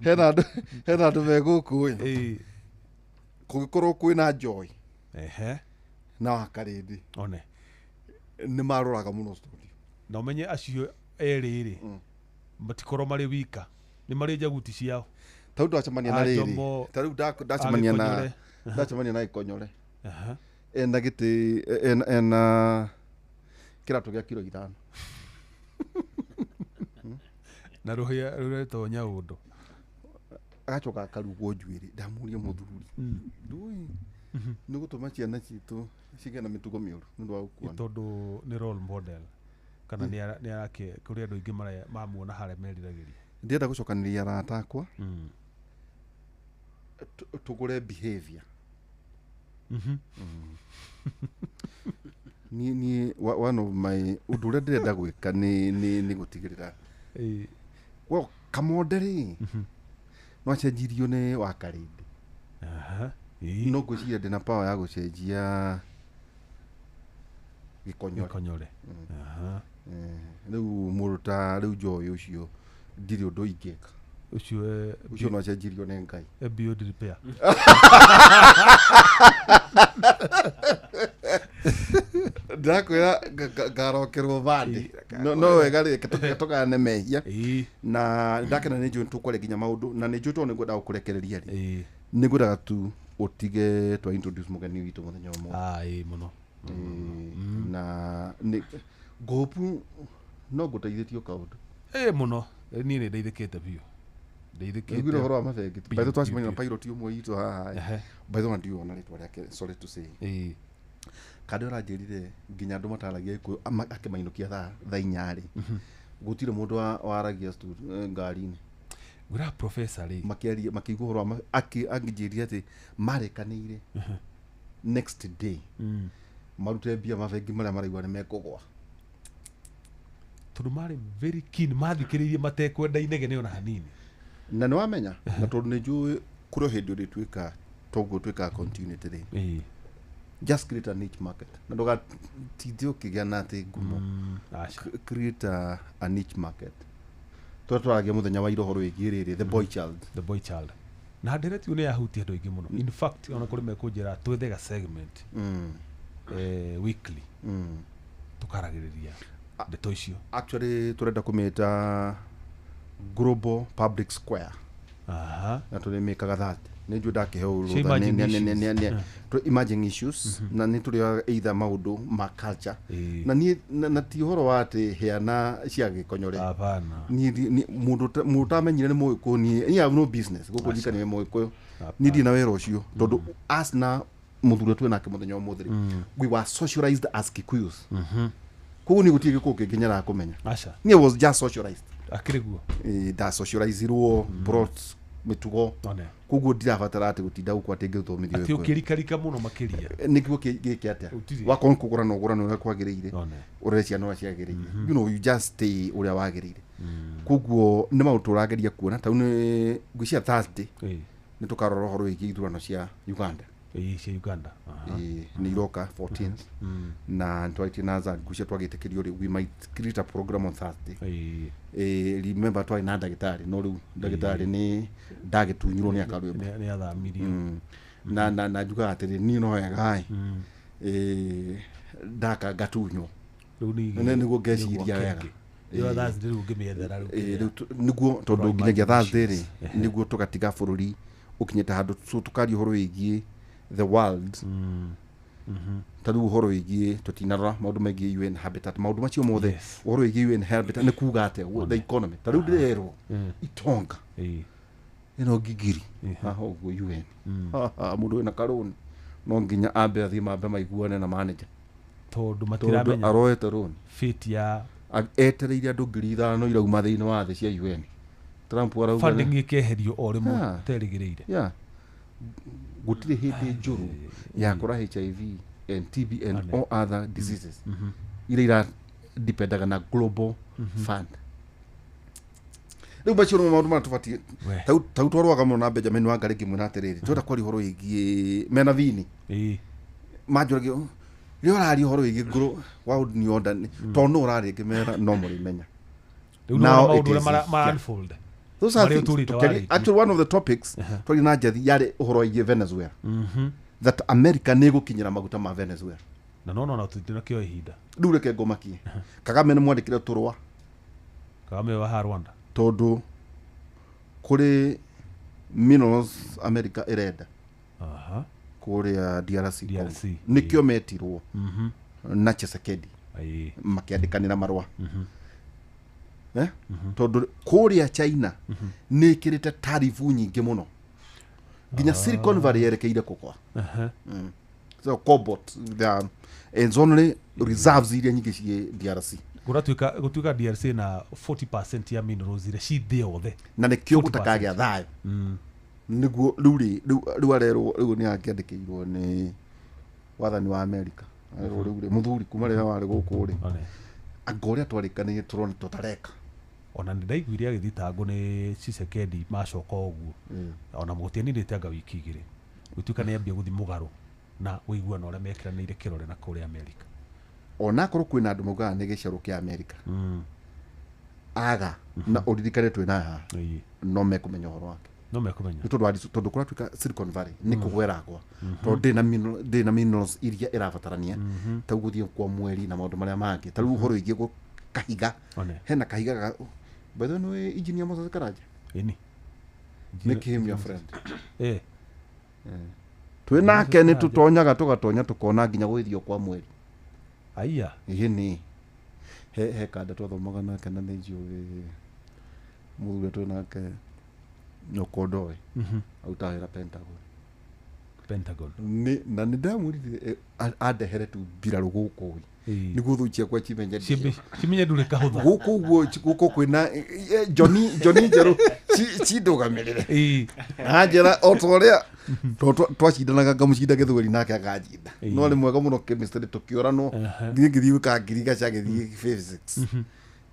Hena andũ me gũkũ ĩ. Kũngĩkorwo kwĩna Joy na Wakarĩndĩ, one nĩ maroraga mũno studio. Na ũmenye acio erĩ rĩ, matikorwo marĩ wika, nĩ marĩ njaguti ciao. Ta rĩu ndacemania na rĩrĩ, Njomo, ta rĩu ndacemania na Agĩkonyore. ndacemania na Gĩkonyore, ena gĩtĩ, ena kĩratũ gĩa kiro 5. Na rũhĩa rũretwo nyaũndũ. Agacoka akarugwo njuĩrĩ. Ndamũria, mũthuri, ndũĩ nĩ gũtũma ciana citũ cigĩe na mĩtugo mĩũru nĩ ũndũ wa gũkuona? Tondũ nĩ role model, kana nĩ arake kũrĩ andũ aingĩ mamuona harĩa meriragĩria. Ndĩrenda gũcokanĩria arata akwa, tũgũre behavior. Niĩ one of my ũndũ ũrĩa ndĩrenda gwĩka nĩ gũtigĩrĩra, well, Kamonde rĩ, no acenjirio nĩ Wakarĩndĩ. No ngwĩciria ndĩna power ya gũcenjia Gĩkonyore. Gĩkonyore. Rĩu mũndũ ta rĩu Joy ũcio, ndirĩ ũndũ ingĩka. Ũcio Ũcio no acenjirio nĩ Ngai. Beyond repair. Ndĩrakwĩra ngarokerwo bandĩ. No wega rĩ, tũgane mehia. Na ndakena, nĩ njũĩ tũkwaria nginya maũndũ, na nĩ njũĩ tondũ nĩ ngwendaga gũkũrekereria rĩ, nĩ ngwendaga tu ũtige twa introduce mũgeni witũ mũthenya ũmwe. Ah, ĩĩ mũno. Na nĩ ngũpu no ngũteithĩtie kaũndũ. Ĩĩ mũno. Niĩ nĩ ndeithĩkĩte biũ. Nĩguire Ndeithĩkĩte. ũhoro wa mabengi. Biũ, By the way, twacemania na biũ. pilot ũmwe witũ haha. By the way, ndiũĩ ona rĩtwa rĩake, sorry to say. Kandĩ ũranjĩrire nginya andũ mataragia Gĩkũyũ akĩmainũkia thaa 4 rĩ, gũtirĩ mũndũ waragia ngari-inĩ. Ngwĩra professor rĩ. Makĩaria, makĩigua ũhoro wa angĩnjĩrire atĩ marekanĩire next day marute mbia mabengi marĩa maraigua nĩ mekũgwa. Tondũ marĩ very keen, mathikĩrĩirie matekwenda inegene ona hanini. Na nĩ wamenya, na tondũ nĩ njũĩ kũrĩ o hĩndĩ ũrĩtuĩka toguo twĩkaga continuity rĩ, just create a niche market na ndũgatinde ũkĩgĩa na atĩ ngumo. Aca. Create a niche market. Tũrĩa twaragia mũthenya wa ira ũhoro wĩgiĩ rĩrĩ, the boy child. The boy child na ndereti nĩ yahutia andũ aingĩ mũno. In fact, ona kũrĩ mekũnjĩra twethe ga segment weekly, tũkaragĩrĩria ndeto icio. Actually, tũrenda kũmĩta Global Public Square. Na tũrĩmĩkaga that nĩ njũĩ ndakĩheo Cia rũtha emerging issues. Emerging issues, na nĩ tũrĩoyaga either maũndũ ma culture na niĩ na ti ũhoro wa atĩ heana cia Gĩkonyore. Hapana. Niĩ mũndũ ũtamenyire nĩ Mũgĩkũyũ, niĩ I have no business gũkũ ndirikane wĩ Mũgĩkũyũ. Niĩ ndirĩ na wĩra ũcio, tondũ as na mũthuri ũrĩa twĩ nake mũthenya ũmũthĩ rĩ, we were socialized as Kikuyus, koguo niĩ gũtirĩ gĩkũyũ kĩngĩ nyaraga kũmenya. Aca. Niĩ was just socialized. Akĩrĩ guo. Ndasocializirwo, brought mĩtugo. One. Koguo ndirabatara atĩ gũtinda gũkũ atĩ ngĩthomithio Atĩ Gĩkũyũ. ũkĩrikarika mũno makĩria. Nĩguo gĩke atĩa? Gũtirĩ. Wakorwo nĩ kũgũrana, ũgũrana ũrĩa kwagĩrĩire. One. Ũrere ciana ũrĩa ciagĩrĩire, you just stay ũrĩa wagĩrĩire. Koguo nĩ maũndũ tũrageria kuona tau nĩ ngwĩciria Thursday nĩ tũkarora ũhoro wĩgiĩ ithurano cia Uganda. Ĩĩ, cia Uganda. Ĩĩ, nĩ iroka 14th, na nĩtwarĩtie na Zan, ngwĩciria twagĩtĩkĩrio rĩ, we might create a program on Thursday. Remember twarĩ na ndagĩtarĩ, no rĩu ndagĩtarĩ nĩ ndagĩtunyirwo nĩ akarwĩmbo. Nĩ athamirio. Na njugaga atĩrĩ, niĩ no wega ĩ ndaka ngatunywo. Rĩu nĩ Nĩguo ngeciria wega. Ĩyo Thursday rĩu ngĩmĩethera rĩu. Rĩu nĩguo tondũ Tũra nginyagia emerging Thursday rĩ, issues. Nĩguo tũgatiga bũrũri ũkinyĩte handũ, so tũkaria ũhoro wĩgiĩ the world. Ta rĩu ũhoro wĩgiĩ, tũtinarora maũndũ megiĩ UN Habitat, maũndũ macio mothe. Ũhoro wĩgiĩ UN Habitat nĩ kuga atĩa, the economy, ta rĩu ndĩrerwo itonga ĩno ngigiri haha ũguo UN. Haha, mũndũ wĩna karũni no nginya ambe athiĩ mambe maiguane na manager, tondũ tondũ matiramenya aroete rũni. Fate ya Etereire andũ 5,000 irauma thĩinĩ wa thĩ cia UN. Trump arauga funding ĩkeherio o rĩmwe terĩgĩrĩire. Yeah. Gũtirĩ hĩndĩ njũru ya kũra HIV and TB and Ane. all other diseases iria ira dependaga na global fund. Rĩu macio nĩmo maũndũ marĩa tũbatiĩ. We. Tau twarũaga mũno na Benjamin Wangari ngĩmwĩra atĩrĩrĩ, twenda kwaria ũhoro wĩgiĩ mena vini, manjũragia rĩ ũraria ũhoro wĩgiĩ ngũrũ world new order tondũ no ũraria, ngĩmera no mũrĩmenya. Rĩu Now nĩwona maũndũ it ũrĩa is mara here. unfold. Those are Marĩa things ũtũrĩte tũkĩaria- warĩtie. actually one of the topics twarĩ na njathi yarĩ ũhoro wĩgiĩ Venezuela, that America nĩ ĩgũkinyĩra maguta ma Venezuela. Na no no tũtinakĩoya ihinda. Rĩu reke ngũmakie, Kagame nĩ mwandĩkĩre tũrũa. Kagame wa haha Rwanda. Tondũ kũrĩ minerals America ĩrenda kũrĩa DRC Congo. DRC. Nĩkĩo metirwo na Tshisekedi makĩandĩkanĩra marũa. Eh? Tondũ kũrĩa China nĩ ĩkĩrĩte tarifu nyingĩ mũno nginya Silicon Valley yerekeire kũgwa. So cobalt, the it's only reserves iria nyingĩ ciĩ DRC. Gũratuĩka gũtuĩka DRC na 40% ya minerals iria ci thĩ yothe. Na nĩkĩo 40%. gũtakagĩa thayũ nĩguo rĩu rĩ rĩu arerwo rĩu nĩ akĩandĩkĩirwo nĩ wathani wa America, arerwo rĩu rĩ mũthuri kuma rĩrĩa warĩ gũkũ rĩ, One. anga ũrĩa twarĩkanĩire tũrona tũtareka. Ona nĩ ndaiguire agĩthitangwo nĩ Tshisekedi macoka ũguo, ona gũtianinĩte anga wiki 2, gũtuĩka nĩ ambia gũthiĩ mũgarũ na ũiguano ũrĩa mekĩranĩire kĩrore na kũrĩa America. Onakorwo kwĩna andũ maugaga nĩ gĩcerũ kĩa America aga na ũririkane twĩ nayo haha, no mekũmenya ũhoro wake. No mekũmenya. Nĩ tondũ tondũ kũratuĩka Silicon Valley nĩ kũgwera gwa tondũ ndĩ na minerals iria ĩrabatarania ta gũthiĩ kwa mweri na maũndũ marĩa mangĩ, ta rĩu ũhoro wĩgiĩ kahiga. One. Hena kahiga ga, by the way, nĩ engineer Moses Karanja. Ĩni. Make him your friend. Twĩ nake nĩ tũtonyaga tũgatonya tũkona nginya gwĩthio kwa mweri. Aya. Ĩhĩ nĩ he kanda twathomaga nake na nĩ njũĩ mũthuri twĩ nake nyokondoĩ arutaga wĩra Pentagon. Pentagon. Nĩ na nĩ ndamwĩrire andehere tu mbirarũ gũkũ nĩguo thũ ciakwa cimenye Cimenye ndũrĩ kahũtha. Gũkũ ũguo gũkũ kwĩna Johnny Johnny njerũ cindũgamĩrĩre. Anjĩra o ta ũrĩa twacindanaga ngamũcinda gĩthweri nake akanjinda, no nĩ mwega mũno chemistry tũkĩũranwo nginya ngĩthiĩ gwĩka ngirigaca agĩthiĩ physics.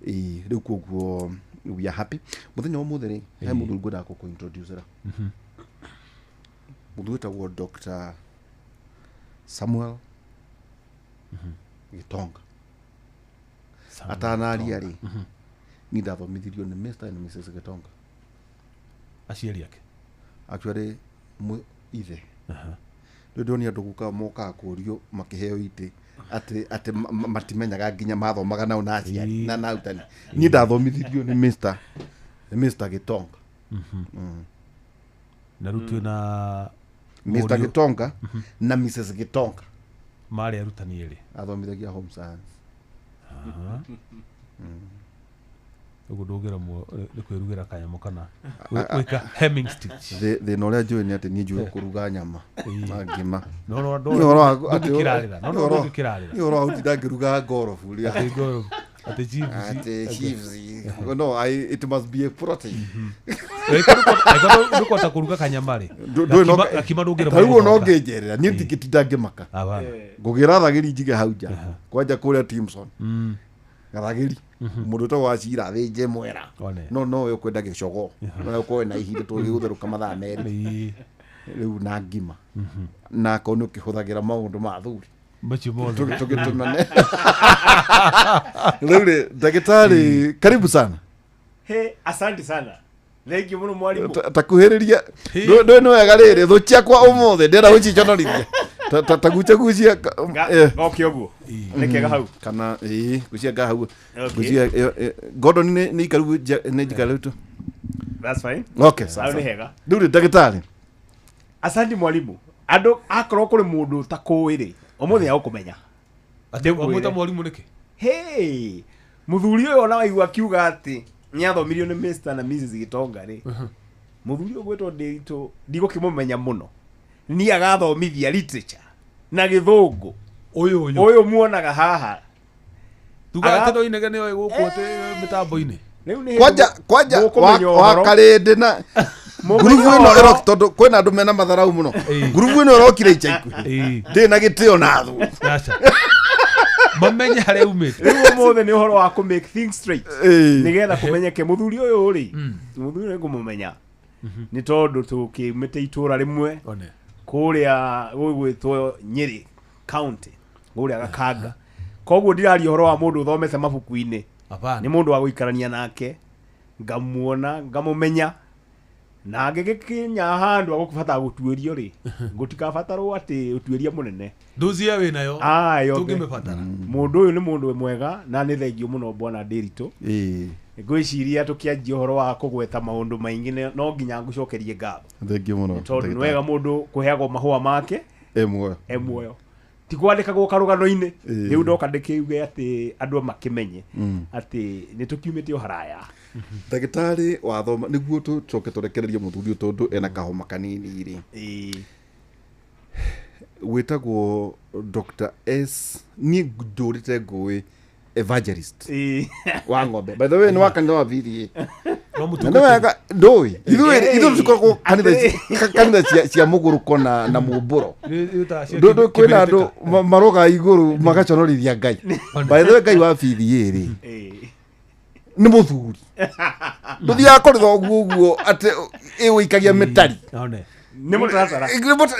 Ĩĩ, rĩu koguo we are happy. Mũthenya wa ũmũthĩ rĩ, he mũthuri ngwendaga gũkũ-introducera, mũthuri wĩtagwo Dr. Samuel Gitonga. Atanaria rĩ, niĩ ndathomithirio nĩ Mr. and Mrs. Gitonga. Aciari ake. Actually ithe rĩu ndĩronia andũ gũka mokaga kũrio makĩheo itĩ atĩ matimenyaga nginya mathomaga nao na aciari na arutani. Niĩ ndathomithirio nĩ Mr. Gitonga. Na rĩu twĩna Mr. Mũriũ. Gitonga na Mrs. Gitonga. Marĩ arutani erĩ. Athomithagia home science. Ũguo ndũngĩremwo nĩ kwĩrugĩra kanyamũ kana gwĩka hemming stitch. Thĩna ũrĩa njũĩ nĩ atĩ niĩ njũĩ kũruga nyama na ngima. No no Niĩ ũhoro wa- atĩ ndũngĩkĩrarĩra. No niĩ no ũhoro- ndũngĩkĩrarĩra. niĩ ũhoro wa gũtinda ngĩruga ngorobu rĩa Atĩ ngoro atĩ chips. Atĩ chips, no, it must be a protein. Ndũkũhota kũruga kanyama rĩ. Ndũĩ no- Gakima ndũngĩremwo. Ta rĩu no gũthonga. ngĩnjerera niĩ ndingĩtinda ngĩmaka. Hapana. Ngũgĩra thagĩri njige hau nja kwanja kũrĩa Timson gathagĩri mũndũ ũtagwo wacira thĩnje mwera. One. No we ũkwenda gĩcogoo, no ũkorwo na ihinda tũgĩgũtherũka mathaa 2. Rĩu na ngima na akorwo nĩ ũkĩhũthagĩra maũndũ ma thuri. Macio mothe. Tũgĩtũmane rĩu rĩ, ndagĩtarĩ, karibu sana. He, asante sana, thengiå må no mwarimå. Takuhĩrĩria ndũĩ nĩ wega rĩrĩ thũ ciakwa ũmũthĩ ndĩrenda gũciconorithia. Taguchagucia Goke å guo nä kega hau. Kana ĩĩ gucia nga hau. Okay. Gucia Gordon nĩ ikaru nĩ njikaru tu. That's fine. Okay, Hau sawa. nä hega. Rĩu rĩ, ndagĩtarĩ. Asante mwarimu. Andå akorwo kå rä må ndå ũtakũĩ rĩ, ũmũthĩ agũkũmenya. Atĩ Ndĩngwĩre. wamwĩta mwarimũ nĩkĩ? Hey, mũthuri ũyũ ona waigua akiuga atĩ nĩ athomirio nĩ Mr. na Mrs. Gitonga rĩ, mũthuri ũyũ gwĩtwo Ndĩritũ ndigũkĩmũmenya mũno, niĩ agathomithia literature na gĩthũngũ. Ũyũ ũyũ. Ũyũ muonaga haha. Tugaga Aga- atĩ no inegene oĩ gũkũ atĩ mĩtambo-inĩ. Rĩu nĩ Kwanja kwanja mũkũmenya ũhoro. wakarĩndĩ na Mũmenye ngurubu ĩno ũhoro. ĩroki tondũ kwĩna andũ mena matharau mũno. Ngurubu ĩno ĩrokire ica ikuhĩ. Ndĩ na gĩtĩo na thũ. Aca. Mamenye harĩa umĩte. Rĩu ũmũthĩ nĩ ũhoro wa kũ make things straight nĩgetha kũmenyeke mũthuri ũyũ rĩ, mũthuri ũyũ ngũmũmenya nĩ tondũ tũkĩumĩte itũra rĩmwe One. kũrĩa gũgwĩtwo Nyĩrĩ county kũrĩa Gakanga, koguo ndiraria ũhoro wa mũndũ ũthomete mabuku-inĩ. Hapana. Nĩ mũndũ wa gũikarania nake, ngamuona, ngamũmenya, na ngĩgĩkinya handũ agũbatara gũtuĩrio rĩ, gũtikabatarwo atĩ ũtuĩria mũnene. Ndozi ya wĩnayo. Ah, yothe. Tũngĩmĩbatara. Mũndũ ũyũ nĩ mũndũ mwega na nĩ thengio mũno bwana Ndĩritũ. Ĩĩ. Ngwĩciria tũkĩanjia ũhoro wa kũgweta maũndũ maingĩ no nginya ngũcokerie ngatho. Thengiũ mũno. Tondũ nĩ wega mũndũ kũheagwo mahũa make E muoyo. e muoyo, ti kwandĩkagwo karũgano-inĩ. Ĩĩ. Rĩu ndoka ndĩkĩuge atĩ andũ makĩmenye atĩ nĩ tũkiumĩte o haraya. Ndagĩtarĩ wathoma nĩguo tũcoke tũrekererie mũthuri ũyũ tondũ ena kahoma kanini rĩ. Ĩĩ. Wĩtagwo Dr. S, niĩ ndũrĩte ngũĩ evangelist Ĩĩ. wa ng'ombe, by the way, nĩ wa kanitha wa VDA. No Na nĩ mũtungatĩri. wega ndũĩ ithuĩ Ĩĩ. ithuĩ tũkoragwo kanitha kanitha cia mũgũrũko na mũmbũro. Nĩ- nĩ Ndũ kwĩna andũ kĩbĩrĩtĩka. maroga igũrũ magaconorithia Ngai. By the way, Ngai wa VDA rĩ Ĩĩ. nĩ mũthuri, ndũthiaga kũrĩtha ũguo ũguo atĩ ĩwĩikagia mĩtari. One. Nĩ mũtaratara.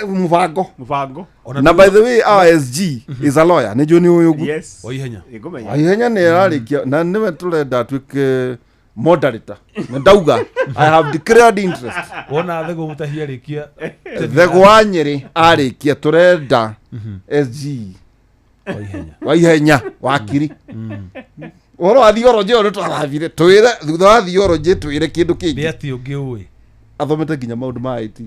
Mũbango. Mũbango. Ona Na by the way, our SG is a lawyer, nĩ njũĩ nĩ ũyũ ũguo. Yes. wa ihenya. Ngũmenya. Ihenya nĩ ararĩkia na nĩwe tũrenda atuĩke moderator, na ndauga I have declared interest. Wona thego mũtahia rĩkia. Thego wa Nyĩrĩ arĩkia tũrenda SG Wa ihenya. wa ihenya wakiri ũhoro wa thiorojĩ ũyũ nĩtwarathire twĩre thutha wa thiorojĩ twĩre kĩndũ Nĩ kĩngĩ. atĩ ũngĩ ũĩ. Athomete nginya maũndũ ma IT,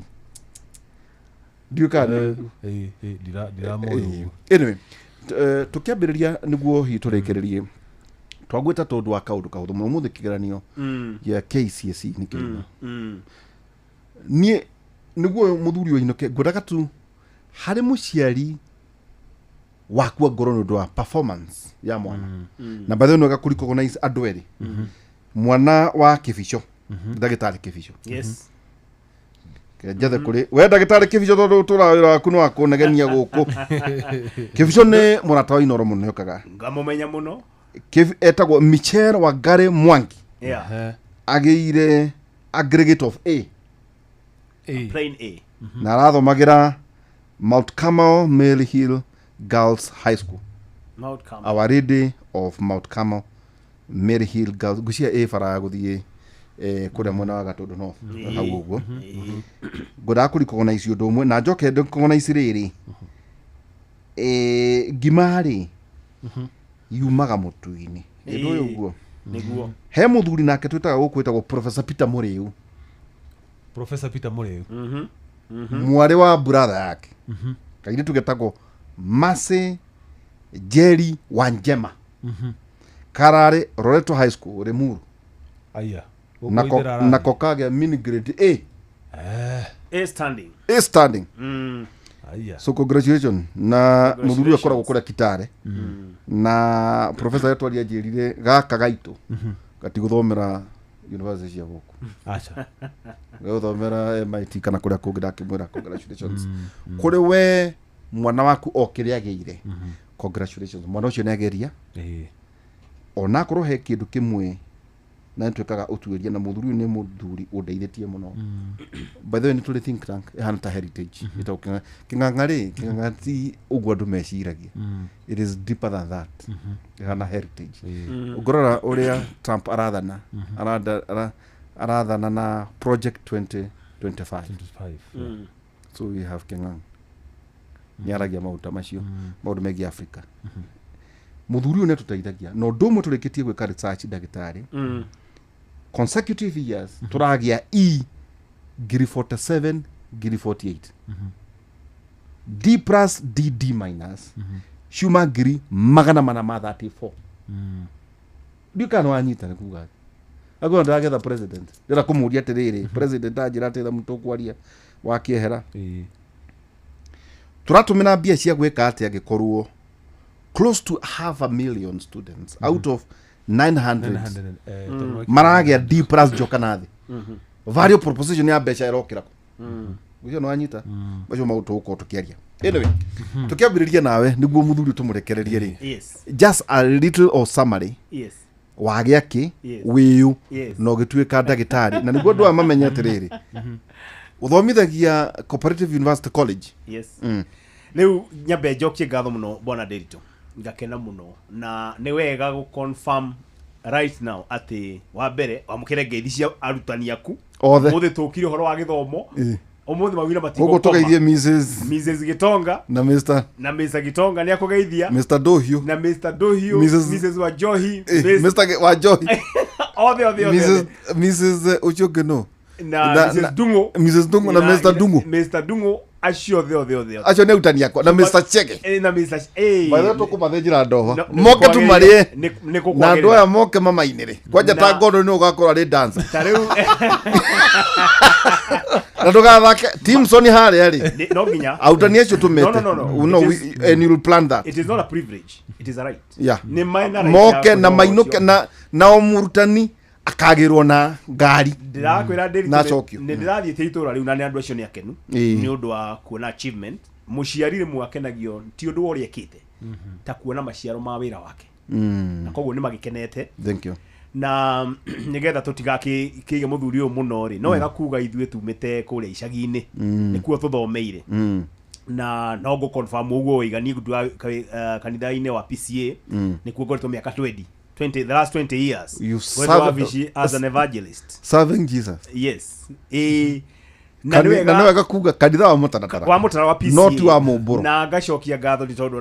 ndiũĩ kana nĩ ũguo. Ĩĩ, ĩĩ, ndiramoĩ ũguo. Anyway, tũkĩambĩrĩria nĩguo hihi tũrĩkĩrĩrie, twagwĩta tondũ wa kaũndũ kahũthũ mũno, ũmũthĩ kĩgeranio gĩa KCSE nĩ kĩrima. Niĩ nĩguo mũthuri ũyũ ainũke, ngwendaga tu harĩ mũciari wakua ngoro nĩ ũndũ wa performance ya mwana, na by the way, nĩ wega kũ recognize andũ erĩ, mwana wa Kĩbico, ndagĩtarĩ Kĩbico. Yes. Njethe kũrĩ we ndagĩtarĩ Kĩbico, tondũ tũra wĩra waku nĩ wa kũnegenia gũkũ. Kĩbico nĩ mũrata wa Inoro mũno nĩokaga. Ngamũmenya mũno. Etagwo Michel Wangari Mwangi. Yeah. Ehe. Agĩire aggregate of A. Ĩĩ. Plain A. Na arathomagĩra Mount Carmel Mary Hill Girls High School. Mount Carmel. Our Lady of Mount Carmel Mary Hill Girls, ngwĩciria ĩ bara ya gũthiĩ kũrĩa mwena wa Gatũndũ North hau ũguo. Ĩĩ. Ngwendaga kũ recognize ũndũ ũmwe na njoke recognize rĩrĩ, ngima rĩ yumaga mũtu-inĩ ĩndũ ũyũ ũguo. Nĩguo. He mũthuri nake twĩtaga gũkũ wĩtagwo Professor Peter Mũrĩu. Professor Peter Mũrĩu. Mwarĩ wa brother yake kairĩtu getagwo Mercy Jerry Wanjema kararĩ Loreto High School Limuru. Aya. Gũkũ Nako, ithera arathi. nako kagĩa mini grade A. Eh, A standing. A standing. Aya. So congratulations na mũthuri ũyũ akoragwo Congratulations. kũrĩa Kitale, na professor etwaria anjĩrire gaka gaitũ gatigũthomera university cia gũkũ. Aca. Gũthomera MIT kana kũrĩa kũngĩ. Ndakĩmwĩra congratulations kũrĩ we mwana waku o kĩrĩa agĩire, congratulations, mwana ũcio nĩ ageria. Ĩĩ. Onakorwo he kĩndũ kĩmwe na nĩtwĩkaga ũtuĩria na mũthuri ũyũ nĩ mũthuri ũndeithĩtie mũno. By the way, nĩ tũrĩ think tank ĩhana ta Heritage ĩtagwo Kĩng'ang'a. Kĩng'ang'a rĩ, kĩng'ang'a ti ũguo andũ meciragia, it is deeper than that, ĩhana Heritage. Ũngĩrora ũrĩa Trump arathana, arathana na Project 2025. 25. So we have Kĩng'ang'a nĩ aragia maũndũ ta macio, maũndũ megiĩ Africa. Mũthuri ũyũ nĩ atũteithagia na ũndũ ũmwe tũrĩkĩtie gwĩka research, ndagĩtarĩ, consecutive years tũragĩa E ngiri 47, ngiri 48, D plus D, D minus ciuma ngiri 434. Ndiũ kana nĩwanyita nĩ kuga akorwo ndĩragetha president, ndĩrenda kũmũria atĩrĩrĩ, president anjĩra atĩrĩ mũtũkwaria wakĩehera. Ĩĩ. Tũratũmĩra mbia cia gwĩka atĩa angĩkorwo close to half a million students out of 900 900, tondũ maragĩa D plus njoka na thĩ? Value proposition ya mbeca ĩrokĩra kũ? Ũcio nĩ wanyita macio maũndũ tũgũkorwo tũkĩaria. Anyway, tũkĩambĩrĩria nawe nĩguo mũthuri tũmũrekererie rĩ, Yes. just a little of summary. Yes. Wagĩa kĩ? Yes. Wĩyũ? Yes. Na ũgĩtuĩka ndagĩtarĩ, na nĩguo andũ aya mamenye atĩrĩrĩ, ũthomithagia Cooperative University College. Yes. Rĩu nyambe njokie ngatho mũno bwana Ndiritu, ngakena mũno na nĩ wega gũ confirm. Right now atĩ wa mbere wamũkĩre ngeithi cia arutani aku Othe. Ũmũthĩ tũkire ũhoro wa gĩthomo. Ũmũthĩ mawira Koguo matigũkoma. tũgeithie Mrs. Mrs. Gitonga na Mr. na Mr. Gitonga nĩ akũgeithia Mr. Dohiu. na Mr. Dohiu, Mrs. Mrs. Wajohi, Mr. Wajohi. Othe othe othe. Mrs. Mrs. Ũcio ũngĩ nũ? Na Na- Mrs. Dungo. Mrs. Dungu na Mr. Dungu. Mr. Dungu acio othe othe othe othe. Acio nĩ arutani akwa na Mr. Chege. Na Mr. By the way tũkũmathĩnjĩra ndoha. No, Moke tumarĩe. Nĩ kũkwagĩrĩra. Na andũ aya moke mamainĩre. Kwanja ta Na- ngondo nĩ ũgakorwo arĩ dancer. Ta rĩu Na ndũgathake Timson harĩa rĩ. No nginya Arutani acio tũmete. No, no, no, no. No, It and you'll plan that. It is not a privilege, it is a right. Yeah. Nĩ minor right Moke ya na kũheo mainũke ũcio. na o mũrutani akagĩrwo na ngari. Ndĩrakwĩra ndĩritũ Na acokio. nĩ ndĩrathiĩte itũra rĩu na nĩ andũ acio nĩ akenu Ĩĩ. nĩ ũndũ wa kuona achievement. Mũciari rĩmwe akenagio ti ũndũ wa ũrĩa ekĩte ta kuona maciaro ma wĩra wake, na koguo nĩ magĩkenete. Thank you. Na nĩgetha tũtigakĩige mũthuri ũyũ mũno rĩ, no wega kuga ithuĩ tumĩte kũrĩa icagi-inĩ, nĩkuo tũthomeire, na no ngũ confirm ũguo waiga. Niĩ nduaga kanitha-inĩ wa PCA, nĩkuo ngoretwo mĩaka 20 20, the last 20 years. You Ngoretwo serve- wabici as an evangelist. Serving Jesus. Yes, ĩĩ, na nĩ Na nĩ wega wega kuga kanitha wa mũtaratara. Wa mũtara wa PCA. No ti wa mũmbũro. Na ngacokia ngatho nĩ tondũ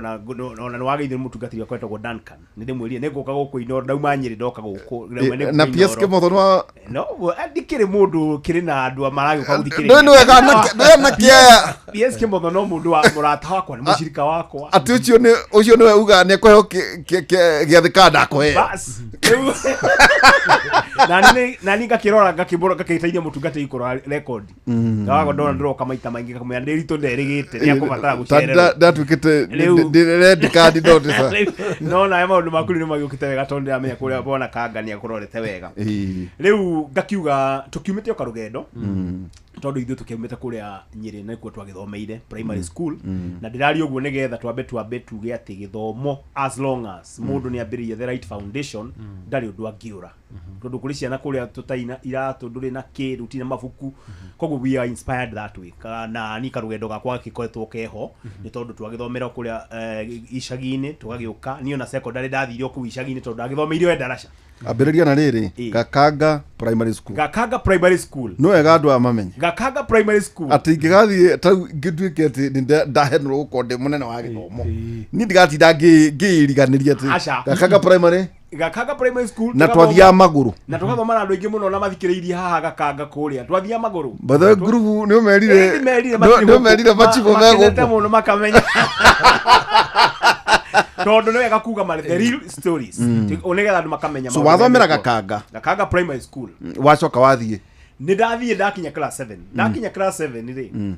ona nĩ wageithio nĩ mũtungatĩri wakwa wetagwo Duncan. Nĩ ndĩmwĩrire nĩ ngũka gũkũ Inooro, ndauma Nyĩrĩ ndoka gũkũ. Ndauma nĩ Na gũkũ PSK Inooro. Motho wa No, ndikĩrĩ mũndũ kĩrĩ na andũ maragĩũka gũthikĩrĩria. Ndũĩ nĩ wega ndũĩ na kĩaya. PSK Motho no mũndũ wa mũrata wakwa, nĩ mũcirika wakwa. Atĩ ũcio nĩ ũcio nĩwe ugaga nĩ ekũheo gĩathĩ kana ndakũheo. Bas. Rĩu- nani ngakĩrora ngakĩteithia mũtungatĩri kũrora rekondi ndawagwo ndona ndĩroka maita maingĩ ngamwĩra ndĩritũ nderĩgĩte nĩ akũbatara gũcererwo. Ndatuĩkĩte Rĩu- red card notice. No nawe maũndũ maku rĩu nĩ magĩũkĩte wega tondũ ndĩramenya kũrĩa bona kanga nĩ akũrorete wega. Ĩĩ. Rĩu ngakiuga tũkiumĩte o karũgendo tondũ ithuĩ tũkiumĩte kũrĩa Nyĩrĩ nĩkuo twagĩthomeire primary school, na ndĩraria ũguo nĩgetha twambe tuge atĩ gĩthomo, as long as mũndũ nĩ ambĩrĩirie the right foundation, ndarĩ ũndũ angĩũra, tondũ kũrĩ ciana kũrĩa tũtaina iratũ, ndũrĩ na kĩ rũtirĩ mabuku, koguo we are inspired that way. Na ni karũgendo gakwa gakĩkoretwo keho nĩ tondũ twagĩthomera kũrĩa icagi-inĩ, tũgagĩũka niĩ ona secondary ndathire o kũu icagi-inĩ tondũ ndagĩthomeire o ndaraca. Ambĩrĩria na rĩrĩ. Ĩĩ. Gakanga Primary School. Gakanga Primary School. Nĩ wega andũ aya mamenye Gakanga Primary School. Atĩ ingĩgathiĩ tau ngĩtuĩke atĩ nĩ ndahenũrwo gũkorwo ndĩ mũnene wa gĩthomo, Ĩĩ. niĩ ndigatinda ngĩĩriganĩria atĩ Aca. Gakanga Primary. Gakanga Primary School. Na tũgathoma- twathiaga magũrũ. Na tũgathoma na andũ aingĩ mũno na mathikĩrĩirie haha Gakanga kũrĩa twathiaga magũrũ. By the way, ngurubu nĩ ũmerire. Ĩĩ, nĩmerire nĩ matirĩ nĩ ũmerire gũkũ. machibũ Makenete megũkũ. mũno makamenya tondũ nĩ wega kuga marĩ the real stories. Nĩgetha andũ makamenya So maũndũ wathomera marĩa mekwo. Gakanga. Gakanga Primary School. Wacoka wathiĩ? Nĩ ndathiĩ ndakinya class 7. Ndakinya class 7 rĩ,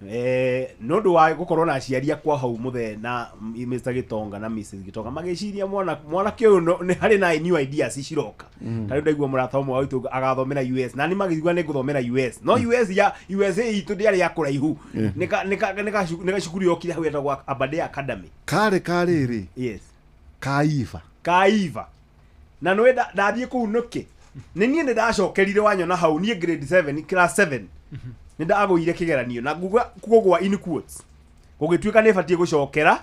nĩ ũndũ wa gũkorwo na aciari akwa hau mũthee na Mr. Gitonga na Mrs. Gitonga magĩciria mwana mwanake ũyũ nĩ harĩ na new ideas ciroka. Ta rĩu ndaigua mũrata ũmwe witũ agathomera US na nĩ magĩigua nĩ ngũthomera US, no US ya USA itũ ndĩarĩ ya kũraihu, nĩ gacukuru yokire hau yetagwo Aberdare Academy. Karĩ karĩrĩ? Yes. Kaiba. Kaiva. Na nĩ ndathiĩ kũu nĩkĩ nĩ niĩ nĩ ndacokerire wanyona hau niĩ grade 7, class 7, nĩ ndagũire kĩgeranio na nguga kũgwa in quotes, gũgĩtuĩka nĩ batiĩ gũcokera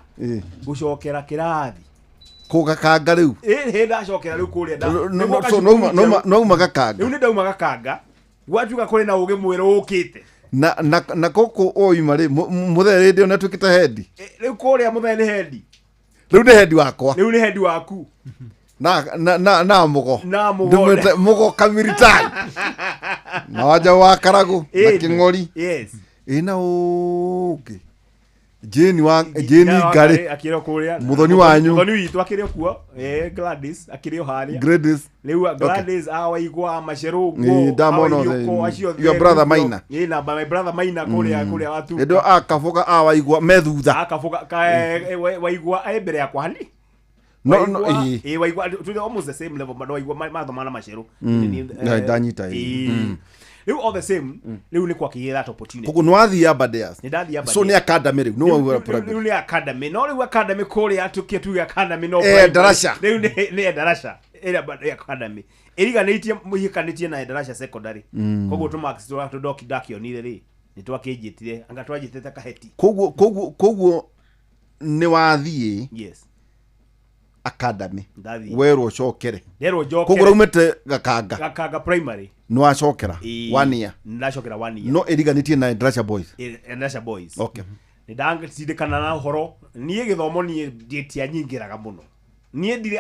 gũcokera kĩrathi. Kũ Gakanga rĩu? Ĩ hĩ, ndacokera rĩu kũrĩa nĩguo So gacukuru njerũ. nouma Gakanga? Rĩu nĩ ndauma Gakanga, gwatuĩka kũrĩ na ũgĩ mwerũ ũkĩte. Na gũkũ ũima rĩ, mũthee rĩndĩ ĩyo nĩatuĩkĩte hendi? Ĩ, rĩu kũrĩa mũthee nĩ hendi. Rĩu nĩ hendi wakwa. Rĩu nĩ hendi waku. Na mũgo. Na mũgo. Ndĩmwĩte mũgo kamiritai na wanja wa karagũ na Ĩ, kĩng'ori. Yes. Ĩ, na ũngĩ Jane wa Jane Na Ngari. Akĩrĩ o kũrĩa. Mũthoni wanyu. Mũthoni witũ akĩrĩ o kuo. Gladys akĩrĩ o harĩa. Gladys. Rĩu Gladys awaigua macerũ Ĩ, ndamona othe. Your brother Maina. Ĩ, na my brother Maina kũrĩa watu. Ĩndĩ akaboga awaigua me thutha. Akaboga waigua e mbere yakwa hani. No, Waigua- ĩ. ĩ, waigua tũrĩ almost the same level, but waigua mathoma na macerũ. Na, ndanyita, ĩ. Ĩ. Rĩu all the same, rĩu nĩ kwakĩgĩa that opportunity. Koguo nĩ wathiĩ Aberdares? Nĩ ndathiĩ So nĩ academy rĩu nĩ waugĩra Rĩu primary? nĩ academy, no rĩu academy kũrĩa tũkie tuge academy no Eh, primary. Darasha. Rĩu nĩ Endarasha ĩrĩa bado academy ĩriganĩtie mũhikanĩtie na Endarasha Secondary, koguo tũ marks tũrĩa tũndoki ndakĩonire rĩ nĩ twakĩnjĩtire anga twanjĩtĩte kaheti. Koguo nĩ wathiĩ Yes. Academy. Ndathiĩ. Werwo ũcokere. Nderwo Koguo njokere. raumĩte Gakanga. Gakanga primary. Nĩ wacokera. 1 year. Ndacokera 1 year. No ĩriganĩtie na Endarasha Boys. Endarasha Boys. Okay. Nĩ ndacindĩkana na ũhoro. Niĩ gĩthomo niĩ ndianyingĩraga mũno. Niĩ ndirĩ,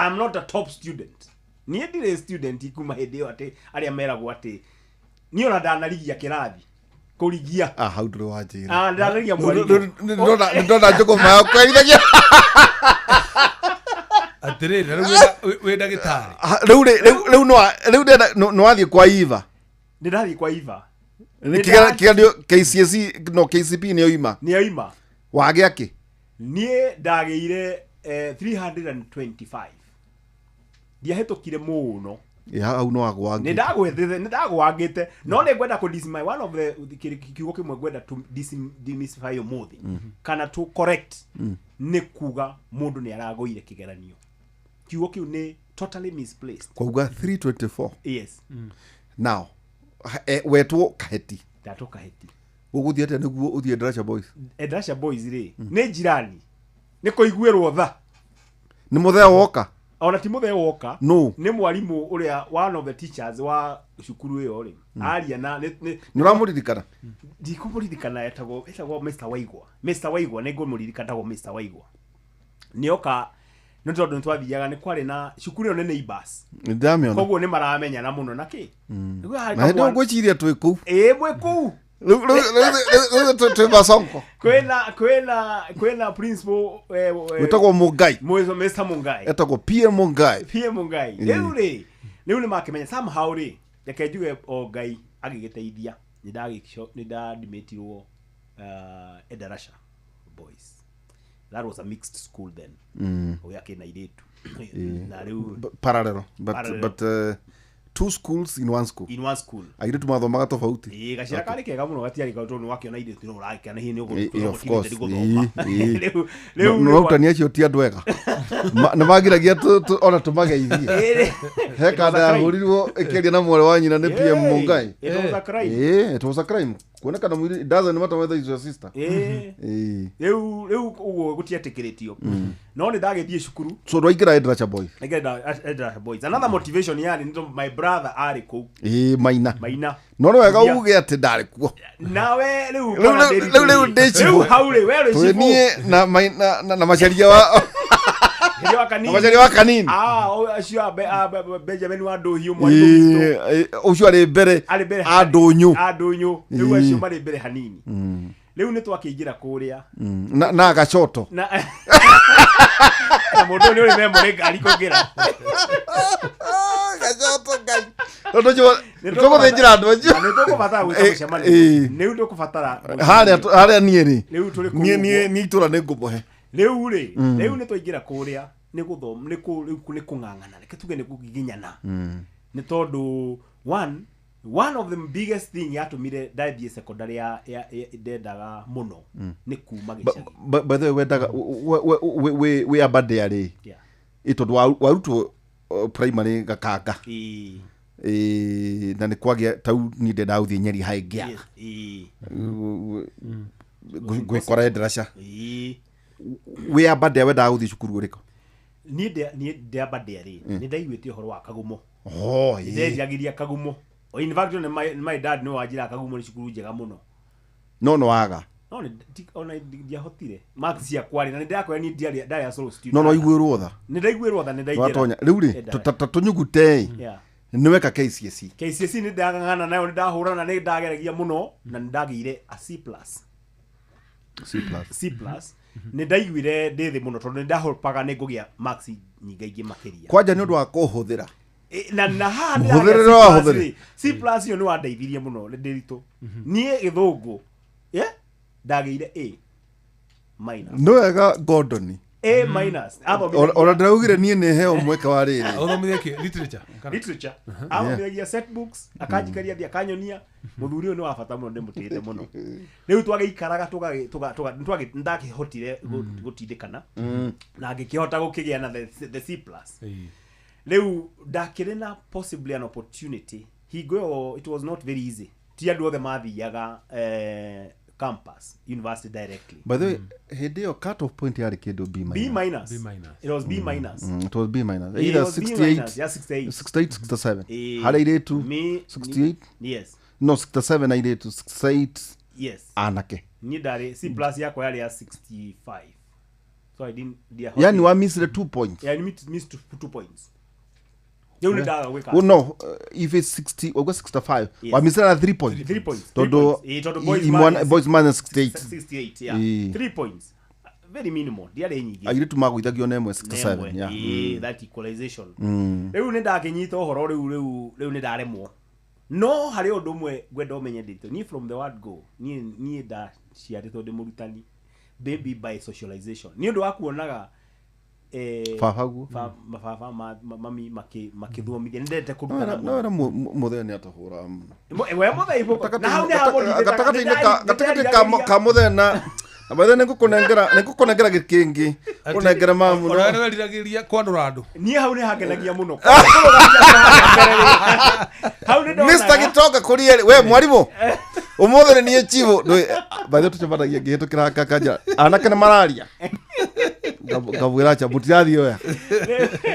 I'm not a top student. Niĩ ndirĩ student kuma hĩndĩ ĩyo atĩ arĩa meragwo atĩ niĩ ona ndanarigia kĩrathi. Kũrigia. Ah, hau ndũrĩ wanjĩra. Ah, ndanarigia mwarimũ. Ndona njũgũma yakwa ĩrithagia. Atĩrĩrĩ, na rĩu wĩ ndagĩtarĩ. Rĩu rĩ, rĩu rĩu ndĩrenda nĩ wathiĩ kwa Eva. Nĩ ndathiĩ kwa Eva. Nĩ kĩgeranio KCSE no KCP nĩ yoima. Nĩ yoima. Wagĩa kĩ? Niĩ ndagĩire 325. Ndiahĩtũkire mũno. Ya hau no wagwangĩte. Nĩ ndagwangĩte no nĩ ngwenda kũ dismay one of the kiugo kĩmwe ngwenda to demystify ũmũthĩ kana to correct nĩ kuga mũndũ nĩ aragũire kĩgeranio. Kiugo kĩu nĩ totally misplaced. Kwauga 324. Yes. Now, wetwo Kaheti. Ndatwo Kaheti. Ũgũthiĩ atĩa nĩguo ũthiĩ Endarasha Boys? Endarasha Boys rĩ, nĩ njirani. Nĩ kũiguĩrwo tha. Nĩ mũthee woka? Ona ti mũthee woka. No. Nĩ mwarimũ ũrĩa one of the teachers wa cukuru ĩyo rĩ. Aria na nĩ Nĩ ũramũririkana? Ndikũmũririkana, etagwo Mr. Waigwa. Mr. Waigwa nĩ ngũmũririkana, etagwo Mr. Waigwa. Nĩoka nĩ tondũ nĩ twathiaga, nĩ kwarĩ na cukuru ĩyo nĩ neighbors. Nĩ ndĩramĩona. Koguo nĩ maramenyana mũno na kĩ. Nĩguo harĩ Na hĩndĩ ĩyo kamwana- ngwĩciria twĩ kũu. Ĩĩ, mwĩ kũu. Rĩu twĩ Masonko. Kwĩna principal Wĩtagwo Mũngai. Mr. Mungai. Etagwo PM Mungai. PM Mungai. Rĩu rĩ, rĩu nĩ makĩmenya somehow rĩ, reke njuge o Ngai agĩgĩteithia. Nĩ ndadimitirwo Endarasha Boys. That was a mixed school then. Ũrĩa kĩna airĩtu. Na rĩu Parallel. But, Parallel. but two schools in one school. In one school. Airĩtu mathomaga tofauti. Ĩĩ, gacĩra karĩ kega mũno gatiarĩ kau tondũ nĩwakĩona airĩtu no ũrakĩona hihi nĩ Ĩĩ, of course. gũthoma. Ĩĩ. Rĩu No arutani acio ti andũ ega. Nĩ magiragia ona tũmageithie. He kanda yahũrirwo ĩkĩaria na mwarĩ wa nyina nĩ PM Mungai. It was a crime. Ĩĩ, it was a crime. Kuonekana mwiri, it doesn't matter whether it's your sister. Ĩĩ. Ĩĩ. Rĩu ũguo gũtietĩkĩrĩtio. No nĩ ndagĩthiĩ cukuru. So ndwaingĩra Endarasha Boys. Ndaingĩra Endarasha Boys. Another motivation yarĩ nĩ tondũ my brother arĩ kũu. Ĩĩ, Maina. Maina. No nĩ wega Thia. uge atĩ ndarĩ kuo. Nawe rĩu Rĩu- kana rĩu ndĩ rĩu cibũ. hau rĩ, we rĩ Twĩ cibũ. niĩ na na macaria wa Hĩndĩ wa kanini. na macaria wa kanini. Ah, acio a Benjamin wa Ndũhiũ mwarimũ witũ. Ĩĩ, ũcio arĩ mbere Arĩ mbere a Ndũnyũ. A Ndũnyũ. Rĩu Ĩĩ. acio marĩ mbere hanini. Rĩu nĩ twakĩingĩra kũrĩa. Na gacoto. Na mũndũ ũyũ nĩ ũrĩ memory ngari kũngĩra. Gacoto Ngai. Tondũ ũcio tũgũthĩnjĩra andũ acio. Na nĩ tũkũbatara gwĩka Ĩĩ, mũcemanio. ĩĩ. Rĩu tũkũbatara Harĩa niĩ rĩ. Rĩu tũrĩ kũu Niĩ niĩ ũguo. niĩ itũra nĩ ngũmũhe. Rĩu rĩ, rĩu nĩ twaingĩra kũrĩa nĩ gũthoma nĩ kũ rĩu nĩ kũng'ang'ana reke tuge nĩ kũgiginyana nĩ tondũ one of the biggest thing yatũmire ndathiĩ secondary ya ndendaga mũno nĩ kuma gĩcagi. By the way wendaga wĩ Aberdare rĩ. Yeah. Ĩ tondũ warutwo primary Gakanga. Ĩĩ. Ĩĩ, na nĩ kwagĩa tau niĩ ndendaga gũthiĩ Nyeri High ngĩaga. Yes. Ĩĩ. Gwĩkora Endarasha. Ĩĩ. Wĩ Aberdare wendaga gũthiĩ cukuru ũrĩkũ? Niĩ ndĩ Aberdare rĩ, nĩ ndaiguĩte ũhoro wa Kagumo. Oh, ĩĩ. Ndenjagĩria Kagumo. In fact, my dad nĩ wanjĩraga Kagumo nĩ cukuru njega mũno. No nĩ waga. No ona ndiahotire marks ciakwa rĩ, na nĩ ndĩrakwĩra niĩ ndiarĩ ndarĩ a solo student. No no iguĩrwo tha. Nĩ ndaiguĩrwo tha, nĩ ndaingĩra. Watonya. Rĩu rĩ, Endarasha. ta tũnyugute ĩ. Yeah. Nĩ weka KCSE. KCSE nĩ ndang'ang'ana nayo, nĩ ndahũrana, nĩ ndageragia mũno na nĩ ndagĩire a C plus. C plus. C plus. Nĩ ndaiguire ndĩ thĩ mũno tondũ nĩ ndahopaga nĩ ngũgĩa marks nyingaingĩ makĩria. Kwanja nĩ ũndũ wa kũhũthĩra. Na haha Mũhũthĩrĩre ndĩragĩa wa C plus hũthĩre. rĩ, C plus ĩyo nĩ wandeithirie mũno nĩ ndĩritũ. Niĩ gĩthũngũ, yeah, ndagĩire A minus. Nĩ wega Gordon. A minus. Ona ndĩraugire niĩ nĩ heo mweke wa rĩrĩ. Ũthomithia kĩ? Literature? Kana? Literature. Athomithagia set books, akanjikaria thĩ akanyonia. Mũthuri ũyũ nĩ wa bata mũno, ndĩmũtĩĩte mũno. Rĩu twagĩikaraga ndakĩhotire gũtindĩkana na ngĩkĩhota gũkĩgĩa na the C plus. Ĩĩ. Rĩu ndakĩrĩ na possibly an opportunity. Hingo ĩyo it was not very easy, ti andũ othe mathiaga. campus university directly. By the way, hĩndĩ ĩyo cut off point yarĩ kĩndũ B B minus. minus. B minus. It was B minus. It was B minus. It Either was B 68, minus, yeah, 68. 68, 67. Eh, Harĩ airĩtu me 68, yes. no 67 airĩtu, 68 Yes. anake. Niĩ ndarĩ C plus yakwa yarĩ ya 65. So I didn't dia. Yani wamisire 2 points. Yeah, I missed 2 points. Rĩu nĩ ndaga gwĩka. Well, no, if it's 60, wagua 65, Yes. wamisire na 3 points. 3 points. Three Tondũ points. Eh, tondũ boys imwana- minus boys minus 68. 68, yeah. Eh. 3 points. Very minimal. Ndiarĩ nyingĩ. Airĩtu magũithagio na ĩmwe 67, Nemwe. yeah. Ĩĩ, that equalization. Rĩu nĩ ndakĩnyita ũhoro rĩu rĩu rĩu nĩ ndaremwo. No harĩ ũndũ ũmwe ngwenda ũmenye nditũ. Niĩ from the word go, niĩ ndaciarĩtwo ndĩ mũrutani. Baby by socialization. Nĩ ũndũ wa kuonaga Baba guo. Mababa mami makĩthomithia. Nĩ ndendete kũrutana No mũno. era mũthee nĩ atũhũraga mũno. We mũthee iboko. Na hau nĩ hamũnyitĩte- Gatagatĩ ka mũthee na bathe nĩ ngũkũnengera gĩkĩngĩ ũnengere mamu Ona nĩ weriragĩria kwanũra andũ. Niĩ hau nĩ hangenagia mũno. Hau nĩ Mr. ndonaga. Gitonga kũri erĩ we mwarimũ ũmũthĩ nĩ niĩ chibu bathe tũcemanagia ngĩhĩtũkĩra kanja anake nĩ mararia ngabwĩra acha mũtirathiĩ oya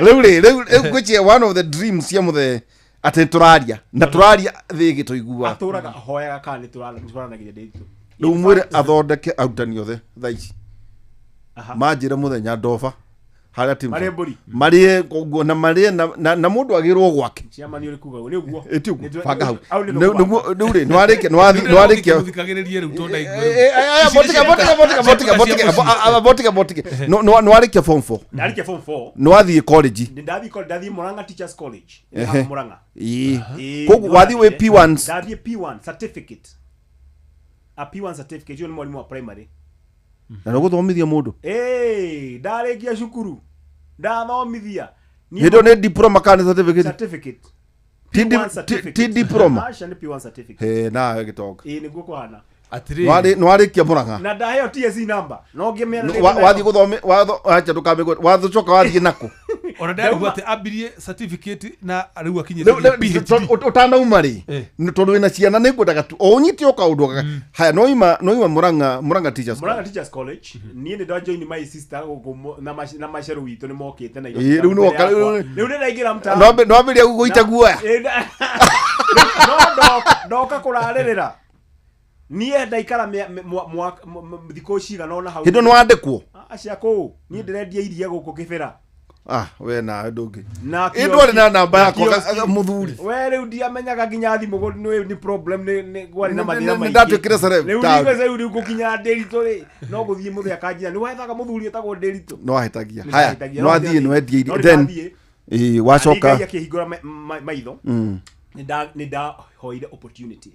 rĩu rĩ rĩu ngwĩciria one of the dreams cia mũthee atĩ tũraria na tũraria thĩ ĩgĩtũigua Atũraga ahoyaga kana nĩ tũranagĩria ndĩritũ. rĩu mwĩre athondeke arutani othe thaa ici Aha. manjĩre mũthenya ndoba harĩa Timson. Marĩe mbũri. marĩe ũguo na marĩe na mũndũ agĩrwo gwake Chairman ũrĩ kuga ũguo, nĩ ũguo. ĩti ũguo Nĩ banga hau hau nĩ Nĩ- tũkũbanga. nĩguo- rĩu rĩ nĩwarĩkia nĩwarĩkia Mũthikagĩrĩrie rĩu tondũ ndaigua. botige botige botige botige botige botige botige nĩwarĩkia form 4 Ndarĩkia form 4. nĩwathiĩ college. Nĩ ndathiĩ college, ndathiĩ Murang'a Teachers College. Ehe. Haha Murang'a. Ĩĩ. Ĩĩ, Koguo nĩ wathiĩ wĩ ndathire. P1. Ndathiĩ P1 certificate. A P1 certificate ũyũ nĩ mwarimũ wa primary. Na nĩgũthomithia mũndũ Ĩĩ, ndarĩkia cukuru. Ndathomithia. Niĩ hĩndĩ ĩyo nĩ diploma kana nĩ certificate? Certificate. Ti P1 certificate. ti diploma? Aca nĩ P1 certificate. He nawe gĩtonga. Ĩĩ, nĩguo kũhana. Atĩrĩrĩ. Nĩwarĩkia Murang'a. Na ndaheo TSC number. No ngĩmera Wathiĩ gũthome acha ndũkamĩgwe wathicoka wathiĩ nakũ? Ona ndarigwo atĩ ambirie certificate na rĩu akinyĩte Rĩu- nginya rĩu- PhD. ũtanauma rĩ Eh. tondũ wĩna ciana nĩ ngwendaga tu o ũnyite o kaũndũ gaka haya noima Murang'a Teachers Murang'a Teachers College. Niĩ nĩ ndajoin my sister gũkũ na maceru witũ nĩ mokĩte na Ĩĩ, rĩu nĩwoka- rĩu- rĩu nĩ ndaingĩra mtaa. Nwambĩrĩria gũita guoya. Ĩĩ, no ndoka kũrarĩrĩra niĩ ndaikara thikũ cigana ũna hau. Hĩndĩ ĩyo nĩwandĩkwo? Acia kũu niĩ ndĩrendia iria gũkũ kĩbĩra. Ah, we nawe ndũngĩ Na Ĩ, ndwarĩ na namba na yakwa kioski. mũthuri. We rĩu ndiamenyaga nginya thimũ nĩ problem nĩ kwarĩ na Nĩ- mathĩna nĩ- maingĩ. nĩ ndatuĩkire celeb Rĩu town. nĩguo rĩu rĩu gũkinya Ndĩritũ rĩ no gũthiĩ mũthĩ akanjĩra nĩ wethaga mũthuri wĩtagwo Ndĩritũ. Nĩwahĩtagia. Nĩ Haya, ndahĩtagia, nĩwathiĩ no nĩwendia iria nĩ then ndathiĩ. ĩĩ, wacoka. Ngai akĩhingũra maitho. Nĩ ndahoire opportunity.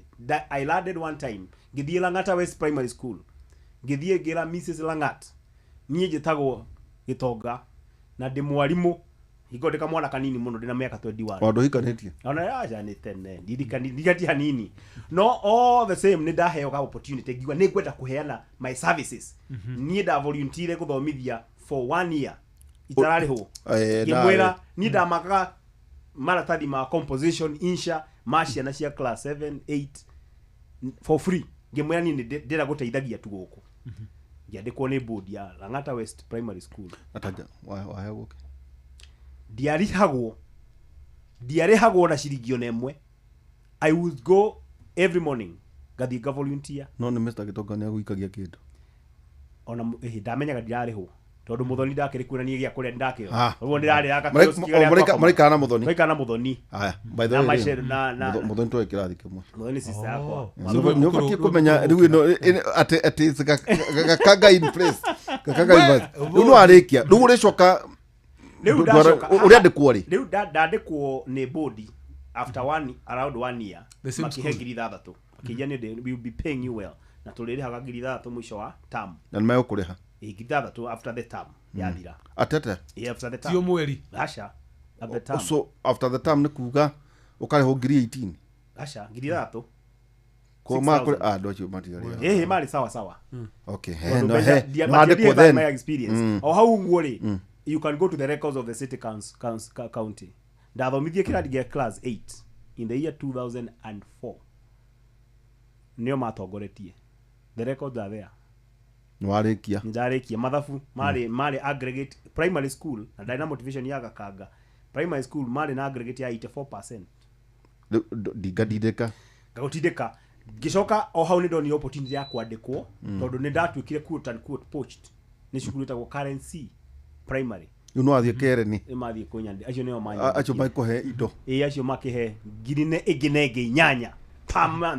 I landed one time ngĩthiĩ Lang'ata West Primary School, ngĩthiĩ ngĩra Mrs Lang'at niĩ njĩtagwo Gĩtonga na ndĩ mwarimũ hingo ndĩ kamwana kanini mũno ndĩ na mĩaka 21. Wandũhikanĩtie? Ona aca nĩ tene ndirikani ndigati hanini no all the same nĩ ndaheo ka opportunity ngiuga nĩ ngwenda kũheana my services. Niĩ nda volunteer gũthomithia for one year itararĩhwo. Eh, Ngĩmwĩra nawe. niĩ ndamakaga maratathi ma composition insha ma ciana cia class 7 8 for free. Ngĩmwĩra niĩ nĩ ndĩrenda gũteithagia tu gũkũ. Ngĩandĩkwo nĩ board ya Lang'ata West Primary School. Atanja waheagwo kĩ? Ndiarĩhagwo na ciringi ona ĩmwe. I would go every morning ngathiĩ nga volunteer. No nĩ Mr. Gitonga nĩ agũikagia kĩndũ? Ona ĩhĩ, ndamenyaga ndirarĩhwo tondũ mũthoni ndakĩrĩ kuo na niĩ gĩa kũrĩa ndakĩo Ah. ũguo ndĩrarĩaga Maraikara na mũthoni? Maraikara na mũthoni. Haya, by the Na way maceru mũthoni twarĩ kĩrathi kĩmwe. Mũthoni sister yakwa. Oh. Nĩ ũbatiĩ kũmenya rĩu ĩno atĩ atĩ gakanga in place, gakanga in place. Rĩu nĩwarĩkia, rĩu ũrĩcoka Rĩu ndacoka ũrĩandĩkwo rĩ? Rĩu ndandĩkwo nĩ board after one around one year. The same Makĩhe school. 6,000 makĩnjia nĩ we will be paying you well na tũrĩrĩhaga 6,000 mũico wa term. Na nĩ megũkũrĩha? Ĩ, 6,000 after the term yathira. Atete? Ĩ, after the Ti o term. mweri. Aca, after the term. So after the term nĩ kuga ũkarĩhwo 18,000? Aca, 6,000. Ko makũrĩ andũ acio matiarĩhaga? Ĩhĩ, marĩ sawa sawa. Okay, he Tondũ no mbeca- he matiathiĩ nĩwandĩkwo by then. my experience o hau ũguo rĩ, you can go to the records of the city council, council, county. Ndathomithie kĩrathi gĩa class 8 in the year 2004 nĩo matongoretie. The records are there. Nĩ warĩkia. Ndarĩkia mathabu marĩ aggregate primary school, na ndarĩ na motivation ya Gakanga. Primary school marĩ na aggregate ya 84%. Ndingatindĩka. Ngagũtindĩka. Ngĩcoka o hau nĩ ndonire opportunity ya kwandĩkwo, tondũ nĩ ndatuĩkire quote and quote poached nĩ cukuru ĩtagwo Currency Primary. Rĩu no wathiĩ Kereni. Nĩ mathiĩ kũnyandĩ acio nĩo Acio makũhe indo. Ĩĩ, acio makĩhe ngiri ne ĩngĩ na ĩngĩ inyanya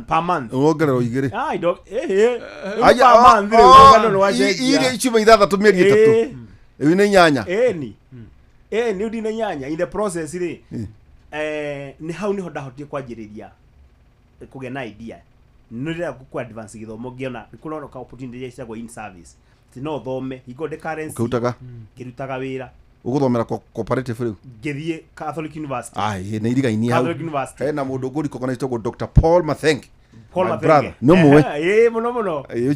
per month. Wongererwo igĩrĩ. Ah, indo ĩĩ Aja, per month rĩu ũgano nĩ wacenjia. Iria ciuma ithathatũ mĩeri ĩtatũ. Rĩu nĩ inyanya. Ĩni ĩni ndina inyanya in the process rĩ, nĩ hau nĩho ndahotire kwanjĩrĩria kũgĩa na idea. Nĩ ndĩrenda ku advance gĩthomo, ngĩona kũroneka opportunity iria ciĩtagwo in service, atĩ no thome hingo ndĩ Currency. Ũkĩrutaga. Ngĩrutaga wĩra. Ũgũthomera cooperative rĩu. Ngĩthiĩ Catholic University. Ah, ĩ nĩ irigainie hau. Catholic University. Hena mũndũ ngũrikogana wĩtagwo Dr. Paul Mathenge. Paul My Mathenge. brother. Nĩ ũmũĩ? Ĩĩ, mũno mũno. Ĩ,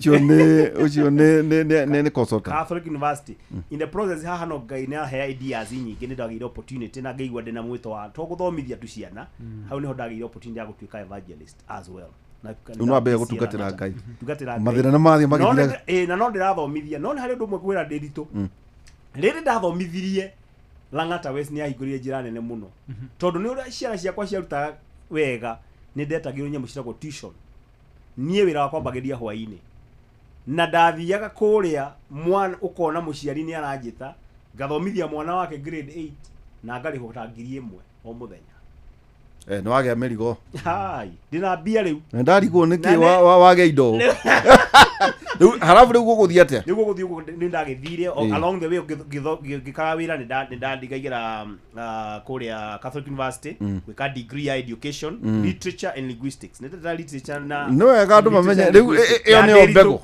ũcio nĩ consultant. Catholic University. In the process haha no Ngai nĩ ahea ideas nyingĩ, nĩ ndagĩire opportunity na ngĩigua ndĩna mwĩto wa to gũthomithia tu ciana. Hau nĩho ndagĩire opportunity ya gũtuĩka evangelist as well. Na Rĩu no wambĩrĩria gũtungatĩra Ngai. Tungatĩra Ngai. Mathĩna nĩ mathiĩ No magĩthiraga. Na no ndĩrathomithia, no nĩ harĩ ũndũ ũmwe kwĩra Ndĩritũ. Rĩrĩ ndathomithirie Lang'ata West nĩ yahingũrire njĩra nene mũno, tondũ nĩ ũrĩa ciana ciakwa ciarutaga wega, nĩ ndetagĩrwo nyamũ ciĩtagwo tuition. Niĩ wĩra wakwa mbagĩria hwaĩ-inĩ, na ndathiaga kũrĩa mwana ũkona mũciari nĩ aranjĩta ngathomithia mwana wake grade 8 na ngarĩhwo ta 1,000 o mũthenya. Nĩ wagĩa mĩrigo. Hai, ndĩna mbia rĩu. Na ndarigwo nĩkĩ Na nĩ- wagĩa indo. Rĩu halafu rĩu gũgũthiĩ atĩa? Nĩguo gũthiĩ ũguo nĩ ndagĩthire along the way ngĩkaga wĩra, nĩ ndandigaigĩra kũrĩa Catholic University gwĩka degree ya education, literature and linguistics. Nĩ ndĩra literature na Nĩ wega andũ mamenye literature and rĩu linguistics. ĩyo Ya nĩyo Ndĩritũ. mbegũ.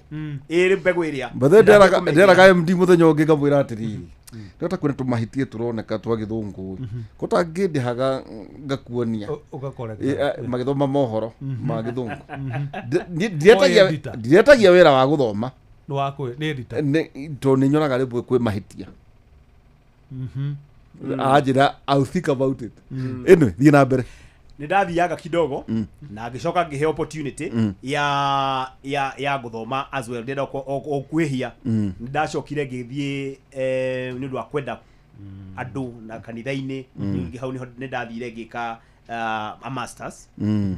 Ĩrĩ mbegũ ĩrĩa Bathe Ndĩrathiĩ nderaga MD mũthenya ũngĩ ngamwĩra atĩrĩrĩ, ndĩrota kwĩna tũmahĩtie tũroneka twa gĩthũngũ ko tangĩndĩhaga ngakuonia. Ũgakoreka. Magĩthoma mohoro ma gĩthũngũ. Niĩ O editor. ndiretagia wĩra wa gũthoma. Nĩ wakwĩ nĩ editor. Tondũ nĩ nyonaga rĩmwe kwĩ mahĩtia. Anjĩra I'll think about it. Anyway, thiĩ na mbere. Nĩ ndathiaga kidogo na ngĩcoka ngĩheo opportunity ya gũthoma as well. Ndĩrenda o kwĩhia, nĩ ndacokire ngĩthiĩ nĩ ũndũ wa kwenda andũ na kanitha-inĩ. Ningĩ hau nĩho nĩ ndathire ngĩka a masters.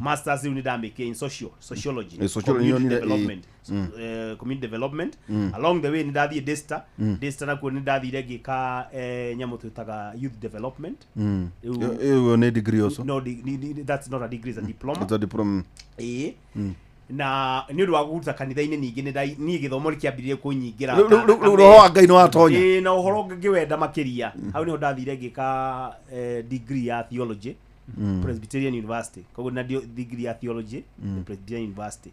Masters rĩu nĩ ndamĩkire in sociology, Sociology community nĩ nyonire, development. Community development. Along the way nĩ ndathiĩ Daystar, nakuo nĩ ndathire ngĩka nyamũ twĩtaga youth development. Rĩu- Ĩyo nĩ degree also. No, that's not a degree, it's a diploma. It's a diploma. Ĩĩ, na nĩ ũndũ wa kũruta kanitha-inĩ ningĩ niĩ gĩthomo nĩkĩambĩrĩirie kũnyingĩra. Rĩu roho wa Ngai nĩ watonya. Ĩĩ, na ũhoro ngĩwenda makĩria, hau nĩho ndathire ngĩka degree ya theology, Presbyterian University. Koguo na degree ya theology, Presbyterian University.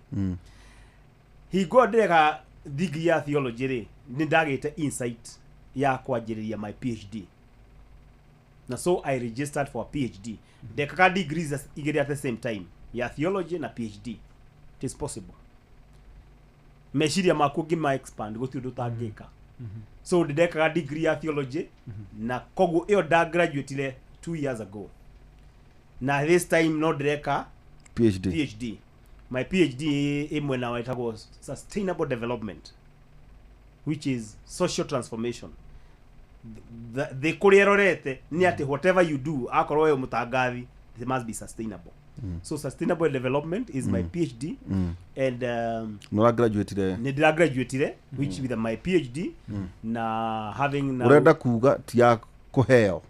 Hingo ĩyo ndĩreka degree ya theology rĩ, nĩ ndagĩte insight ya kwanjĩrĩria my PhD, na so I registered for a PhD. Ndekaga degrees igĩrĩ at the same time, ya theology na PhD. It is possible. Meciria maku ngĩma expand, gũtirĩ ũndũ ũtangĩka. So ndĩndekaga degree ya theology, na koguo ĩyo nda graduatire 2 years ago, na this time no ndĩreka PhD. PhD. My PhD ĩ mwena wetagwo sustainable development, which is social transformation. Thĩ kũrĩa ĩrorete nĩ atĩ whatever you do, akorwo wĩ mũtangathi, it must be sustainable. So sustainable development is my PhD and Nĩ ũragraduatire. nĩ ndĩragraduatire which with my PhD na having now, Ũrenda kuga ti ya kũheo.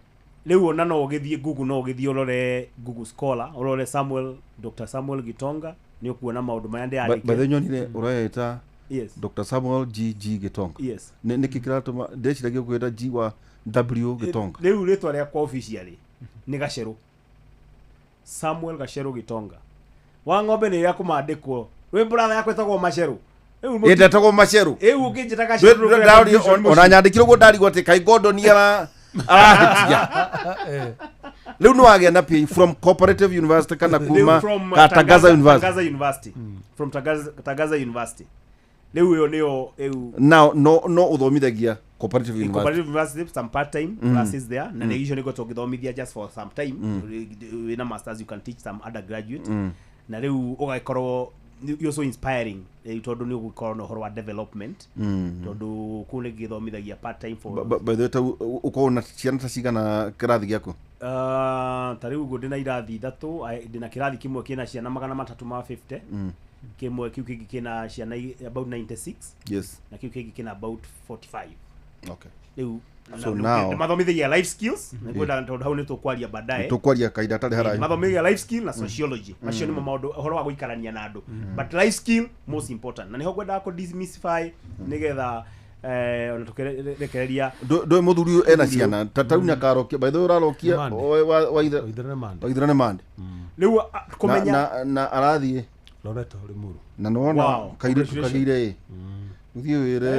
Rĩu ona no ũgĩthiĩ Google, no ũgĩthiĩ ũrore Google Scholar, ũrore Samuel, Dr. Samuel Gitonga, nĩ ũkuona maũndũ marĩa By ndĩrandĩkĩte. the nyonire ũreita Yes. Dr. Samuel G G Gitonga. Yes. Nĩkĩ kĩratũma ndeciragia ũkwĩta G wa W Gitonga? Rĩu rĩtwa rĩakwa officially nĩ Gacerũ, Samuel Gacerũ Gitonga. Wa ng'ombe nĩ rĩa kũmandĩkwo wĩ brother yakwa ĩtagwo Macerũ. Rĩu Ĩ ndetagwo Macerũ. Rĩu ũngĩnjĩta Gacerũ ndũkũrĩa confusion Ona mũciĩ. nyandĩkire ũguo ndarigwo atĩ kaĩ Gordon arahĩtia. Rĩu nĩ wagĩa na PhD from Cooperative University kana Rĩu kuma from ka Tangaza University? Tangaza University. From Tangaza University. Rĩu ĩyo nĩyo rĩu. Now no ũthomithagia Cooperative University? Cooperative University, some part time classes there, na nĩ icio nĩguo tũngĩthomithia just for some time. Wĩna masters, you can teach some undergraduate, na rĩu ũgagĩkorwo You're so inspiring, tondũ nĩ ũgũkorwo na ũhoro wa development, tondũ kũu nĩ gĩthomithagia part time for By the way, tau ũkorwo na ciana ta cigana kĩrathi gĩaku? Ta rĩu ũguo ndĩna irathi ithatũ. Ndĩna kĩrathi kĩmwe kĩna ciana 350, kĩmwe kĩu kĩngĩ kĩna ciana about 96, na kĩu kĩngĩ kĩna about 45. Rĩu So now- mathomithagia life skills, nĩngwenda tondũ hau nĩ tũkwaria baadaye. Tũkwaria kahinda tarĩ haraihu. Mathomithagia life skill na sociology, macio nĩmo maũndũ ũhoro wa gũikarania na andũ, but life skill most important, na nĩho ngwendaga kũ demystify nĩgetha ona tũkĩrekereria. Ndũĩ mũthuri ũyũ ena ciana ta rĩu nĩakarokia, by the way, ũrarokia. Mande. Waithe. Waithera nĩ mande. Waithera nĩ mande. Rĩu Na- kũmenya na arathiĩ Loreto Limuru. Na nĩwona Wow, kairĩtu congratulations. kagĩire ĩ ũthiĩ wĩre.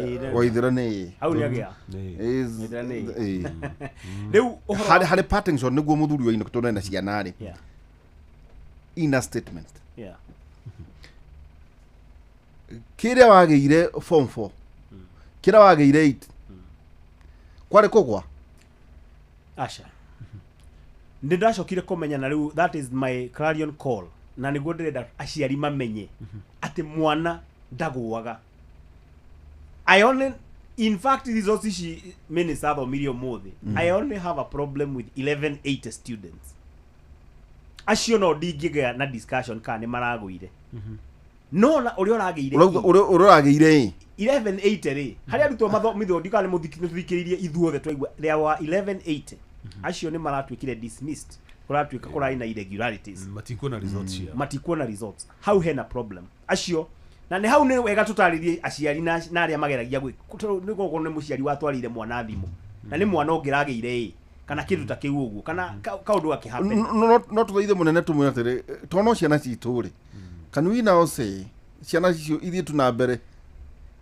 Ĩĩ, Waithera nĩ hau nĩagĩa. Nĩ is Waithera nĩ. Ĩ. Rĩu ũhoro Harĩ parting shot nĩguo mũthuri wa tondũ ena ciana rĩ, in a statement, kĩrĩa wagĩire form 4, kĩrĩa wagĩire 8, kwarĩ kũgwa? Aca, nĩ ndacokire kũmenya, na rĩu that is my clarion call, na nĩguo ndĩrenda aciari mamenye atĩ mwana ndagũaga. I only, in fact, results ici minister athomirie ũmũthĩ, I only have a problem with 1180 students. Acio no ndingĩgĩa na discussion kana nĩ maragũire, no na ũrĩa ũragĩire Ũrauga ũrĩa ũragĩire ĩ? 1180 rĩ, harĩa arutwo mathomithio, ndikana nĩ mũthikĩrĩirie ithuothe twaigua there were 1180, acio nĩ maratuĩkire dismissed, kũratuĩka kũrarĩ na irregularities. Matikuona results ciao. Matikuona results, hau hena problem acio, na nĩ hau nĩ wega tũtarĩrie aciari na arĩa mageragia tondũ nĩ gũkorwo nĩ mũciari watwarĩire mwana thimũ na nĩ mwana ũngĩragĩire ĩ kana kĩndũ ta kĩu ũguo kana kaũndũ gakĩhappen. No tũthaithe mũnene tũmwĩre atĩrĩ, to no ciana citũ rĩ, can we now say ciana icio ithiĩ tu na mbere?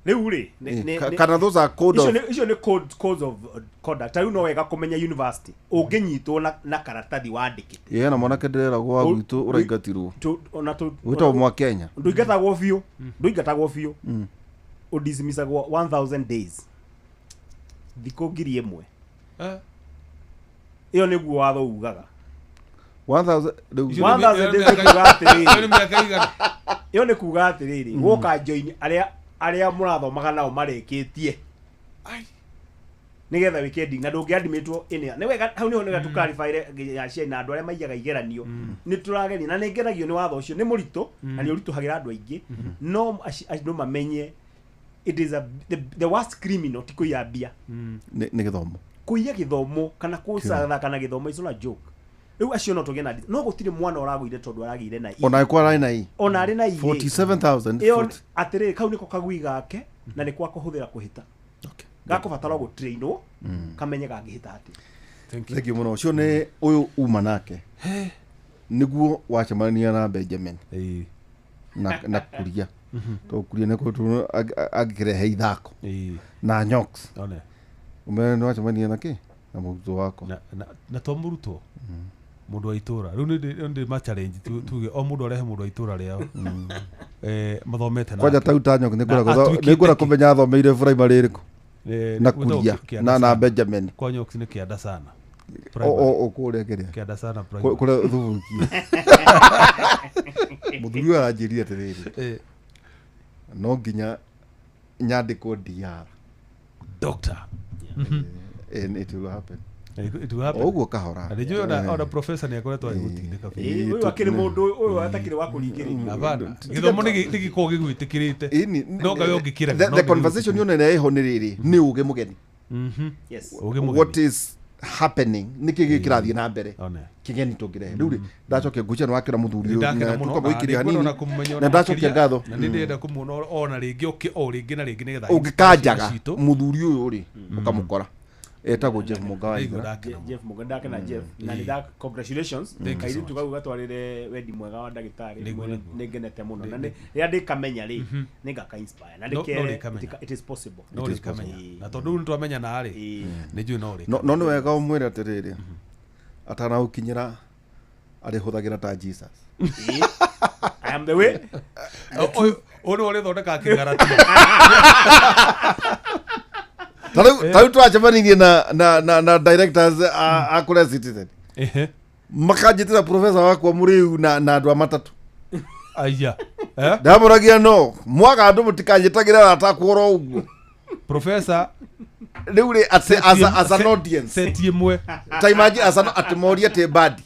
Rĩu rĩ Kana those are code icio of icio nĩ codes of conduct. Ta rĩu no wega kũmenya university ũngĩnyitwo na karatathi wandĩkĩte. Ĩ hena mwanake ndĩreragwo wa gwitũ ũraingatirwo ona wĩtagwo mwa Kenya. Ndũingatagwo biũ, ndũingatagwo biũ, ũdismissagwo 1000 days, thikũ 1000. Ĩyo nĩguo watho ugaga. 1000 rĩu. Icio nĩ 1000 days mĩaka- nĩ kuga atĩrĩrĩ, Ĩyo nĩ mĩaka igana? Ĩyo nĩ kuga atĩrĩrĩ, gũka join arĩa mũrathomaga nao marĩkĩtie nĩgetha wĩke ending na ndũngĩadmitwo ĩnĩa. Nĩ wega hau nĩho nĩwega tũclarify aciari na andũ arĩa maiyaga igeranio. Nĩ tũrageria na nĩ ngeragio nĩ watho ũcio, nĩ mũritũ na nĩ ũritũhagĩra andũ aingĩ, no andũ mamenye it is the worst criminal ti kũiya mbia. Nĩ gĩthomo. Kũiya gĩthomo kana kũcathaka na gĩthomo is not a joke. Rĩu acio no tũgĩe na no gũtirĩ mwana ũragũire tondũ aragĩire na I. Ona kwa ararĩ na I. Ona arĩ na I rĩ, 47,000. Ĩyo atĩrĩrĩ, kau nĩko kagui gake na nĩ kwa kũhũthĩra kũhĩta, gakũbatara gũtrainwo kamenye gangĩhĩta atĩa. Thank you. Thank you mũno. Ũcio nĩ ũyũ uma nake nĩguo wacemania na Benjamin na kuria to kuria nĩ kũ angĩkĩrehe ithako na nyox. One. Ũmere nĩ wacemania na kĩ na mũrutwo wakwa. Na to mũrutwo, mũndũ wa itũra rĩu nĩ ndĩ ma challenge tuge o mũndũ arehe mũndũ wa itũra rĩao mathomete Kwanja nake. tau ta nyox Na atuĩkĩte nĩngwenda kĩ? kũmenya athomeire primary ĩrĩkũ na Gwĩtagwo kuria Kĩanda na Sana. Benjamin. Kwa Nyox nĩ Kĩanda Sana. O kũrĩa kĩrĩa Kĩanda Sana Primary. Kũrĩa thuburukie mũthuri ũyũ aranjĩrire atĩrĩrĩ, no nginya nyandĩkwo DR Doctor. And it will happen. It will happen. O ũguo kahora. Na nĩnjũĩ ona professor nĩ akoretwo agĩgũtindĩka biũ. Ĩĩ, ũyũ akĩrĩ mũndũ ũyũ atakĩrĩ wa kũringĩrĩrio. Hapana, gĩthomo nĩ gĩkoragwo gĩgwĩtĩkĩrĩte. Ĩni, No ngawe ũngĩkĩrega, the no the conversation ndĩgwĩtĩkĩra. yone ĩrĩa ĩho nĩ rĩrĩ, nĩ ũgĩ mũgeni. Ũgĩ mũgeni. What is happening, nĩkĩ gĩ kĩrathiĩ na mbere One. kĩgeni tũngĩrehe rĩu rĩ? Ndacokia ngũcia nĩ wakĩra mũthuri ũyũ, Ndakena na mũno, tũkamũikĩria na hanini nĩngwenda ona kũmũmenya na ona ndacokia makĩria, ngatho. na nĩ ndĩrenda kũmuona ona rĩngĩ oke o rĩngĩ na rĩngĩ nĩgetha Ũngĩkanjaga citũ. mũthuri ũyũ rĩ, ũkamũkora etagwo Jeff Mũnga wa Nĩguo Ithera. ndakena mũno. Jeff Mũga, ndakena Jeff, na nĩ nda congratulations. Thank you so Kairĩtu much. kau gatwarĩre wendi mwega wa ndagĩtarĩ. Nĩguo, nĩguo. Nĩ ngenete mũno na rĩrĩa ndĩkamenya rĩ, nĩ ngaka inspire na No- no ndĩkere rĩkamenya. it is possible. No rĩkamenya. Ĩĩ. Na tondũ rĩu nĩtwamenyana rĩ, Ĩĩ. nĩ njũĩ no No rĩkamenya. no nĩ wega ũmwĩre atĩrĩrĩ, atanaũkinyĩra arĩhũthagĩra ta Jesus. Ĩĩ. I am the way. Ũyũ nĩwe ũrĩthondekaga kĩng'aratio. Ta rĩu twacemanirie na directors a kũrĩa Citizen, makanjĩtĩra professor wakwa mũrĩu na andũ a matatũ. Aya. Ndamoragia no mwaga andũ mũtikanjĩtagĩra arata akwa oro ũguo. Professor Rĩu rĩ atĩ as an audience seti ĩmwe ta imagine as an atĩ morie atĩ Mbadi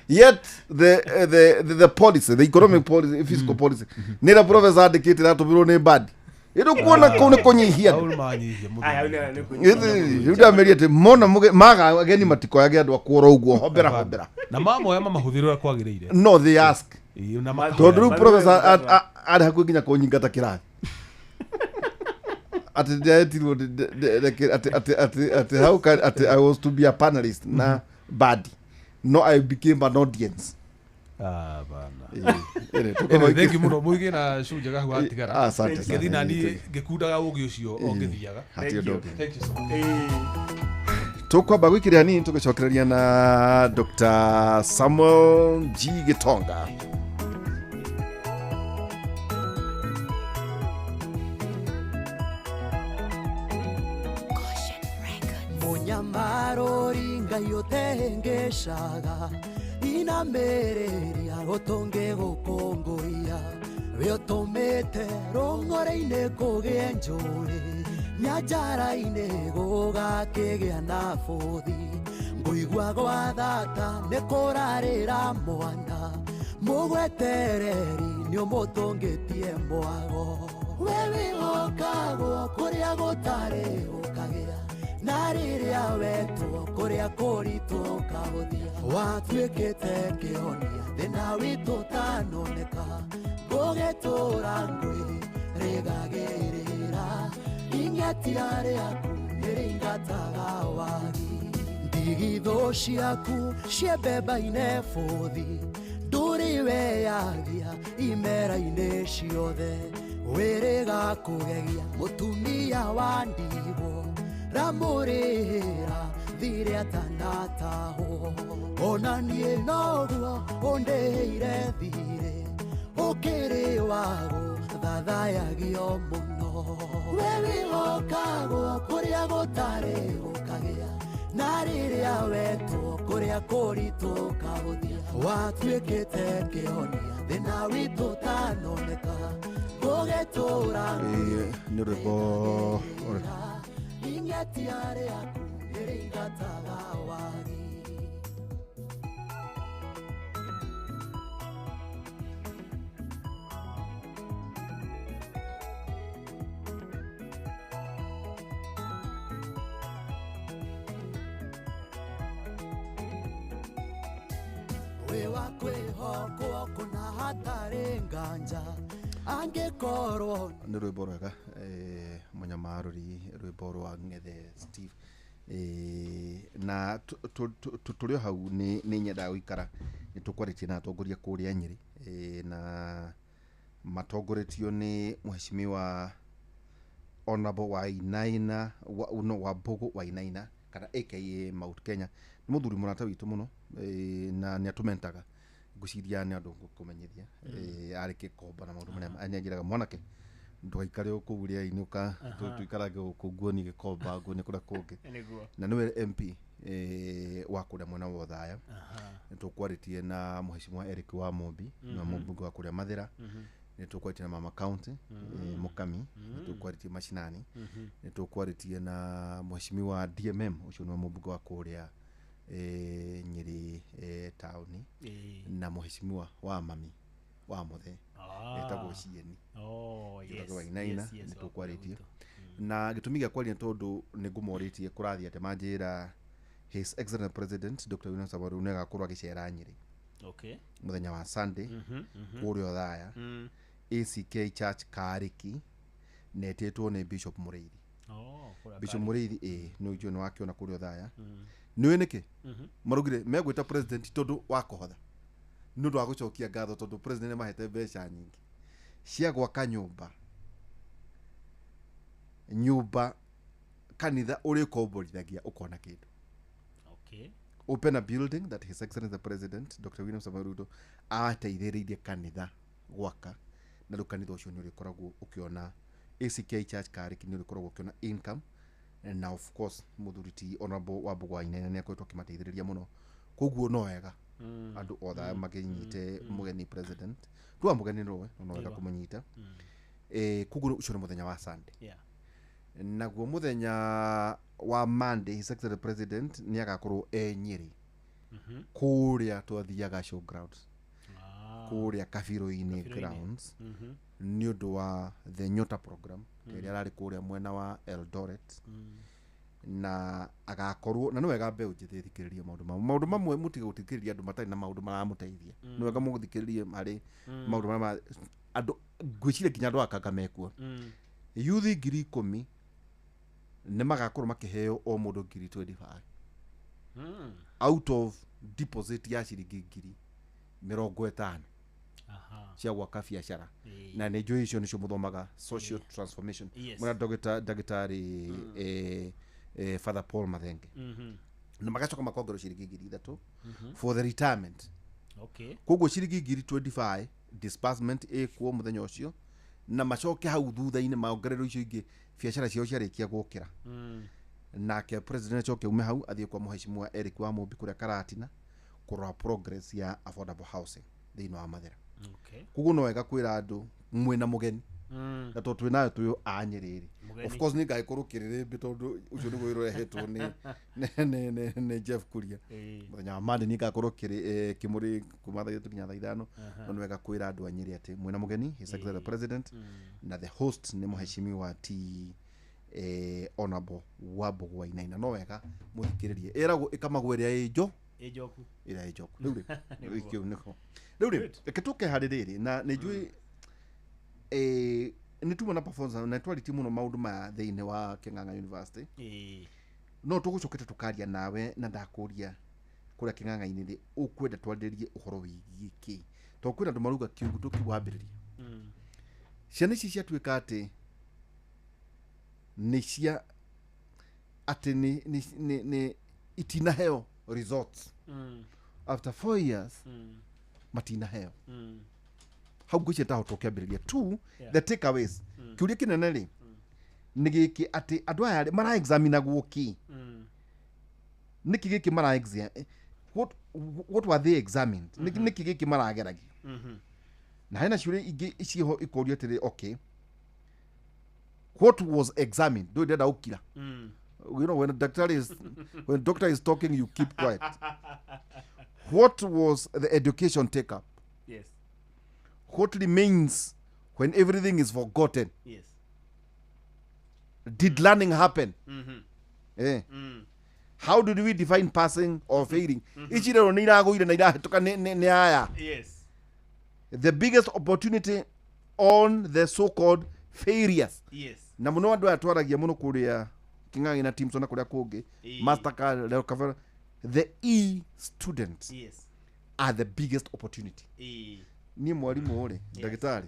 yet the policy, the economic policy, fiscal policy nĩ ĩrĩa professor andĩkĩte ĩratũmĩrwo nĩ Mbadi. Ĩrĩ kuona kũu nĩ kũnyihia hau manyihia Aya, mũthuri. nĩ kũnyihia. Rĩu ndameria atĩ mona maga ageni matikoyage andũ akwa oro ũguo hombera hombera. Na mamoya mamahũthĩre ũrĩa kwagĩrĩire. No they ask. Ĩĩ, na makahoya. Tondũ rĩu professor arĩ hakuhĩ nginya kũnyingata kĩrathi atĩ ndĩretirwo atĩ how can atĩ I was to be a panelist na Mbadi, no I became an audience. Ah, bana. Ĩĩ, Anyway, thank you mũno mũigĩ na show njega hau hatigara. Asante sana. Ngĩthiĩ naniĩ ngĩkundaga ũgĩ ũcio o ngĩthiaga. Hatirĩ ũndũ ũngĩ. Thank you so much. Tũkwamba gwĩkĩra hanini tũgĩcokereria na Dr. Samuel G Gitonga. Munyamarori ngai ũtengeshaga inamĩrĩria ũtũngĩ gũkũngũiya we ũtũmĩte rũng'ore-inĩ kũgĩe njũĩ nyanjara-inĩ gũgakĩgĩa na bũthi ngũigua gwa thata nĩ kũrarĩra mwana mũgwetereri nĩ ũmũtũngĩtie mwago we wĩhokagwo kũrĩa gũtarĩ ũkagĩa na rĩrĩa wetwo kũrĩa kũritũ ũkahũthia watuĩkĩte kĩhonia thĩna witũ ũtanoneka ngũgĩtũra ngwĩ rĩgagĩrĩra ing'etia rĩaku nĩrĩingataga wagi ndigithũ ciaku ciembemba-inĩ bũthi ndũrĩ weyagia imera-inĩ ciothe wĩrĩga kũgegia mũtumia wa ndigwo ramũrĩhĩra thirĩ atanatahwo ona niĩ noguo ũndĩhĩire thirĩ ũkĩrĩ wago thathayagio mũno we wĩhokagwo kũrĩa gũtarĩ gũkagĩa na rĩrĩa wetwo kũrĩa kũritũ ũkahũthia watuĩkĩte kĩhonia thĩna witũ ũtanoneka ngũgĩtũra Nĩ rwĩmbo ing'etia rĩaku nĩrĩingataga wagi. Wĩ wa kwĩhokwo kũna hatarĩ nganja angĩkorwo nĩ rwĩmbo rwega mũnyamarũri rwĩmbo rwa Ng'ethe Steve. Na tũrĩ o hau nĩ nyendaga gũikara nĩ tũkwarĩtie na atongoria kũrĩa Nyĩrĩ na matongoretio nĩ mheshimiwa Honorable Wainaina no Wambugu Wainaina kana aka Mount Kenya. Nĩ mũthuri mũrata witũ mũno na nĩ atũmentaga ngwĩciria nĩ andũ kũmenyithia arĩ gĩkomba na maũndũ marĩa nĩ anjĩraga mwanake ndũgaikare o kũu rĩera-inĩ ũka tũikarage gũkũ nguonie gĩkomba nguonie kũrĩa kũngĩ. Nĩguo. Na nĩwe MP wa kũrĩa mwena wa Othaya. Nĩ tũkwarĩtie na mheshimiwa Eric wa Mumbi na mũmbunge wa kũrĩa Mathĩra. Nĩ tũkwarĩtie na mama county Mũkami. Nĩ tũkwarĩtie mashinani. Nĩ tũkwarĩtie na mheshimiwa DMM ũcio nĩwe mũmbunge wa kũrĩa Nyĩrĩ taũni na mheshimiwa wa mami wa Mũthee etagwo Cieni. Oh, yes. Wainaina Yes, yes, nĩ tũkwarĩtie wa na gĩtũmi gĩa kwaria nĩ tondũ nĩ ngũmorĩtie kũrathiĩ atĩ manjĩra His Excellency President Dr. William Samoei Ruto nĩagakorwo agĩcera Nyĩrĩ Okay. mũthenya wa Sunday kũrĩa Othaya ACK Church Karĩki netĩtwo nĩ Bishop Mũrĩithi. Oh, kũrĩa Bishop Karĩki. Mũrĩithi nĩ ũnjũĩ nĩ wakĩona kũrĩa Othaya. Nĩũĩ nĩkĩ maraugire megwĩta president tondũ wa kũhotha nĩ ũndũ wa gũcokia ngatho tondũ president nĩmahete mbeca nyingĩ cia gwaka nyũmba kanitha ũrĩkomborithagia ũkona kĩndũ. Okay. Open a building that His Excellency the President Dr. William Samoei Ruto ateithĩrĩirie kanitha gwaka na rĩu kanitha ũcio nĩ ũrĩkoragwo ũkĩona ACK Church Karĩki nĩ ũrĩkoragwo ũkĩona income na of course mũthuri ti Honorable Wambugu Wainaina nĩ akoretwo akĩmateithĩrĩria mũno koguo no wega Andũ othe aya makĩnyite mũgeni president tuwa mũgeni nĩwe no wega Nĩguo. kũmũnyita. Koguo ũcio nĩ mũthenya wa Sunday. Naguo mũthenya wa Monday, His Excellency President nĩ agakorwo e Nyĩrĩ kũrĩa twathiaga show grounds, kũrĩa Kabirũ-inĩ Kabirũ-inĩ. grounds, nĩ ũndũ wa the Nyota program ĩrĩa ararĩ kũrĩa mwena wa Eldoret, na agakorwo na nĩ wega mbeũ njĩthĩ ĩthikĩrĩrie maũndũ mamwe, maũndũ mamwe mũtige gũthikĩrĩria andũ matarĩ na maũndũ maramũteithia. Nĩ wega mũthikĩrĩrie harĩ maũndũ marĩa andũ ngwĩciria nginya andũ akanga mekuo. Yuthi 10,000 nĩ magakorwo makĩheo o mũndũ 25,000 out of deposit ya ciringi 50,000 cia gwaka biacara. Na nĩ njũĩ icio nĩcio mũthomaga social transformation. Mwena ndagĩtarĩ Father Paul Mathenge, na magacoka makongerwo ciringi 3,000 for the retirement. Koguo ciringi 25,000 disbursement ĩkuo mũthenya ũcio, na macoke hau thutha-inĩ maongererwo icio ingĩ biacara ciao ciarĩkia gũkĩra. Nake president acoke ume hau athiĩ kwa mũheshimiwa Eric wa Mũmbi kũrĩa Karatina kũrora progress ya affordable housing thĩinĩ wa Mathĩra. Koguo no wega kwĩra andũ mwĩna mũgeni, na tondũ twĩ nayo twĩ a Nyĩrĩ rĩ, Mũgeni. of course nĩ ngagĩkorwo kĩrĩrĩmbĩ tondũ ũcio nĩguo wĩra ũrehetwo nĩ Jeff Kuria. Mũthenya wa Monday nĩ ngakorwo kĩmũrĩ kuma thaa 3 nginya thaa 5. No nĩ wega kwĩra andũ a Nyĩrĩ atĩ mwĩna mũgeni, His Excellency the President, na the host nĩ mũheshimiwa T Honorable Wambugu Wainaina. No wega mũthikĩrĩrie, ĩragwo ĩkamagwo ĩrĩa ĩ njo Ĩnjoku. Ĩrĩa ĩ njoku. Rĩu rĩ, kĩu nĩko rĩu rĩ, reke tũke harĩ rĩrĩ, na nĩ njũĩ nĩ tuma na performance na twaritie mũno maũndũ maya thĩinĩ wa Kĩng'ang'a University. No tũgũcokete tũkaria nawe na ndakũria kũrĩa Kĩng'ang'a-inĩ rĩ, ũkwenda twarĩrĩrie ũhoro wĩgiĩ kĩ, tondũ kwĩna andũ marauga kiugo tũkiwambĩrĩria ciana ici ciatuĩka atĩ nĩ cia atĩ nĩ itinaheo results after 4 years, matinaheo hau ngwĩciria ndahota ũkĩambĩrĩria two. The takeaways, kĩũria kĩnene rĩ nĩ gĩkĩ, atĩ andũ aya rĩ mara examinagwo kĩ? Nĩkĩ gĩkĩ mara what were they examined? Nĩkĩ gĩkĩ marageragio? Na hena ciũria ingĩ ciĩho ikorio atĩrĩ, okay, what was examined? Ndũĩ ndĩrenda gũkira. You know when doctor is talking, you keep quiet. What was the education take up? What remains when everything is forgotten? Did learning happen? How did we define passing or failing? Ici rero nĩ iragũire na irahĩtũka nĩ aya. The biggest opportunity on the so called failures. Na mũno andũ aya twaragia mũno kũrĩa Kĩng'ang'i na Timson na kũrĩa kũngĩ, Mastercard, Leo Kavera, the e students are the biggest opportunity. Niĩ mwarimũ rĩ, ndagĩtarĩ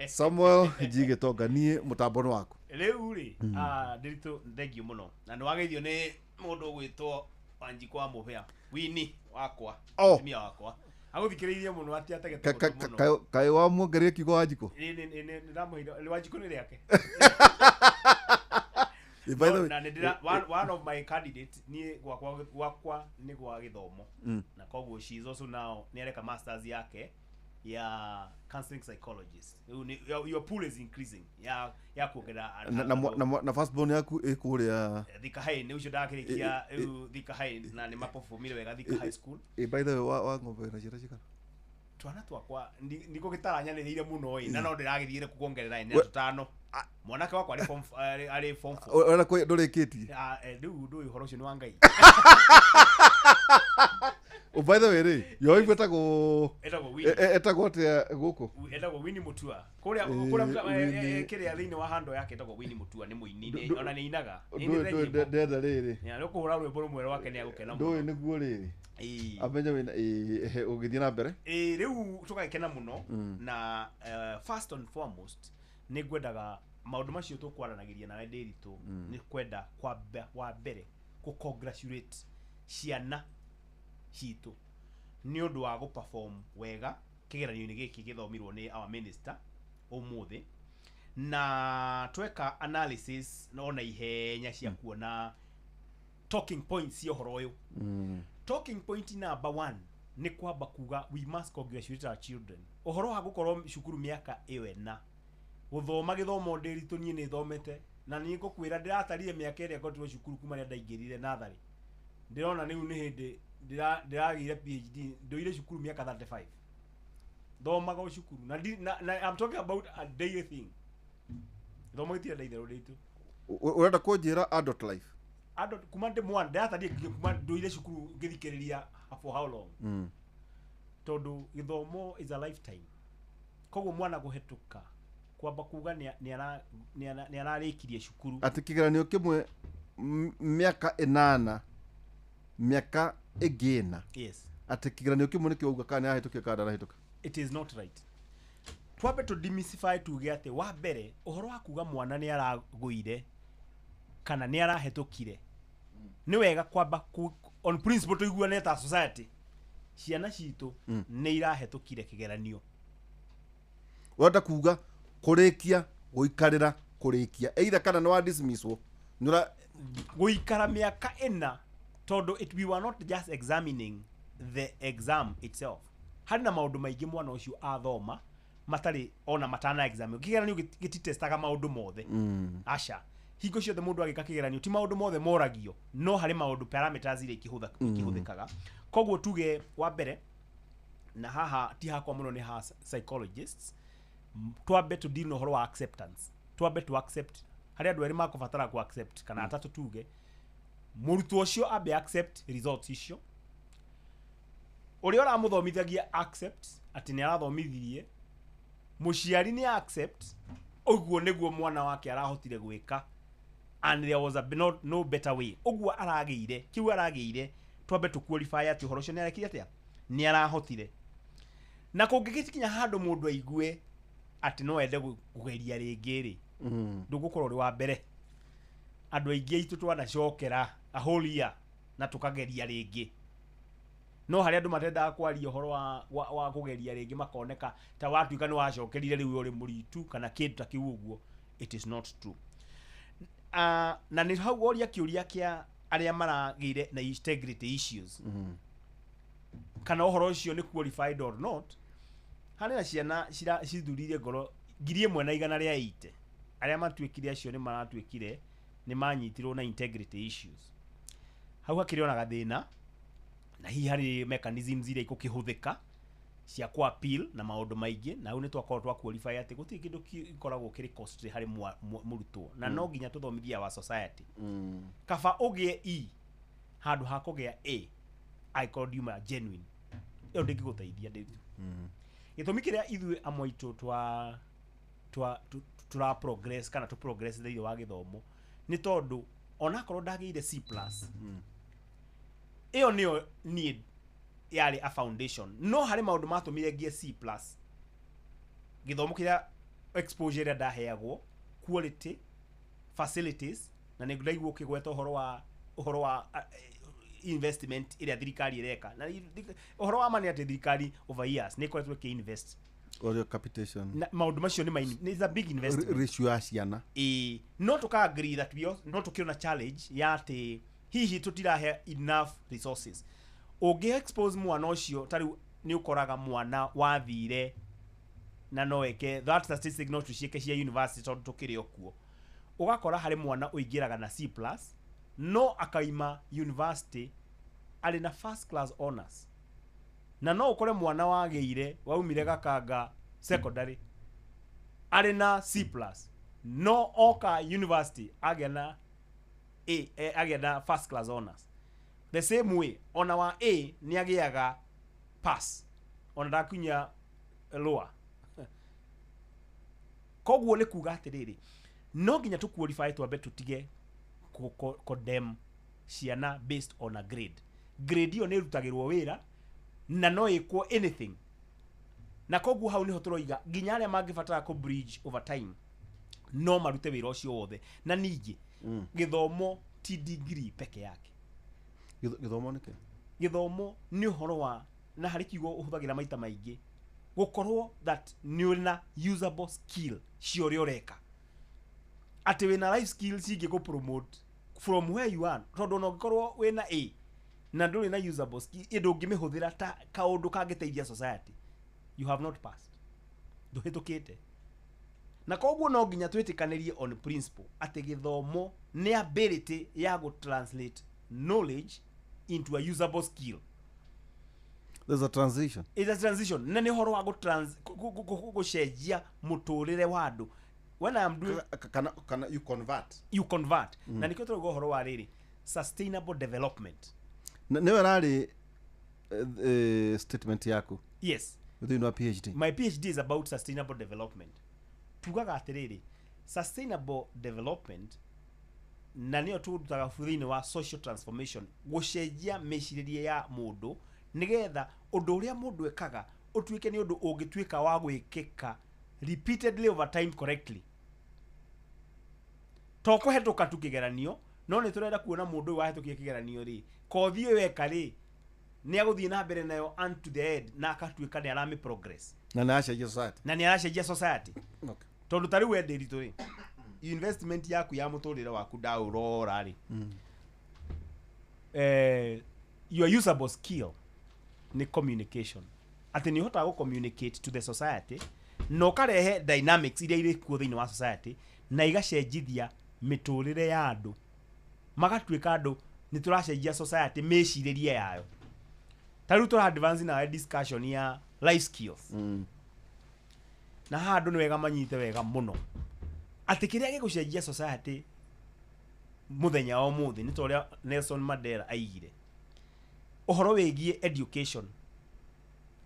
Samuel G Gĩtonga, niĩ mũtambo nĩ waku. Rĩu rĩ, Ndiritu, thank you mũno, na nĩ wageithio nĩ mũndũ ũgwĩtwo Wanjikũ wa Mũbĩa wini wakwa. Mũtumia wakwa agũthikĩrĩirie mũno atĩ ategete gũtũ mũno. Kaĩ wamuongereire kiugo Wanjikũ? Nĩ ndamũheire Wanjikũ nĩ rĩake. By the way, Na nĩ ndĩra one of my candidate niĩ gwakwa nĩ gwa gĩthomo, na koguo she is also now nĩ areka masters yake ya counseling psychologist. Rĩu your pool is increasing ya kuongerera Na first born yaku ĩ kũrĩa? Thika High nĩ ũcio ndakĩrĩkia rĩu Thika High, na nĩ maperformire wega Thika High School. By the way, wa ng'ombe na ciana cigana? Twana twakwa ndikũgĩtaranyanĩrĩire mũno ĩ, na no ndĩragĩthiĩre kuongerera ĩ, nĩ tũtano. Mwanake wakwa arĩ form four. Ona kwĩ ndũrĩkĩtie? Ah, rĩu ndũĩ ũhoro ũcio nĩ wa Ngai. Oh, by the way rĩ, yo ĩgwĩtagwo Etagwo Winnie. Etagwo atĩa gũkũ? Etagwo Winnie Mutua kũrĩa kũrĩa Winnie. kĩrĩa thĩinĩ wa hando yake etagwo Winnie Mutua, nĩ mũini, ona nĩ ainaga. Nĩ Ndũĩ ainĩte ndũĩ nyĩmbo. ndenda rĩrĩ. Nĩ ũkũhũra rwĩmbo rũmwe rwake nĩ agũkena Ndũĩ mũno. nĩguo rĩrĩ amenye wĩna ũgĩthiĩ na mbere. Ĩĩ, rĩu tũgagĩkena mũno na first and foremost nĩ ngwendaga maũndũ macio tũkwaranagĩria nawe Ndĩritũ, nĩ kwenda kwamba wa mbere kũ congratulate ciana citũ nĩ ũndũ wa gũ perform wega kĩgeranio-inĩ gĩkĩ gĩthomirwo nĩ our minister ũmũthĩ, na tweka analysis ona ihenya cia kuona talking points cia ũhoro ũyũ. Talking point number one nĩ kwamba kuga we must congratulate our children. Ũhoro wa gũkorwo cukuru mĩaka ĩyo ĩna gũthoma gĩthomo ndĩritũ, niĩ nĩ thomete na nĩ ngũkwĩra ndĩratarire mĩaka ĩrĩa ngotirwo cukuru kuma rĩrĩa ndaingĩrire natharĩ, ndĩrona rĩu nĩ hĩndĩ ndĩragĩire PhD. Ndũire cukuru mĩaka 35, thomaga o cukuru na I'm talking about a daily thing. Gĩthomo gĩtirĩ na itherũ rĩitũ. Ũrenda kũnjĩra adult life? Andũ kuma ndĩ mwana ndĩratarire nginya kuma ndũire cukuru ngĩthikĩrĩria for how long, tondũ gĩthomo is a lifetime. Koguo mwana kũhetũka kwamba kuga nĩ ararĩkirie cukuru. Atĩ kĩgeranio kĩmwe, mĩaka 8, mĩaka ĩngĩ 4. Yes. Atĩ kĩgeranio kĩmwe nĩkĩo uga kana nĩarahĩtũkia kana ndarahĩtũka. It is not right. Twambe tũ demystify, tuge atĩ wa mbere ũhoro wa kuga mwana nĩ aragũire kana nĩ arahĩtũkire, nĩ wega kwamba on principle tũiguane ta society, ciana citũ nĩ irahĩtũkire kĩgeranio. Ũrenda kuga kũrĩkia gũikarĩra kũrĩkia either kana nĩ wa dismisswo nĩ ũra Gũikara mĩaka 4, tondũ we were not just examining the exam itself, harĩ na maũndũ maingĩ mwana ũcio athoma matarĩ ona matana exam. Kĩgeranio gĩtitestaga maũndũ mothe. Aca, hingo ciothe mũndũ agĩka kĩgeranio ti maũndũ mothe moragio, no harĩ maũndũ parameters iria ikĩhũthĩkaga. Koguo tuge wa mbere, na haha ti hakwa mũno, nĩ ha psychologists, twambe tũ deal na ũhoro wa acceptance. Twambe tu accept harĩ andũ erĩ makũbatara ku accept kana atatũ. Tuge mũrutwo ũcio ambe accept results icio, ũrĩa ũramũthomithagia accept atĩ nĩ arathomithirie, mũciari nĩ accept ũguo nĩguo mwana wake arahotire gwĩka and there was no better way. Ũguo aragĩire kĩu aragĩire, twambe tũ qualify atĩ ũhoro ũcio nĩ arekire atĩa, nĩ arahotire. Na kũngĩgĩkinya handũ mũndũ aigue atĩ no ende kũgeria rĩngĩ rĩ, ndũgũkorwo ũrĩ wa mbere. Andũ aingĩ aitũ twanacokera a whole year na tũkageria rĩngĩ, no harĩ andũ matendaga kwaria ũhoro wa kũgeria rĩngĩ, makoneka ta watuĩka nĩ wacokerire rĩu ũrĩ mũritu kana kĩndũ ta kĩu ũguo. It is not true. Na nĩ hau woria kĩũria kĩa arĩa maragĩire na integrity issues, kana ũhoro ũcio nĩ qualified or not. Harĩ na ciana cithurire ngoro 1180 arĩa matuĩkire acio nĩ maratuĩkire nĩ manyitirwo na integrity issues. Hau hakĩrĩ ona gathĩna, na hihi harĩ mechanisms iria ikũkĩhũthĩka cia ku appeal na maũndũ maingĩ. Na hau nĩ twakorwo twa qualify atĩ gũtirĩ kĩndũ gĩkoragwo kĩrĩ costly harĩ mũrutwo, na no nginya tũthomithie our society kaba ũgĩe E handũ ha kũgĩa A angĩkorwo ndiuma genuine, ĩyo ndĩngĩgũteithia ndĩtu. Gĩtũmi kĩrĩa ithuĩ amwe aitũ twa twa tũra progress kana tũ progress thĩinĩ wa gĩthomo nĩ tondũ onakorwo ndagĩire C plus, ĩyo nĩyo niĩ yarĩ a foundation, no harĩ maũndũ matũmire ngie C plus. Gĩthomo kĩrĩa, exposure ĩrĩa ndaheagwo, quality facilities, na nĩ ndaigua ũkĩgweta ũhoro wa investment ĩrĩa thirikari ĩreka. Na ũhoro wa ma nĩ atĩ thirikari over years nĩ ĩkoretwo ĩkĩ-invest. Ũrĩa capitation. Na maũndũ macio nĩ is a big investment. Ratio ya ciana. Ĩĩ, no tũka agree that we also, no tũkĩona challenge ya atĩ hihi tũtirahe enough resources. Ũngĩ expose mwana ũcio, ta rĩu nĩ ũkoraga mwana wathire na no eke that statistic, no tũciĩke cia university tondũ tũkĩrĩ o kuo, ũgakora harĩ mwana ũingĩraga na C plus no akaima university arĩ na first class honors, na no ũkore mwana wagĩire waumire Gakanga Secondary arĩ na C plus no oka university agĩa na A, agĩa na first class honors. The same way ona wa A nĩ agĩaga pass ona ndakinya lower. Koguo nĩ kuga atĩrĩrĩ, no nginya tũ qualify, twambe tũtige condemn ciana based on a grade. Grade ĩyo nĩ ĩrutagĩrwo wĩra na no ĩkwo anything, na koguo hau niho tũroiga nginya arĩa mangĩbatara kũ bridge over time no marute wĩra ũcio wothe. Na ningĩ gĩthomo ti degree peke yake. Gĩthomo nĩkĩ? Gĩthomo nĩ ũhoro wa, na harĩ kiugo ũhũthagĩra maita maingĩ, gũkorwo that nĩ ũrĩ na usable skill cia ũrĩa ũreka, atĩ wĩna life skills cingĩ kũ promote from where you are, tondũ ona ũngĩkorwo wĩna A Na ndũrĩ na usable skill ndũngĩmĩhũthĩra ta kaũndũ kangĩteithia society, you have not passed, ndũhĩtũkĩte. Na koguo no nginya twĩtĩkanĩrie on principle atĩ gĩthomo nĩ ability ya gũ translate knowledge into a usable skill. There's a transition. It's a transition, na nĩ ũhoro wa gũcenjia mũtũrĩre wa andũ. When I am doing Kana you convert. You convert. Na nĩkĩo tũrauga ũhoro wa rĩrĩ, sustainable development. Nĩwe rarĩ statement yaku? Yes. Thĩinĩ wa PhD. My PhD is about sustainable development. Tugaga atĩrĩrĩ, sustainable development na nĩyo tũrutaga thĩinĩ wa social transformation, gũcenjia mĩcirĩrie ya mũndũ nĩgetha ũndũ ũrĩa mũndũ ekaga ũtuĩke nĩ ũndũ ũngĩtuĩka wa gwĩkĩka repeatedly over time correctly. To kũhetũka tu kĩgeranio, no nĩ tũrenda kuona mũndũ ũyũ wahĩtũkia kĩgeranio rĩ, kothi ĩyo eka rĩ, nĩ agũthiĩ na mbere nayo unto the end na akatuĩka nĩ aramĩ progress. Na nĩ aracenjia society. Na nĩ aracenjia society. Okay. Tondũ ta rĩu we Ndĩritũ rĩ, investment yaku ya mũtũrĩre waku ndaũrora rĩ, your usable skill nĩ communication, atĩ nĩ ũhotaga gũ communicate to the society na ũkarehe dynamics iria irĩ kuo thĩinĩ wa society na igacenjithia mĩtũrĩre ya andũ, magatuĩka andũ nĩ tũracenjia society mĩcirĩrie yayo. Ta rĩu tũra advance nawe discussion ya life skills. Na haha andũ nĩ wega manyite wega mũno atĩ kĩrĩa gĩgũcenjia society mũthenya wa ũmũthĩ nĩ ta ũrĩa Nelson Mandela aigire ũhoro wĩgiĩ education,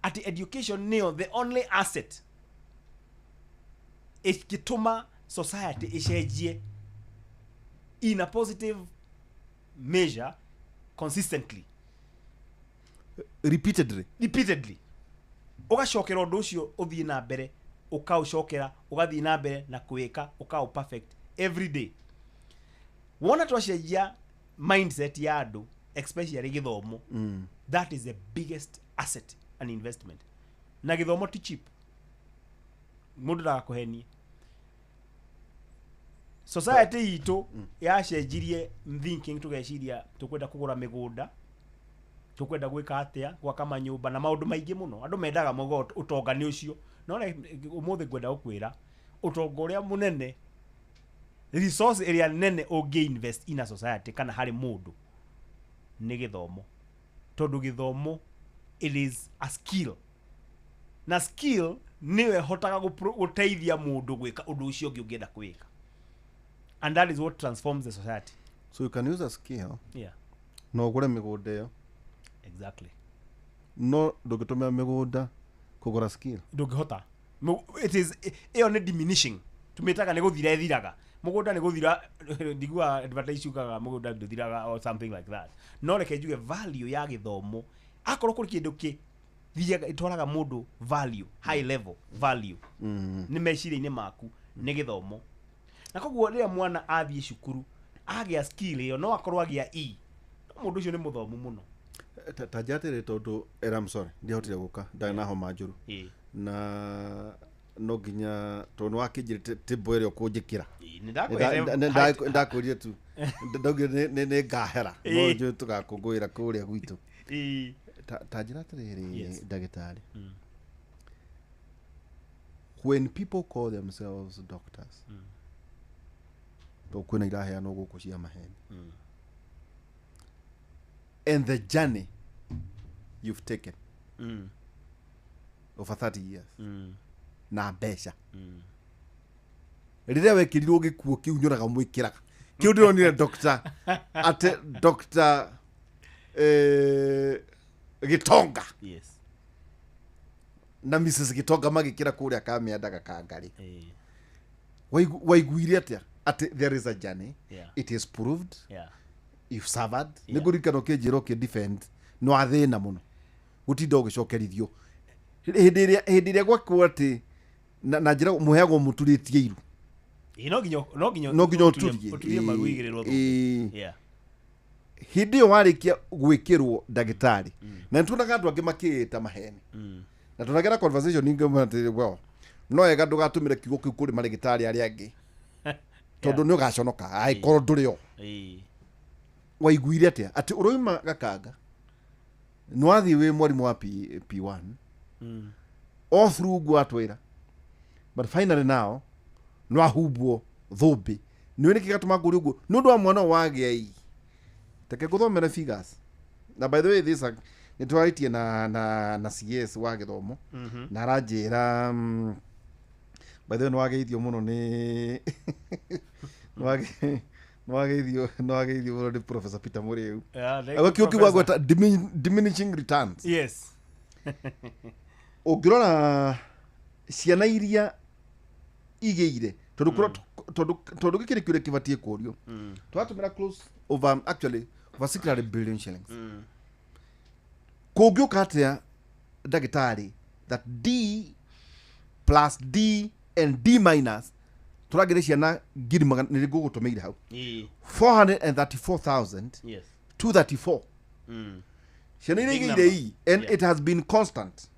atĩ education nĩyo the only asset ĩngĩtũma society ĩcenjie in a positive measure consistently. Repeatedly. Repeatedly. Ũgacokera ũndũ ũcio ũthiĩ na mbere, ũkaũcokera, ũgathiĩ na mbere na kwĩka, ũkaũ perfect every day. Wona twacenjia mindset ya andũ, especially gĩthomo, that is the biggest asset and investment. Na gĩthomo ti cheap. Mũndũ ndagakũhenie. Society itũ yacenjirie thinking, tũgeciria tũkwenda kũgũra mĩgũnda, tũkwenda gwĩka atĩa, gwaka manyũmba na maũndũ maingĩ mũno. Andũ mendaga mũgo ũtonga nĩ ũcio. No ũmũthĩ ngwenda gũkwĩra ũtonga ũrĩa mũnene, resource ĩrĩa nene ũngĩ invest in a society kana harĩ mũndũ nĩ gĩthomo. Tondũ gĩthomo it is a skill, na skill nĩyo ĩhotaga gũteithia mũndũ gwĩka ũndũ ũcio ũngĩ ũngĩenda gwĩka, and that is what transforms the society. So you can use a skill, yeah, no ũgũre mĩgũnda ĩyo. Exactly. No ndũngĩtũmĩra mĩgũnda kũgũra skill. Ndũngĩhota. It is ĩyo nĩ diminishing, tũmĩtaga nĩ gũthira ĩthiraga. Mũgũnda nĩ gũthira, ndigua advertise yugaga mũgũnda ndũthiraga or something like that. No reke njuge value ya gĩthomo, akorwo kũrĩ kĩndũ kĩ thiaga ĩtwaraga mũndũ value, high level value, nĩ meciria-inĩ maku nĩ gĩthomo. Na koguo rĩrĩa mwana athiĩ cukuru agĩa skill ĩyo, no akorwo agĩa E, no mũndũ ũcio nĩ mũthomu mũno. Ta njatĩrĩ tondũ I'm sorry, ndiahotire gũka, ndarĩ na homa njũru. Na no nginya tondũ nĩwakĩnjĩrĩte table ĩrĩa ũkũnjĩkĩra. Ndakwĩrire tu, ndaugire nĩ ngahera, no njũĩ tũgakũngũĩra kũrĩa gwitũ. Ta njĩra atĩrĩrĩ ndagĩtarĩ, when people call themselves doctors, tondũ kwĩna iraheanwo gũkũ cia maheni, and the journey you've taken over 30 years na mbeca, rĩrĩa wekĩrirwo gĩkuo kĩu nyonaga mwĩkĩraga kĩu ndĩronire doctor atĩ Doctor Gitonga, yes, na Mrs Gitonga magĩkĩra kũrĩa Kamĩanda Gakangari, waiguire atĩa atĩ there is a journey, it is proved, you've suffered. Nĩ ngũririkana ũkĩnjĩra ũkĩ defend nĩ wathĩna mũno gũtinda ũgĩcokerithio hĩndĩ ĩrĩa gwakwo atĩ na njĩra mũheagwo mũturĩtie iru, no nginya ũturie maru igĩrĩrwo thũmbĩ. Hĩndĩ ĩyo warĩkia gwĩkĩrwo ndagĩtarĩ, na nĩtuonaga andũ angĩ makĩĩta maheni, na tunagera conversation ingĩ atĩ well, no wega ndũgatũmĩre kiugo kĩu kũrĩ marĩgĩtarĩ arĩa angĩ tondũ nĩ ũgaconoka angĩkorwo ndũrĩ o. Waiguire atĩa atĩ ũroima Gakanga Nĩwathiĩ wĩ mwarimũ wa P1 all through ũguo atwĩra, but finally now nĩwahumbwo thũmbĩ. Nĩũĩ nĩkĩ gatũma ngũrie ũguo? Nĩ ũndũ wa mwana ũyũ wagĩa i teke ngũthomere figures. Na by the way, this nĩ twarĩtie na CS wa gĩthomo na aranjĩra, by the way, nĩwageithio mũno nĩ wageithio mũno nĩ Professor Peter Mũrĩu. Yeah, thank you, Agĩkĩũkiuga Professor. gweta diminishing returns. Ũngĩrora ciana iria igĩire, tondũ tondũ gĩkĩ nĩ kĩũria kĩbatiĩ kũrio, tũratũmĩra close over, actually over 600 billion shillings. Kũngĩũka atĩa, ndagĩtarĩ, that D plus, D and D minus tũragĩre ciana ngiri magana, nĩ ngũgũtũmĩire hau, 434,234 ciana iria Big igĩire number. E, and it has been constant.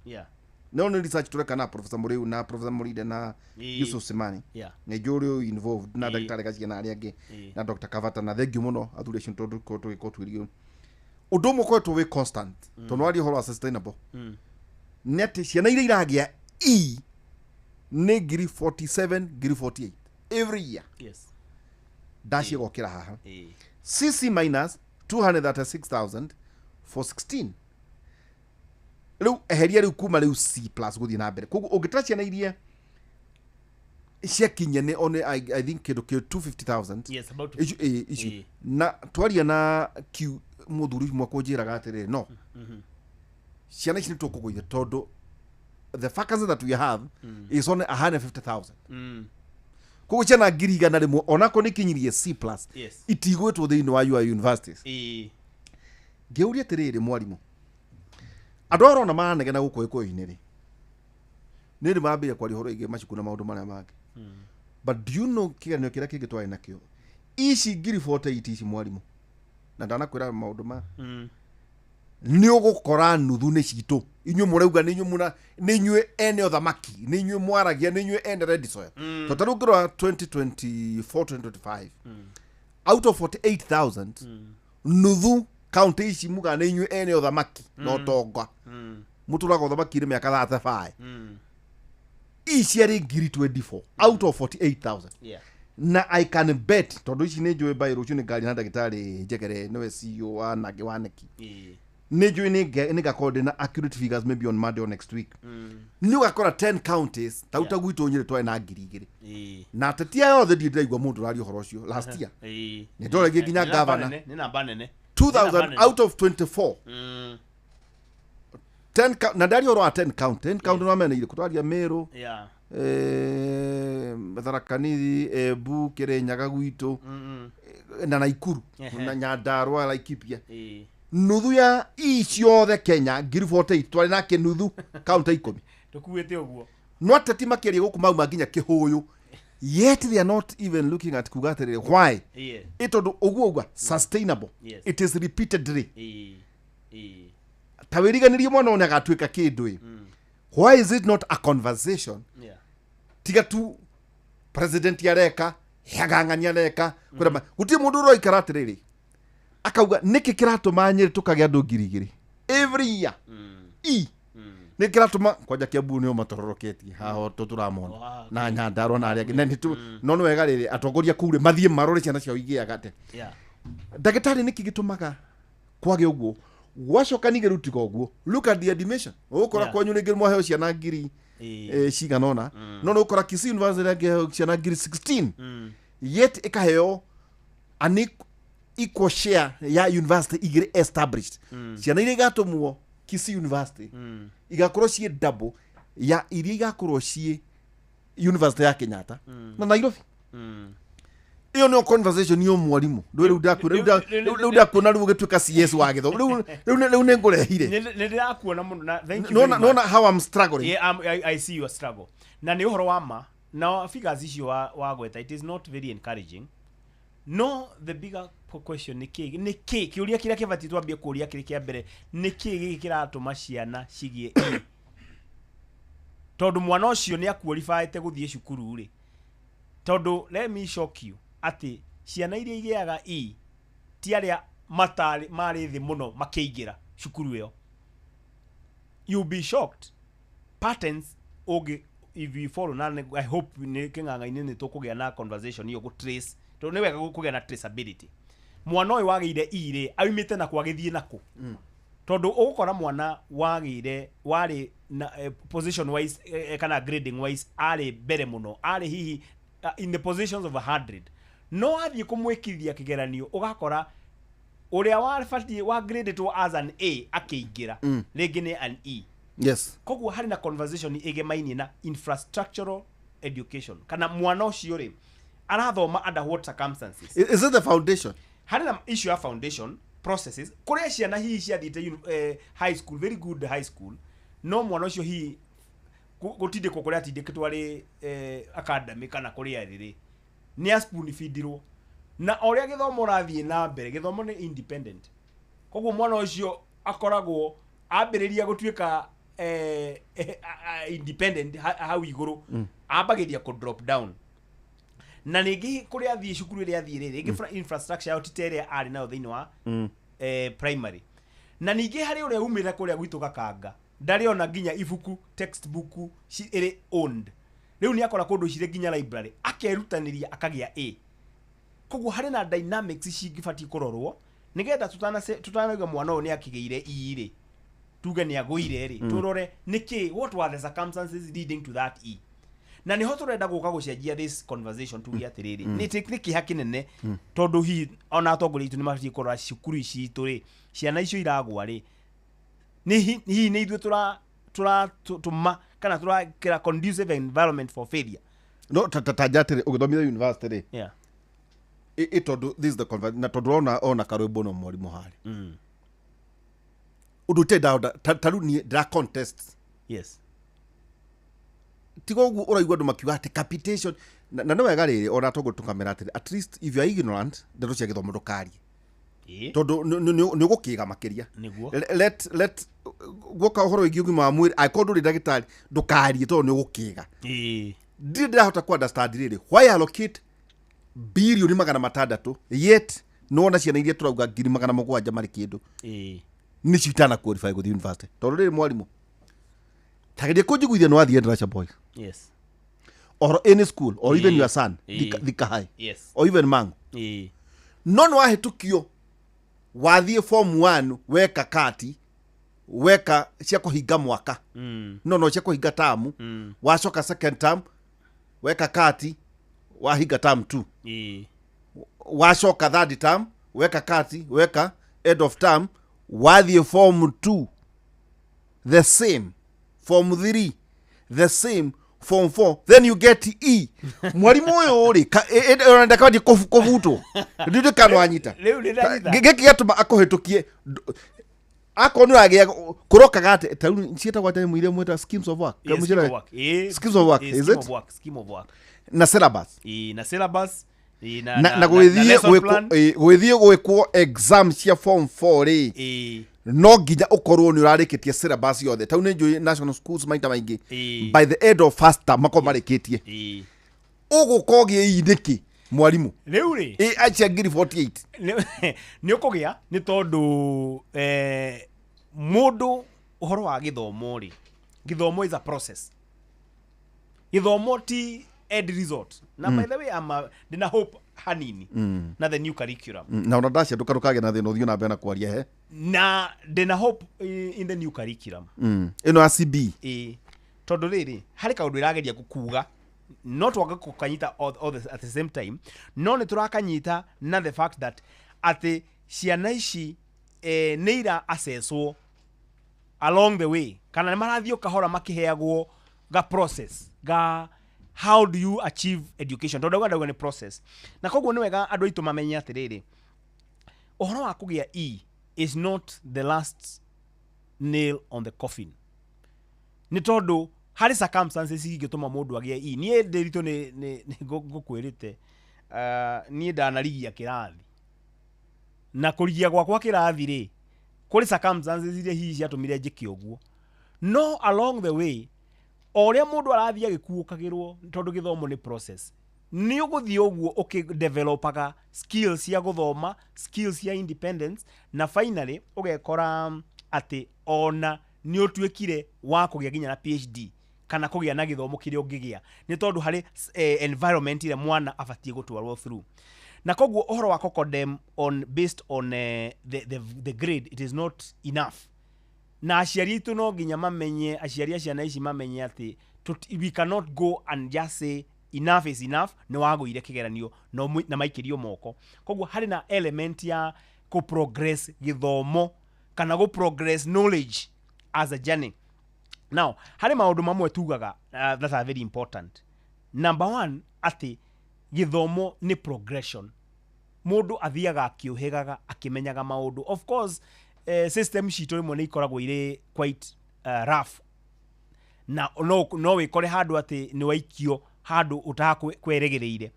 No nĩ research tũreka na Professor Mũrĩu na Professor Mũrinde na Yusuf Simani, nĩ njũĩ ũrĩa involved na ndagĩtarĩ Gaciana arĩa angĩ na Dr. Kavata, na thengiũ mũno athuri acio, tondũ tũkorwo tũgĩkorwo twĩrio ũndũ ũmwe ũkoretwo wĩ constant, tondũ waria ũhoro wa sustainable, nĩ atĩ ciana iria iragĩa E nĩ ngiri 47, ngiri 48 every year. Ndaciĩgokĩra haha, CC minus 236,416. Rĩu eheria rĩu kuma rĩu C plus gũthiĩ na mbere. Koguo ũngĩtara ciana iria ciakinyia nĩ one, I think kĩndũ kĩ 250,000. Yes, about Icio icio. Na twaria na Q mũthuri ũmwe kũnjĩraga atĩrĩrĩ, no ciana ici nĩ tũkũgũithia tondũ the vacancy that we have is only 150,000. Koguo ciana 100,000 onako nĩ ikinyirie C plus itigwĩtwo thĩinĩ wa your universities. Ngĩũria atĩrĩrĩ, mwarimũ, andũ aya ũrona maranegena gũkũ gĩkũyũ-inĩ rĩ, nĩ rĩ mambĩrĩria kwaria ũhoro wĩgiĩ macuku na maũndũ marĩa mangĩ, but do you know kĩgeranio kĩrĩa kĩngĩ twarĩ nakĩo, ici ngiri 48 ici, mwarimũ, na ndanakwĩra maũndũ ma nĩ ũgũkora nuthu nĩ citũ. Inyuĩ mũrauga nĩ inyuĩ mũna, nĩ inyuĩ ene ũthamaki, nĩ inyuĩ mwaragia, nĩ inyuĩ ene red soil. Tondũ ta rĩu ngĩrora 2024 2025, out of 48,000, nuthu kaunti ici muga nĩ inyuĩ ene ũthamaki na ũtonga, mũtũraga ũthamaki-inĩ mĩaka 35, ici ciarĩ ngiri 24 out of 48,000. Na I can bet, tondũ ici nĩ njũĩ by rũciũ nĩ ngari na ndagĩtarĩ Njegere, nĩwe CEO wa nake wa neki, nĩ njũĩ nĩ ngakorwo ndĩna accurate figures maybe on Monday or next week. Nĩ ũgakora 10 counties ta uta gwitũ Nyĩrĩ twarĩ na 2,000, na ateti aya othe ndirĩ ndĩraigua mũndũ ũraria ũhoro ũcio last year. Nĩ ndoragia nginya Nĩ namba governor. nene, nĩ namba nene. 2000 out of 24. 10 na ndaria ũhoro wa 10 county, 10 county no mena irĩkũ? Twaria Meru, Tharaka Nithi, Embu, Kirinyaga gwitũ na Naikuru na Nyandarua, Laikipia. Nuthu ya i ciothe Kenya ngiri 48 twarĩ nake nuthu kaunti 10. Tũkuĩte ũguo. No ateti makĩaria gũkũ mauma nginya kĩhũyũ, yet they are not even looking at kuga atĩrĩrĩ, why? Ĩ tondũ ũguo uga sustainable. It is repeatedly. Ta wĩriganĩrie mwana ũyũ nĩagatuĩka kĩndũ ĩ. Why is it not a conversation? Tiga tu president areka hagang'ania areka kwĩra gũtirĩ mũndũ ũroikara atĩrĩrĩ akauga nĩkĩ kĩratũma Nyĩrĩ tũkagĩa andũ 2,000 every year e nĩ kĩratũma kwanja Kiambu nĩo matororoketie haha tũramona na Nyandarua na arĩa angĩ. Na no nĩ wega rĩrĩ atongoria kũu rĩ mathiĩ marore ciana ciao igĩaga atĩa. Ndagĩtarĩ, nĩkĩ gĩtũmaga kwage ũguo? Gwacoka ningĩ rĩu tiga ũguo, look at the admission. Ũgũkora kwanyu rĩngĩ mwaheo ciana ngiri cigana ũna, no nĩ ũgũkora Kisii University angĩheo ciana ngiri 16, yet ĩkaheo an equal share ya university igĩrĩ established. Ciana iria igatũmwo Kisii University igakorwo ciĩ double ya iria igakorwo ciĩ university ya Kenyatta na Nairobi. Ĩyo nĩyo conversation yo, mwarimũ. Ndũĩ rĩu ndakwĩra, rĩu ndakuona rĩu ũgĩtuĩka CS wa gĩthomo, rĩu nĩ ngũrehire. Nĩ ndĩrakuona mũno na thank you Nona very much. nona how I'm struggling. Yeah, I see your struggle na nĩ ũhoro wa ma na figures icio wagweta, it is not very encouraging. No the bigger question, nĩ kĩ, nĩ kĩ kĩũria kĩrĩa kĩbatiĩ twambie kũũria kĩrĩ kĩa mbere, nĩ kĩ gĩkĩ kĩratũma ciana cigĩe E? Tondũ mwana ũcio nĩ akuoribaĩte gũthiĩ cukuru rĩ, tondũ let me shock you atĩ ciana iria igĩaga E ti arĩa matarĩ marĩ thĩ mũno makĩingĩra cukuru ĩyo. You'll be shocked patterns ũngĩ if you follow. Na I hope nĩ kĩng'ang'a-inĩ nĩ tũkũgĩa na conversation iyo gũ trace, tondũ nĩ wega kũgĩa na traceability. Mwana ũyũ wagĩire E rĩ, aumĩte na kwagĩthiĩ nakũ? Tondũ ũgũkora mwana wagĩire warĩ na position wise kana grading wise arĩ mbere mũno, arĩ hihi in the positions of 100, no athiĩ kũmwĩkithia kĩgeranio ũgakora ũrĩa wabatiĩ wa graded as an A akĩingĩra rĩngĩ nĩ an E. Koguo harĩ na conversation ĩgemainie na infrastructural education, kana mwana ũcio rĩ, arathoma under what circumstances? Is it the foundation? Harĩ na issue ya foundation processes, kũrĩa ciana hihi ciathiĩte high school, very good high school, no mwana ũcio hihi gũtindĩkwo kũrĩa atindĩkĩtwo arĩ academy kana kũrĩa arĩ rĩ, nĩ a spoon feedirwo. Na o ũrĩa gĩthomo ũrathiĩ na mbere, gĩthomo nĩ independent. Koguo mwana ũcio akoragwo ambĩrĩria gũtuĩka independent hau igũrũ, ambagĩria kũ drop down. Na rĩngĩ kũrĩa athiĩ, cukuru ĩrĩa athiĩ rĩ, rĩngĩ infrastructure yao ti ta ĩrĩa arĩ nayo thĩinĩ wa primary. Na ningĩ harĩ ũrĩa umĩte kũrĩa gwitũ Gakanga, ndarĩ ona nginya ibuku, textbook ĩrĩ owned. Rĩu nĩ akora kũndũ cirĩ nginya library, akerutanĩria akagĩa A. Koguo harĩ na dynamics cingĩbatiĩ kũrorwo nĩgetha tutanauga mwana ũyũ nĩ akĩgĩire E rĩ, tuge nĩ agũire rĩ, tũrore nĩkĩ, what were the circumstances leading to that E. Na niho tũrenda gũka gũcenjia this conversation, tuge atĩrĩrĩ, nĩ kĩeha kĩnene, tondũ hihi ona atongoria aitũ nĩ mabatiĩ kũrora cukuru ici itũ rĩ, ciana icio iragwa rĩ, nĩ hihi nĩ ithuĩ tũra tũratũma kana tũrakĩra conducive environment for failure? No ta njatĩrĩ, ũgĩthomithia university rĩ, ĩ tondũ this is the na tondũ ona karwĩmbo no mwarimũ harĩ ũndũ ũtarĩ ndahota ta rĩu niĩ ndĩra contest. Tiga ũguo ũraigua andũ makiuga atĩ capitation, na nĩ wega rĩrĩ ona atongoria tũkamera atĩrĩ, at least if you are ignorant, ndeto cia gĩthomo ndũkarie, tondũ nĩ ũgũkĩga makĩria. Let guoka ũhoro wĩgiĩ ũgima wa mwĩrĩ, angĩkorwo ndũrĩ ndagĩtarĩ, ndũkarie, tondũ nĩ ũgũkĩga. Ndirĩ ndĩrahota ku understand rĩrĩ, why allocate 600 billion yet nĩwona ciana iria tũrauga 700,000 marĩ kĩndũ nĩcio itana qualify gũthiĩ university? Tondũ rĩrĩ, mwarimũ, tageria kũnjiguithia nĩ wathiĩ Endarasha Boys or any school or even your son, Thika High or even Mangu, no nĩ wahĩtũkio wathiĩ form 1, weka kati, weka cia kũhinga mwaka, no cia kũhinga tamu, wacoka second term weka kati, wahinga term 2, wacoka third term weka kati, weka end of term, wathiĩ form 2 the same, form 3 the same, form 4, then you get E. Mwarimu ũyũ rĩ, ndakawathiĩ kũbutwo, ndĩndĩ kana wanyita? Rĩu nĩ ndanyita. Gĩkĩ gĩatũma akũhĩtũkie akorwo nĩ ũragĩa kũrokaga atĩ ta rĩu ciĩtagwo atĩ mũire mwĩta schemes of work? Scheme of work. Schemes of work, is scheme it? Of work, scheme of work. Na syllabus. Na syllabus, na Na gwĩthiĩ lesson gwĩkwo plan. Gwĩthiĩ gwĩkwo exam cia form 4 rĩ, no nginya ũkorwo nĩ ũrarĩkĩtie syllabus yothe. Tau nĩ njũĩ national schools maita maingĩ by the end of first term makorwo marĩkĩtie. Ũgũka ũgĩe E nĩkĩ, mwarimũ? Rĩu rĩ, Ĩ acia ngiri 48. Nĩ ũkũgĩa nĩ tondũ mũndũ ũhoro wa gĩthomo rĩ, gĩthomo is a process. Gĩthomo ti end result. Na by the way, ndĩna hope hanini na the new curriculum. Na ona ndacia ndũkarũkage na thĩna, ũthiĩ na mbere na kwaria he. Na ndĩna hope in the new curriculum. Ĩno ya CB? Ĩ, tondũ rĩrĩ, harĩ kaũndũ ĩrageria kuga no twage gũkanyita at the same time, no nĩ tũrakanyita na the fact that atĩ ciana ici nĩ ira assesswo along the way, kana nĩ marathiĩ o kahora makĩheagwo ga process ga how do you achieve education, tondũ ndauga nĩ process. Na koguo nĩ wega andũ aitũ mamenye atĩrĩrĩ, ũhoro wa kũgĩa E is not the last nail on the coffin, nĩ tondũ harĩ circumstances ingĩtũma mũndũ agĩe E. Niĩ ndĩritũ nĩ ngũkwĩrĩte, niĩ ndanarigia kĩrathi, na kũrigia gwakwa kĩrathi rĩ, kũrĩ circumstances iria hihi ciatũmire njĩke ũguo. No along the way, o ũrĩa mũndũ arathiĩ agĩkuũkagĩrwo, tondũ gĩthomo nĩ process, nĩ ũgũthiĩ ũguo ũkĩdevelopaga skills cia gũthoma, skills cia independence, na finally ũgekora atĩ ona nĩ ũtuĩkire wa kũgĩa nginya na PhD kana kũgĩa na gĩthomo kĩrĩa ũngĩgĩa, nĩ tondũ harĩ environment ĩrĩa mwana abatiĩ gũtwarwo through. Na koguo ũhoro wa COCODEM on based on the grade, it is not enough. Na aciari aitũ no nginya mamenye, aciari a ciana ici mamenye atĩ we cannot go and just say enough is enough, nĩ wagũire kĩgeranio na maikĩrio moko. Koguo harĩ na element ya kũ progress gĩthomo kana gũ progress knowledge as a journey. Now harĩ maũndũ mamwe tugaga that are very important. Number one, atĩ gĩthomo nĩ progression. Mũndũ athiaga akĩũhĩgaga akĩmenyaga maũndũ. Of course, system citũ rĩmwe nĩ ikoragwo irĩ quite rough, na no wĩkore handũ atĩ nĩ waikio handũ ũtakweregereire.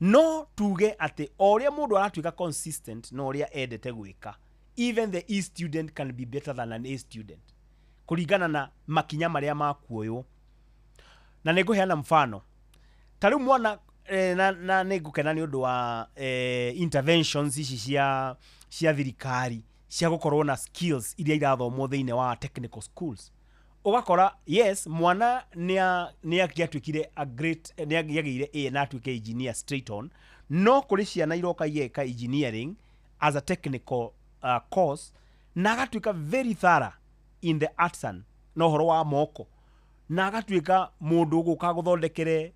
No tuge atĩ o ũrĩa mũndũ aratuĩka consistent na ũrĩa endete gwĩka, even the E student can be better than an A student kũringana na makinya marĩa makuoywo. Na nĩ ngũheana mfano ta rĩu mwana na nĩ ngũkena nĩ ũndũ wa interventions ici cia thirikari cia gũkorwo na skills iria irathomwo thĩinĩ wa technical schools. Ũgakora yes, mwana nĩ angĩatuĩkire a great, nĩ angĩagĩire A na atuĩke engineer straight on, no kũrĩ ciana iroka igeka engineering as a technical course na agatuĩka very thorough in the artisan na ũhoro wa moko, na agatuĩka mũndũ ũgũka gũthondekere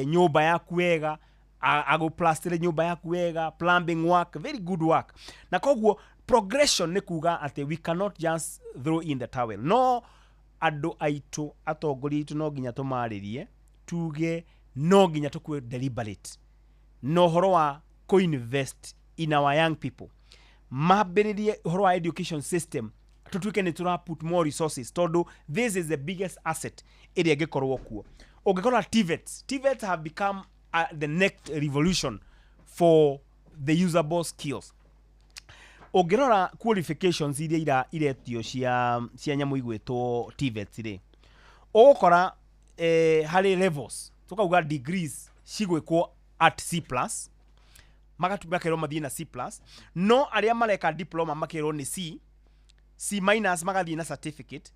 nyũmba yaku wega, agũplastĩre nyũmba yaku wega, plumbing work, very good work. Na koguo progression nĩ kuga atĩ we cannot just throw in the towel. No andũ aitũ, atongoria aitũ no nginya tũmarĩrie, tuge no nginya tũkue deliberate na ũhoro wa co-invest in our young people, mambĩrĩrie ũhoro wa education system, tũtuĩke nĩ tũra put more resources, tondũ this is the biggest asset ĩrĩa ĩngĩkorwo kuo. Ũngĩkora TVETs have become the next revolution for the usable skills. Ũngĩrora qualifications iria iretio cia nyamũ igwĩtwo TVETs rĩ, ũgũkora harĩ levels, tũkauga degrees cigwĩkwo at C+, makerwo mathiĩ na C+, no arĩa mareka diploma makerwo nĩ C, C- magathiĩ na certificate,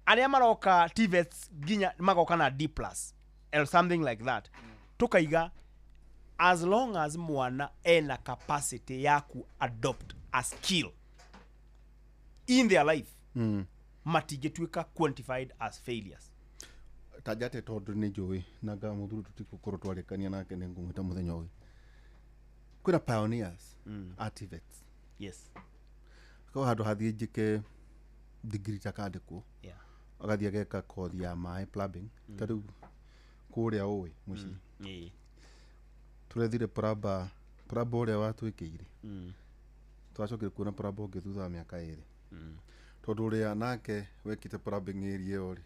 arĩa maroka TVETs nginya magoka na D+ or something like that. Tukaiga as long as mwana ena capacity ya ku adopt a skill in their life, matingĩtuĩka quantified as failures. Tajate tondũ nĩ njũĩ na nga mũthuri tũtigũkorwo twarĩkania nake nĩ ngũmwĩta mũthenya ũyũ. Kwĩna pioneers a TVETs. Yes. Kwa handũ hathiĩ njĩke degree ta kandĩkwo. Yeah. Agathiĩ ageka kothi ya maĩ plumbing. Ta rĩu kũrĩa ũĩ mũciĩ. Tũrethire plumber ũrĩa watwĩkĩire. Twacokire kuona plumber ũngĩ thutha wa mĩaka 2. Tondũ ũrĩa nake wekĩte plumbing area ĩyo rĩ,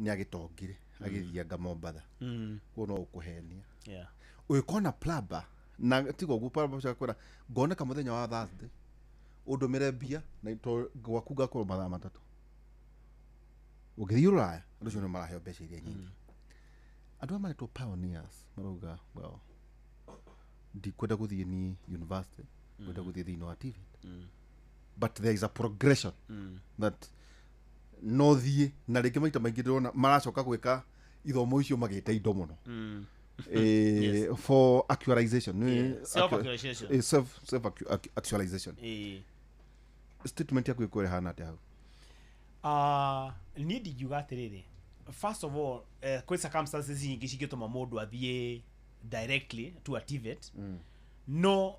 nĩ agĩtongire agĩthianga Mombatha. Kuo no ũkũhenia. Yeah. Ũgĩkona plumber na tiga ũguo plumber ũcio akwĩra ngoneka mũthenya wa Thursday ũndũmĩre mbia na gwaku ngakorwo mathaa 3. Ũngĩthiĩ Rũraya andũ acio nĩ maraheo mbeca iria nyingĩ. Andũ aya maretwo pioneers marauga well ndikwenda gũthiĩ ni university, ngwenda gũthiĩ thĩinĩ wa TVET. But there is a progression that no thiĩ na rĩngĩ maita maingĩ ndĩrona maracoka gwĩka ithomo icio magĩte indo mũno. Yes. For actualization. Yeah. Self-actualization. Self-actualization. Statement yaku ĩkũrĩ hana atĩa hau? Niĩ ndingiuga atĩrĩrĩ, first of all, kwĩ circumstances nyingĩ cingĩtũma mũndũ athiĩ directly to a TVET. No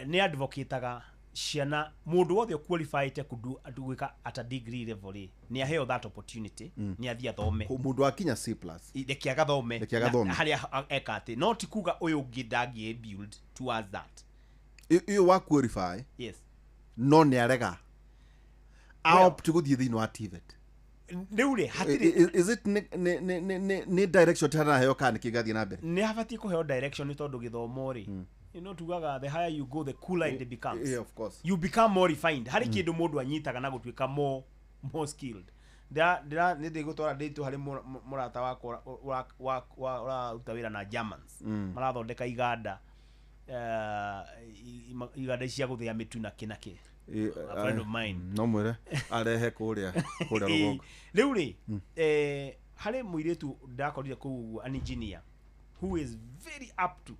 nĩ advocataga ciana mũndũ wothe qualified kudu gwĩka at a degree level rĩ, nĩ aheo that opportunity, nĩ athiĩ athome. Mũndũ akinya C+. Reke agathome. Reke agathome. Harĩa eka atĩ no ti kuga ũyũ ũngĩ ndangĩ build towards that. Iyo wa qualify. Yes. No nĩ arega. Opt gũthiĩ thĩinĩ wa TVET. Rĩu rĩ, hatirĩ Is it nĩ direction tana kana nĩ kĩgathiĩ na mbere? Nĩ habatiĩ kũheo direction nĩ tondũ gĩthomo rĩ, you know, tugaga the higher you go the cooler it becomes. Yeah, of course. You become more refined. Harĩ kĩndũ mũndũ anyitaga na gũtuĩka more skilled. Ndĩra nĩ ndĩgũtwara ndĩtũ harĩ mũrata wakwa ũraruta wĩra na Germans. Marathondeka iganda iganda cia gũthĩa mĩtu na kĩ na kĩ. A friend of mine. No mwĩre arehe kũrĩa kũrĩa rũgongo. Rĩu rĩ, harĩ mũirĩtu ndakorire kũu ũguo, an engineer who is very up to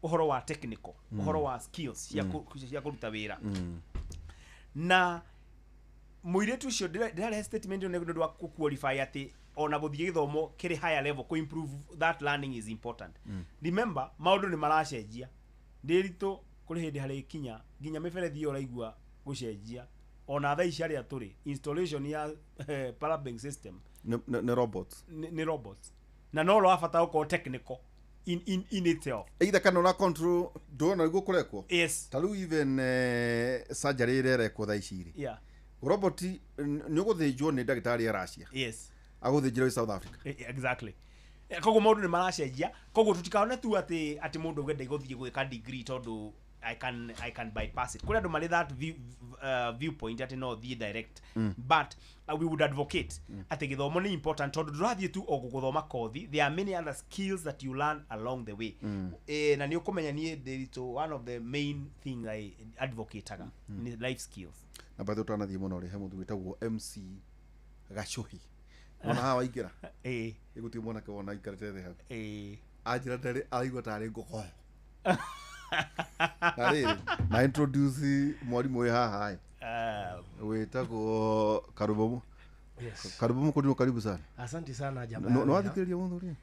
ũhoro wa technical, ũhoro wa skills cia kũruta wĩra. Na mũirĩtu ũcio ndĩrarehe statement ĩno nĩ ũndũ wa kũ-qualify atĩ ona gũthiĩ gĩthomo kĩrĩ higher level kũ improve that learning is important. Remember, maũndũ nĩ maracenjia. Ndĩritũ kũrĩ hĩndĩ harĩ kinya nginya mĩberethi ĩyo ũraigua gũcenjia, ona thaa ici arĩa tũrĩ installation ya plumbing system Nĩ robots. Nĩ robots, na no ũrabatara gũkorwo technical in itself. Either kana ũra control ndũrona nĩguo kũrekwo. Yes. Ta rĩu even surgery ĩrĩa ĩrekwo thaa ici rĩ, robot nĩ ũgũthĩnjwo nĩ ndagĩtarĩ ya Russia, agũthĩnjĩra wĩ South Africa. Exactly. Koguo maũndũ nĩ maracenjia, koguo tũtikone tu atĩ mũndũ auge ndegũthiĩ gwĩka degree tondũ I can bypass it. Kũrĩ andũ marĩ that viewpoint atĩ no thiĩ direct, but we would advocate atĩ gĩthomo nĩ important, tondũ ndũrathiĩ tu o gũthoma kothi. There are many other skills that you learn along the way. Na nĩ ũkũmenya niĩ ndĩritũ, one of the main thing I advocateaga nĩ life skills. Na bathe ũtanathiĩ mũno rĩ, he mũndũ wĩtagwo MC Gacuhi, wona haha waingĩra, ĩgũtirĩ mwanake wona aikarĩte thĩ hau, anjĩra ndarĩ araigua tarĩ ngũkoyo na rĩrĩ na introduce mwarimũ wĩ haha ĩ, wĩtagwo Karubomo. Yes. Karubomo kũndũ, karibu sana. Asante sana jamaa. No wathikĩrĩria mũthuri?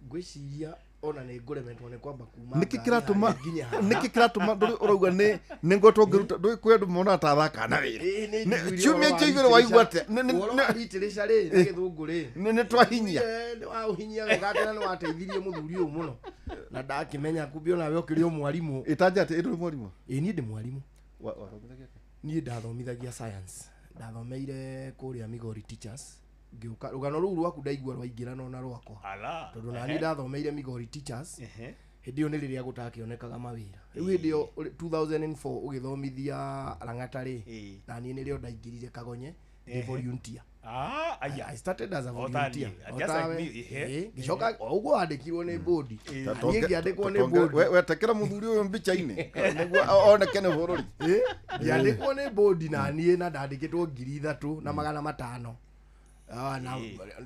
Ngwĩciria ona nĩ ngũremetwo nĩ kwamba kuma Nĩkĩ ngari kĩratũma harĩa nginya haha. Nĩkĩ kĩratũma ndũrĩ ũrauga nĩ ngwetwo ngĩruta ndũĩ kwĩ andũ monaga ta athaka na wĩra? Ĩĩ, nĩ njiguire Ciumia ũhoro wa icio igĩrĩ waigua literature. atĩa? Ũhoro wa literature rĩ, na gĩthũngũ rĩ, Nĩ twahinyia. Nĩ waũhinyia wega tena, nĩ wateithirie mũthuri ũyũ mũno na ndakĩmenya kumbe onawe ũkĩrĩ o mwarimũ. Ĩtanja atĩ ĩndũrĩ mwarimũ. Ĩ, niĩ ndĩ mwarimũ. Wathomithagia atĩa? Niĩ ndathomithagia science, ndathomeire kũrĩa Migori Teachers, ngĩũka rũgano rũu rwaku ndaigua rwaingĩrana ona rwakwa, Ala. tondũ nani ndathomeire Migori Teachers. Hĩndĩ ĩyo nĩ rĩrĩa gũtakĩonekaga mawĩra. Rĩu hĩndĩ ĩyo 2004 ũgĩthomithia Lang'ata rĩ, na niĩ nĩrĩo ndaingĩrire Kagonye ndĩ volunteer. Ah, aya. I started as a O ta volunteer. niĩ, O just like tawe. me, ehe. Ĩĩ, ngĩcoka o ũguo wandĩkirwo nĩ bodi, na niĩ ngĩandĩkwo nĩ bodi. Wetekera mũthuri ũyũ mbica-inĩ nĩguo oneke nĩ bũrũri. Ĩĩ, ngĩandĩkwo nĩ bodi na niĩ na ndandĩkĩtwo 3500. Ah, na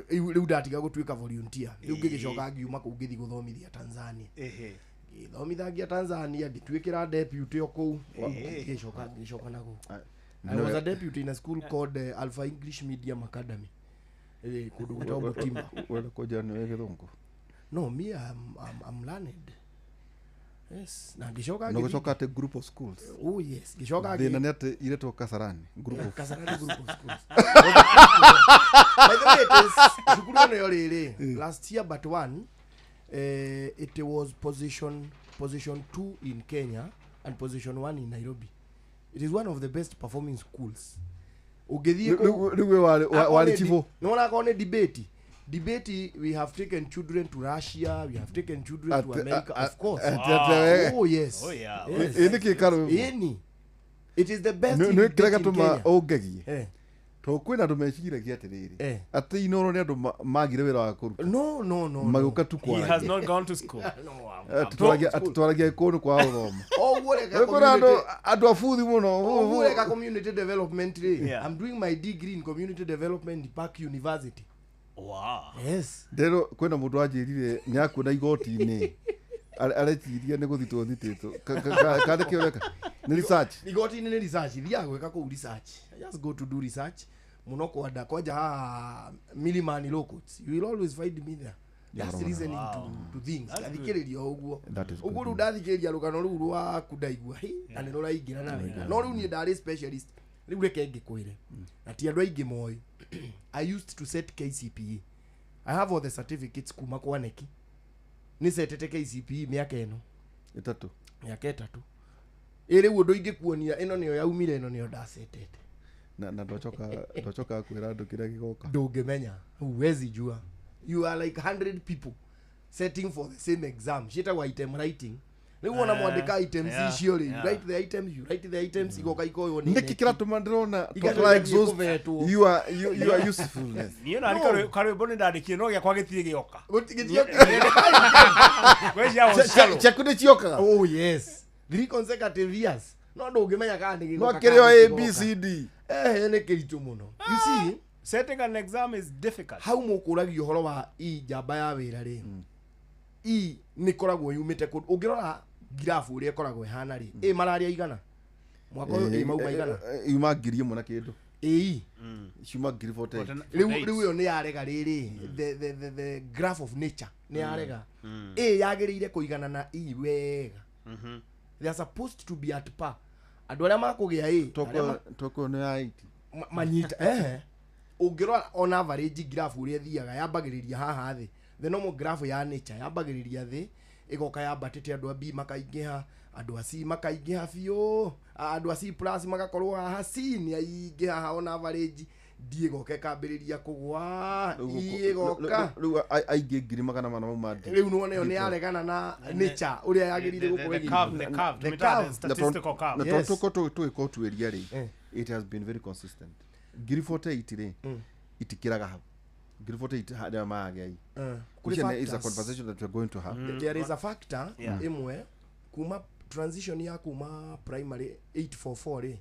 rĩu ndatiga gũtuĩka volunteer, rĩu ngĩgĩcoka ngiuma kũu ngĩthiĩ gũthomithia Tanzania. Ngĩthomithagia Tanzania, ngĩtuĩkĩra deputy o kũu, ngĩcoka na gũkũ. I was a deputy in a school called Alpha English Medium Academy, kũndũ gwĩtagwo Mutimba. Wenda kũnjĩra nĩwe gĩthũngũ? No, me, I'm learned. Yes, na ngĩcoka Na ngĩthiĩ- ũgĩcoka atĩ group of schools. Oh yes, ngĩcoka Thĩna nĩ atĩ iretwo Kasarani group of Kasarani Group of Schools. By the way, it is cukuru ĩno yo rĩrĩ, last year but one, it was position 2 in Kenya and position 1 in Nairobi. It is one of the best performing schools. Ũngĩthiĩ kũu Rĩu we warĩ chibũ. Nĩwona akorwo nĩ debate, we have taken children to Russia, we have taken children to America, of course. Oh yes. Oh, yeah. Yes. Ĩ nĩkĩ karũ? Ĩni, it is the best in Nĩ kĩrĩa debate in gĩatũma Kenya. ũngegie, tondũ kwĩna andũ meciragia atĩrĩrĩ, atĩ Inooro nĩ andũ magire wĩra wa kũruta, No, no, no, no. magĩũka tu He has kwaragia. not gone to school. No, I'm- Atĩ twaragia kũndũ kwa gũthoma. Ũguo reka Kwĩna andũ andũ abuthi mũno. Ũguo reka community development rĩ, I'm doing my degree in community development in Park University. Wow. Yes. Ndero kwĩna mũndũ wanjĩrire nĩ akuona igoti-inĩ, areciria nĩ gũthitwo thitĩtwo kana kĩ ũreka nĩ research. Igoti-inĩ nĩ research, thiaga gwĩka kũu research. I just go to do research mũno kwanda kwanja haha Milimani Law Courts. You will always find me there just listening to things, ngathikĩrĩria o ũguo. That is Ũguo good. rĩu ndathikĩrĩria rũgano rũu rwaku ndaigua hi na nĩ rũraingĩra na wega, no rĩu niĩ ndarĩ specialist. Rĩu reke ngĩkwĩre, na ti andũ aingĩ moĩ, I used to set KCPE. I have all the certificates kuma kwa neki. Nĩ setete KCPE mĩaka ĩno 3. Mĩaka 3 ĩ. Rĩu ũndũ ingĩkuonia, ĩno nĩyo yaumire, ĩno nĩyo ndasetete. Na ndwacoka kwĩra andũ kĩrĩa gĩgoka. Ndũngĩmenya, huwezi jua. You are like 100 people setting for the same exam, ciĩtagwo item writing. Rĩu wona mwandĩka items icio rĩ, you write the items, you write the items, igoka ikoywo nĩ Nĩkĩ neki. kĩratũma ndĩrona Igacoka twa exhaust kũvetwo. your usefulness? Niĩ ona karwĩmbo nĩ ndandĩkire no gĩakwa gĩtirĩ gĩoka. Gwĩciria was shallow. Ciaku nĩ ciokaga. Oh yes, 3 consecutive years. No ndũngĩmenya kana nĩ No gĩgoka kĩrĩ kana o nĩ A B gĩgoka. C D. Ehe, nĩ kĩritũ mũno. You see, Setting an exam is difficult. Hau mũkũragia ũhoro wa i njamba ya wĩra rĩ, i nĩ ĩkoragwo yumĩte kũndũ. Ũngĩrora ngirabu ũrĩa ĩkoragwo ĩhana rĩ, ĩ mararĩa igana mwaka ũyũ, ĩ mauma igana. Yuma 1000 na kĩndũ. Ĩi. Ciuma 1048. Rĩu ĩyo nĩ yarega rĩrĩ, the graph of nature nĩ yarega. Ĩ yagĩrĩire kũigana na i wega. They are supposed to be at par. Andũ arĩa makũgĩa ĩ arĩa Toko nĩ ya 80. manyita ehe. Ũngĩrora on average graph ũrĩa ĩthiaga, yambagĩrĩria haha thĩ. The normal graph ya nature yambagĩrĩria thĩ, ĩgoka yambatĩte, andũ a B makaingĩha, andũ a C makaingĩha biũ, andũ a C plus magakorwo haha, C nĩ aingĩ haha on average, D ĩgoka ĩkambĩrĩria kũgwa, E ĩgoka. Rĩu aingĩ 400,000 mauma D. Rĩu nĩwona ĩyo nĩ yaregana na nature ũrĩa yagĩrĩire gũkorwo The curve, the ĩgĩthiĩ. curve, The the curve, curve. statistical curve. Na Yes. tondũ tũgĩkorwo tuĩria rĩ, Eh. it has been very consistent. 1048 rĩ, itikĩraga hau. 1048 harĩa maragĩa i. Kũrĩ Which is a factors. conversation that we are going to have. There is a factor Yeah. ĩmwe kuma transition ya kuma primary 844 rĩ,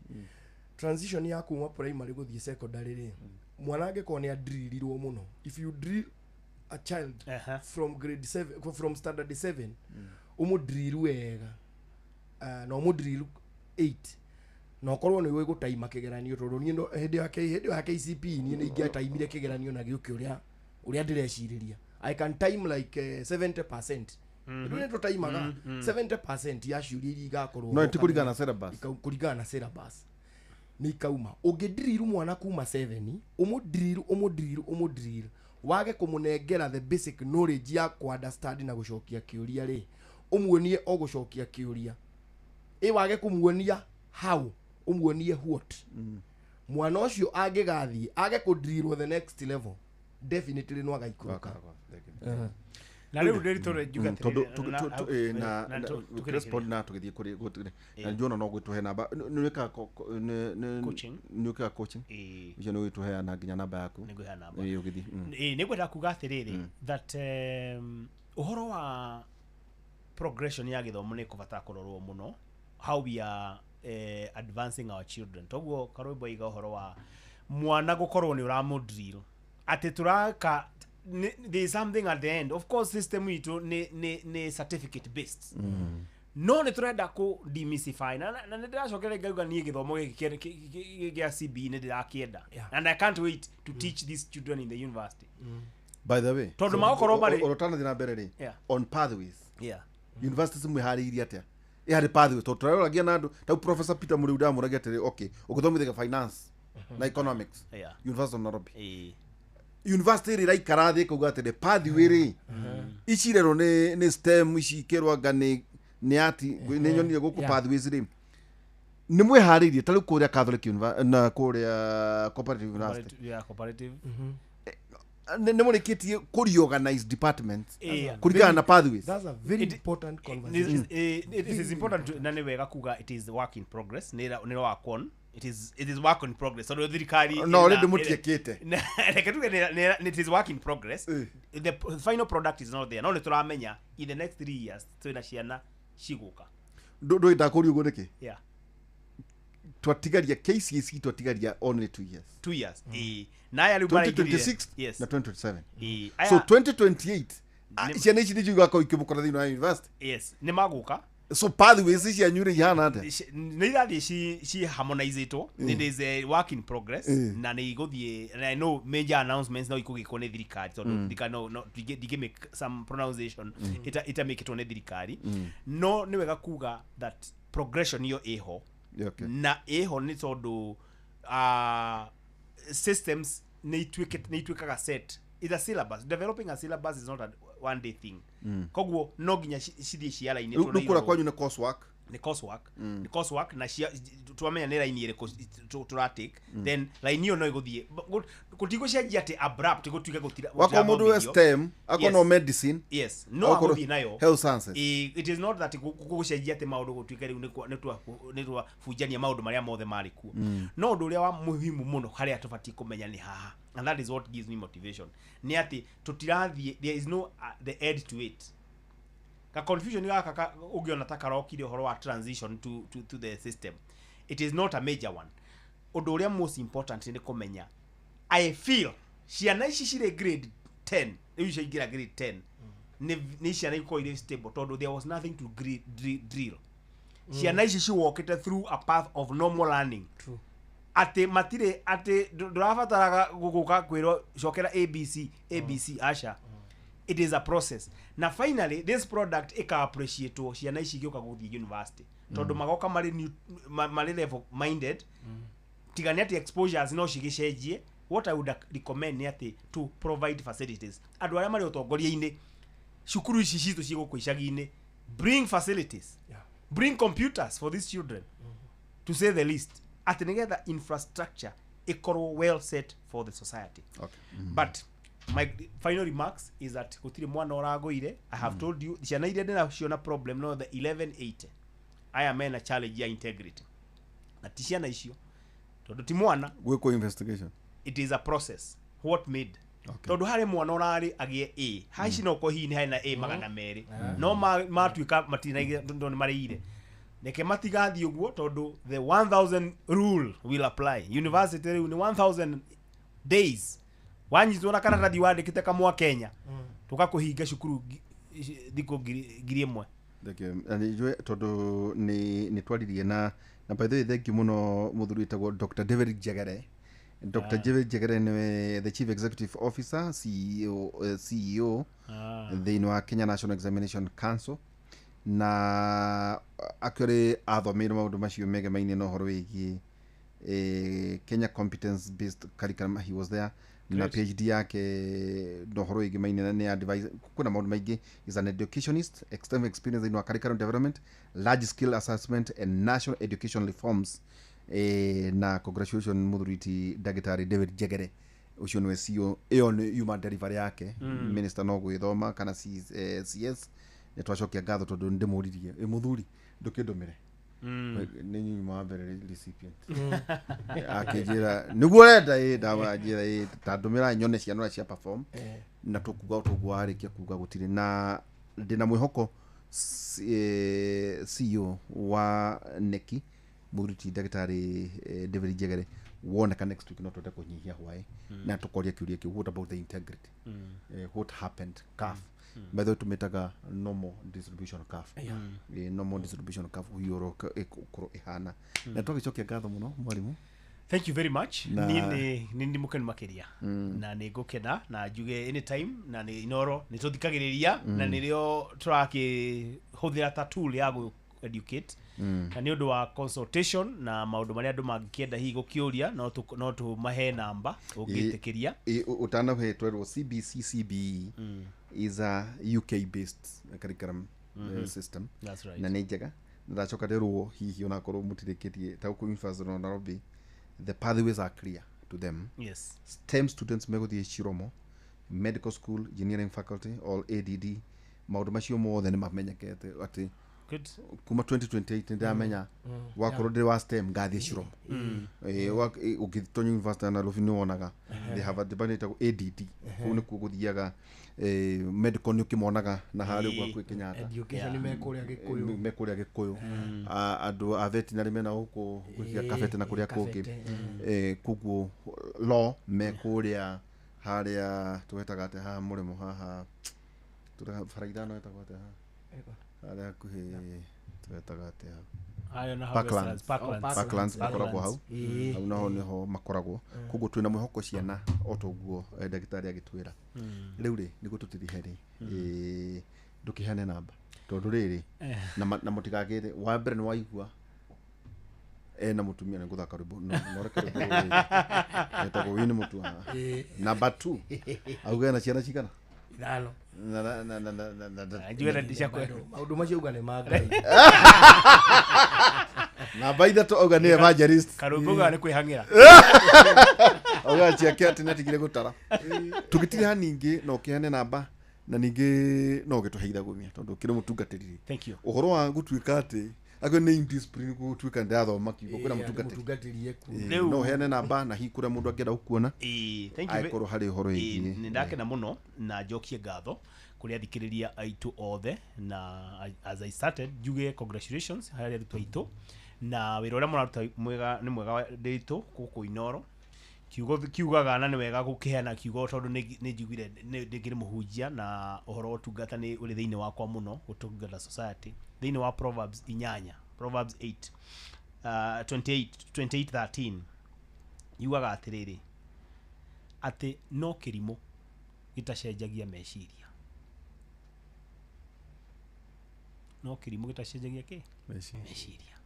transition ya kuma primary gũthiĩ secondary rĩ, mwana angĩkorwo nĩ adrilirwo mũno, if you drill a child from grade 7, from standard 7, ũmũdrill wega, na ũmũdrill 8, na ũkorwo nĩ ũĩ gũtaima kĩgeranio, tondũ niĩ hĩndĩ ya KCPE niĩ nĩ ingĩataimire kĩgeranio na gĩũke ũrĩa ndĩrecirĩria. I can time like 70%. Rĩu nĩ tũtaimaga 70% ya ciũria iria igakorwo No ho ti kũringana kana na syllabus. Kũringana na syllabus nĩ ikauma. Ũngĩndiriru mwana kuma 7, ũmũndiriru ũmũndiriru ũmũndiriru, wage kũmũnengera the basic knowledge ya kũ understand na gũcokia kĩũria rĩ, ũmuonie o gũcokia kĩũria, ĩ wage kũmuonia how, ũmuonie what, mwana ũcio angĩgathiĩ age kũndiriirwo the next level, definitely no agaikũrũka. Na rĩu ndĩritũ njuga Tondũ atĩrĩrĩ, na respond na tũgĩthiĩ kũrĩ na njuona no gwĩtũhe namba. Nĩ wĩkaga Coaching. Nĩ wĩkaga coaching. Ĩĩ. Ũcio nĩ ũgĩtũheana nginya namba yaku. Nĩngũheana namba. Ĩĩ, ũgĩthiĩ. Ĩĩ, nĩngwenda kuga atĩrĩrĩ that ũhoro wa progression ya gĩthomo nĩ kũbatara kũrorwo mũno, how we are advancing our children. Toguo Karwĩmbo aiga ũhoro wa mwana gũkorwo nĩ ũramũdrill atĩ tũraka there is something at the end. Of course system itũ nĩ certificate based, no nĩ tũrenda kũ demystify na nĩ ndĩracokera ngauga niĩ gĩthomo gĩkĩ gĩa CBE nĩ ndĩrakĩenda. Yeah. And I can't wait to teach these children in the university. By the way, Tondũ magũkorwo marĩ- ũrotanathiĩ na mbere rĩ, Yeah. on pathways, Yeah. universities mwĩharĩirie atĩa ĩ harĩ pathways? Tondũ tũraroragia na andũ tau Professor Peter Mũrĩu ndamũragia atĩrĩ, okay, ũgũthomithagia finance na economics Yeah. University of Nairobi, Ĩĩ. university ĩrĩ ĩraikara thĩ ĩkauga atĩrĩ pathway rĩ, ici irerwo nĩ STEM, ici ikĩrwo anga nĩ ati nĩ nyonire gũkũ. Yeah. Pathways rĩ, nĩ mwĩharĩirie ta rĩu kũrĩa Catholic na kũrĩa Cooperative University? Yeah, cooperative. Nĩ mũrĩkĩtie kũ reorganize departments Yeah. kũringana na pathways? That's a very important conversation. It is important na nĩ wega kuga it is work in progress, nĩ work on it is work in progress tondũ thirikari No, ĩna- already mũtiĩkĩte. Reke tuge it is work in progress. Eh. The final product is not there, no nĩ tũramenya in the next 3 years twĩna ciana cigũka. Ndũĩ ndakũria ũguo nĩkĩ? Yeah. Twatigaria KCSE, twatigaria only 2 years. 2 years. Ĩĩ, na aya rĩu maraingĩrire. 2026 Yes. na 2027. Ĩĩ, So aya 2028 ciana ici nĩcio igakorwo ikĩmũkora thĩinĩ wa university. Yes, nĩ magũka. So pathways cianyu rĩ, ihana atĩa? Nĩ irathiĩ ci harmonizĩtwo. It is a work in progress na nĩ igũthiĩ, and I know major announcements no ikũgĩkwo nĩ thirikari, tondũ thirikari no ndingĩ make some pronunciation itamĩkĩtwo nĩ thirikari. No nĩ wega kuga that progression iyo ĩho. Yeah, okay. Na ĩho nĩ tondũ systems nĩ ituĩkaga set. It's a syllabus. Developing a syllabus is not a one day thing. Koguo no nginya cithiĩ ciarainĩtwo Rĩu na kũrĩa irorwo. kwanyu nĩ coursework? Nĩ coursework, nĩ coursework, na cia twamenya nĩ raini ĩrĩkũ tũratake, then raini ĩyo no ĩgũthiĩ. Gũtigũcenjia atĩ abrupt gũtuĩke gũtira Wakorwo mũndũ we gũtirathomithio. STEM, akorwo Yes. no medicine, Yes, no akorwo agũthiĩ nayo. health sciences. It is not that gũcenjia atĩ maũndũ gũtuĩke rĩu nĩ twabunjania maũndũ marĩa mothe marĩ kuo. No ũndũ ũrĩa wa muhimu mũno harĩa tũbatiĩ kũmenya nĩ haha, and that is what gives me motivation, nĩ atĩ tũtirathiĩ, there is no the end to it. Ka confusion gaka ũngĩona ta karokire ũhoro wa transition to the system, it is not a major one. Ũndũ ũrĩa most important nĩ kũmenya, I feel ciana ici cirĩ grade 10, rĩu ciaingĩra grade 10, nĩ ciana ikorwo irĩ stable, tondũ there was nothing to drill. Ciana ici ciwokĩte through a path of normal learning. True. Atĩ matirĩ atĩ ndũrabataraga gũka kwĩrwo cokera ABC ABC, aca. It is a process, na finally this product ĩka appreciatewo ciana ici igĩũka gũthiĩ university, tondũ magoka marĩ new, marĩ level minded. Tiga nĩ atĩ exposures no cigĩcenjie. What I would recommend nĩ atĩ to provide facilities. Andũ arĩa marĩ ũtongoria-inĩ, cukuru ici citũ ci gũkũ icagi-inĩ, bring facilities, bring computers for these children, to say the least, atĩ nĩgetha infrastructure ĩkorwo well set for the society. But my final remarks is that gũtirĩ mwana ũragũire. I have told you, ciana iria ndĩnacio na problem no the 1180, aya mena challenge ya integrity, na ti ciana icio tondũ ti mwana. Gwĩkwo investigation. It is a process what made, tondũ harĩ mwana ũrarĩ agĩe A haici, no ko hihi nĩ harĩ na A 200, no matuĩka matinaigire tondũ nĩ marĩire. Reke matigathiĩ ũguo, tondũ the 1000 rule will apply. University rĩu nĩ 1000 days. Wanyitwo na karatathi wandĩkĩte kamwa Kenya, tũgakũhinga cukuru thikũ 1000. Thank you. Na nĩ njũĩ tondũ nĩ twaririe na by the way, thank you mũno mũthuri wĩtagwo Dr. David Njegere. Dr. David Njegere nĩwe the Chief Executive Officer, CEO, CEO thĩinĩ wa Kenya National Examination Council, na actually athomeire maũndũ macio megemainie na ũhoro wĩgiĩ Kenya competence based curriculum. He was there na PhD yake na ũhoro wĩgĩmaine na nĩ advice kwĩna maũndũ maingĩ. Is an educationist, extensive experience in curriculum development, large scale assessment and national education reforms. Na congratulations mũthuri ti ndagĩtarĩ David Njegere, ũcio nĩwe CEO. Ĩyo nĩ yuma delivery yake. Minister no gwĩthoma kana CS, nĩ twacokia ngatho tondũ nĩ ndĩmũririe, ĩ mũthuri, ndũkĩndũmĩre nĩ nyuma wa mbere recipient. Akĩnjĩra nĩguo ũrenda, ĩ ndawanjĩra ĩ ta ndũmĩra nyone ciana ũrĩa cia perform. Na tũkuga tũguo warĩkia kuga gũtirĩ na ndĩna mwĩhoko CEO wa neki mũthuri ti ndagĩtarĩ David Njegere woneka next week, no twende kũnyihia hwaĩ na tũkoria kĩũria kĩu, what about the integrity? What happened? CAF, by the way, tũmĩtaga normal distribution curve. Normal distribution curve ũhiũ ĩgũkorwo ĩhana, na twagĩcokia ngatho mũno mwarimũ. Thank you very much. Niĩ nĩ mũkenu makĩria na nĩ ngũkena na njuge anytime, na nĩ Inoro nĩ tũthikagĩrĩria na nĩrĩo tũrakĩhũthĩra ta tool ya gũ educate, na nĩ ũndũ wa consultation na maũndũ marĩa andũ mangĩkĩenda hihi gũkĩũria, no tũmahe namba ũngĩtĩkĩria. Ũtanahe twerwo CBC CBE is a UK based curriculum system. That's right. Na nĩ njega, na ndacoka nderwo hihi onakorwo mũtirĩkĩtie ta gũkũ University of Nairobi, the pathways are clear to them. STEM students megũthiĩ Chiromo Medical School, engineering faculty or ADD. Maũndũ macio mothe nĩ mamenyekete atĩ kuma 2028 nĩ ndamenya wakorwo ndĩ wa STEM ngathiĩ Chiromo. Ũngĩtonya University ya Nairobi nĩ wonaga they have a department ĩtagwo ADD, kũu nĩkuo gũthiaga. Medical nĩ ũkĩmonaga na harĩa ũguo hakuhĩ Kenyatta. Education nĩ mekũrĩa Gĩkũyũ. Me kũrĩa Gĩkũyũ. Andũ a veterinary mena gũkũ gwĩkia Kabete na kũrĩa kũngĩ. Kabete. Koguo law me kũrĩa harĩa twetaga atĩ haha mũrĩmo haha tũrega bara ithano ĩtagwo atĩa haha harĩa hakuhĩ twetaga atĩa? Hayo na Parklands. Westlands, Parklands. Oh, Parklands makoragwo hau. Hau naho niho makoragwo. Koguo twĩna mwĩhoko ciana o toguo ndagĩtarĩ agĩtwĩra rĩu rĩ nĩguo tũtirihe rĩ, ndũkĩheane namba tondũ rĩrĩ na mũtigagĩre wa mbere nĩ waigua ena mũtumia nĩ gũthaka rwĩmbo no reke rwĩmbo rũrĩ etagwo wini mũtua. Namba 2 auge na ciana cigana? Ithano. Na na na na na na na Njuge na ndisha kwe. Maũndũ macio uga nĩ ma Ngai. Namba 3 auga nĩ evangelist. Karwĩmbo ga nĩ kwĩhang'ĩra. Auga ciake atĩ nĩatigire gũtara. Tũgĩtiriha ningĩ no ũkĩheane namba na ningĩ no ũgĩtũhe ithagumia tondũ ũkĩrĩ mũtungatĩri. Thank you. Ũhoro wa gũtuĩka atĩ Ako nĩ indiscipline gũtuĩka ndĩrathoma kiugo kwĩna mũtungatĩri Rĩu- no heane namba na hihi kũrĩa mũndũ angĩenda gũkuona Ĩĩ, thank you ve- angĩkorwo harĩ ũhoro Ĩĩ, wĩgiĩ nĩ ndakena mũno na njokie ngatho kũrĩ athikĩrĩria aitũ othe na as I started njuge congratulations harĩ arutwo aitũ na wĩra ũrĩa mũraruta mwega nĩ mwega ndĩritũ gũkũ Inoro. Kiugo kiugaga na nĩ wega gũkĩheana kiugo tondũ nĩ njiguire nĩ ndĩkĩrĩ mũhunjia na ũhoro wa ũtungata nĩ ũrĩ thĩinĩ wakwa mũno gũtungata society. Thĩinĩ wa Proverbs 8 Proverbs 8 28:13 yugaga atĩrĩrĩ atĩ no kĩrimũ gĩtacenjagia meciria. No kĩrimũ gĩtacenjagia kĩ? Meciria.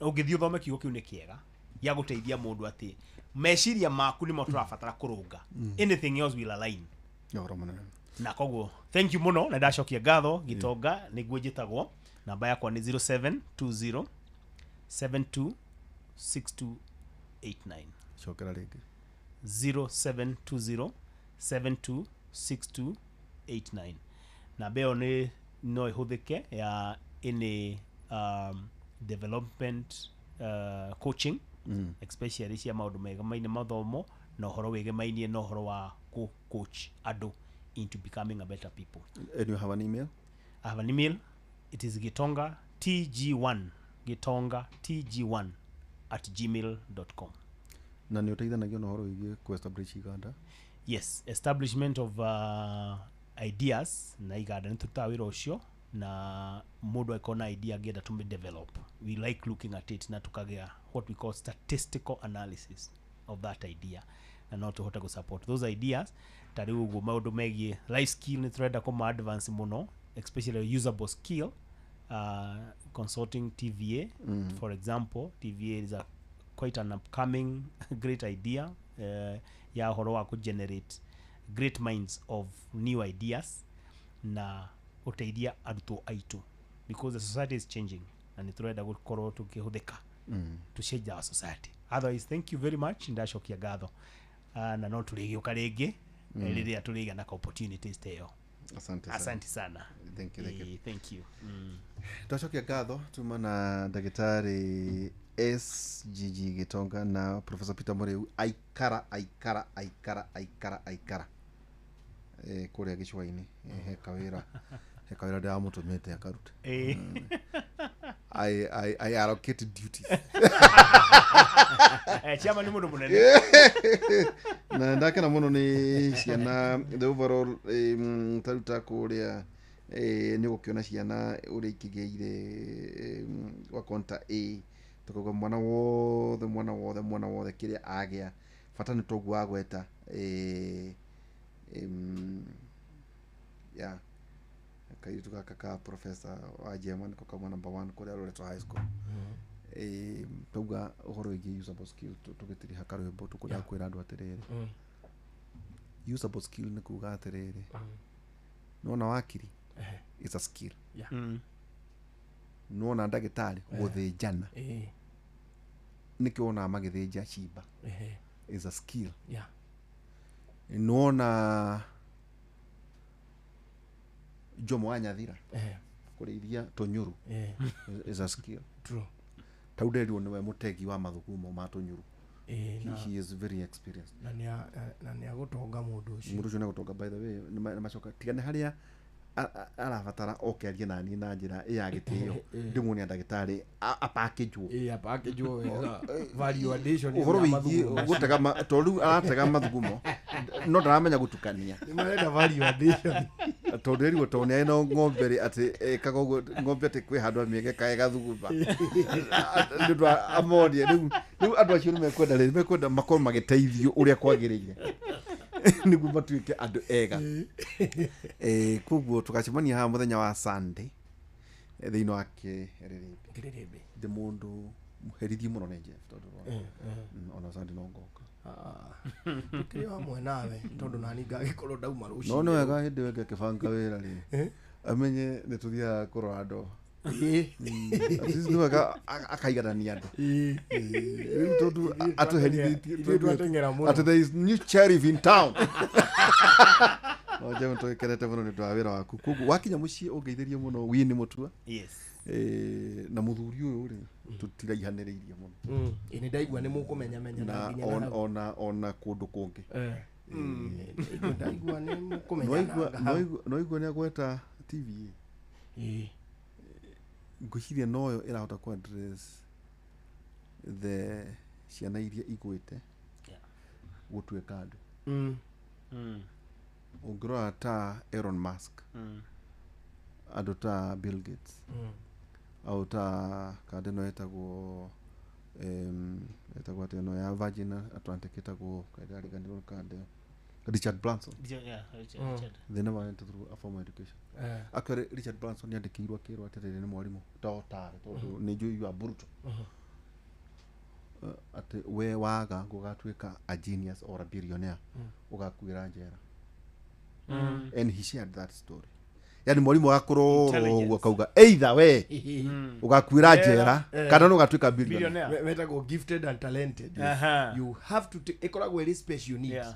Ũngĩthiĩ ũthome kiugo kĩu nĩ kĩega gĩa gũteithia mũndũ atĩ meciria maku nĩmo tũrabatara kũrũnga. Anything else will align. Ũhoro mũnene. Na koguo thank you mũno na ndacokia ngatho Gitonga nĩguo njĩtagwo. Namba yakwa nĩ 0720 726289. Cokera rĩngĩ. 0720 726289. Namba ĩyo nĩ no ĩhũthĩke ya any development coaching, especially cia maũndũ megamaine mathomo na ũhoro wĩgemainie na ũhoro wa kũ coach andũ into becoming a better people. And you have an email? I have an email. It is gitonga tg1 gitonga tg1 @gmail.com. Na nĩ ũteithanagia na ũhoro wĩgiĩ kũ establish iganda? Yes, establishment of ideas na iganda nĩ tũrutaga wĩra ũcio na mũndũ angĩkorwo na idea angĩenda tũmĩ develop. We like looking at it na tũkagĩa what we call statistical analysis of that idea na no tũhote gũ support those ideas. Ta rĩu ũguo maũndũ megiĩ life skill nĩ tũrenda kũma advance mũno, especially usable skill, consulting TVA for example. TVA is a quite an upcoming great idea ya ũhoro wa kũ generate great minds of new ideas na ũteithia arutwo aitũ because the society is changing na nĩ tũrenda gũkorwo tũkĩhũthĩka to change our society. Otherwise thank you very much, ndacokia ngatho na no tũrĩgĩũka rĩngĩ rĩrĩa tũrĩgĩa na opportunities ta ĩyo. Asante sana. Asante sana. Thank you, thank you. Thank you. Twacokia ngatho tuma na ndagĩtarĩ SGG Gitonga na Professor Peter Muriu aikara aikara aikara aikara aikara kũrĩa gĩcũa-inĩ he kawĩra ndĩramũtũmĩte akarute. I allocate duties. Chairman nĩ mũndũ mũnene. Na ndakena mũno nĩ ciana the overall taruta kũrĩa nĩ ũgũkĩona ciana ũrĩa ikĩgĩire wa konta A tukauga mwana wothe mwana wothe mwana wothe kĩrĩa agĩa bata nĩ toguo agweta yeah kairitu gaka ka professor wa German ko kamwe number 1 kũrĩa Loreto High School. Tauga ũhoro wĩgiĩ usable skill tũgĩtiriha karwĩmbo tũkũrĩa kwĩra andũ atĩrĩrĩ usable skill nĩ kuga atĩrĩrĩ nĩwona wakiri is a skill. Nĩwona ndagĩtarĩ gũthĩnjana nĩkĩo wonaga magĩthĩnja cimba is a skill. Nĩwona Jomo wa Nyathira kũrĩithia tũnyũrũ is a skill. True. Tau nderirwo nĩwe mũtegi wa mathugumo ma tũnyũrũ. He is very experienced. Na nĩ agũtonga mũndũ ũcio. Mũndũ ũcio nĩ agũtonga by the way nĩ macoka tiga nĩ harĩa arabatara oke arie na niĩ na njĩra ya gĩtĩo ndĩmuonia ndagĩtarĩ apakĩnjwo apakĩnjwo wega value addition ũhoro wĩgiĩ gũtega tondũ rĩu aratega mathugumo no ndaramenya gũtukania nĩ marenda value addition tondũ ĩrigwo tondũ nĩ arĩ na ng'ombe rĩ atĩ ĩkaga ũguo ng'ombe atĩ kwĩ handũ amĩegeka ĩgathuguma nĩ ũndũ amonie rĩu andũ acio nĩ mekwenda rĩ mekwenda makorwo magĩteithio ũrĩa kwagĩrĩire nĩguo matuĩke andũ ega. Koguo tũgacemania haha mũthenya wa Sunday thĩinĩ wa Kĩrĩrĩmbĩ. Ndĩ mũndũ mũherithie mũno nĩ Jeff tondũ ona Sunday no ngoka. Tũkĩrĩ hamwe nawe tondũ nani ngagĩkorwo ndauma rũcinĩ. No nĩ wega hĩndĩ ĩyo ngĩbanga wĩra rĩ amenye nĩ tũthiaga kũrora andũ. At least nĩ wega akaiganania andũ. Rĩu tondũ atũherithĩtie atĩ there is new sheriff in town. No njemo tũgĩkenete mũno nĩ ũndũ wa wĩra waku. Koguo wakinya mũciĩ ũngeithĩrie mũno Winnie Mutua. Yes. Na mũthuri ũyũ rĩ tũtiraihanĩrĩirie mũno. Ĩ nĩ ndaigua nĩ mũkũmenya menya na nginya na hau. Ona kũndũ kũngĩ. Ndaigua nĩ mũkũmenya na hau. No igua nĩ agweta TVA. Ngwĩciria noyo ĩrahota ku address the ciana iria igwĩte gũtuĩka andũ. Ũngĩrora ta Elon Musk, andũ ta Bill Gates, au ta kandĩ ĩno ĩtagwo ĩtagwo atĩa ĩno ya Virgin Atlantic ĩtagwo ndariganĩrwo kandĩ Richard Branson. Yeah, Richard. They never went through a formal education. Actually Richard Branson nĩandĩkĩirwo akĩrwo atĩrĩrĩ nĩ mwarimũ ta ũtarĩ tondũ nĩ njũĩ you are brutal. Atĩ we waga gũgatuĩka a genius or a billionaire ũgakuĩra njera. And he shared that story. Yani mwarimu agakorwo ũguo akauga either we ũgakuĩra njera kana no ũgatuĩka billionaire. Wetagwo gifted and talented. You have to ĩkoragwo ĩrĩ special needs.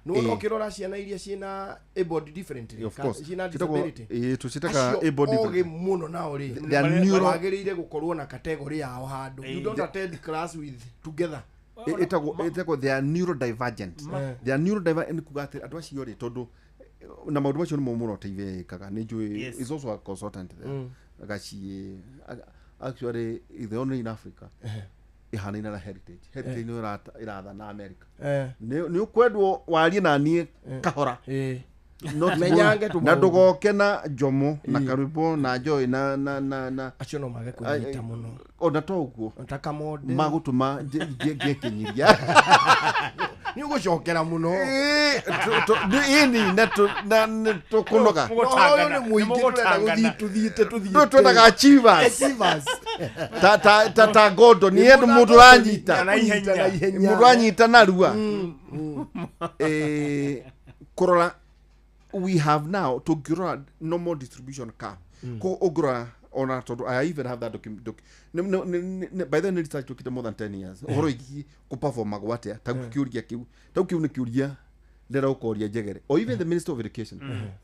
No ũkĩrora ciana iria ciĩna able differently, ciĩna disability, tũcitaga able differently oge mũno nao rĩ wagĩrĩire gũkorwo na category yao handũ. You don't attend class with together. Ĩtagwo they are neurodivergent. They are neurodivergent kuga atĩ andũ acio rĩ tondũ na maũndũ macio nĩmo mũno TV ĩkaga nĩ njũĩ is also a consultant there. Gaciĩ actually the only in Africa ihanaine na Heritage. Heritage nĩ ĩrathana America. Nĩ ũkwendwo warie na niĩ kahora. Na ndũgoke na Njomo na Karwĩmbo na Joy na na na na acio no mage kũnyita mũno. Ona to ũguo ta Kamonde magũtũma ngĩkinyiria. Nĩ ũgũcokera mũno. Ĩni na tũkũnoga. Ũyũ nĩ mũingĩ tũrenda gũthiĩ tũthiĩte. No twendaga achievers. Ta Gordon nĩ andũ mũndũ ũranyita. Mũndũ ũranyita narua. Kũrora we have now to grow normal distribution car. Ko ogura ona tondu I even have that document. By then research took it more than 10 years. Uhoro iki ku perform agwatia ta kiuria kiu. Ta kiu ni kiuria ndera ukoria njegere. Or even the Minister of Education.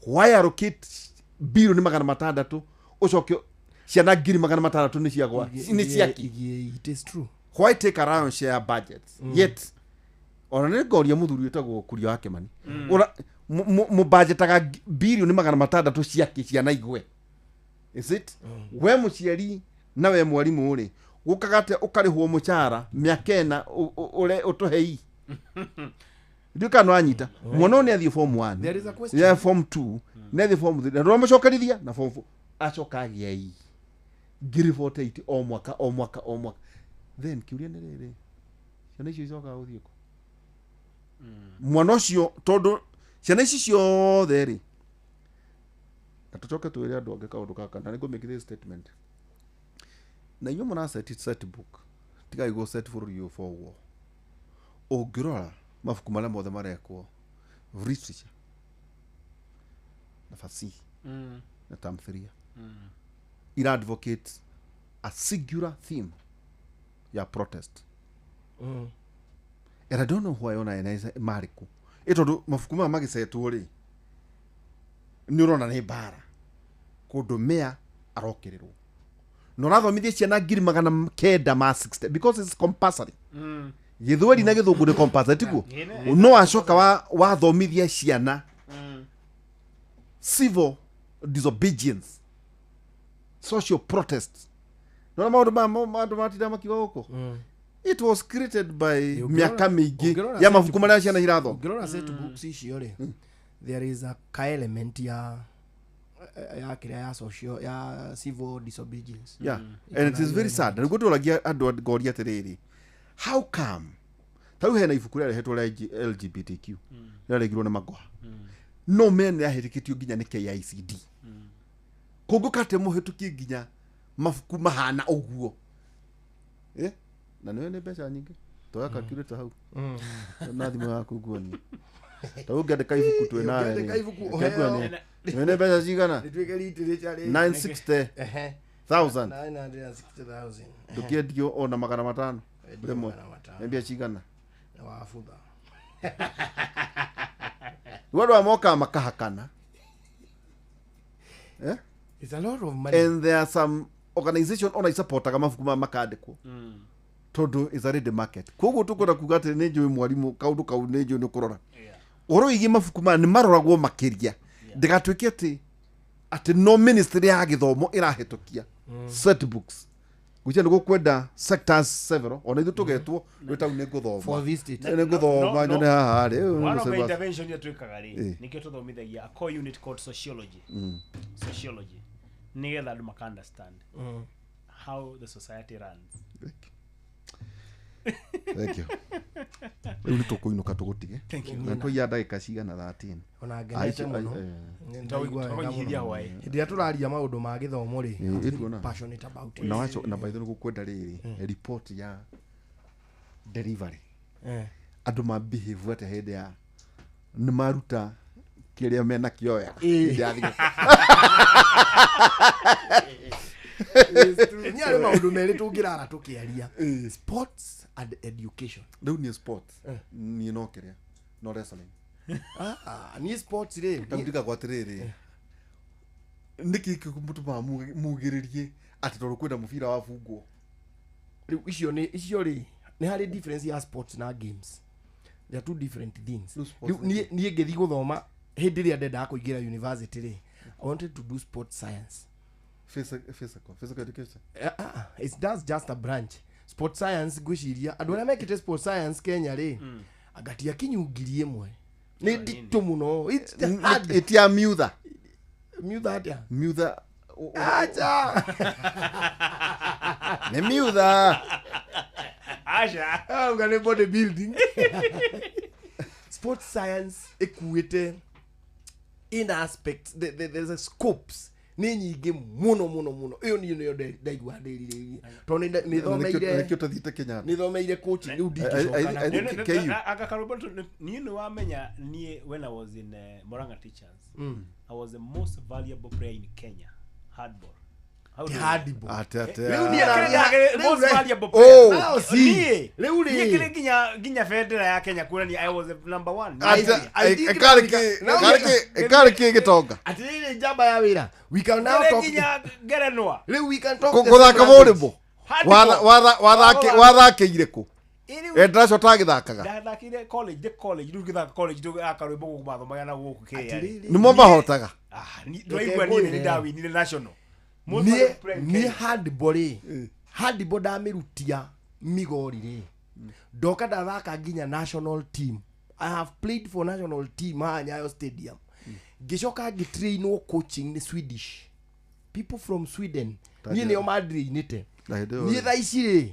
Why allocate bilioni 600 ucoke ciana 600 ni ciagwa ni ciaki. It is true. Why take around share budgets? Yet ona nĩ ngoria muthuri wĩtagwo Kuria wa Kimani. Ora mubajetaga bilioni 600 ciake ciana igwe. Is it? We muciari na we mwarimu ri gukaga atia ukarihwo mucara miaka ena ure utuhei. Ndiũ kana wanyita mwana nĩ athiĩ form 1. There is a question. Yeah, form 2. Nĩ athiĩ form 3. Na ndũramũcokerithia na form 4. Acoka agĩa i 48 o mwaka o mwaka o mwaka. Then kiuria nĩ rĩrĩ ciana icio icokaga gũthiĩ kũ? Mwana ũcio tondũ ciana ici ciothe rĩ na tũcoke twĩre andũ angĩ kaũndũ gaka na nĩngũ make this statement na inyuĩ mũra set book tigai gũ set bũrũri ũyũ for war. Ũngĩrora mabuku marĩa mothe marekwo literature na fasihi na tamthilia ira advocate a singular theme ya protest. And I don't know why ona ena marĩkũ ĩ tondũ mabuku maya magĩcetwo rĩ nĩ ũrona nĩ mbara kũndũ mea arokĩrĩrwo na ũrathomithia ciana 960 because it's compulsory. Gĩthweri na gĩthũngũ nĩ compulsory tiguo no acoka wathomithia ciana civil disobedience, social protest. No maũndũ ma andũ matinda makiuga gũkũ. It was created by miaka mĩingĩ ya mabuku marĩa ciana irathoma. Ũngĩrora set books icio rĩ there is a ka element ya kĩrĩa ya social ya civil disobedience. Yeah. And it is very sad. Nĩguo tũragia andũ ngoria atĩrĩrĩ how come ta rĩu hena ibuku rĩarehetwo rĩa LGBTQ rĩaregirwo nĩ Magoha no mene yahĩtũkĩtio nginya nĩ KICD kũngũka atĩ mũhĩtũkie nginya mabuku mahana ũguo na nĩwe nĩ mbeca nyingĩ toya calculator hau na thimũ yaku nguonie ta ũngĩandĩka ibuku twĩ nawe Ũngĩandĩka ibuku ũheo. Nĩ mbeca cigana? Rĩtuĩke literature rĩ 960,000. 960,000. Ndũkĩendio ona 500 rĩmwe. 500. Nĩ mbia cigana? Na wabutha. Rĩu andũ aya mokaga makahakana. Eh? It's a lot of money. And there are some organization ona isapotaga mabuku maya makandĩkwo tondũ is a ready market. Koguo tũkwenda kuga atĩ nĩ njũĩ mwarimũ kaũndũ kau nĩ njũĩ nĩ kũrora ũhoro wĩgiĩ mabuku maya nĩ maroragwo makĩria, ndĩgatuĩke atĩ no ministry ya gĩthomo ĩrahĩtũkia set books. Gwĩcia nĩ gũkwenda sectors several, ona ithuĩ tũgetwo rĩ tau nĩ ngũthoma. For this state. Nĩ ngũthoma. No, no. Nyone haha rĩ. One of the intervention iria twĩkaga rĩ, Eh. nĩkĩo tũthomithagia a core unit called sociology. Sociology nĩgetha andũ maka understand how the society runs. Thank you. Rĩu nĩ tũkũinũka tũgũtige na twaiya ndagĩka cigana 13. Ona Ah, ngenete icio- mũno. eh. Nĩ ndaigua wega Tũkanyihithia mũno. hwaĩ. Hĩndĩ ĩrĩa tũraria maũndũ ma gĩthomo rĩ, Eh, I'm very ĩtuona. passionate about it. Na waco na baitho nĩ gũkwenda rĩrĩ report ya delivery, Eh. andũ ma behave atĩa hĩndĩ ya nĩ maruta kĩrĩa mena kĩo wega hĩndĩ ya thigũkũ. Niĩ harĩ maũndũ merĩ tũngĩrara tũkĩaria, sports and education. Rĩu niĩ sports niĩ no kĩrĩa no wrestling. Ah, niĩ sports rĩ, Tau ndigagwo atĩrĩrĩ, nĩkĩ kĩmũtũmaga mugĩrĩrie atĩ tondũ kwĩna mũbira wabungwo? Rĩu icio nĩ icio rĩ, nĩ harĩ difference ya sports na games. They are two different things. Rĩu sports Rĩu niĩ ngĩthiĩ gũthoma hĩndĩ ĩrĩa ndendaga kũingĩra university rĩ, I wanted to do sports science. Physical education. Ah, it's that's just a branch. Sport science, ngwĩciria andũ arĩa mekĩte sport science Kenya rĩ, angatia kinyu 1,000 nĩ nditũ mũno. It's hard. Ĩtia miutha. Miutha atĩa? Miutha. Acha. Nĩ miutha. Aca. Auga nĩ body building. Sport science ĩkuĩte in aspects, there's a scopes nĩ nyingĩ mũno mũno mũno. Ĩyo niĩ nĩyo ndaigua ndĩrirĩirie tondũ nĩ thomeire Nĩkĩo tũthiĩte Kenyatta. nĩ thomeire coaching, rĩu ndingĩcoka na I- kũu. KU. Anga karwĩmbo niĩ nĩ wamenya niĩ when I was in Murang'a Teachers, I was the most valuable player in Kenya handball. How do you- Handball. Atĩ atĩ. Rĩu niĩ Niĩ na- kĩrĩ most rĩu- valuable Oh. player. Now see. Niĩ. Rĩu rĩ. Niĩ kĩrĩ nginya bendera ya Kenya kuonania I was the number one. Atĩ- I think ĩkarĩ kĩ- Now ĩkarĩ kĩ- ĩkarĩ kĩ gĩtonga. Atĩrĩrĩ, njamba ya wĩra, we can now Kĩrĩ talk. nginya ngerenwa. Rĩu we can talk the Gũthaka same language. volleyball. Handball. Wathakĩire kũ? Ĩ rĩu Endra acio tagĩthakaga. ndathakire college, ndĩ college rĩu ngĩthaka college rĩu akarwĩmbo gũkũ mathomaga na gũkũ kĩrĩa. Atĩrĩrĩ, Nĩmo mahotaga. Ah, ndwaigua niĩ nĩ ndawinire national. Most niĩ valuable player in niĩ Kenya. handball rĩ, handball ndamĩrutia Migori rĩ, ndoka ndathaka nginya national team. I have played for national team haha Nyayo Stadium. Ngĩcoka ngĩtrainwo coaching nĩ Swedish people from Sweden. Niĩ nĩo mandrainĩte. Na hĩndĩ ĩyo Niĩ rĩ. thaa ici rĩ,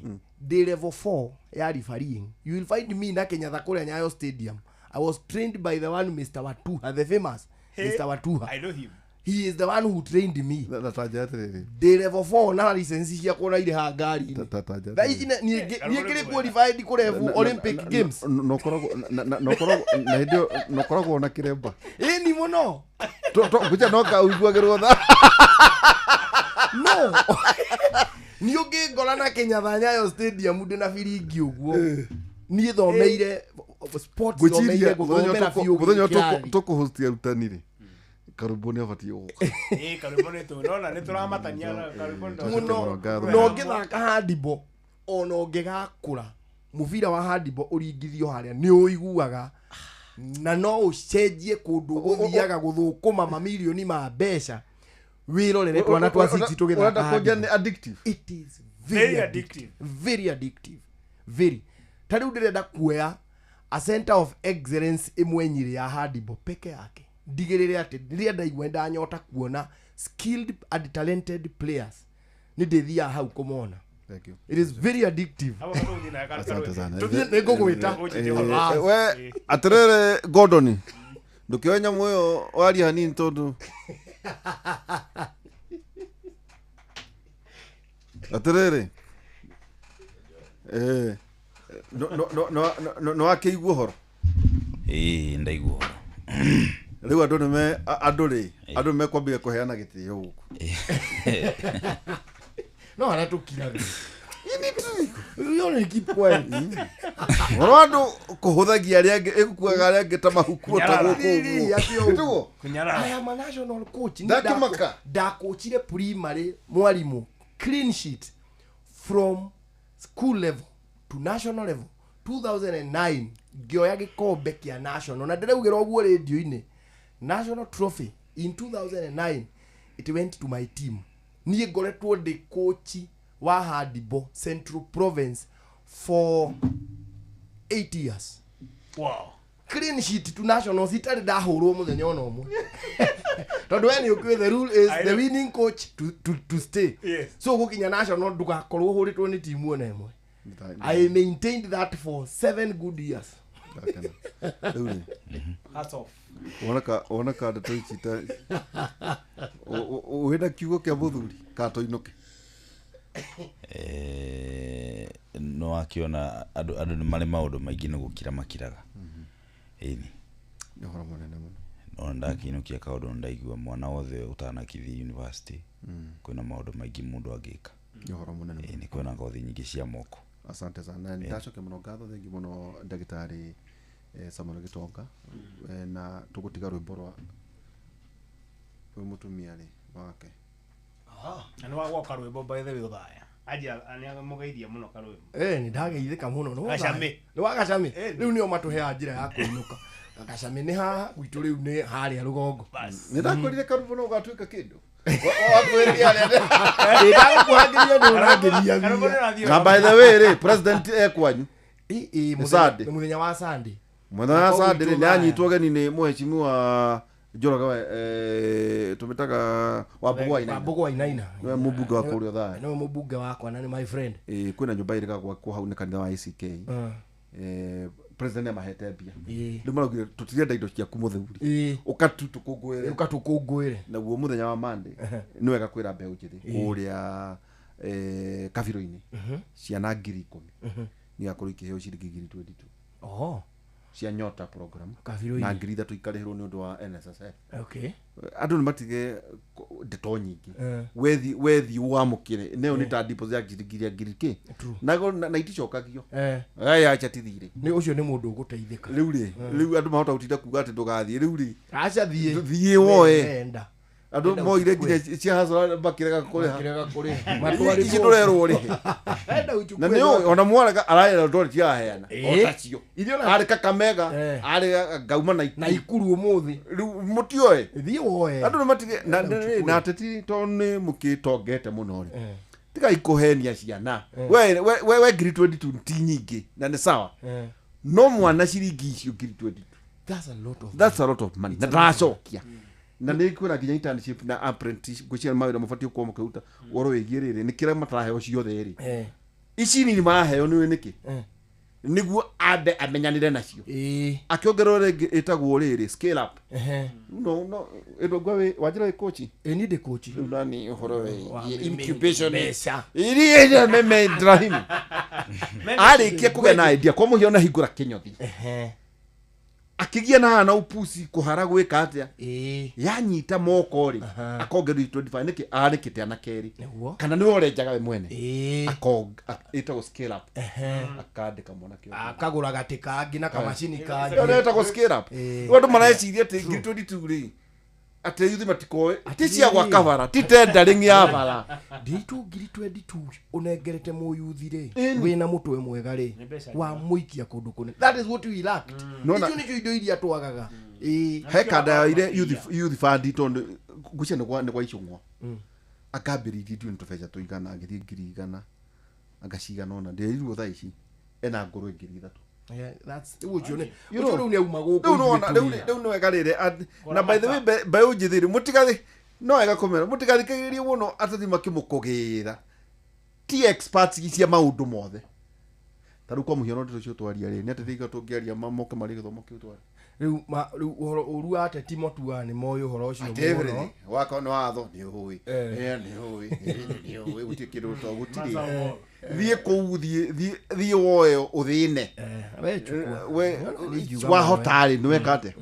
ndĩ level 4 ya refereeing. You will find me na Kenyatta kũrĩa Nyayo Stadium. I was trained by the one Mr. Watuha, the famous Hey, Mr. Watuha. I know him. He is the one who trained me. Na tanja atĩrĩrĩ. Ndĩ level 4 na license ciakwa na irĩ haha ngari-inĩ. Ta- Thaa ici niĩ niĩ ngĩrĩ qualified kũrebu Olympic Games. Na ũkoragwo na ũkoragwo na hĩndĩ ĩyo na ũkoragwo na kĩremba. Ĩni mũno. Ngwĩciria no ka ũiguagĩrwo tha. No niĩ ũngĩngora na Kenyatta Nyayo Stadium ndĩ na biringi ũguo, niĩ thomeire sports, Ngwĩciria thomeire mũthenya gũthomera biũ mũthenya kĩrathi. tũkũhosti arutani rĩ, karũmbũ nĩ abatiĩ gũka. Ĩ karwĩmbo nĩ nona nĩ tũramatania na karwĩmbo nĩ Mũno. Mũno, ngatho. Na ũngĩthaka handball ona ũngĩgakũra mũbira wa handball ũringithio harĩa nĩ ũiguaga na no ũcenjie kũndũ gũthiaga gũthũkũma mamirioni ma mbeca wĩrorere twana twa six tũgĩthaka Ũrenda kũnjia handball. nĩ addictive? It is very Very addictive. Very addictive, very. Ta rĩu ndĩrenda kuoya a center of excellence ĩmwe Nyĩrĩ ya handball peke yake, ndigĩrĩre atĩ rĩrĩa ndaigua ndanyota kuona skilled and talented players nĩ ndĩthiaga hau kũmona. Thank you. It is very addictive. Hau tũgũthiĩ na Asante sana. Tũthiĩ, nĩngũgwĩta. Eh, we atĩrĩrĩ Gordon, ndũkĩoe nyamũ ĩyo waria hanini tondũ atĩrĩrĩ, eh, no akĩigua ũhoro. Ĩĩ, ndaigua ũhoro. Rĩu andũ nĩme andũ rĩ, andũ nĩmekwambia kũheana gĩtĩo gũkũ. No harĩa tũkiraga. You only keep quiet. Ũhoro wa andũ kũhũthagia arĩa angĩ ĩgũkuaga arĩa angĩ ta mahuku ta gũkũ ũguo. Kunyarara. I am a national coach. Ni Ndakĩmaka. Ndakochire primary mwalimu clean sheet from school level to national level 2009 ngĩoya gĩkombe kĩa national na ndĩraugĩra ũguo rĩndio-inĩ national trophy in 2009 it went to my team. Niĩ ngoretwo ndĩ coach wa handball Central Province for 8 years. Wow. Clean sheet to nationals itarĩ ndahũrwo mũthenya ona ũmwe tondũ we nĩ ũkĩũĩ the rule is the winning coach to stay. Yes. So gũkinya national ndũgakorwo ũhũrĩtwo nĩ timu ona ĩmwe. I maintained that for 7 good years. Rĩu rĩ, Hats off. woneka ndeto ici ta wĩna kiugo kĩa mũthuri kana tũinũke? No wakiona andũ nĩ marĩ maũndũ maingĩ nĩ gũkira makiraga. Ĩni. Nĩ ũhoro mũnene mũno. Ona ndakiinũkia kaũndũ ndaigua mwana wothe ũtanakithie university kwĩna maũndũ maingĩ mũndũ angĩka. Nĩ ũhoro mũnene mũno. Ĩni kwĩna ngothi nyingĩ cia moko. Asante sana. Ndacokia mũno ngatho thengi mũno ndagĩtarĩ Samuel Gitonga. Na tũgũtiga rwĩmbo rwa ũyũ mũtumia rĩ wake. Na nĩ wagwaka rwĩmbo by the way ũthaya. Anjia nĩ mũgeithia mũno karwĩmbo. Nĩ ndageithĩka mũno. Nĩ Gacamĩ. Nĩ wa gacamĩ. Rĩu nĩo matũheaga njĩra ya kũinũka. Gacamĩ nĩ haha gwitũ rĩu nĩ harĩa rũgongo. Nĩ ndakwĩrire karwĩmbo no ũgatuĩka kĩndũ. Wakwĩrire arĩa. Ndagũkũhangĩria nĩ ũrangĩria. Karwĩmbo nĩ ũrathiĩ. Na by the way rĩ, president ekwanyu. Ĩ Sunday. mũthenya wa Sunday. Mũthenya wa Sunday rĩ, nĩanyitwo ũgeni nĩ mheshimiwa Njoroge wa tũmĩtaga Wambũgũ wa Wainaina. Wambũgũ Wainaina. Nĩwe mũmbunge wa kũrĩa Othaya. Nĩwe mũmbunge wakwa na nĩ my friend. Kwĩna nyũmba ĩrĩga gwakwo hau nĩ kanitha wa ACK. President nĩamahete mbia. Rĩu maraugire tũtirenda indo ciaku mũthuri. Ũka tu tũkũngũĩre. Ũka tũkũngũĩre. Naguo mũthenya wa Monday nĩ wega kwĩra mbeũ njĩthĩ kũrĩa kabiro-inĩ ciana 10,000 nĩigakorwo ikĩheo ciringi 22,000. Oho. Cia Nyota program. Kabiro-inĩ. Na 3,000 ikarĩhĩrwo nĩ ũndũ wa NSSF. Okay. Andũ nĩ matige ndeto nyingĩ. Wethi wamũkĩre nayo nĩ ta deposit ya ngiri kĩ. Nago na iticokagio. Aya acha ti thirĩ. Nĩ ũcio nĩ mũndũ ũgũteithĩka. Rĩu rĩ, rĩu andũ mahota gũtinda kuga atĩ ndũgathiĩ rĩu rĩ. Acha thiĩ. Thiĩ woe. Enda. Andũ moire nginya cia hasara makĩrega kũrĩha. Makĩrega kũrĩha. Ici ndũrerwo ũrĩhe. Enda ũchukue. Na nĩ ona mwarega ararera ndore ciaheana. O tacio. Arĩ Kakamega, arĩ ngauma na Ikuru ũmũthĩ. Rĩu mũtioe. Thiĩ woe. Andũ nĩ matige na ateti tondũ nĩ mũkĩtongete mũno rĩ. Tigai kũhenia ciana. We 22,000 ti nyingĩ na nĩ sawa. No mwana ciringi icio 22,000. That's a lot of. That's a lot of money. Na ndaracokia. Na nĩ kwĩna nginya internship na apprentice ngwĩciria mawĩra mabatiĩ gũkorwo makĩruta ũhoro wĩgiĩ rĩrĩ nĩ kĩrĩa mataraheo ciothe rĩ. Ici nini maraheo nĩũĩ nĩkĩ? Nĩguo ambe amenyanĩre nacio. Akĩongererwo rĩngĩ ĩtagwo rĩrĩ scale up. No no ĩndũ wanjĩra wĩ coach? Niĩ ndĩ coach. Rĩu nani ũhoro wĩgiĩ incubation mbeca. Iria meme Ibrahim. Arĩkia kũgĩa na idea kwa mũhiano hingũra kĩnyothi. Akĩgĩa na hana upusi kũhara gwĩka atĩa yanyita moko rĩ akongerwo 25 nĩkĩ arĩkĩte ana kerĩ kana nĩwe ũrenjaga we mwene ĩtagwo scale up akandĩka mwanake ũcio. Akagũra gatĩ kangĩ na kamacini kangĩ. Ĩyo nĩyo ĩtagwo scale up. Rĩu andũ mareciria atĩ 22,000 rĩ atĩ yuthi matikoĩ ti cia gwaka bara ti tendering ya bara. Nditũ 22,000 ũnengerete mũyuthi rĩ wĩna mũtwe mwega rĩ wa mũikia kũndũ kũnene. That is what we lacked. Icio nĩcio indo iria twagaga. He kanda yoire youth fund tondũ ngwĩciria nĩ gwa Icũng'wa. Akambĩrĩirie ndiũĩ nĩ tũbeca tũigana agĩthiĩ 100,000 anga cigana ũna ndĩrirwo thaa ici ena ngũrwe 3,000. Ũcio rĩu nĩ auma gũkũ. Rĩu nĩ wega rĩrĩ na by the way mbeũ njĩthĩ rĩ mũtigathi no wega kũmera mũtigathikĩrĩrie mũno ateti makĩmũkũgĩra ti experts cia maũndũ mothe. Ta rĩu kwa mũhiano ndeto icio twaria rĩ nĩ ateti aigana tũngĩaria moke marĩ gĩthomo kĩu twaria. Rĩu ũhoro ũru wa ateti matuaga nĩ moĩ ũhoro ũcio mũno. Wako nĩ watho nĩ ũĩ nĩ ũĩ nĩ ũĩ gũtirĩ kĩndũ to gũtirĩ. Thiĩ kũu thiĩ woe ũthĩne. We wahota rĩ nĩ weka atĩa?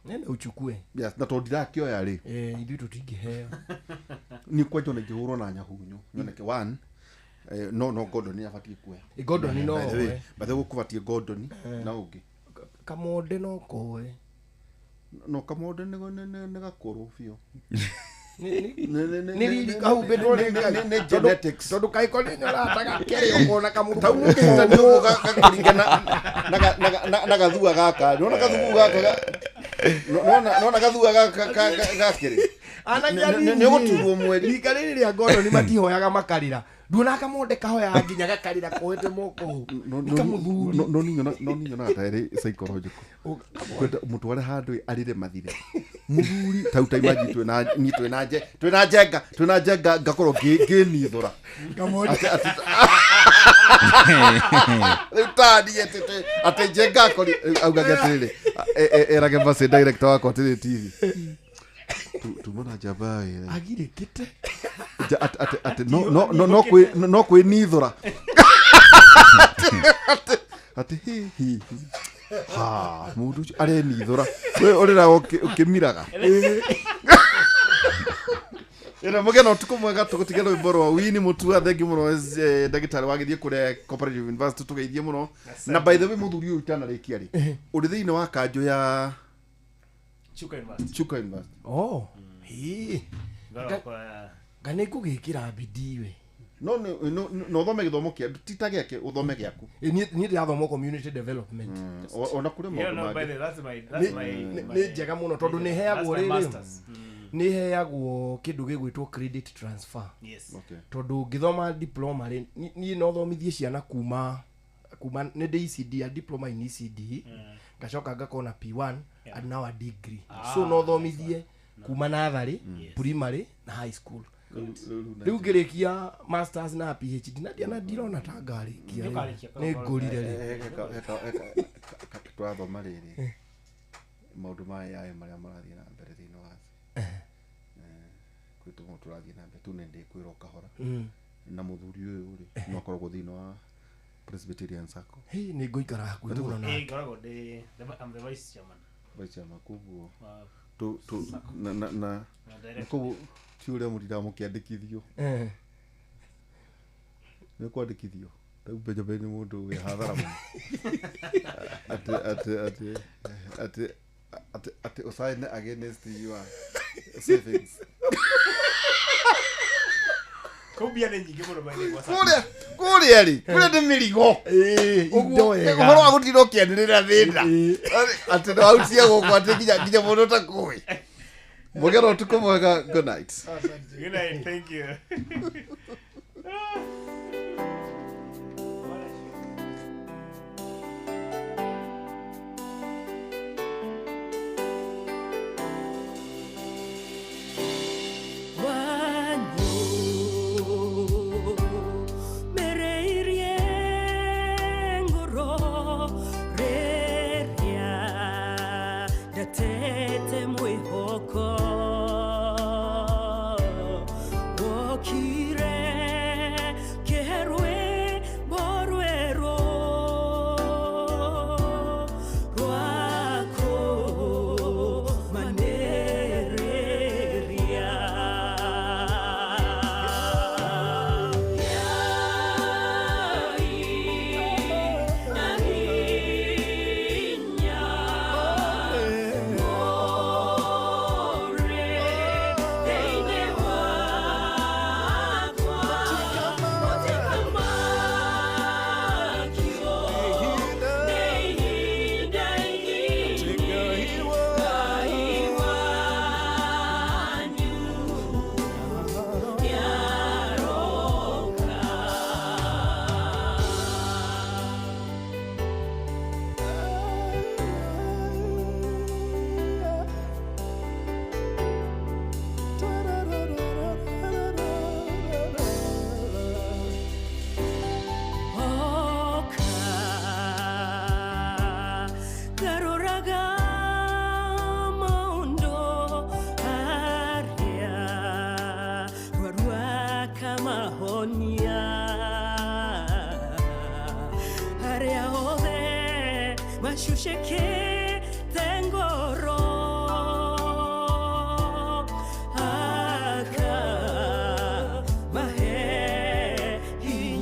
Nenda uchukue. Yes, na tondũ ndirakĩoya rĩ. Ithuĩ tũtingĩheo. Niĩ kwanja ona ingĩhũrwo na nyahunyu nyoneke one No Gordon nĩ abatiĩ kuoya. Gordon no By the way, oe. by the way, gũkũbatiĩ Gordon na ũngĩ. Kamonde no koe. No Kamonde nĩ gakũrũ biũ. Nĩ riri kahumbĩtwo nĩ Ngai. Nĩ genetics. Tondũ kaiko nĩ nyorataga kĩrĩ ũkona kamũrũ. Tau ũkĩhĩtania ũguo gakũringana na gathua gaka. Nĩwona gathua gaka nĩwona gathua gaka gakĩrĩ. Anake anini. Nĩ ũgũturwo mweri. Rika rĩrĩ rĩa Gordon matihoyaga makarĩra. Nduona Kamonde kahoyaga nginya gakarĩra kohete moko ũũ. Nĩ kamũthuri. No niĩ nyonaga ta ĩrĩ psychological. Kwenda mũtware handũ arĩre mathire. Mũthuri tau ta imagine twĩna twĩna njenga ngakorwo ngĩnithũra. Kamonde. Rĩu tani atĩ njenga akori augage atĩrĩrĩ erage basi director wakwa atĩrĩrĩ TV. Tumona njamba ĩrĩa. Agirĩkĩte. Atĩ no kwĩnithũra. Atĩ hi hi. Ha, mũndũ ũcio arenithũra. We ũrĩraga ũkĩmiraga. Ĩno mũgena ũtukũ mwega tũgũtige rwĩmbo rwa Winnie Mutua. Thengi mũno ndagĩtarĩ wagĩthiĩ kũrĩa Cooperative University tũgeithie mũno. Na by the way mũthuri ũyũ ũtanarĩkia rĩ, ũrĩ thĩinĩ wa kanjũ ya Chuka University. Chuka University. Oh. Hĩ. Nga nĩ ngũgĩkĩra bidii we. No no ũthome gĩthomo kĩa ti ta gĩake ũthome gĩaku. Niĩ ndĩrathoma community development. Ona kũrĩ maũndũ mangĩ. Nĩ njega mũno tondũ nĩ heagwo rĩrĩ. Nĩ heagwo kĩndũ gĩgwĩtwo credit transfer. Yes. Okay. Tondũ ngĩthoma diploma rĩ, niĩ no thomithie ciana kuma nĩ ndĩ ECD, a diploma in ECD, ngacoka ngakorwo na P1 and now a degree. So no thomithie kuma natharĩ, primary na high school. Rĩu ngĩrĩkia masters na PhD na ndiana ndirona ta ngarĩkia nĩ ngũrire rĩ. Tũrathoma rĩrĩ maũndũ ma AI marĩa marathiĩ na mbere thĩinĩ wa thĩ. Kwĩ tũmaũndũ tũrathiĩ na mbere tu nĩ ndĩkwĩrwo kahora. Na mũthuri ũyũ rĩ no akoragwo thĩinĩ wa Presbyterian Sacco. Hĩ nĩ ngũikara hakuhĩ mũno nake. Ngoragwo ndĩ I'm the vice chairman. Vice chairman koguo na koguo ti ũrĩa mũtindaga mũkĩandĩkithio. Nĩ kwandĩkithio. Rĩu Benjamin nĩ mũndũ wĩ hathara mũno. Atĩ ũsign against your savings. Kũu mbia nĩ nyingĩ mũno maithe gwa Kũrĩa rĩ, kũrĩa nĩ mĩrigo. Indo wega. Ũhoro wa gũtinda ũkĩanĩrĩra thĩna. Atĩ no autie gũkũ atĩ nginya mũndũ ũtakũĩ. Mũgera ũtukũ mwega. Good night. Good night, thank you. Shusheke tengoro aka mahe hinya.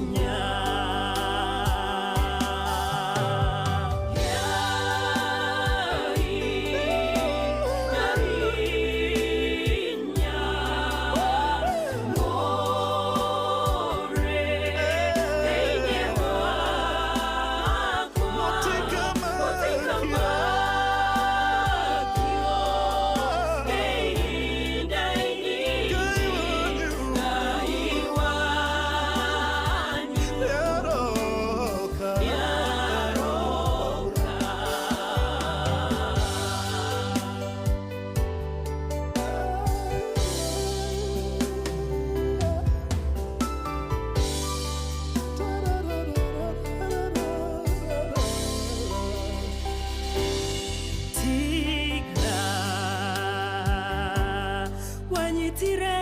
Wanyitire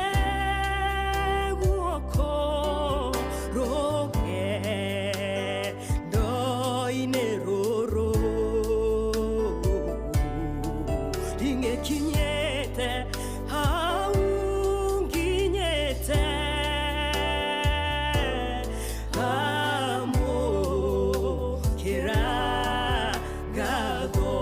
guoko rũgendo-inĩ rũrũ ndingĩkinyĩte hau nginyĩte amũkĩra ngatho.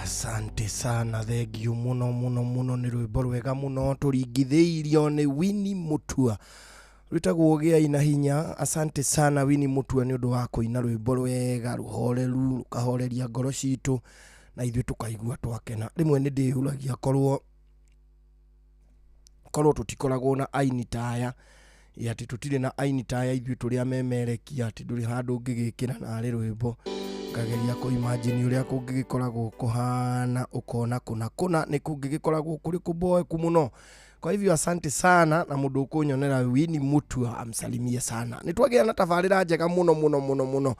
Asante sana, thengiũ mũno mũno mũno, nĩ rwĩmbo rwega mũno tũringithĩirio nĩ Winnie Mutua, rwĩtagwo Gĩai na Hinya. Asante sana Winnie Mutua nĩ ũndũ wa kũina rwĩmbo rwega rũhoreru, rũkahoreria ngoro citũ na ithuĩ tũkaigua twakena. Rĩmwe nĩ ndĩyũragia korwo tũtikoragwo na aini ta aya, ĩ atĩ tũtirĩ na aini ta aya ithuĩ tũrĩ amemerekia, atĩ ndũrĩ handũ ũngĩgĩkĩra narĩ rwĩmbo ngageria kũ imagine ũrĩa kũngĩgĩkoragwo kũhana, ũkona kũna kũna nĩ kũngĩgĩkoragwo kũrĩ kũboeku mũno. Kwa hivyo asante sana, na mũndũ ũkũnyonera Winnie Mutua amsalimie sana. Nĩ twagĩa na tabarĩra njega mũno mũno mũno mũno,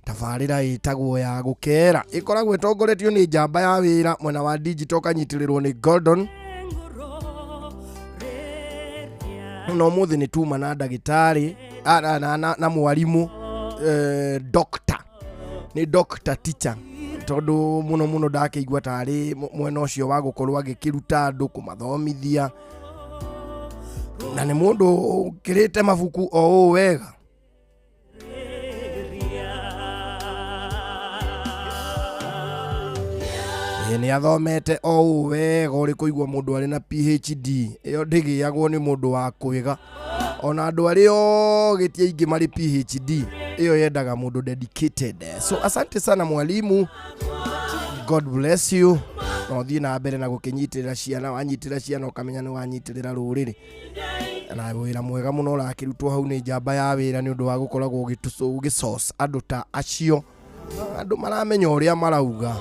tabarĩra ĩtagwo ya gũkera, ĩkoragwo ĩtongoretio nĩ njamba ya wĩra mwena wa digital kanyitĩrĩrwo nĩ Gordon. Na ũmũthĩ nĩ tuma na ndagĩtarĩ na mwarimũ doctor, nĩ doctor teacher, tondũ mũno mũno ndakĩigua tarĩ mwena ũcio wa gũkorwo agĩkĩruta andũ kũmathomithia, na nĩ mũndũ ũkĩrĩte mabuku o ũũ wega. Nĩ athomete o ũũ wega, ũrĩ kũigua mũndũ arĩ na PhD ĩyo ndĩgĩagwo nĩ mũndũ wa kwĩga, ona andũ arĩa ogĩ ti aingĩ marĩ PhD, ĩyo yendaga mũndũ dedicated. So asante sana mwalimu, God bless you. Na ũthiĩ na mbere na gũkĩnyitĩrĩra ciana, wanyitĩrĩra ciana ũkamenya nĩ wanyitĩrĩra rũrĩrĩ. Na wĩra mwega mũno ũrakĩrutwo hau nĩ njamba ya wĩra nĩ ũndũ wa gũkoragwo ũgĩsource andũ ta acio, andũ maramenya ũrĩa marauga.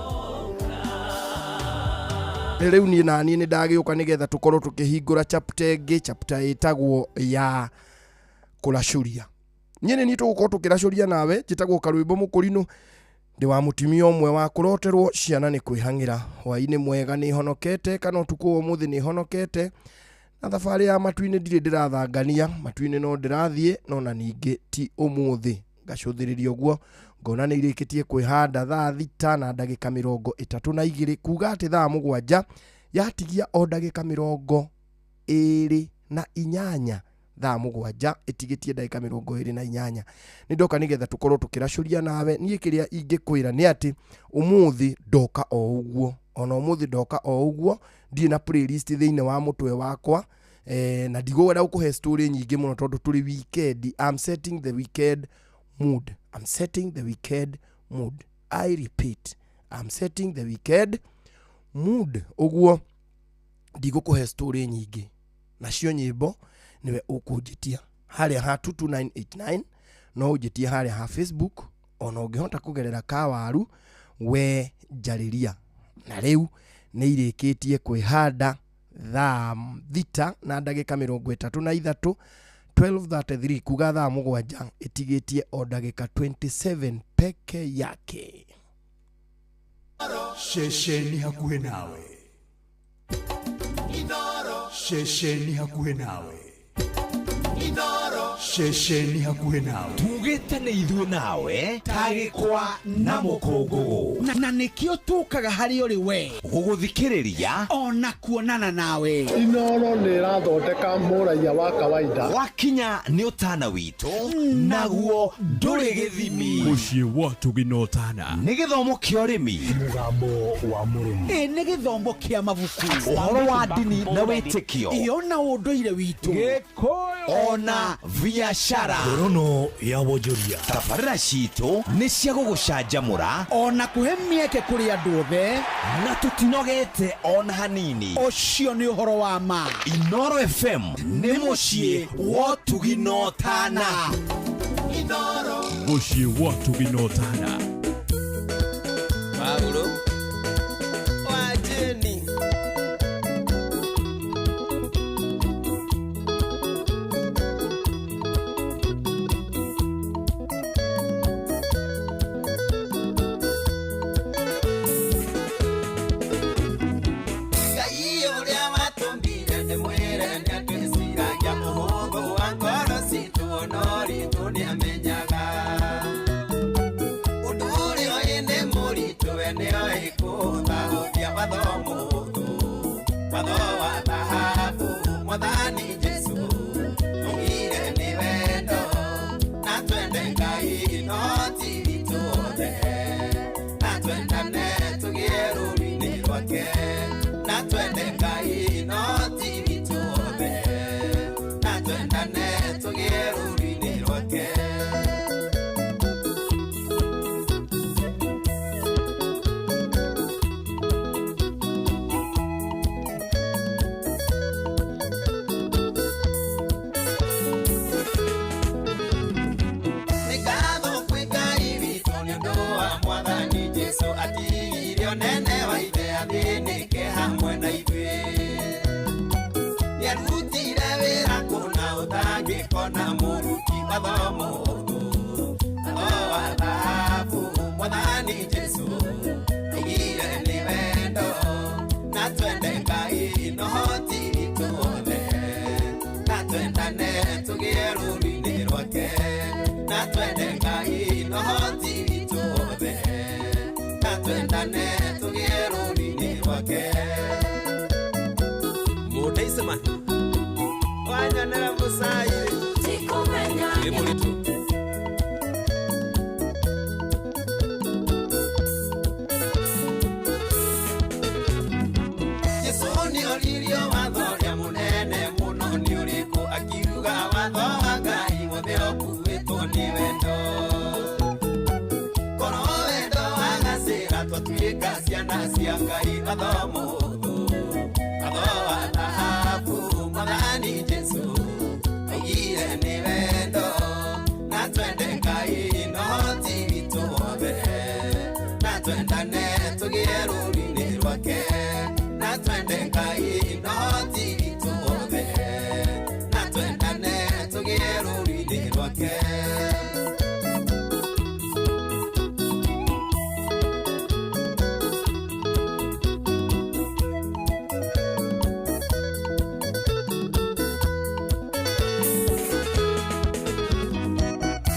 Rĩu niĩ na niĩ nĩ ndagĩũka nĩgetha tũkorwo tũkĩhingũra chapter ĩngĩ, chapter ĩtagwo ya kũracũria. Niĩ nĩ niĩ tũgũkorwo tũkĩracũria nawe, njĩtagwo Karwĩmbo Mũkũrinũ, ndĩ wa mũtumia ũmwe wa kũroterwo ciana nĩ kwĩhang'ĩra. Hwaĩ-inĩ mwega nĩ honokete, kana ũtukũ wa ũmũthĩ nĩ honokete, na thabarĩ ya matu-inĩ ndirĩ ndĩrathangania, matu-inĩ no ndĩrathiĩ, no na ningĩ ti ũmũthĩ. Ngacũthĩrĩria ũguo ngona nĩ irĩkĩtie kwĩhanda thaa 6 na ndagĩka 32, kuga atĩ thaa 7 yatigia o ndagĩka 28, thaa 7 ĩtigĩtie ndagĩka 28. Nĩ ndoka nĩgetha tũkorwo tũkĩracũria nawe. Niĩ kĩrĩa ingĩkwĩra nĩ atĩ ũmũthĩ ndoka o ũguo, ona ũmũthĩ ndoka o ũguo, ndirĩ na playlist thĩinĩ wa mũtwe wakwa, na ndigũenda gũkũhe story nyingĩ mũno tondũ tũrĩ weekend. I'm setting the weekend mood. I'm setting the weekend mood. I repeat, I'm setting the weekend mood. Ũguo ndigũkũhe story nyingĩ, nacio nyĩmbo niwe ũkũnjĩtia harĩa ha 22989, no ũnjĩtie harĩa ha Facebook, ona ũngĩhota kũgerera kawaru we njarĩria. Na rĩu nĩ irĩkĩtie kwĩhanda thaa 6 na ndagĩka 33, 12:33 kuga thaa 7 ĩtigĩtie o ndagĩka 27 peke yake. Ceceni hakuhĩ nawe. Ceceni hakuhĩ nawe. Ceceni hakuhĩ nawe. Tugĩte nĩ ithuĩ nawe tagĩkwa na mũkũngũgũ na nĩkĩo tũkaga harĩ ũrĩ we gũgũthikĩrĩria ona kuonana nawe. Inoro nĩ ĩrathondeka mũraiya wa kawaida. Wakinya nĩ ũtana witũ naguo ndũrĩ gĩthimi. Mũciĩ wa tũginotana. Nĩ gĩthomo kĩa ũrĩmi, Mũgambo wa mũrĩmi. Ĩ nĩ gĩthomo kĩa mabuku, ũhoro wa ndini na wĩtĩkio, iyo na ũndũire witũ, ona biacara. Ngorono ya wonjoria. Tabarĩra citũ nĩ cia gũgũcanjamũra ona kũhe mĩeke kũrĩ andũ othe, na tũtinogete ona hanini. Ũcio nĩ ũhoro wa ma. Inoro FM nĩ mũciĩ wa ũtugi na ũtana. Mũciĩ wa ũtugi na ũtana. Paulo wa Jeni. Ngai ũrĩa watũmbire nĩ mwĩre nĩatwĩciragia ũhũthũ wa ngoro citũ ona ũritũ nĩamenyaga. Ũndũ ũrĩa ũĩ nĩ mũritũ we nĩoĩ kũũthahũthia watho mũhũthũ, watho wa thahabu Mwathani Jesũ augire nĩ wendo na twende Ngai no ti witũ othe, na twendane tũgĩe rũũru-inĩ rwake, na twende Ngai no ti witũ othe, na twendane tũgĩe rũũru-inĩ rwake. Nĩ ngatho kwĩ Ngai witũ nĩ ũndũ wa Mwathani Jesũ atigire ũnene wa ithe athĩnĩke hamwe na ithuĩ. Nĩarutire wĩra kũna ũtangĩkona mũruti watho mũhũthũ, watho wa thahabu Mwathani Jesũ augire nĩ wendo na twende Ngai no ti witũ othe, na twendane tũgĩe rũũru-inĩ rwake, na twende Ngai no ti witũ othe, na twendane tũgĩe rũũru-inĩ rwake. Mũndeicema wanyonera mũcai nĩ mũritũ. Jesũ nĩoririo watho ũrĩa mũnene mũno nĩ ũrĩkũ, akiuga watho wa Ngai wothe ũkuĩtwo nĩ wendo. Korwo wendo wagacĩra twatuĩka ciana cia Ngai, watho mũhũthũ, watho wa thahabu Mwathani Jesũ augire nĩ wendo na twende Ngai no ti witũ othe, na twendane tũgĩe rũũru-inĩ rwake, na twende Ngai no ti witũ othe, na twendane tũgĩe rũũru-inĩ rwake.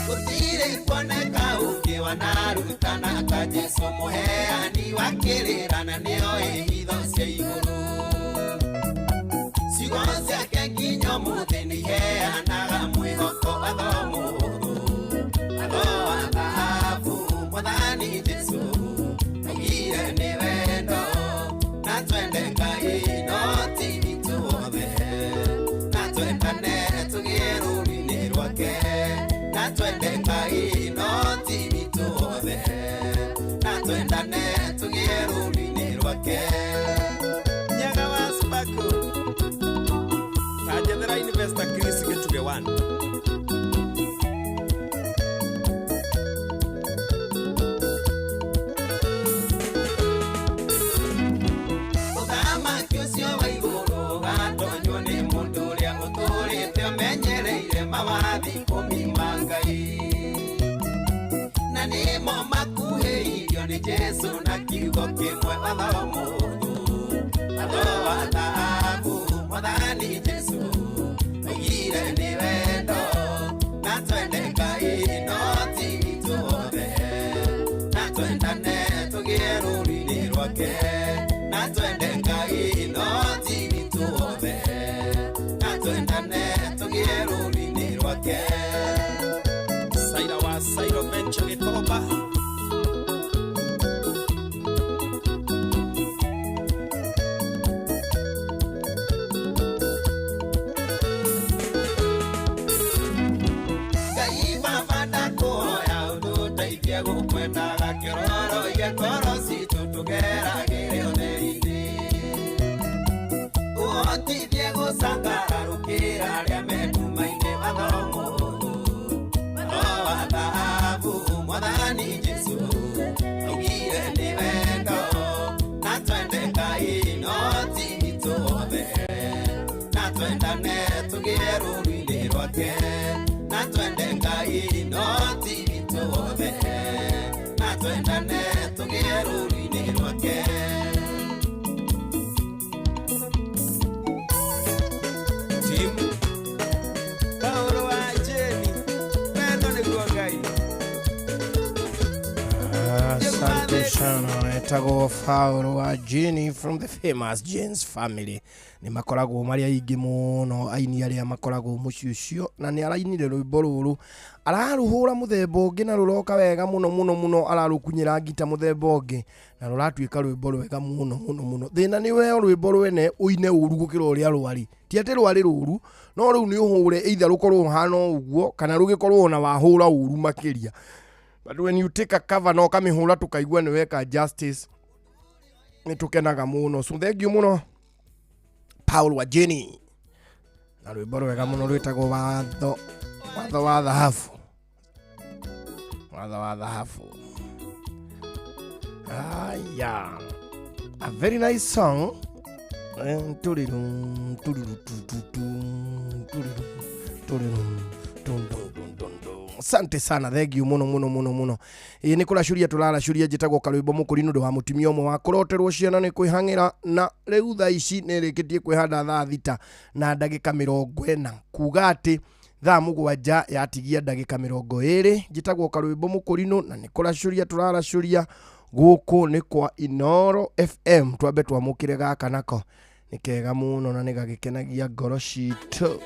Gũtirĩ kuoneka ũngĩ wanarutana ta Jesũ mũheani wa kĩrĩra na nĩoĩ hitho cia igũrũ. Ciugo ciake nginya ũmũthĩ nĩiheanaga mwĩhoko, watho mũhũthũ, watho wa thahabu Mwathani Jesũ augire nĩ wendo na twende Ngai no ti witũ othe, na twendane tũgĩe rũũru-inĩ rwake, na twende Ngai no ti witũ othe, na twendane tũgĩe rũũru-inĩ rwake. Nyaga wa Sparkle Kajethera Investor Chris Gĩchugĩ 1. Ũthamaki ũcio wa igũrũ ũgatonywo nĩ mũndũ ũrĩa ũtũrĩte ũmenyereire maũndũ Mwathani Jesu na kiugo kĩmwe watho mũhũthũ watho wa thahabu Mwathani Jesu oigire nĩ wendo na twende Ngai no ti witũ othe na twendane tũgĩe rũũru-inĩ rwake na twende Ngai no ti witũ othe na twendane tũgĩe rũũru-inĩ rwake. Saira wa Sairo Venture Gĩkomba. Ngai baba ndakũhoya ũtũteithie gũkwendaga kĩororo igekoro citũ tũgeragĩre ũtheri-inĩ ũhotithie gũcangararũkĩra arĩa me nduma-inĩ watho mũhũthũ watho wa thahabu Mwathani Jesu augire nĩ wendo na twende Ngai no ti witũ othe na twendane tũgĩe rũũru-inĩ rwake na twende Ngai no ti witũ othe na twendane tũgĩe rũũru-inĩ rwake. Tim Paulo wa Jeni wendo nĩguo Ngai. Asante sana. Etagwo Paulo wa Jeni from the famous James family. Nĩ makoragwo marĩ aingĩ mũno aini arĩa makoragwo mũciĩ ũcio na nĩ arainire rwĩmbo rũrũ ararũhũra mũthemba ũngĩ na rũroka wega mũno mũno mũno ararũkunyĩra ngita mũthemba ũngĩ na rũratuĩka rwĩmbo rwega mũno mũno mũno. Thĩna nĩ we rwĩmbo rwene ũine ũru gũkĩra ũrĩa rwarĩ ti atĩ rwarĩ rũru no rĩu nĩ ũhũre either rũkorwo rũhana o ũguo kana rũgĩkorwo ona wahũra ũru makĩria. But when you take a cover na ũkamĩhũra tũkaigua nĩ weka justice nĩ tũkenaga mũno. So thank you mũno Paul wa Jenny na rwĩmbo rwega mũno rwĩtagwo watho watho wa thahabu watho wa thahabu. Aya, a very nice song. Turirum, turiru, tu, tu, tu, turirum, turirum, dun, dun, dun, dun, dun. Asante sana, thank you muno muno muno muno. Ĩ nĩ kũracuria tũraracuria njĩtagwo Karwĩmbo Mũkũri nĩ ũndũ wa mũtumia ũmwe wa kũroterwo ciana nĩ kwĩhang'ĩra na rĩu thaa ici nĩ ĩrĩkĩtie kwĩhanda thaa 6 na ndagĩka 40 kuga atĩ thaa 7 yatigia ndagĩka 20. Njĩtagwo Karwĩmbo Mũkũrinũ na nĩ kũracuria tũraracuria gũkũ nĩ kwa Inoro FM. Twambe twamũkĩre gaka nako nĩ kega mũno na nĩ gagĩkenagia ngoro citũ.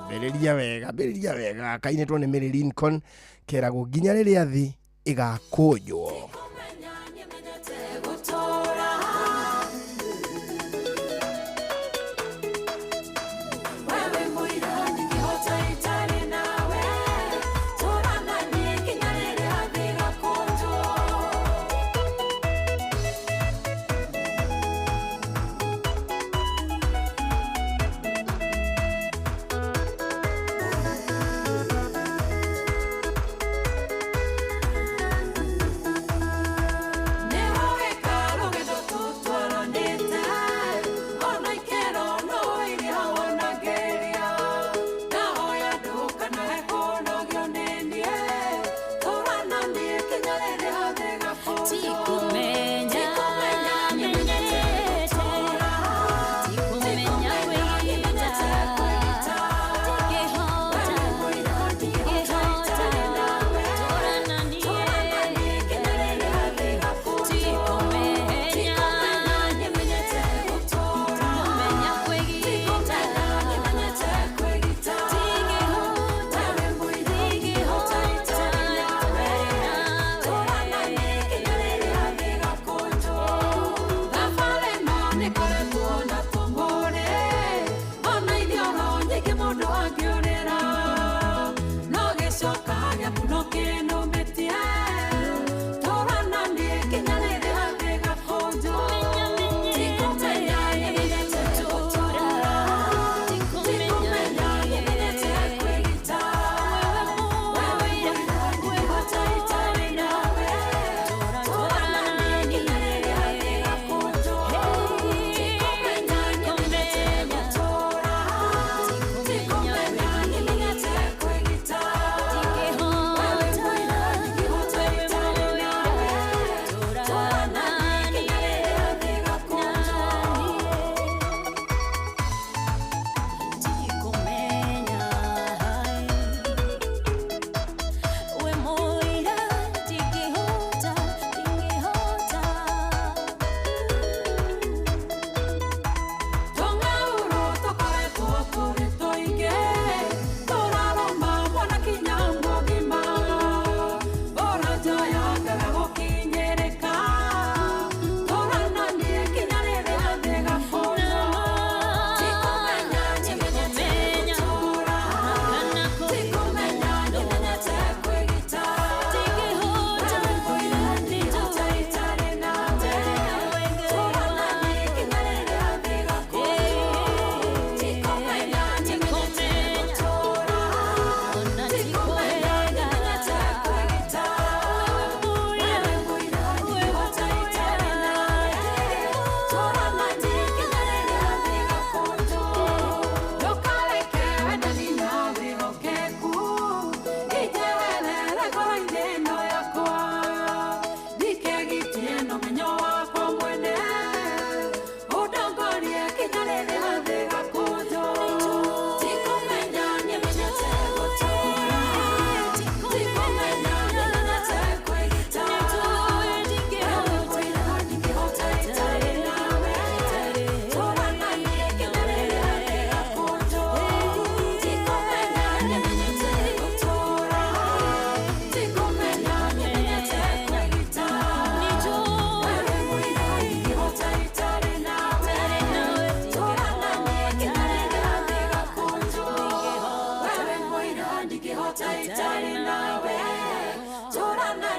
Mbĩrĩria wega mbĩrĩria wega kainĩtwo nĩ Mary Lincoln keragwo nginya rĩrĩa thĩ ĩgakũnjwo.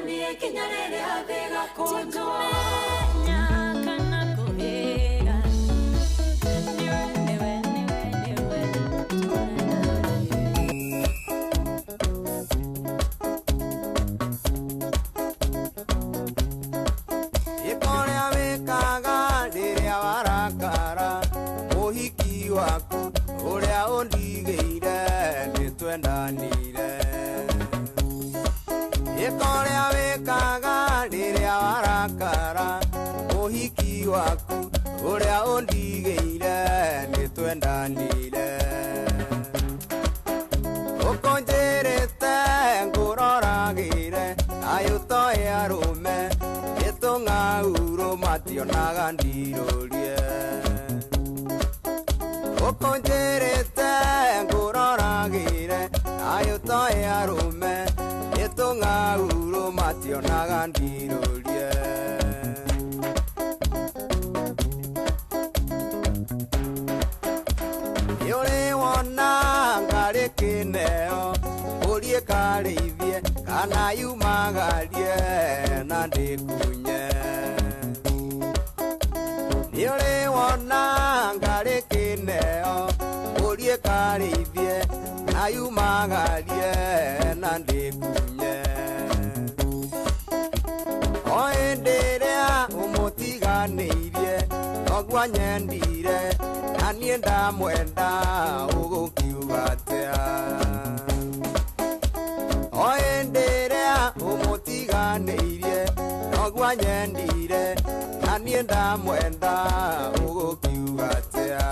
niĩ kinya rĩrĩa thĩ ĩgakũnjwo. Tikumenya kana kũhĩga, nĩwe nĩwe nĩwe nĩwe tũra nawe. Ĩka ũrĩa wĩkaga rĩrĩa warakara, mũhiki waku ũrĩa ũndigĩire nĩtwendanire. Ĩka ũrĩa wĩkaga rĩrĩa warakara, mũhiki waku ũrĩa ũndigĩire nĩtwendanire. Ũkũnjĩrĩte ngũroragĩre thayũ toĩ arũme nĩtũng'aurũ mationaga ndirũrie. Ũkũnjĩrĩte ngũroragĩre thayũ toĩ arũme nĩtũng'aurũ mationaga ndirũrie. Nĩũrĩ wona ngarĩ kĩneo mbũri ĩkarĩithie kana yumagarie na ndĩkunye. Nĩũrĩ wona ngarĩ kĩneo mbũri ĩkarĩithie na yumagarie na ndĩkunye. O hĩndĩ ĩrĩa ũmũtiganĩirie noguo nyendire na niĩ ndamwenda ũgũkiuga atĩa. O hĩndĩ ĩrĩa ũmũtiganĩirie noguo nyendire na niĩ ndamwenda ũgũkiuga atĩa.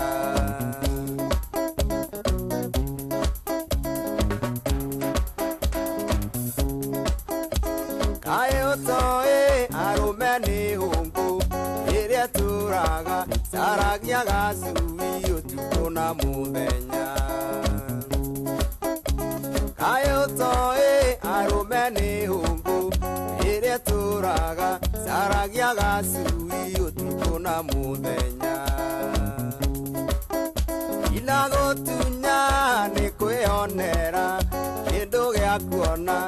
Kaĩ ũtoĩ arũme nĩ hũngũ ĩrĩa ĩtũraga caragia gacui ũtukũ na mũthenya. Kaĩ ũtoĩ arũme nĩ hũngũ ĩrĩa ĩtũraga caragia gacui ũtukũ na mũthenya. Inagũtunya nĩ kwĩonera kĩndũ gĩa kuona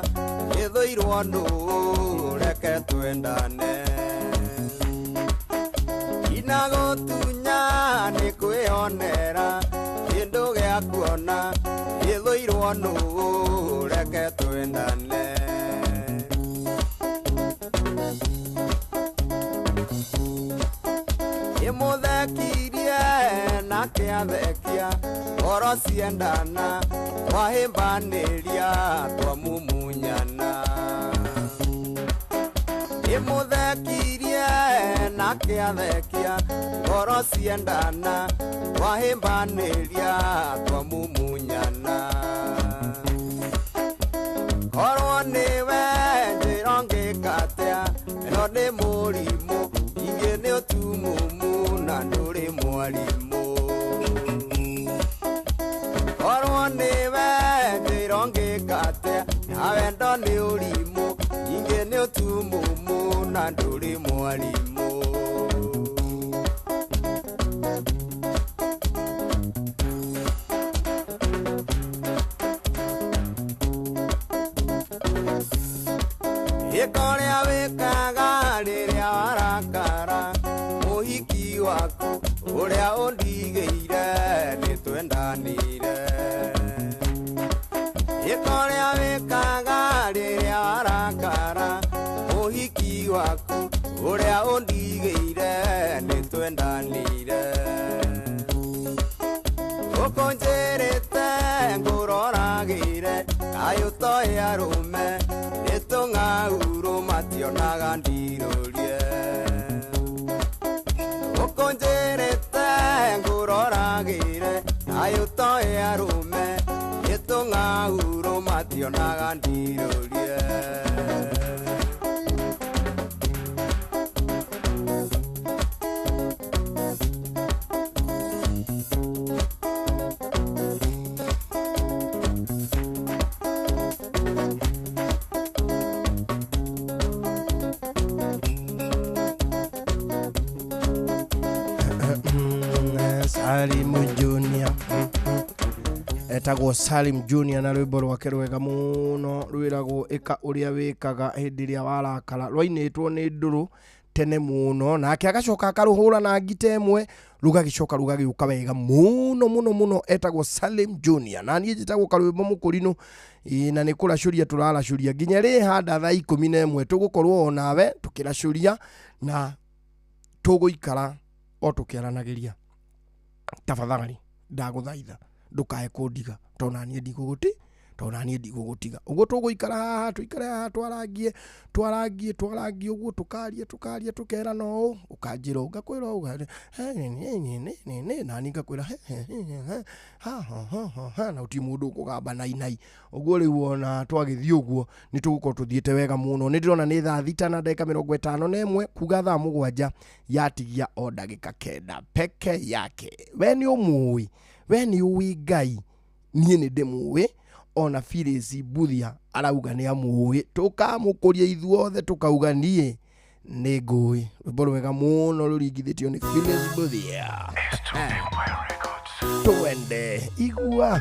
gĩthũirwo nũ reke twendane. Inagũtunya nĩ kwĩonera kĩndũ gĩa kuona gĩthũirwo nũ reke twendane. Ĩmũthekirie nake athekia ngoro ciendana twahĩmbanĩria twamumunyana. Ĩmũthekirie nake athekia ngoro ciendana twahĩmbanĩria twamumunyana. Korwo nĩwe njĩra ngĩka atĩa ĩno nĩ mũrimũ ingĩ nĩ ũtumumu na ndũrĩ mwarimũ. Korwo nĩwe njĩra ngĩka atĩa na wendo nĩ ũrimũ ingĩ nĩ ũtumumu na ndũrĩ mwarimũ. Ĩka ũrĩa wĩkaga rĩrĩa warakara mũhiki waku ũrĩa ũndigĩire nĩtwendanire. Ĩka ũrĩa wĩkaga rĩrĩa warakara mũhiki waku ũrĩa ũndigĩire nĩtwendanire. Ũkũnjĩrĩte ngũroragĩre kaĩ ũtoĩ arũme nĩtũng'aurũ mationaga ndirũrie. Ũkũnjĩrĩte ngũroragĩre kaĩ ũtoĩ arũme nĩtũng'aurũ mationaga ndirũrie. Salimu Junior. Etagwo Salim Junior na rwĩmbo rwake rwega mũno rwĩragwo ĩka ũrĩa wĩkaga hĩndĩ ĩrĩa warakara, rwainĩtwo nĩ ndũrũ tene mũno, nake agacoka akarũhũra na ngita ĩmwe rũgagĩcoka rũgagĩũka wega mũno mũno mũno. Etagwo Salim Junior na niĩ njĩtagwo Karwĩmbo Mũkũrinũ. Ĩĩ, na nĩ kũracũria tũraracũria nginya rĩ handa thaa 11 tũgũkorwo onawe tũkĩracũria na tũgũikara o tũkĩaranagĩria. Tafadhali ndagũthaitha ndũkae kũndiga tondũ naniĩ ndigũgũti tondũ naniĩ ndigũgũtiga. Ũguo tũgũikara haha tũikare haha twarangie twarangie twarangie ũguo tũkarie tũkarie tũkerana ũũ, ũkanjĩra ũũ ngakwĩra ũũ, nani ngakwĩra ha ha ha ha, na gũtirĩ mũndũ ũkũgamba nainai. Ũguo rĩu ona twagĩthiĩ ũguo nĩ tũgũkorwo tũthiĩte wega mũno. Nĩ ndĩrona nĩ thaa 6:51 kuga thaa 7 yatigia o ndagĩka 9 peke yake. We nĩ ũmũĩ, we nĩ ũĩ Ngai, niĩ nĩ ndĩmũĩ, ona Phyllis Mbuthia arauga nĩ amũĩ, tũkamũkũria ithuothe tũkauga niĩ nĩ ngũĩ. Rwĩmbo rwega mũno rũringithĩtio nĩ Phyllis Mbuthia. Twende igua.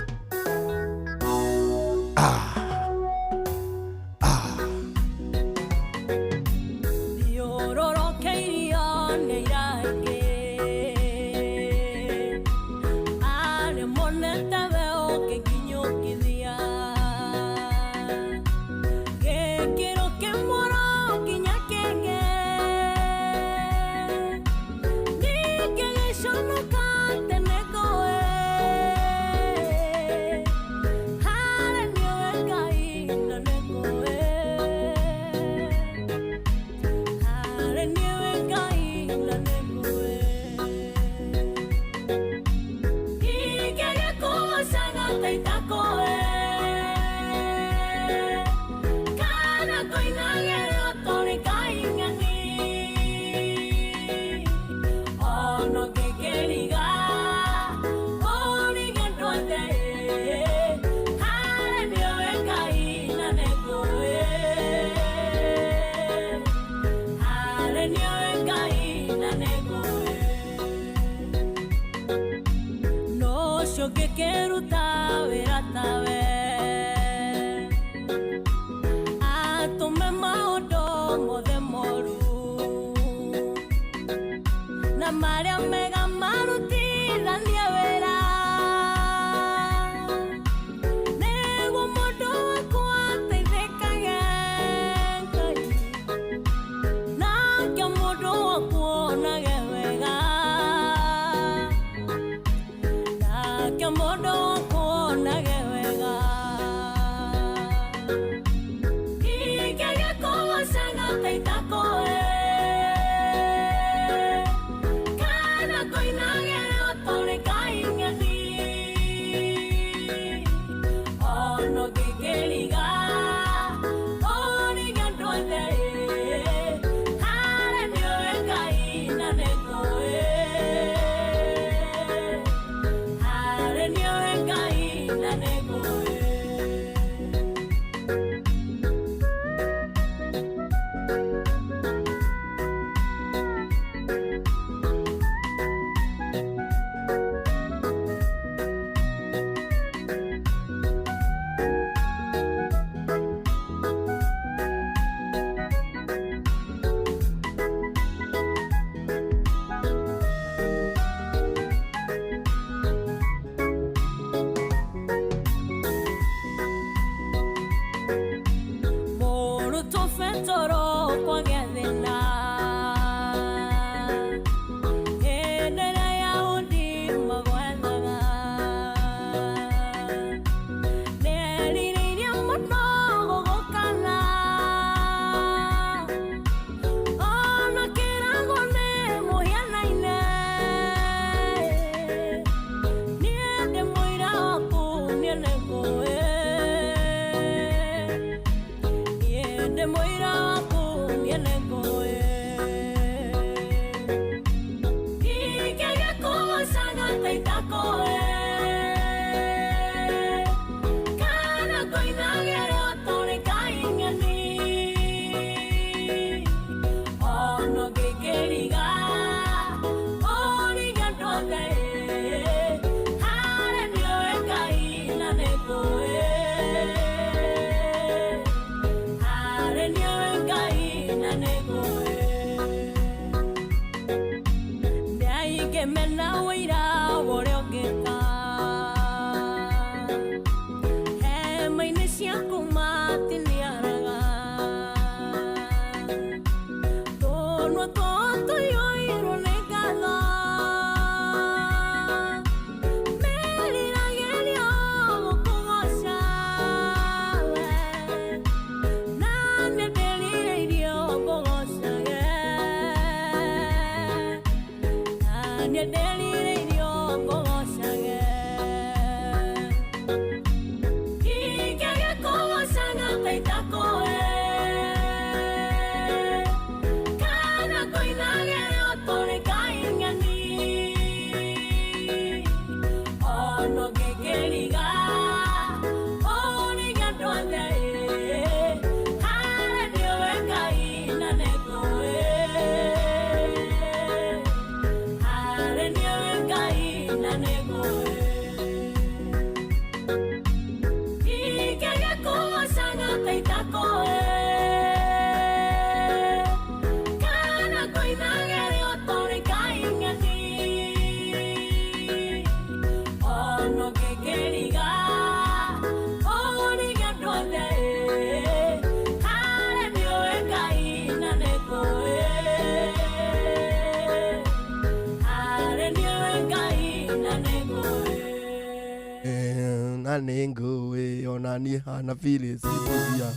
Na nĩ ngũĩ ona niĩ hana Phyllis Mbuthia,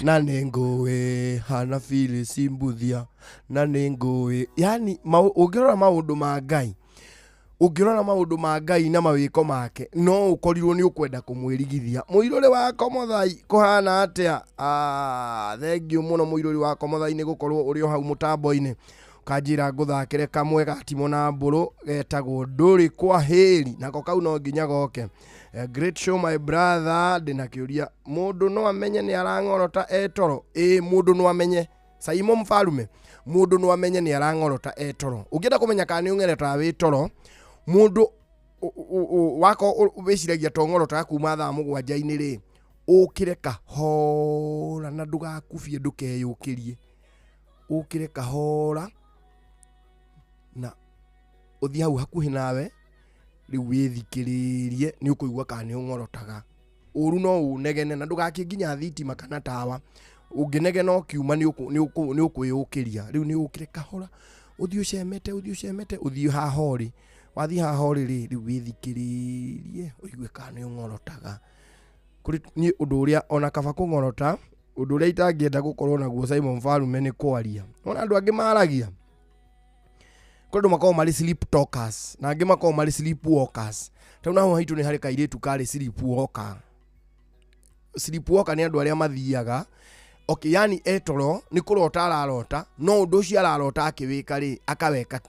na nĩ ngũĩ hana Phyllis Mbuthia, na nĩ ngũĩ. Yani ũngĩrora maũndũ ma Ngai, ũngĩrora maũndũ ma Ngai na mawĩko make, no ũkorirwo nĩ ũkwenda kũmwĩrigithia. Mũirũrĩ wa Komothai kũhana atĩa? Thengiũ mũno mũirũrĩ wa Komothai nĩ gũkorwo ũrĩ o hau mũtambo-inĩ. Ũkanjĩra ngũthakĩre kamwe ga Timo na Mbũrũ getagwo Ndũrĩ kwa Hĩri, nako kau no nginya goke. Great show my brother. Ndĩna kĩũria, mũndũ no amenye nĩ arang'orota etoro? Ĩĩ, mũndũ no amenye. Saimo Mfarume, mũndũ no amenye nĩ arang'orota etoro. Ũngĩenda kũmenya kana nĩ ũng'erotaga wĩ toro, mũndũ wako wĩciragia to ng'orotaga kuma thaa mũgwanja-inĩ rĩ, ũkĩre kahora na ndũgakubie, ndũkeyũkĩrie. Ũkĩre kahora na ũthiĩ hau hakuhĩ nawe, rĩu wĩthikĩrĩrie, nĩ ũkũigua kana nĩ ũng'orotaga. Ũru no ũnegene na ndũgakie nginya thitima kana tawa. Ũngĩnegena ũkiuma nĩ ũkwĩyũkĩria. Rĩu nĩ ũkĩre kahora, ũthiĩ ũcemete, ũthiĩ ũcemete, ũthiĩ haha ũrĩ. Wathiĩ haha ũrĩ rĩ, rĩu wĩthikĩrĩrie ũigue kana nĩ ũng'orotaga. Kũrĩ niĩ ũndũ ũrĩa ona kaba kũng'orota, ũndũ ũrĩa itangĩenda gũkorwo naguo Simon Mfarume nĩ kwaria. Ona andũ angĩ maragia, kũrĩ andũ makoragwo marĩ sleep talkers na angĩ makoragwo marĩ sleep walkers. Tondũ naho haitũ nĩ harĩ kairĩtu karĩ sleep walker. Sleep walker nĩ andũ arĩa mathiaga, okay, yani etoro nĩ kũrota ararota, no ũndũ ũcio ararota akĩwĩka rĩ,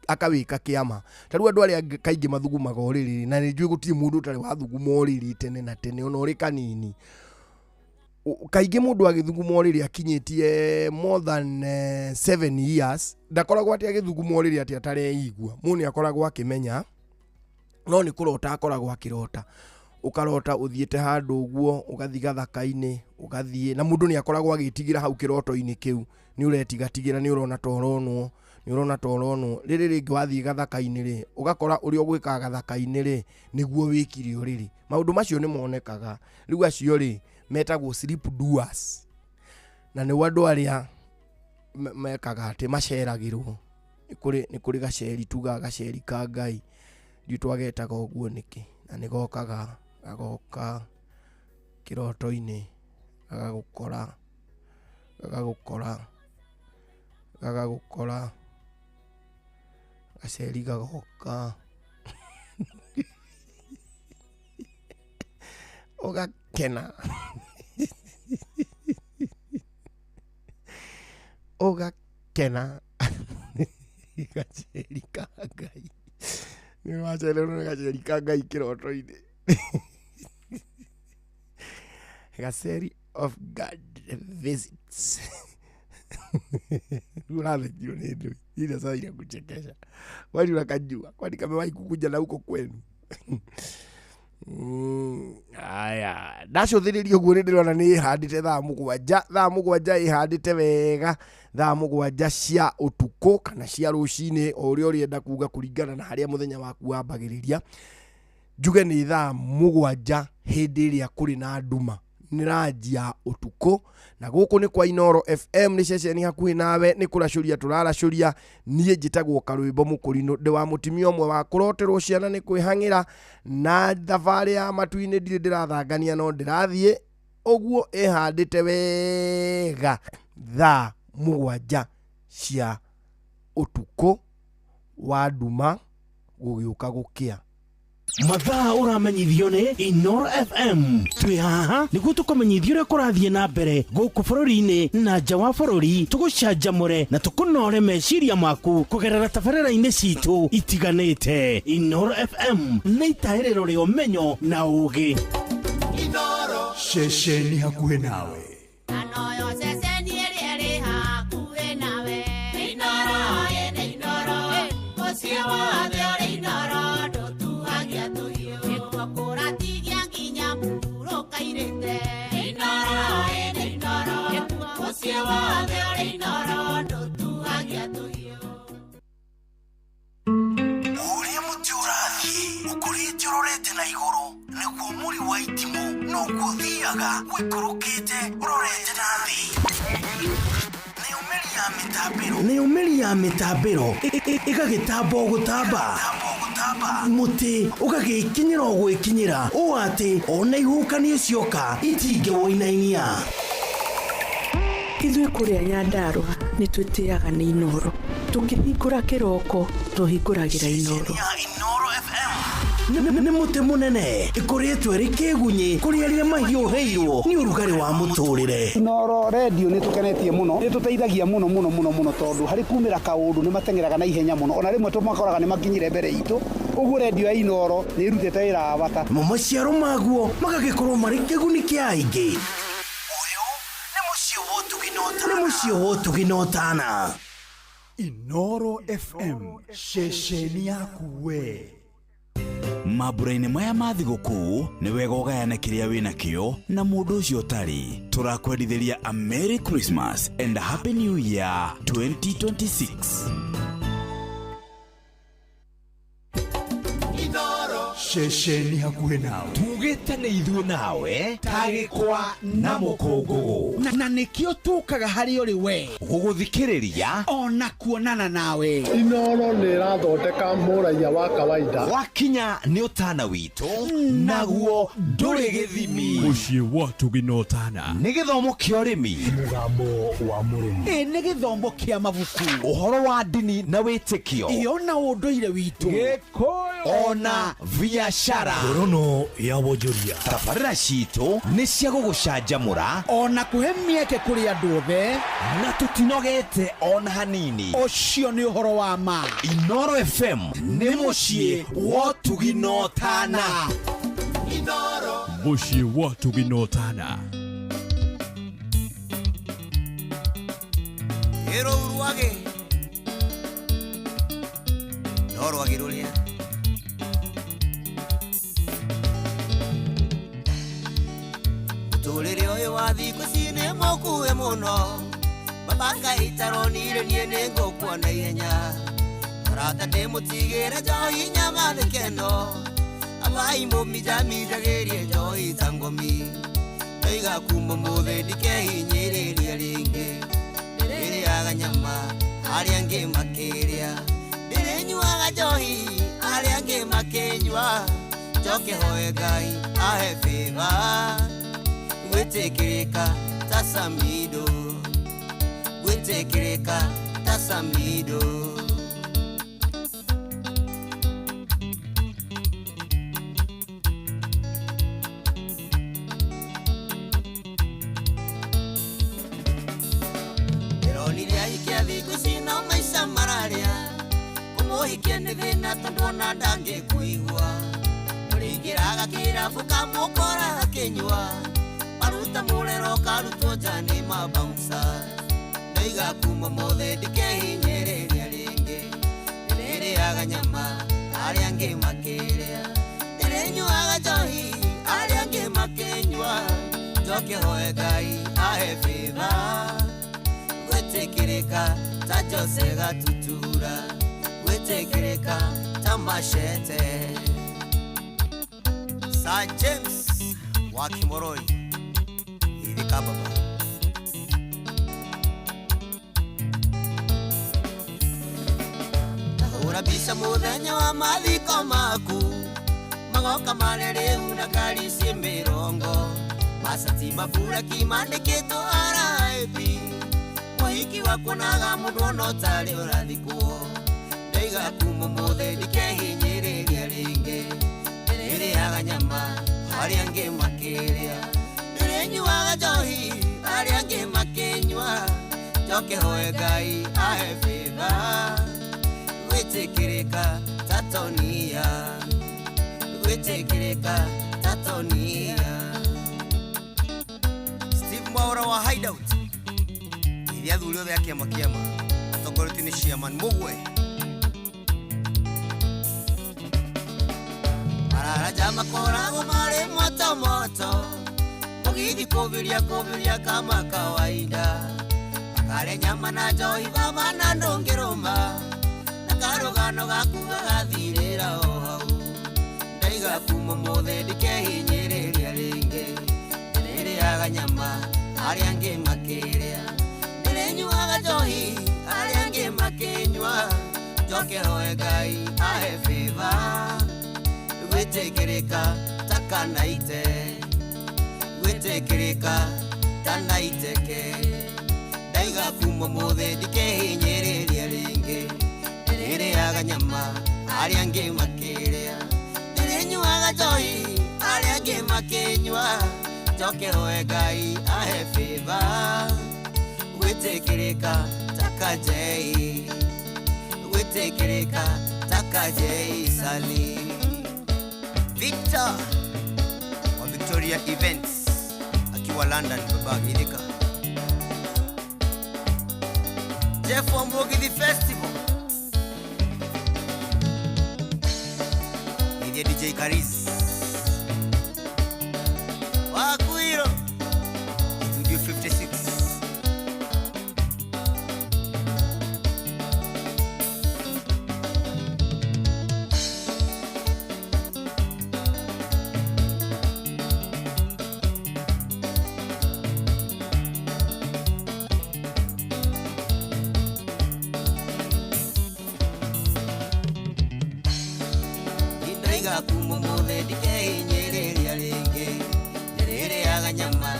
akawĩka kĩama. Ta rĩu andũ arĩa kaingĩ mathugumaga ũrĩrĩ, na nĩ njũĩ gũtirĩ mũndũ ũtarĩ wathuguma ũrĩrĩ tene na tene, ona ũrĩ kanini. Kaingĩ mũndũ agĩthuguma ũrĩrĩ akinyĩtie more than 7 years, ndakoragwo atĩ agĩthuguma ũrĩrĩ atĩ atareigua. Mũndũ nĩ akoragwo akĩmenya, no nĩ kũrota akoragwo akĩrota. Ũkarota ũthiĩte handũ ũguo, ũgathiĩ gathaka-inĩ, ũgathiĩ, na mũndũ nĩ akoragwo agĩtigĩra hau kĩroto-inĩ kĩu, nĩ ũretigatigĩra, nĩ ũrona ta ũronwo, nĩ ũrona ta ũronwo. Rĩrĩ rĩngĩ wathiĩ gathaka-inĩ rĩ, ũgakora ũrĩa ũgwĩkaga gathaka-inĩ rĩ, nĩguo wĩkire ũrĩrĩ. Maũndũ macio nĩ monekaga. Rĩu acio rĩ, metagwo sleep doers. Na nĩo andũ arĩa mekaga atĩ maceragĩrwo. Nĩ kũrĩ gaceri tugaga gaceri ka Ngai. Ndiũ twagetaga ũguo nĩkĩ? Na nĩ gokaga, gagoka kĩroto-inĩ, gagagũkora, gagagũkora, gagagũkora, gaceri gagoka. Ũgakena. Ũgakena. Gaceri ka Ngai. Nĩ wacererwo nĩ gaceri ka Ngai kĩroto-inĩ. Gaceri of God visits. Ũrathekio nĩ ndũĩ. Ile sasa ile kuchekesha. Kwani unakajua? Kwani kamewahi kukuja na huko kwenu? Aya, ndacũthĩrĩria ũguo nĩ ndĩrona nĩ ĩhandĩte thaa mũgwanja, thaa mũgwanja ĩhandĩte wega, thaa mũgwanja cia ũtukũ kana cia rũcinĩ, o ũrĩa ũrĩenda kuga kũringana na harĩa mũthenya waku wambagĩrĩria. Njuge nĩ thaa mũgwanja hĩndĩ ĩrĩa kũrĩ na nduma, nĩ ranji ya ũtukũ, na gũkũ nĩ kwa Inooro FM, nĩ ceceni hakuhĩ nawe, nĩ kũracũria tũraracũria. Niĩ njĩtagwo Karwĩmbo Mũkũrinũ, ndĩ wa mũtumia ũmwe wa kũroterwo ciana nĩ kwĩhang'ĩra, na thabarĩ ya matu-inĩ ndirĩ ndĩrathangania no ndĩrathiĩ ũguo ĩhandĩte wega thaa mũgwanja cia ũtukũ wa nduma gũgĩũka gũkĩa. Mathaa ũramenyithio nĩ Inooro FM. Twĩ haha nĩguo tũkũmenyithie ũrĩa kũrathiĩ na mbere gũkũ bũrũri-inĩ na nja wa bũrũri, tũgũcanjamũre na tũkũnore meciria maku kũgerera tabarĩra-inĩ citũ itiganĩte. Inooro FM nĩ itahĩrĩro rĩa ũmenyo na ũũgĩ. Inooro. Ceceni hakuhĩ nawe. Anoyo ceceni ĩrĩa ĩrĩ hakuhĩ nawe. Inooro, ĩ Inooro. Mũciĩ wothe ũrĩ Inooro, ndũtuagia tũhiũ. Nĩkuo kũratigia nginya mũhurũka-irĩte. Inooro, ĩ Inooro. Mũciĩ wothe ũrĩ Inooro, ndũtuagia tũhiũ. Ũrĩa mũtĩ ũrathiĩ ũkũrĩte ũrorete na igũrũ, nĩguo mũri wa itimũ noguo ũthiaga ũikũrũkĩte ũrorete na thĩ. Nĩyo mĩri ya mĩtambĩro. Nĩyo mĩri ya mĩtambĩro ĩgagĩtamba o gũtamba. Mũtĩ ũgagĩkinyĩra o gwĩkinyĩra ũũ atĩ ona ihuhũkanio cioka itingĩwũinainia. Ithuĩ kũrĩa Nyandarũa nĩ twĩtĩaga nĩ Inooro. Tũkĩhingũra kĩroko tũhingũragĩra Inooro. Nĩ mũtĩ mũnene ĩkoretwo ĩrĩ kĩgunyĩ kũrĩ arĩa mahiũhĩirwo nĩ ũrugarĩ wa mũtũrĩre. Inooro redio nĩ tũkenetie mũno, nĩ tũteithagia mũno mũno mũno mũno tondũ harĩ kumĩra kaũndũ nĩ mateng'eraga na ihenya mũno, ona rĩmwe tũmakoraga nĩ makinyire mbere itũ. Ũguo redio ya Inooro nĩ ĩrutĩte wĩra wa bata. Mo maciaro maguo magagĩkorwo marĩ kĩguni kĩa aingĩ. Nĩ mũciĩ wa ũtugi na ũtana. Inooro FM, ceceni yaku we. Mambura-inĩ maya ma thigũkũ nĩ wega ũgayane kĩrĩa wĩna kĩo na mũndũ ũcio ũtarĩ. Tũrakwendithĩria a Merry Christmas and a Happy New Year 2026. Ceceni hakuhĩ nawe. Tugĩte nĩ ithuĩ nawe tagĩkwa na mũkũngũgũ. Na nĩkĩo tũkaga harĩ ũrĩ we gũgũthikĩrĩria ona kuonana nawe. Inooro nĩ ĩrathondeka mũraiya wa kawaida. Wakinya nĩ ũtana witũ naguo ndũrĩ gĩthimi. Mũciĩ wa ũtugi na ũtana. Nĩ gĩthomo kĩa ũrĩmi. Mũgambo wa mũrĩmi. Ĩ nĩ gĩthomo kĩa mabuku. Ũhoro wa ndini na wĩtĩkio. Ĩ ona ũndũire witũ. Gĩkũyũ. Ona biashara. Ngorono ya wonjoria. Tabarĩra citũ nĩ cia gũgũcanjamũra ona kũhe mĩeke kũrĩ andũ othe, na tũtinogete ona hanini. Ũcio nĩ ũhoro wa ma. Inooro FM nĩ mũciĩ wa ũtugi na ũtana. Mũciĩ wa ũtugi na ũtana. Ĩrũu rwagĩ no rwagĩ rũrĩa mũtũrĩre ũyũ wa thikũ ici nĩ mũkuhĩ mũno. Baba Ngai taronire niĩ nĩ ngũkua na ihenya. Mũrata ndĩmũtigĩre njohi nyama nĩ keno. Abai mũminjaminjagĩrie njohi ta ngomi. Ndoiga kuma ũmũthĩ ndikehinyĩrĩria rĩngĩ. Ndĩrĩaga nyama arĩa angĩ makĩrĩa. Ndĩrĩnyuaga njohi arĩa angĩ makĩnyua. Njoke hoe Ngai ahe favor. Gwĩtĩkĩrĩka ta Samido. Gwĩtĩkĩrĩka ta Samido. Ndĩronire ahikia thikũ ici no maica mararĩa. Kũmũhikia nĩ thĩna tondũ ona ndangĩkũigua. Mũrĩingĩraga kĩrabu kamũkora akĩnyua. Maruta mũrero karutwo nja nĩ mabouncer. Ndoiga kuma ũmũthĩ ndikehinyĩrĩria rĩngĩ. Ndĩrĩrĩaga nyama arĩa angĩ makĩrĩa. Ndĩrĩnyuaga njohi arĩa angĩ makĩnyua. Njoke hoe Ngai ahe favor. Gwĩtĩkĩrĩka ta Jose Gatutura. Gwĩtĩkĩrĩka ta Machete. Sir James wa Kimoroi. Ithika baba. Hũra mbica mũthenya wa mathiko maku. Magoka marĩ rĩu na ngari ciĩ mĩrongo. Macati maburaki mandĩkĩtwo RIP. Mũhiki wakuonaga mũndũ ona ũtarĩ ũrathikwo. Ndoiga kuma ũmũthĩ ndikehinyĩrĩria rĩngĩ. Ndĩrĩrĩaga nyama arĩa angĩ makĩrĩa. Ndĩrĩnyuaga njohi arĩa angĩ makĩnyua. Njoke hoe Ngai ahe favor. Gwĩtĩkĩrĩka ta Tonia. Gwĩtĩkĩrĩka ta Tonia. Steve Mwaura wa Hideout. Iria athuri othe a kĩama kĩama atongoretio nĩ chairman Mũgwe. Mararaja makoragwo marĩ moto moto. Mũgithi kũbiria kũbiria kama kawaida. Makarĩa nyama na njohi baba na ndũngĩrũma. Na karũgano gaku gagathirĩra o hau. Ndaiga kuma ũmũthĩ ndikehinyĩrĩria rĩngĩ. Ndĩrĩrĩaga nyama arĩa angĩ makĩrĩa. Ndĩrĩnyuaga njohi arĩa angĩ makĩnyua. Njoke hoe Ngai ahe favor. favor Gwĩtĩkĩrĩka ta kanaite Gwĩtĩkĩrĩka ta naiteke Ndaiga kuma ũmũthĩ ndikehinyĩrĩria rĩngĩ Ndĩrĩrĩaga nyama arĩa angĩ makĩrĩa Ndĩrĩnyuaga njohi arĩa angĩ makĩnyua Njoke hoe Ngai ahe favor Gwĩtĩkĩrĩka ta kajei Gwĩtĩkĩrĩka ta kajei Sali Victor wa Victoria Events akiwa London baba Githika Jeff wa Mugithi Festival Nithie DJ Karis Wakuiro Studio 56 Ndaiga kuma ũmũthĩ ndikehinyĩrĩria rĩngĩ Ndĩrĩrĩaga nyama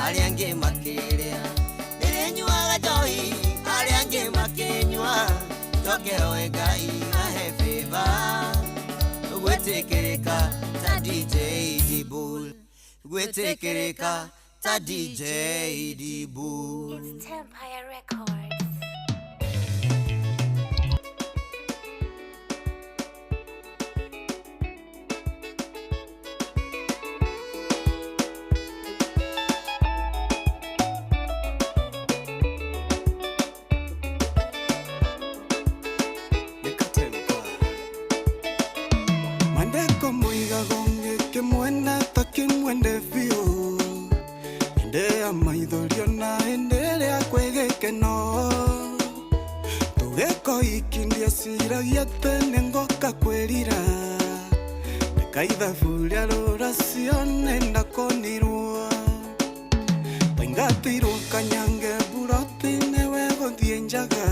arĩa angĩ makĩrĩa Ndĩrĩnyuaga njohi arĩa angĩ makĩnyua Njoke hoe Ngai ahe favor Gwĩtĩkĩrĩka ta DJ Dibul Gwĩtĩkĩrĩka ta DJ Dibul It's Empire Records. Mandeko muiga gonge kimwenda ta kimwende biũ Hĩndĩ ya maithorio na hĩndĩ ĩrĩa kwĩ gĩkeno Tũgĩko ikindia ciragia atĩ nĩngũka kwĩrira Reka ithabu rĩa rũracio nĩndakonirwo Taingatirwo kanyange mburoti nĩwe gũthiĩ njaga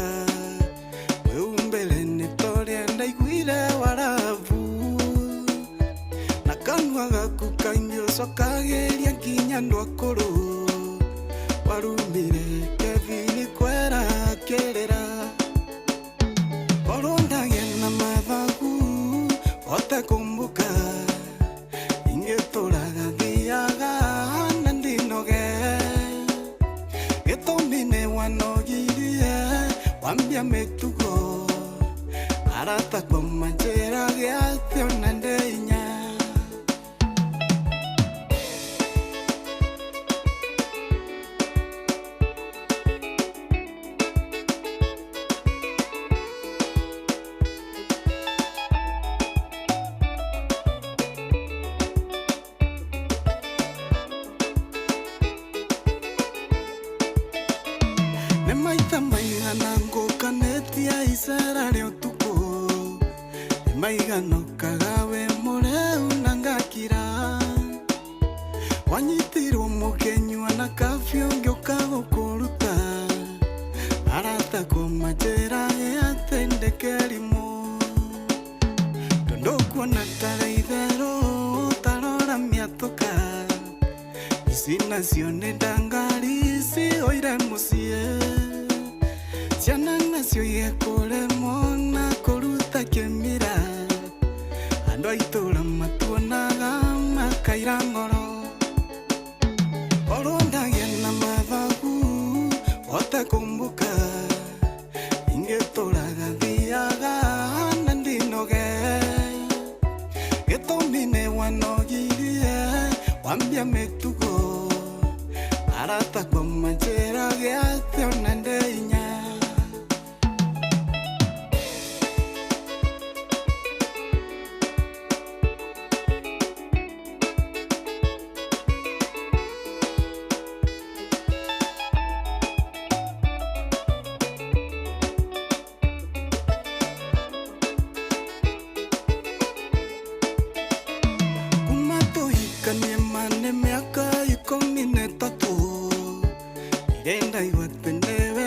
Wĩumbĩre nĩ torĩa ndaiguire warabu Na kanua gaku kaingĩ ũcokagĩria nginya andũ akũrũ Warumire Kevin kwera kĩrĩra Korwo ndagĩa na mathagu hote kũmbũka Ingĩtũraga thiaga na ndinoge Gĩtũmi nĩ wanogirie wambia mĩtugo Arata kwa manjĩra gĩathĩ ona ndĩinya Nĩ maita maigana ngũkanĩtie icera rĩa ũtukũ Nĩ maigana ũkaga wĩ mũrĩu na ngakira Wanyitirwo mũkĩnyua na kabiũ ngĩũka gũkũruta Arata kũmanjĩra atĩ ndĩ kĩrimũ Tondũ kuona tarĩ itherũ tarora mĩatũka Ici nacio nĩ ndangari cihũire mũciĩ Ciana nacio igekũremwo na kũruta kĩmira Andũ a itũũra matuonaga makaira ngoro Korwo ndagĩa na mathagu hote kũmbũka Ingĩtũraga thiaga na ndinoge Gĩtũmi nĩ wanogirie wambia mĩtugo Arata kwa manjĩra gĩathĩ ona ndĩinya Kuma tũhikanie ma nĩ mĩaka 13 Irenda igua atĩ nĩwe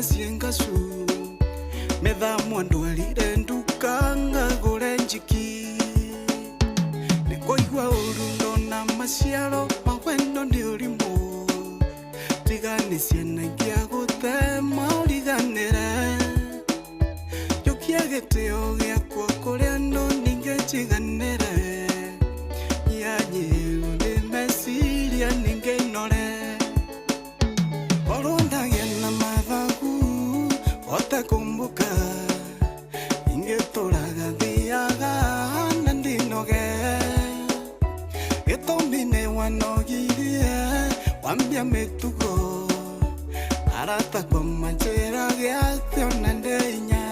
ciengacu Metha mwandwarire nduka ngagũre njiki Nĩkũigua ũru ndona maciaro ma wendo nĩ ũrimũ Tiga nĩ ciana ingĩagũtema ũriganĩre Njũkia gĩtĩo gĩakwa kũrĩ andũ ningĩ njiganĩre Nyanyĩrwo nĩ meciria ningĩ nore Korwo ndagĩa na mathagu hote kũmbũka Ingĩtũraga thiaga na ndinoge Gĩtũmi nĩ wanogirie wambia mĩtugo Arata kwa manjĩra gĩathĩ ona ndĩ inya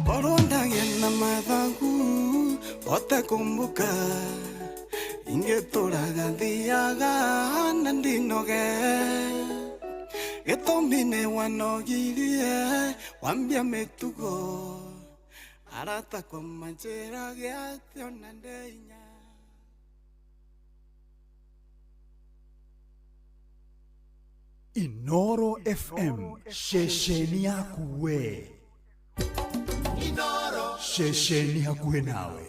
Korwo ndagĩa na mathagu hote kũmbũka Ingĩtũraga thiaga na ndinoge Gĩtũmi nĩ wanogirie wambia mĩtugo Arata kwa manjĩra gĩathĩ ona ndĩ inya Inoro FM ceceni yaku we Inoro ceceni hakuhĩ nawe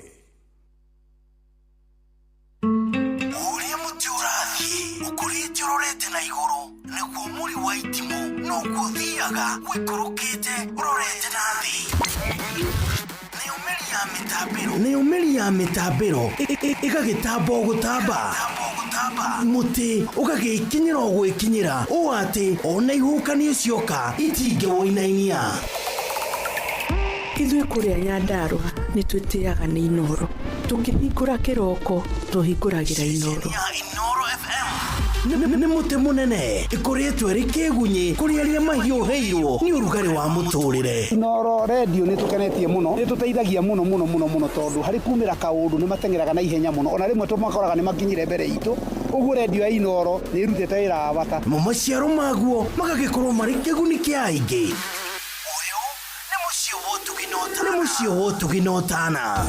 Ũrĩa mũtĩ ũrathiĩ ũkũrĩte ũrorete na igũrũ nĩguo mũri wa itimũ noguo ũthiaga ũikũrũkĩte ũrorete na thĩ Nĩyo mĩri ya mĩtambĩro ĩgagĩtamba o gũtamba mũtĩ ũgagĩkinyĩra o gwĩkinyĩra ũũ atĩ ona ihuhũkanio cioka itingĩwũinainia. Ithuĩ kũrĩa Nyandarũa nĩ twĩtĩaga nĩ Inoro tũkĩhingũra kĩroko tũhingũragĩra Inoro. Nĩ mũtĩ mũnene ĩkũrĩtwo ĩrĩ kĩgunyĩ kũrĩ arĩa mahiũhĩirwo nĩ ũrugarĩ wa mũtũrĩre. Inoro redio nĩ tũkenetie mũno nĩ tũteithagia mũno mũno mũno mũno tondũ harĩ kumĩra kaũndũ nĩ mateng'eraga na ihenya mũno ona rĩmwe tũmakoraga nĩ makinyire mbere itũ ũguo redio ya Inoro nĩ ĩrutĩte wĩra wa bata. Mo maciaro maguo magagĩkorwo marĩ kĩguni kĩa aingĩ. Nĩ mũciĩ wa ũtugi na ũtana.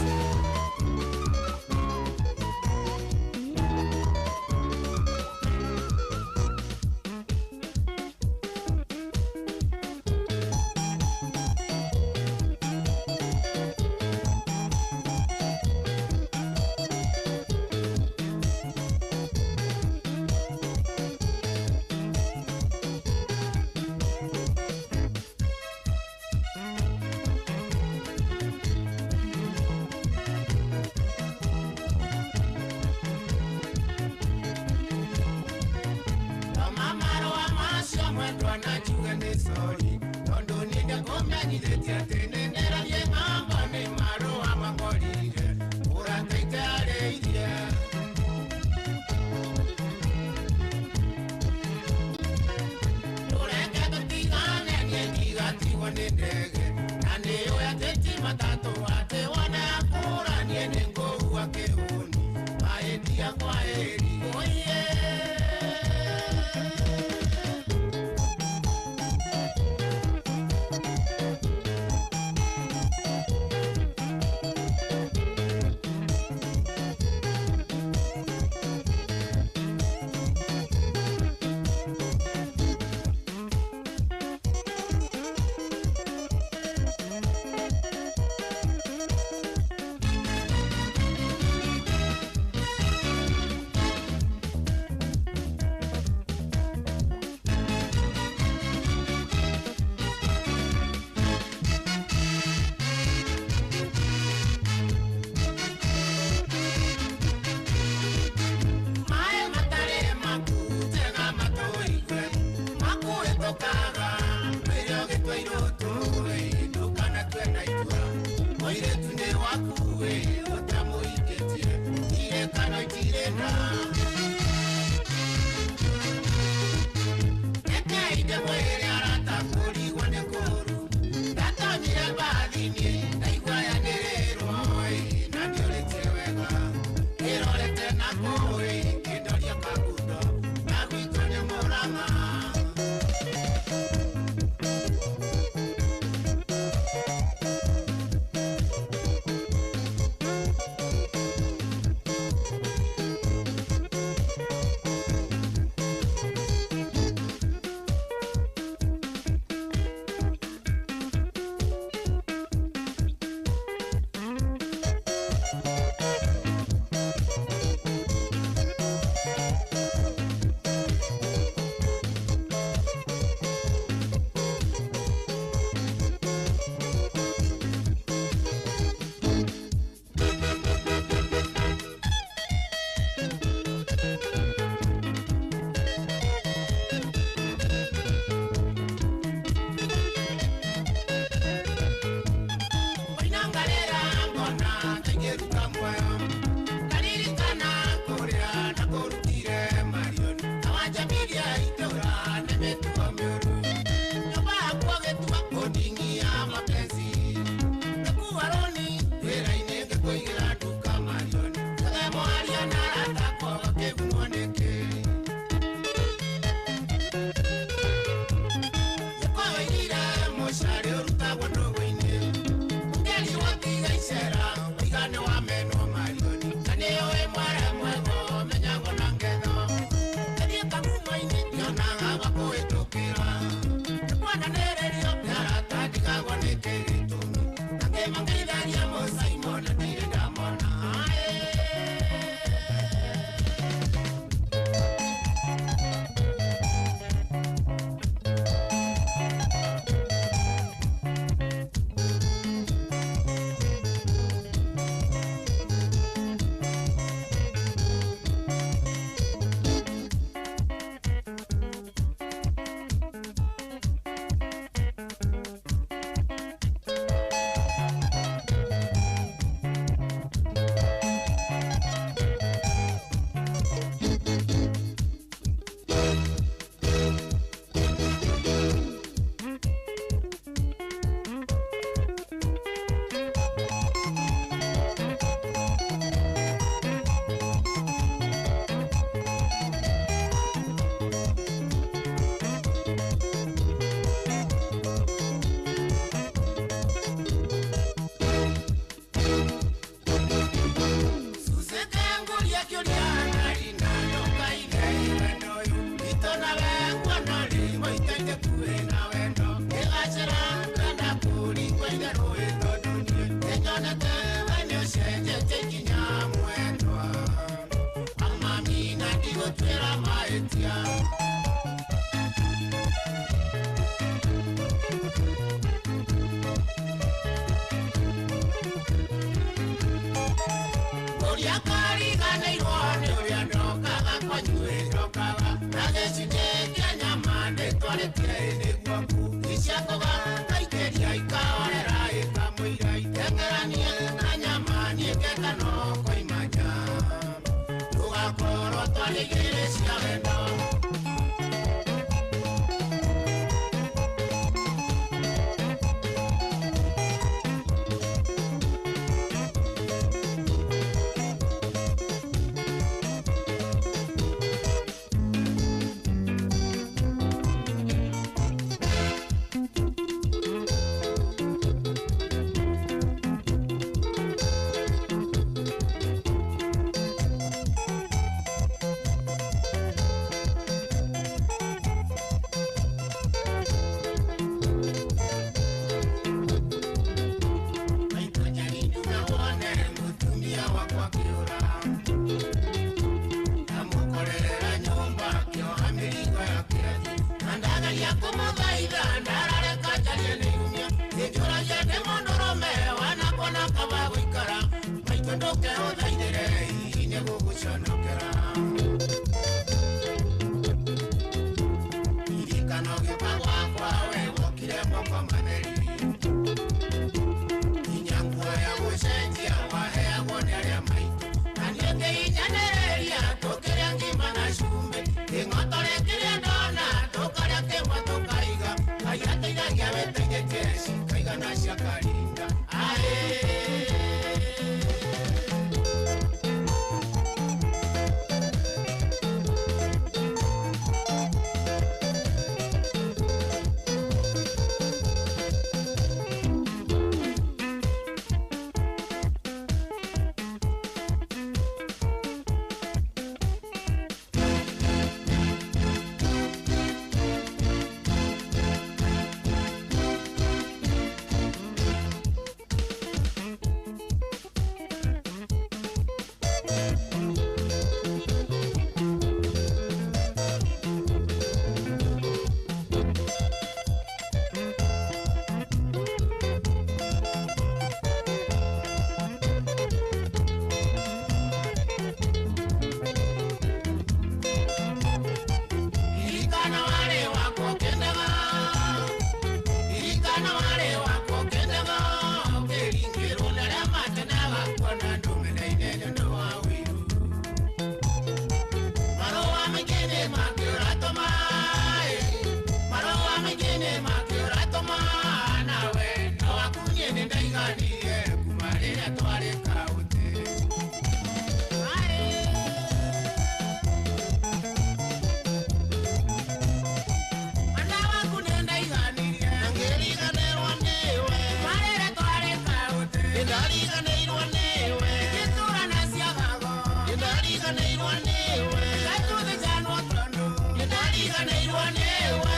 Nĩndariganĩirwo nĩwe Gatũthĩnjanwo tondũ nĩndariganĩirwo nĩwe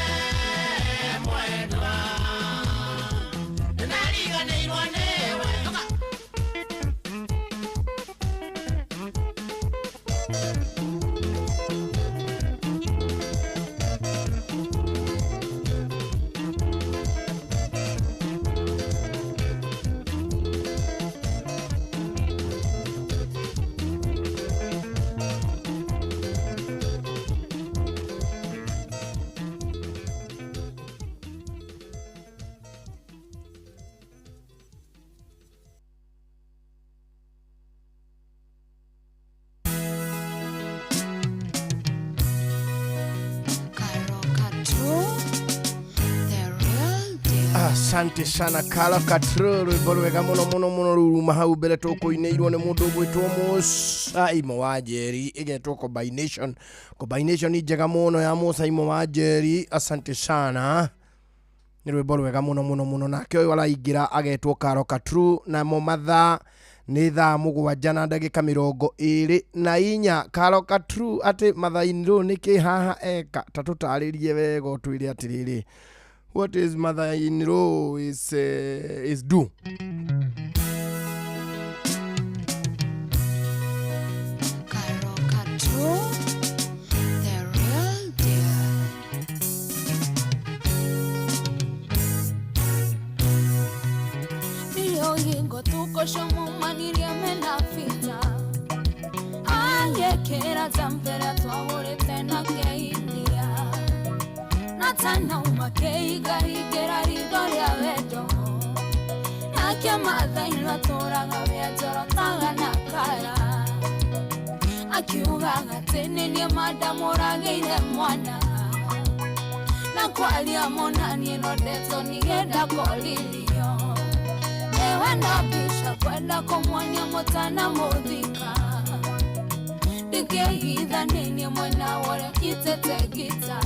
mwendwa Nĩndariganĩirwo nĩwe. Asante sana Kala Katro rwimbo rwega muno muno muno ruruma hau mbere tukuinĩirwo nĩ mũndũ ũgwĩtwo Mũcaimo wa Njeri ĩgetwo combination combination njega mũno ya Mũcaimo wa Njeri. Asante sana, nĩ rwĩmbo rwega mũno mũno mũno. Nake ũyũ araingĩra agetwo Karo Katru, namo mathaa nĩ thaa 7:24. Karo Katru atĩ mathaa-inĩ rĩu nĩkĩ haha eka ta tũtarĩrie wega ũtwĩre atĩrĩrĩ, what is mother-in-law is do. Karo Katru, the real deal. Nilioyingo tukoshomumanirya menafita ayekera tampera twahurite na keindia natana umakeiga igera rido rĩa wendo nake mathainwa atũraga wĩanjorotaga na kara akiugaga atĩ nĩ niĩ mandamũragĩire mwana na kwaria mũnaniĩ no ndeto nĩgenda koririo ewe na mbica kwenda kũmuonia mũtana mũthika ndingĩhitha nĩ niĩ mwena ũrĩa nyitĩte ngita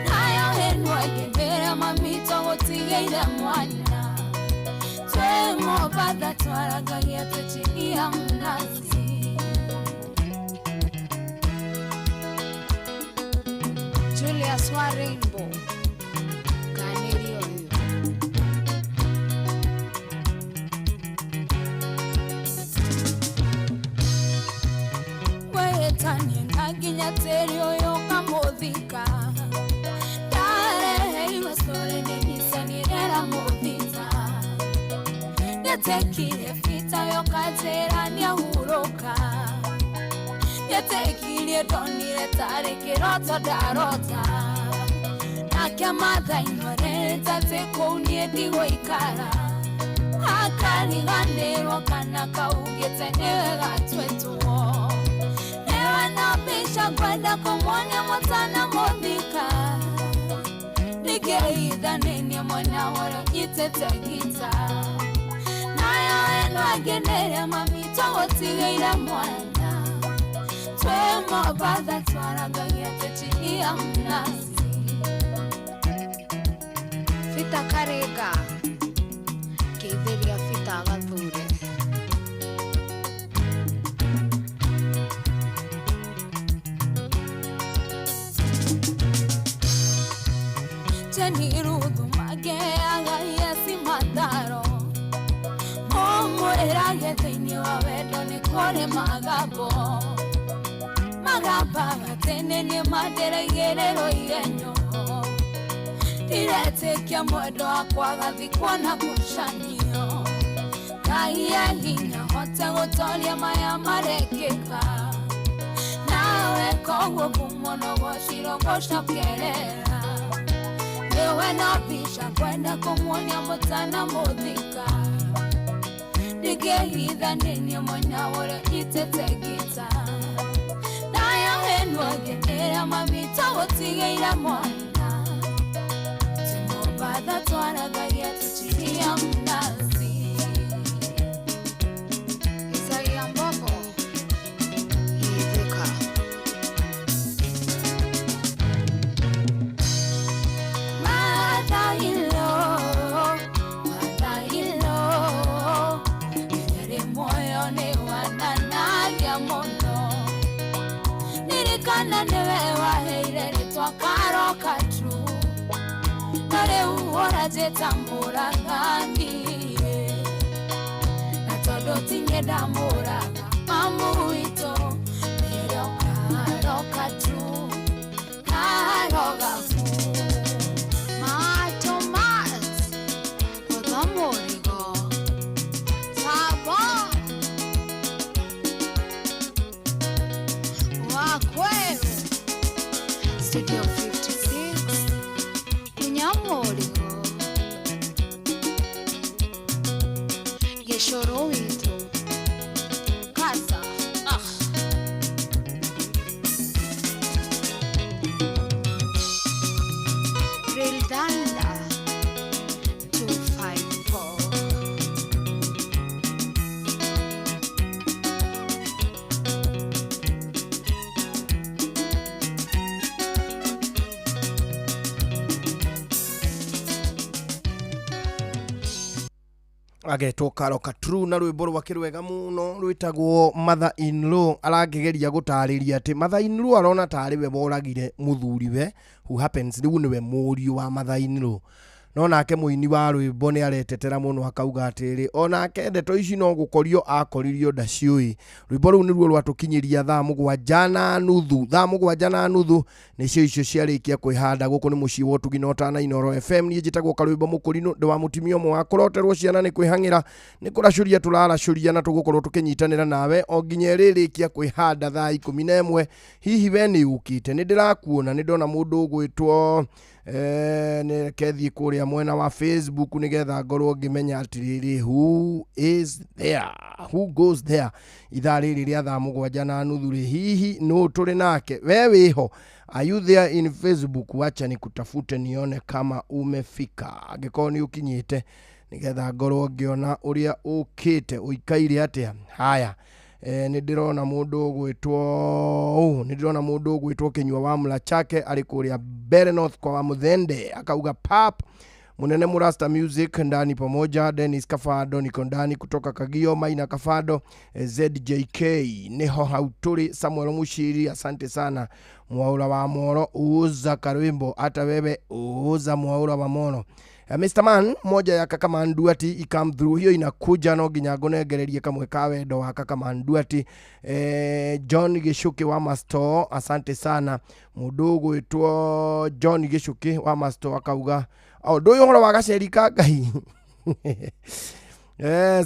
nayo ĩno ĩngĩndĩra mamito gũtigĩire mwana twĩ Mombatha twarangagia twĩ chini ya mnazi. Julius wa Rainbow kanĩrio ũyũ. Wĩtanie na nginya tĩri ũyũ ũkamũthika ndareheirwo story nĩ nicanirera mũthita nĩetekire bita yokanjĩra nĩahurũka nĩetekirie ndonire tarĩ kĩroto ndarota nake mathainwa reta atĩ kũu niĩ ndigũikara akariganĩrwo kana kaugĩte nĩwe gatwĩtwo nĩwe na mbica ngwenda kũmuonia mũtana mũthika nĩngĩhitha nĩ niĩ mwena ũrĩa ũnyitĩte ngita nayo ĩno ĩngĩ nĩrĩa mamito gũtigĩire mwana twĩ Mombatha twarangagia twĩ chini ya mnazi. Fita Karega kĩithĩria Fita Gathure. Jeniruthu mageaga yesi mataro mũmwĩrage thĩinĩ wa wendo nĩ kũrĩ magambo magambaga atĩ nĩ niĩ mandĩraigĩrĩrwo igenyo ndiretĩkia mwendo wakwa agathikwo na ngucanio Ngai e hinya hote gũtoria maya marekĩka nawe koguo kumwo no gũcirwo gũcokerera nĩwe na mbica kwenda kũmuonia mũtana mũthika ndingĩhitha nĩ niĩ mwena ũrĩa nyitĩte ngita nayo ĩno ĩngĩ nĩrĩa mamito gũtigĩire mwana twĩ Mombatha twarangagia twĩ chini ya mnazi. Isaia Mbogo Githika. Mother-in-law, mother-in-law, nginya rĩ muoyo nĩ wananagia mũno Kana nĩwe waheire rĩtwa karoka tu na rĩu ũranjĩta mũragani na tondũ ti niĩ ndamũraga mamu witũ nĩrĩo karoka tu karoga fu Matomas Gũtha mũrigo Tabo Wakweru Studio 56 Kunyamurigo Gĩcũrũ witũ Kaza ah. Rildanda 254. Agetwo Karoka True na rwĩmbo rwake rwega mũno rwĩtagwo Mother in Law. Arangĩgeria gũtarĩria atĩ Mother in Law arona tarĩ we woragire mũthuriwe who happens rĩu nĩwe mũriũ wa Mother in Law. No nake mũini wa rwĩmbo nĩ aretetera mũno akauga atĩrĩ onake ndeto ici no gũkorio akoririo ndaciũĩ. Rwĩmbo rũu nĩruo rwatũkinyĩria 7:30 7:30 nĩcio icio ciarĩkia kwĩhanda. Gũkũ nĩ mũciĩ wa ũtugi na ũtana Inooro FM. Niĩ njĩtagwo Karwĩmbo Mũkũrinũ, ndĩ wa mũtumia ũmwe wa kũroterwo ciana nĩ kwĩhang'ĩra nĩ kũracũria tũraracũria na tũgũkorwo tũkĩnyitanĩra nawe o nginya ĩrĩrĩkia kwĩhanda 11:00. Hihi we nĩ ũkĩte? Nĩ ndĩrakuona, nĩ ndona mũndũ ũgwĩtwo nĩreke thiĩ kũrĩa mwena wa Facebook nĩgetha ngorwo ngĩmenya atĩrĩrĩ who is there, who goes there ithaa rĩrĩ rĩa 7:30 rĩ, hihi nũ tũrĩ nake? We wĩho? Are you there in Facebook? Wacha nikutafute nione kama umefika. Angĩkorwo nĩ ũkinyĩte nĩgetha ngorwo ngĩona ũrĩa ũkĩte ũikaire atĩa. Haya, nĩ ndĩrona mũndũ ũgwĩtwo nĩ ndĩrona mũndũ ũgwĩtwo Kĩnyua wa Mlachake arĩ kũrĩa Mbere North kwa wa Muthende akauga pap Munene Murasta Music ndani pamoja Dennis Kafado niko ndani kutoka Kagio Maina Kafado ZJK niho hau tũrĩ. Samuel Mushiri asante sana. Mwaura wa Moro uza karwimbo hata wewe uza Mwaura wa Moro. Mr. Man moja ya Kaka Manduati i come through hiyo inakuja no nginya ngonengererie kamwe ka wendo wa Kaka Manduati. John Gichuki wa Masto asante sana. Mundu gwitwo John Gichuki wa Masto akauga o nduyu horo wa gaceri ka Ngai.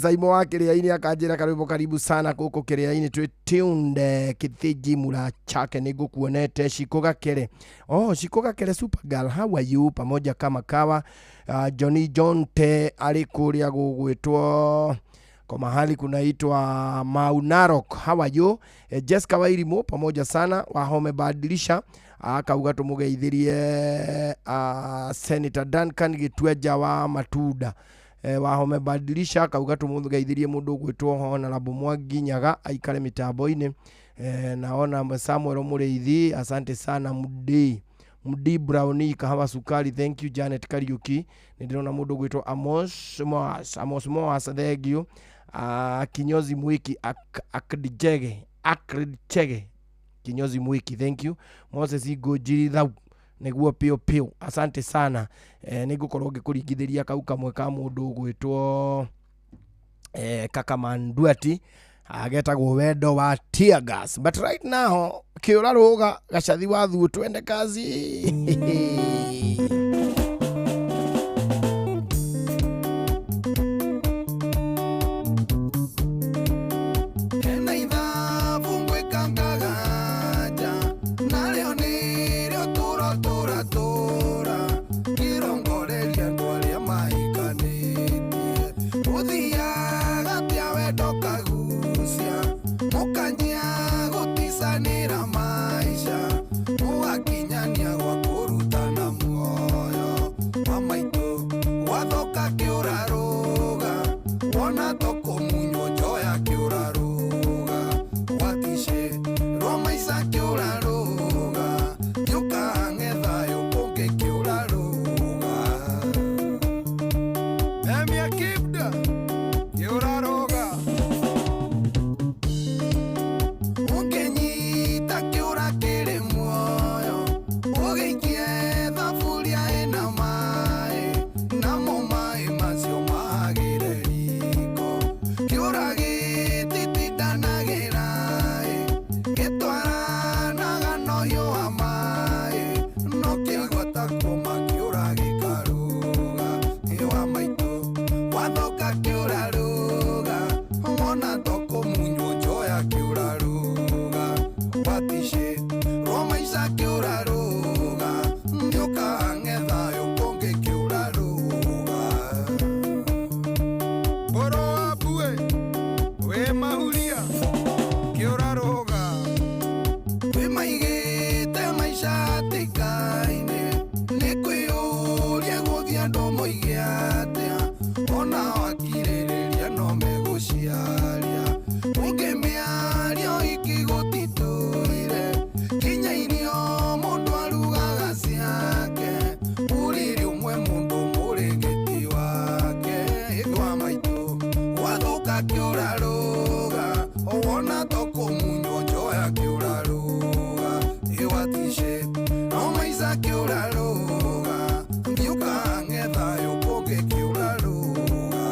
Saimo wa Kiriaini akanjira karwimbo karibu sana kuku Kiriaini twi tuned Kithiji Mura chake nigukuonete Shiko Gakere. Oh, Shiko Gakere super girl, how are you? Pamoja kama kawa. Johnny John te ari kuria gugwitwo kwa mahali kunaitwa Maunarok, how are you? Jessica Wairimu pamoja sana wahome badilisha akauga tumugeithirie Senator Duncan Gitweja wa Matunda. Wahome badilisha akauga tumugeithirie mundu gwitwo Honorable Mwangi Nyaga aikare mitambo-ini. Naona Samuel Mureithi asante sana. Mudi Brownie kahawa sukari, thank you. Janet Kariuki ndirona mundu gwitwo Amos Moas thank you. Kinyozi Mwiki Akridjege Kinyozi Mwiki thank you. Moses Igojiri thau niguo pio pio asante sana. Nigukorwo ngikuringithiria kau kamwe ka mundu gwitwo Kaka Manduati agetagwo wendo wa tear gas. But right now kiura ruga gacathi wa thuo twende kazi. Maisha, mugakinyania gwa kũrutana. hiũha maĩ no kĩagwata kũma kĩũra gĩkarũga ĩwa maitũ wathoka kĩũra rũga wona tokũmunywo njoya kĩũra rũga waticĩ rwo maica kĩũra rũga nĩũkang'e thayũ kũngĩ kĩũra rũga Boro wa mbue wĩ mahuria kĩũra rũga twĩmaigĩte maica hatĩka-inĩ nĩ kwĩyũria gũthiĩ andũ moige atĩa ona wakirĩrĩria no megũciaria ũngĩ mĩario ikĩgũtitũire nginya irio mũndũ arugaga ciake ũrĩrĩ ũmwe mũndũ mũrĩngĩti wake wa maitũ wathũka kĩũra rũga wona tokũmunywo njoya kĩũra rũga ĩwaticĩ no maica kĩũra rũga ndiũkang'e thayũ kũngĩ kĩũra rũga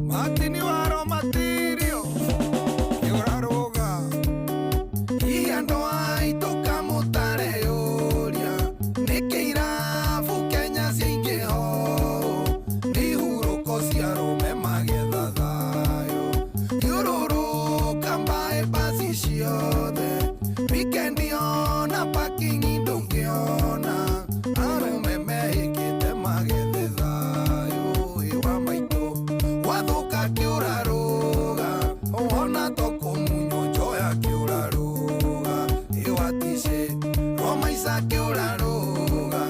Matini waro matirio kĩũra rũga hihi andũ aitũ kamũtareyũria nĩkĩ irabu Kenya ciaingĩha ũũ nĩ ihurũko cia arũme magetha thayũ thiũrũrũka mbaĩ basi ciothe wikendi ona parking ndũngĩona arũme mehĩkĩte magethe thayũ ĩwa maitũ wathũka kĩũra rũga wona tokũmunywo njoya kĩũra rũga ĩwaticĩ rwo maica kĩũra rũga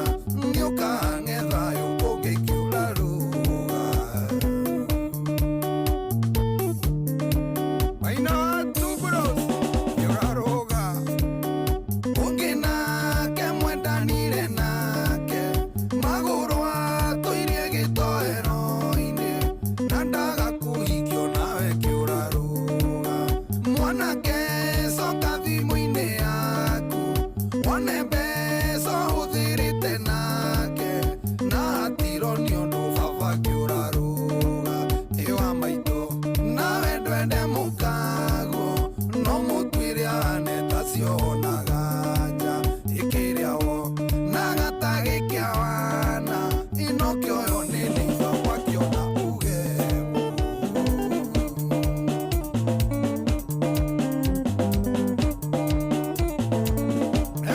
nĩũkang'e thayũ kũngĩ kĩũra rũga Maina wa Tubros kĩũra rũga ũngĩ nake mwendanire nake magũrũ atũirie gĩtoero-inĩ na ndaga kũhikio nawe kĩũra rũga mwanake coka thimũ-inĩ yaku wone mbeca ũhũthĩrĩte nake na hatirwo nĩ ũndũ baba kĩũra rũga ĩwa maitũ nawe ndwende mũkaguo no mũtuĩre ahane ta cionaga nja ĩkĩrĩawo na gatagĩ kĩa wana ĩno kĩoyo nĩ nĩiba wakĩona uge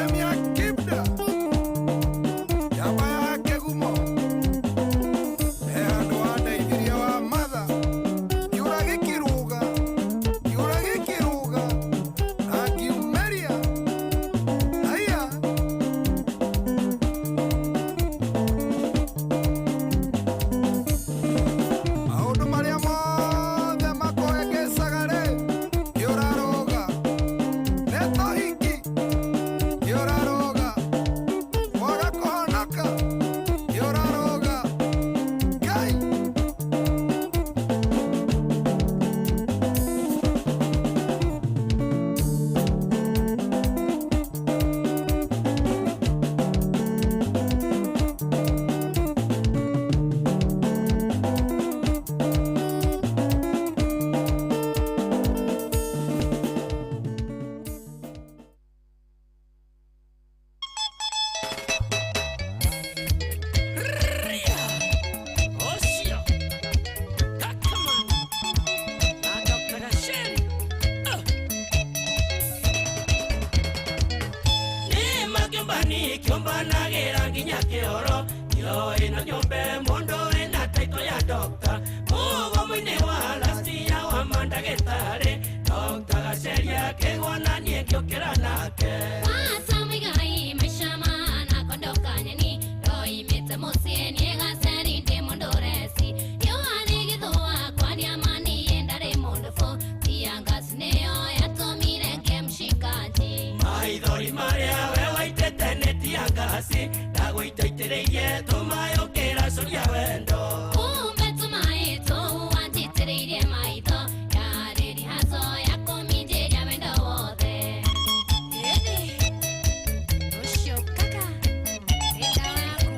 Emia Kibda Yaba ya Kegumo He handũ wandeithirie wa matha Kĩũra gĩkĩrũga Kĩũra gĩkĩrũga Akiumeria Haiya Maũndũ marĩa mothe makũhĩngĩcaga rĩ Kĩũra rũga Nĩ tohiki Kĩũra rũga Kwaga kũhonoka Kĩũra rũga Ngai Ocio Kakaman na Dr. Gasheri Nĩ makĩũmbani kĩũmbanagĩra nginya kĩoro kĩoĩ na nyũmbe mũndũ wĩna taito ya dokta mũgomo-inĩ wa lastia wa mandagĩtarĩ Dr. Gasheri akĩgwa na niĩ ngĩũkĩra nake. Maithori marĩa we waitĩte nĩ tia ngasi ndagũitaitĩrĩirie tũmayũkĩra curia wendo. Kumbe tũmaĩ tũu wanjitĩrĩirie maitho yarĩ rihaco ya kũminjĩria wendo wothe. Ũcio kaka wĩra waku.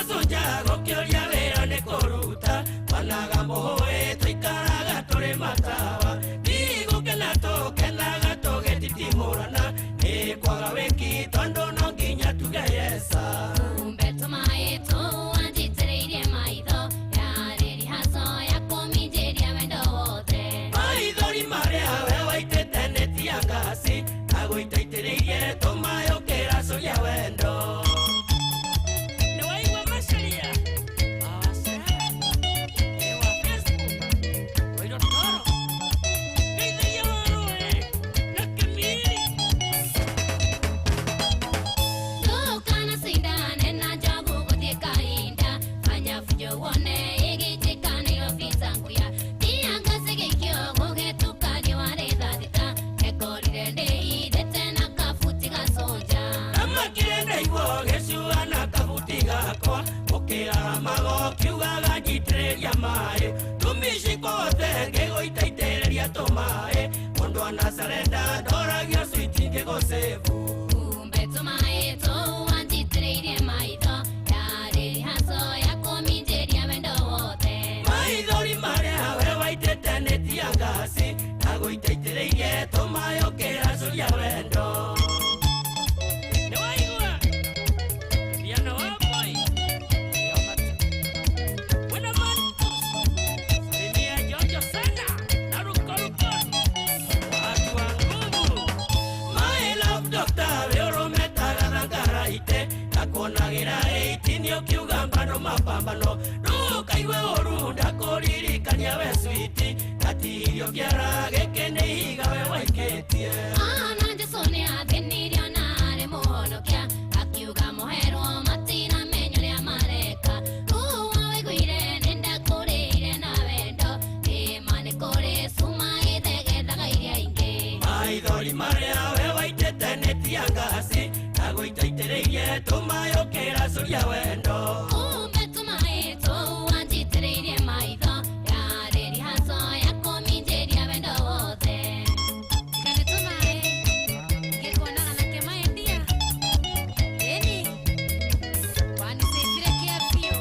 gacunja gũkĩũria wĩra nĩ kũruta Wanaga mũhũĩ tũikaraga tũrĩ matawa Ndigũkena tũkenaga tũgĩtitimũrana Nĩ kwaga wĩki tondũ no nginya tuge yesa Kumbe tũmaĩ tũwanjitĩrĩirie maitho Yarĩ rihaco ya kũminjĩria wendo wothe Maithori marĩa we waitĩte nĩ tia ngasi Agũitaitĩrĩirie tũmaĩ ũkĩracũria wendo Nĩwaigua macaria Ewa Facebook Wairũ toro Geithagia warũĩ na kĩmiri Ndũkana cindane na njogu gũthiĩ kahinda Fanya fujo wone ĩgĩitĩka Nairobi Zanguya Tia ngasi gĩikio gũgĩtuka riũa rĩthaa thita Ndekorire ndĩhithĩte na kabuti gacũnja Amakire ndaigua gĩcua na kabuti gakwa Ũkĩraramaga ũkiugaga nyitĩrĩria maĩ Tũmiciko othe ngĩgũitaitĩrĩria tũmaĩ Mũndũ anacarenda ndoragio switi ngĩgũcĩbu Kumbe tũmaĩ tũwanjitĩrĩirie maitho Yarĩ rihaco ya kũminjĩria wendo wothe Maithori marĩa we waitĩte nĩ tia ngasi Ndagũitaitĩrĩirie tũmaĩ ũkĩracũria wendo Nĩwaigua Vijana wa boy Wena Marcus Salimia Jojo sana na Rukoruko Watu wa nguvu My love doctor we ũrũmetaga thangaraite Ndakuonagĩra 18 ũkiuga mbano mapambano Ndũkaigue ũru ndakũririkania we switi Ngatihirio kĩara gĩkĩ nĩ ihiga we waikĩtie Ona Jesũ nĩathĩnirio na arĩ mũhonokia Akiuga mũherwo matiramenya ũrĩa mareka Ruo wĩiguire nĩndakũrĩire na wendo Ĩma nĩ kũrĩ cuma ĩthegethaga iria ingĩ Maithori marĩa we waitĩte nĩ tia ngasi Ndagũitaitĩrĩirie tũmaĩ ũkĩracũria wendo Kumbe tũmaĩ tũwanjitĩrĩirie maitho Yarĩ rihaco ya kũminjĩria wendo wothe Tiga nĩ tũmaĩ ngĩkuonaga na kĩmaendia Ĩni wanicĩbire kĩa biũ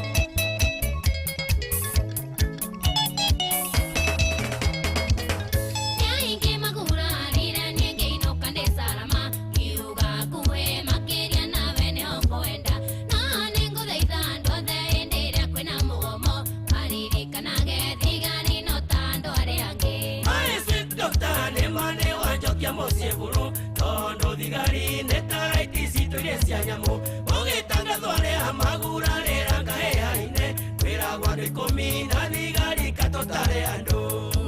Nĩaingĩ magurarire niĩ ngĩinũka ndĩ carama Ngiuga nguhĩ makĩria nawe nĩho ngwenda No nĩngũthaitha andũ othe hĩndĩ ĩrĩa kwĩna mũgomo Maririkanage thigari no ta andũ arĩa angĩ My sweet doctor nĩ ma nĩ wanjokia mũciĩ buru Tondũ thigari nĩ ta raiti citũ iria cia nyamũ Ũgĩtangathwo arĩa magurarĩra ngahĩha-inĩ Kwĩragwo andũ ikũmi na thigari katũtare andũ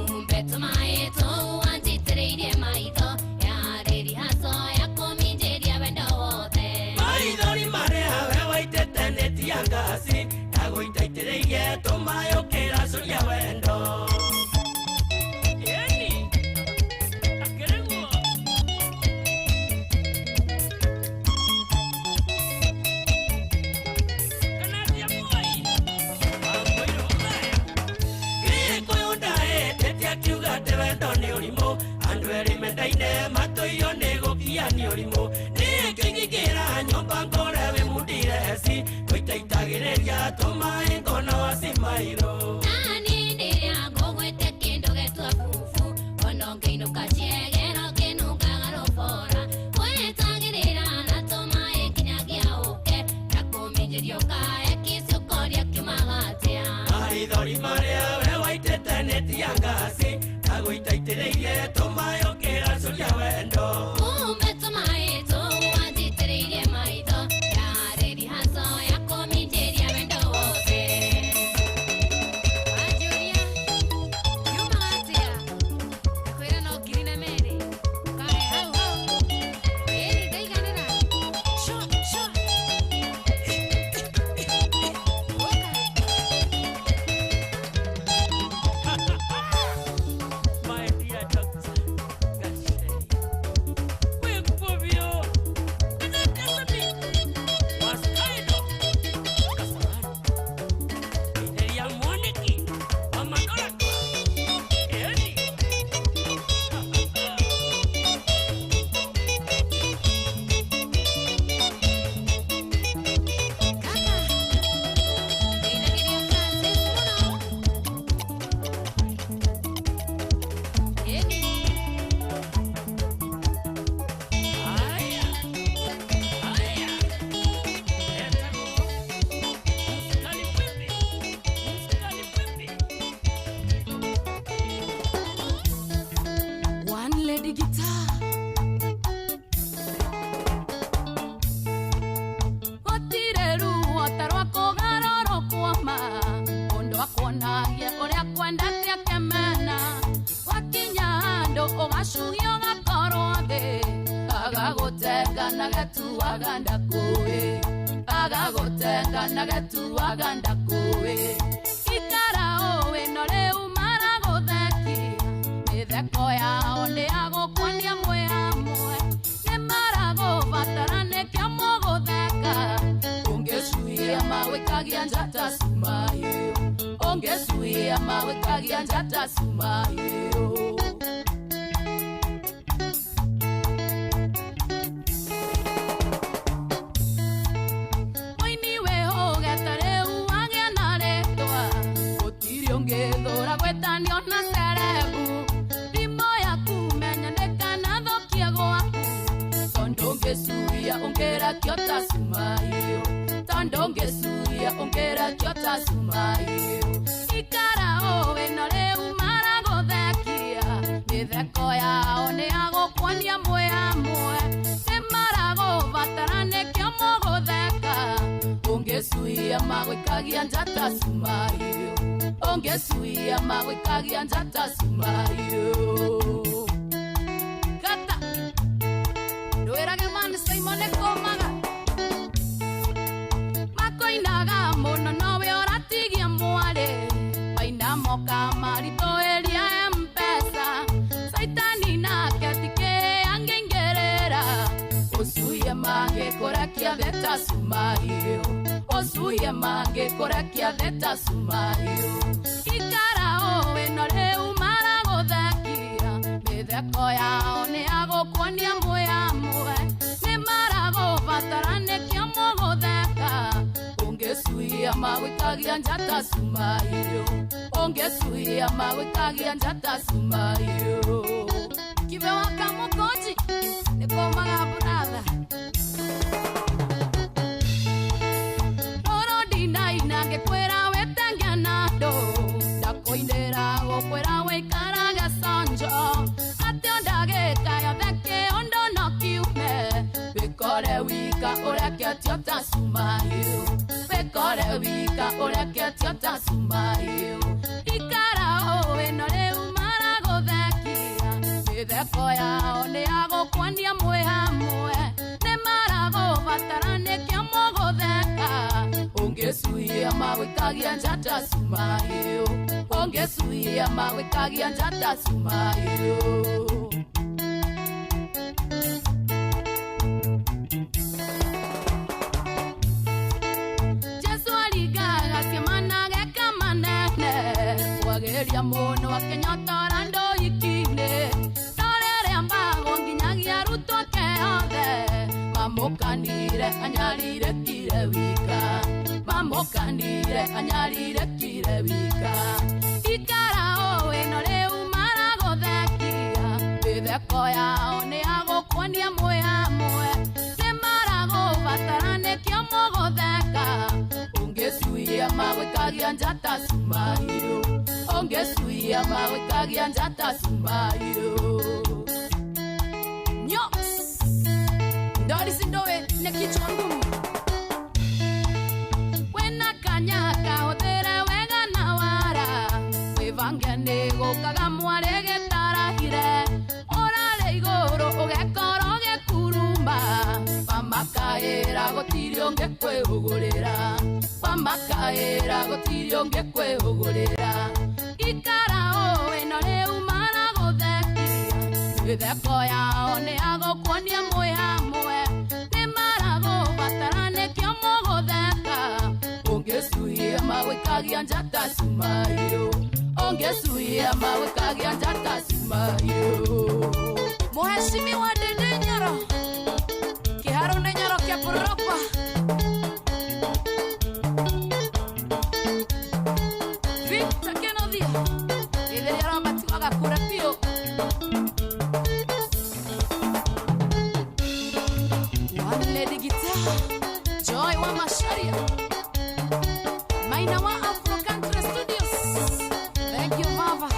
Kumbe tũmaĩ tũwanjitĩrĩirie maitho Yarĩ rihaco ya kũminjĩria wendo wothe Maithori marĩa we waitĩte nĩ tia ngasi Ndagũitaitĩrĩirie tũmaĩ ũkĩracũria wendo Ĩni, akĩrĩguo Kanathia Moi Wangũirũ Ũgaya Gĩkũyũ ndaĩtĩte akiuga atĩ wendo nĩ ũrimũ Andũ erĩ mendaine matũirio nĩ gũkia nĩ ũrimũ Nĩkĩingĩra nyũmba ngore wĩ mundireci Ngũitaitagĩrĩria tũmaĩ ngona wacimairũ Nani ndĩrĩa ngũgwĩte kĩndũ gĩtwa bubu Ona ũngĩinũka ciegero kĩnungaga rũbora Wetagĩrĩra na tũmaĩ nginyagia ũke Na kũminjĩria ũkae kici ũkoria kiumaga atĩa Maithori marĩa we waitĩte nĩ tia ngasi Ndagũitaitĩrĩirie tũmaĩ ũkĩracũria wendo Kumbe tũmaĩ tũwanjitĩrĩirie maitho Yarĩ rihaco ya kũminjĩria wendo wothe Wanjũria kiumaga atĩa Kwĩra no ngiri na merĩ Kae hau hau Ĩni ndaiganĩra Sure, sure Ũka My dear doctor Ndũkanagie ũrĩa kwendete akĩmena wakinya handũ ũgacuhia ũgakorwo thĩ agagũtenga na gatuaga ndakũĩ agagũtenga na gatuaga ndakũĩ ikara ũĩ no rĩu maragũthekia mĩtheko yao nĩ yagũkuonia mwĩ hamwe nĩ maragũbatara nĩkĩo mũgũtheka ũngĩcuhia mawĩkagia njata cumayo ũngĩcuhia mawĩkagia njata cumayo. Mũini wĩhũgete rĩu wagĩa na rĩtwa gũtirĩ ũngĩthũra gwĩtanio na cerebu thimo yaku menya ndĩkanathũkie gwaku tondũ ũngĩcuhia ũngĩrakio ta cumayo tondũ ũngĩcuhia ũngĩrakio ta cumayo ikara ũĩ no rĩu maragũthekia mĩtheko yao nĩ yagũkuonia mwĩ hamwe nĩ maragũbatara nĩkĩo mũgũtheka ũngĩcuhia magwĩkagia njata cumayo ũngĩcuhia magwĩkagia njata cumayo. Kata ndwĩrage mani Simon nĩkũmaga makoinaga mũno nowe ũratigia mwarĩ maina moka maritũhĩria M-Pesa Saitani nake tikĩ angĩingĩrĩra ũcuhie mangĩkũrekia thĩ ta cumayo ũcuhie mangĩkũrekia thĩ ta cumayo ikara ũĩ no rĩu maragũthekia mĩtheko yao nĩ yagũkuonia mwĩ hamwe nĩ maragũbatara nĩkĩo mũgũtheka ũngĩcuhia magwĩkagia njata cumayo ũngĩcuhia magwĩkagia njata cumayo. Kibe wa Kamukonji nĩkũmaga buratha Rũrũ ndinaina ngĩkwĩra wĩtenge na andũ ndakũinĩra gũkwĩra wĩikarage conjo atĩ o ndagĩka yothe kĩũndũ no kiume wĩkore wika ũreketio ta cumayo wĩkore wika ũreketio ta cumayo ikara ũĩ no rĩu maragũthekia mĩtheko yao nĩ yagũkuonia mwĩ hamwe nĩ maragũbatara nĩkĩo mũgũtheka ũngĩcuhia magwĩkagia njata cumayo ũngĩcuhia magwĩkagia njata cumayo. Jesu aringaga ciama na ageka manene kwagĩria mũno akĩnyotora ndũiki-inĩ no rĩrĩa mbagwo nginyagia arutwo ake othe mamũkanire anyarirĩkire wika mamũkanire anyarirĩkire wika ikara ũĩ no rĩu maragũthekia mĩtheko yao nĩ yagũkuonia mwĩ hamwe nĩ maragũbatara nĩkĩo mũgũtheka ũngĩcuhia magwĩkagia njata cumayo ũngĩcuhia magwĩkagia njata cumayo. Nyox Doris Ndowe nĩ kichwa ngumu wĩna kanya kahũthĩre wega na wara wĩbange nĩ gũkaga mwarĩ gĩtarahire ũrarĩ igũrũ ũgekorwo gĩkuruma wamakaĩra gũtirĩ ũngĩkwĩhũgũrĩra wamakaĩra gũtirĩ ũngĩkwĩhũgũrĩra ikara ũĩ no rĩu maragũthekia mĩtheko yao nĩ yagũkuonia mwĩ hamwe nĩ maragũbatara nĩkĩo mũgũtheka ũngĩcuhia magwĩkagia njata cumayo ũngĩcuhia magwĩkagia njata cumayo. Mheshimiwa Ndindi Nyoro Kĩharo nĩ Nyoro kĩa Proper Victor Kenothia Gĩtheria Robert wagakũra biũ. One Lady Guitar Joy wa Macharia Maina wa Afro Country Studios. Thank you Vava.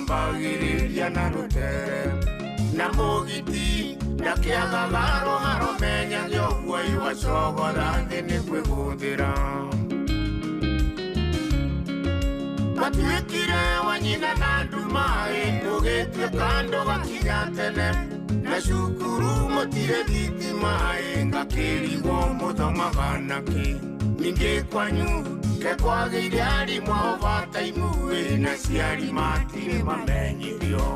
Wambagĩrĩria na rũtere na mũgiti na kĩagaga rũharo menyage ũguo iwacogotha thĩ nĩ kwĩgũthĩra. Matuĩkire wa nyina na nduma ũgĩtuĩka ndũgakinya tene na cukuru mũtirĩ thitima ngakĩrigwo mũthomaga nakĩ. Ningĩ kwanyu ke kwagĩire arimũ a overtime na aciari matirĩ mamenyithio.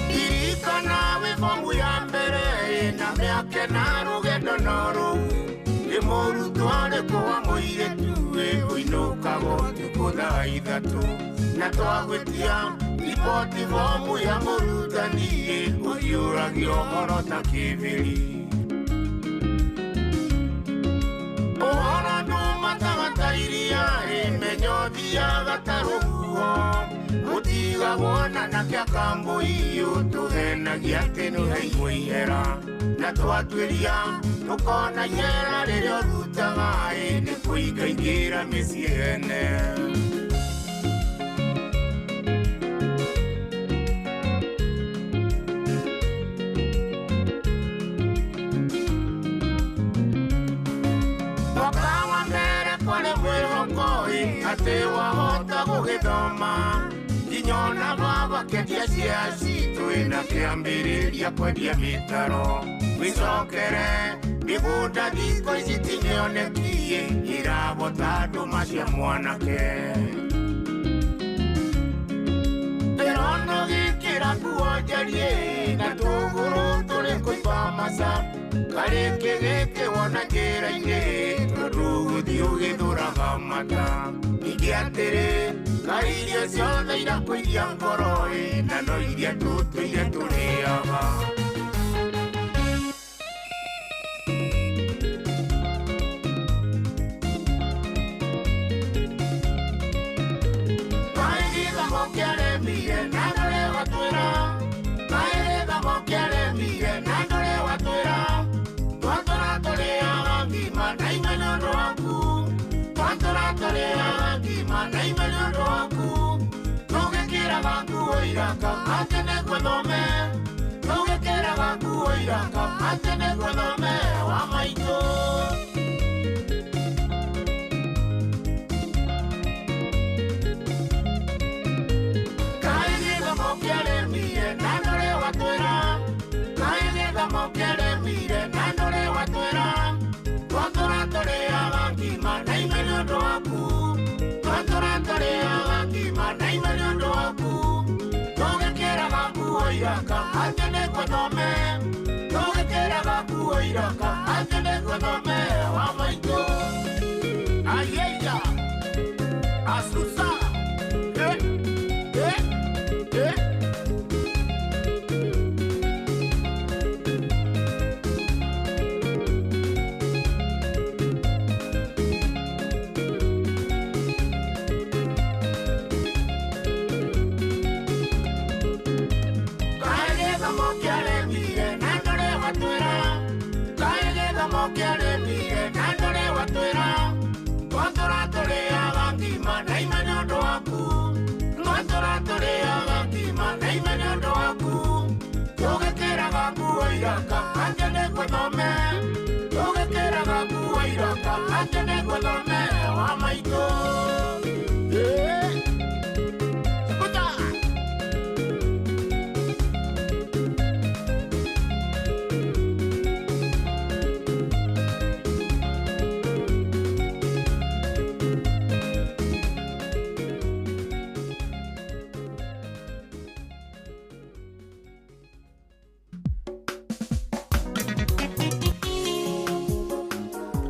Ririkana wĩ bomu ya mbere na mĩaka na rũgendo no rũu nĩ mũrutwo arĩkũ wa mũirĩtu ũinũkaga ũtukũ thaa ithatũ na twagwĩtia riboti bomu ya mũrutani ũhiũragia ũhoro ta kĩbĩri. Ũhoro ndũmataga ta iria menyo ũthiaga ta rũhuho ũtigagwo na nakĩa kambũi ũtũhenagia atĩ nĩũheirwo ihera na twatuĩria tũkona ihera rĩrĩa ũrutaga nĩ kũingaingĩra mĩciĩ ene. Mwaka wa mbere kwarĩ mwĩhoko atĩ wahota gũgĩthoma nginya ona baba kĩendia cia citũ na kĩambĩrĩria kwendia mĩtaro wĩcokere mĩgũnda thikũ ici ti mĩonekie irabota ndũma cia mwanake. Ndĩrona ũgĩkĩra nguo njariĩ na tũgũrũ tũrĩ kũimba maca karĩkĩ gĩkĩ wona njĩra-inĩ tondũ ũgũthiĩ ũgĩthũraga mata. Ningĩ atĩrĩ kaĩ irio ciothe irakũiria ngoro na no iria tũtũire tũrĩaga. Kaĩ gĩthomo kĩaremire na ndũrĩ watwĩra, kaĩ gĩthomo kĩaremire na ndũrĩ watwĩra, twatũra tũrĩaga ngima na ime nĩ ũndũ waku, twatũra tũrĩaga ngima na ime nĩ ũndũ waku, tũgĩkĩraga nguo iraka atĩ nĩguo thome, tũgĩkĩraga nguo iraka atĩ nĩguo thome wa maitũ. Kaĩ gĩthomo kĩaremire na ndũrĩ watwĩra, kaĩ gĩthomo kĩaremire na ndũrĩ watwĩra, twatũra tũrĩaga ngima na ime nĩ ũndũ waku, twatũra tũrĩaga ngima na ime nĩ ũndũ waku, tũgĩkĩraga nguo iraka atĩ nĩguo thome, tũgĩkĩraga nguo iraka atĩ nĩguo thome wa maitũ. Ayeya asusa eh eh eh. Kaĩ gĩthomo kĩaremire na ndũrĩ watwĩra, kaĩ gĩthomo kĩaremire na ndũrĩ watwĩra, twatũra tũrĩaga ngima na ime nĩ ũndũ waku, twatũra tũrĩaga ngima na ime nĩ ũndũ waku, tũgĩkĩraga nguo iraka atĩ nĩguo thome, tũgĩkĩraga nguo iraka atĩ nĩguo thome wa maitũ. Kuta.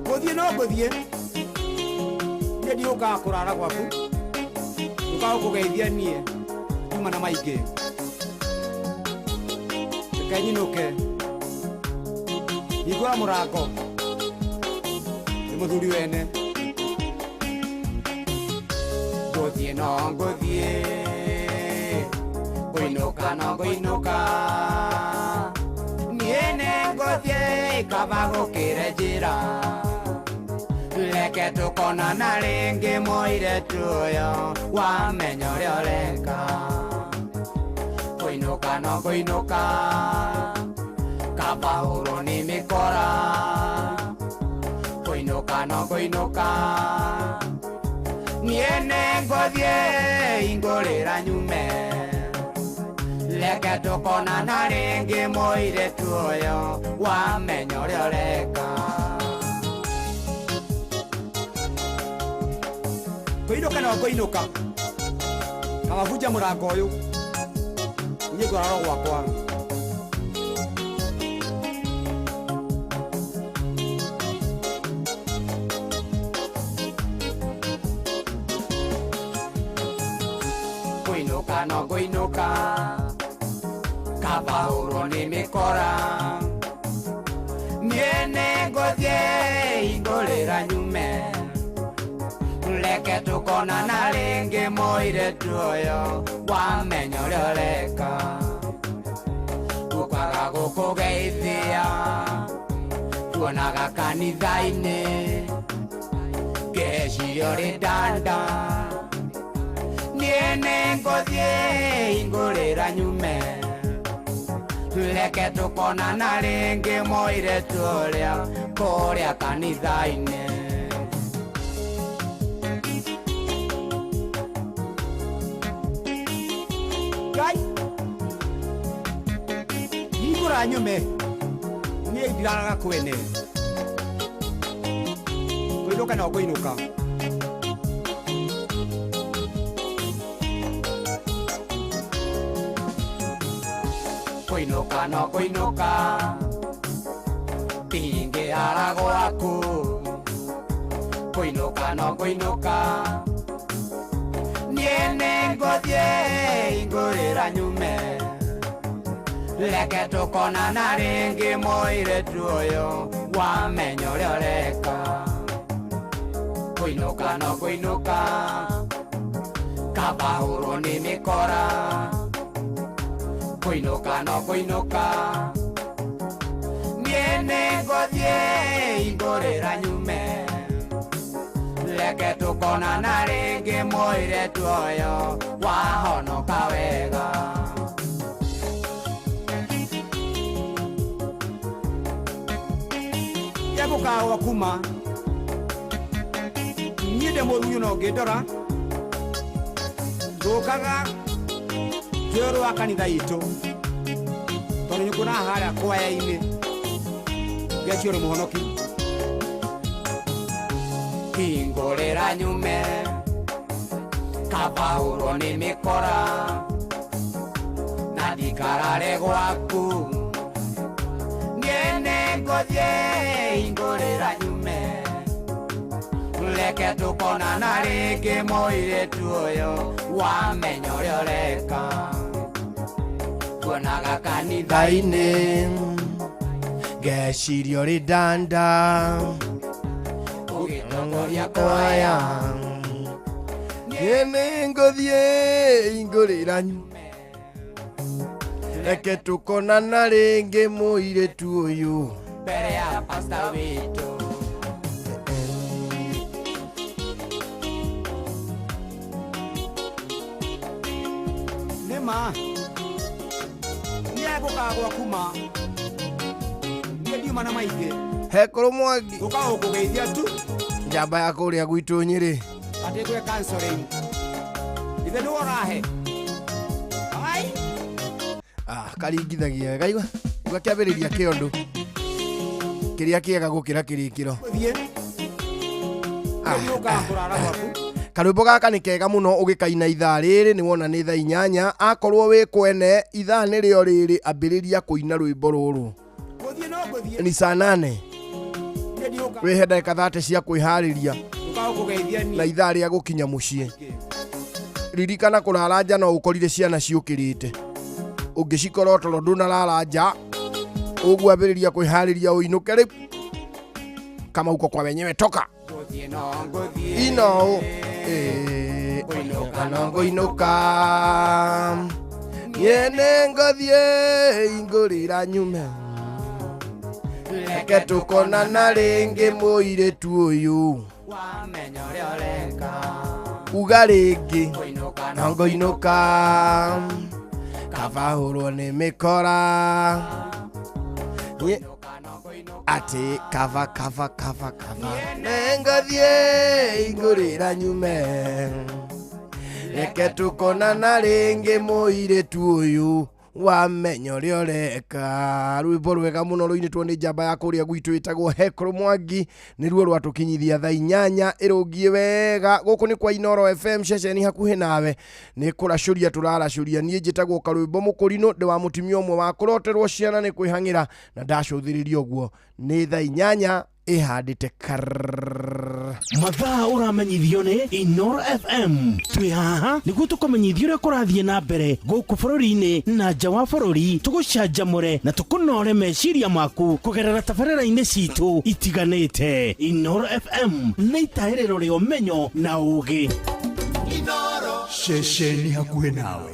Gũthiĩ no ngũthiĩ niĩ ndiũkaga kũrara gwaku ũkaga kũgeithia niĩ kuma na maingĩ reke nyinũke hingũra mũrango nĩ mũthuri wene. Gũthiĩ no ngũthiĩ kũinũka no ngũinũka niĩ nĩ Kaba gũkĩre njĩra Reke tũkonana rĩngĩ mũirĩtu ũyũ Wamenya ũrĩa ũreka Kũinũka no kũinũka Kaba hũrwo nĩ mĩkora Kũinũka no kũinũka Niĩ nĩngũthiĩ hingũrĩra nyume Reke tũkonana rĩngĩ mũirĩtu ũyũ Wamenya ũrĩa ũreka Kũinũka no kũinũka Kamabunja mũrango ũyũ Niĩ ngũrara gwakwa Kũinũka no kũinũka Kaba hũrwo nĩ mĩkora Niĩ nĩngũthiĩ hingũrĩra nyume Reke tũkonana rĩngĩ mũirĩtu ũyũ Wamenya ũrĩa ũreka Gũkaga gũkũgeithia Tuonaga kanitha-inĩ Ngeciria ũrĩ ndanda Niĩ nĩngũthiĩ hingũrĩra nyume Reke tũkonana rĩngĩ mũirĩtu ũrĩa Kũrĩa kanitha-inĩ Ngai Hingũra nyume Niĩ ndiraraga kwene Kũinũka no kũinũka Kũinũka no kũinũka Ndingĩara gwaku Kũinũka no kũinũka Niĩ nĩngũthiĩ hingũrĩra nyume Reke tũkonana rĩngĩ mũirĩtu ũyũ Wamenya ũrĩa ũreka Kũinũka no kũinũka Kaba hũrwo nĩ mĩkora Kũinũka no kũinũka Niĩ nĩngũthiĩ hingũrĩra nyume Reke tũkonana rĩngĩ mũirĩtu ũyũ Wahonoka wega Gũkawa kuma Niĩ ndĩ mũthuri no ngĩndora Ndũkaga twĩ wa kanitha itũ Tondũ nĩkuona harĩa kwaya-inĩ Ngecio ũrĩ mũhonoki Hingũrĩra nyume Kaba hũrwo nĩ mĩkora Na ndikarare gwaku Niĩ nĩngũthiĩ hingũrĩra nyume Reke tũkonana rĩngĩ mũirĩtu ũyũ Wamenya ũrĩa ũreka Tuonaga kanitha-inĩ Ngeciria ũrĩ ndanda Ũgĩtongoria kwaya Niĩ nĩngũthiĩ hingũrĩra nyume Reke tũkonana rĩngĩ mũirĩtu ũyũ Mbere ya pasta witũ Nĩma Niĩ ngũkaga gwaku ma Niĩ ndiuma na maingĩ Hekũrũ Mwangi Ngũkaga gũkũgeithia tu Njamba ya kũrĩa gwitũ Nyĩrĩ Atĩ gwĩ counseling Ithe nĩwe ũrahe Ai Karingithagia wega igua igua kĩambĩrĩria kĩondo Kĩrĩa kĩega gũkĩra kĩrĩkĩro Gũthiĩ Nĩũkaga kũrara gwaku Karwĩmbo gaka nĩ kega mũno ũgĩkaina ithaa rĩrĩ nĩ wona nĩ thaa 8 akorwo wĩ kwene ithaa nĩrĩo rĩrĩ ambĩrĩria kũina rwĩmbo rũrũ Gũthiĩ no ngũthiĩ ni saa 8 Niĩ ndiũka wĩhe ndagĩka 30 cia kwĩharĩria Ngũkaga gũkũgeithia niĩ na ithaa rĩa gũkinya mũciĩ Ririkana kũrara nja no ũkorire ciana ciũkĩrĩte Ũngĩcikora toro ndũnarara nja Ũgwambĩrĩria kwĩharĩria ũinũke rĩu Kama uko kwa wenyewe toka Gũthiĩ no ngũthiĩ Ino Kũinũka no ngũinũka Niĩ nĩngũthiĩ hingũrĩra nyume Reke tũkonana rĩngĩ mũirĩtu ũyũ. Uga rĩngĩ na ngũinũka kaba hũrwo nĩ mĩkora. Atĩ kaba kaba kaba kaba nĩngathiĩ ngũrĩra nyume. Reke tũkonana rĩngĩ mũirĩtu ũyũ wamenya ũrĩa ũreka. Rwĩmbo rwega mũno rũinĩtwo nĩ njamba ya kũrĩa gwitũ ĩtagwo Hekro Mwangi nĩruo rwatũkinyithia thaa 8 ĩrũngiĩ wega. Gũkũ nĩ kwa Inoro FM ceceni hakuhĩ nawe nĩ kũracũria tũraracũria. Niĩ njĩtagwo Karwĩmbo Mũkũrinũ, ndĩ wa mũtumia ũmwe wa kũroterwo ciana nĩ kwĩhang'ĩra na ndacũthĩrĩria ũguo nĩ thaa 8 ĩhandĩte karrrr. Mathaa ũramenyithio nĩ Inoro FM. Twĩ haha nĩguo tũkũmenyithie ũrĩa kũrathiĩ na mbere gũkũ bũrũri-inĩ na nja wa bũrũri, tũgũcanjamũre na tũkũnore meciria maku kũgerera tabarĩra-inĩ citũ itiganĩte. Inoro FM nĩ itaĩrĩro rĩa ũmenyo na ũũgĩ. Inoro ceceni hakuhĩ nawe.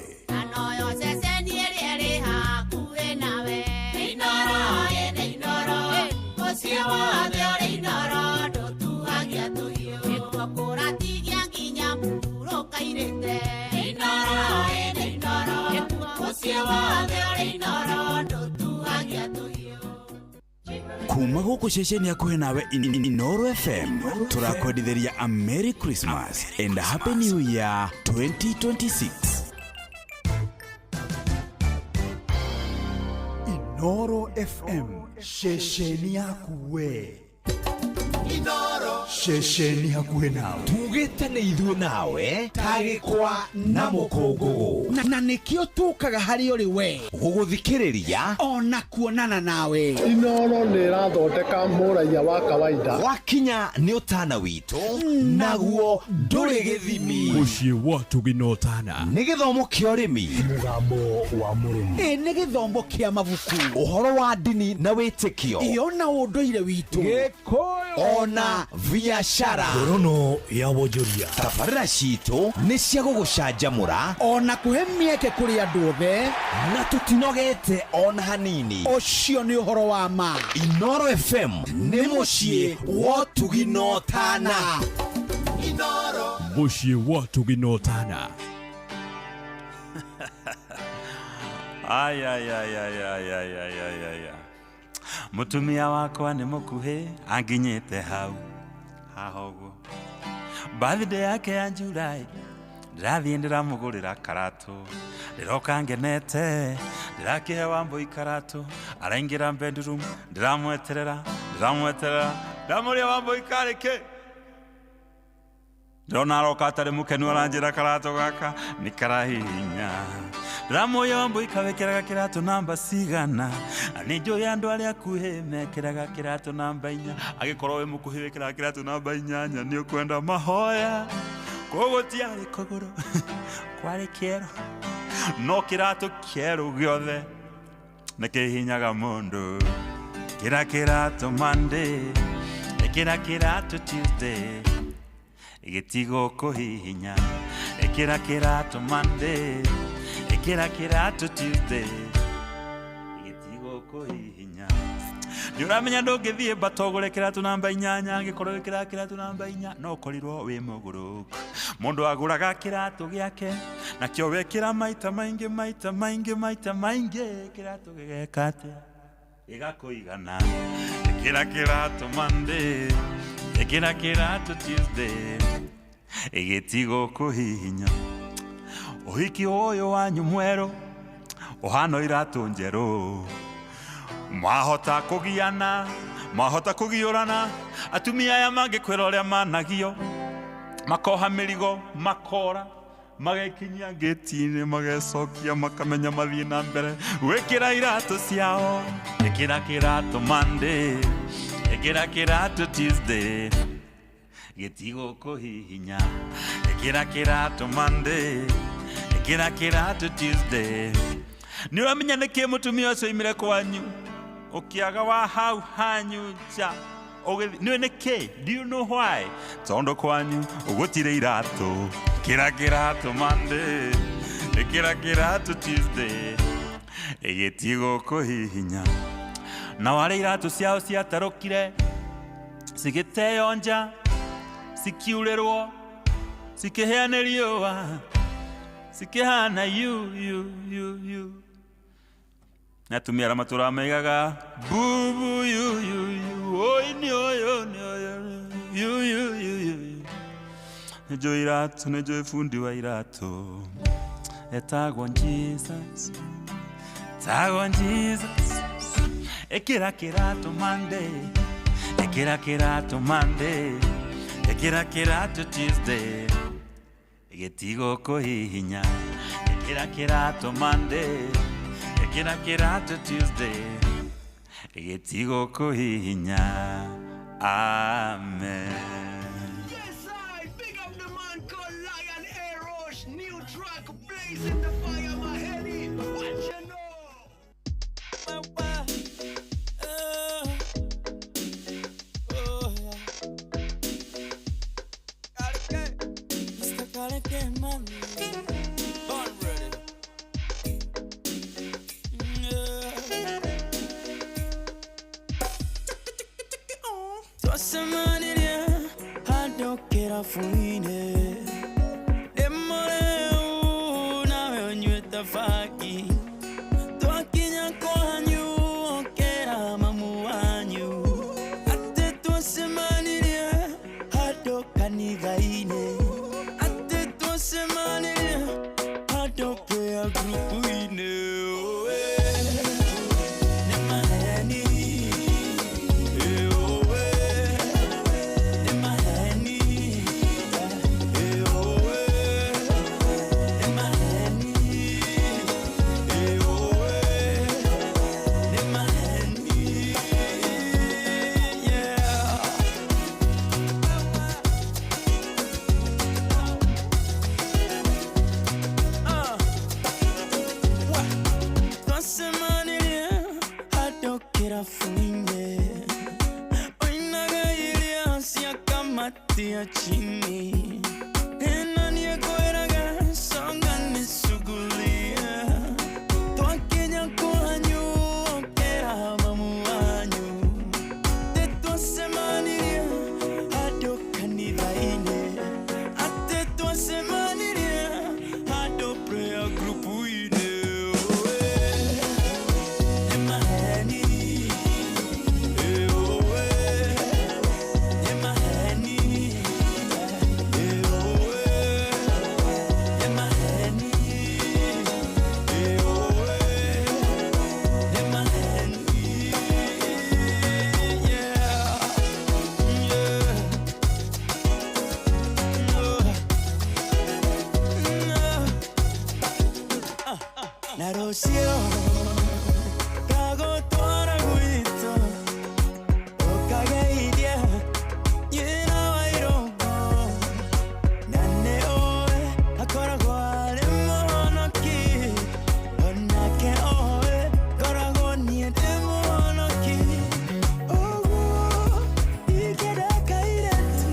Kuma gũkũ ceceni hakuhĩ nawe Inoro FM tũrakwendithĩria a Merry Christmas and a Happy New Year 2026. Inoro FM ceceni yaku we. Inoro ceceni hakuhĩ nawe. Tugĩte nĩ ithuĩ nawe tagĩkwa na mũkũngũgũ na nĩkĩo tũkaga harĩ ũrĩ we gũgũthikĩrĩria ona kuonana nawe. Inoro nĩ ĩrathondeka mũraiya wa kawaida. Wakinya nĩ ũtana witũ naguo ndũrĩ gĩthimi. Mũciĩ wa tũginotana nĩ gĩthomo kĩa ũrĩmi, mũgambo wa mũrĩmi, nĩ gĩthomo kĩa mabuku, ũhoro wa ndini na wĩtĩkio, iyo na ũndũire witũ, Gĩkũyũ ona biashara. Ngorono ya wonjoria. Tabarĩra citũ nĩ cia gũgũcanjamũra ona kũhe mĩeke kũrĩ andũ othe na tũtinogete ona hanini. Ũcio nĩ ũhoro wa ma. Inoro FM nĩ mũciĩ wa tũginotana. Inoro mũciĩ wa tũginotana. Ay ay ay ay ay ay ay ay ay. Mutumia wakwa nĩ mũkuhĩ anginyĩte hau haha ũguo. Birthday yake ya July ndĩrathiĩ ndĩramũgũrĩra karatũ, ndĩroka ngenete ndĩrakĩhe Wambũi karatũ, araingĩra bedroom ndĩramweterera ndamũria Wambũi karĩ kĩ. Ndĩrona aroka atarĩ mũkenu aranjĩra karatũ gaka nĩ karahihinya. Ndĩramũria Wambũi kawĩkĩraga kĩratũ namba cigana, na nĩ njũĩ andũ arĩa akuhĩ mekĩraga kĩratũ namba 4. Angĩkorwo wĩ mũkuhĩ wĩkĩraga kĩratũ namba 8 nĩ ũkwenda mahoya. Koguo tiarĩ kũgũrũ kwarĩ kĩero, no kĩratũ kĩerũ gĩothe nĩ kĩhinyaga mũndũ. Ĩkĩra kĩratũ Monday, ĩkĩra kĩratũ Tuesday, gĩtigũkũhihinya. Ĩkĩra kĩratũ Monday, ĩkĩra kĩratũ Tuesday, gĩtigũkũhihinya. Nĩ ũramenya ndũngĩthiĩ mbata ũgũre kĩratũ namba 8 angĩkorwo wĩkĩraga kĩratũ namba 4 no ũkorirwo wĩ mũgũrũku. Mũndũ agũraga kĩratũ gĩake nakĩo wekĩra maita maingĩ maita maingĩ maita maingĩ, kĩratũ gĩgeka atĩa? Gĩgakũigana. Ĩkĩra kĩratũ Monday, ĩkĩra kĩratũ Tuesday, gĩtigũkũhihinya. Ũhiki ũyũ wanyu mwerũ ũhana iratũ njerũ, mwahota kũgiana, mwahota kũgiũrana. Atumia aya mangĩkwĩra ũrĩa managio, makoha mĩrigo makora magekinyia ngĩti-inĩ magecokia makamenya mathiĩ na mbere gwĩkĩra iratũ ciao. Ĩkĩra kĩratũ Monday, ĩkĩra kĩratũ Tuesday, gĩtigũkũhihinya. Ĩkĩra kĩratũ Monday, ĩkĩra kĩratũ Tuesday. Nĩ ũramenya nĩkĩ mũtumia ũcio oimire kwanyu ũkĩaga wa hau hanyu nja? Nĩ nĩkĩ? Do you know why? Tondũ kwanyu gũtirĩ iratũ. Ĩkĩra kĩratũ Monday, ĩkĩra kĩratũ Tuesday, gĩtigũkũhihinya. Na arĩa iratũ ciao ciatarũkire cigĩteo nja, cikiurĩrwo, cikĩhĩa nĩ riũa, cikĩhana yu yu yu yu. Na atumia arĩa matũraga maigaga bubu yu yu yu, oi nĩ ũyũ nĩ ũyũ yu yu yu yu. Nĩnjũĩ iratũ, nĩnjũĩ bundi wa iratũ etagwo Jesus, etagwo Jesus. Ĩkĩra kĩratũ Monday, ĩkĩra kĩratũ Monday, ĩkĩra kĩratũ Tuesday, gĩtigũkũhihinya. Ĩkĩra kĩratũ Monday, ĩkĩra kĩratũ Tuesday, gĩtigũkũhihinya. Amen. Yes, I big up the man called Lion Aerosh. New track blazing the fire, my heady. What you know? Mr. Kareke man, born ready. Twasemanirie handũ kĩrabu-inĩ, ndĩ mũrĩu nawe ũnyuĩte bangi. Twakinya kwanyu ũkĩra mamu wanyu atĩ twacemanirie handũ kanitha-inĩ, atĩ twacemanirie handũ prayer group-inĩ. Oh, eh. Nĩ maheni. Eh, oh, eh. Nĩ maheni. Eh, oh, eh. Nĩ maheni. Eh, oh, eh. Nĩ maheni. Yeah. Twacemanirie handũ kĩrabu-inĩ, ũinaga irio cia kamati ya chini, ĩno niĩ ngwĩraga songa nĩcugulie. Twakinya kwanyu ũkĩra mamu wanyu atĩ twacemanirie handũ kanitha-inĩ, atĩ twacemanirie handũ prayer group-inĩ. Oh, eh. Nĩ maheni. Eh, oh, eh. Nĩ maheni. Eh, oh, eh. Nĩ maheni. Eh, oh, eh. Nĩ maheni. Yeah. Yeah. Oh. No. Na rũciũ ngagũtwara gwitũ ũkageithie nyina wa irũngũ, na nĩ ũĩ akoragwo arĩ mũhonoki, onake oĩ ngoragwo niĩ ndĩ mũhonoki. Ũguo ingĩenda kairĩtu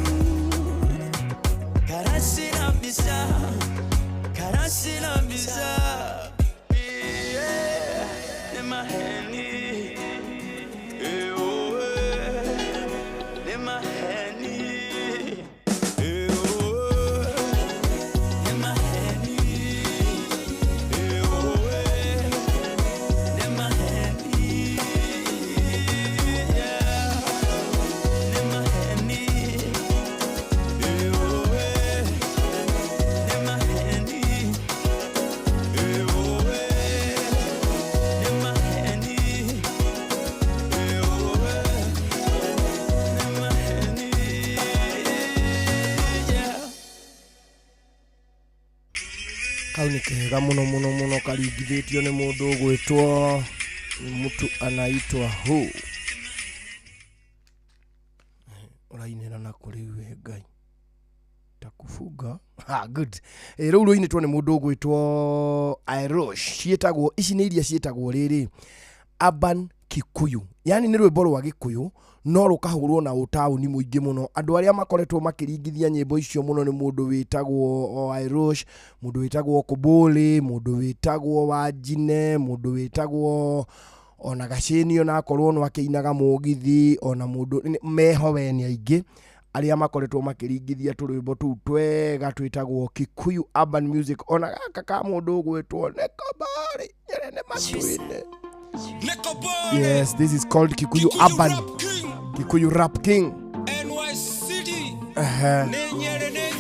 karacina mbica, karacina mbica. Yeah, nĩ maheni. Eh, oh, eh, nĩ maheni. Eh, oh, eh, nĩ maheni. Eh, oh, eh, nĩ maheni. Yeah, nĩ maheni. Eh, oh, eh, nĩ maheni. Eh, oh, eh, nĩ maheni. Eh, oh, eh, nĩ maheni. Yeah. Kau nĩ kega mũno mũno mũno, karingithĩtio nĩ mũndũ ũgwĩtwo mtu anaitwa hu ũrainĩra na kũrĩ we Ngai takufunga. Ha, good. Rũu rũinĩtwo nĩ mũndũ ũgwĩtwo Irosh. Ciĩtagwo ici nĩ iria ciĩtagwo rĩrĩ Urban Kikuyu, yani nĩ rwĩmbo rwa Gĩkũyũ no rũkahũrwo na ũtaũni mũingĩ mũno. Andũ arĩa makoretwo makĩringithia nyĩmbo icio mũno nĩ mũndũ wĩtagwo Irosh, mũndũ wĩtagwo Kũbũlĩ, mũndũ wĩtagwo Wanjine, mũndũ wĩtagwo Ona gacinio na akorwo no akĩinaga mũgithi ona mũndũ meho we nĩ aingĩ arĩa makoretwo makĩringithia tũrwĩmbo tũu twega twĩtagwo Kikuyu Urban Music ona gaka ka mũndũ ũgwĩtwo Nekobari Nyerere nĩ matuinĩ. Yes, this is called Kikuyu Urban Kikuyu Rap King NYCD. Nĩ Nyerere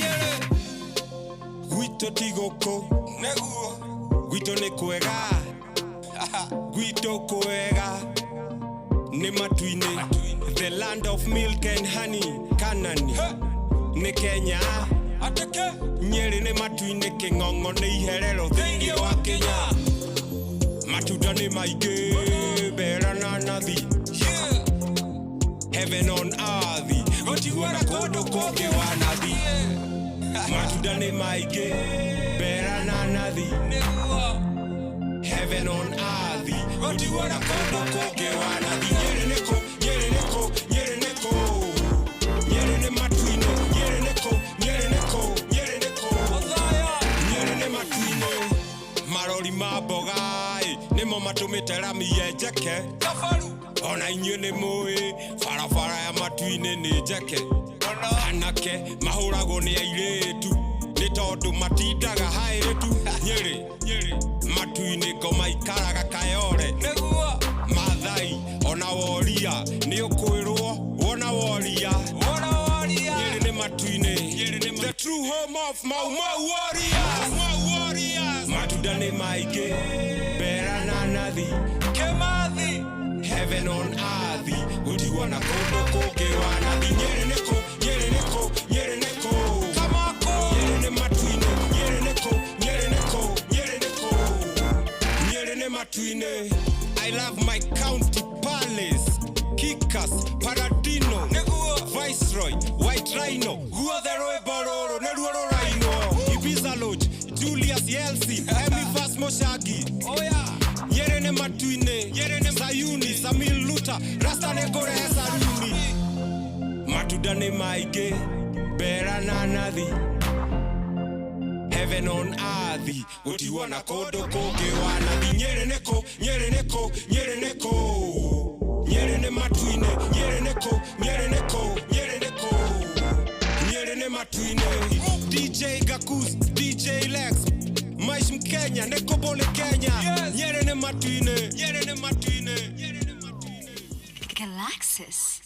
gwitũ ti gũkũ nĩguo gwitũ nĩ kwega gwitũ kwega nĩ matu-inĩ, the land of milk and honey, Kanani nĩ Kenya ateke Nyeri nĩ matu-inĩ kĩng'ong'o nĩ iherero thĩinĩ wa Kenya matunda nĩ maingĩ mbera na nathi heaven on earth gũtiguo na kũndũ kũngĩ wa nathi matunda nĩ maingĩ mbera na nathi heaven on earth gũtiguo na kũndũ kũngĩ wa nathi Nyeri nĩkũ Nyeri nĩkũ Nyeri nĩkũ Nyeri nĩ matu-inĩ Nyeri nĩkũ Nyeri nĩkũ Nyeri nĩkũ Nyeri nĩ matu-inĩ marori ma mboga nĩmo matũmĩte rami yenjeke ona inyuĩ nĩ mũĩ barabara ya matu-inĩ nĩ njeke anake mahũragwo nĩ airĩtu nĩ tondũ matindaga haĩrĩtu Nyeri matu-inĩ ngoma ikaraga Kayore Mathai ona woria nĩ ũkwĩrwo wona woria Nyeri nĩ matu-inĩ the true home of Mau Mau warriors matunda nĩ maingĩ mbera na nathi Kĩmathi heaven on earth gũtigwo na kũndũ kũngĩ wa nathi Nyeri nĩkũ Nyeri nĩkũ Nyeri nĩkũ Kamako Nyeri nĩ matu-inĩ Nyeri nĩkũ Nyeri nĩkũ Nyeri nĩkũ Nyeri nĩ matu-inĩ. I love my county palace Kikas Paradino Viceroy White Rhino guothe rwĩmbo rũrũ nĩruo rũrainwo Ibiza Lodge Julius Yeltsin Emifas Moshagi Nyeri nĩ matu-inĩ Nyeri nĩ Sayuni Samil Luta Rasta nĩ ngũrehe saruni matunda nĩ maingĩ mbera na nathi heaven on earth gũtigwo na kũndũ kũngĩ wa nathi Nyeri nĩkũ Nyeri nĩkũ Nyeri nĩkũ Nyeri nĩ matu-inĩ Nyeri nĩkũ Nyeri nĩkũ Nyeri nĩkũ Nyeri nĩ matu-inĩ DJ Gakus DJ Lex Maish Mkenya Nekobole Kenya Nyeri nĩ matu-inĩ Nyeri nĩ matu-inĩ Galaxis.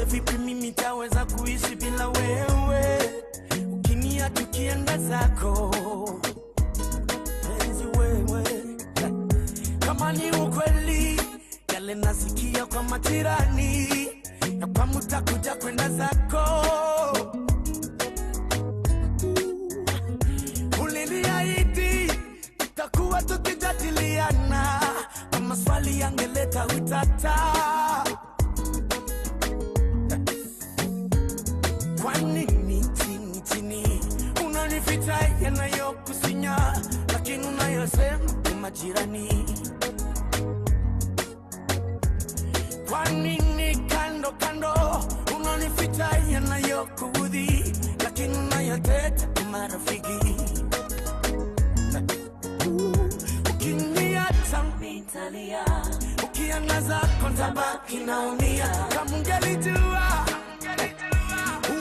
Vipi mimi taweza kuishi bila wewe ukinia tukienda zako penzi wewe kama ni ukweli yale nasikia kwa majirani na kwa mtakuja kwenda zako uliniahidi tutakuwa tukijadiliana kwa maswali yangeleta utata. Kwa nini chini chini unanificha yanayokusinya lakini unayosema kwa majirani? Kwa nini kando kando unanificha yanayokuudhi lakini unayoteta kwa marafiki? Ukiniacha nitalia, ukiangaza kontabaki naumia. Kama ungelijua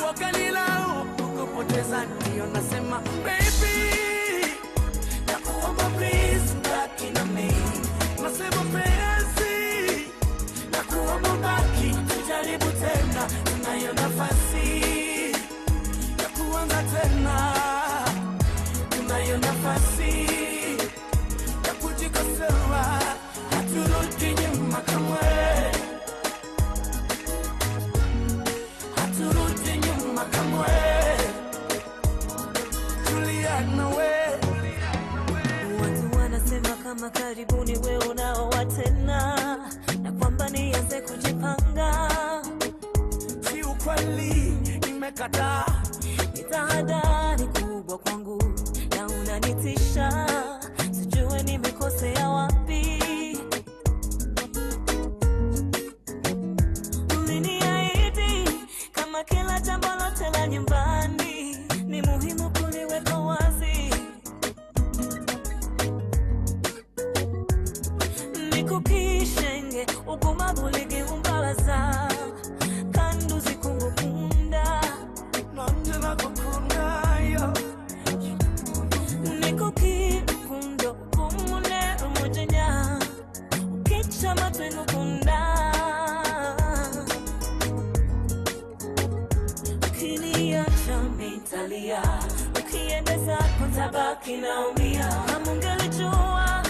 uoganila ukupoteza, ndio nasema baby nakuomba please baki na mimi, nasema penzi nakuomba baki, tujaribu tena, tunayo nafasi ya kuanza tena, tunayo nafasi ya kujikosoa, haturudi nyuma kamwe. Watu wanasema kama karibuni wewe unaoa tena, na kwamba nianze kujipanga Sitakataa. Ni tahadhari kubwa kwangu na unanitisha, sijue nimekosea wapi. Uliniahidi kama kila jambo lote la nyumbani ni muhimu kuliweka wazi. Nikukishenge uguma buligi umbalaza kandu zikungukunda nanje nakukundayo. Nikukirukundo kumune umujenya ukicha matwe ngukunda. Ukiniacha nitalia, ukienda zako ntabaki naumia. Kama ungelijua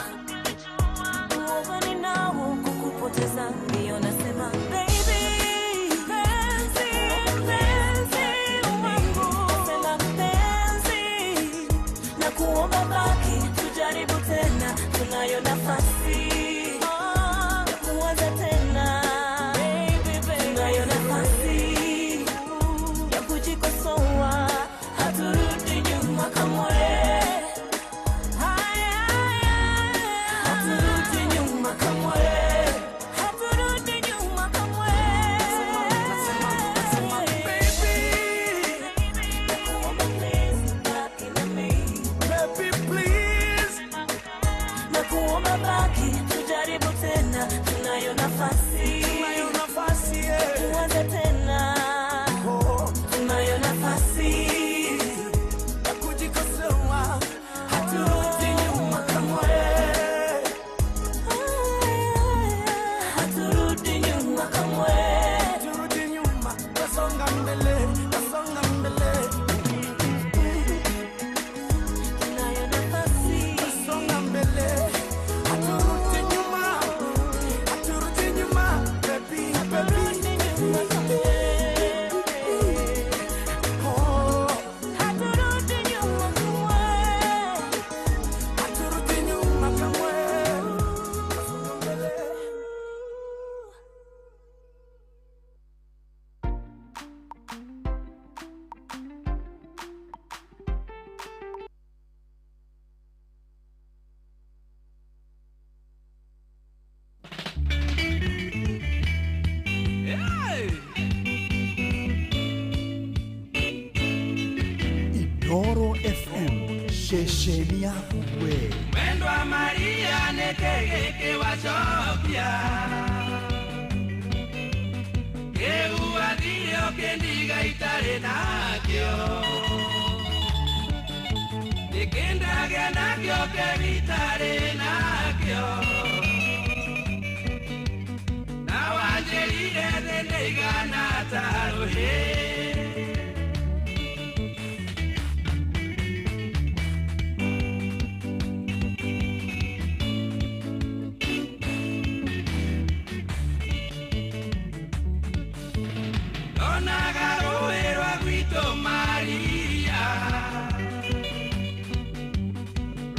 uoga ninao kukupoteza, ndio nasema baby, penzi, penzi wangu, nasema penzi, na kuomba baki, tujaribu tena, tunayo nafasi ya kuanza tena. Baby, baby, tunayo nafasi ya kujikosoa, haturudi nyuma kamwe. Haturudi nyuma kamwe, haturudi nyuma kamwe. Nakuomba please, baki na mimi. Baby please, nakuomba baki, tujaribu tena, tunayo nafasi, tunayo nafasi yeah. Kuanza tena, tunayo nafasi ya kujikosoa, haturudi nyuma kamwe. Haturudi nyuma kamwe, haturudi nyuma, tasonga mbele, tasonga mbele. Tunayo nafasi, tasonga mbele, haturudi nyuma, haturudi nyuma, baby, baby. Nyuma kamwe. Oh, Haturudi nyuma kamwe, haturudi nyuma kamwe, tasonga mbele. Inoro FM ceceni yaku we. Mwendwa Maria nĩkĩ gĩkĩ wacokia kĩu wathire ũkĩndiga itarĩ nakĩo nĩkĩndagĩa nakĩo kĩu itarĩ nakĩo na wanjĩrire thĩ ndĩigana ta rũhĩ. Ndonaga rũĩ rwa gwitũ Maria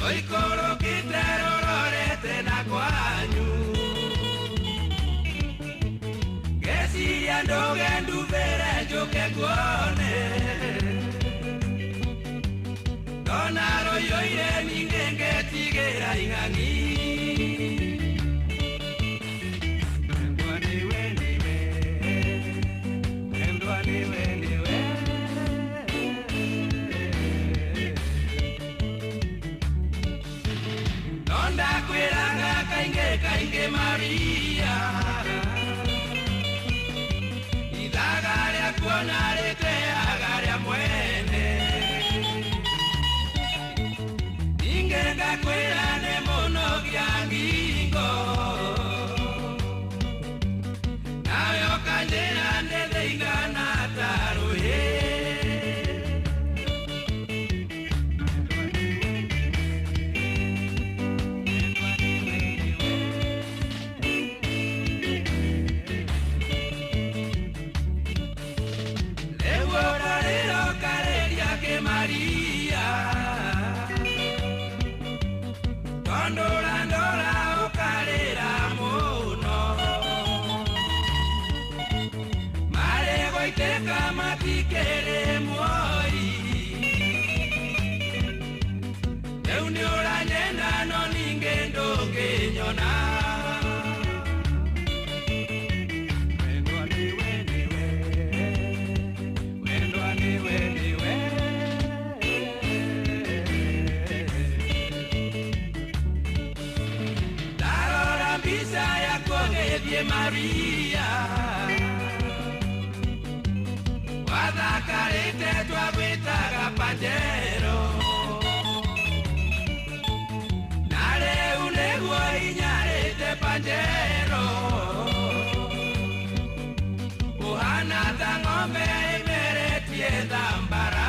rũikũrũkĩte rũrorete na kwanyu ngeciria ndũge ndubĩre njũke nguone ndona rũiyũire ningĩ ngetigĩra ing'ang'i. Mwendwa nĩwe, nĩwe, mwendwa nĩwe, nĩwe. No ndakwĩraga kaingĩ kaingĩ Maria ithaga rĩa kuona rĩteaga rĩa mwene Magaiteka matikere muoi. Rĩu nĩ ũranyenda no ningĩ ndũngĩnyona. Wendwa nĩwe nĩwe, wendwa nĩwe nĩwe. Ndarora mbica yaku ũgĩthiĩ Maria, wathakarĩte twagwĩtaga Pajero. Na rĩu nĩguo hinyarĩte Pajero, ũhana ta ng'ombe ĩmeretie thambara.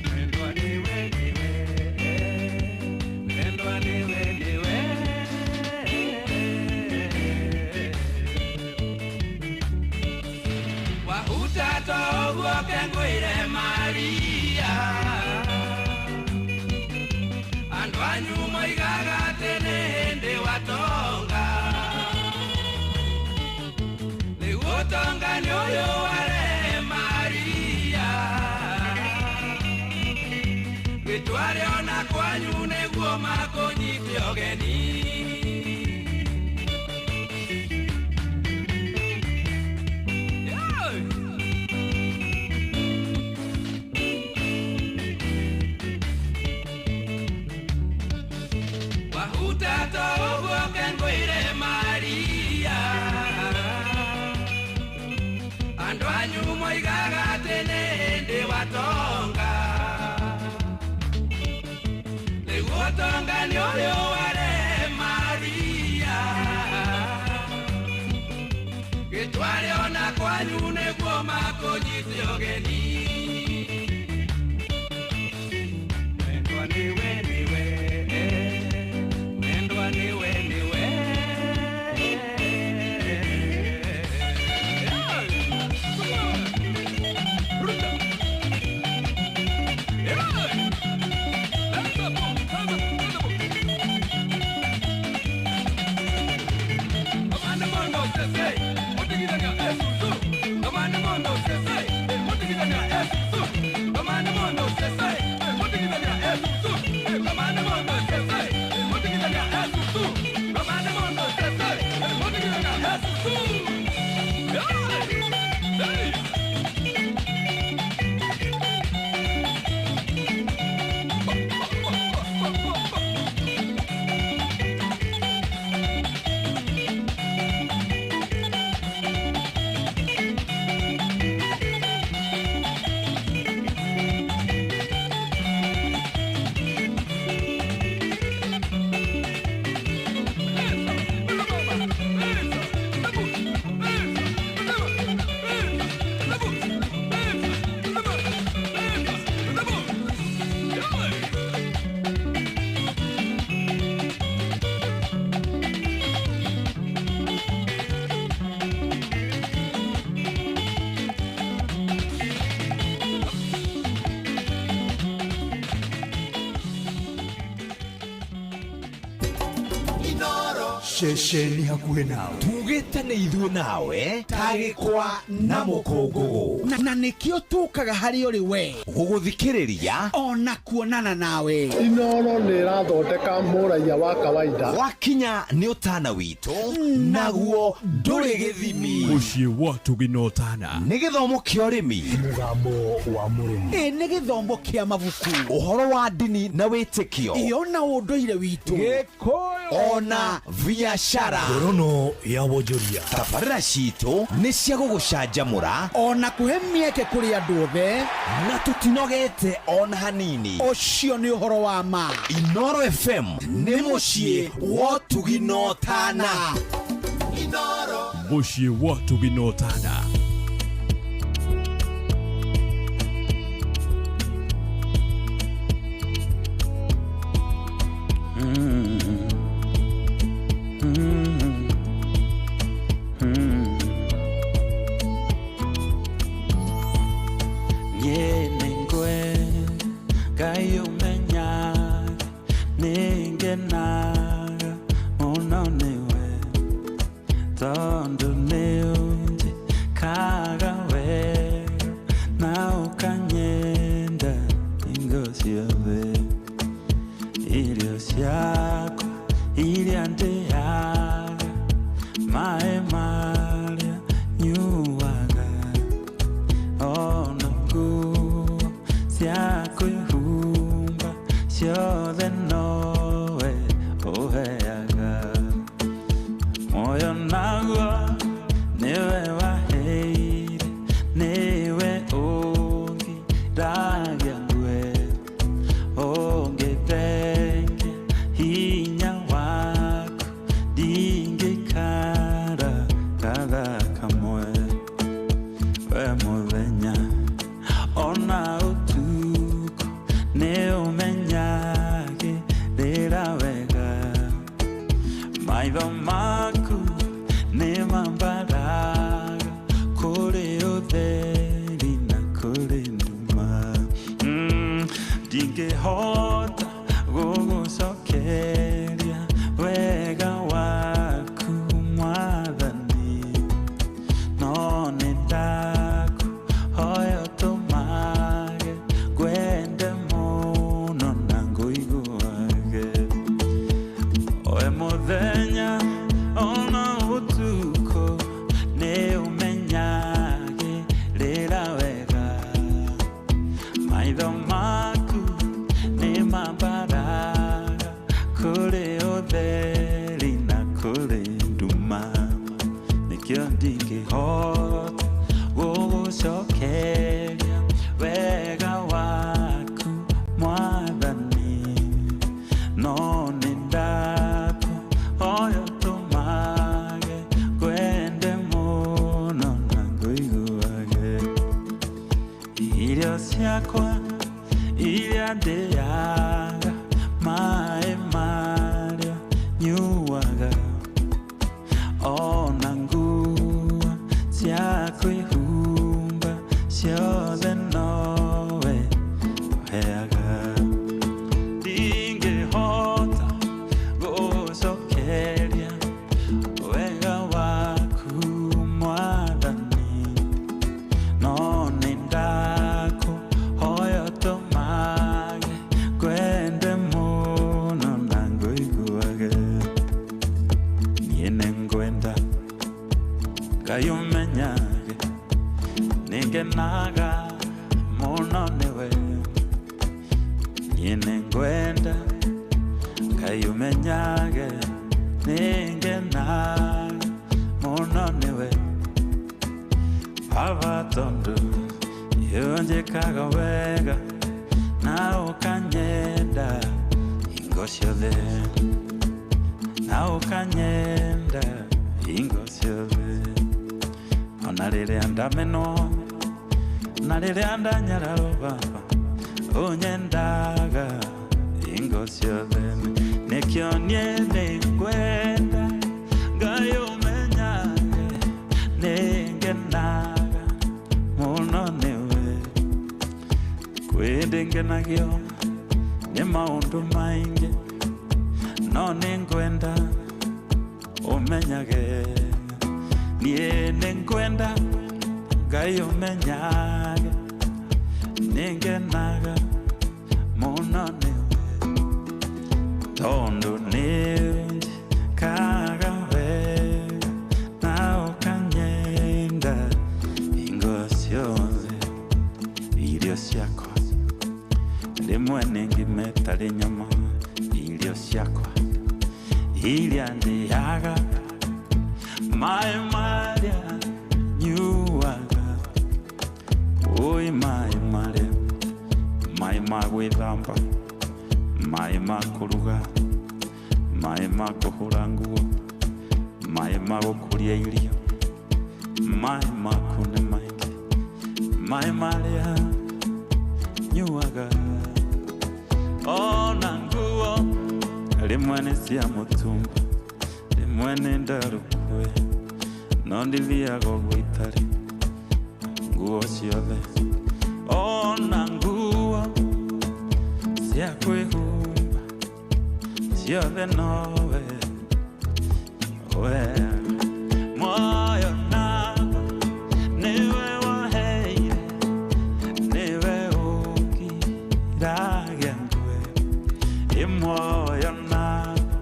Wendwa nĩwe nĩwe, wendwa nĩwe nĩwe. Wahuta toguo kengwĩre Maria, andũ anyu moigaga atĩ nĩ hĩndĩ watonga. Rĩu ũtonga nĩ ũyũ warehe Maria, gĩtware ona kwanyu nĩguo makũnyite ũgeni. Wahuta toguo kengwĩre Maria, andũ anyu moigaga atĩ nĩ hĩndĩ watonga. Rĩu ũtonga nĩ ũyũ warehe Maria, gĩtware ona kwanyu nĩguo makũnyite ũgeni. Wendwa nĩwe nĩwe, wendwa nĩwe nĩwe. Ceceni hakuhĩ nawe. Tugĩte nĩ ithuĩ nawe ta gĩkwa na mũkũngũgũ. Na nĩkĩo tũkaga harĩ ũrĩ we gũgũthikĩrĩria ona kuonana nawe. Inoro nĩ ĩrathondeka mũraiya wa kawaida. Wakinya nĩ ũtana witũ naguo ndũrĩ gĩthimi. Mũciĩ wa Tũginotana. Nĩ gĩthomo kĩa ũrĩmi, mũgambo wa mũrĩmi, ĩ nĩ gĩthomo kĩa mabuku, ũhoro wa ndini na wĩtĩkio, ĩ ona ũndũire witũ, Gĩkũyũ, ona biashara. Ngorono ya wonjoria. Tabarĩra citũ nĩ cia gũgũcanjamũra ona kũhe mĩeke kũrĩ andũ othe, na tũtinogete ona hanini. Ũcio nĩ ũhoro wa ma. Inoro FM nĩ mũciĩ wa Tũginotana. Mũciĩ wa Tũginotana. Ningenaga muno niwe tondu ni Moyo naguo nĩwe waheire, nĩwe ũngiragia ngue, ũngĩthengia hinya waku ndingĩikara gathaa kamwe. We mũthenya ona ũtukũ nĩũmenyagĩrĩra wega, maitho maku nĩmambaraga kũrĩ ũtheri na kũrĩ nduma. Ndingĩhota gũgũcokeria wega waku Mwathani, no nĩndakũhoya ũtũmage ngwende mũno na ngũiguage. We mũthenya ona ũtukũ nĩũmenyagĩrĩra wega, maitho maku nĩmambaraga kũrĩ ũtheri na kũrĩ nduma. Nĩkĩo ndingĩhota gũgũcokeria wega waku Mwathani, no nĩndakũhoya ũtũmage ngwende mũno na ngũiguage. Irio ciakwa iria ndĩaga, maĩ marĩa nyuaga, ona nguo cia kwĩhumba ciothe nowe ũheaga. Ndingĩhota gũcokeria wega waku Mwathani, no nĩndakũhoya ũtũmage ngwende mũno na ngũiguage. Niĩ nĩngwenda Ngai ũmenyage nĩngenaga mũno nĩwe. Niĩ nĩngwenda Ngai ũmenyage nĩngenaga mũno nĩwe. Baba tondũ nĩũnjĩkaga wega na ũkanyenda hingo ciothe, na ũkanyenda hingo ciothe. Ona rĩrĩa ndamenwo na rĩrĩa ndanyararwo, Baba ũnyendaga hingo ciothe. Nĩkĩo niĩ nĩngwenda Ngai ũmenyage nĩngenaga mũno nĩwe. Kwĩ ndĩngenagio nĩ maũndũ maingĩ, no nĩngwenda ũmenyage. Niĩ nĩngwenda Ngai ũmenyage nĩngenaga mũno nĩwe, tondũ nĩũnjĩkaga wega na ũkanyenda hingo ciothe. Irio ciakwa rĩmwe nĩ ngima ĩtarĩ nyama, irio ciakwa iria ndĩaga, maĩ marĩa nyuaga, oi maĩ marĩa, maĩ ma gwĩthamba, maĩ ma kũruga, maĩ ma kũhũra nguo, maĩ ma gũkũria irio, maĩ maku nĩ maingĩ, maĩ marĩa nyuaga. Ona nguo rĩmwe nĩ cia mũtumba, rĩmwe nĩ ndarũkwe, no ndithiaga ũguo itarĩ nguo ciothe. Ona nguo cia kwĩhumba ciothe nowe ũheaga. Muoyo naguo nĩwe waheire, nĩwe ũngiragia ngue. Ĩ muoyo naguo,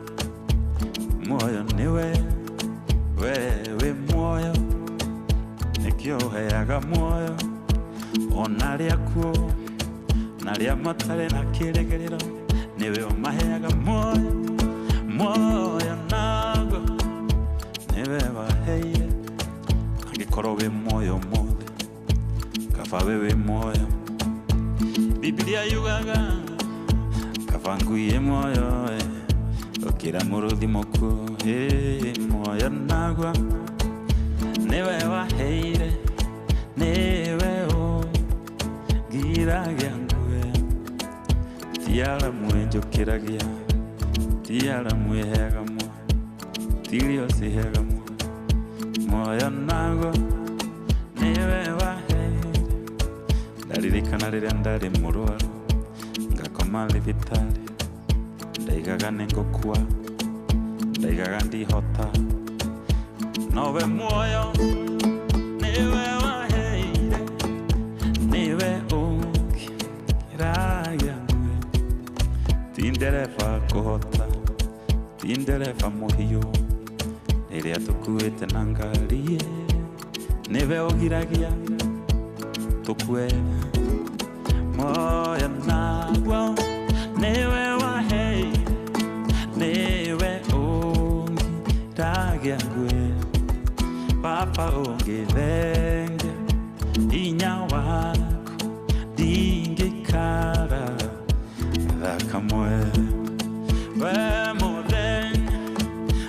muoyo nĩwe, we wĩ muoyo, nĩkĩo ũheaga muoyo ona arĩa akuũ na arĩa matarĩ na kĩrĩgĩrĩro, nĩwe ũmaheaga muoyo. Muoyo naguo Gũkorwo wĩ muoyo ũmũthĩ kaba we wĩ muoyo. Biblia yugaga kaba ngui ĩ muoyo gũkĩra mũrũthi mũkuũ. Muoyo naguo nĩwe waheire, nĩwe ũngiragia ngue. Ti aramu ĩnjũkĩragia, ti aramu ĩheaga muoyo, ti irio ciheaga muoyo. Muoyo naguo nĩwe waheire. Ndaririkana rĩrĩa ndarĩ mũrwaru ngakoma thibitarĩ, ndaigaga nĩngũkua, ndaigaga ndihota, nowe muoyo nĩwe waheire, nĩwe ũngiragia ngue. Ti ndereba kũhota, ti ndereba mũhiũ, rĩrĩa tũkuĩte na ngari, nĩwe ũgiragia tũkue. Muoyo naguo nĩwe waheire, nĩwe ũngiragia ngue. Baba ũngĩthengia hinya waku, ndingĩikara thakamwe. We mũthenya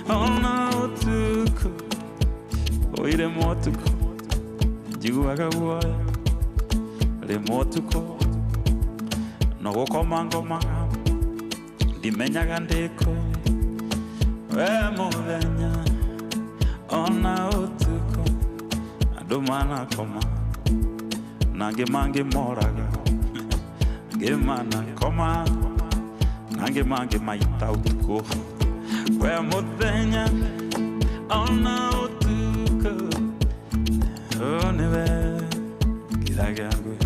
ona ũtukũ, oire motuko njiguaga guoya. Rĩmwe ũtukũ no gũkoma ngomaga, ndimenyaga ndĩkũ. We mũthenya ona ũtukũ, andũ manakoma na angĩ mangĩ moraga, angĩ manakoma na angĩ mangĩ maita ũtukũ. We mũthenya ona ũtukũ, nĩwe ngiragia ngue.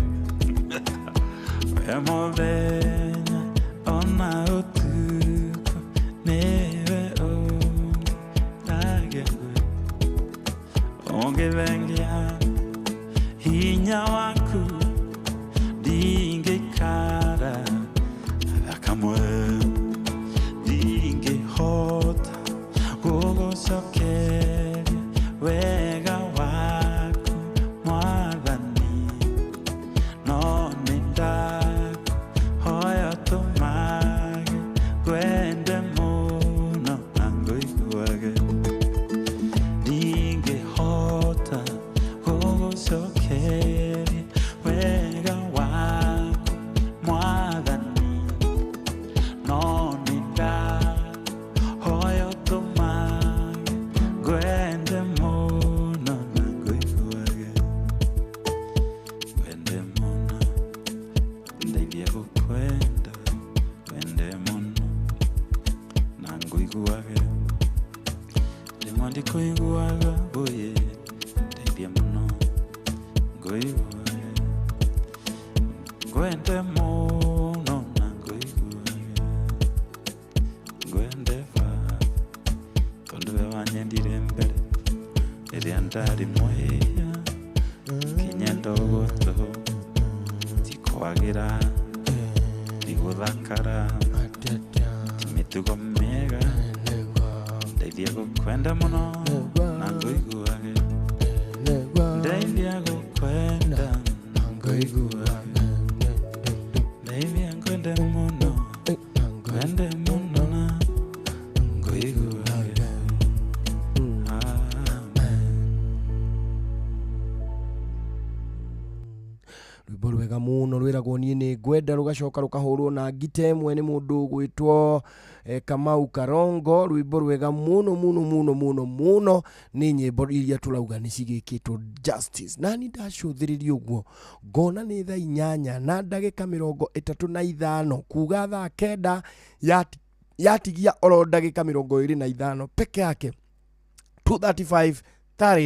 We mũthenya ona ũtukũ, nĩwe ũngiragia ngue. Ũngĩthengia hinya waku, ndingĩikara thakamwe. Ndingĩhota gũgũcokeria wega waku Mwathani, no nĩndakũhoya ũtũmage ngwende mũno na ngũiguage. Ndingĩhota gũgũcokeria wega waku Mwathani, no nĩndakũhoya ũtũmage ngwende mũno na ngũiguage. Ngwende mũno, ndeithie gũkwenda, ngwende mũno na ngũiguage. Rĩmwe ndikũiguaga ũyĩ, ndeithie mũno ngũiguage. Ngwende mũno na ngũiguage. Ngwende Baba tondũ we wanyendire mbere rĩrĩa ndarĩ mwĩhia, kĩnyenda ũgũtũ ti kwagĩra, ti gũthakara, ti mĩtugo mĩega. Ndeithie gũkwenda mũno na ngũiguage. Ndeithie gũkwenda na ngũiguage. Ndeithie ngwende mũno, ngwende mũno na ngũiguage. Amen. Rwĩmbo rwega mũno rwĩragwo niĩ nĩ ngwenda, rũgacoka rũkahũrwo na ngita ĩmwe nĩ mũndũ ũgwĩtwo Kamau Karongo. Rwĩmbo rwega mũno mũno mũno mũno mũno, nĩ nyĩmbo iria tũrauga nĩ cigĩkĩtwo justice. Nani ndacũthĩrĩria ũguo ngona nĩ thaa 8 na ndagĩka 35, kuga thaa 9 yatigia oro ndagĩka 25 peke yake. 2:35, that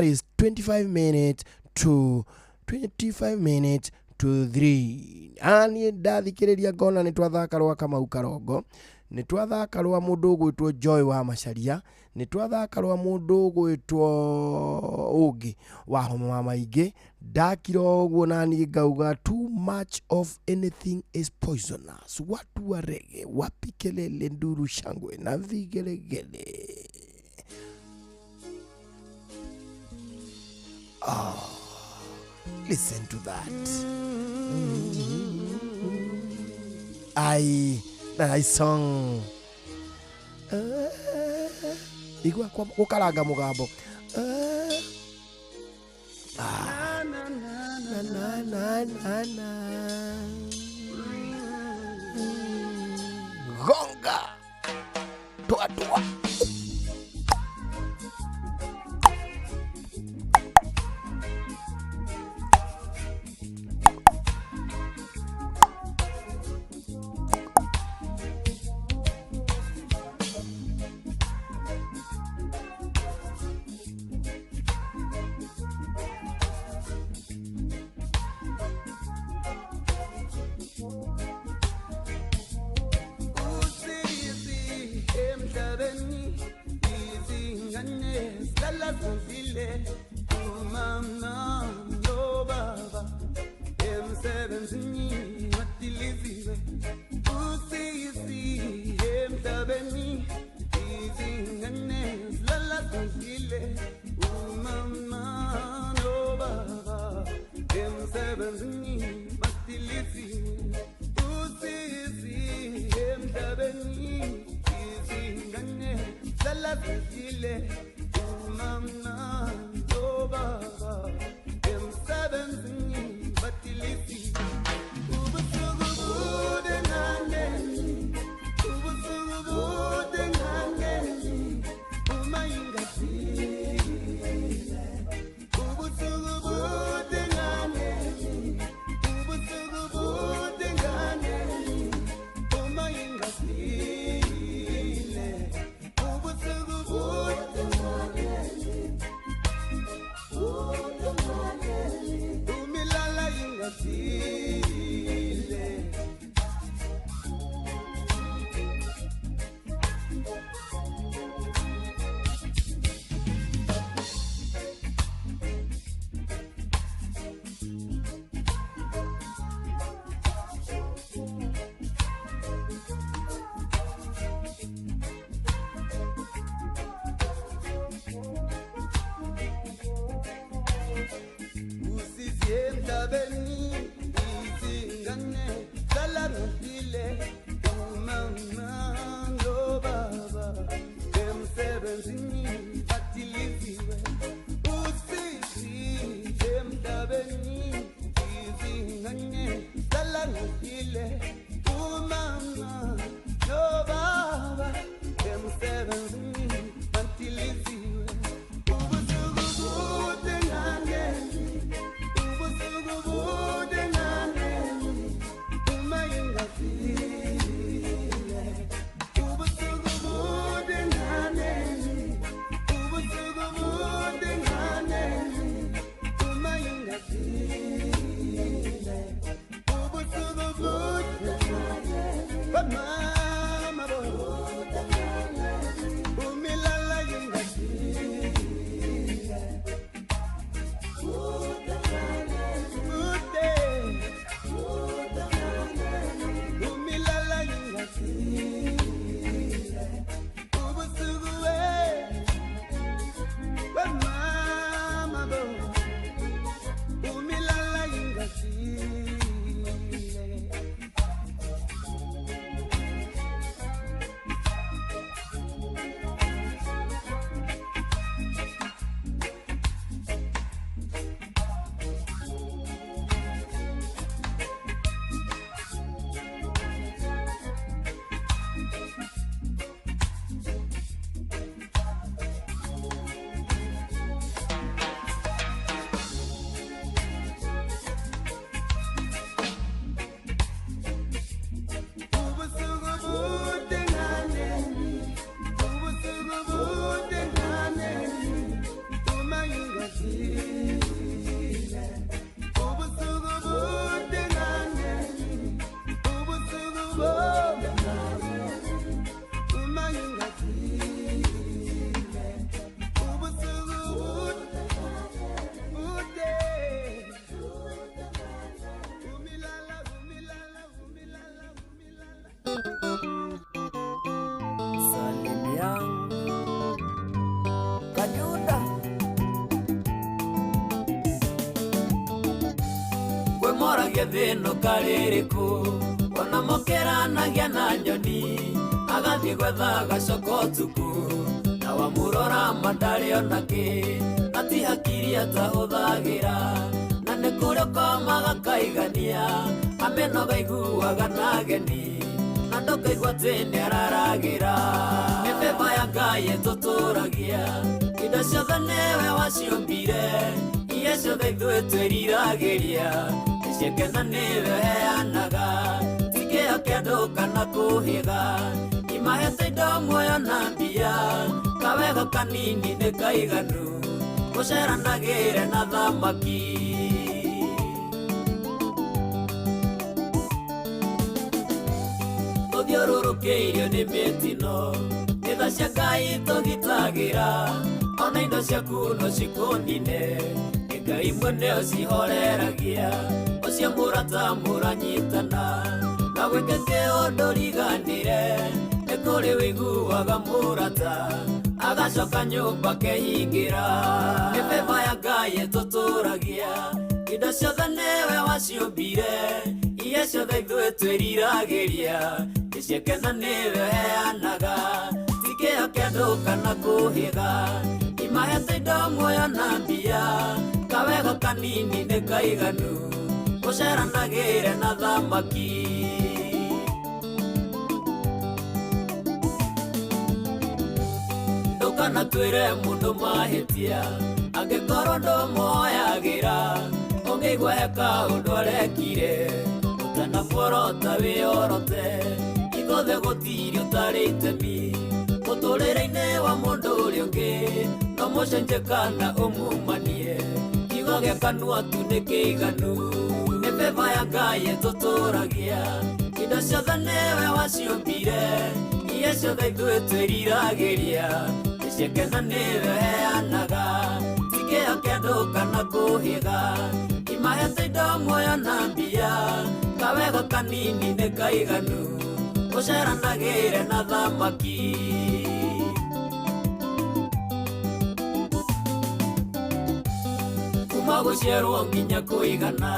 is 25 minutes to 25 minutes to 3. Ani ndathikĩrĩria ngona nĩ twathaka rwa Kamau Karongo, nĩ twathaka rwa mũndũ ũgwĩtwo Joy wa Macharia, nĩ twathaka rwa mũndũ ũgwĩtwo ũngĩ wa homa wa maingĩ. Ndakira ũguo nani ngauga too much of anything is poisonous. Watu wa rege wapi kelele, nduru, shangwe na vigelegele. Oh, listen to that. Ai, that song. Igua gukaranga mugambo. Na na na na na. Gonga. Toa toa. Ũmoragia thĩno karĩrĩkũ ona mokeranagia na nyoni agathiĩ gwetha agacoka ũtukũ na wamũrora mandarĩ onakĩ na ti hakiri atahũthagĩra na nĩ kũrĩ ũkomaga kaigania ameno gaiguaga na ageni na ndũkaigua atĩ nĩararagĩra nĩ favour ya Ngai ĩtũtũragia indo ciothe nĩwe waciũmbire iria ciothe ithuĩ twĩriragĩria nĩciakena nĩwe ũheanaga ti kĩo kĩa andũ kana kũhĩga imahete indo muoyo na mbia kawega kanini nĩ kaiganu gũceranagĩre na thamaki. Tũthiũrũrũkĩirio nĩ mĩtino nĩ tha cia Ngai tũgitagĩra ona indo ciaku no cikũnine nĩ Ngai mwene ũcihoreragia ũcio mũrata mũranyitana na gwĩke kĩũndũ riganĩre nĩ kũrĩ wĩiguaga mũrata agacoka nyũmba kehingĩra nĩ favour ya Ngai ĩtũtũragia indo ciothe nĩwe waciũmbire iria ciothe ithuĩ twĩriragĩria nĩciakena nĩwe ũheanaga ti kĩo kĩa andũ kana kũhĩga imahete indo muoyo na mbia kawega kanini nĩ kaiganu gũceranagĩre na thamaki. Ndũkana twĩre mũndũ mahĩtia angĩkorwo ndũmuoyagĩra ũngĩigua he kaũndũ arekire ũtanamuorota wĩyorote ithuothe gũtirĩ ũtarĩ itemi mũtũrĩre-inĩ wa mũndũ ũrĩa ũngĩ no mũcenjie kana ũmumanie kiugo gĩa kanua tu nĩ kĩiganu nĩ favour ya Ngai ĩtũtũragia indo ciothe nĩwe waciũmbire iria ciothe ithuĩ twĩriragĩria nĩciakena nĩwe ũheanaga ti kĩo kĩa andũ kana kũhĩga imahete indo muoyo na mbia kawega kanini nĩ kaiganu gũceranagĩre na thamaki. Kuma gũciarwo nginya kũigana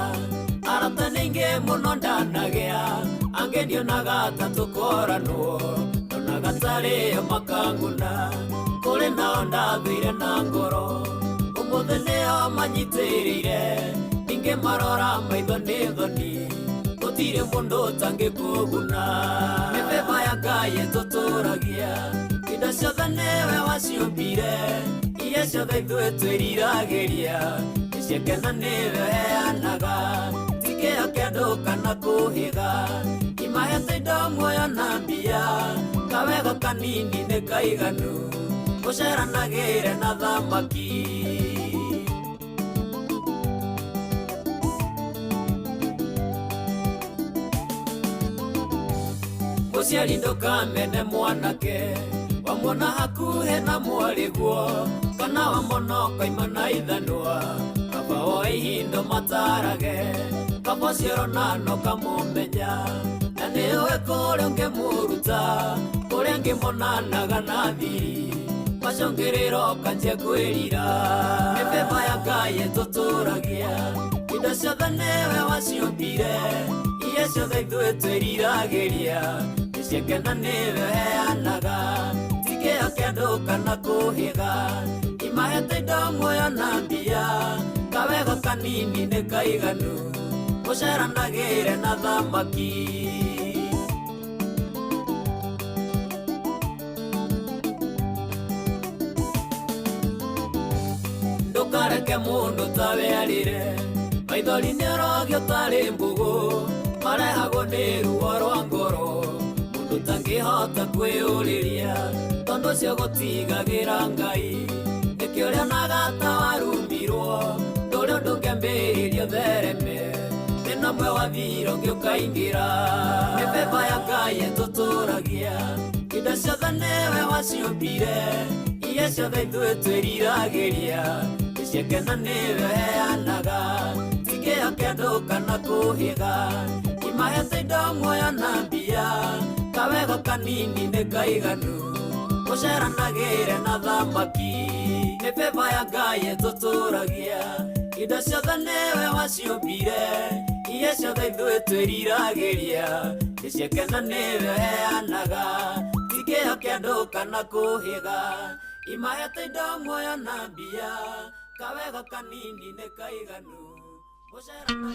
arata nĩ aingĩ mũno ndanagĩa angĩ ndionaga ta tũkoranwo ndonaga tarĩo makanguna kũrĩ nao ndathũire na ngoro ũmũthĩ nĩo manyitĩrĩire ningĩ marora maitho nĩ thoni gũtirĩ mũndũ ũtangĩkũguna nĩ favour ya Ngai ĩtũtũragia indo ciothe nĩwe waciũmbire iria ciothe ithuĩ twĩriragĩria nĩciakena nĩwe ũheanaga ti kĩo kĩa andũ kana kũhĩga imahete indo muoyo na mbia kawega kanini nĩ kaiganu gũceranagĩre na thamaki. Mũciari ndũkamene mwanake wamwona hakuhĩ na mwarĩguo kana wamwona ũkoima na ithanwa kaba woe ihindo matarage kaba ũcio ũronana ũkamũmenya na nĩũĩ kũrĩa ũngĩmũruta kũrĩa angĩmonanaga na thiri macũngĩrĩro ũkanjia kwĩrira nĩ favour ya Ngai ĩtũtũragia indo ciothe nĩwe waciũmbire iria ciothe ithuĩ twĩriragĩria nĩciakena nĩwe ũheanaga ti kĩo kĩa andũ kana kũhĩga imahete indo muoyo na mbia kawega kanini nĩ kaiganu gũceranagĩre na thamaki. Ndũkareke mũndũ tawe arĩre maithori nĩorogio tarĩ mbũgũ marehagwo nĩ ruo rwa ngoro mũndũ ũtangĩhota kwĩyũrĩria tondũ ũcio gũtigagĩra Ngai nĩkĩo ũrĩonaga ta warumirwo ndũrĩ ũndũ ũngĩambĩrĩria ũthereme thĩna ũmwe wathira ũngĩ ũkaingĩra nĩ favour ya Ngai ĩtũtũragia indo ciothe nĩwe waciũmbire iria ciothe ithuĩ twĩriragĩria nĩciakena nĩwe ũheanaga ti kĩo kĩa andũ kana kũhĩga imahete indo muoyo na mbia kawega kanini nĩ kaiganu gũceranagĩre na thamaki nĩ favour ya Ngai ĩtũtũragia indo ciothe nĩwe waciũmbire Iria ciothe ithuĩ twĩriragĩria nĩciakena nĩwe ũheanaga ti kĩo kĩa andũ kana kũhĩga imahete indo muoyo na mbia kawega kanini nĩ kaiganu mũcara na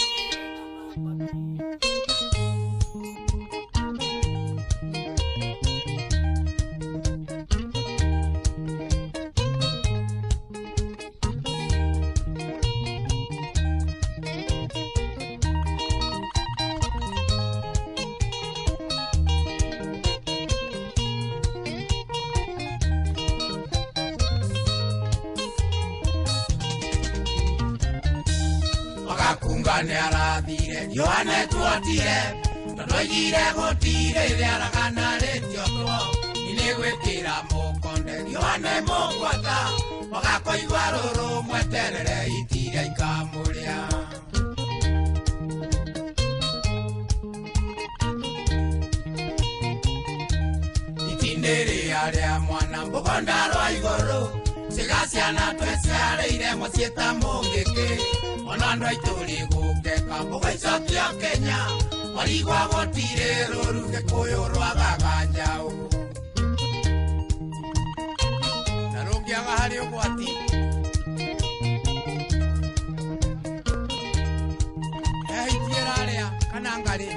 Wagakunga nĩ arathire Yohane tuotire tondũ oigire gũtirĩ rĩaragana rĩtiotwo nĩ gwĩkĩra mũkonde Yohane mũgwata wagakoigua rũrũ mweterere itirĩa ikamũrĩa. Itindĩ rĩa rĩa mwana mũgonda rwa igũrũ ciga ciana twĩciarĩire mũciĩ ta mũngĩkĩ ona andũ aitũ rĩgũkeka mũgaicokia Kenya marigwa gũtirĩ rũru Gĩkũyũ rwagaga njaũ na rũngĩaga harĩ ũgwati he hiti ĩrarĩa kana ngarĩ.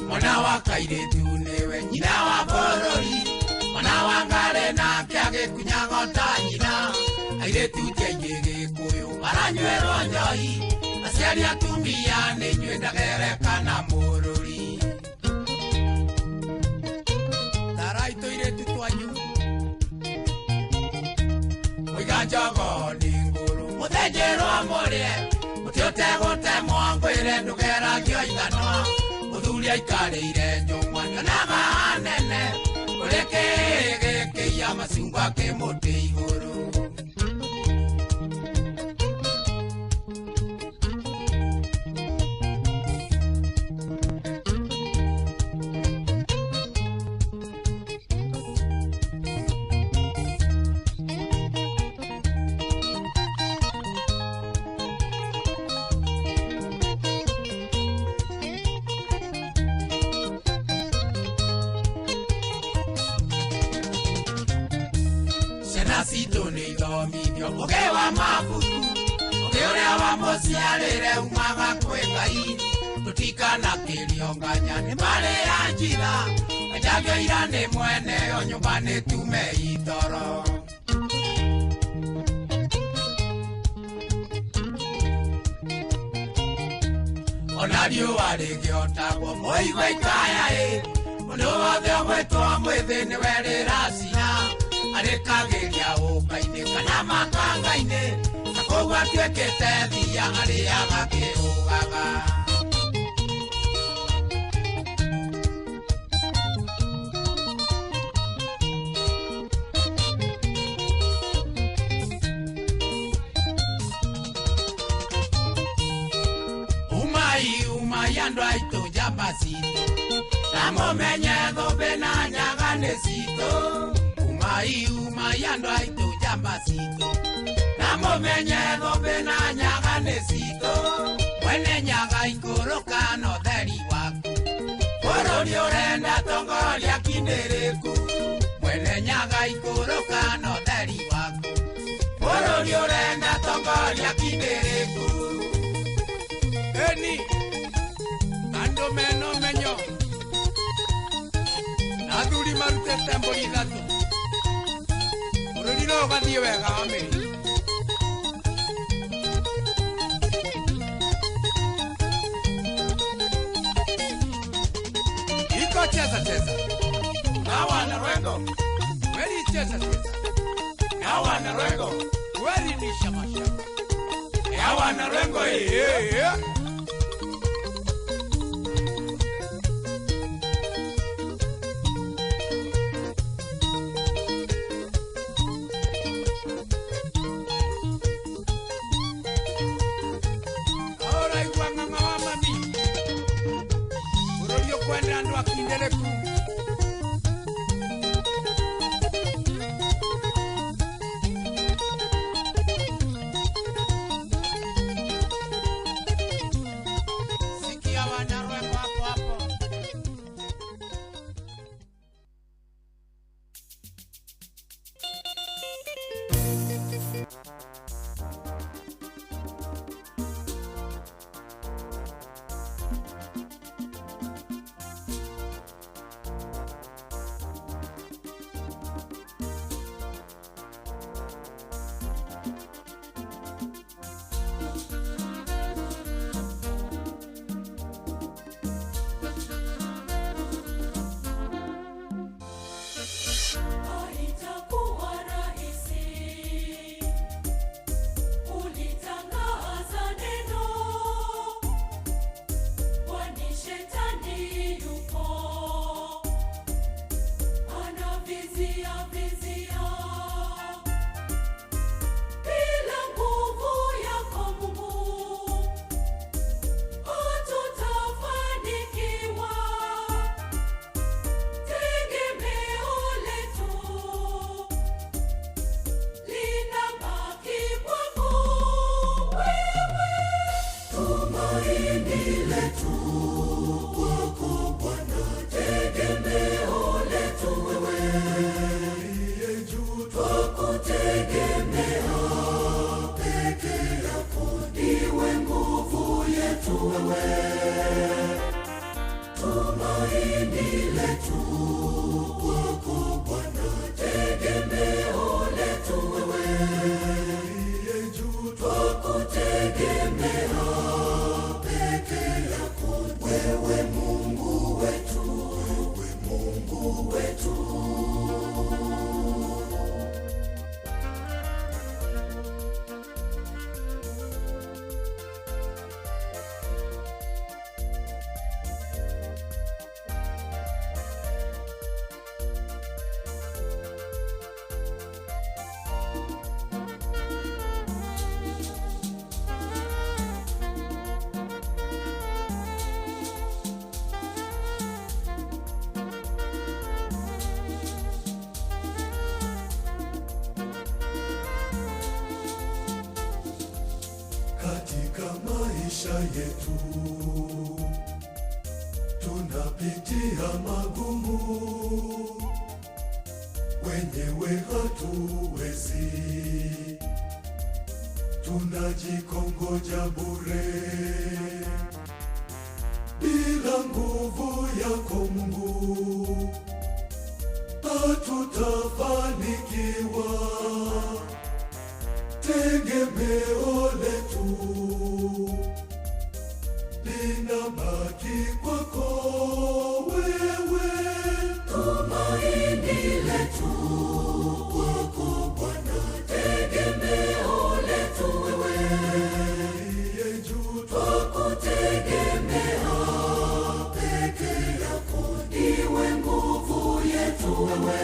Mwana wa kairĩtu nĩwe nyina wa bũrũri mwana wa ngarĩ nake agĩkunyaga ta nyina airĩtu ti aingĩ Gĩkũyũ maranyuĩrwo njohi aciari atumia nĩ inyuĩ ndagerekana mũrũri tarai tũirĩtu twanyu mũiga njogo nĩ ngũrũ mũthĩnjĩrwo mũrĩe mũtĩ ũtegũtemwo ngwĩre ndũgeragio ithanwa mũthuri aikarĩire njũng'wa nyonaga hanene ũrĩ kĩĩ gĩkĩiya macungwa kĩ mũtĩ igũrũ. Citũ nĩ ithomithio ũgĩ wa mabuku ũgĩ ũrĩa wa mũciarĩre umaga kwĩ Ngai tũtikanakĩrio nganya nĩ marĩ ya njira anjagio ira nĩ mwene yo nyũmba nĩ tume itoro. Ona riũa rĩngĩotagwo mũigua ikaya ĩ mũndũ wothe ũgwĩtwo mwĩthĩ nĩwe rĩracina arĩkagĩria ũka-inĩ kana makanga-inĩ na koguo atuĩkĩte thia arĩaga kĩũgaga. Umai umai andũ aitũ njamba citũ na mũmenye thũmbĩ na nyaga nĩ citũ. Umai umai andũ aitũ njamba citũ na mũmenye thũmbĩ na nyaga nĩ citũ mwene nyaga ikũrũka na ũtheri waku bũrũri ũrenda tongoria kindĩrĩku mwene nyaga ikũrũka na ũtheri waku bũrũri ũrenda tongoria kindĩrĩku. Eni andũ mena ũmenyo na athuri marutĩte mbũri ithatũ bũrũri no ũgathiĩ wega wa mĩri. Iko cheza cheza nawa na rwengo weri cheza cheza nawa na rwengo weri ni shama shama nawa na rwengo eh. Maisha yetu tunapitia magumu, wenyewe hatuwezi, tunajikongoja bure. Bila nguvu yako Mungu hatutafanikiwa. Tegemeo letu linabaki kwako wewe, Tumaini letu kwako Bwana, tegemeo letu wewe, uliye juu twakutegemea peke yako, ndiwe nguvu yetu wewe.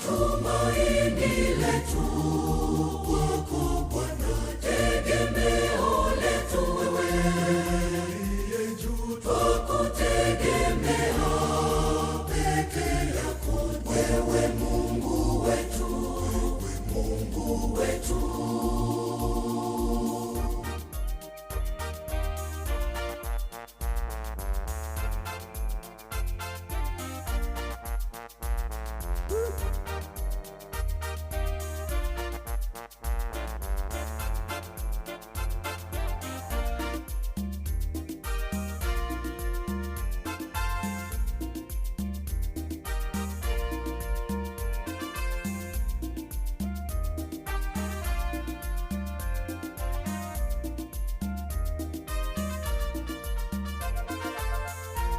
Tumaini letu kwako Bwana, tegemeo letu wewe, uliye juu twakutegemea peke yako, wewe Mungu wetu, Mungu wetu.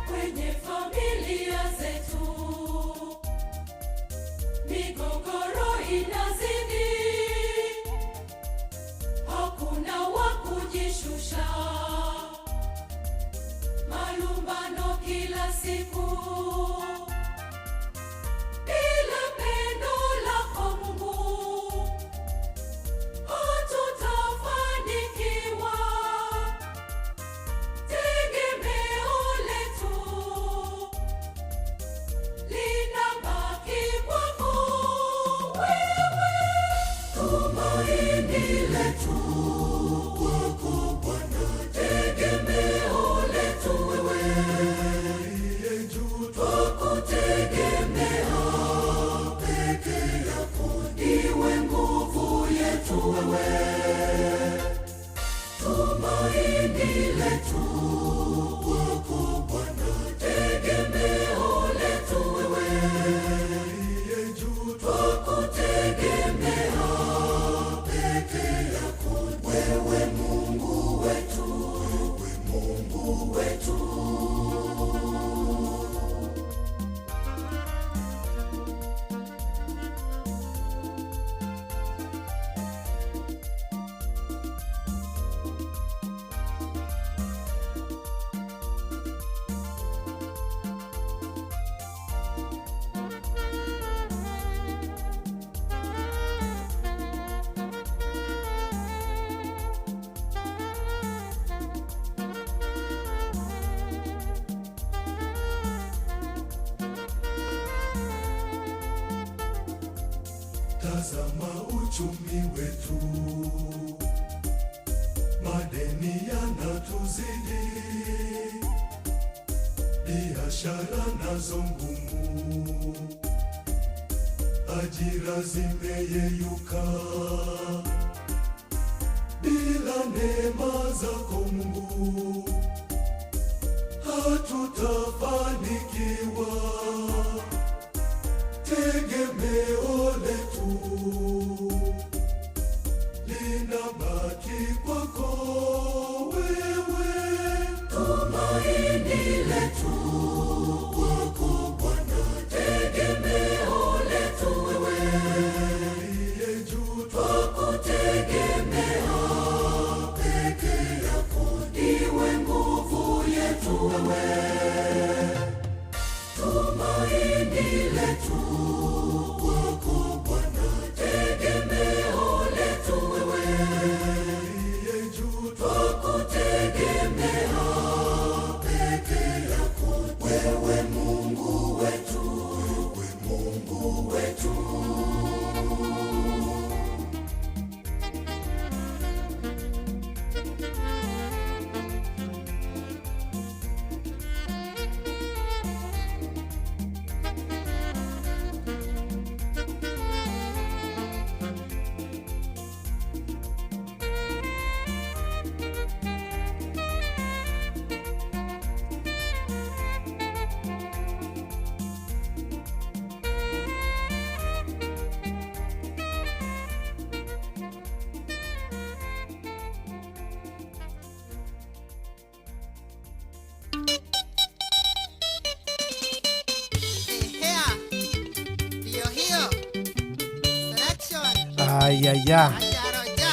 Kwenye familia zetu migogoro inazidi, hakuna wa kujishusha, malumbano kila siku. Bila pendo lako Mungu hatutafanikiwa. Tegemeo letu linabaki kwako wewe, tumaini letu kwako Bwana, tegemeo letu wewe, uliye juu twakutegemea peke yako, ndiwe nguvu yetu wewe. Tumaini letu kwako Bwana, tegemeo letu wewe, uliye juu twakutegemea peke yako, wewe Mungu wetu, Mungu wetu. Tazama uchumi wetu, madeni yanatuzidi, biashara nazo ngumu, ajira zimeyeyuka. Bila neema zako Mungu hatutafanikiwa. Tegemeo letu linabaki kwako wewe, Tumaini letu kwako Bwana, tegemeo letu wewe, uliye juu twakutegemea peke yako, ndiwe nguvu yetu wewe. Tumaini letu kwako Ayaya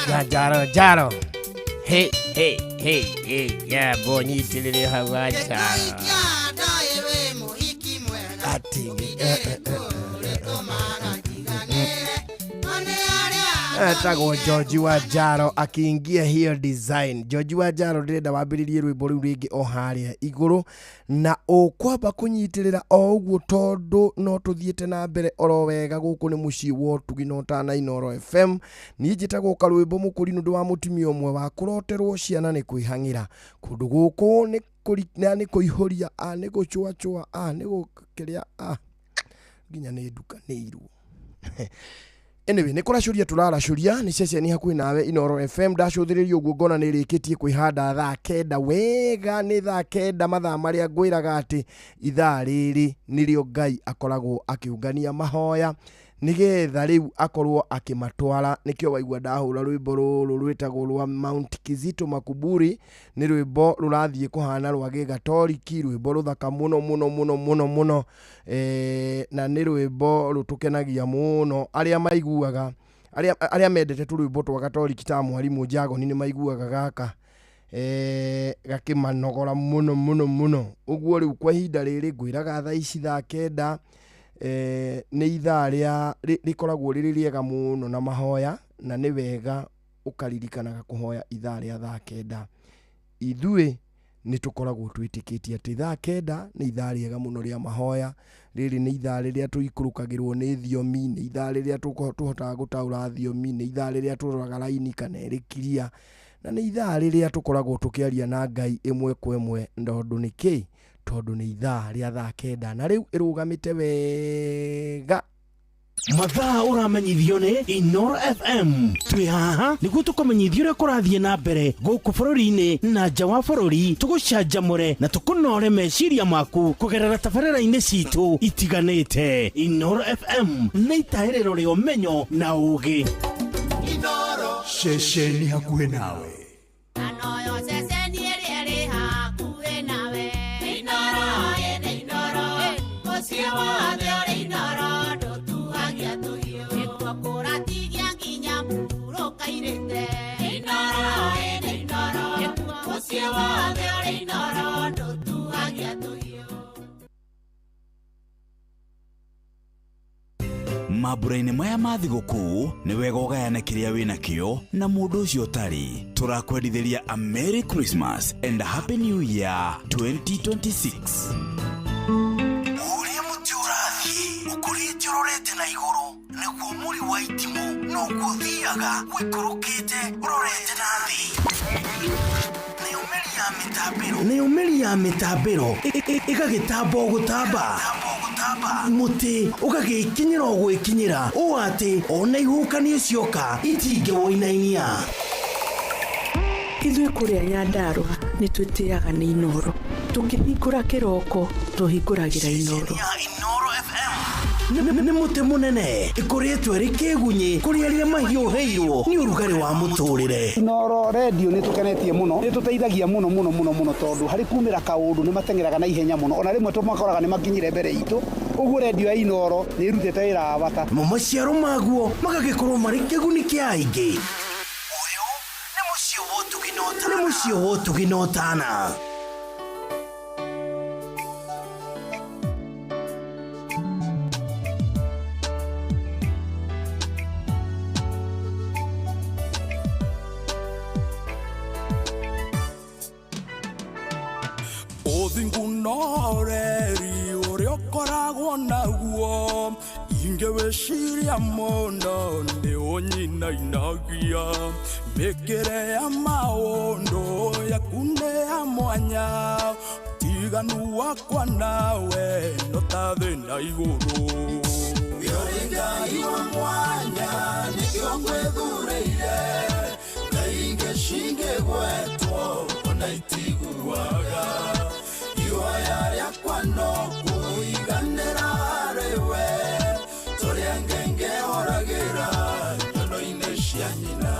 ya jaro jaro hey hey hey hey ya bonyitĩrĩre hau acharo ati etagwo George wa Jaro akiingia hiyo design. George wa Jaro ndĩrenda wambĩrĩrie rwĩmbo rũu rĩngĩ o harĩa igũrũ na ũkwamba kũnyitĩrĩra o ũguo tondũ no tũthiĩte na mbere oro wega. Gũkũ nĩ mũciĩ wa ũtugi na ũtana Inooro FM. Niĩ njĩtagwo Karwĩmbo Mũkũri nĩ ũndũ wa mũtumia ũmwe wa kũroterwo ciana nĩ kwĩhang'ĩra. Kũndũ gũkũ nĩ nĩ kũihũria nĩ gũcũacũa nĩ gũkĩrĩa nginya nĩ ndukanĩirwo. Anyway, nĩ kũracũria tũraracũria nĩ ceceni hakuhĩ nawe Inooro FM. Ndacũthĩrĩria ũguo ngona nĩ ĩrĩkĩtie kwĩhanda thaa kenda wega. Nĩ thaa kenda mathaa marĩa ngwĩraga atĩ ithaa rĩrĩ nĩrĩo Ngai akoragwo akĩũngania mahoya nĩgetha rĩu akorwo akĩmatwara. Nĩkĩo waigua ndahũra rwĩmbo rũrũ rwĩtagwo rwa Mount Kizito Makuburi. Nĩ rwĩmbo rũrathiĩ kũhana rwa gĩgatoriki, rwĩmbo rũthaka mũno mũno mũno mũno mũno, na nĩ rwĩmbo rũtũkenagia mũno. Arĩa maiguaga, arĩa mendete tũrwĩmbo twa gatoriki ta mwarimũ Njagoni nĩ maiguaga gaka gakĩmanogora mũno mũno mũno. Ũguo rĩu kwa ihinda rĩrĩ ngwĩraga thaa ici thaa kenda nĩ ithaa rĩa rĩkoragwo rĩrĩ rĩega mũno na mahoya, na nĩ wega ũkaririkanaga kũhoya ithaa rĩa thaa kenda. Ithuĩ nĩ tũkoragwo twĩtĩkĩtie atĩ thaa kenda nĩ ithaa rĩega mũno rĩa mahoya. Rĩrĩ nĩ ithaa rĩrĩa tũikũrũkagĩrwo nĩ thiomi, nĩ ithaa rĩrĩa tũhotaga gũtaũra thiomi, nĩ ithaa rĩrĩa tũroraga raini kana ĩrĩ na nĩ ithaa rĩrĩa tũkoragwo tũkĩaria na Ngai ĩmwe kwa ĩmwe. Tondũ nĩ kĩ? Tondũ nĩ ithaa rĩa thaa kenda na rĩu ĩrũgamĩte wega. Mathaa ũramenyithio nĩ Inooro FM. Twĩ haha nĩguo tũkũmenyithie ũrĩa kũrathiĩ na mbere gũkũ bũrũri-inĩ na nja wa bũrũri, tũgũcanjamũre na tũkũnore meciria maku kũgerera tabarĩra-inĩ citũ itiganĩte. Inooro FM nĩ itahĩrĩro rĩa ũmenyo na ũũgĩ. Ceceni hakuhĩ nawe. Mambura-inĩ maya ma thigũkũ nĩ wega ũgayane kĩrĩa wĩna kĩo na mũndũ ũcio ũtarĩ. Tũrakwendithĩria a Merry Christmas and a Happy New Year 2026. Ũrĩa mũtĩ ũrathiĩ ũkũrĩte ũrorete na igũrũ nĩguo mũri wa itimũ noguo ũthiaga ũikũrũkĩte ũrorete na thĩ. Nayo mĩri ya mĩtambĩro ĩgagĩtamba o gũtamba, mũtĩ ũgagĩkinyĩra o gwĩkinyĩra ũũ atĩ ona ihuhũkanio cioka itingĩwoinainia. Ithuĩ kũrĩa Nyandarũa nĩ twĩtĩaga nĩ Inooro. Tũkĩhingũra kĩroko tũhingũragĩra Inooro. Nĩ mũtĩ mũnene ĩkũrĩtwo ĩrĩ kĩgunyĩ kũrĩ arĩa mahiũhĩirwo nĩ ũrugarĩ wa mũtũrĩre. Inooro redio nĩ tũkenetie mũno, nĩ tũteithagia mũno mũno mũno mũno tondũ harĩ kumĩra kaũndũ nĩ mateng'eraga na ihenya mũno, ona rĩmwe tũmakoraga nĩ makinyire mbere itũ. Ũguo redio ya Inooro nĩ ĩrutĩte wĩra wa bata. Namo maciaro maguo magagĩkorwo marĩ kĩguni kĩa aingĩ. Ũyũ nĩ mũciĩ wa ũtugi na ũtana. Nĩ mũciĩ wa ũtugi na ũtana. Ũthingu na ũreri ũrĩa ũkoragwo naguo ingĩwĩciria mũno nĩ ũnyinainagia. Mĩkĩre ya maũndũ yaku nĩ ya mwanya, ũtiganu wakwa nawe no ta thĩ na igũrũ. Wĩ Ngai wa mwanya nĩkĩo ngwĩthurĩire, Ngai ingĩ cingĩgwetwo ona itiguaga. Ihoya rĩakwa no kũiganĩra harĩ we, tũrĩa ngengehoragĩra nyono-inĩ cia nyina.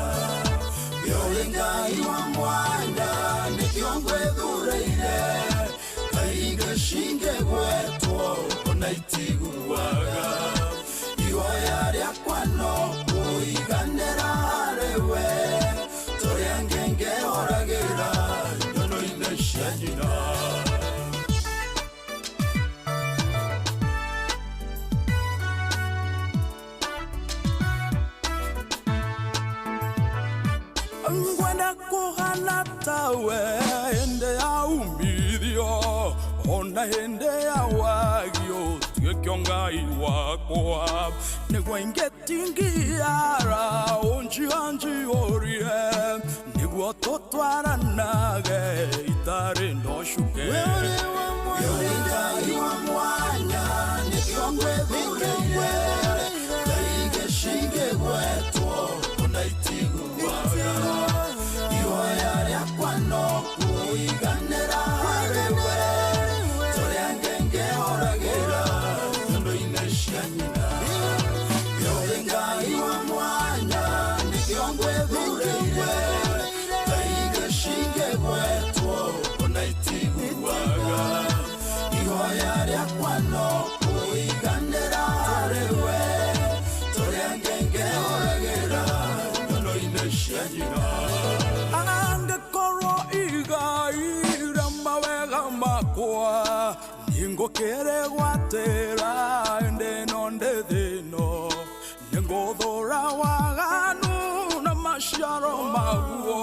Wĩ Ngai wa mwanya nĩkĩo ngwĩthurĩire, Ngai ingĩ cingĩgwetwo ona itiguaga. Kũhana tawe hĩndĩ ya umithio ona hĩndĩ ya wagio tuĩke Ngai wakwa nĩguo ingĩtingiara ũnjianjiorie nĩguo tũtwaranage itarĩ na ũcuke. Ũrĩ Ngai wa mwanya nĩkĩo ngwĩthurĩire Ngai cingĩgwetwo ona itiguaga ihoya rĩakwa no kũiganĩra harĩwe tũrĩa ngengehoragĩra nyondo-inĩ cia nyina. Ũrĩ Ngai wa mwanya nĩkĩo ngwĩthurĩire Ngai cingĩgwetwo ona itiguaga ihoya rĩakwa no kũiganĩra harĩwe tũrĩa ngengehoragĩra nyondo-inĩ cia nyina. Angĩkorwo igai rĩa mawega makwa nĩngũkĩrĩgwatĩra ĩndĩ ĩno ndĩ thĩ-ĩno nĩngũthũra waganu na maciaro maguo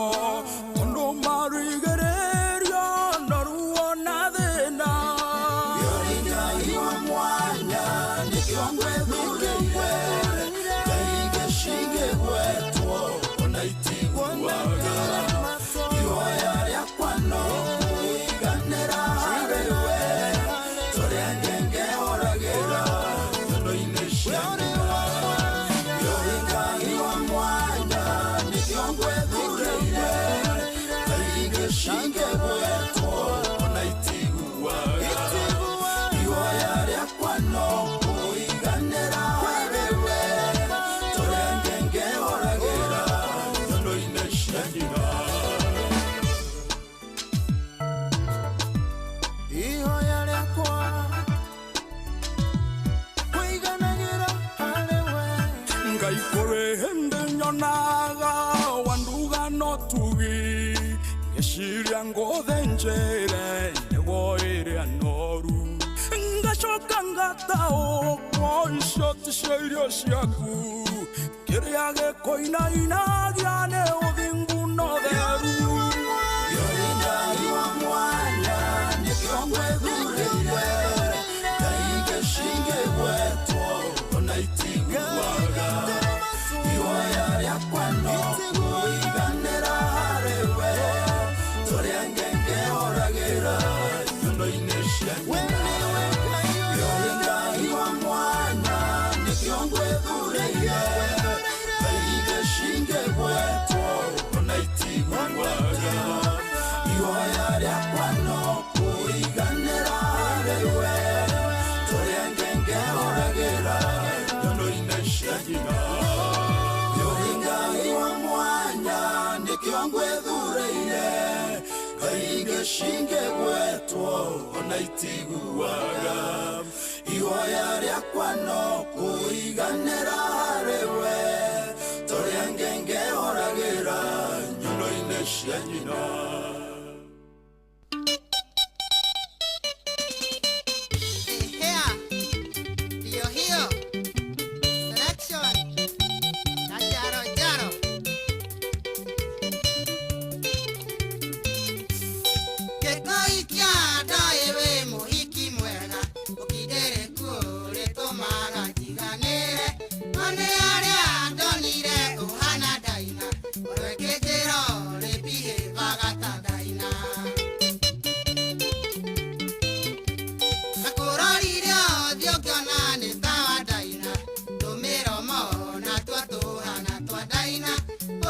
tondũ marigĩrĩrio na ruo na thĩna. Ũrĩ Ngai wa mwanya nĩkĩo ngwĩthurĩire Ngai cingĩgwetwo ona itiguaga ihoya rĩakwa no kũiganĩra harĩwe tũrĩa ngengehoragĩra nyondo-inĩ cia nyina. Ũrĩ Ngai wa mwanya nĩkĩo ngwĩthurĩire Ngai cingĩgwetwo ona itiguaga ihoya rĩakwa no kũiganĩra harĩwe tũrĩa ngengehoragĩra nyondo-inĩ cia nyina. Ihoya rĩakwa kũiganagĩra harĩwe Ngai kũrĩ hĩndĩ nyonaga wanduga no tugi ngĩciria ngũthĩnjĩre nĩguo ĩrĩa noru ngacoka ngataũkwo icio ticio irio ciaku kĩrĩa gĩkũinainagia nĩ ũthingu na ũtheru. Ũrĩ Ngai wa mwanya nĩkĩo ngwĩthurĩire Ngai cingĩgwetwo ona itiguaga ihoya rĩakwa no kũiganĩra harĩwe tũrĩa ngengehoragĩra nyondo-inĩ cia nyina. Ũrĩ Ngai wa mwanya nĩkĩo ngwĩthurĩire Ngai cingĩgwetwo ona itiguaga ihoya rĩakwa no kũiganĩra harĩwe tũrĩa ngengehoragĩra nyondo-inĩ cia nyina. Ũrĩ Ngai wa mwanya nĩkĩo ngwĩthurĩire Ngai cingĩgwetwo ona itiguaga ihoya rĩakwa no kũiganĩra harĩwe tũrĩa ngengehoragĩra nyondo-inĩ cia nyina. Hea, ndiyo hiyo selection na jaro jaro. Gĩkũi kĩa ndoĩ wĩ mũhiki mwega ũkindĩrĩku ũrĩtũmaga njiganĩre no nĩ arĩa ndonire ũhana ndaina ũrwĩkĩnjĩra ũrĩbihĩbaga ta ndaina. Akũrorire ũthiũ ngĩona nĩ tawa ndaina tũmĩromo na tuo tũhana twa ndaina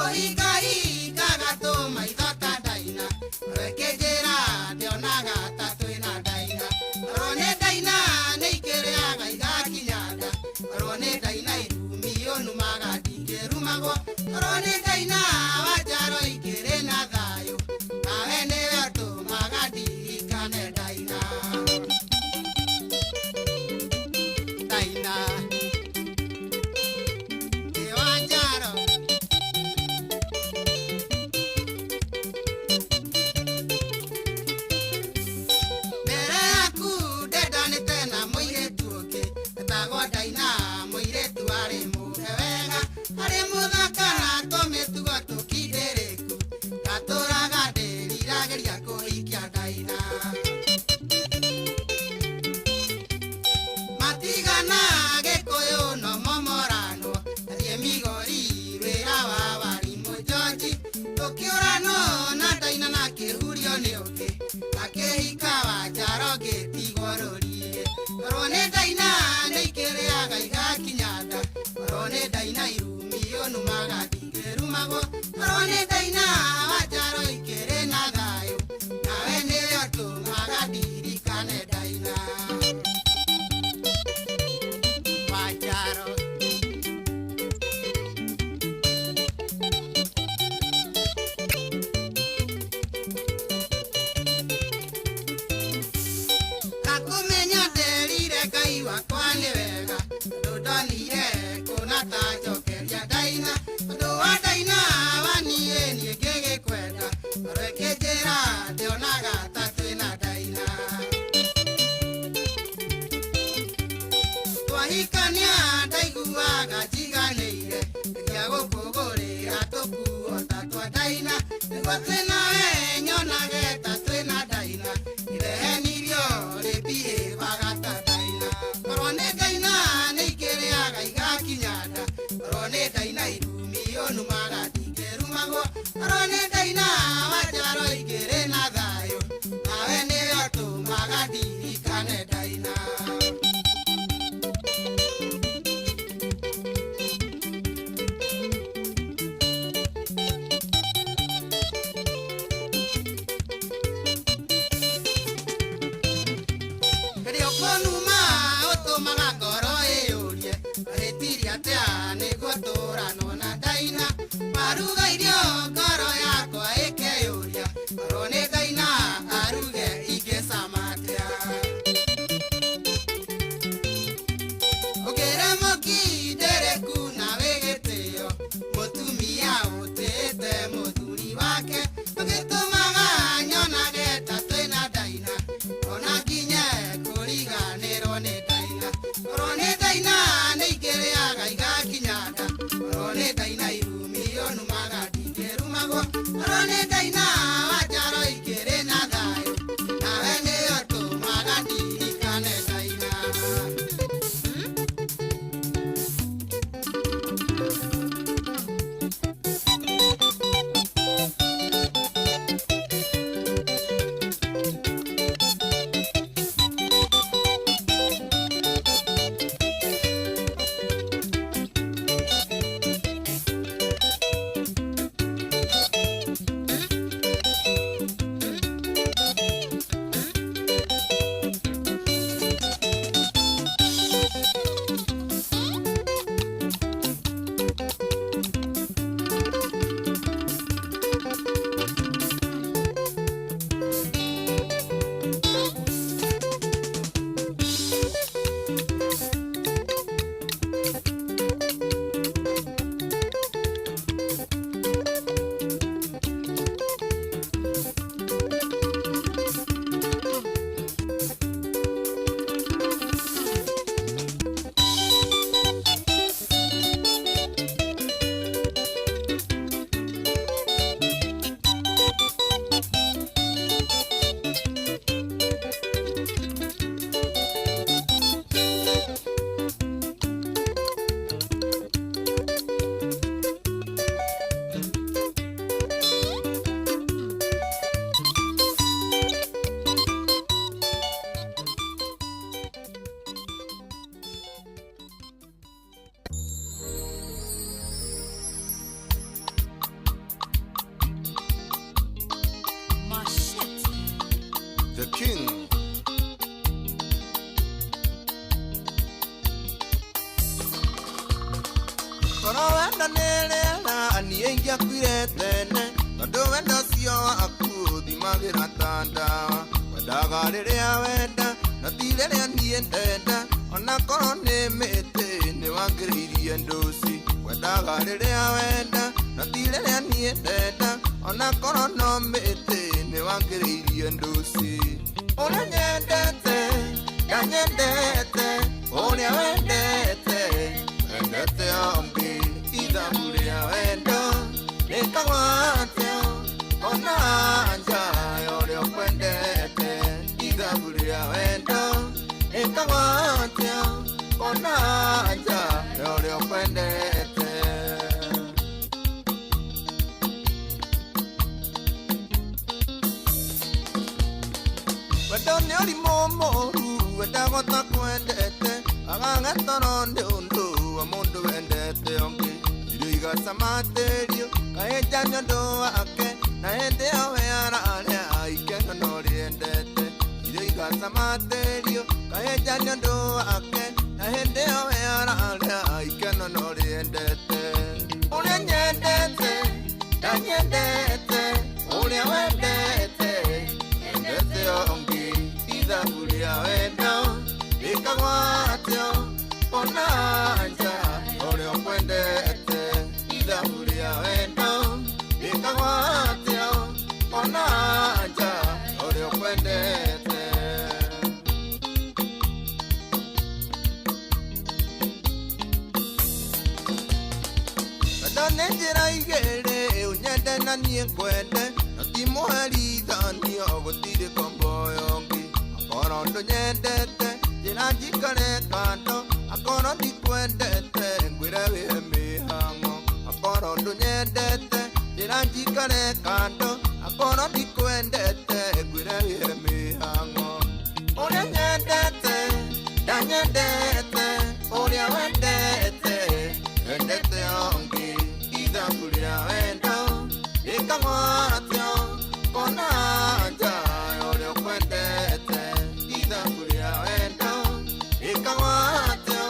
ũhingahingaga tũmaitho ta ndaina ũrwĩkĩnjĩra ndĩonaga ta twĩna ndaina orwo nĩ ndaina nĩ ikĩrĩaga igakinya nda orwo nĩ ndaina irumi ũnumaga ndingĩrumagwo orwo nĩ ndaina wa njaro ikĩrĩ na thayũ nawe nĩwe ũtũmaga ndirikane ndaina. Ndaina ĩ wa njaro. Mbere yaku ndendanĩte na mũirĩtu ũngĩ etagwo Ndaina mũirĩtu arĩ mũhe wega arĩ mũthaka na tũmĩromo ndĩrona ta njokeria Ndaina tondũ wa Ndaina waniĩ niĩ ngĩgĩkwenda ngoro ĩkĩnjĩra ndĩonaga ta twĩna Ndaina twahikania ndaiguaga njiganĩire ngia gũkũgũrĩra tũkuo ta twa Ndaina nĩguo twĩnawe nyonage ta twĩna Ndaina irehenirio rĩbiĩbaga ta Ndaina korwo nĩ Ndaina nĩ ikĩrĩaga igakinya nda korwo nĩ Ndaina irumi ũnumaga ndingĩrumagwo korwo nĩ Ndaina wanjaro ikĩrĩ na thayũ nawe nĩwe ũtũmaga ndirikane Ndaina. Konuma ũtũmaga ngoro ĩyũrie ahĩtirie atĩa nĩguo tũranwo na Ndaina maruga irio ngoro yakwa ĩkeyũria korwo nĩ Ndaina aruge ingĩcama atĩa ũngĩre mũkindĩrĩku na wĩ gĩtĩo mũtumia ũtĩĩte mũthuri wake ũgĩtũmaga nyonage ta twĩna Ndaina ona nginye kũriganĩrwo nĩ Ndaina korwo nĩ Ndaina nĩ ikĩrĩaga igakinya nda korwo nĩ Ndaina irumi ũnumaga ndingĩrumagwo korwo nĩ Ndaina wanjaro ikĩrĩ na thayũ nawe nĩwe ũtũmaga ndirikane Ndaina. The King. Korwo wendo nĩ rĩera niĩ ingĩakuire tene tondũ wendo ũcio waku ũthimagĩra ta ndawa wendaga rĩrĩa wenda na ti rĩrĩa niĩ ndenda ona korwo nĩ mĩtĩ nĩ wangĩrĩirie ndũci wendaga rĩrĩa wenda na ti rĩrĩa niĩ ndenda ona korwo no mĩtĩ nĩ wangĩrĩirie ndũci ũrĩa nyendete ndanyendete ũrĩa wendete wendete ombi ithabu rĩa wendo rĩkagwatio ona nja ya ũrĩa ũkwendete ithabu rĩa wendo rĩkagwatio ona nja ya ũrĩa ũkwendete. Wendo nĩ ũrimũ mũũru wendagwo ta kwendete agagetoro nĩ ũndũ wa mũndũ wendete ũngĩ irio igacamatĩrio kaĩnja nĩ ũndũ wake na hĩndĩ ĩyo we ararĩa ikeno no rĩendete irio igacamatĩrio kaĩnja nĩ ũndũ wake na hĩndĩ ĩyo we ararĩa ikeno no rĩendete ũrĩa nyendete ndanyendete ũrĩa wendete wendete ũngĩ ithabu rĩa wendo rĩkagwatio ona nja ũrĩa ũkwendete. Wendo nĩ njĩra igĩrĩ ũnyende na niĩ ngwende na ti mũherithanio gũtirĩ kombo yongĩ akorwo ndũnyendete njĩra njikare kando akorwo ndikwendete ngwĩre wĩhe mĩhang'o akorwo ndũnyendete njĩra njikare kando akorwo ndikwendete ngwĩre wĩhe mĩhang'o ũrĩa nyendete ndanyendete ũrĩa wendete wendete ũngĩ ithabu rĩa wendo rĩkagwatio kona nja ũrĩa ũkwendete ithabu rĩa wendo rĩkagwatio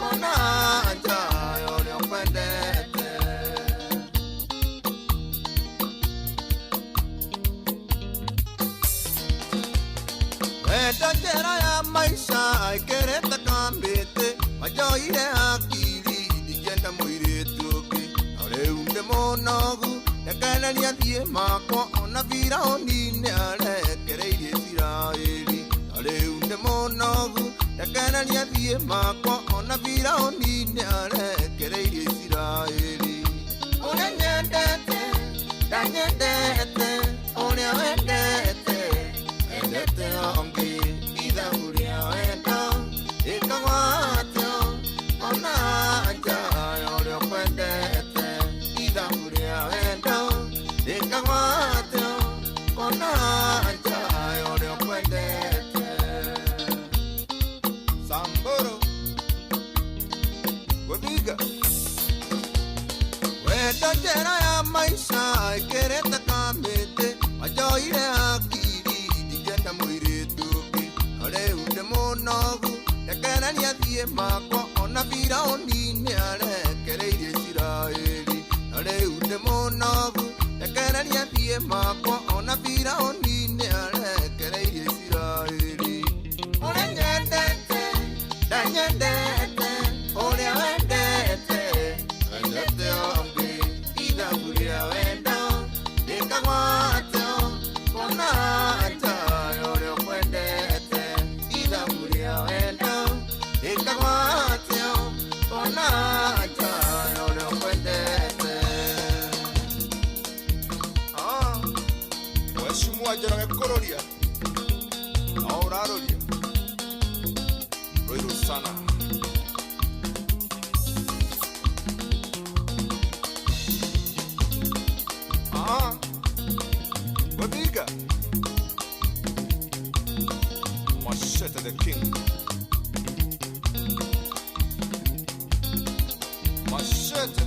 kona nja ũrĩa ũkwendete. Wendo njĩra ya maisha ĩkĩrĩte kambĩtĩ wanjoire hakiri ndingĩenda mũirĩtu ũngĩ na rĩu ndĩ mũnogu rekereria thiĩ makwa ona Firaũni nĩarekereirie Isiraeli na rĩu ndĩ mũnogu rekereria thiĩ makwa ona Firaũni nĩarekereirie Isiraeli. Ũrĩa nyendete ndanyendete ũrĩa wendete wendete ũngĩ ithabu rĩa wendo rĩkagwatio ona nja ũrĩa ũkwendete ithabu rĩa wendo rĩkagwatio ona nja ũrĩa ũkwendete. Samburu Gũthiga wendo njĩra ya maisha ĩkĩrĩte kamĩtĩ wanjoire hakiri ndingĩenda mũirĩtu ũngĩ na rĩu ndĩ mũnogu rekereria thiĩ makwa ona Firaũni nĩarekereirie Isiraeli na rĩu ndĩ mũnogu rekereria thiĩ makwa ona Firaũni nĩarekereirie Isiraeli. Ũrĩa nyendete ndanyendete ũrĩa wendete wendete ũngĩ ithabu rĩa wendo rĩkagwatio kona nja ũrĩa ũkwendete ithabu rĩa wendo rĩkagwatio kona nja ũrĩa ũkwendete. Mheshimiwa Njoroge kũrũria no ũrarũria rũirũ sana. Gothiga Machete the King Machete.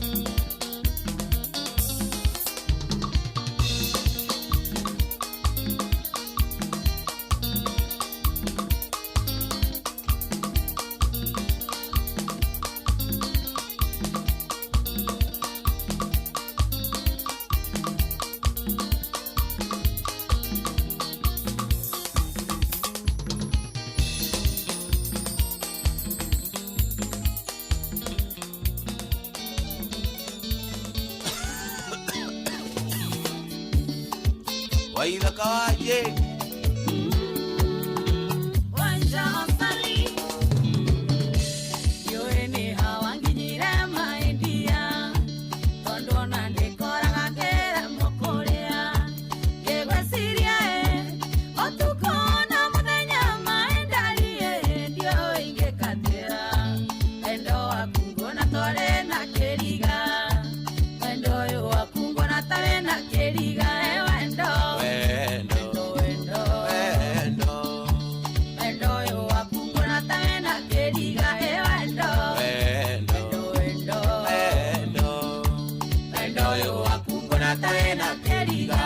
Waithaka waje Wanja osali Yue ni hawanginyire maindia Tondu ona ndikoraga ngĩremwo kũrĩa Ngĩgwĩciria ĩ ũtukũ na mũthenya maĩ ndariĩ ndiũĩ ingĩkatĩra Wendo waku nguona torĩ na kĩriga Wendo ũyũ waku nguona tarĩ na kĩriga ĩ wendo wendo wendo wendo wendo ũyũ waku nguona tarĩ na kĩriga ĩ wendo wendo wendo wendo wendo ũyũ waku nguona tarĩ na kĩriga.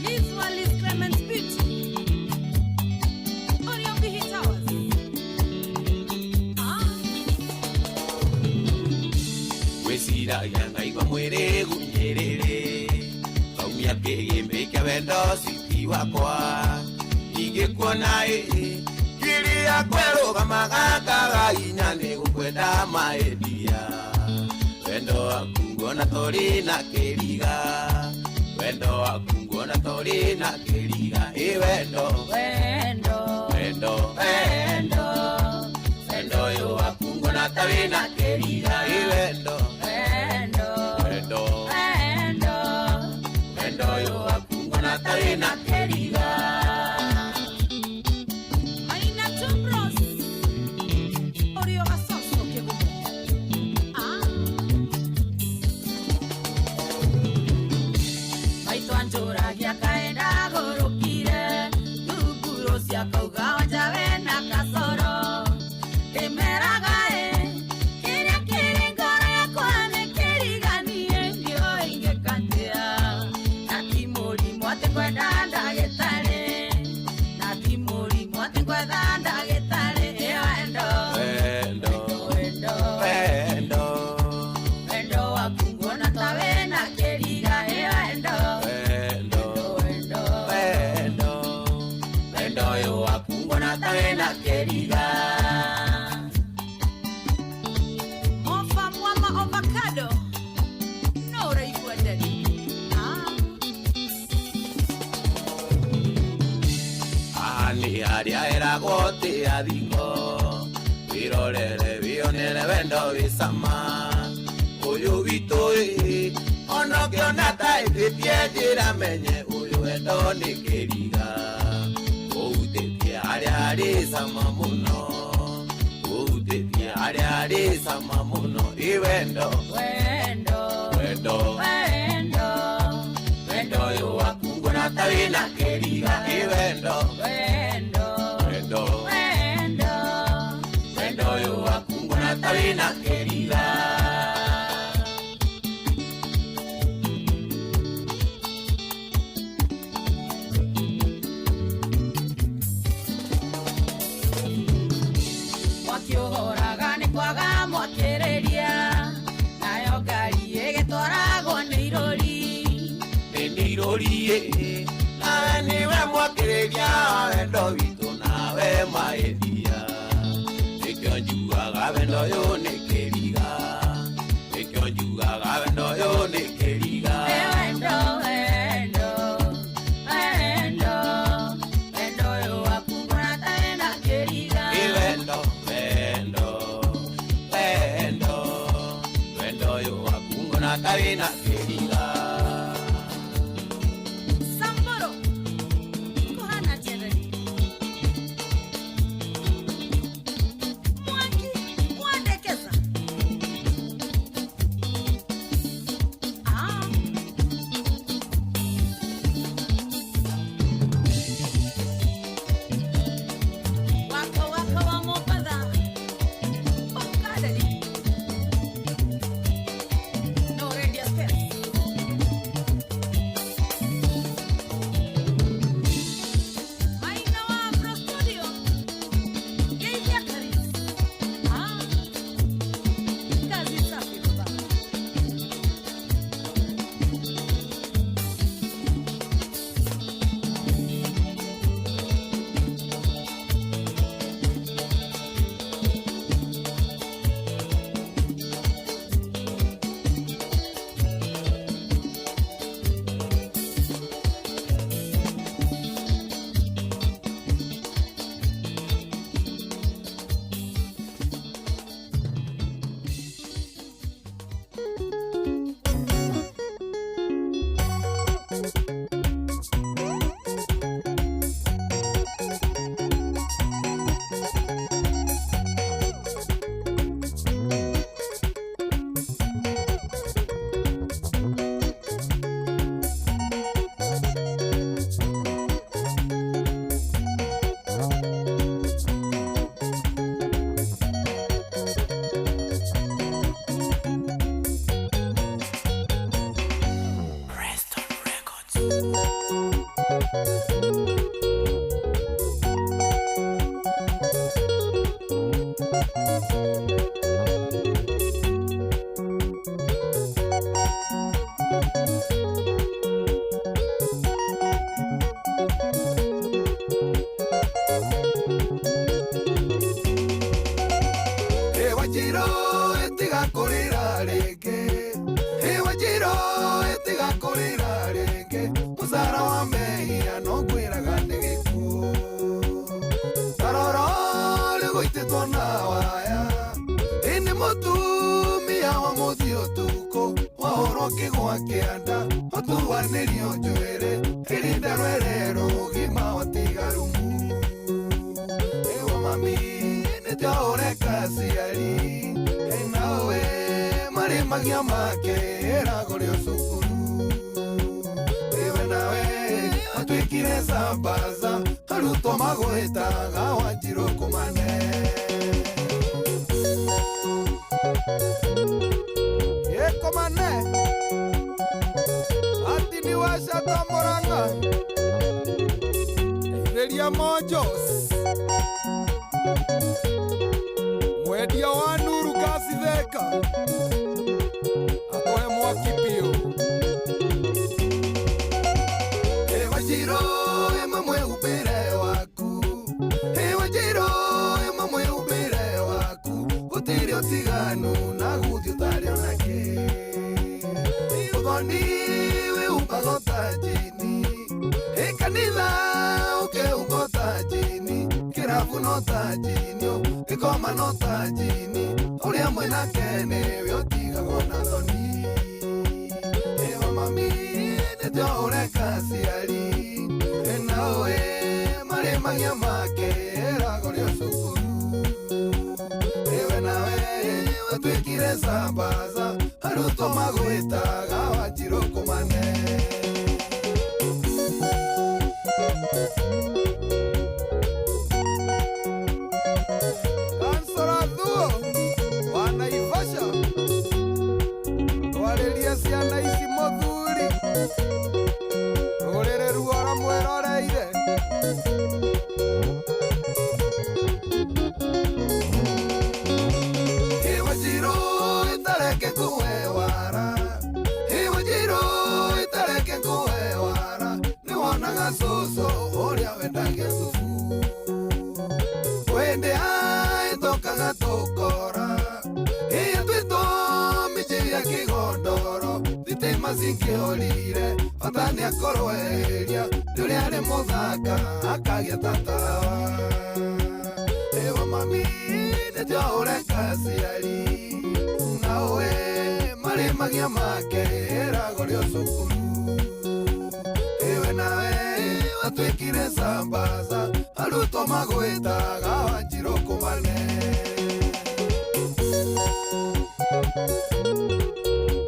Liz Wallis Clement Beauty Orion Bihi Towers. Gwĩciragia ngaigua mwĩrĩ gunyĩrĩrĩ ngaumia kĩgĩmbĩ kĩa wendo citi wakwa ingĩkuona ĩ ngiri yakwa ĩrũgamaga ngaga hinya nĩ gũkwenda maendia wendo waku nguona torĩ na kĩriga wendo waku nguona torĩ na kĩriga ĩ wendo Wendo wendo wendo wendo ũyũ waku nguona nguona ta wĩna kĩriga. Ĩ wendo, wendo, wendo, wendo, wendo ũyũ waku nguona ta wĩna kĩriga. Maina Two Bros, ũrĩ o gacoco kĩgumo. Ah. Maitũ anjũragia kaĩ ndagũrũkire, thunguru ciakauga wanja wena kasoro. Ndĩmeraga ĩ, kĩrĩa kĩrĩ ngoro yakwa nĩ kĩriganie, ndiũĩ ingĩka atĩa. Na ti mũrimũ atĩ kwenda ndagĩtarĩ, na ti mũrimũ atĩ gwetha ndagĩtarĩ. Ĩ wendo, wendo, wendo, wendo, wendo waku nguona ta wĩna kĩriga. Ĩ wendo, wendo, wendo, wendo, wendo ũyũ waku nguona ta wĩna kĩriga. Mofa mwama avocado no ũraigua ndari. Ah. Haha nĩ harĩa ĩragwo ti athingo, wĩrorere wĩonere wendo wĩ cama. Ũyũ witũ ĩ, ona ũngĩona ta ĩthĩtie njĩra menye ũyũ wendo nĩ kĩriga. Ũhutĩtie harĩa harĩ cama mũno, ũhutĩtie harĩa harĩ cama mũno. Ĩ wendo, wendo, wendo, wendo, wendo ũyũ waku nguona ta wĩna kĩriga. Ĩ wendo, wendo, wendo, wendo, wendo ũyũ waku nguona ta wĩna kĩriga. Mwaki ũhoraga nĩ kwaga mwakĩrĩria, nayo ngari ĩgĩtwaragwo nĩ irũri. Nĩ nĩ irũri ĩ, nawe nĩwe mwakĩrĩria wendo witũ nawe maĩthia. Nĩkĩo njugaga wendo ũyũ nĩ kĩriga, nĩkĩo njugaga wendo ũyũ nĩ kĩriga. Ĩ wendo, wendo, wendo, wendo ũyũ waku nguona ta wĩna kĩriga. Ĩ wendo, wendo, wendo, wendo ũyũ waku nguona ta wĩna kĩriga. Samboro, kũhana atĩa ndari? Mwangi, mwandekeza. Ah. Waka waka wa Mombatha, ũka ndari. No radio space. Maina wa Afro Studio, Geithia Karis. Ah, kazi safi baba. Ĩwa ĩtiga kũrĩra rĩngĩ, Ĩwa Njirũ ĩtiga kũrĩra rĩngĩ, mũcara wa mehia no ngwĩraga nĩ gĩkuũ. Tarora rĩgũitĩtwo na waya, ĩ Mũtumia wa mũthiĩ ũtukũ wahũrwo kĩgwa kĩanda ũtuanĩrio njuĩrĩ ĩrinda rwere rũgima watigarumu. Ewa mami nĩtio ũreka aciari nawe marĩ magia make ĩragũrĩo cukuru. Ewe nawe watuĩkire sambaza arutwo magwĩtaga Wanjirũ kũmane. Yekomane atini washata Murang'a Itheria Mojos mwendia wa Nuru Gasi Theka atũhe mwaki biũ. Ewa Njirũ ĩmwe waku, Ewa Njirũ ĩmwe waku, gũtirĩ ũtiganu na gũthiĩ ũtarĩ onake. Ũthoni wĩhumbaga ta njini, ĩ kanitha ũkehumba ta njini, kĩrabu no ta njini, gĩkoma no ta njini, ũrĩa mwĩnake nĩwe ũtigagwo na thoni. Ewa mami nĩtio ũreka aciari nawe marĩ magia make ĩragũrĩo cukuru. Ewe nawe watuĩkire sambaza arutwo magwĩtaga Wanjirũ kũmane. Kansora Thuo wa Naivasha twarĩrie ciana ici mũthuri rũrĩrĩ ruora mwĩroreire. Ewa Njirũ ĩtareke ngũhe wara, Ewa Njirũ ĩtareke ngũhe wara, nĩwonaga cũcũ ũrĩa wendagia thubu. Kwĩndĩ ĩtokaga tũkora ĩyatuĩtwo mĩciĩ ya kĩgondoro thitima cingĩorire bata nĩakorwo eheria ũrĩa arĩ mũthaka akagĩa tatawa. Ewa mami nĩtio ũreka aciari nawe marĩ magia make ĩragũrĩo cukuru. Ewe nawe watuĩkire sambaza arutwo magwĩtaga Wanjirũ kũmane.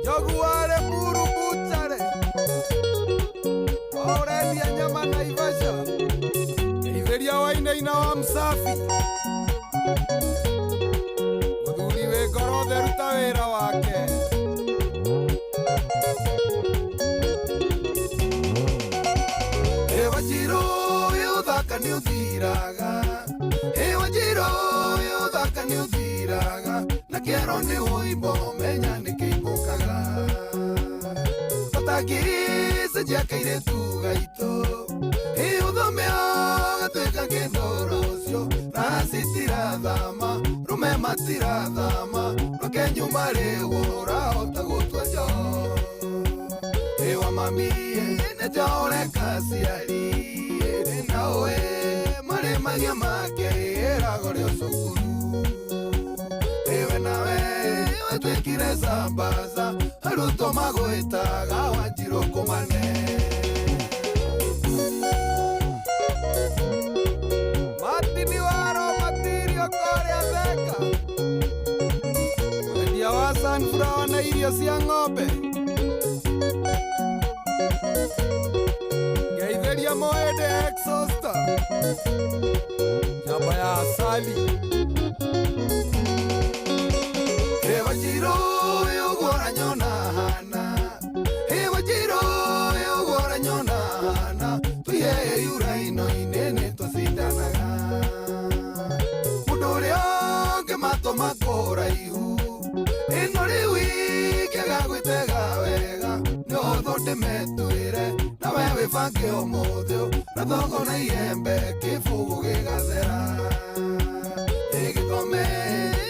Njogu Muru Buchare ũrendia nyama Naivasha Itheria Wainaina wa Msafi mũthuri wĩ ngoro theru ta wĩra wake. Ewa Njirũ ũthaka nĩ ũthiraga, Ewa Njirũ ũthaka nĩ ũthiraga, na kĩero nĩ ũimbo menya nĩ kĩimbũkaga. Batangĩcenjia kairĩtu gaitũ ĩ ũthome ũgatuĩka kĩndũ rũciũ, raha citirathama rũme matirathama rũke nyũmba rĩu ũrahota gũtua njoo. Ewa mami nĩtio ũreka aciari nawe marĩ magia make ĩragũrĩo cukuru. Ewe nawe watuĩkire sambaza arutwo magwĩtaga Wanjirũ kũmane. Matini waro matirio kũrĩa Theka mwendia wa sunflower na irio cia ng'ombe ngeithĩria Moende exhauster njamba ya asali. Ewa Njirũ ũguo ũranyona hana, Ewa Njirũ ũguo ũranyona hana, tũihe yuraino-inĩ nĩtũcindanaga. Mũndũ ũrĩa ũngĩ matũ makũraihu ĩno rĩu ingĩaga gwĩtega wega nĩ ũhũthũ ndĩmetuĩre nawe wĩbange ũmũthĩ na thongo na iembe kĩbũgũ gĩgathera. Ĩgĩthome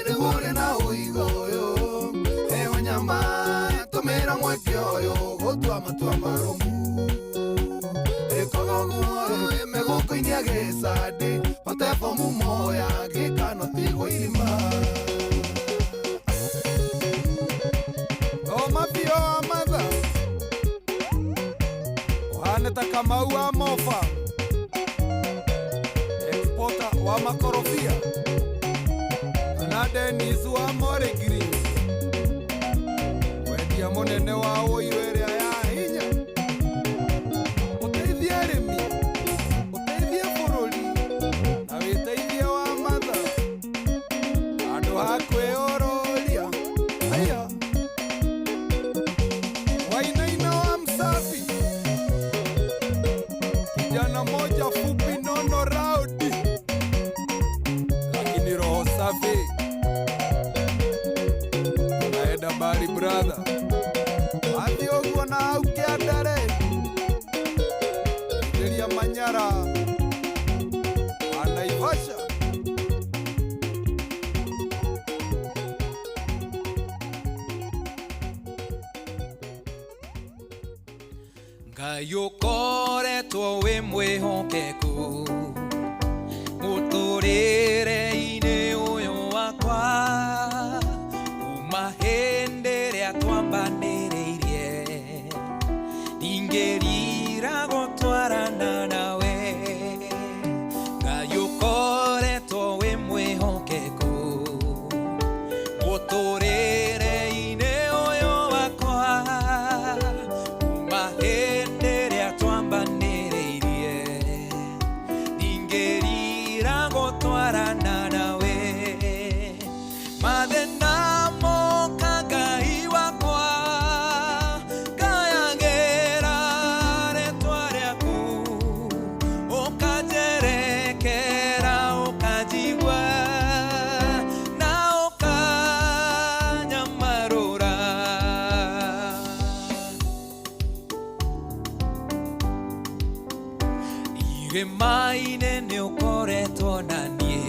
nĩguo ũrĩ na ũigo ũyũ, ewa nyama tũmĩra mweke ũyũ gũtua matua marũmu. Ĩkoga ũguo ĩmegũkũ-inĩ agĩcandĩ hote bomu moya gĩkano tigwo irima. Seneta Kamau wa Mofa, exporter wa makorofia, kana Dennis wa More Greens, mwendia munene wa ũiyũ ĩrĩa ya hinya. Ũteithie arĩmi, ũteithie bũrũri, na wĩteithie wa matha, handũ ha kwĩyũrũria. Aya Wainaina wa Msafi, kijana moja fupi nono raudi, lakini roho safi. Naenda bari brother, athi ũguo na hau kĩandare, ingĩria Manyara wa Naivasha. Ngai ũkoretwo wĩ mwĩhokeku mũtũrĩre-inĩ ũyũ wakwa, kuma hĩndĩ ĩrĩa twambanĩrĩirie, ndingĩrira gũtwarana nawe. Ngai ũkoretwo wĩ mwĩhokeku mũtũrĩre-inĩ ũyũ wakwa, kuma hĩndĩ ĩrĩa twambanĩrĩirie, ndingĩrira gũtwarana nawe. Mathĩna moka Ngai wakwa, ngayagĩra rĩtwa rĩaku, ũkanjerekera, ũkanjigua, na ũkanyamarũra. Irĩma-inĩ nĩũkoretwo na niĩ,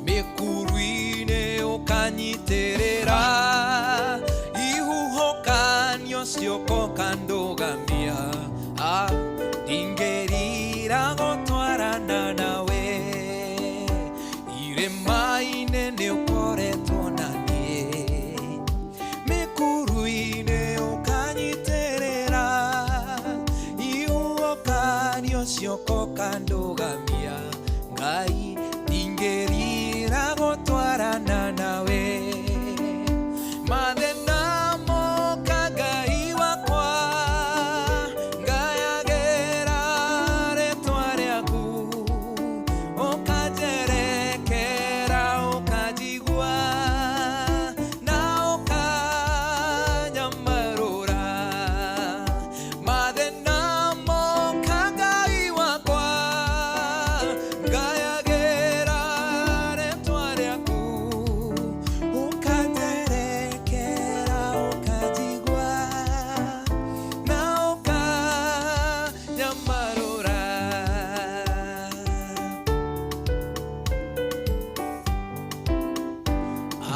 mĩkuru-inĩ ũkanyitĩrĩra, ihuhũkanio ciũka ũkandũgamia, ah, ndingĩrira gũtwarana nawe. Irĩma-inĩ nĩũkoretwo na niĩ, mĩkuru-inĩ ũkanyitĩrĩra, ihuhũkanio ciũka ũkandũgamia, Ngai ndingĩrira gũtwarana nawe. Mathĩna moka Ngai wakwa, ngayagĩra rĩtwa rĩaku, ũkanjerekera, ũkanjigua, na ũkanyamarũra. Mathĩna moka Ngai wakwa, ngayagĩra rĩtwa rĩaku, ũkanjerekera, ũkanjigua, na ũkanyamarũra.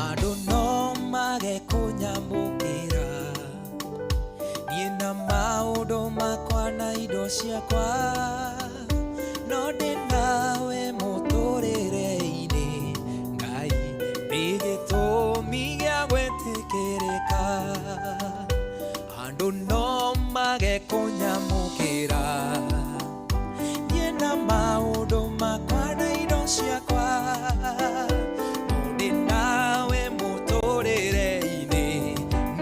Andũ no mage kũnyamũkĩra, niĩ na maũndũ makwa na indo ciakwa, no ndĩ nawe mũtũrĩre-inĩ, Ngai nĩ gĩtũmi gĩa gwĩtĩkĩrĩka. Andũ no mage kũnyamũkĩra, niĩ na maũndũ makwa na indo ciakwa, no ndĩ nawe mũtũrĩre-inĩ,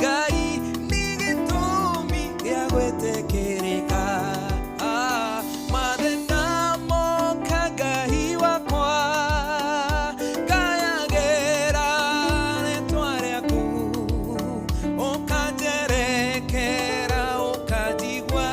Ngai nĩ gĩtũmi gĩa gwĩtĩkĩrĩka. Ah, mathĩna moka Ngai wakwa, ngayagĩra rĩtwa rĩaku, ũkanjerekera, ũkanjigua,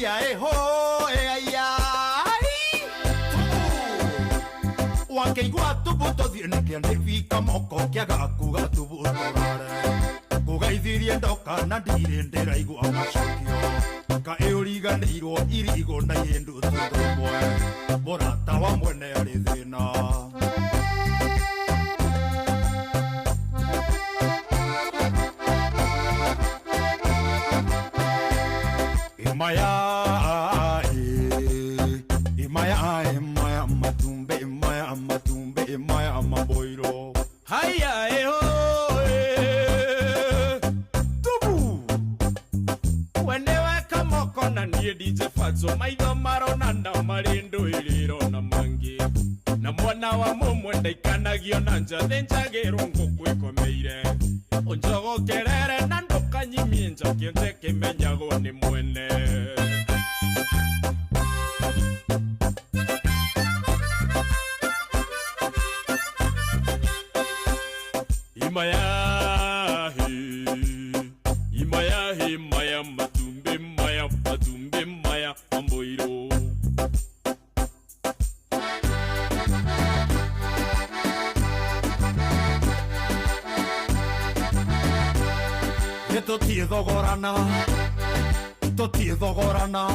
Haiya eho aya Wakeigua tubu tothie na kĩande bika moko kĩaga kuga tubu tũrare Kũgaithirie ndoka na ndirĩ ndĩraigua macokio Ka ĩũriganĩirwo irigo na yĩndũ tũthũmwe Mũrata wa mwene arĩ thĩna Imaya imaya imaya matumbe imaya matumbe imaya maboiro Haya eho tubu Wende weka moko na niĩ DJ Fatso maitho marona na marĩ ndũĩrĩro na mangĩ na mwana wa mũmwe ndaikanagio na nja thĩnjagĩrwo ngũkũ ĩkomeire ũnjogokerere na ndũkanyimie nja kĩonje kĩmenyagwo nĩ mwene Imayahi, maya matumbe, maya matumbe, maya mamboiro. Totie thogorana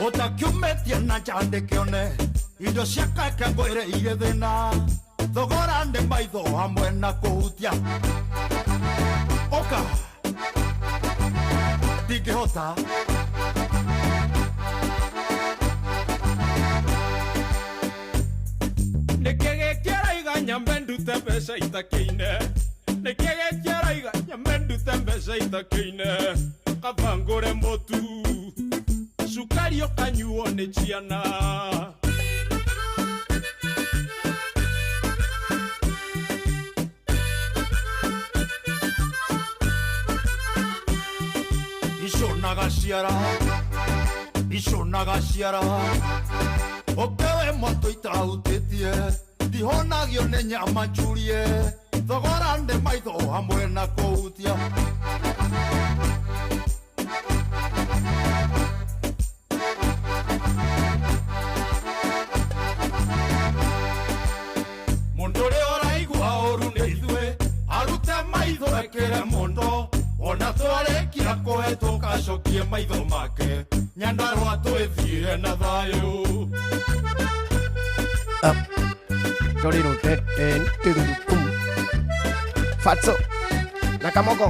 Ũtakiumĩtie na nja ndĩkĩone Indo ciakwa ngwĩre irĩ thĩna Thogora nĩ maitho hamwe na kũhutia Ũka Ndingĩhota Nĩkĩ gĩkĩ ũraiga nyambe ndute mbeca itakĩine Nĩkĩ gĩkĩ ũraiga nyambe ndute mbeca itakĩine Kaba ngũre mũtu Cukari ũkanyuo nĩ ciana Iconaga ciara Ũkewe mwatũ itahutĩtie Ndihonagio nĩ nyama njurie Thogora nĩ maitho hamwe na kũhutia Mũndũ ũrĩa ũraigua ũru nĩ ithuĩ Arute maitho ekĩre mũndo Ona twarĩkia kũhetũka acokie maitho make Nyandarũa twĩthiĩre na thayũ Torino te tum Fatso na Kamoko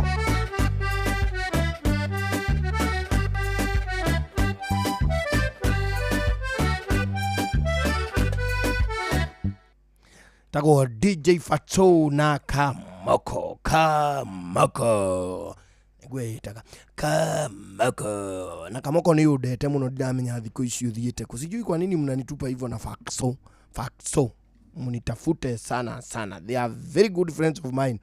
Tagwo DJ Fatso na Kamoko Kamoko gwetaga Kamoko na Kamoko ni undete muno ndamenya thikũ ici uthiĩte kũ sijui kwa nini mnanitupa hivyo na Fatso Fatso munitafute sana sana, they are very good friends of mine.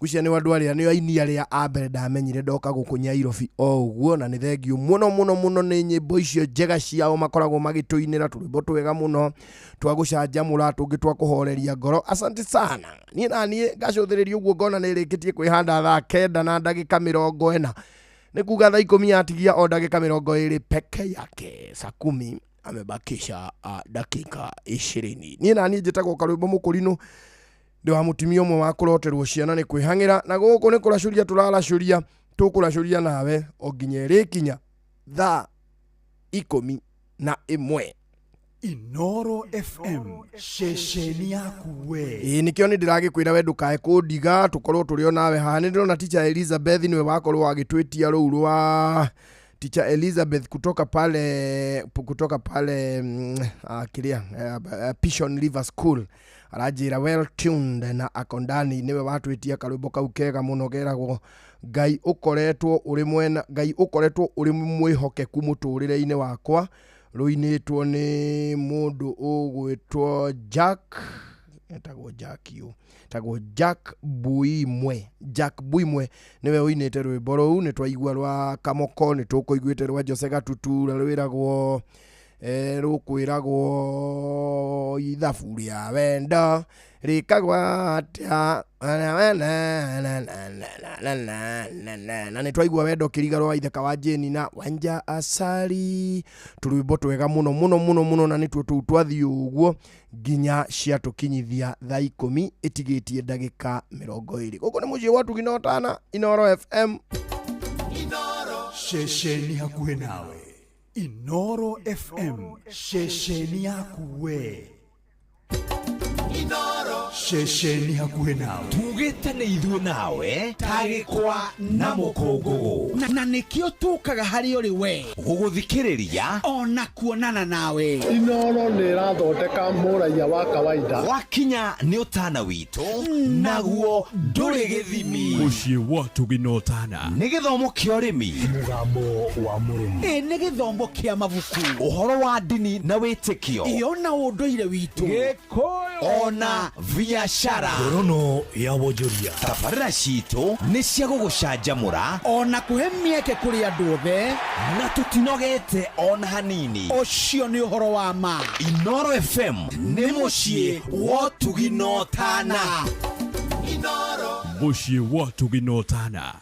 Gucia ni wandu aria ni aini aria a mbere ndamenyire ndoka guku Nyairobi o uguo na ni thengiũ muno muno muno ni nyimbo icio njega ciao makoragwo magituinira turwimbo twega muno twa gucanjamura tungi twa kuhoreria ngoro. Asante sana. Niĩ na niĩ ngacuthĩrĩria ũguo ngona nĩ rĩkĩtie kwĩhanda thaa 9 na ndagĩka 40 nĩ kuga thaa 10 yatigia o ndagĩka 20 peke yake, saa 10 amebakisha dakika 20. Niĩ na niĩ njĩtagwo Karwĩmbo Mũkũrinũ, ndi wa mutumia ũmwe wa kũroterwo ciana nĩ kwĩhang'ĩra, na gũkũ nĩ kũracũria tũraracũria, tũkũracũria nawe o nginya ĩrĩkinya thaa 11. Inoro FM ceceni yaku we. Ĩĩ nĩkĩo nĩ ndĩragĩkwĩra we ndũkae kũndiga tũkorwo tũrĩ o nawe haha. Nĩ ndĩrona Teacher Elizabeth nĩwe wakorwo agĩtwĩtia rũu rwa Teacher Elizabeth kutoka pale kiria Pishon River School aranjĩra well tuned na akondani niwe watwĩtia karwĩmbo kau kega mũno geragwo Ngai ũkoretwo ũrĩ mwena, Ngai ũkoretwo ũrĩ mwĩhokeku mũtũrĩre-inĩ wakwa, rũinĩtwo nĩ mũndũ ũgwĩtwo Jack, etagwo Jack yu, etagwo Jack Buimwe. Jack Buimwe niwe ũinĩte rwĩmbo rũu. Nĩ twaigua rwa Kamoko, nĩ tũkũiguĩte rwa Jose Gatutura rwĩragwo rũkwĩragwo ithabu rĩa wendo. Rĩkagwa atĩa na nĩ twaigua wendo kĩriga rwa itheka wa Jane na wanja asali tũrwĩmbo twega mũno mũno mũno mũno na nĩtuo tũu twathiĩ ũguo nginya ciatũkinyithia thaa 10 ĩtigĩtie ndagĩka 20. Gũkũ nĩ mũciĩ wa Tugi na Ũtana, Inooro FM. Ceceni hakuhĩ nawe, Inooro FM, ceceni yaku we. Ceceni hakuhĩ nawe, tugĩte nĩ ithuĩ nawe tagĩkwa na mũkũngũgũ, na nĩkĩo tũkaga harĩ ũrĩ we gũgũthikĩrĩria ona kuonana nawe. Inooro nĩ ĩrathondeka mũraiya wa kawaida. Wakinya nĩ ũtana witũ, naguo ndũrĩ gĩthimi. Mũciĩ wa Tugi na Ũtana nĩ gĩthomo kĩa ũrĩmi, mũgambo wa mũrĩmi, ĩ nĩ gĩthomo kĩa mabuku, ũhoro wa ndini na wĩtĩkio, ĩ ona ũndũire witũ, Gĩkũyũ ona biacara, ngorono ya wonjoria. Tabarĩra citũ nĩ cia gũgũcanjamũra ona kũhe mĩeke kũrĩ andũ othe, na tũtinogete ona hanini. Ũcio nĩ ũhoro wa ma. Inooro FM nĩ mũciĩ wa Ũtugi na Ũtana. Mũciĩ wa Ũtugi na Ũtana.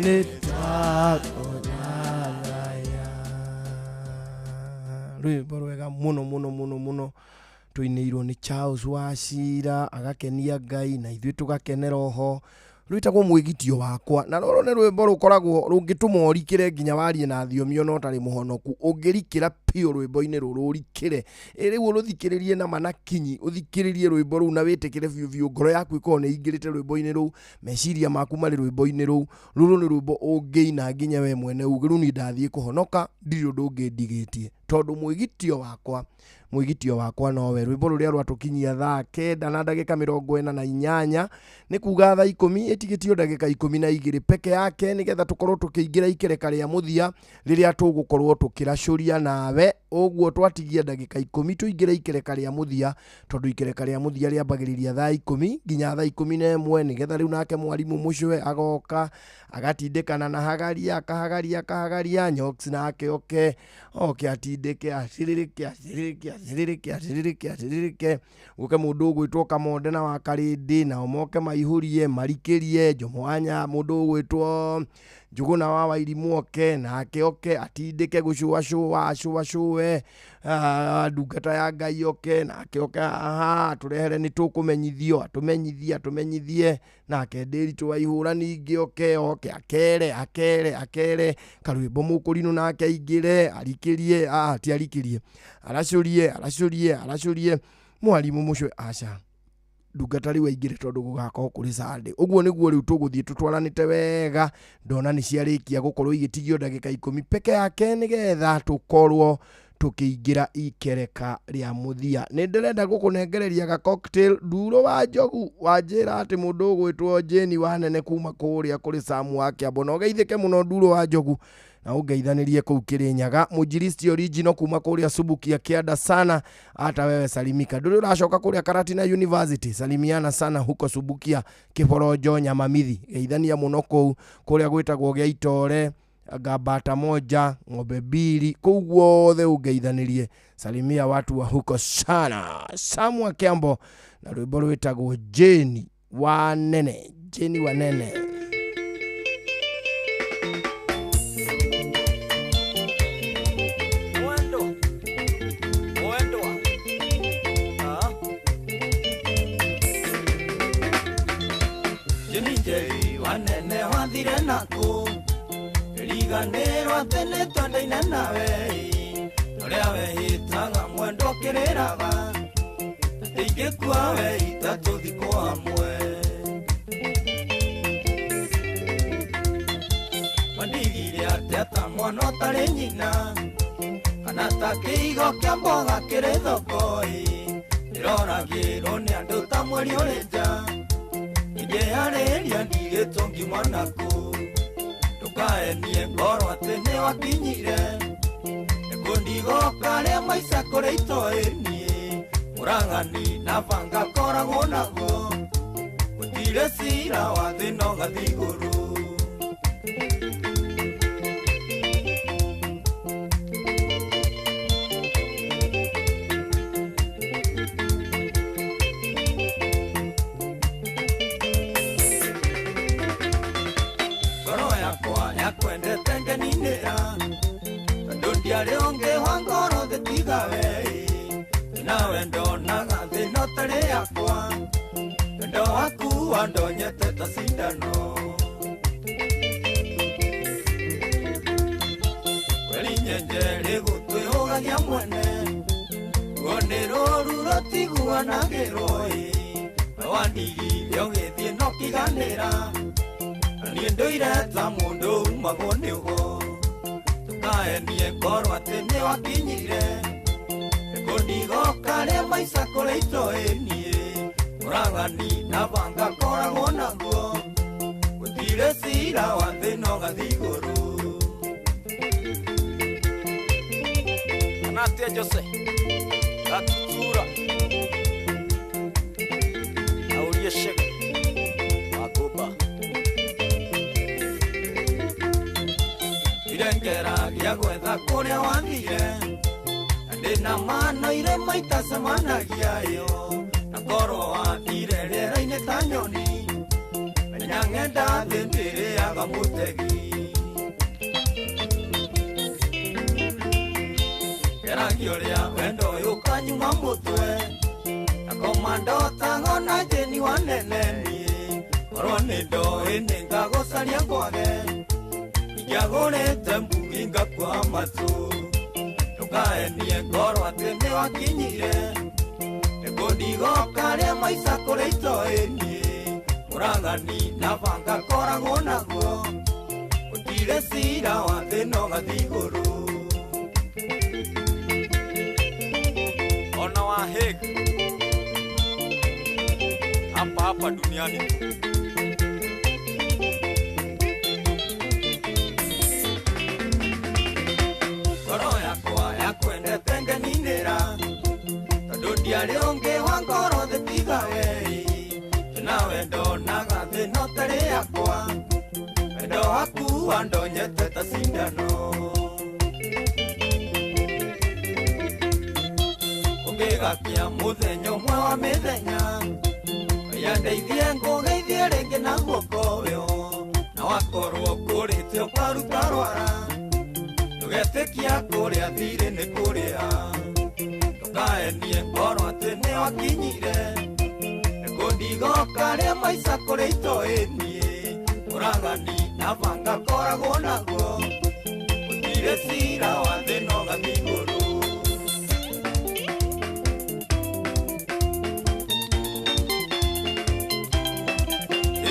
Nĩ twagũthathaiya. Rwĩmbo rwega mũno mũno mũno mũno tũinĩirwo nĩ Charles Wachira, agakenia Ngai na ithuĩ tũgakenera oho. Rwĩtagwo mwĩgitio wakwa, na rũrũ nĩ rwĩmbo rũkoragwo rũngĩtũma ũrikĩre nginya warie na thiomi ona ũtarĩ mũhonoku. Ũngĩrikĩra biũ rwĩmbo-inĩ rũrũ ũrikĩre, ĩ rĩu ũrũthikĩrĩrie na ma na kinyi, ũthikĩrĩrie rwĩmbo rũu na wĩtĩkĩre biũ biũ, ngoro yaku ĩkorwo nĩ ĩingĩrĩte rwĩmbo-inĩ rũu, meciria maku marĩ rwĩmbo-inĩ rũu. Rũrũ nĩ rwĩmbo ũngĩina nginya we mwene uge rĩu niĩ ndathiĩ kũhonoka, ndirĩ ũndũ ũngĩ ndigĩtie, tondũ mwĩgitio wakwa, mwĩgitio wakwa nowe. Rwĩmbo rũrĩa rwatũkinyia thaa 9 na ndagĩka 48, nĩ kuga thaa 10 ĩtigĩtio ndagĩka 12 peke yake, nĩgetha tũkorwo tũkĩingĩra ikereka rĩa mũthia rĩrĩa tũgũkorwo tũkĩracũria nawe. Ũguo twatigia ndagĩka 10 tũingĩre ikereka rĩa mũthia, tondũ ikereka rĩa mũthia rĩambagĩrĩria thaa 10 nginya thaa 11, nĩgetha rĩu nake mwarimũ mũcwe agoka agatindĩkana na hagaria, akahagaria akahagaria, Nyox nake oke oke atindĩke acirĩrĩke acirĩrĩke acirĩrĩke acirĩrĩke acirĩrĩke, gũke mũndũ ũgwĩtwo Kamonde na wa Karĩndĩ, nao moke maihũrie marikĩrie Njomo wa mũndũ ũgwĩtwo Njũgũna wa Wairimũ oke nake oke atindĩke gũcũacũa acũacũe, ndungata ya Ngai oke nake oke haha atũrehere nĩ tũkũmenyithio, atũmenyithie atũmenyithie, nake Ndĩritũ wa Ihũra ningĩ oke oke akere akere akere, karwĩmbo mũkũrinũ nake aingĩre arikĩrie, ti arikĩrie, aracũrie aracũrie aracũrie, mwarimũ mũcwe aca ndungata rĩu aingĩre, tondũ gũgakorwo kũrĩ Sunday. Ũguo nĩguo rĩu tũgũthiĩ tũtwaranĩte wega, ndona nĩ ciarĩkia gũkorwo igĩtigio ndagĩka 10 peke yake, nĩgetha tũkorwo tũkĩingĩra ikereka rĩa mũthia. Nĩ ndĩrenda gũkũnengereria ga cocktail nduro wa njogu, wanjĩra atĩ mũndũ ũgwĩtwo Jane Wanene kuma kũrĩa kũrĩ Samu wa Kĩambo, na ũgeithĩke mũno nduro wa njogu, na ũngeithanĩrie kũu Kĩrĩnyaga. Mũnjiristi original kuma kũrĩa Subukia Kĩanda sana, hata wewe salimika. Ndũrĩ ũracoka kũrĩa Karatina University, salimiana sana huko Subukia Kĩboronjo Nyamamithi, geithania mũno kũu kũrĩa gwĩtagwo gĩa Itore, ngambata moja ng'ombe mbili, kũu guothe ũngeithanĩrie, salimia watu wa huko sana. Samu wa Kĩambo na rwĩmbo rwĩtagwo Jane Wanene, Jane Wanene. Wanene wathire naku riganĩrwo atĩ nĩ twendaine nawe, ũrĩa wehĩtaga mwendo kĩrĩraga atĩ ingĩkua we itatũthikwo hamwe. Wandigire atĩa ta mwana ũtarĩ nyina, kana ta kĩigo kĩa mboga kĩrĩ thoko-ĩ, ndĩroragĩrwo nĩ andũ ta mweri ũrĩ nja, ingĩarĩria ndigĩtwo ngiuma naku, ndũkaenie ngoro atĩ nĩ wakinyire, nĩkũndigoka rĩa maica kũrĩ itoĩ niĩ, mũrang'ani na banga koragwo naguo, gũtirĩ cira wa thĩ no gathiĩ igũrũ. Ndiarĩ ũngĩ wa ngoro thĩ tiga we, nawe ndonaga thĩ no tarĩ yakwa, wendo waku wandonyete ta cindano. Kweri nyenje rĩgũtwĩhũgagia mwene, ruo nĩ rũru rũtiguanagĩrwo ĩ, we wandigire ũgĩthiĩ no kĩganĩra, na niĩ ndũire ta mũndũ umagwo nĩ ũgo, ndũkaenie ngoro atĩ nĩ wakinyire, nĩkũndigoka rĩa maica kũrĩ itoĩ niĩ, mũrang'ani na banga koragwo naguo, gũtirĩ cira wa thĩ no gathiĩ igũrũ. Anatia Jose Gatutura Aurie Shege Wagoba Irengera gĩa gwetha kũrĩa wathire, na ndĩna mano irĩ maitacemanagia ĩyo, na korwo wathire rĩera-inĩ ta nyoni, menya Ng'enda thĩ ndĩrĩaga mũtegi. Ngeragia ũrĩa wendo ũyũ ũkanyuma mũtwe. Nakoma ndotago na njĩni wa nene niĩ. Korwo nĩ ndoĩ nĩngagũcaria kwage. Ingĩagũrĩte mbugi ngakua matũ. Ndũkaenie ngoro atĩ nĩwakinyire. Nĩngũndigoka rĩa maica kũrĩa itoĩ niĩ. Mũragani na banga koragwo naguo. Gũtirĩ cira wa thĩ no gathiĩ igũrũ. Ona wa Hague hapa hapa duniani. Ngoro yakwa yakwendete ngeninĩra. Tondũ ndiarĩ ũngĩ wa ngoro thĩ tiga we. Na wendo naga thĩ no tarĩ yakwa. Wendo waku wandonyete ta cindano. Ũngĩgakia mũthenya ũmwe wa mĩthenya. Yandeithie ngũgeithie rĩngĩ na guoko ũyũ. Na wakorwo ũkũrĩte ũkaruta rwara. Ndũgetĩkia kũrĩa thirĩ nĩ kũrĩa. Ndũkaenie ngoro atĩ nĩwakinyire. Nĩngũndigoka rĩa maica kũrĩa itoĩ niĩ. Mũragani na banga koragwo naguo. Gũtirĩ cira wa thĩ no gathiĩ igũrũ.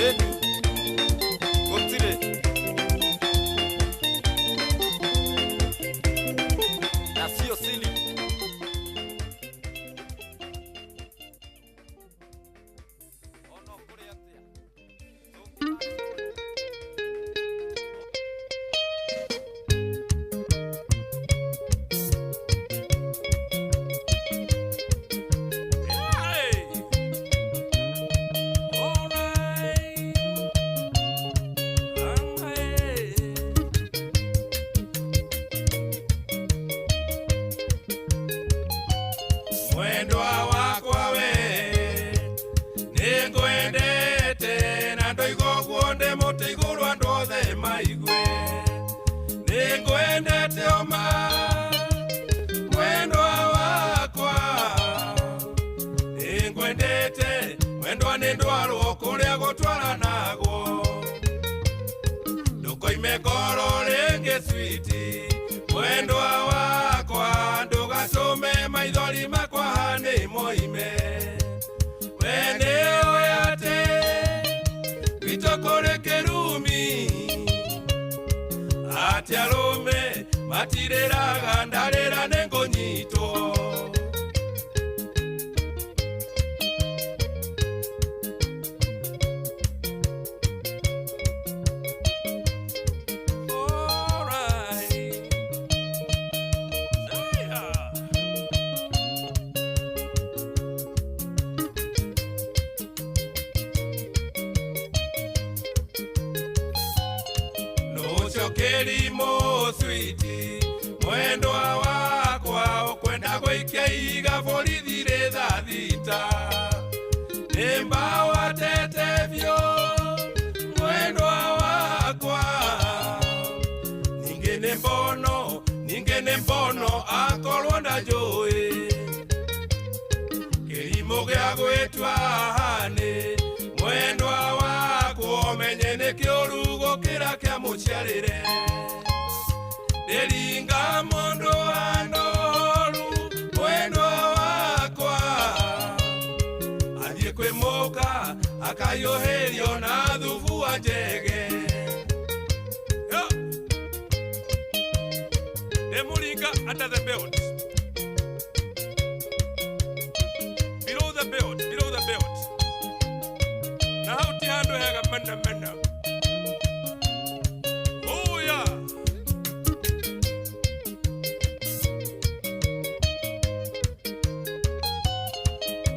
Ĩni, gũtirĩ. Na sio siri. Mwendwa wakwa we nĩngwendete na ndoiga ũguo ndĩ mũtĩ igũrũ andũ othe maigue. Nĩngwendete oma mwendwa wakwa. Nĩngwendete mwendwa nĩ ndwarwo kũrĩa gũtwaranagwo. Ndũkoime ngoro rĩngĩ switi mwendwa wakwa. Ndũgatũme maithori makwa nĩ moime. We nĩũĩ atĩ gwitũ kũrĩ kĩrumi. Atĩ arũme matirĩraga ndarĩra nĩngũnyitwo. Nũcokĩrimo switi mwendwa wakwa ũkwenda gũikia iga borithi rĩ thaa thita. Nĩ mbawa tete biũ mwendwa wakwa. Ningĩ nĩ mbono, ningĩ nĩ mbono akorwo ndanjũĩ. Kĩrimũ gĩa gwĩtua hanĩ mwendwa wakwa ũmenye nĩ kĩũru gũkĩra kĩa mũciarĩre. Ndĩringa mũndũ anoru mwendwa wakwa. Athiĩ kwĩ mũka akayũhĩrio na thubu wa njege. Ndĩmũringa under the belt. Below the belt, below the belt. Na hau ti handũ hega mena mena. Oh yeah.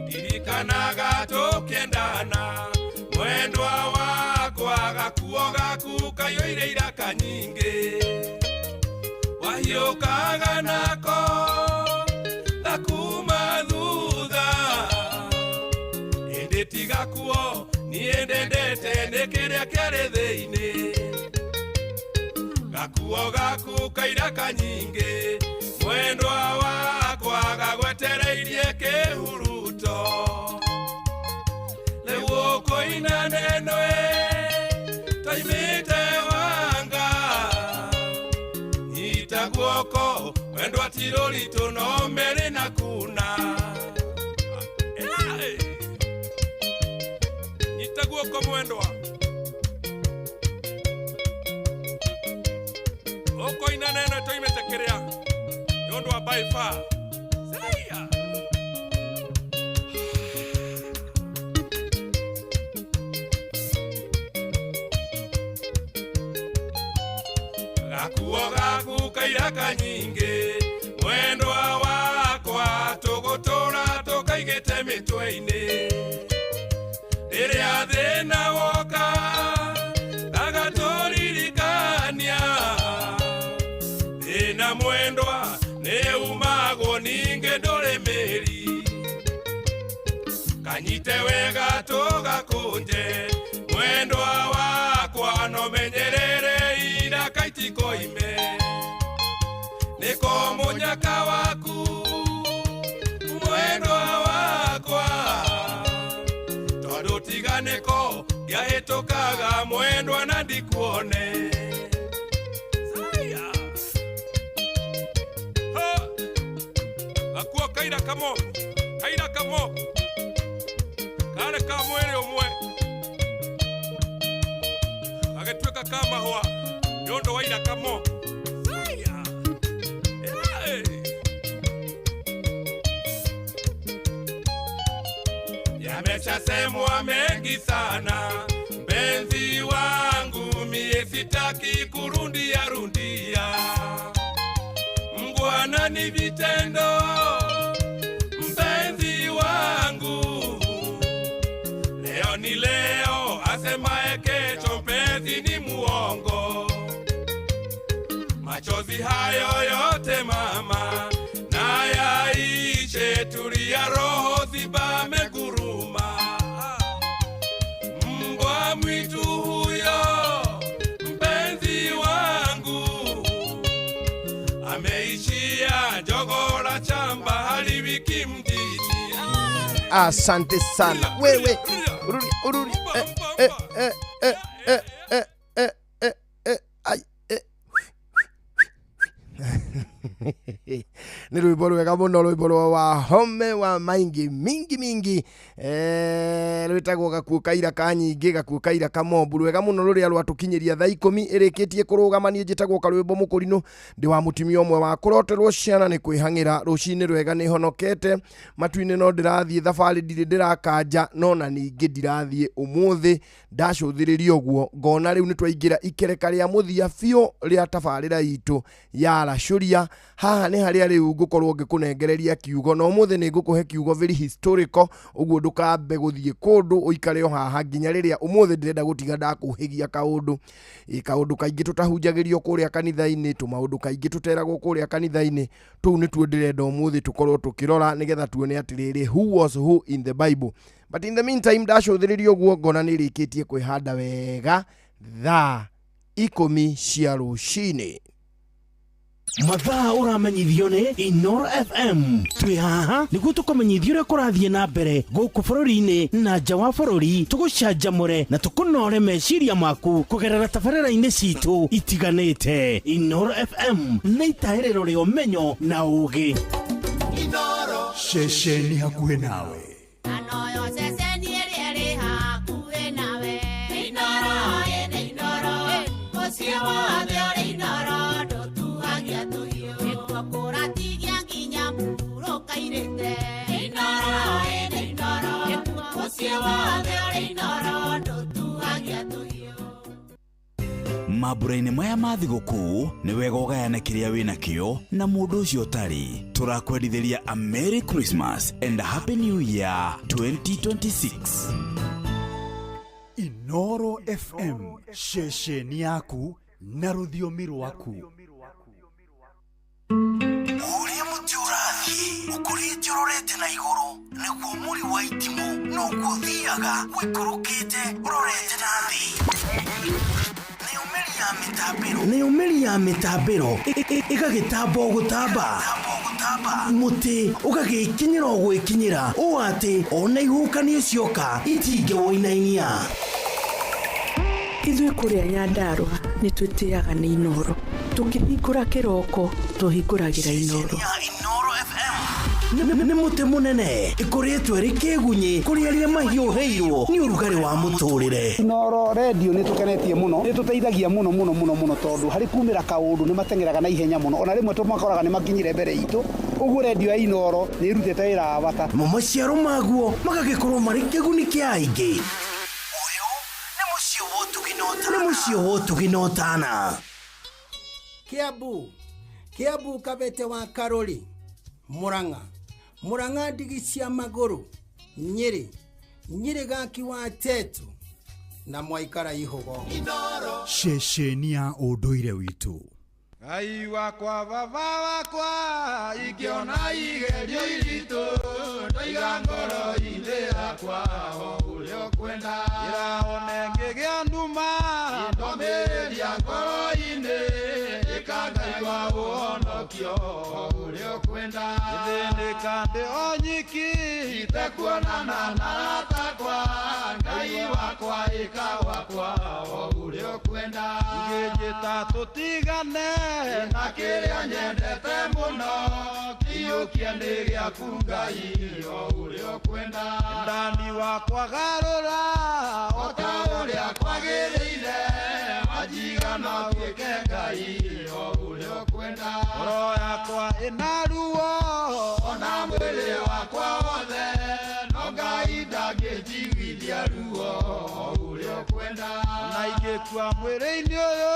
Ndirikanaga tũkĩendana mwendwa wakwa gakuo gaku kaiyũire iraka nyingĩ. Wahiũkaga nako gakuma thutha. Ĩndĩ ti gakuo niĩ Niĩ ndendete nĩ kĩrĩa kĩarĩ thĩinĩ. Gakuo gaku kairaka nyingĩ, mwendwa wakwa gagwetereirie kĩhuruto. Rĩu ũkũina neno ĩ, toimĩte wanga. Nyita guoko, wendwa ti rũritũ no merĩ na kuna. Nyita guoko mwendwa. Ũkũina neno toimĩte kĩrĩa, nĩ ũndũ wa by far. Saia. Gakuo gaku kairaka nyingĩ, mwendwa wakwa tũgũtũra tũkaigĩte mĩtwe-inĩ. Rĩrĩa thĩna woka agatũririkania, thĩna mwendwa nĩ umagwo ningĩ ndũrĩ mĩri. Kanyite wega tũgakũnje, mwendwa wakwa no menyerere iraka itikoime. Nĩko mũnyaka waku mwendwa wakwa, tondũ tiga nĩko ngĩahĩtũkaga mwendwa na ndikuone. Saia. Ha. Gakuo kaira kamoko, kaira kamoko, karĩ ka mwĩrĩ ũmwe, gagĩtuĩka ka mahũa nĩ ũndũ wa iraka moko. Saia. Hey. Yameshasemwa mengi sana, mpenzi wangu mie sitaki kurundia rundia. Mngwana ni vitendo, mpenzi wangu. Leo ni leo, asemaye kesho mpenzi ni muongo. Machozi hayo yote mama, na yaishe, tulia roho zibame guruma. Mbwa mwitu huyo mpenzi wangu, ameishia jogoo la chamba haliwiki mjini. Asante sana wewe. Urudi, urudi. Eh, eh, eh, eh, eh, eh, eh, eh, eh, ai, eh. Nĩ rwĩmbo rwega mũno, rwĩmbo rwa Wahome wa Maingi mingi mingi, rwĩtagwo gakuo kaira ka nyingĩ, gakuo kaira ka mobu, rwega mũno rũrĩa rwatũkinyĩria thaa 10 ĩrĩkĩtie kũrũgama. Niĩ njĩtagwo Karwĩmbo Mũkũrinũ, ndĩ wa mũtumia ũmwe wa kũroterwo ciana nĩ kwĩhang'ĩra. Rũcinĩ rwega nĩ honokete matu-inĩ, no ndĩrathiĩ thabarĩ ndirĩ ndĩrakanja, no na ningĩ ndirathiĩ ũmũthĩ. Ndacũthĩrĩria ũguo ngona rĩu nĩ twaingĩra ikereka rĩa mũthia biũ rĩa tabarĩra itũ ya Racũria. Haha nĩ harĩa rĩu ngũkorwo ngĩkũnengereria kiugo, na ũmũthĩ nĩ ngũkũhe kiugo very historical, ũguo ndũkambe gũthiĩ kũndũ, ũikare o haha nginya rĩrĩa ũmũthĩ ndĩrenda gũtiga ndakũhĩgia kaũndũ. Kaũndũ kaingĩ tũtahunjagĩrio kũrĩa kanitha-inĩ, tũmaũndũ kaingĩ tũteragwo kũrĩa kanitha-inĩ, tũu nĩtuo ndĩrenda ũmũthĩ tũkorwo tũkĩrora nĩgetha tuone atĩrĩrĩ, who was who in the Bible. But in the meantime, ndacũthĩrĩria ũguo ngona nĩ ĩrĩkĩtie kwĩhanda wega thaa 10 cia rũcinĩ. Mathaa ũramenyithio nĩ Inoro FM. Twĩ haha nĩguo tũkũmenyithie ũrĩa kũrathiĩ na mbere gũkũ bũrũri-inĩ na nja wa bũrũri, tũgũcanjamũre na tũkũnore meciria maku kũgerera tabarĩra-inĩ citũ itiganĩte. Inoro FM nĩ itahĩrĩro rĩa ũmenyo na ũũgĩ. Ceceni hakuhĩ nawe. Anoyo ceceni ĩrĩa ĩrĩ hakuhĩ nawe. Inoro, ĩnĩ Inoro, mũciĩ wothe ũrĩ Inoro, ndũtuagia tũhiũ. Nĩkuo kũratigia nginya mũhurũka-irĩte. Inoro, ĩnĩ Inoro, mũciĩ wothe ũrĩ Inoro, ndũtuagia tũhiũ. Mambura-inĩ maya ma thigũkũ nĩ wega ũgayane kĩrĩa wĩnakĩo na mũndũ ũcio ũtarĩ. Tũrakwendithĩria a Merry Christmas and a Happy New Year 2026. Inoro FM, ceceni yaku na rũthiomi rwaku. Ũrĩa mũtĩ ũrathiĩ ũkũrĩte ũrorete Ũrorete na igũrũ nĩguo mũri wa itimũ noguo ũthiaga ũikũrũkĩte ũrorete na thĩ. Nayo mĩri ya mĩtambĩro ĩgagĩtamba o gũtamba, mũtĩ ũgagĩkinyĩra o gwĩkinyĩra ũũ atĩ ona ihuhũkanio cioka itingĩwũinainia. Ithuĩ kũrĩa Nyandarũa nĩ twĩtĩaga nĩ Inooro. Tũkĩhingũra kĩroko tũhingũragĩra Inooro. Nĩ mũtĩ mũnene ĩkoretwo ĩrĩ kĩgunyĩ kũrĩ arĩa mahiũhĩirwo nĩ ũrugarĩ wa mũtũrĩre. Inooro redio nĩ tũkenetie mũno, nĩ tũteithagia mũno mũno mũno mũno tondũ harĩ kumĩra kaũndũ nĩ mateng'eraga na ihenya mũno, ona rĩmwe tũmakoraga nĩ makinyire mbere itũ. Ũguo redio ya Inooro nĩ ĩrutĩte wĩra wa bata. Namo maciaro maguo magagĩkorwo marĩ kĩguni kĩa aingĩ. Nĩ mũciĩ wa ũtugi na ũtana. Kiambu, Kiambu Kabete wa Karori, Murang'a, Murang'a ndigi cia magũrũ, Nyĩrĩ, Nyĩrĩ gaki wa Tetu na mwaikara ihũgo. Ceceni ya ũndũire witũ. Ngai wakwa baba wakwa ingĩona igerio iritũ ndoiga ngoro-inĩ yakwa o ũrĩa ũkwenda. Ĩra one ngĩgĩa nduma ndomĩrĩria ngoro-inĩ ĩka Ngai wa ũhonokio o ũrĩa ũkwenda. Ngĩthĩnĩka ndĩ o nyiki itekuonana na arata akwa Ngai wakwa ĩka wakwa o ũrĩa ũkwenda. Ingĩnjĩta tũtigane na kĩrĩa nyendete mũno kĩiyũkie nĩ gĩaku Ngai o ũrĩa ũkwenda. Ndani wakwa garũra o ta ũrĩa kwagĩrĩire wanjiga no tuĩke Ngai o ũrĩa ũkwenda. Ngoro yakwa ĩna ruo ona mwĩrĩ wakwa wothe no Ngai ndangĩnjiguithia ruo o ũrĩa ũkwenda. Ona ingĩkua mwĩrĩ-inĩ ũyũ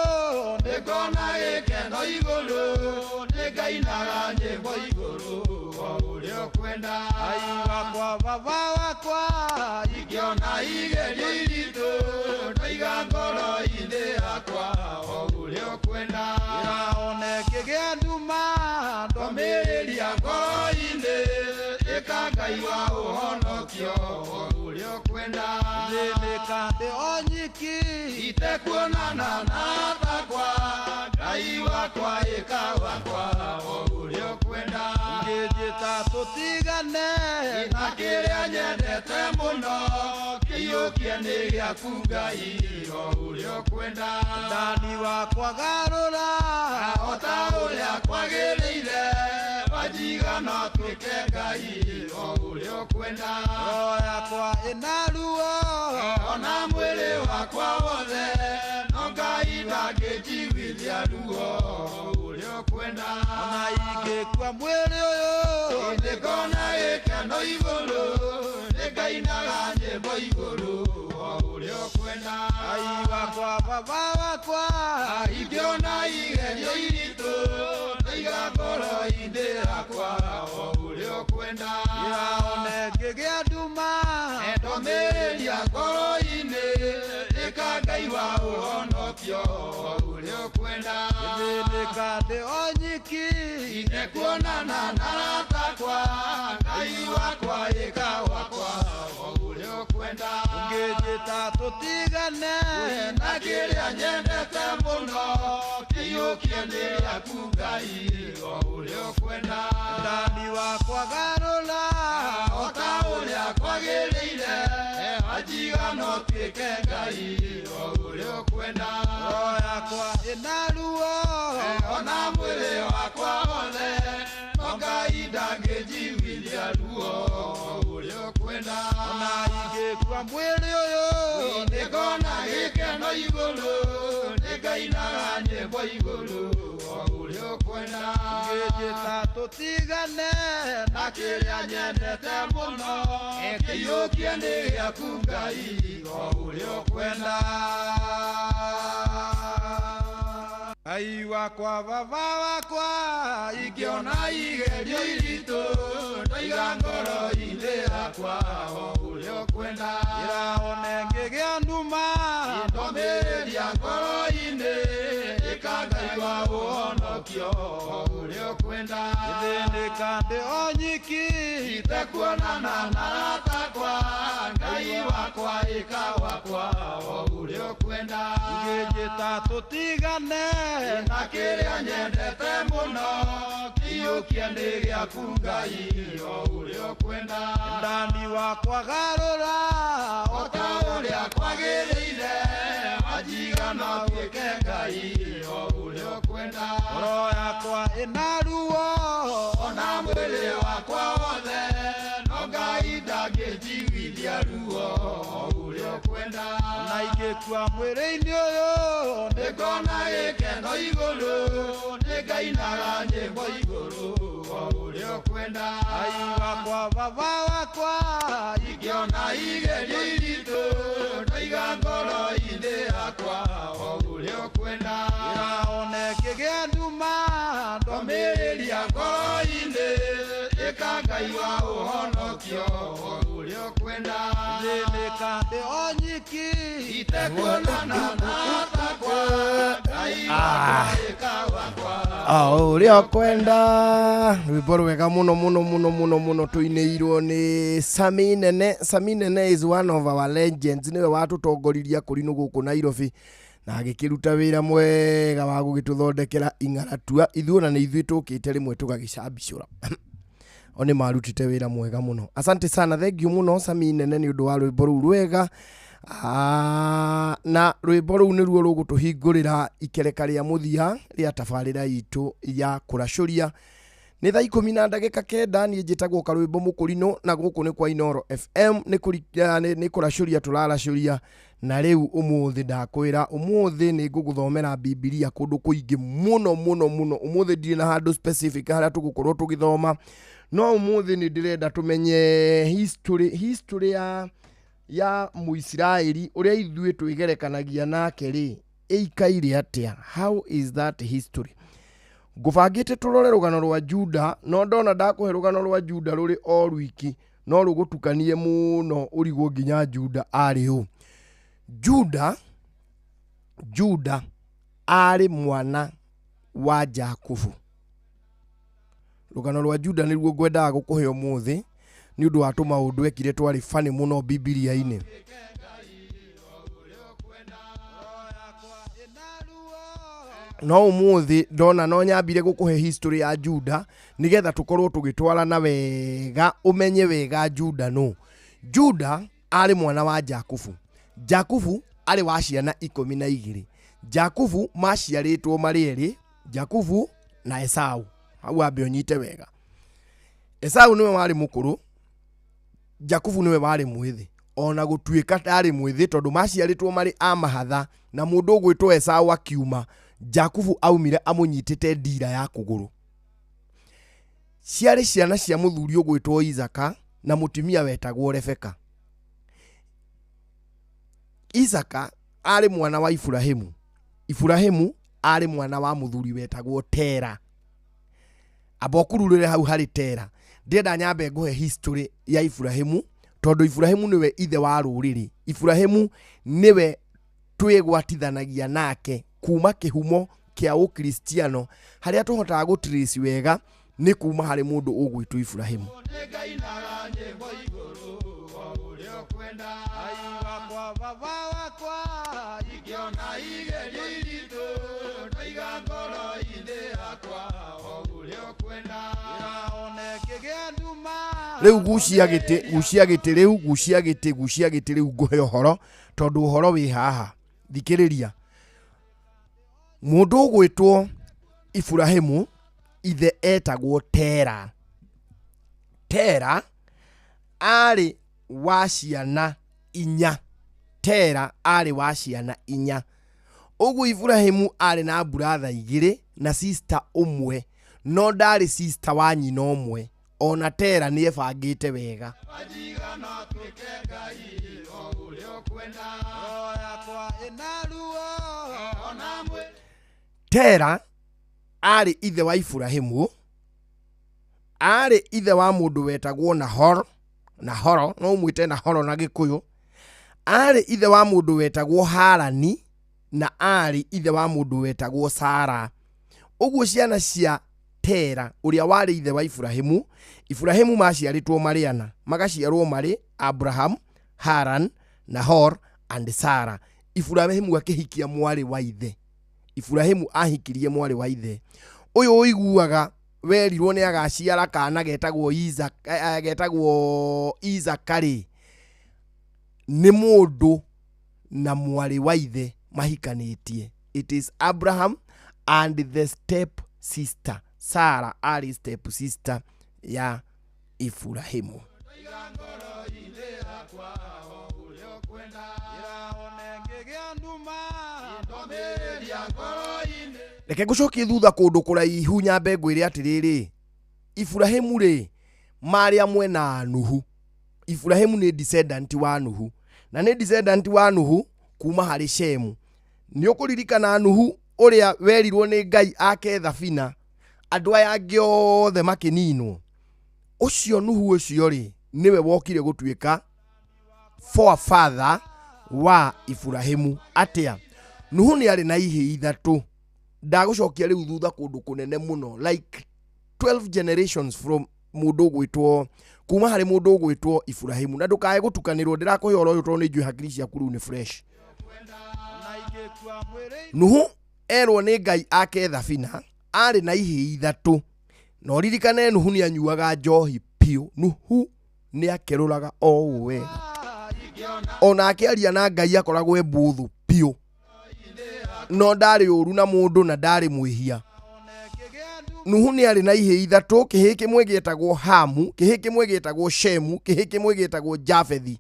nĩngona gĩkeno igũrũ nĩngainaga nyĩmbo igũrũ o ũrĩa ũkwenda. Ngai wakwa baba wakwa ingĩona igerio iritũ ndoiga ngoro-inĩ yakwa o ũrĩa ũkwenda. Ĩra one ngĩgĩa nduma ndomĩrĩria ngoro-inĩ ĩka Ngai wa ũhonokio o ũrĩa ũkwenda. Thĩnĩka ndĩ o nyiki itekuonana na arata akwa Ngai wakwa ĩka wakwa o ũrĩa ũkwenda. Ingĩnjĩta tũtigane na kĩrĩa nyendete mũno kĩiyũkie nĩ gĩaku Ngai o ũrĩa ũkwenda. Ndani wakwa garũra o ta ũrĩa kwagĩrĩire wanjiga no tuĩke Ngai o ũrĩa ũkwenda. Ngoro yakwa ĩna ruo ona mwĩrĩ wakwa wothe no Ngai ndangĩnjiguithia ruo o ũrĩa ũkwenda. Ona ingĩkua mwĩrĩ ũyũ nĩngona gĩkeno igũrũ nĩngainaga nyĩmbo igũrũ o ũrĩa ũkwenda. Ngai wakwa baba wakwa ingĩona igerio iritũ ndoiga ngoro-inĩ yakwa o ũrĩa ũkwenda. Ĩra one ngĩgĩa nduma ndomĩrĩria ngoro-inĩ ĩka Ngai wa ũhonokio o ũrĩa ũkwenda. Ngĩthĩnĩka ndĩ o nyiki itekuonana na arata akwa Ngai wakwa ĩka wakwa o ũrĩa ũkwenda. Ũngĩnjĩta tũtigane na kĩrĩa nyendete mũno kĩiyũkie nĩ gĩaku Ngai o ũrĩa ũkwenda. Ndani wakwa garũra o ta ũrĩa kwagĩrĩire wanjiga no tuĩke Ngai o ũrĩa ũkwenda. Ngoro yakwa ĩna ruo ona mwĩrĩ wakwa wothe no Ngai ndangĩnjiguithia ruo o ũrĩa ũkwenda. Ona ingĩkua mwĩrĩ ũyũ nĩngona gĩkeno igũrũ nĩngainaga nyĩmbo igũrũ o ũrĩa ũkwenda. Ingĩnjĩta tũtigane na kĩrĩa nyendete mũno kĩiyũkie nĩ gĩaku Ngai o ũrĩa ũkwenda. Ngai wakwa baba wakwa ingĩona igerio iritũ ndoiga ngoro-inĩ yakwa o ũrĩa ũkwenda. Ĩra one ngĩgĩa nduma ndomĩrĩria ngoro-inĩ ĩka Ngai wa ũhonokio o ũrĩa ũkwenda. Ngĩthĩnĩka ndĩ o nyiki itekuonana na aratakwa Ngai wakwa ĩka wakwa o ũrĩa ũkwenda Ngĩnjĩta tũtigane na kĩrĩa nyendete mũno kĩiyũkia nĩ gĩaku Ngai o ũrĩa ũkwenda Ndani wakwa garũra o ta ũrĩa kwagĩrĩire wanjiga no tuĩke Ngai o ũrĩa ũkwenda Ngoro yakwa ĩna ruo ona mwĩrĩ wakwa wothe no Ngai ndangĩnjiguithia ruo o ũrĩa ũkwenda Na ingĩkua mwĩrĩ-inĩ ũyũ nĩngona gĩkeno igũrũ nĩngainaga nyĩmbo igũrũ o ũrĩa ũkwenda Ngai wakwa baba wakwa ingĩona igerio iritũ ndaiga ngoro-inĩ yakwa o ũrĩa ũkwenda Ndĩraone ngĩgĩa nduma ndomĩrĩria ngoro-inĩ ĩka Ngai wa ũhonokio o ũrĩa ũkwenda Thĩnĩka ndĩ o nyiki itekuonana na atakwa Ngai wakwa ĩka wakwa Ũrĩa ũkwenda rwĩmbo rwega mũno mũno mũno mũno mũno tũinĩirwo nĩ Sami Nene. Sami Nene is one of our legends, nĩwe watũtongoririe kũrinũ gũkũ Nairobi na agĩkĩruta wĩra mwega wa gũgĩtũthondekera ing'aratua. Ithuĩ ona nĩ ithuĩ tũkĩte rĩmwe tũgagĩcambicũra o nĩ marutĩte wĩra mwega mũno. Asante sana, thank you mũno Sami Nene nĩ ũndũ wa rwĩmbo rũu rwega. Na rwĩmbo rũu nĩruo rũgũtũhingũrĩra ikereka rĩa mũthia rĩa tabarĩra itũ ya kũracũria. Nĩ thaa 19:09 niĩ njĩtagwo Karwĩmbo Mũkũrinũ na gũkũ nĩ kwa Inooro FM nĩ kũracũria tũraracũria. Na rĩu ũmũthĩ ndakwĩra ũmũthĩ nĩ ngũgũthomera Bibilia kũndũ kũingĩ mũno mũno mũno. Ũmũthĩ ndirĩ na handũ specific harĩa tũgũkorwo tũgĩthoma, no ũmũthĩ nĩ ndĩrenda tũmenye history ya Mũisiraeli ũrĩa ithuĩ twĩgerekanagia nake rĩ ĩikaire atĩa? How is that history? Ngũbangĩte tũrore rũgano rwa Juda, no ndona ndakũhe rũgano rwa Juda rũrĩ o rwiki no rũgũtukanie mũno ũrigwo nginya Juda arĩ ũ. Juda arĩ mwana wa Jakubu. Rũgano rwa Juda nĩruo ngwendaga gũkũhe ũmũthĩ nĩ ũndũ wa tũmaũndũ ekire twarĩ funny mũno Bibilia-inĩ. No ũmũthĩ ndona no nyambire gũkũhe history ya Juda nĩgetha tũkorwo tũgĩtwarana wega ũmenye wega Juda nũ. Juda arĩ mwana wa Jakubu. Jakubu arĩ wa ciana 12. Jakubu maciarĩtwo marĩ erĩ, Jakubu na Esau. Hau ambe ũnyite wega. Esau nĩwe warĩ mũkũrũ, Jakubu nĩwe warĩ mwĩthĩ. Ona gũtuĩka ndarĩ mwĩthĩ tondũ maciarĩtwo marĩ a mahatha na mũndũ ũgwĩtwo Esau akiuma, Jakubu aumire amũnyitĩte ndira ya kũgũrũ. Ciarĩ ciana cia mũthuri ũgwĩtwo Isaka na mũtumia wetagwo Rebeka. Isaka arĩ mwana wa Iburahĩmu. Iburahĩmu arĩ mwana wa mũthuri wetagwo Tera. Amba ũkururĩre hau harĩ Tera. Ndĩrenda nyambe ngũhe history ya Iburahĩmu tondũ Iburahĩmu nĩwe ithe wa rũrĩrĩ. Iburahĩmu nĩwe twĩgwatithanagia nake kuma kĩhumo kĩa ũkristiano harĩa tũhotaga gũtrace wega nĩ kuma harĩ mũndũ ũgwĩtwo Iburahĩmu. Nĩngainaga nyĩmbo igũrũ o ũrĩa ũkwenda Ngai wakwa baba wakwa ingĩona igerio iritũ ndaiga ngoro-inĩ yakwa o ũrĩa ũkwenda Ndĩraone ngĩgĩa nduma Rĩu gucia gĩtĩ, gucia gĩtĩ rĩu, gucia gĩtĩ, gucia gĩtĩ rĩu ngũhe ũhoro tondũ ũhoro wĩ haha. Thikĩrĩria. Mũndũ ũgwĩtwo Iburahĩmu ithe etagwo Tera. Tera arĩ wa ciana inya. Tera arĩ wa ciana inya. Ũguo Iburahĩmu arĩ na brother igĩrĩ na sister ũmwe, no ndarĩ sister wa nyina ũmwe. Ona Tera nĩ ebangĩte wega. Wanjiga no tuĩke Ngai o ũrĩa ũkwenda Ngoro yakwa ĩna ruo ona mwĩrĩ. Tera arĩ ithe wa Iburahĩmu, arĩ ithe wa mũndũ wetagwo Nahor, Nahoro, no ũmwĩte Nahoro na Gĩkũyũ. Arĩ ithe wa mũndũ wetagwo Harani na arĩ ithe wa mũndũ wetagwo Sara. Ũguo ciana cia Tera ũrĩa warĩ ithe wa Iburahĩmu. Iburahĩmu maciarĩtwo marĩ ana, magaciarwo marĩ Abraham, Haran, Nahor and Sarah. Iburahĩmu akĩhikia mwarĩ wa ithe. Iburahĩmu ahikirie mwarĩ wa ithe. Ũyũ ũiguaga werirwo nĩ agaciara kana getagwo Isaka, getagwo Isaka rĩ, nĩ mũndũ na mwarĩ wa ithe mahikanĩtie. It is Abraham and the step sister. Sarah arĩ step sister ya Iburahĩmu. Reke ngũcokie thutha kũndũ kũraihu nyambe ngwĩre atĩrĩrĩ, Iburahĩmu rĩ, marĩ amwe na Nuhu. Iburahĩmu nĩ descendant wa Nuhu, na nĩ descendant wa Nuhu kuma harĩ Shemu. Nĩ ũkũririkana Nuhu ũrĩa werirwo nĩ Ngai ake thabina, andũ aya angĩ othe makĩninwo. Ũcio Nuhu ũcio rĩ, nĩwe wokire gũtuĩka forefather wa Iburahĩmu. Atĩa? Nuhu nĩ arĩ na ihĩĩ ithatũ. Ndagũcokia rĩu thutha kũndũ kũnene mũno, like 12 generations from mũndũ ũgwĩtwo, kuma harĩ mũndũ ũgwĩtwo Iburahĩmu. Na ndũkae gũtukanĩrwo, ndĩrakũhe ũhoro ũyũ tondũ nĩ njũĩ hakiri ciaku rĩu nĩ fresh. Nuhu erwo nĩ Ngai ake thabina, arĩ na ihĩĩ ithatũ. Na ũririkane Nuhu nĩ anyuaga njohi piũ. Nuhu nĩ akerũraga o ũũ wega. Ona akĩaria na Ngai akoragwo e mbũthũ piũ. No ndarĩ ũru na mũndũ na ndarĩ mwĩhia. Nuhu nĩ arĩ na ihĩĩ ithatũ, kĩhĩĩ kĩmwe gĩetagwo Hamu, kĩhĩĩ kĩmwe gĩetagwo Shemu, kĩhĩĩ kĩmwe gĩetagwo Jafethi.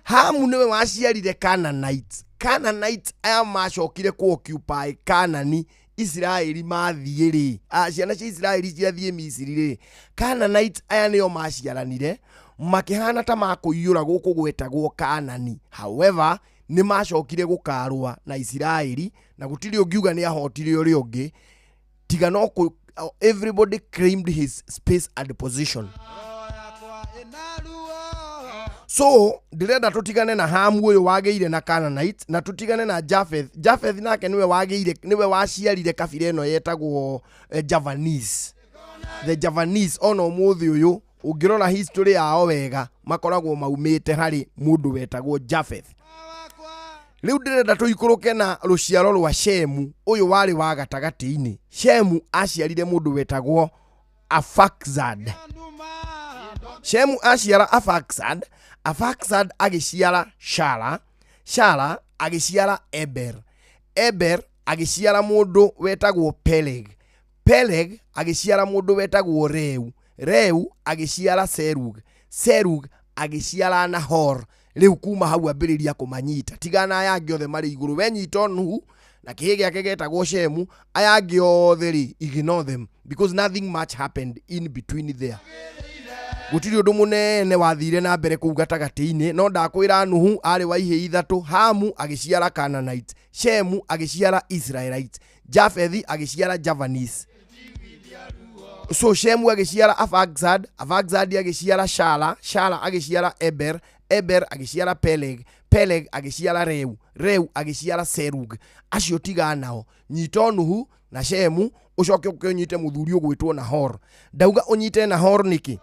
Hamu nĩwe waciarire Canaanites. Canaanites aya macokire ku occupy Canaan, Isiraeli mathiĩ rĩ, ciana cia Isiraeli ciathiĩ Misiri rĩ, Canaanites aya nĩo maciaranire, makĩhana ta makũiyũra gũkũ gwetagwo Canaan. However, nĩ macokire gũkarũa na Isiraeli, na gũtirĩ ũngiuga nĩ ahotire ũrĩa ũngĩ, tiga no kũ, everybody claimed his space and position. So ndĩrenda tũtigane na Hamu ũyũ wagĩire na Canaanite, na tũtigane na Japheth. Japheth nake nĩwe wagĩire, nĩwe waciarire kabira ĩno yetagwo Javanese. The Javanese ona ũmũthĩ ũyũ ũngĩrora history yao wega makoragwo maumĩte harĩ mũndũ wetagwo Japheth. Rĩu ndĩrenda tũikũrũke na rũciaro rwa Shemu ũyũ warĩ wa gatagatĩ-inĩ. Shemu aciarire mũndũ wetagwo Arphaxad. Shemu aciara Arphaxad, Arphaxad agĩciara Shala, Shala agĩciara Eber, Eber agĩciara mũndũ wetagwo Peleg, Peleg agĩciara mũndũ wetagwo Reu, Reu agĩciara Serug, Serug agĩciara Nahor. Rĩu kuma hau ambĩrĩria kũmanyita, tigana aya angĩ othe marĩ igũrũ. We nyita Nuhu na kĩhĩĩ gĩake getagwo Shemu, aya angĩ othe rĩ, ignore them because nothing much happened in between there. Gũtirĩ ũndũ mũnene wathire na mbere kũu gatagatĩ-inĩ, no ndakwĩra Nuhu arĩ wa ihĩĩ ithatũ. Hamu agĩciara Canaanite, Shemu agĩciara Israelite, Jafethi agĩciara Javanese. So Shemu agĩciara Arphaxad, Arphaxad agĩciara Shala, Shala agĩciara Eber, Eber agĩciara Peleg, Peleg agĩciara Reu, Reu agĩciara Serug. Acio tiga nao, nyita Nuhu na Shemu, ũcoke ũke ũnyite mũthuri ũgwĩtwo Nahor. Ndauga ũnyite Nahor nĩkĩ?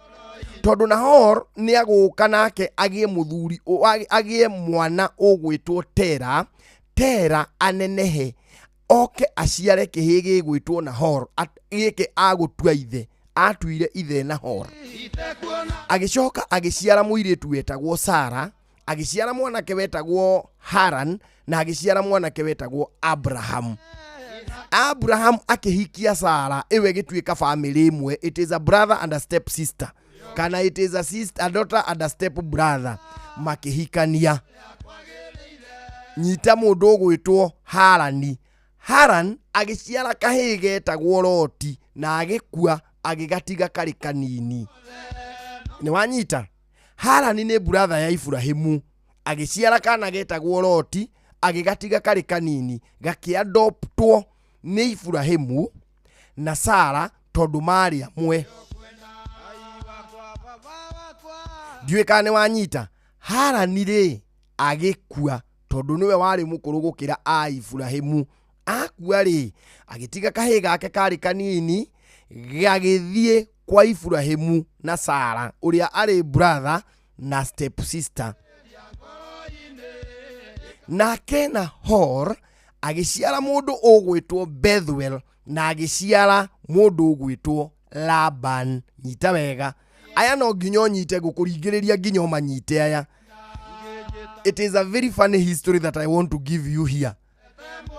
Tondũ Nahor nĩ agũka nake agĩe mũthuri, agĩe mwana ũgwĩtwo Tera, Tera anenehe, oke aciare kĩhĩĩ gĩgwĩtwo Nahor, gĩkĩ agũtua ithe, atuire ithe Nahor. Agĩcoka agĩciara mũirĩtu wetagwo Sara, agĩciara mwanake wetagwo Haran, na agĩciara mwanake wetagwo Abraham. Abraham akĩhikia Sara, ĩwe ĩgĩtuĩka family ĩmwe. It is a brother and a step sister, kana it is a sister, a daughter and a step brother, makĩhikania. Nyita mũndũ ũgwĩtwo Harani. Haran agĩciara kahĩĩ getagwo Loti, na agĩkua agĩgatiga karĩ kanini. Nĩ wanyita? Harani nĩ brother ya Iburahĩmu, agĩciara kana getagwo Loti, agĩgatiga karĩ kanini, gakĩadoptwo nĩ Iburahĩmu na Sara tondũ marĩ amwe. Ndiũĩ kana nĩ wanyita. Harani rĩ agĩkua tondũ nĩwe warĩ mũkũrũ gũkĩra a Iburahĩmu, Akua rĩ, agĩtiga kahĩĩ gake karĩ kanini gagĩthiĩ kwa Iburahimu na Sara ũrĩa arĩ brother na step sister. Nake Nahor agĩciara mũndũ ũgwĩtwo Bethuel na agĩciara mũndũ ũgwĩtwo Laban. Nyita wega, aya no nginya ũnyite, ngũkũringĩrĩria nginya ũmanyite aya. It is a very funny history that I want to give you here.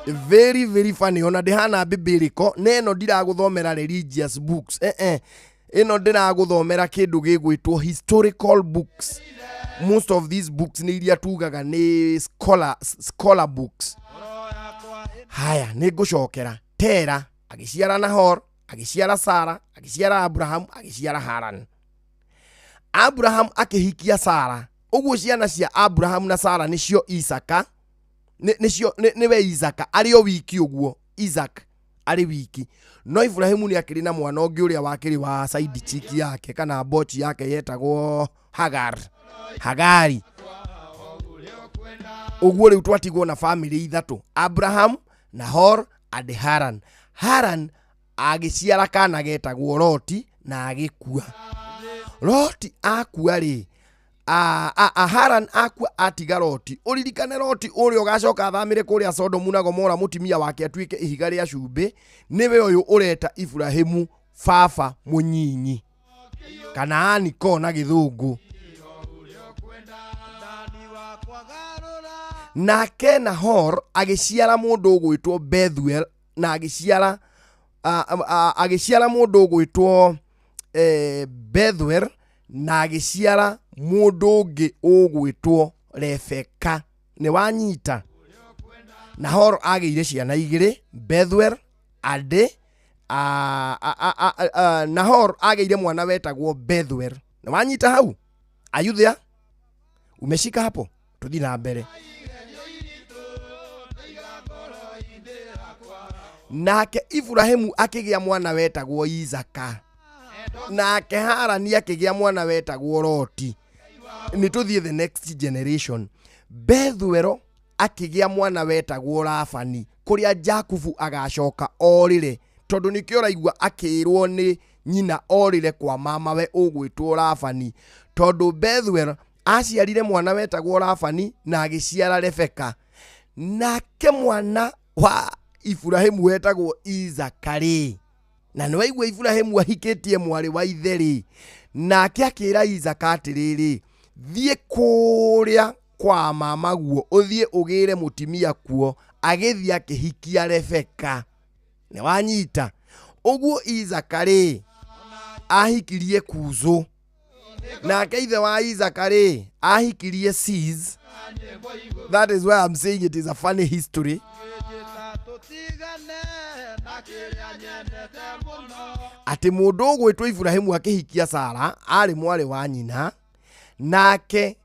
Very very funny, ona ndĩhana biblical, na ĩno ndiragũthomera religious books, ĩno ndĩragũthomera kĩndũ gĩgwĩtwo historical books. Most of these books nĩ iria tugaga nĩ scholar books. Haya, nĩ ngũcokera. Tera agĩciara Nahor, agĩciara Sara, agĩciara Abraham, agĩciara Haran. Abraham akĩhikia Sara. Ũguo ciana cia Abraham na Sara nĩcio Isaka, nĩcio nĩwe Isaka arĩ o wiki, ũguo Isaac arĩ wiki. No Ibrahimu nĩ akĩrĩ na mwana ũngĩ ũrĩa wakĩrĩ wa side chick yake kana bochi yake yetagwo Hagar, Hagari. Ũguo rĩu twatigwo na family ithatũ, Abraham, Nahor and Haran. Haran agĩciara kana getagwo Loti na agĩkua. Loti akua rĩ, Haran akua atiga Loti. Ũririkane Loti ũrĩa ũgacoka athamĩre kũrĩa Sodomu na Gomora, mũtumia wake atuĩke ihiga rĩa cumbĩ, nĩwe ũyũ ũreta Ibrahimu baba mũnyinyi, Kanaani ko na gĩthũngũ. Nake Nahor agĩciara mũndũ ũgwĩtwo Bethuel na agĩciara agĩciara mũndũ ũgwĩtwo Bethuel na agĩciara mũndũ ũngĩ ũgwĩtwo Rebeka. Nĩ wanyita? Nahor agĩire ciana igĩrĩ, Bethuel and Nahor agĩire mwana wetagwo Bethuel. Nĩ wanyita hau? Are you there? Umeshika hapo? Tũthiĩ na mbere. Nake Ibrahimu akĩgĩa mwana wetagwo Isaka. Nake Harani akĩgĩa mwana wetagwo Loti. Nĩ tũthiĩ the next generation. Bethuel akĩgĩa mwana wetagwo Labani, kũrĩa Jakubu agacoka orĩre, tondũ nĩkĩo ũraigua akĩĩrwo nĩ nyina orĩre kwa mamawe ũgwĩtwo Labani, tondũ Bethuel aciarire mwana wetagwo Labani na agĩciara Rebeka. Nake mwana wa Ibrahimu wetagwo Isaka rĩ, na nĩ waigua Ibrahimu ahikĩtie mwarĩ wa ithe rĩ, nake akĩra Isaka atĩrĩrĩ, thiĩ kũrĩa kwa mamaguo ũthiĩ ũgĩre mũtumia kuo. Agĩthiĩ akĩhikia Rebeka. Nĩ wanyita? Ũguo Isaka rĩ ahikirie Kuzu. Nake ithe wa Isaka rĩ ahikirie Sis. That is why I'm saying it is a funny history. Atĩ mũndũ ũgwĩtwo Ibrahimu akĩhikia Sara arĩ mwarĩ wa nyina, nake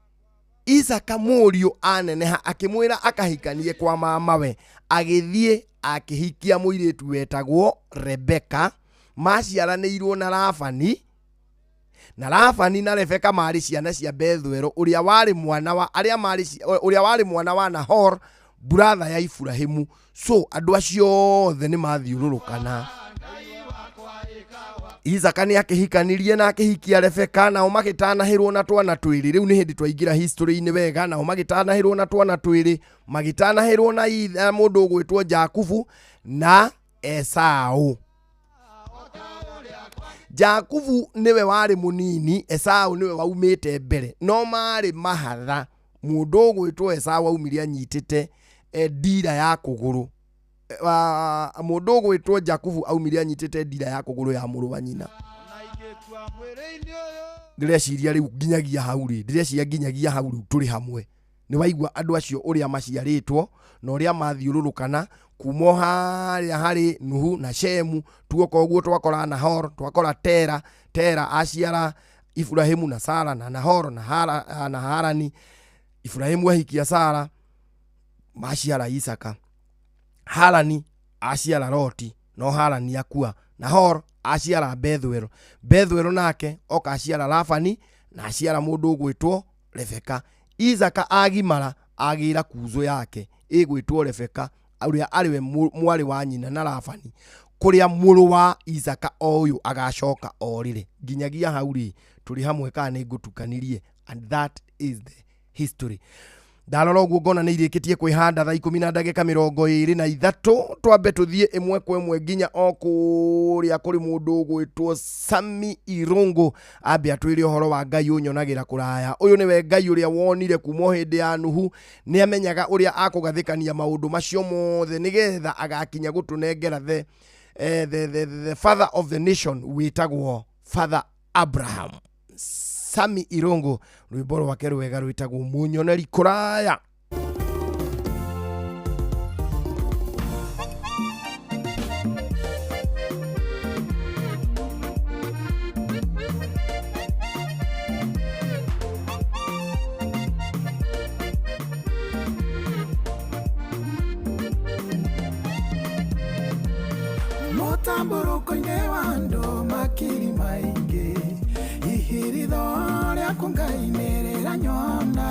Isaka mũriũ aneneha akĩmwĩra akahikanie kwa mamawe, agĩthiĩ akĩhikia mũirĩtu wetagwo Rebeka. Maciaranĩirwo na Labani, na Labani na Rebeka marĩ ciana cia Bethuel ũrĩa warĩ mwana wa arĩa marĩ ũrĩa warĩ mwana wa Nahor, brother ya Ibrahimu. So andũ acio othe nĩ mathiũrũrũkana. Isaka nĩ akĩhikanirie na akĩhikia Rebeka, nao magĩtanahĩrwo na twana twĩrĩ. Rĩu nĩ hĩndĩ twaingĩra history-inĩ wega. Nao magĩtanahĩrwo na twana twĩrĩ, magĩtanahĩrwo na mũndũ ũgwĩtwo Jakubu na Esau. Jakubu nĩwe warĩ mũnini, Esau nĩwe waumĩte mbere, no marĩ mahatha. Mũndũ ũgwĩtwo Esau aumire anyitĩte ndira ya kũgũrũ. Mũndũ ũgwĩtwo Jakubu aumire anyitĩte ndira ya kũgũrũ ya mũrũ wa nyina. Ndĩreciria rĩu nginyagia hau rĩ, ndĩreciria nginyagia hau rĩu tũrĩ hamwe. Nĩ waigua andũ acio ũrĩa maciarĩtwo na ũrĩa mathiũrũrũkana kuma o harĩa harĩ Nuhu na Shemu, tuoka ũguo twakora Nahor, twakora Tera. Tera aciara Ibrahimu na Sara na Nahor na Harani. Ibrahimu ahikia Sara, maciara Isaka. Harani aciara Loti, no Harani akua. Nahor aciara Bethuel. Bethuel nake oka aciara Labani na aciara mũndũ ũgwĩtwo Rebeka. Isaka agimara agĩra kuzo yake ĩgwĩtwo Rebeka, Ũrĩa arĩ we mwarĩ wa nyina na Labani, kũrĩa mũrũ wa Isaka o ũyũ agacoka orĩre. Nginyagia hau rĩ, tũrĩ hamwe kana nĩ ngũtukanirie? And that is the history. Ndarora ũguo ngona nĩ irĩkĩtie kwĩhanda thaa 10 na ndagĩka 23. Twambe tũthiĩ ĩmwe kwa ĩmwe nginya o kũrĩa kũrĩ mũndũ ũgwĩtwo Sami Irungu, ambe atwĩre ũhoro wa Ngai ũnyonagĩra kũraya. Ũyũ nĩwe Ngai ũrĩa wonire kuma o hĩndĩ ya Nuhu, nĩ amenyaga ũrĩa akũgathĩkania maũndũ macio mothe nĩgetha agakinya gũtũnengera the father of the nation wĩtagwo Father Abraham. Sami Irungu, rwĩmbo rwake rwega rwĩtagwo Mũnyoneri Kũraya. Mũtambũrũko-inĩ wa andũ makiri maingĩ, ihiritho rĩaku Ngai nĩ rĩranyona.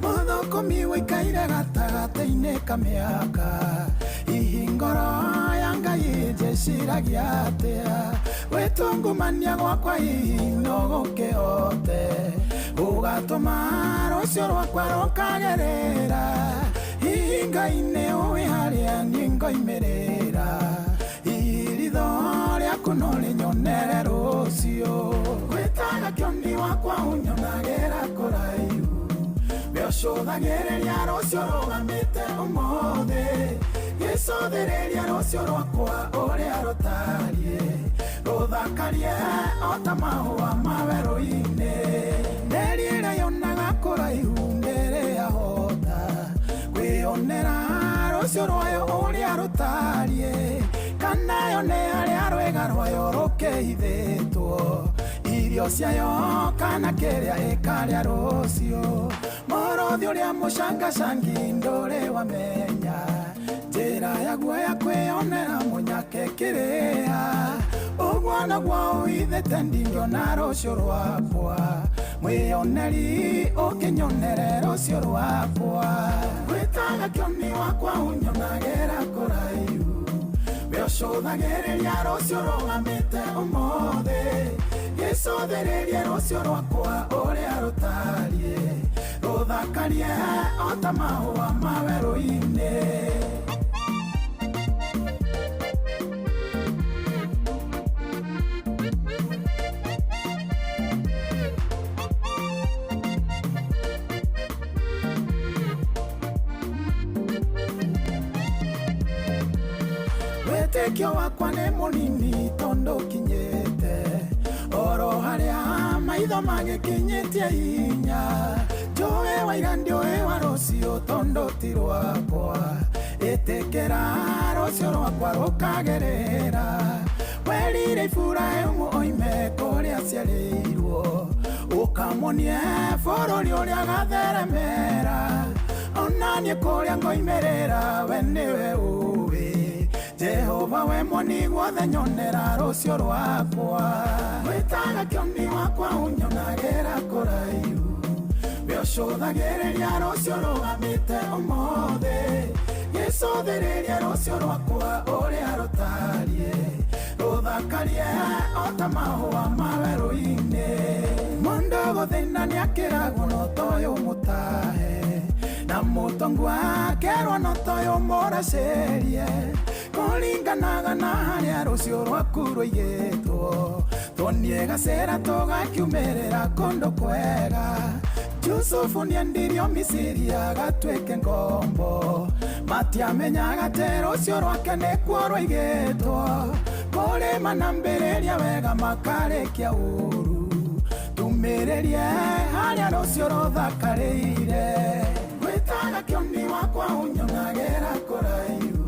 Mũthũkũmi wĩikaire gatagatĩ-inĩ ka mĩaka, hihi ngoro ya Ngai njĩciragia atĩa? Gwĩtungumania gwakwa hihi no gũkĩhote gũgatũma rũciũ rwakwa rũkagerera? Hihi Ngai nĩ ũĩ harĩa niĩ ngoimĩrĩra? Ihiritho rĩaku no rĩnyonere rũciũ. Gwĩtaga kĩoni wakwa ũnyonagĩra kũraihu, we ũcũthagĩrĩria rũciũ rũgamĩte ũmũthĩ. Gĩcũthĩrĩria rũciũ rwakwa ũrĩa rũtariĩ, rũthakarie o ta mahũa ma werũ-inĩ. Nderi ĩrĩa yonaga kũraihu ndĩrĩ yahota kwĩyonera rũciũ rwayo ũrĩa rũtariĩ, kana yone harĩa rwĩga rwayo rũkĩhithĩtwo, irio ciayo kana kĩrĩa ĩkarĩa rũciũ. Mũrũthi ũrĩa mũcangacangi ndũrĩ wamenya njĩra yaguo ya kwĩyonera mũnyake kĩrĩa. Ũguo noguo ũhithĩte ndingĩona rũciũ rwakwa, mwĩyoneri ũkĩnyonere rũciũ rwakwa. Gwĩtaga kĩoni wakwa ũnyonagĩra kũraihu, we ũcũthagĩrĩria rũciũ rũgamĩte ũmũthĩ. Gĩcũthĩrĩrie rũciũ rwakwa ũrĩa rũtariĩ, rũthakarie o ta mahũa ma werũ-inĩ. Wĩtĩkio wakwa nĩ mũnini tondũ kinyĩte oro harĩa maitho magĩkinyĩtie hinya. Njũĩ wa ira ndiũĩ wa rũciũ tondũ ti rwakwa, ĩtĩkĩra rũciũ rwakwa rũkagerera. Werire Iburahĩmu oime kũrĩa aciarĩirwo, ũkamuonie bũrũri ũrĩa agatheremera. Ona niĩ kũrĩa ngoimĩrĩra we nĩwe ũĩ, Jehova we mwoni guothe nyonera rũciũ rwakwa. Gwĩtaga kĩoni wakwa ũnyonagĩra kũraihu, we ũcũthagĩrĩria rũciũ rũgamĩte ũmũthĩ. Gĩcũthĩrĩria rũciũ rwakwa ũrĩa rũtariĩ, rũthakarie o ta mahũa ma werũ-inĩ. Mũndũ gũthĩna nĩakĩragwo no toyũ mũtahe, na mũtongu akerwo no toyũ mũracĩrie. Kũringanaga na harĩa rũciũ rwaku rũigĩtwo, tuonie gacĩra tũgakiumĩrĩra kũndũ kwega. Yusufu nĩendirio Misiri agatuĩke ngombo, matiamenyaga atĩ rũciũ rwake nĩkuo rũigĩtwo. Kũrĩma na mbĩrĩria wega makarĩkia ũru, tumĩrĩrie harĩa rũciũ rũthakarĩire. Gwĩtaga kĩoni wakwa ũnyonagĩra kũraihu,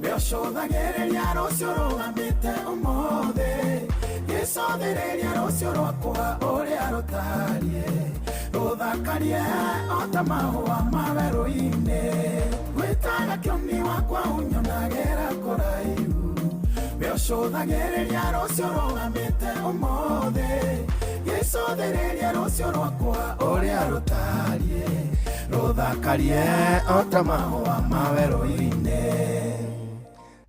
we ũcũthagĩrĩria rũciũ rũgamĩte ũmũthĩ. Gĩcũthĩrĩria rũciũ rwakwa ũrĩa rũtariĩ, rũthakarie o ta mahũa ma werũ-inĩ. Gwĩtaga kĩoni wakwa ũnyonagĩra kũraihu, we ũcũthagĩrĩria rũciũ rũgamĩte ũmũthĩ. Gĩcũthĩrĩria rũciũ rwakwa ũrĩa rũtariĩ, Rũthakarie o ta mahũa ma werũ-inĩ.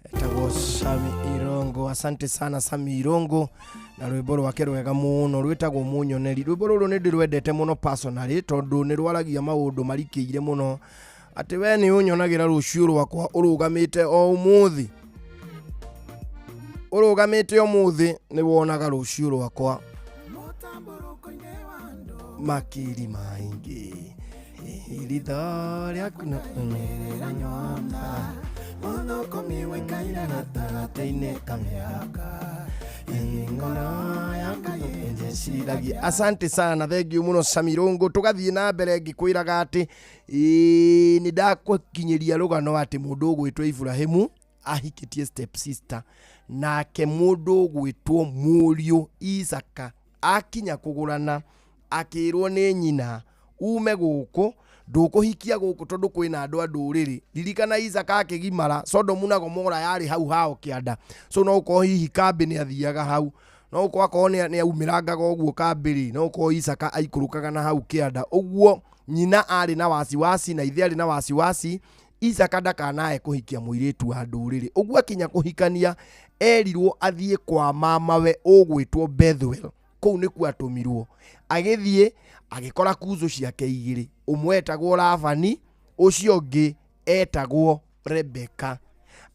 Etagwo Sami Irongo. Asante sana Sami Irongo na rwĩmbo rwake rwega mũno rwĩtagwo Mũnyoneri. Rwĩmbo rũrũ nĩ ndĩrwendete mũno personally tondũ nĩ rwaragia maũndũ marikĩire mũno, atĩ we nĩ ũnyonagĩra rũciũ rwakwa ũrũgamĩte o ũmũthĩ, ũrũgamĩte ũmũthĩ nĩ wonaga rũciũ rwakwa makiri maingĩ, ritho rĩaku na nyona mũthũkũmi wĩkaire gatagatĩ-inĩ ka mĩaka ngoro yaku ĩnjĩciragia. Asante sana, thank you mũno Samirongo. Tũgathiĩ na mbere ngĩkwĩraga atĩ nĩ ndakũkinyĩria rũgano atĩ mũndũ ũgwĩtwo Ibrahimu ahikĩtie step sister, nake mũndũ ũgwĩtwo mũriũ Isaka akinya kũgũrana akĩrwo nĩ nyina, ume gũkũ, ndũkũhikia gũkũ tondũ kwĩna andũ a ndũrĩrĩ. Ririkana Isaka akĩgimara, Sodomu na Gomora yarĩ hau hao kĩanda, so no ũkorwo hihi kambĩ nĩ athiaga hau, no ũkorwo akorwo nĩ aumĩrangaga ũguo kambĩ rĩ, no ũkorwo Isaka aikũrũkaga na hau kĩanda. Ũguo nyina arĩ na wasiwasi na ithe arĩ na wasiwasi Isaka ndakanae kũhikia mũirĩtu wa ndũrĩrĩ. Ũguo akinya kũhikania erirwo athiĩ kwa mamawe ũgwĩtwo Bethuel, kũu nĩkuo atũmirwo. Agĩthiĩ agĩkora kuzo ciake igĩrĩ, ũmwe etagwo Labani, ũcio ũngĩ etagwo Rebeka.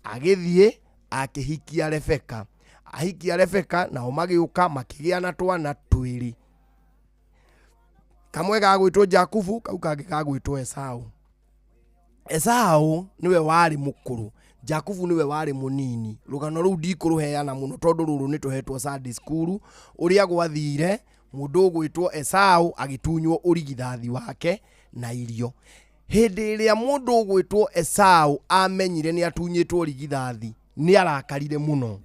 Agĩthiĩ akĩhikia Rebeka, ahikia Rebeka nao magĩũka makĩgĩa na twana twĩrĩ, kamwe gagwĩtwo Jakubu, kau kangĩ gagwĩtwo Esau. Esau niwe warĩ mũkũrũ, Jakubu niwe warĩ mũnini. Rũgano rũu ndikũrũheana mũno tondũ rũrũ nĩ tũhetwo Sunday school ũrĩa gwathire mũndũ ũgwĩtwo Esau agĩtunywo ũrigithathi wake na irio. Hĩndĩ ĩrĩa mũndũ ũgwĩtwo Esau amenyire nĩ atunyĩtwo ũrigithathi, nĩ arakarire mũno.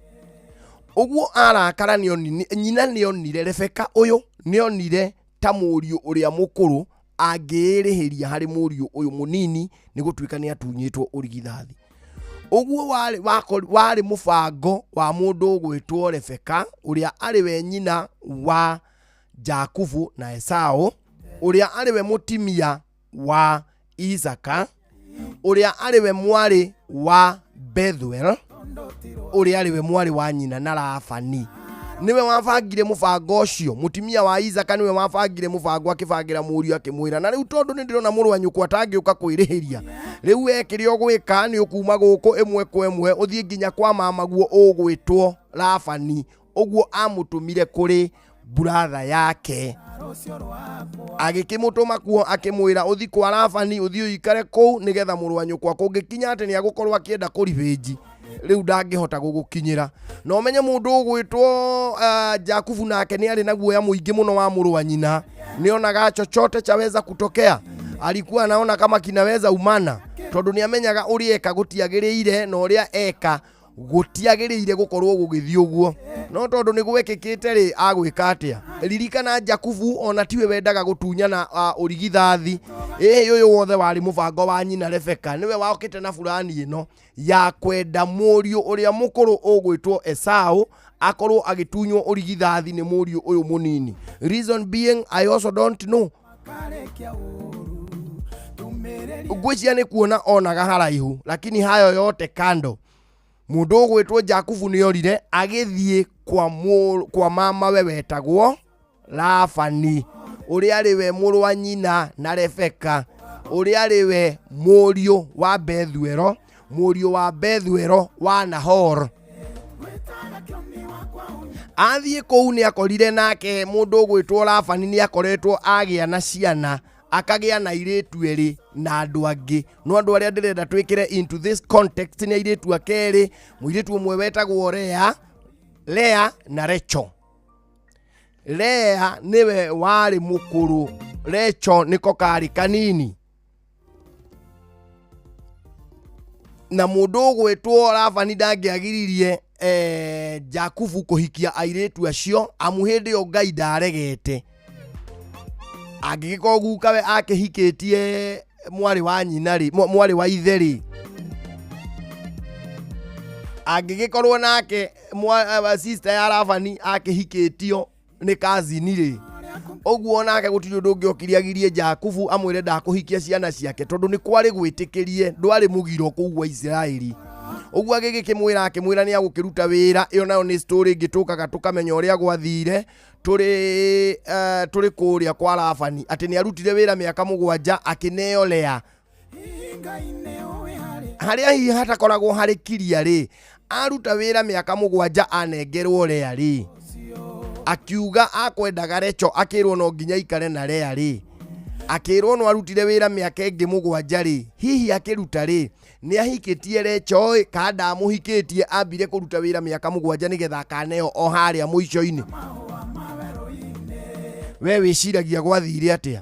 Ũguo arakara nyina nĩonire Rebeka ũyũ nĩonire ta mũriũ ũrĩa mũkũrũ angĩĩrĩhĩria harĩ mũriũ ũyũ mũnini nĩ gũtuĩka nĩ atunyĩtwo ũrigithathi. Ũguo warĩ mũbango wa mũndũ ũgwĩtwo Rebeka ũrĩa arĩ we nyina wa Jakubu na Esau, ũrĩa arĩ we mũtimia wa Isaka, ũrĩa arĩ we mwarĩ wa Bethuel, ũrĩa arĩ we mwarĩ wa nyina na Labani. Niwe wabangire mũbango ũcio, mũtimia wa Isaka niwe wabangire mũbango, akĩbangĩra mũriũ akĩmwĩra, na rĩu tondũ nĩ ndĩrona mũrũ wa nyũkwa atangĩũka kwĩrĩhĩria, rĩu we kĩrĩa ũgwĩka nĩ ũkuma gũkũ ĩmwe kwa ĩmwe ũthiĩ nginya kwa mamaguo ũgwĩtwo Labani. Ũguo amũtũmire kũrĩ buratha yake, agĩkĩmũtũma kuo akĩmwĩra ũthiĩ kwa Labani, ũthiĩ ũikare kũu nĩgetha mũrũ wa nyũkwa kũngĩkinya atĩ nĩ agũkorwo akĩenda kũribĩnji rĩu ndangĩhota gũgũkinyĩra. Na ũmenye mũndũ ũgwĩtwo Jakubu nake nĩ arĩ na guoya mũingĩ mũno wa mũrũ wa nyina, nĩonaga chochote chaweza kutokea, alikuwa anaona kama kinaweza umana, tondũ nĩamenyaga ũrĩa eka gũtiagĩrĩire na ũrĩa eka gũtiagĩrĩire gũkorwo gũgĩthiĩ ũguo. No tondũ nĩ gwekĩkĩte rĩ, agwĩka atĩa? Ririkana Jakubu ona tiwe wendaga gũtunyana ũrigithathi. Ĩhĩ ũyũ wothe warĩ mũbango wa nyina Rebeka, nĩwe wokĩte na burani ĩno ya kwenda mũriũ ũrĩa mũkũrũ ũgwĩtwo Esau akorwo agĩtunywo ũrigithathi nĩ mũriũ ũyũ mũnini. Reason being, I also don't know. Ngwĩciria nĩ kuona onaga haraihu, lakini hayo yote kando, mũndũ ũgwĩtwo Jakubu nĩorire agĩthiĩ kwa mamawe wetagwo Labani, ũrĩa arĩ we mũrũ wa nyina na Rebeka, ũrĩa arĩ we mũriũ wa Bethuelo, mũriũ wa Bethuelo wa Nahor. Athiĩ kũu nĩ akorire nake mũndũ ũgwĩtwo Labani nĩ akoretwo agĩa na ciana, akagĩa na airĩtu erĩ na andũ angĩ. No andũ arĩa ndĩrenda twĩkĩre into this context nĩ airĩtu ake erĩ, mũirĩtu ũmwe wetagwo Lea na Recho. Lea nĩwe warĩ mũkũrũ, Recho nĩko karĩ kanini. Na mũndũ ũgwĩtwo Labani ndangĩagiririe Jakubu kũhikia airĩtu acio, amu hĩndĩ ĩyo Ngai ndaregete. Angĩgĩkorwo gukawe akĩhikĩtie mwarĩ wa nyina rĩ, mwarĩ wa ithe rĩ, angĩgĩkorwo nake sister ya Labani akĩhikĩtio nĩ cousin rĩ, Ũguo nake gũtirĩ ũndũ ũngĩokire agirie Jakubu amwĩre ndakũhikia ciana ciake, tondũ nĩ kwarĩ gwĩtĩkĩrie, ndwarĩ mũgiro kũu gwa Isiraeli. Ũguo agĩgĩkĩmwĩra, akĩmwĩra nĩ agũkĩruta wĩra. Ĩyo nayo nĩ story ĩngĩ tũkaga tũkamenya ũrĩa gwathire tũrĩ kũrĩa kwa Labani, atĩ nĩ arutire wĩra mĩaka 7 akĩneo Lea. Harĩa hihi hatakoragwo harĩ kiria rĩ, aruta wĩra mĩaka 7 anengerwo Lea rĩ, akiuga akwendaga Recho, akĩrwo no nginya aikare na Lea rĩ, akĩrwo no arutire wĩra mĩaka ĩngĩ 7 rĩ, hihi akĩruta rĩ, nĩ ahikĩtie Recho ĩ, kana ndamũhikĩtie, ambire kũruta wĩra mĩaka 7 nĩgetha akaneo o harĩa mũico-inĩ. We wĩciragia gwathire atĩa?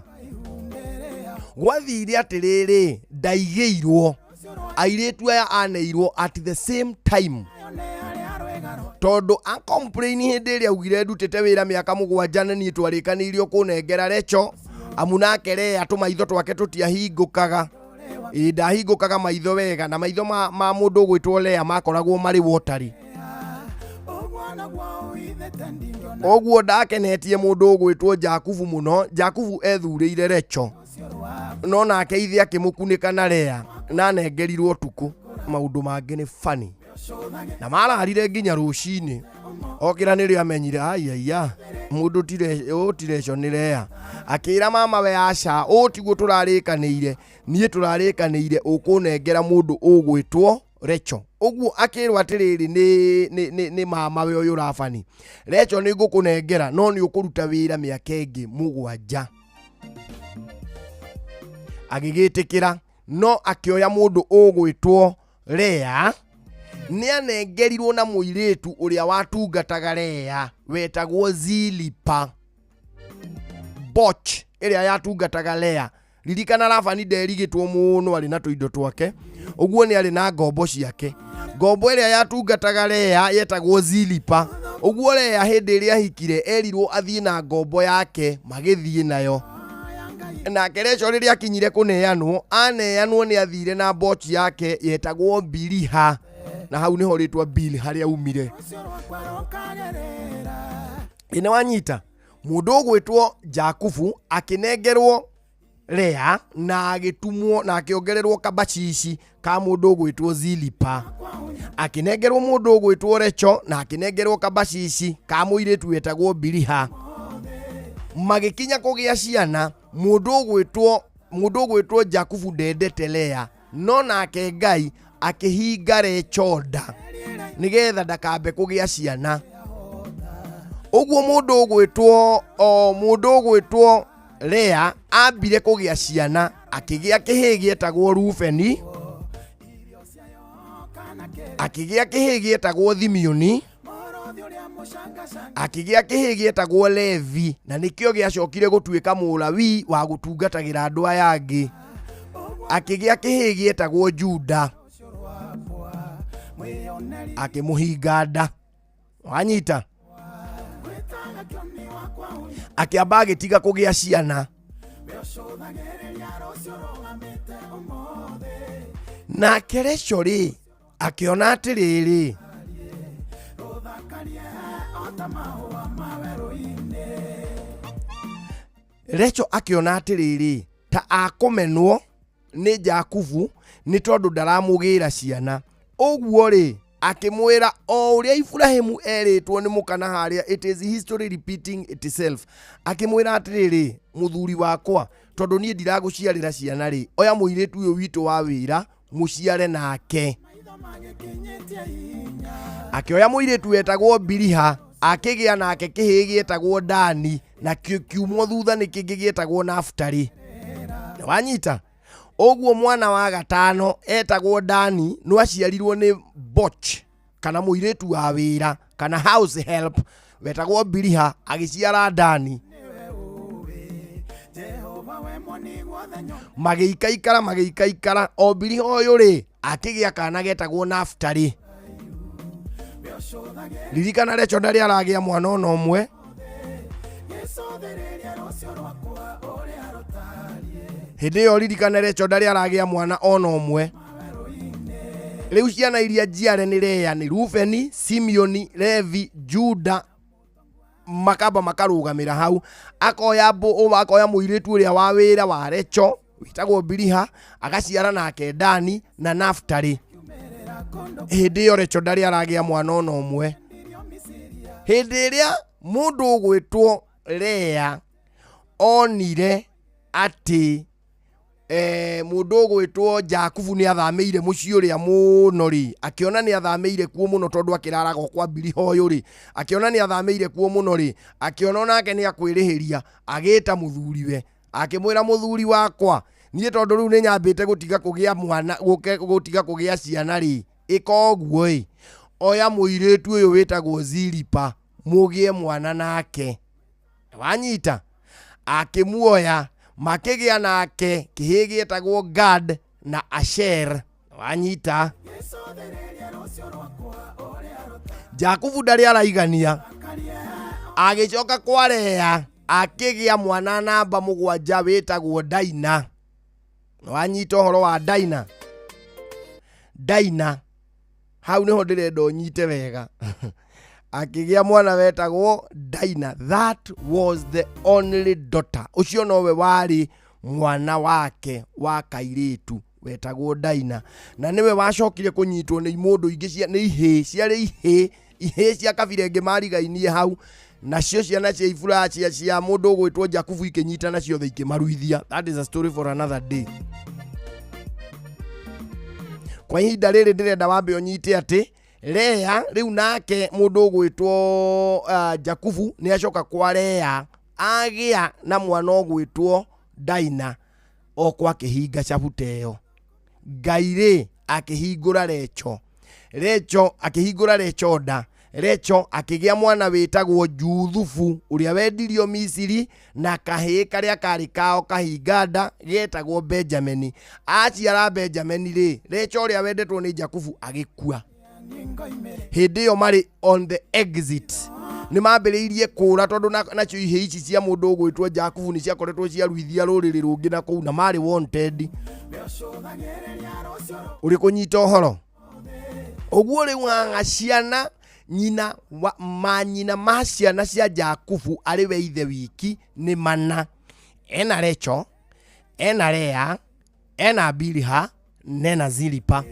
Gwathire atĩrĩrĩ, ndaigĩirwo airĩtu aya aneirwo at the same time, tondũ a complain hĩndĩ ĩrĩa augire ndutĩte wĩra mĩaka 7 na niĩ twarĩkanĩirio kũnengera Recho, amu nake Lea tũmaitho twake tũtiahingũkaga. Ĩ, ndahingũkaga maitho wega, na maitho ma mũndũ ũgwĩtwo Lea makoragwo marĩ watery. Ũguo ndakenetie mũndũ ũgwĩtwo Jakubu mũno. Jakubu ethurĩire Recho, no nake ithe akĩmũkunĩka na Lea, na anengerirwo ũtukũ. Maũndũ mangĩ nĩ funny. Na mararire nginya rũcinĩ. Okĩra nĩrĩo amenyire, aiaiya, mũndũ ũyũ ti Recho nĩ Lea. Akĩra mama we, aca, ũũ tiguo tũrarĩkanĩire, niĩ tũrarĩkanĩire ũkũnengera mũndũ ũgwĩtwo Recho. Ũguo akĩrwo atĩrĩrĩ nĩ mama we ũyũ Labani, Recho nĩ ngũkũnengera, no nĩ ũkũruta wĩra mĩaka ĩngĩ 7. Agĩgĩtĩkĩra, no akĩoya mũndũ ũgwĩtwo Lea. Nĩ anengerirwo na mũirĩtu ũrĩa watungataga Lea wetagwo Zilipa, Boch ĩrĩa yatungataga Lea. Ririkana Labani nderigĩtwo mũno, arĩ na tũindo twake, ũguo nĩ arĩ na ngombo ciake. Ngombo ĩrĩa yatungataga Lea yetagwo Zilipa. Ũguo Lea hĩndĩ ĩrĩa ahikire erirwo athiĩ na ngombo yake, magĩthiĩ nayo. Nake Recho rĩrĩa akinyire kũneanwo, aneanwo nĩ athire na mbochi yake yetagwo Biliha, na hau nĩho rĩtwa Bil harĩa umire. Ĩ, nĩ wanyita? Mũndũ ũgwĩtwo Jakubu akĩnengerwo Lea na agĩtumwo na akĩongererwo kabacici ka mũndũ ũgwĩtwo Zilipa. Akĩnengerwo mũndũ ũgwĩtwo Recho na akĩnengerwo kabacici ka mũirĩtu wetagwo Biliha. Magĩkinya kũgĩa ciana, mũndũ ũgwĩtwo Jakubu ndendete Lea, no nake Ngai akĩhinga Recho nda nĩgetha ndakambe kũgĩa ciana. Ũguo mũndũ ũgwĩtwo Lea ambire kũgĩa ciana, akĩgĩa kĩhĩĩ gĩetagwo Rubeni, akĩgĩa kĩhĩĩ gĩetagwo Thimioni, akĩgĩa kĩhĩĩ gĩetagwo Levi, na nĩkĩo gĩacokire gũtuĩka Mũlawi wa gũtungatagĩra andũ aya angĩ. Akĩgĩa kĩhĩĩ gĩetagwo Juda, akĩmũhinga nda. Wanyita? Akĩamba agĩtiga kũgĩa ciana. Nake Recho rĩ, akĩona atĩrĩrĩ, Recho akĩona atĩrĩrĩ, ta akũmenwo nĩ Jakubu nĩ tondũ ndaramũgĩra ciana. Ũguo rĩ, akĩmwĩra o ũrĩa Ibrahimu erĩtwo nĩ mũkana harĩa, it is history repeating itself. Akĩmwĩra atĩrĩrĩ, mũthuri wakwa, tondũ niĩ ndiragũciarĩra ciana rĩ, oya mũirĩtu ũyũ witũ wa wĩra mũciare nake. Akĩoya mũirĩtu wetagwo Biliha, akĩgĩa nake kĩhĩĩ gĩetagwo Dani, na kiumwo thutha nĩ kĩngĩ gĩetagwo Naftali. Wanyita? Ũguo mwana wa gatano etagwo Dani, no aciarirwo nĩ Boch, kana mũirĩtu wa wĩra, kana house help wetagwo Biliha, agĩciara Dani. Magĩikaikara, magĩikaikara, o Biliha ũyũ rĩ, akĩgĩa kana getagwo Naftali. Ririkana Recho ndarĩ aragĩa mwana ona ũmwe. Hĩndĩ ĩyo ririkana Recho ndarĩ aragĩa mwana ona ũmwe. Rĩu ciana iria njiare nĩ Lea, nĩ Rubeni, Simeoni, Levi, Juda. Makamba makarũgamĩra hau. Akoya akoya mũirĩtu ũrĩa wa wĩra wa Recho wĩtagwo Biliha, agaciara nake Dani na Naftali. Hĩndĩ ĩyo Recho ndarĩ aragĩa mwana ona ũmwe. Hĩndĩ ĩrĩa mũndũ ũgwĩtwo Lea onire atĩ mũndũ ũgwĩtwo Jakubu nĩ athamĩire mũciĩ ũrĩa mũno rĩ, akĩona nĩ athamĩire kuo mũno tondũ akĩraraga o kwa Biliha ũyũ rĩ, akĩona nĩ athamĩire kuo mũno rĩ, akĩona onake nĩ akwĩrĩhĩria, agĩta mũthuriwe, akĩmwĩra mũthuri wakwa, niĩ tondũ rĩu nĩ nyambĩte gũtiga kũgĩa mwana, gũtiga kũgĩa ciana rĩ, ĩka ũguo ĩ, oya mũirĩtu ũyũ wĩtagwo Zilipa mũgĩe mwana nake. Wanyita? Akĩmuoya, makĩgĩa nake kĩhĩĩ gĩetagwo Gad na Asher. Wanyita? Jakubu ndarĩ araigania, agĩcoka kwa Lea akĩgĩa mwana namba 7 wĩtagwo Daina. Wanyita ũhoro wa Daina? Daina hau nĩho ndĩrenda ũnyite wega. Akĩgĩa mwana wetagwo Daina. That was the only daughter. Ũcio nowe warĩ mwana wake wa kairĩtu wetagwo Daina, na nĩwe wacokire kũnyitwo nĩ mũndũ ingĩ cia nĩ ihĩĩ, ciarĩ ihĩĩ, ihĩĩ cia kabira ĩngĩ marigainie hau, nacio ciana cia Ibura cia mũndũ ũgwĩtwo Jakubu ikĩnyitana ciothe ikĩmaruithia. That is a story for another day. Kwa ihinda rĩrĩ ndĩrenda wambe ũnyite atĩ Lea rĩu nake mũndũ ũgwĩtwo Jakubu nĩ acoka kwa Lea agĩa na mwana ũgwĩtwo Daina o kwa kĩhinga cabuta ĩyo. Ngai rĩ akĩhingũra Recho, Recho akĩhingũra Recho nda, Recho akĩgĩa mwana wĩtagwo Juthubu ũrĩa wendirio Misiri na kahĩĩ karĩa karĩ kao kahinga nda getagwo Benjamini. Aciara Benjamini rĩ, Recho ũrĩa wendetwo nĩ Jakubu agĩkua. Hĩndĩ ĩyo marĩ on the exit, nĩ mambĩrĩirie kũra tondũ nacio ihĩĩ ici cia mũndũ ũgwĩtwo Jakubu nĩ ciakoretwo ciaruithia rũrĩrĩ rũngĩ na kũu, na marĩ wanted. Ũrĩ kũnyita ũhoro ũguo rĩu haha ciana nyina manyina ma ciana cia Jakubu arĩ we ithe wiki nĩ mana. Ena Recho, ena Lea, ena Biliha, nena Zilipa.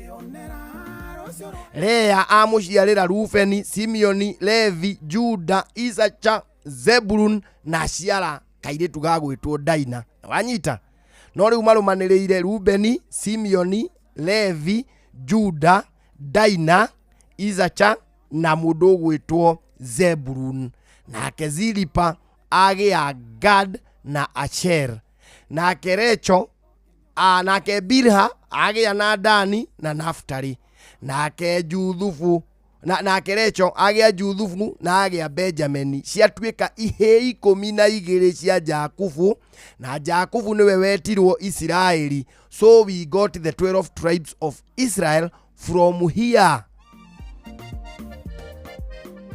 Lea amũciarĩra Rubeni, Simeoni, Levi, Juda, Isacha, Zebulun na aciara kairĩtu gagwĩtwo Daina. Wanyita? No rĩu marũmanĩrĩire Rubeni, Simeoni, Levi, Juda, Daina, Isacha na mũndũ ũgwĩtwo Zebulun. Nake Zilipa agĩa Gad na Asher. Nake Recho, nake Bilha agĩa na Dani na Naftali. Nake Juthubu nake Recho agĩa Juthubu na agĩa Benjamini. Ciatuĩka ihĩĩ 12 cia Jakubu, na Jakubu nĩwe wetirwo Isiraeli. So we got the 12 tribes of Israel from here.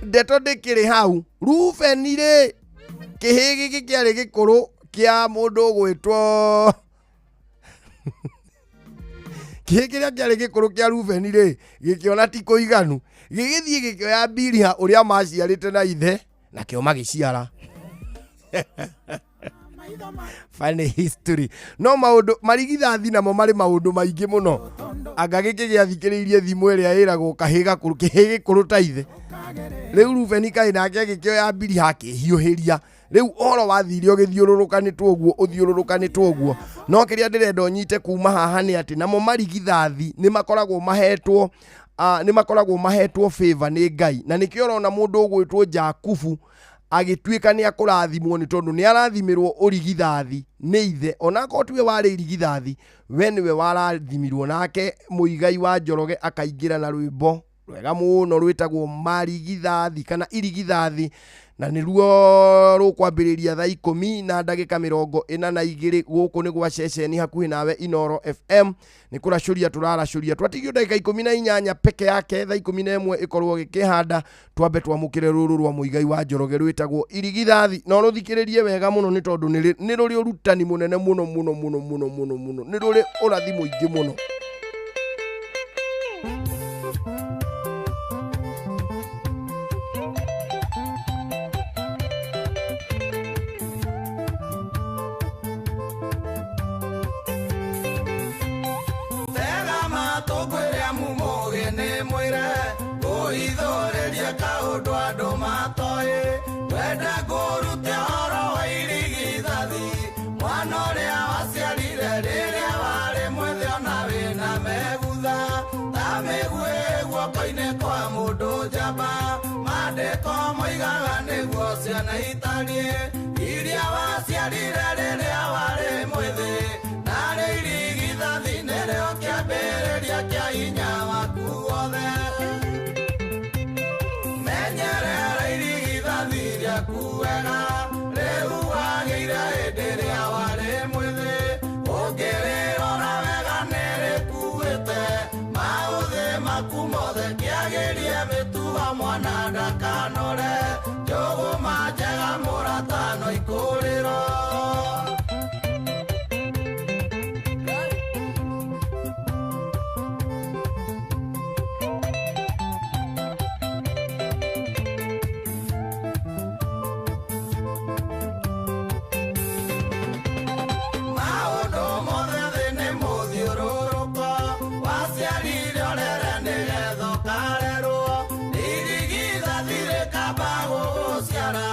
Ndeto ndĩkĩrĩ hau. Rubeni rĩ, kĩhĩĩ gĩkĩ kĩarĩ gĩkũrũ kĩa mũndũ ũgwĩtwo kĩhĩĩ kĩrĩa kĩarĩ gĩkũrũ kĩa Rubeni rĩ, gĩkĩona ti kũiganu, gĩgĩthiĩ gĩkĩoya Biliha ũrĩa maciarĩte na ithe, nakĩo magĩciara. Funny history. No maũndũ marigithathi namo marĩ maũndũ maingĩ mũno. Anga gĩkĩ gĩathikĩrĩirie thimũ ĩrĩa ĩragwo kahĩĩ gakũrũ, kĩhĩĩ gĩkũrũ ta ithe. Rĩu Rubeni kaĩ nake agĩkĩoya Biliha akĩhiũhĩria. Rĩu ũhoro wathire ũgĩthiũrũrũkanĩtwo ũguo, ũthiũrũrũkanĩtwo ũguo. No kĩrĩa ndĩrenda ũnyite kuma haha nĩ atĩ namo marigithathi nĩ makoragwo mahetwo nĩ makoragwo mahetwo favor nĩ Ngai. Na nĩkĩo ũrona mũndũ ũgwĩtwo Jakubu agĩtuĩka nĩ akũrathimwo nĩ tondũ nĩ arathimĩrwo ũrigithathi nĩ ithe. Onakorwo tiwe warĩ irigithathi, we nĩwe warathimirwo. Nake Mũigai wa Njoroge akaingĩra na rwĩmbo rwega mũno rwĩtagwo marigithathi kana irigithathi, na nĩruo rũkwambĩrĩria thaa 10:42 gũkũ nĩ gwa ceceni hakuhĩ nawe Inoro FM. Nĩ kũracũria tũraracũria, twatigio ndagĩka 18 peke yake, thaa 11 ĩkorwo gĩkĩhanda. Twambe twamũkĩre rũrũ rwa Mũigai wa Njoroge rwĩtagwo irigithathi, na ũrũthikĩrĩrie wega mũno nĩ tondũ nĩ rũrĩ ũrutani mũnene mũno mũno mũno mũno mũno mũno, nĩ rũrĩ ũrathi mũingĩ mũno. gũtariĩ iria waciarire rĩrĩa warĩ mwĩthĩ narĩ irigithathi nĩrĩo kĩambĩrĩria kĩa hinya waku wothe menyerera irigithathi rĩaku wega rĩu wagĩire hĩndĩ ĩrĩa warĩ mwĩthĩ ũngĩrĩrora wega nĩrĩkuĩte maũthĩ maku mothe kĩagĩrie mĩtugo mwana ndakanore njũgũma njega mũratano ikũrĩro. Maũndũ mothe thĩ nĩ mũthiũrũrũko waciarire ũrere nĩgetha ũkarerwo irigithathi rĩkamba gũgũciara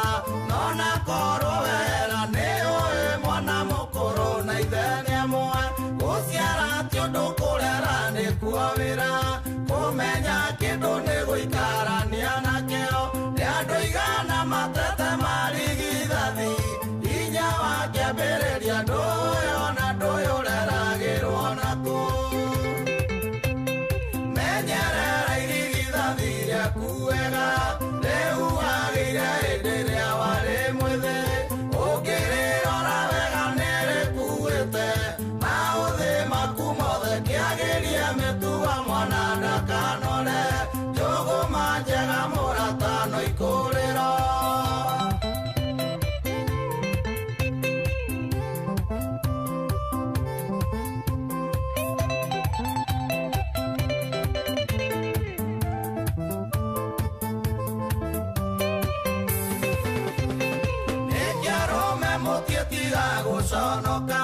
nona korwo wehera nĩ ũĩ mwana mũkũrũ na ithe nĩamwe gũciara ti ũndũ kũrera nĩkuo wĩra kũmenya kĩndũ nĩ gũikarania nakĩo nĩ andũ igana matete marigithathi hinya wa kĩambĩrĩria ndũyũ na ndũyũ ũreragĩrwo nakũ menyerera irigithathi rĩaku wega rĩu wagĩire hĩndĩ ĩrĩa warĩ mwĩthĩ ũngĩrĩrora wega nĩrĩkuĩte maũthĩ maku mothe kĩagĩrie mĩtugo mwana ndakanore njũgũma njega mũratano ikũrĩro. Nĩkĩarũme mũtiĩtiga gũconoka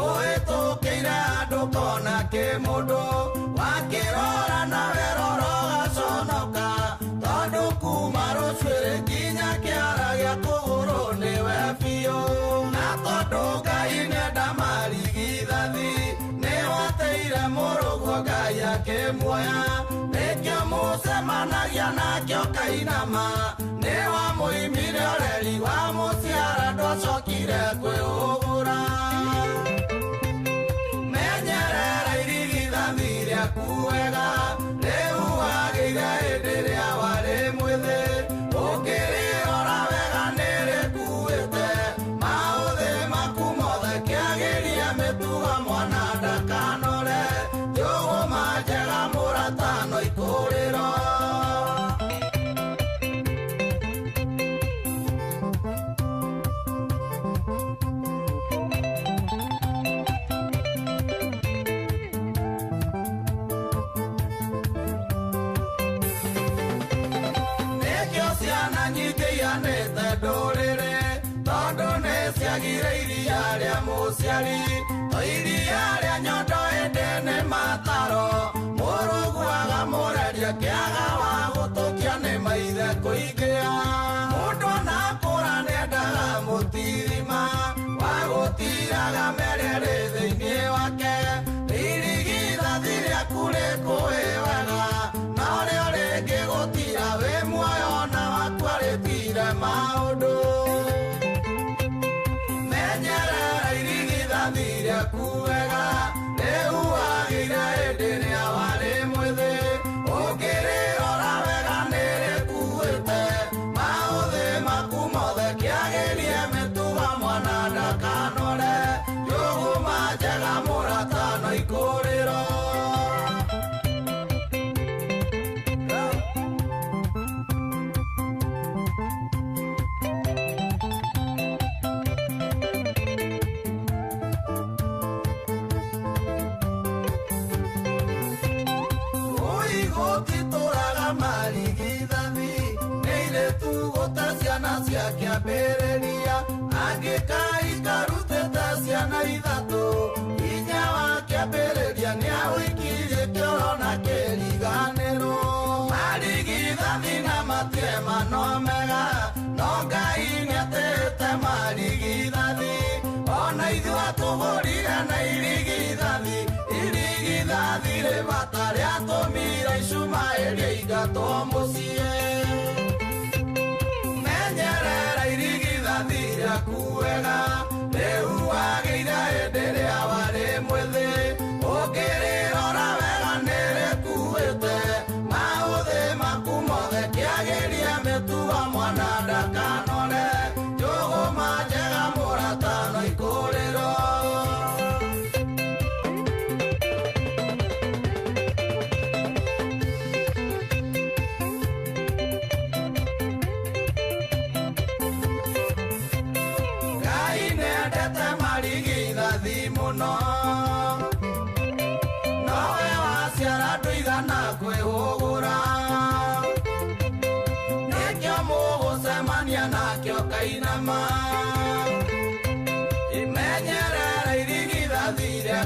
ũhĩtũkĩire andũ kona kĩmũndũ wakĩrora nawe rora ũgaconoka tondũ kuma rũcuĩrĩ nginya kĩara gĩa kũgũrũ nĩwe biũ na tondũ Ngai nĩenda marigithathi nĩwateire mũrũguo Ngai akĩmuoya nĩkĩo mũcemanagia nakĩo kainama nĩwamũimire ũreri wa mũciara ndwacokire kwĩũgũra menyerera irigithathi rĩaku wega rĩu wagĩire hĩndĩ ĩrĩa warĩ mwĩthĩ ũngĩrĩrora wega nĩrĩkuĩte maũthĩ maku mothe kĩagĩrie mĩtugo mwana ndakanore njũgũma njega mũratano ikũrĩro. Nĩkĩo ciana nyingĩ ihanĩte ndũrĩrĩ tondũ nĩciagire iria rĩa mũciari to iria rĩa nyondo ĩndĩ nĩ mataro mũrũguaga mũreria kĩaga wa gũtũkia nĩ maithe kũingĩha mũndũ onakũra nĩendaga mũtirima wa gũtiraga merere thĩinĩ wake irigithathi rĩaku rĩkũĩ wega norĩo rĩngĩ gũtira wĩ muoyo na wakua rĩtire maũndũ menyerera irigithathi rĩaku wega rĩu wagĩire hĩndĩ ĩrĩa warĩ mwĩthĩ ũngĩrĩrora wega nĩrĩkuĩte maũthĩ maku mothe kĩagĩrie mĩtugo mwana ndakanore njũgũma njega mũratano ikũrĩro. Ũigũtitũraga marigithathi nĩ irĩtu gũte ciana cia kĩambĩrĩria angĩkaikarutĩte ciana ithatũ hinya wa kĩambĩrĩria nĩawĩkirie kĩoro na kĩriganĩro marigithathi na matiema no mega no Ngai nĩatĩte marigithathi ona ithuĩ atũgũrire na irigithathi irigithathi rĩ bata rĩatũmire icuma ĩrĩa ingatwo mũciĩ menyerera irigithathi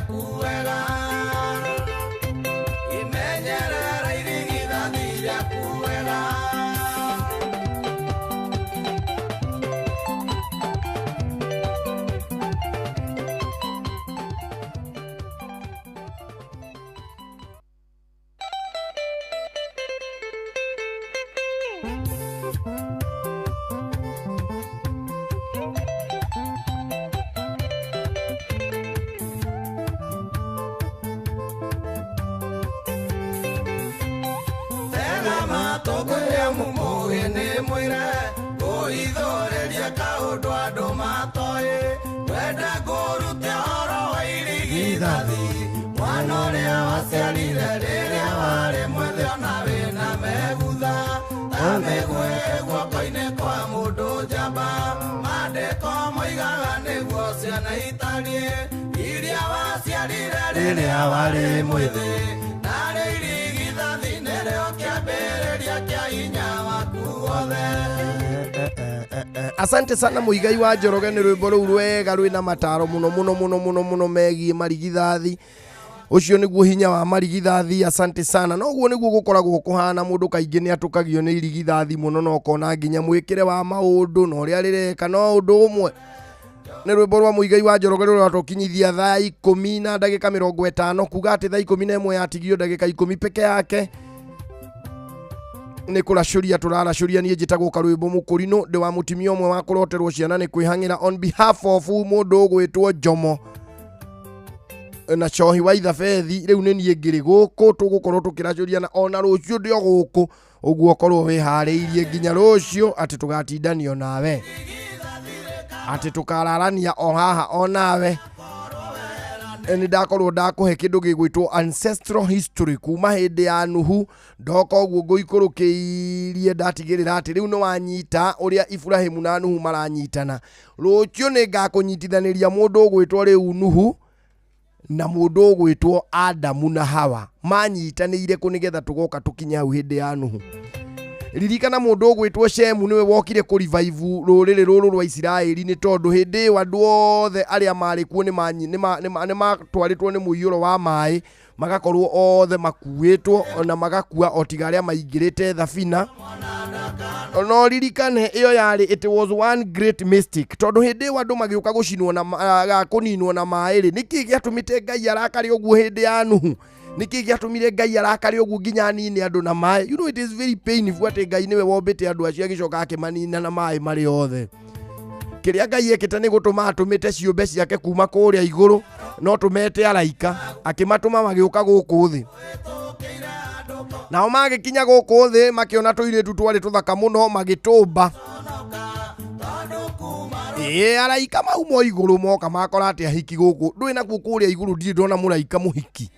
rĩaku wega. Imenyerera irigithathi rĩaku wega. Tega matũngũria mũmũgĩ nĩ mwĩre kũhithũrĩria kaũndũ andũ matoĩ wenda ngũrute ũhoro wa irigithathi mwana ũrĩa waciarire rĩrĩa warĩ mwĩthĩ ona wĩna megutha ta mĩgwĩ guoko-inĩ kwa mũndũ njamba maandĩko moigaga nĩguo ciana itariĩ iria waciarire rĩrĩa warĩ mwĩthĩ narĩ irigithathi nĩrĩo kĩambĩrĩria kĩa hinya waku wothe. Asante sana Muigai wa Njoroge nĩ rwĩmbo rũu rwega rwĩna mataro mũno mũno mũno mũno mũno megiĩ marigithathi. Ũcio nĩguo hinya wa marigithathi. Asante sana. No ũguo nĩguo gũkoragwo kũhana, mũndũ kaingĩ nĩ atũkagio nĩ irigithathi mũno na ũkona nginya mwĩkĩre wa maũndũ na ũrĩa rĩreka no ũndũ ũmwe. Nĩ rwĩmbo rwa Muigai wa Njoroge rũrĩa rwatũkinyithia thaa 10 na ndagĩka 50, kuga atĩ thaa 11 yatigio ndagĩka 10 peke yake nĩ kũracũria tũraracũria. Niĩ njĩtagwo Karwĩmbo Mũkũrinũ, ndĩ wa mũtumia ũmwe wa kũroterwo ciana nĩ kwĩhang'ĩra on behalf of mũndũ ũgwĩtwo Njomo na Cohi wa Ithabethi. Rĩu nĩ niĩ ngĩrĩ gũkũ tũgũkorwo tũkĩracũria na ona rũciũ ndĩ o gũkũ, ũguo korwo wĩharĩirie nginya rũciũ atĩ tũgatindanio nawe, atĩ tũkararania o haha o nawe. Nĩ ndakorwo ndakũhe kĩndũ gĩgwĩtwo ancestral history kuma hĩndĩ ya Nuhu ndoka ũguo ngũikũrũkĩirie ndatigĩrĩra atĩ rĩu nĩ wanyita ũrĩa Ibrahimu na Nuhu maranyitana. Rũciũ nĩ ngakũnyitithanĩria mũndũ ũgwĩtwo rĩu Nuhu na mũndũ ũgwĩtwo Adamu na Hawa manyitanĩire kũ nĩgetha tũgoka tũkinye hau hĩndĩ ya Nuhu. Ririkana mũndũ ũgwĩtwo Shemu nĩwe wokire kũrivaivu rũrĩrĩ rũrũ rwa Isiraeli nĩ tondũ hĩndĩ ĩyo andũ othe arĩa marĩ kuo nĩ matwarĩtwo nĩ mũiyũro wa maĩ, magakorwo othe makuĩtwo ona magakua o tiga arĩa maingĩrĩte thabina. No ririkane ĩyo yarĩ it was one great mistake tondũ hĩndĩ ĩyo andũ magĩũka gũcinwo na kũninwo na maĩ rĩ, nĩkĩ gĩatũmĩte Ngai arakare ũguo hĩndĩ ya Nuhu? Nĩkĩ gĩatũmire Ngai arakare ũguo nginya anine andũ na maĩ? You know it is very painful atĩ Ngai nĩwe wombĩte andũ acio agĩcoka akĩmanina na maĩ marĩ othe. Kĩrĩa Ngai ekĩte nĩ gũtũma atũmĩte ciũmbe ciake kuma kũrĩa igũrũ, no tũmete araika, akĩmatũma magĩũka gũkũ thĩ. Nao magĩkinya gũkũ thĩ makĩona tũirĩtu twarĩ tũthaka mũno magĩtũmba. Ĩĩ araika mauma igũrũ moka makora atĩ ahiki gũkũ. Ndũĩ nakuo kũrĩa igũrũ ndirĩ ndona mũraika mũhiki.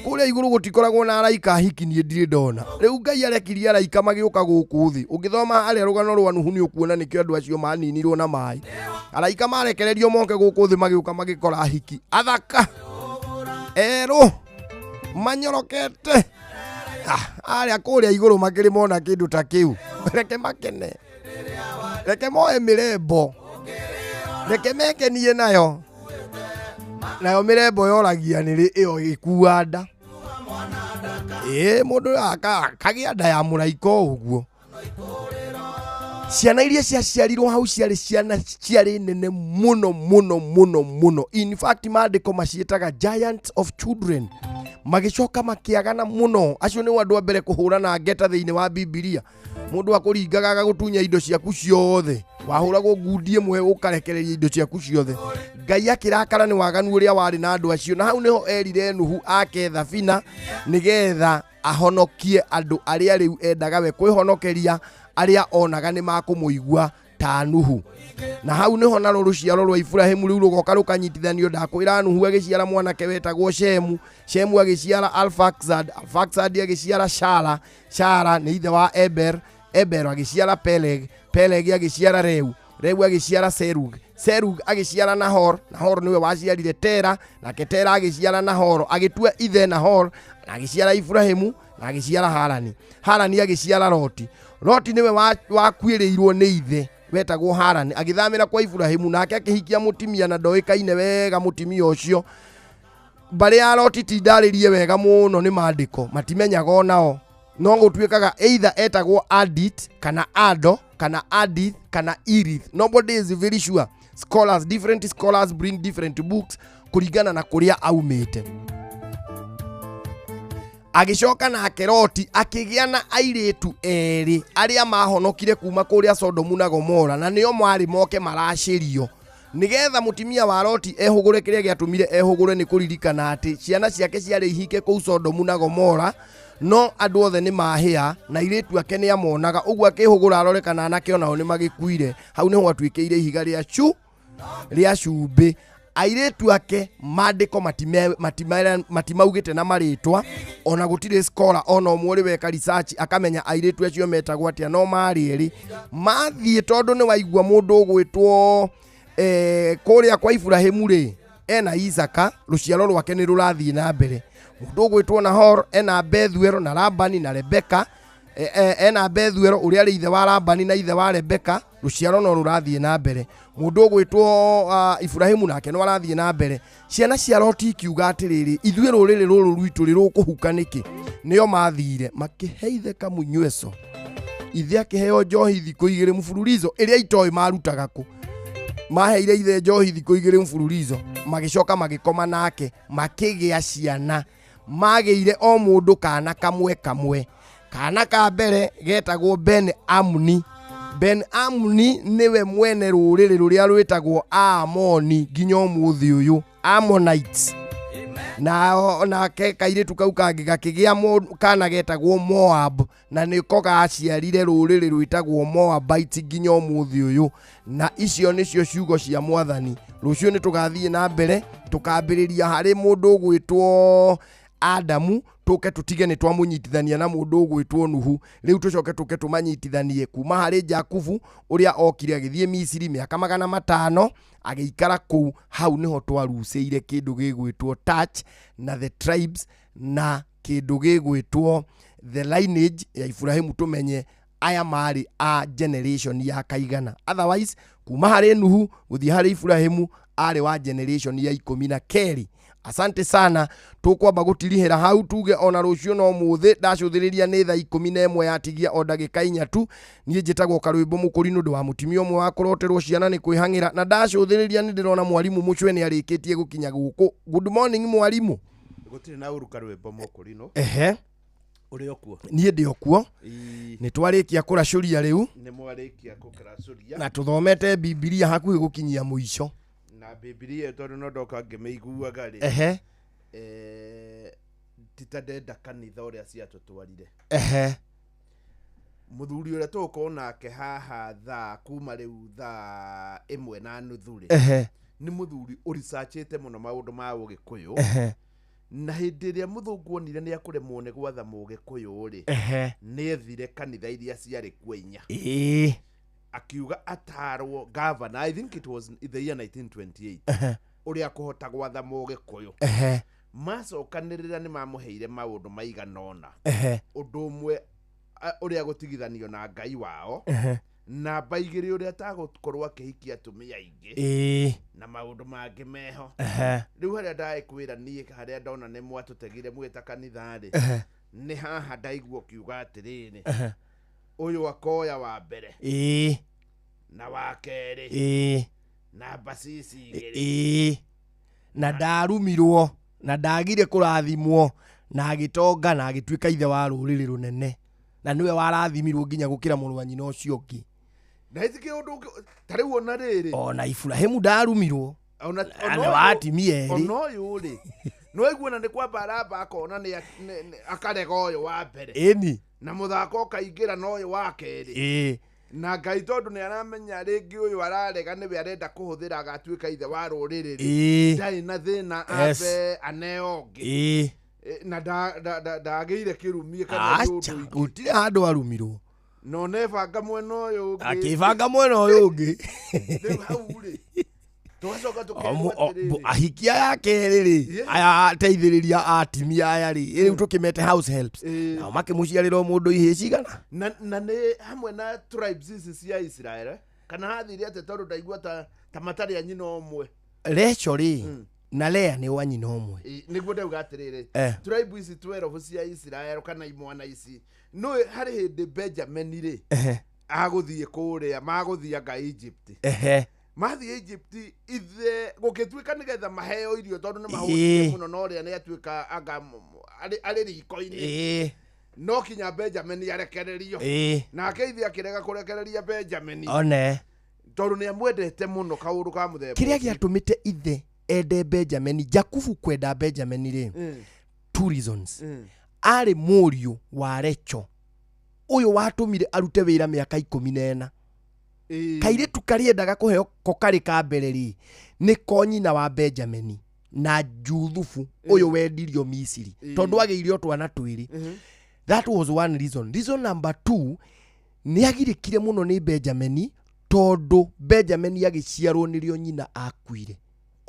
Kũrĩa igũrũ gũtikoragwo na araika ahiki, niĩ ndirĩ ndona. Rĩu Ngai arekirie araika magĩũka gũkũ thĩ. Ũngĩthoma harĩa rũgano rwa Nuhu nĩ ũkuona nĩkĩo andũ acio maninirwo na maĩ. Araika marekererio moke gũkũ thĩ magĩũka magĩkora ahiki athaka erũ manyorokete. Arĩa kũrĩa igũrũ makĩrĩ mona kĩndũ ta kĩu, reke makene, reke moe mĩrembo, reke mekenie nayo. Nayo mĩrembo yoragia nĩrĩ ĩyo ĩkua nda. Ĩĩ mũndũ akagĩa nda ya mũraika o ũguo. Ciana iria ciaciarirwo hau ciarĩ ciana ciarĩ nene mũno mũno mũno mũno. In fact maandĩko maciĩtaga giants of children. Magĩcoka makĩagana mũno. Acio nĩo andũ a mbere kũhũrana ngeta thĩinĩ wa Bibilia. Mũndũ akũringaga agagũtunya indo ciaku ciothe, wahũragwo ngundi ĩmwe ũkarekereria indo ciaku ciothe. Ngai akĩrakara nĩ waganu ũrĩa warĩ na andũ acio, na hau nĩho erire Nuhu ake thabina nĩgetha ahonokie andũ arĩa rĩu endaga we kwĩhonokeria, arĩa onaga nĩ makũmũigua ta Nuhu. Na hau nĩho naro rũciaro rwa Ibrahimu rĩu rũgoka rũkanyitithanio. Ndakwĩra Nuhu agĩciara mwanake wetagwo Shemu, Shemu agĩciara Arfaxad, Arfaxad agĩciara Shara, Shara nĩ ithe wa Eber, Eber agĩciara Peleg, Peleg agĩciara Reu, Reu agĩciara Serug, Serug agĩciara Nahor, Nahor nĩwe waciarire Tera, nake Tera agĩciara Nahor, agĩtua ithe Nahor, na agĩciara Ibrahimu, na agĩciara Harani. Harani agĩciara Loti. Loti nĩwe wakuĩrĩirwo nĩ ithe wetagwo Harani, agĩthamĩra kwa Ibrahimu, nake akĩhikia mũtimia na ndoĩkaine wega mũtimia ũcio. Mbarĩ ya Loti ti ndarĩrie wega mũno nĩ maandĩko matimenyaga onao no gũtuĩkaga either etagwo Adit kana Ado kana Adith kana Irith. Nobody is very sure. Scholars, different scholars bring different books kũringana na kũrĩa aumĩte. Agĩcoka nake Loti akĩgĩa na airĩtu erĩ arĩa mahonokire kuma kũrĩa Sodomu na Gomora, na nĩo marĩ moke maracĩrio nĩgetha mũtumia wa Loti ehũgũre. Kĩrĩa gĩatũmire ehũgũre nĩ kũririkana atĩ ciana ciake ciarĩ ihike kũu Sodomu na Gomora, no andũ othe nĩ mahĩa na airĩtu ake nĩ amonaga. Ũguo akĩhũgũra arore kana anake onao nĩ magĩkuire. Hau nĩho atuĩkĩire ihiga rĩa cu rĩa cumbĩ. Airĩtu ake maandĩko matimaugĩte na marĩtwa, ona gũtirĩ scholar ona ũmwe ũrĩ weka research akamenya airĩtu acio metagwo atĩa, no marĩ erĩ mathiĩ, tondũ nĩ waigua mũndũ ũgwĩtwo kũrĩa kwa Iburahĩmu rĩ, ena Isaka, rũciaro rwake nĩ rũrathiĩ na mbere. Mũndũ ũgwĩtwo Nahor ena Bethuel na Labani na Rebeka, ena Bethuel ũrĩa arĩ ithe wa Labani na ithe wa Rebeka, rũciaro no rũrathiĩ na mbere. Mũndũ ũgwĩtwo Iburahĩmu nake no arathiĩ na mbere. Ciana cia Loti ikiuga atĩrĩrĩ, ithuĩ rũrĩrĩ rũrũ rwitũ rĩ rũkũhuka nĩkĩ? Nĩo mathire makĩhe ithe kamunyweco, ithe akĩheo njohi thikũ igĩrĩ mfululizo ĩrĩa itoĩ marutaga kũ. Maheire ithe njohi thikũ igĩrĩ mfululizo, magĩcoka magĩkoma nake, makĩgĩa ciana. Magĩire o mũndũ kana kamwe kamwe. Kana ka mbere getagwo Ben Amni. Ben Amni nĩwe mwene rũrĩrĩ rũrĩa rwĩtagwo Aamoni nginya ũmũthĩ ũyũ, Ammonites. Na nake kairĩtu kau kangĩ gakĩgĩa kana getagwo Moab, na nĩko gaciarire rũrĩrĩ rwĩtagwo Moabites nginya ũmũthĩ ũyũ. Na icio nĩcio ciugo cia Mwathani. Rũciũ nĩ tũgathiĩ na mbere tũkambĩrĩria harĩ mũndũ ũgwĩtwo Adamu, tũke tũtige nĩ twamũnyitithania na mũndũ ũgwĩtwo Nuhu. Rĩu tũcoke tũke tũmanyitithanie kuma harĩ Jakubu ũrĩa okire agĩthiĩ Misiri mĩaka 500 agĩikara kũu. Hau nĩho twarucĩire kĩndũ gĩgwĩtwo touch na the tribes na kĩndũ gĩgwĩtwo the lineage ya Iburahĩmu, tũmenye aya marĩ a generation ya kaigana. Otherwise kuma harĩ Nuhu gũthiĩ harĩ Iburahĩmu arĩ wa generation ya 12. Asante sana, tũkwamba gũtirihĩra hau tuge ona rũciũ no mũthĩ. Ndacũthĩrĩria nĩ thaa 11 yatigia o ndagĩka 4 tu. Niĩ njĩtagwo Karwĩmbo Mũkũri nĩ ũndũ wa mũtumia ũmwe wa kũroterwo ciana nĩ kwĩhang'ĩra, na ndacũthĩrĩria nĩ ndĩrona mwarimũ Mũcwe nĩ arĩkĩtie gũkinya gũkũ. Good morning mwarimũ. Gũtirĩ na ũru Karwĩmbo Mũkũrinũ. Ehe. Ũrĩ o kuo? Niĩ ndĩ o kuo. Nĩ twarĩkia kũracũria rĩu. Nĩ mwarĩkia kũracũria. Na tũthomete Bibilia hakuhĩ gũkinyia mũico. Na Bibilia tondũ no ndoka ngĩmĩiguaga rĩ. Ehe. Ti ta ndenda kanitha ũrĩa ciatũtwarire. Ehe. Mũthuri ũrĩa tũgũkorwo nake haha thaa kuma rĩu thaa 1:30 rĩ. Ehe. Nĩ mũthuri ũricachĩte mũno maũndũ ma Ũgĩkũyũ. Ehe. Na hĩndĩ ĩrĩa mũthũngũ onire nĩ akũremwo nĩ gwatha Mũgĩkũyũ rĩ. Ehe. Nĩ ethire kanitha iria ciarĩ kuo inya. Ĩĩ. Akiuga atarwo governor, I think it was the year 1928. Ehe. Ũrĩa kũhota gwatha Mũgĩkũyũ. Ehe. Macokanĩrĩra nĩ mamũheire maũndũ maigana ũna. Ehe. Ũndũ ũmwe ũrĩa gũtigithanio na Ngai wao. Ehe. Namba 2 ũrĩa atagũkorwo akĩhikia atumia aingĩ. Ĩĩ. Na maũndũ mangĩ meho. Ehe. Rĩu harĩa ndaĩkwĩra niĩ harĩa ndona nĩ mwatũtegire mwĩta kanitha rĩ. Ehe. Nĩ haha ndaigua ũkiuga atĩrĩrĩ. Ehe. Ũyũ akoya wa mbere. Ĩĩ. Na wa kerĩ. Ĩĩ. Namba cici igĩrĩ. Ĩĩ. Na ndarumirwo na ndagire kũrathimwo na agĩtonga na agĩtuĩka ithe wa rũrĩrĩ rũnene, na nĩwe warathimirwo nginya gũkĩra mũrũ wa nyina ũcio ũngĩ. Na ĩtikĩ ũndũ ũngĩ ta rĩu ona rĩrĩ. Ona Iburahĩmu ndarumirwo. Ona Na wa atimia erĩ. Ona ũyũ rĩ. Nĩ waigua na nĩ kwamba aramba akona nĩ akarega ũyũ wa mbere. Ĩni. Na mũthako ũkaingĩra na ũyũ wa kerĩ. Ĩĩ. Na Ngai tondũ nĩ aramenya rĩngĩ ũyũ ararega nĩwe arenda kũhũthĩra agatuĩka ithe wa rũrĩrĩ rĩ. Ĩĩ. Ndarĩ na thĩna Yes. ambe aneo ũngĩ. Ĩĩ. Na ndagĩire kĩrumie kana Acha, ũndũ ingĩ. gũtirĩ handũ arumirwo. Na onebanga mwena ũyũ ũngĩ. Akĩbanga mwena ũyũ ũngĩ. Rĩu hau rĩ. Tũgacoka tũkerwo atĩrĩrĩ. Ahikia ya kerĩ rĩ, aya ateithĩrĩria atimia aya rĩ, rĩu tũkĩmete house helps. Nao makĩmũciarĩra o mũndũ ihĩĩ cigana? Na nĩ hamwe na tribes ici cia Israel kana hathire atĩa tondũ ndaigua ta matarĩ a nyina ũmwe. Recho rĩ, Na Lea nĩ wa nyina ũmwe. Nĩguo ndauga atĩrĩrĩ, tribe ici 12 cia Israel kana imwana ici, no harĩ hĩndĩ Benjamin rĩ, agũthiĩ kũrĩa magũthianga Egypt. Mathiĩ Egypt, ithe gũgĩtuĩka nĩgetha maheo irio tondũ nĩ mahũtire mũno, na ũrĩa nĩ atuĩka anga arĩ riko-inĩ, no kinya Benjamin arekererio. Nake ithe akĩrega kũrekereria Benjamin One. tondũ nĩ amwendete mũno, kaũndũ ka mũthemba Kĩrĩa ũcio. gĩatũmĩte ithe ende Benjamin, Jakubu kwenda Benjamin rĩ, two reasons. Arĩ mũriũ wa Recho ũyũ watũmire arute wĩra mĩaka 14. Kairĩtu karĩa endaga kũheo ko karĩ ka mbere rĩ, nĩ ko nyina wa Benjamin na Juthubu ũyũ wendirio Misiri, tondũ agĩire o twana twĩrĩ. That was one reason. Reason number two, nĩ agirĩkire mũno nĩ Benjamin tondũ Benjamin agĩciarwo nĩrĩo nyina akuire.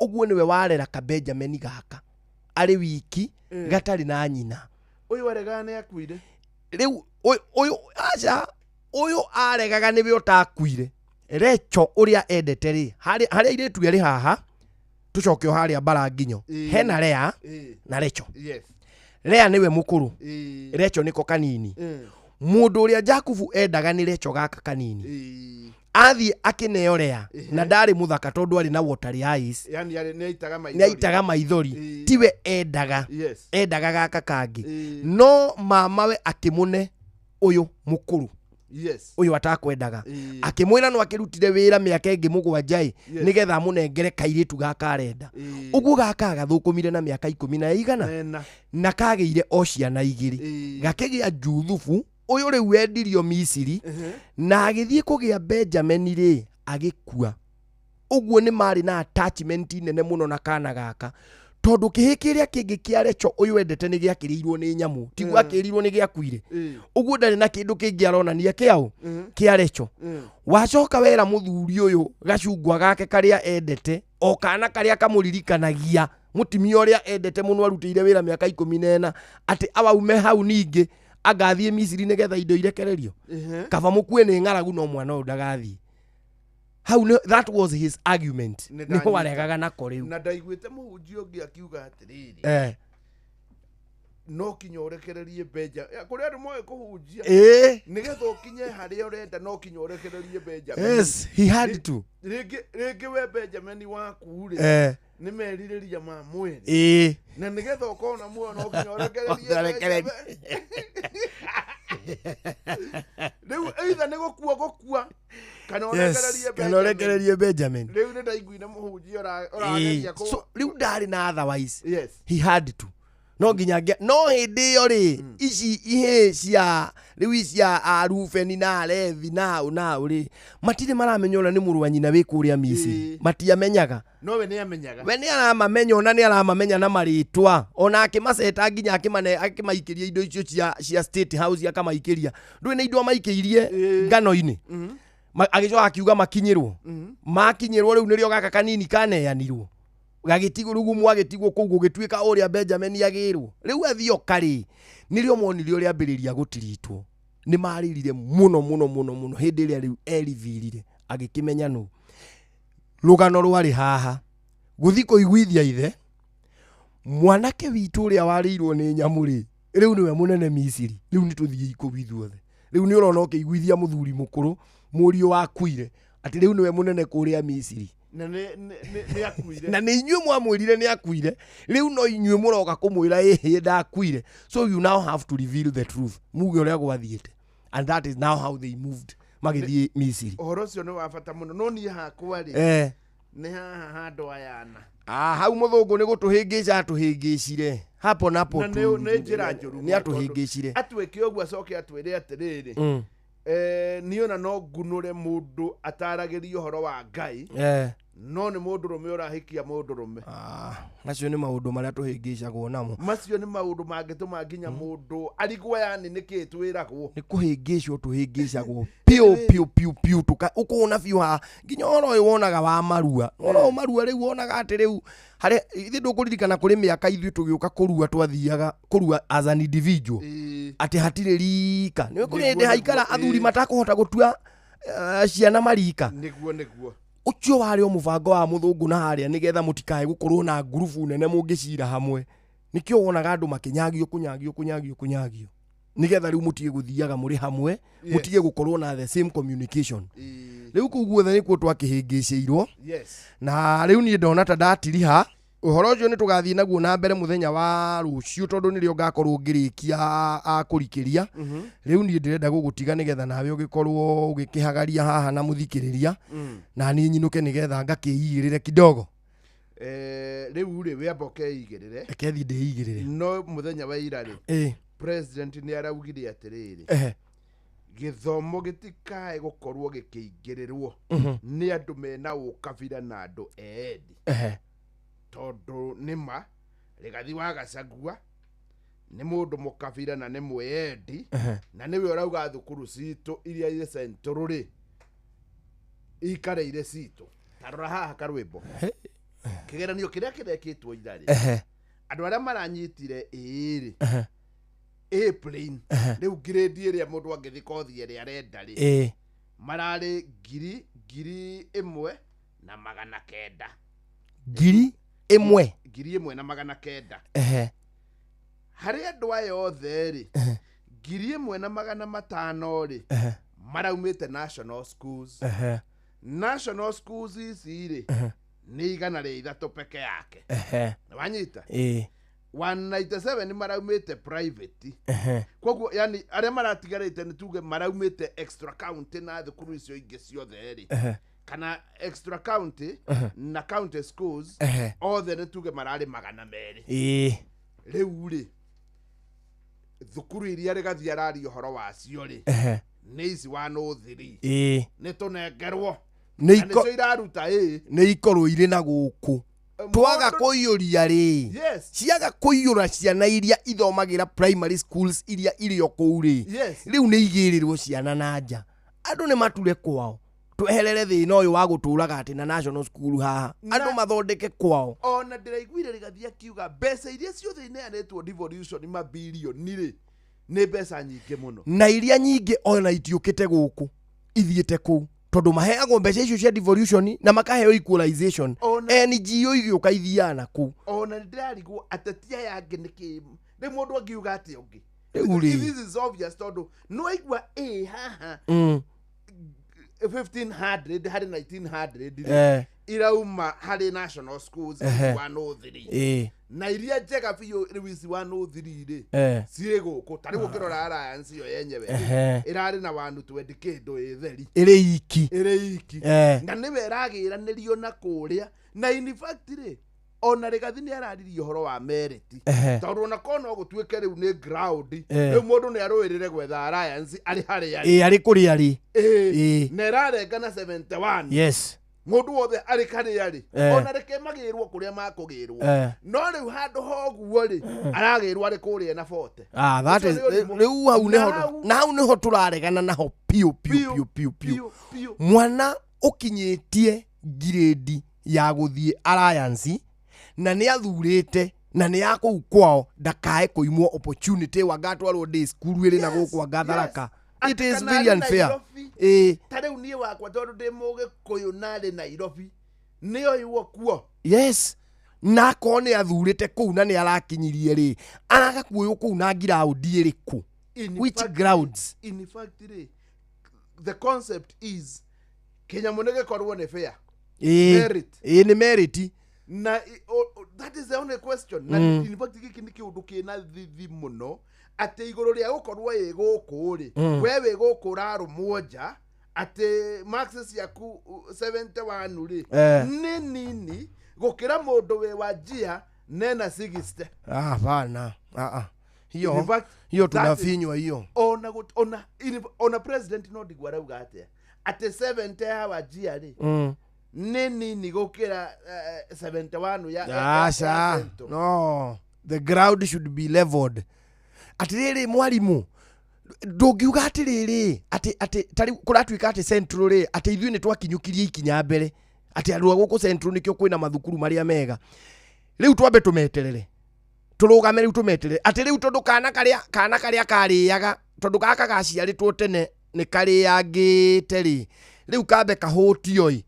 Ũguo nĩwe warera ka Benjamin gaka arĩ wiki, gatarĩ na nyina. Ũyũ aregaga nĩ akuire. Rĩu ũyũ aca, ũyũ aregaga nĩwe ũtakuire. Recho ũrĩa endete rĩ, harĩa airĩtu erĩ haha, tũcoke o harĩa mbara nginyo, hena Lea na Recho. Lea nĩwe mũkũrũ, Recho nĩko kanini. Mũndũ ũrĩa Jakubu endaga nĩ Recho gaka kanini. Athiĩ akĩneo Lea, na ndarĩ mũthaka tondũ arĩ na watery eyes. Yani nĩ aitaga maithori. Nĩ aitaga maithori. Tiwe endaga. Endaga gaka kangĩ. No mamawe akĩmũne ũyũ mũkũrũ. Ũyũ atakwendaga. Akĩmwĩra no akĩrutire wĩra mĩaka ĩngĩ 7 ĩ, nĩgetha amũnengere kairĩtu gaka arenda. Ũguo gaka gathũkũmire na mĩaka ikũmi na igana, na kagĩire o ciana 2. Gakĩgĩa Juthubu ũyũ rĩu wendirio Misiri, na agĩthiĩ kũgĩa Benjamin rĩ, agĩkua. Ũguo nĩ marĩ na attachment nene mũno na kana gaka, tondũ kĩhĩ kĩrĩa kĩngĩ kĩa Recho ũyũ endete nĩ gĩakĩrĩirwo nĩ nyamũ, tiguo akĩrirwo nĩ gĩakuire. Ũguo ndarĩ na kĩndũ kĩngĩ aronania kĩaũ kĩa Recho. Wacoka wera mũthuri ũyũ gacungwa gake karĩa endete, o kana karĩa kamũririkanagia mũtumia ũrĩa endete mũno arutĩire wĩra mĩaka 14, atĩ awaume hau ningĩ angathiĩ Misiri nĩgetha indo irekererio. Kaba mũkue nĩ ng'aragu no mwana ũyũ ndagathiĩ. Hau that was his argument. Nĩ Nĩho ndanyita. aregaga nako rĩu. Na ndaiguĩte mũhunjia ũngĩ akiuga atĩrĩrĩ, no kinya ũrekererie Benjamin. Kũrĩ andũ moĩ kũhunjia. Nĩgetha ũkinye harĩa ũrenda no kinya ũrekererie Benjamin. Yes, he had to. Rĩngĩ we Benjamin waku rĩ, nĩ merirĩria ma mwĩrĩ. Na nĩgetha ũkorwo na muoyo no kinya ũrekererie Ũrekererie. Benjamin. Rĩu either nĩ gũkua gũkua kana ũrekererie Kana ũrekererie Benjamin. Rĩu nĩ ndaiguire mũhunjia ũrageria kũ- So rĩu ndarĩ na otherwise. Yes. He had to. No nginya no hĩndĩ ĩyo rĩ, ici ihĩĩ cia rĩu ici cia a Rubeni na Alevi na ũ na ũ rĩ, matirĩ maramenya ũrĩa nĩ mũrũ wa nyina wĩ kũrĩa Misiri. Matiamenyaga. No we nĩ amenyaga. We nĩ aramamenya, ona nĩ aramamenya na marĩtwa, ona akĩmaceta nginya akĩmaikĩria indo icio cia State House, akamaikĩria. Ndũĩ nĩ indo amaikĩirie ngano-inĩ. Agĩcoka akiuga makinyĩrwo. Makinyĩrwo rĩu nĩrĩo gaka kanini kaneanirwo. Gagĩtigwo rĩu mwagĩtigwo kũu gũgĩtuĩka ũrĩa Benjamin agĩrwo. Rĩu athioka rĩ, nĩrĩo monire ũrĩa ambĩrĩria gũtiritwo. Nĩ marĩrire mũno mũno mũno mũno hĩndĩ ĩrĩa rĩu erivirire agĩkĩmenya nũ. Rũgano rwarĩ haha. Gũthiĩ kũiguithia ithe, mwanake witũ ũrĩa warĩirwo nĩ nyamũ rĩ, rĩu nĩwe mũnene Misiri. Rĩu nĩ tũthiĩ kũu ithuothe. Rĩu nĩ ũrona ũkĩiguithia mũthuri mũkũrũ, mũriũ wakuire, atĩ rĩu nĩwe mũnene kũrĩa Misiri. Na nĩ akuire. Na nĩ inyuĩ mwamwĩrire nĩ akuire. Rĩu no inyuĩ mũroka kũmwĩra ĩhĩ ndakuire. So you now have to reveal the truth. Muge ũrĩa gwathiĩte. And that is now how they moved magĩthiĩ Misiri. Ũhoro ũcio nĩ wa bata mũno. No niĩ hakwa rĩ, nĩ haha handũ aya ana. Hau mũthũngũ nĩ gũtũhĩngĩca atũhĩngĩcire. Hapo napo Na tu. nĩ njĩra njũru Nĩ mũno tondũ atũhĩngĩcire. Atwĩke ũguo acoke atwĩre atĩrĩrĩ, niĩ ona no ngunũre mũndũ ataragĩrie ũhoro wa Ngai, no nĩ mũndũrũme ũrahikia mũndũrũme. Macio nĩ maũndũ marĩa tũhĩngĩcagwo namo. Macio nĩ maũndũ mangĩtũma nginya mũndũ arigwo yani nĩkĩĩ twĩragwo. Nĩ kũhĩngĩcwo tũhĩngĩcagwo piũ piũ piũ piũ, ũkona biũ haha nginya ũhoro ũyũ wonaga wa marua. Ũhoro ũyũ marua rĩu wonaga atĩ rĩu harĩa ithuĩ ndũkũririkana kũrĩ mĩaka ithuĩ tũgĩũka kũrua twathiaga kũrua as an individual. Atĩ hatirĩ rika. Nĩ kũrĩ hĩndĩ haikara athuri matakũhota gũtua ciana marika. Nĩguo, nĩguo. Ũcio warĩ o mũbango wa mũthũngũ na harĩa nĩgetha mũtikae gũkorwo na ngurubu nene mũngĩcira hamwe. Nĩkĩo wonaga andũ makĩnyagio kũnyagio kũnyagio kũnyagio, nĩgetha rĩu mũtige gũthiaga mũrĩ hamwe. Mũtige gũkorwo na the same communication. Rĩu kũu guothe nĩkuo twakĩhĩngĩcĩirwo. Na rĩu niĩ ndona ta ndatiriha ũhoro ũcio, nĩ tũgathiĩ naguo na mbere mũthenya wa rũciũ, tondũ nĩrĩo ngakorwo ngĩrĩkia kũrikĩria. Rĩu niĩ ndĩrenda gũgũtiga nĩgetha nawe ũgĩkorwo ũgĩkĩhagaria haha na mũthikĩrĩria, na niĩ nyinũke nĩgetha ngakĩigĩrĩre kidogo. Rĩu rĩ, wĩamba ũkeigĩrĩre. Reke thiĩ ndĩigĩrĩre. No mũthenya wa ira rĩ, president nĩ araugire atĩrĩrĩ, gĩthomo gĩtikae gũkorwo gĩkĩingĩrĩrwo nĩ andũ mena ũkabira na andũ eendi, tondũ nĩma Rigathi wa Gachagua nĩ mũndũ mũkabira na nĩ mwĩendi, na nĩwe ũrauga thukuru citũ iria irĩ central rĩ ikare irĩ citũ. Tarora haha karwĩmbo, kĩgeranio kĩrĩa kĩrekĩtwo ira rĩ, andũ arĩa maranyitire ĩĩ rĩ, A plain, rĩu grade ĩrĩa mũndũ angĩthi kothi ĩrĩa arenda rĩ, mararĩ 1900. 1000? 1900. Harĩ andũ aya othe rĩ, 1500 rĩ, maraumĩte national schools. National schools ici rĩ, nĩ 103 peke yake. Wanyita? 197 maraumĩte private. Koguo yani arĩa maratigarĩte, nĩ tuge maraumĩte extra county na thukuru icio ingĩ ciothe rĩ, kana extra county na county schools, othe nĩ tuge mararĩ 200. Rĩu rĩ, thukuru iria Rĩgathi araria ũhoro wacio rĩ, nĩ ici 103. Nĩ tũnengerwo. Nĩ Na nĩcio iraruta ĩ. Nĩ ikorwo irĩ na gũkũ twaga kũiyũria rĩ, ciaga kũiyũra ciana iria ithomagĩra primary schools iria irĩ o kũu rĩ, rĩu nĩ igĩrĩrwo ciana na nja. Andũ nĩ mature kwao, tweherere thĩna ũyũ wa gũtũraga atĩ na national school haha. Andũ mathondeke kwao. Ona ndĩraiguire Rĩgathi akiuga mbeca iria ciothe ineanĩtwo devolution, mabirioni rĩ, nĩ mbeca nyingĩ mũno. Na iria nyingĩ ona itiũkĩte gũkũ, ithiĩte kũu, tondũ maheagwo mbeca icio cia devolution na makaheo equalization. NGO igĩũka ithiaga na kũu. Ona nĩ ndĩrarigwo ateti aya angĩ nĩkĩ, rĩu mũndũ angiuga atĩa ũngĩ? Rĩu rĩ. This is obvious, tondũ nĩwaigua ĩ haha, 1500 harĩ 1900 rĩ, irauma harĩ national schools 103, na iria njega biũ rĩu ici 103 rĩ, cirĩ gũkũ. Ta rĩu ũkĩrora Alliance ĩyo yenyewe rĩ, ĩrarĩ na 120 kĩndũ ĩ theri. Ĩrĩ iki. Ĩrĩ iki. Na nĩwe ĩragĩranĩrio na kũrĩa. Na in fact rĩ, ona Rĩgathi nĩ araririe ũhoro wa merit, tondũ ona korwo no gũtuĩke rĩu nĩ ground, rĩu mũndũ nĩ arũĩrĩre gwetha Alliance arĩ harĩa arĩ. Ĩ, arĩ kũrĩa arĩ. Na ĩrarenga na 71. Mũndũ wothe arĩ karĩa rĩ, ona reke magĩrwo kũrĩa makũgĩrwo, no rĩu handũ hoguo rĩ, aragĩrwo arĩ kũrĩa na 40. Ah, that Ũcio is nĩ ũrimũ. Rĩu hau Na nĩho na hau nĩho tũraregana naho piũ piũ piũ piũ piũ. Piũ. Mwana ũkinyĩtie ngirĩndi ya gũthiĩ Alliance na nĩ athurĩte na nĩ ya kũu kwao, ndakae kũimwo opportunity wanga atwarwo day school ĩrĩ na gũkũ anga Tharaka. It Atĩ is kana very arĩ unfair. Nairobi. Ta rĩu niĩ wakwa, tondũ ndĩ Mũgĩkũyũ na arĩ Nairobi, nĩ oywo kuo. Yes, na akorwo nĩ athurĩte kũu na nĩ arakinyirie rĩ, araga kuoywo kũu na ngiraũndi ĩrĩkũ? In Which grounds? In fact rĩ, the concept is kĩnyamũ nĩ gĩkorwo nĩ fair. Merit. Ĩĩ, nĩ merit. Na that is the only question. Na in fact gĩkĩ nĩ kĩũndũ kĩna thithi mũno, atĩ igũrũ rĩa gũkorwo ĩ gũkũ rĩ, we wĩ gũkũ ũrarũmwo nja atĩ marks ciaku 71 rĩ, nĩ nini gũkĩra mũndũ wĩ wa njia nena 60. Ah, hapana. Ah, ah. Hiyo In fact, hiyo tunafinywa hiyo. Ona ona president no ndigua arauga atĩa atĩ 70 ya Wajia rĩ, nĩ nini gũkĩra 71 ya Aca. Central. No, the ground should be leveled. Atirĩrĩ mwarimũ, ndũngiuga atĩrĩrĩ atĩ tarĩu kũratuĩka atĩ Central rĩ, atĩ ithuĩ nĩ twakinyũkirie ikinya mbere, atĩ andũ a gũkũ Central nĩkĩo kwĩna mathukuru marĩa mega. Rĩu twambe tũmeterere, tũrũgame rĩu tũmeterere atĩ rĩu tondũ kana karĩa karĩaga, tondũ gaka gaciarĩtwo tene nĩ karĩangĩte rĩ, rĩu kambe kahũtio ĩ.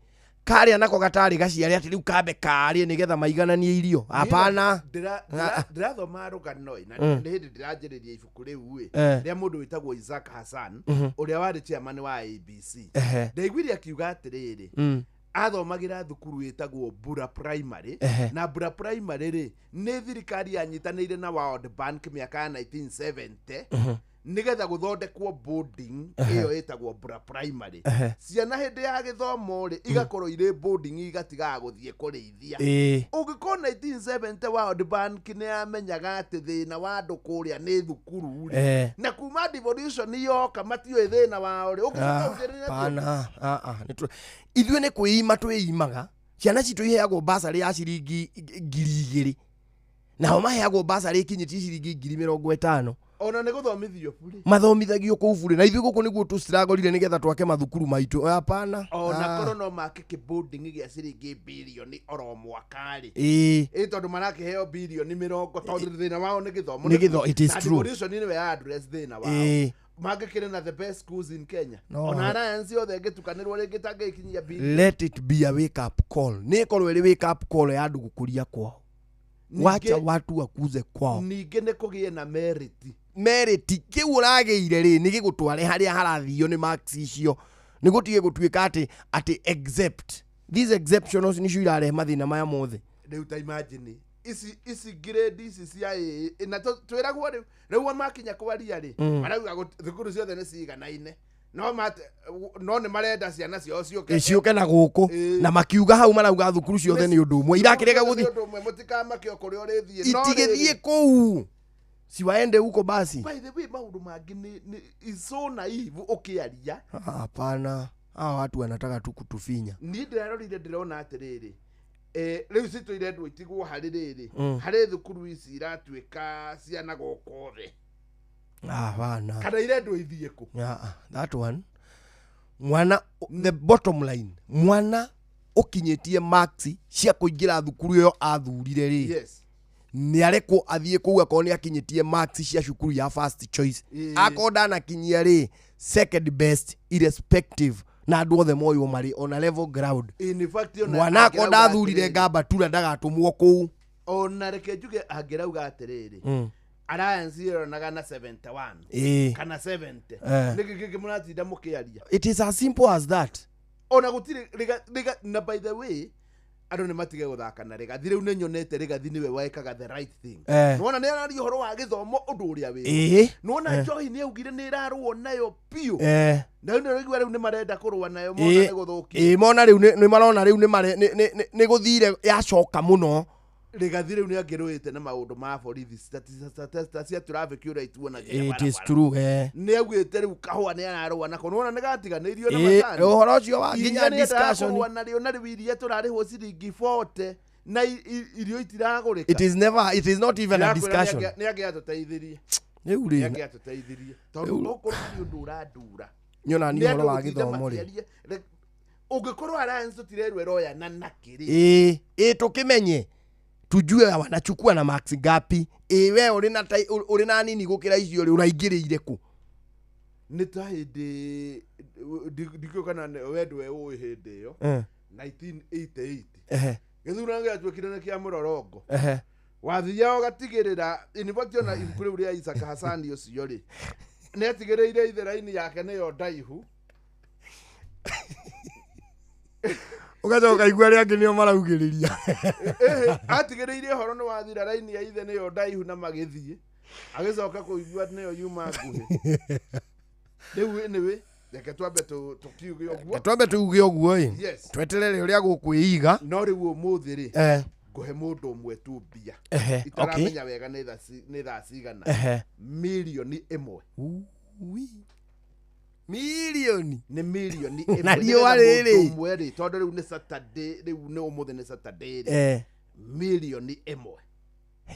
Karĩa nako gatarĩ gaciare atĩ rĩu kambe karĩe nĩgetha maigananie irio. Hapana. Ndĩrathoma rũgano ĩ, na nĩ hĩndĩ ndĩranjĩrĩria ibuku rĩu ĩ, rĩa mũndũ wĩtagwo Isaac Hassan, ũrĩa warĩ chairman wa ABC. Ndaiguire akiuga atĩrĩrĩ, athomagĩra thukuru ĩtagwo Bura Primary. Na Bura Primary rĩ, nĩ thirikari yanyitanĩire na World Bank mĩaka ya 1970 nĩgetha gũthondekwo boarding ĩyo ĩtagwo Bura Primary. Ciana hĩndĩ ya gĩthomo rĩ, igakorwo irĩ boarding, igatigaga gũthiĩ kũrĩithia. Ũngĩkorwo 1970 World Bank nĩ yamenyaga atĩ thĩna wa andũ kũrĩa nĩ thukuru rĩ, na kuma devolution yoka matiũĩ thĩna wao rĩ, ũngĩcoka ũnjĩrĩre atĩ- Pana, ah, ah, ithuĩ nĩ kwĩima twĩimaga. Ciana citũ iheagwo basarĩ ya ciringi 2,000, nao maheagwo basarĩ ĩkinyĩtie ciringi 50,000. Ona nĩ gũthomithio bure. Mathomithagio kũu bure, na ithuĩ gũkũ nĩguo tũciragorire nĩgetha twake mathukuru maitũ. Hapana. Ona korwo no make kĩboarding gĩa ciringi birioni oro mwaka rĩ, ĩ tondũ marakĩheo birioni 20, tondũ thĩna wao nĩ gĩthomo. Nĩ it is Na true. devolution nĩwe ya address thĩna wao. Mangĩkĩrĩ na the best schools in Kenya. No. Ona Alliance yothe ĩngĩtukanĩrwo rĩngĩ tangĩkinyia birioni. Let it be a wake up call. Nĩ ĩkorwo ĩrĩ wake up call ya andũ gũkũria kwao. Wacha watu wakuze kwao. Ningĩ nĩ kũgĩe na merit. Merit kĩu ũragĩire rĩ, nĩ gĩgũtware harĩa harathio nĩ marks icio, nĩ gũtige gũtuĩka atĩ except these exceptionals nĩcio irarehe mathĩna maya mothe. Rĩu ta imagine ici grade ici cia AA, na twĩragwo rĩu makinya kwaria rĩ, marauga thukuru ciothe nĩ ciganaine, no no nĩ marenda ciana ciao ciũke. Ciũke na gũkũ. Na makiuga hau marauga thukuru ciothe nĩ ũndũ ũmwe, irakĩrega Nĩ gũthiĩ. ũndũ ũmwe, mũtikamake o kũrĩa ũrĩthiĩ. No Itigĩthiĩ rĩrĩ, kũu, siwaende huko basi. By the way, maũndũ mangĩ nĩ is so naive ũkĩaria. Hapana, hawa watu wanataka tu kutufinya. Niĩ ndĩrarorire ndĩrona atĩrĩrĩ, rĩu citũ irendwo itigwo harĩ rĩrĩ, harĩ thukuru ici iratuĩka ciana gũkũ thĩ, Hapana. kana irendwo ithiĩ kũ? Yeah, that one, mwana, the bottom line, mwana ũkinyĩtie marks cia kũingĩra thukuru ĩyo athurire rĩ, nĩ arekwo athiĩ kũu akorwo nĩ akinyĩtie marks cia cukuru ya first choice. Akorwo ndanakinyia rĩ, second best, irrespective na andũ othe moywo marĩ on a level ground. In fact, ona Mwana akorwo angĩrauga ndathurire atĩrĩrĩ, ngambatura ndagatũmwo kũu. Ona reke njuge, angĩrauga atĩrĩrĩ, Alliance ĩronaga na 71 kana 70, nĩkĩ kĩngĩ mũratinda mũkĩaria? It is as simple as that. Ona gũtirĩ na by the way, andũ nĩ matige gũthaka na Rigathi. Rĩu nĩ nyonete Rigathi nĩwe wekaga the right thing. Nĩwona nĩ araria ũhoro wa gĩthomo ũndũ ũrĩa wĩ. Nĩwona njohi nĩ augire nĩ ĩrarũo nayo biũ. Na rĩu nĩ rĩu nĩ marenda kũrũa nayo, mona nĩ gũthũkia. Mona rĩu nĩ marona rĩu nĩ mare nĩ gũthire yacoka mũno. Rigathi rĩu nĩ angĩrũĩte na maũndũ ma borithi ta cia traffic ũrĩa ituonagia It is barabara. true. Nĩ augĩte rĩu kahũa nĩ ararũa nako, nĩwona nĩ gatiganĩirio na macani. Ũhoro ũcio wa Iria nginya nĩ endaga discussion. kũrũa narĩo, na rĩu iria tũrarĩhwo ciringi 40 na irio itiragũrĩka. It is never, it is not even a Ndĩrakwĩra discussion. nĩ angĩatũteithirie. Rĩu Nĩ rĩ, angĩatũteithirie tondũ okorwo harĩ ũndũ ũrandura nyona ni nĩ ũhoro andũ wa gũtinda gĩthomo rĩ. makĩaria. Ũngĩkorwo Alliance tũtirerwo ĩroyana nakĩ rĩ, Ĩĩ, tũkĩmenye tujue wanachukua na marks ngapi. Ĩĩ, we ũrĩ na ũrĩ na nini gũkĩra icio rĩ, ũraingĩrĩire kũ? Nĩ ta hĩndĩ ndikĩũĩ kana we ndwe ũĩ hĩndĩ ĩyo, 1988, gĩthurano gĩatuĩkire nĩ kĩa mũrorongo. Wathiaga ũgatigĩrĩra, in fact ona ibuku rĩu rĩa Isaac Hasani ũcio rĩ, nĩ atigĩrĩire ithe raini yake nĩyo ndaihu. Ũgacoka ũkaigua arĩa angĩ nĩo maraugĩrĩria. Ĩhĩ, atigĩrĩire ũhoro nĩ wathira, raini ya ithe nĩyo ndaihu, na magĩthiĩ agĩcoka kũigua nĩyo yuma nguhĩ. Rĩu anyway, reke twambe tũkiuge ũguo. Twambe tuuge ũguo ĩ. Tweterere ũrĩa gũkwĩiga. No rĩu ũmũthĩ rĩ, ngũhe mũndũ ũmwe tu mbia. Itaramenya wega nĩ nĩ thaa cigana. 1 million. Mirioni nĩ mirioni Na ĩmwe. riũa Nĩgetha rĩrĩ. mũndũ ũmwe rĩ, tondũ rĩu nĩ Saturday, rĩu nĩ ũmũthĩ nĩ Saturday rĩ, 1 million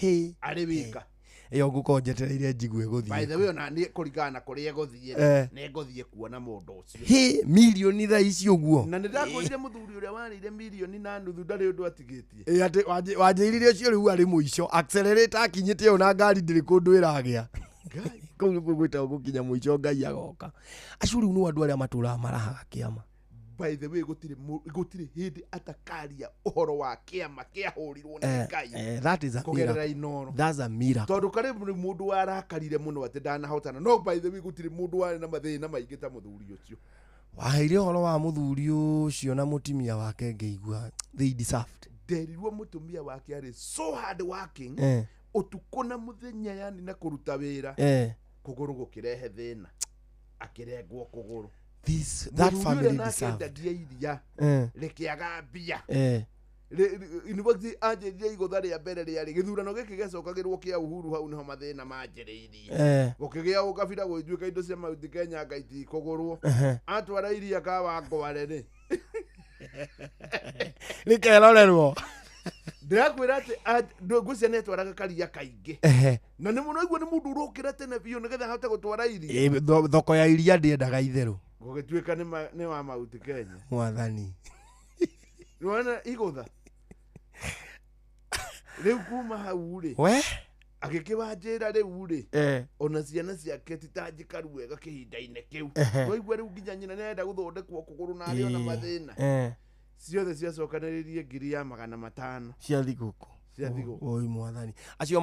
Hĩ. arĩ wika. Ĩyo ngũkorwo njetereire njigue By gũthiĩ. the way, ona niĩ kũringana na kũrĩa ĩgũthiĩ rĩ, nĩ ngũthiĩ kuona mũndũ ũcio. Hĩ, mirioni thaa ici ũguo? Na nĩ ndakwĩrire mũthuri ũrĩa warĩire 1.5 million ndarĩ ũndũ atigĩtie. Ĩ, atĩ wanjĩrire ũcio rĩu arĩ mũico accelerator akinyĩte ĩyo na ngari ndĩrĩ kũndũ ĩragĩa. Kũu nĩkuo gwĩtagwo gũkinya mũico, Ngai agoka. Acio rĩu nĩ andũ arĩa matũraga marahaga kĩama. By the way, gũtirĩ hĩndĩ atakaria ũhoro wa kĩama kĩahũrirwo nĩ Ngai That is a kũgerera miracle. Inoro. That's a miracle. Tondũ karĩ nĩ mũndũ warakarire mũno atĩ ndanahotana, no by the way gũtirĩ mũndũ warĩ na mathĩna maingĩ ta mũthuri ũcio. Waheire ũhoro wa mũthuri ũcio na mũtumia wake, ngĩigua they deserved. Nderirwo mũtumia wake arĩ so hard working, ũtukũ na mũthenya, yani na kũruta wĩra, kũgũrũ gũkĩrehe thĩna, akĩrengwo kũgũrũ. This that Mũthuri ũrĩa family nake deserved. endagia iria rĩkĩaga mbia. In fact, anjĩrire igũtha rĩa mbere rĩarĩ gĩthurano gĩkĩ gĩacokagĩrwo kĩa Uhuru, hau nĩho mathĩna manjĩrĩirie. Gũkĩgĩa ũkabira, gũgĩtuĩka indo cia Mount Kenya nga itikũgũrwo. Atwara iria Kawangware rĩ, Rĩkerorerwo. Ndĩrakwĩra atĩ ngwĩciria nĩ atwaraga karia kaingĩ, na nĩ mũno igua nĩ mũndũ ũrokĩra tene biũ nĩgetha ahote gũtwara iria. Thoko ya iria ndĩendaga itherũ. Gũgĩtuĩka nĩ wa Mount Kenya. Mwathani. Nĩwona igũtha rĩu kuma hau rĩ, We. Agĩkĩwanjĩra rĩu rĩ, ona ciana ciake ti ta njikaru wega kĩhinda-inĩ kĩu. Waigua rĩu nginya nyina nĩarenda gũthondekwo kũgũrũ na arĩ ona mathĩna. Ciothe ciacokanĩrĩrie 500,000. Cia thigũkũ. Cia thigũkũ. Oi mwathani, acio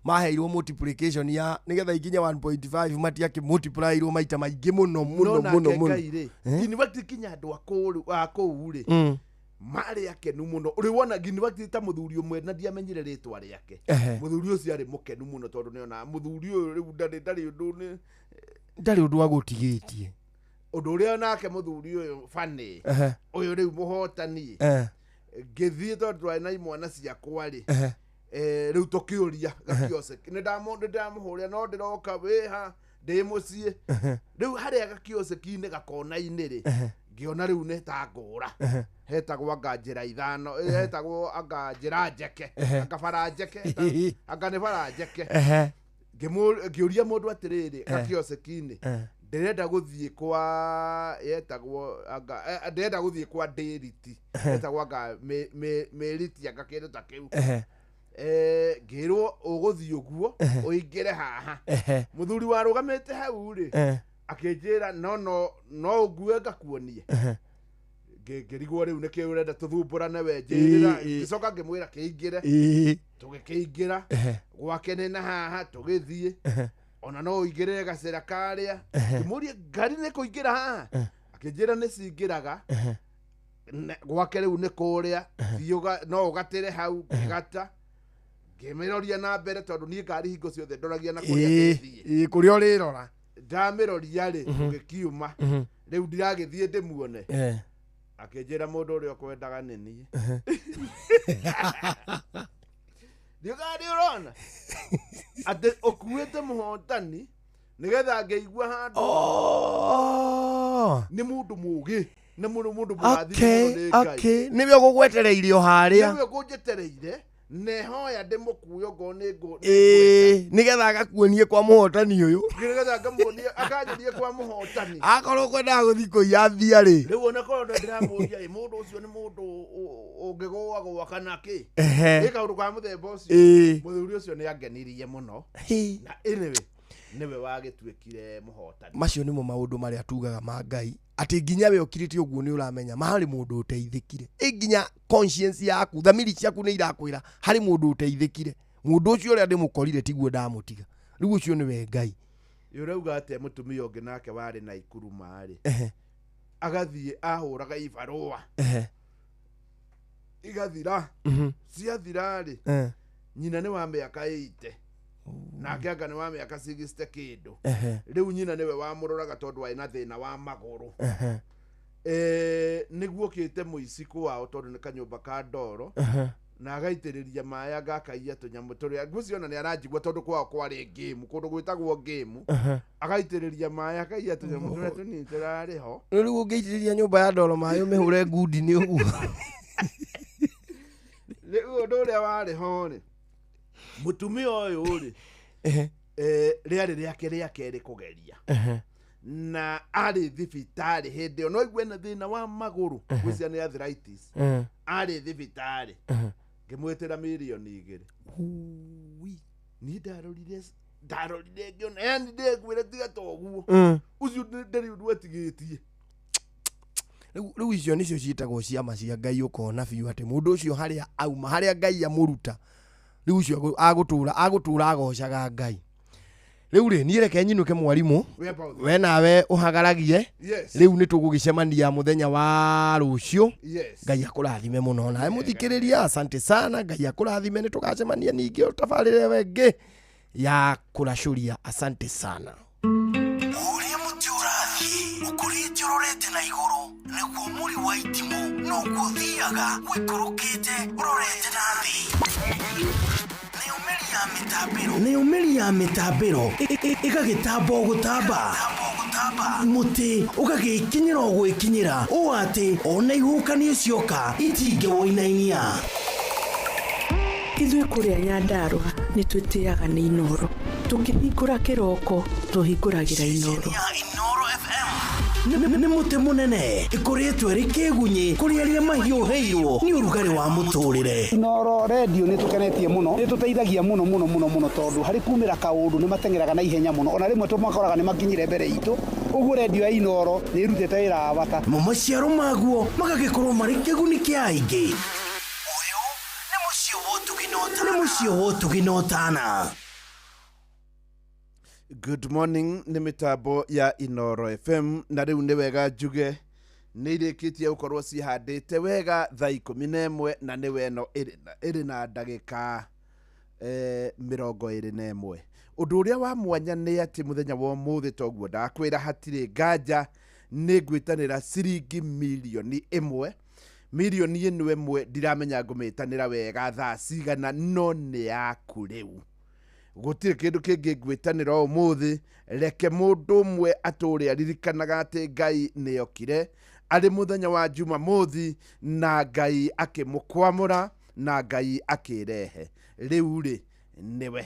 maheirwo multiplication ya nĩgetha ikinye 1.5, matiakĩ multiplyirwo maita maingĩ mũno mũno No nake mũno mũno. Ngai rĩ, in fact kinya andũ a kũu rĩ, marĩ akenu mũno. Ũrĩ wona, in fact ta mũthuri ũmwe, na ndiamenyire rĩtwa rĩake, mũthuri ũcio arĩ mũkenu mũno tondũ nĩona mũthuri ũyũ rĩu ndarĩ ũndũ nĩ Ndarĩ ũndũ agũtigĩtie. Ũndũ ũrĩa nake mũthuri ũyũ bani ũyũ rĩu mũhotani, ngĩthiĩ tondũ twarĩ na imwana ciakwa rĩ, rĩu tũkĩũria gakioseki, nĩ ndamũhũrĩra, no ndĩroka wĩha ndĩ mũciĩ. Rĩu harĩa gakioseki-inĩ gakona-inĩ rĩ, ngĩona rĩu nĩ ta ngũra, hetagwo anga njĩra ithano, hetagwo anga njĩra njeke, anga bara njeke, anga nĩ bara njeke. Ngĩũria mũndũ atĩrĩrĩ, gakioseki-inĩ, ndĩrenda gũthiĩ kwa yetagwo anga, ndĩrenda gũthiĩ kwa Ndĩriti, yetagwo anga Mĩriti, anga kĩndũ ta kĩu. Ngĩrwo ũgũthiĩ ũguo ũingĩre haha. Mũthuri warũgamĩte hau rĩ, akĩnjĩra no no no ũngue ngakuonie. Ngĩrigwo rĩu nĩkĩ ũrenda tũthumbũrane we, njĩrĩra. Ngĩcoka ngĩmwĩra kĩingĩre. Tũgĩkĩingĩra gwake nĩ na haha tũgĩthiĩ, ona no ũingĩrĩre gacĩra karĩa. Ngĩmũria ngari nĩ kũingĩra haha, akĩnjĩra nĩ cingĩraga. Gwake rĩu nĩ kũrĩa, thiĩ no ũgatĩre hau. Ngĩgata, ngĩmĩroria na mbere tondũ niĩ ngari hingo ciothe ndoragia na kũrĩa ndĩthiĩ. Ĩĩ, kũrĩa ũrĩrora. Ndamĩroria rĩ, tũgĩkiuma. Rĩu ndiragĩthiĩ ndĩmuone. Akĩnjĩra mũndũ ũrĩa ũkwendaga nĩ niĩ. Ndiugaga nĩ ũrona atĩ ũkuĩte mũhotani nĩgetha ngĩigua handũ nĩ mũndũ mũgĩ, nĩ mũndũ mũrathime mũno nĩ Ngai. Okay, nĩwe ũgũgwetereire o harĩa. Nĩwe ũkũnjetereire, nehoya ndĩmũkue okorwo nĩ ngũ. Ĩĩ, nĩgetha agakuonie kwa mũhotani ũyũ. Nĩgetha ngamuonie, akanyonie kwa mũhotani. Akorwo kwendaga gũthiĩ kũiya mbia rĩ, Rĩu ona korwo ndĩramũria ĩ mũndũ ũcio nĩ mũndũ ũngĩgũagũa kana kĩ, ĩ kaũndũ ka mũthemba ũcio. Mũthuri ũcio nĩ angenirie mũno, na anyway nĩwe wagĩtuĩkire mũhotani. Macio nĩmo maũndũ marĩa tugaga ma Ngai, atĩ nginya we ũkirĩte ũguo nĩ ũramenya ma harĩ mũndũ ũteithĩkire. Ĩ nginya conscience yaku, thamiri ciaku nĩ irakwĩra harĩ mũndũ ũteithĩkire, mũndũ ũcio ũrĩa ndĩmũkorire tiguo ndamũtiga, rĩu ũcio nĩwe Ngai. Ĩ ũrauga atĩa mũtumia ũngĩ nake warĩ na ikuruma rĩ, agathiĩ ahũraga ibarũa, igathira, ciathira rĩ, nyina nĩ wa mĩaka 80, nake anga nĩ wa mĩaka 60 kĩndũ. Rĩu nyina nĩwe wamũroraga tondũ arĩ na thĩna wa magũrũ. Nĩguo okĩte mũici kwao tondũ nĩ kanyũmba ka ndoro, na agaitĩrĩria maĩ, anga akaiya tũnyamũ tũrĩa, ngwĩciria ona nĩ aranjigua tondũ kwao kwarĩ ngĩmu, kũndũ gwĩtagwo ngĩmu. Agaitĩrĩria maĩ, akaiya tũnyamũ tũrĩa tũnini tũrarĩ ho. Rĩu ũngĩitĩrĩria nyũmba ya ndoro maĩ ũmĩhũre ngundi nĩ ũguo. Rĩu ũndũ ũrĩa warĩ ho rĩ, mũtumia ũyũ rĩ, rĩarĩ rĩake rĩa kerĩ kũgeria, na arĩ thibitarĩ hĩndĩ ĩyo, no igue na thĩna wa magũrũ, ngwĩciria nĩ arthritis. Arĩ thibitarĩ, ngĩmwĩtĩra 2 mirioni. Niĩ ndarorire ngĩona, yani ndĩkwĩra tiga ta ũguo, ũcio ndarĩ ũndũ atigĩtie. Rĩu icio nĩcio ciĩtagwo ciama cia Ngai, ũkona biũ atĩ mũndũ ũcio harĩa auma, harĩa Ngai amũruta, rĩu ũcio agũtũra agocaga Ngai. Rĩu rĩ, niĩ reke nyinũke mwarimũ, we nawe ũhagaragie. Yes. Rĩu nĩ tũgũgĩcemania mũthenya wa rũciũ. Yes. Ngai akũrathime mũno nawe mũthikĩrĩria, asante sana. Ngai akũrathime, nĩ tũgacemania ningĩ tabarĩre wengĩ ya kũracũria. Asante sana. Ũrĩa mũtĩ ũrathiĩ ũkũrĩte ũrorete na igũrũ, nĩguo mũri wa itimũ noguo ũthiaga ũikũrũkĩte ũrorete na thĩ. Nayo mĩri ya mĩtambĩro, nayo mĩri ya mĩtambĩro ĩgagĩtamba o gũtamba, mũtĩ ũgagĩkinyĩra o gwĩkinyĩra, ũũ atĩ ona ihuhũkanio cioka itingĩwũinainia. Ithuĩ kũrĩa Nyandarũa nĩ twĩtĩaga nĩ Inooro. Tũkĩhingũra kĩroko tũhingũragĩra Inooro. Nĩ mũtĩ mũnene ĩkũrĩtwo ĩrĩ kĩgunyĩ kũrĩ arĩa mahiũhĩirwo nĩ ũrugarĩ wa mũtũrĩre. Inooro redio nĩ tũkenetie mũno, nĩ tũteithagia mũno mũno mũno mũno, tondũ harĩ kumĩra kaũndũ nĩ mateng'eraga na ihenya mũno, ona rĩmwe tũmakoraga nĩ makinyire mbere itũ. Ũguo redio ya Inooro nĩ ĩrutĩte wĩra wa bata. Mo maciaro maguo magagĩkorwo marĩ kĩguni kĩa aingĩ. Nĩ mũciĩ wa ũtugi na ũtana. Good morning, nĩ mĩtambo ya Inooro FM, na rĩu nĩ wega njuge nĩ irĩkĩtie gũkorwo cihandĩte wega thaa 11, na nĩ weno ĩrĩ na ndagĩka 21. Ũndũ ũrĩa wa mwanya nĩ atĩ mũthenya wa ũmũthĩ, toguo ndakwĩra, hatirĩ nganja nĩ ngwĩtanĩra ciringi mirioni 1. Mirioni ĩno ĩmwe ndiramenya ngũmĩtanĩra wega thaa cigana, no nĩ yaku rĩu. Gũtirĩ kĩndũ kĩngĩ ngwĩtanĩra ũmũthĩ. Reke mũndũ ũmwe atũre aririkanaga atĩ Ngai nĩokire arĩ mũthenya wa Jumamothi, na Ngai akĩmũkwamũra na Ngai akĩrehe. Rĩu rĩ, nĩwe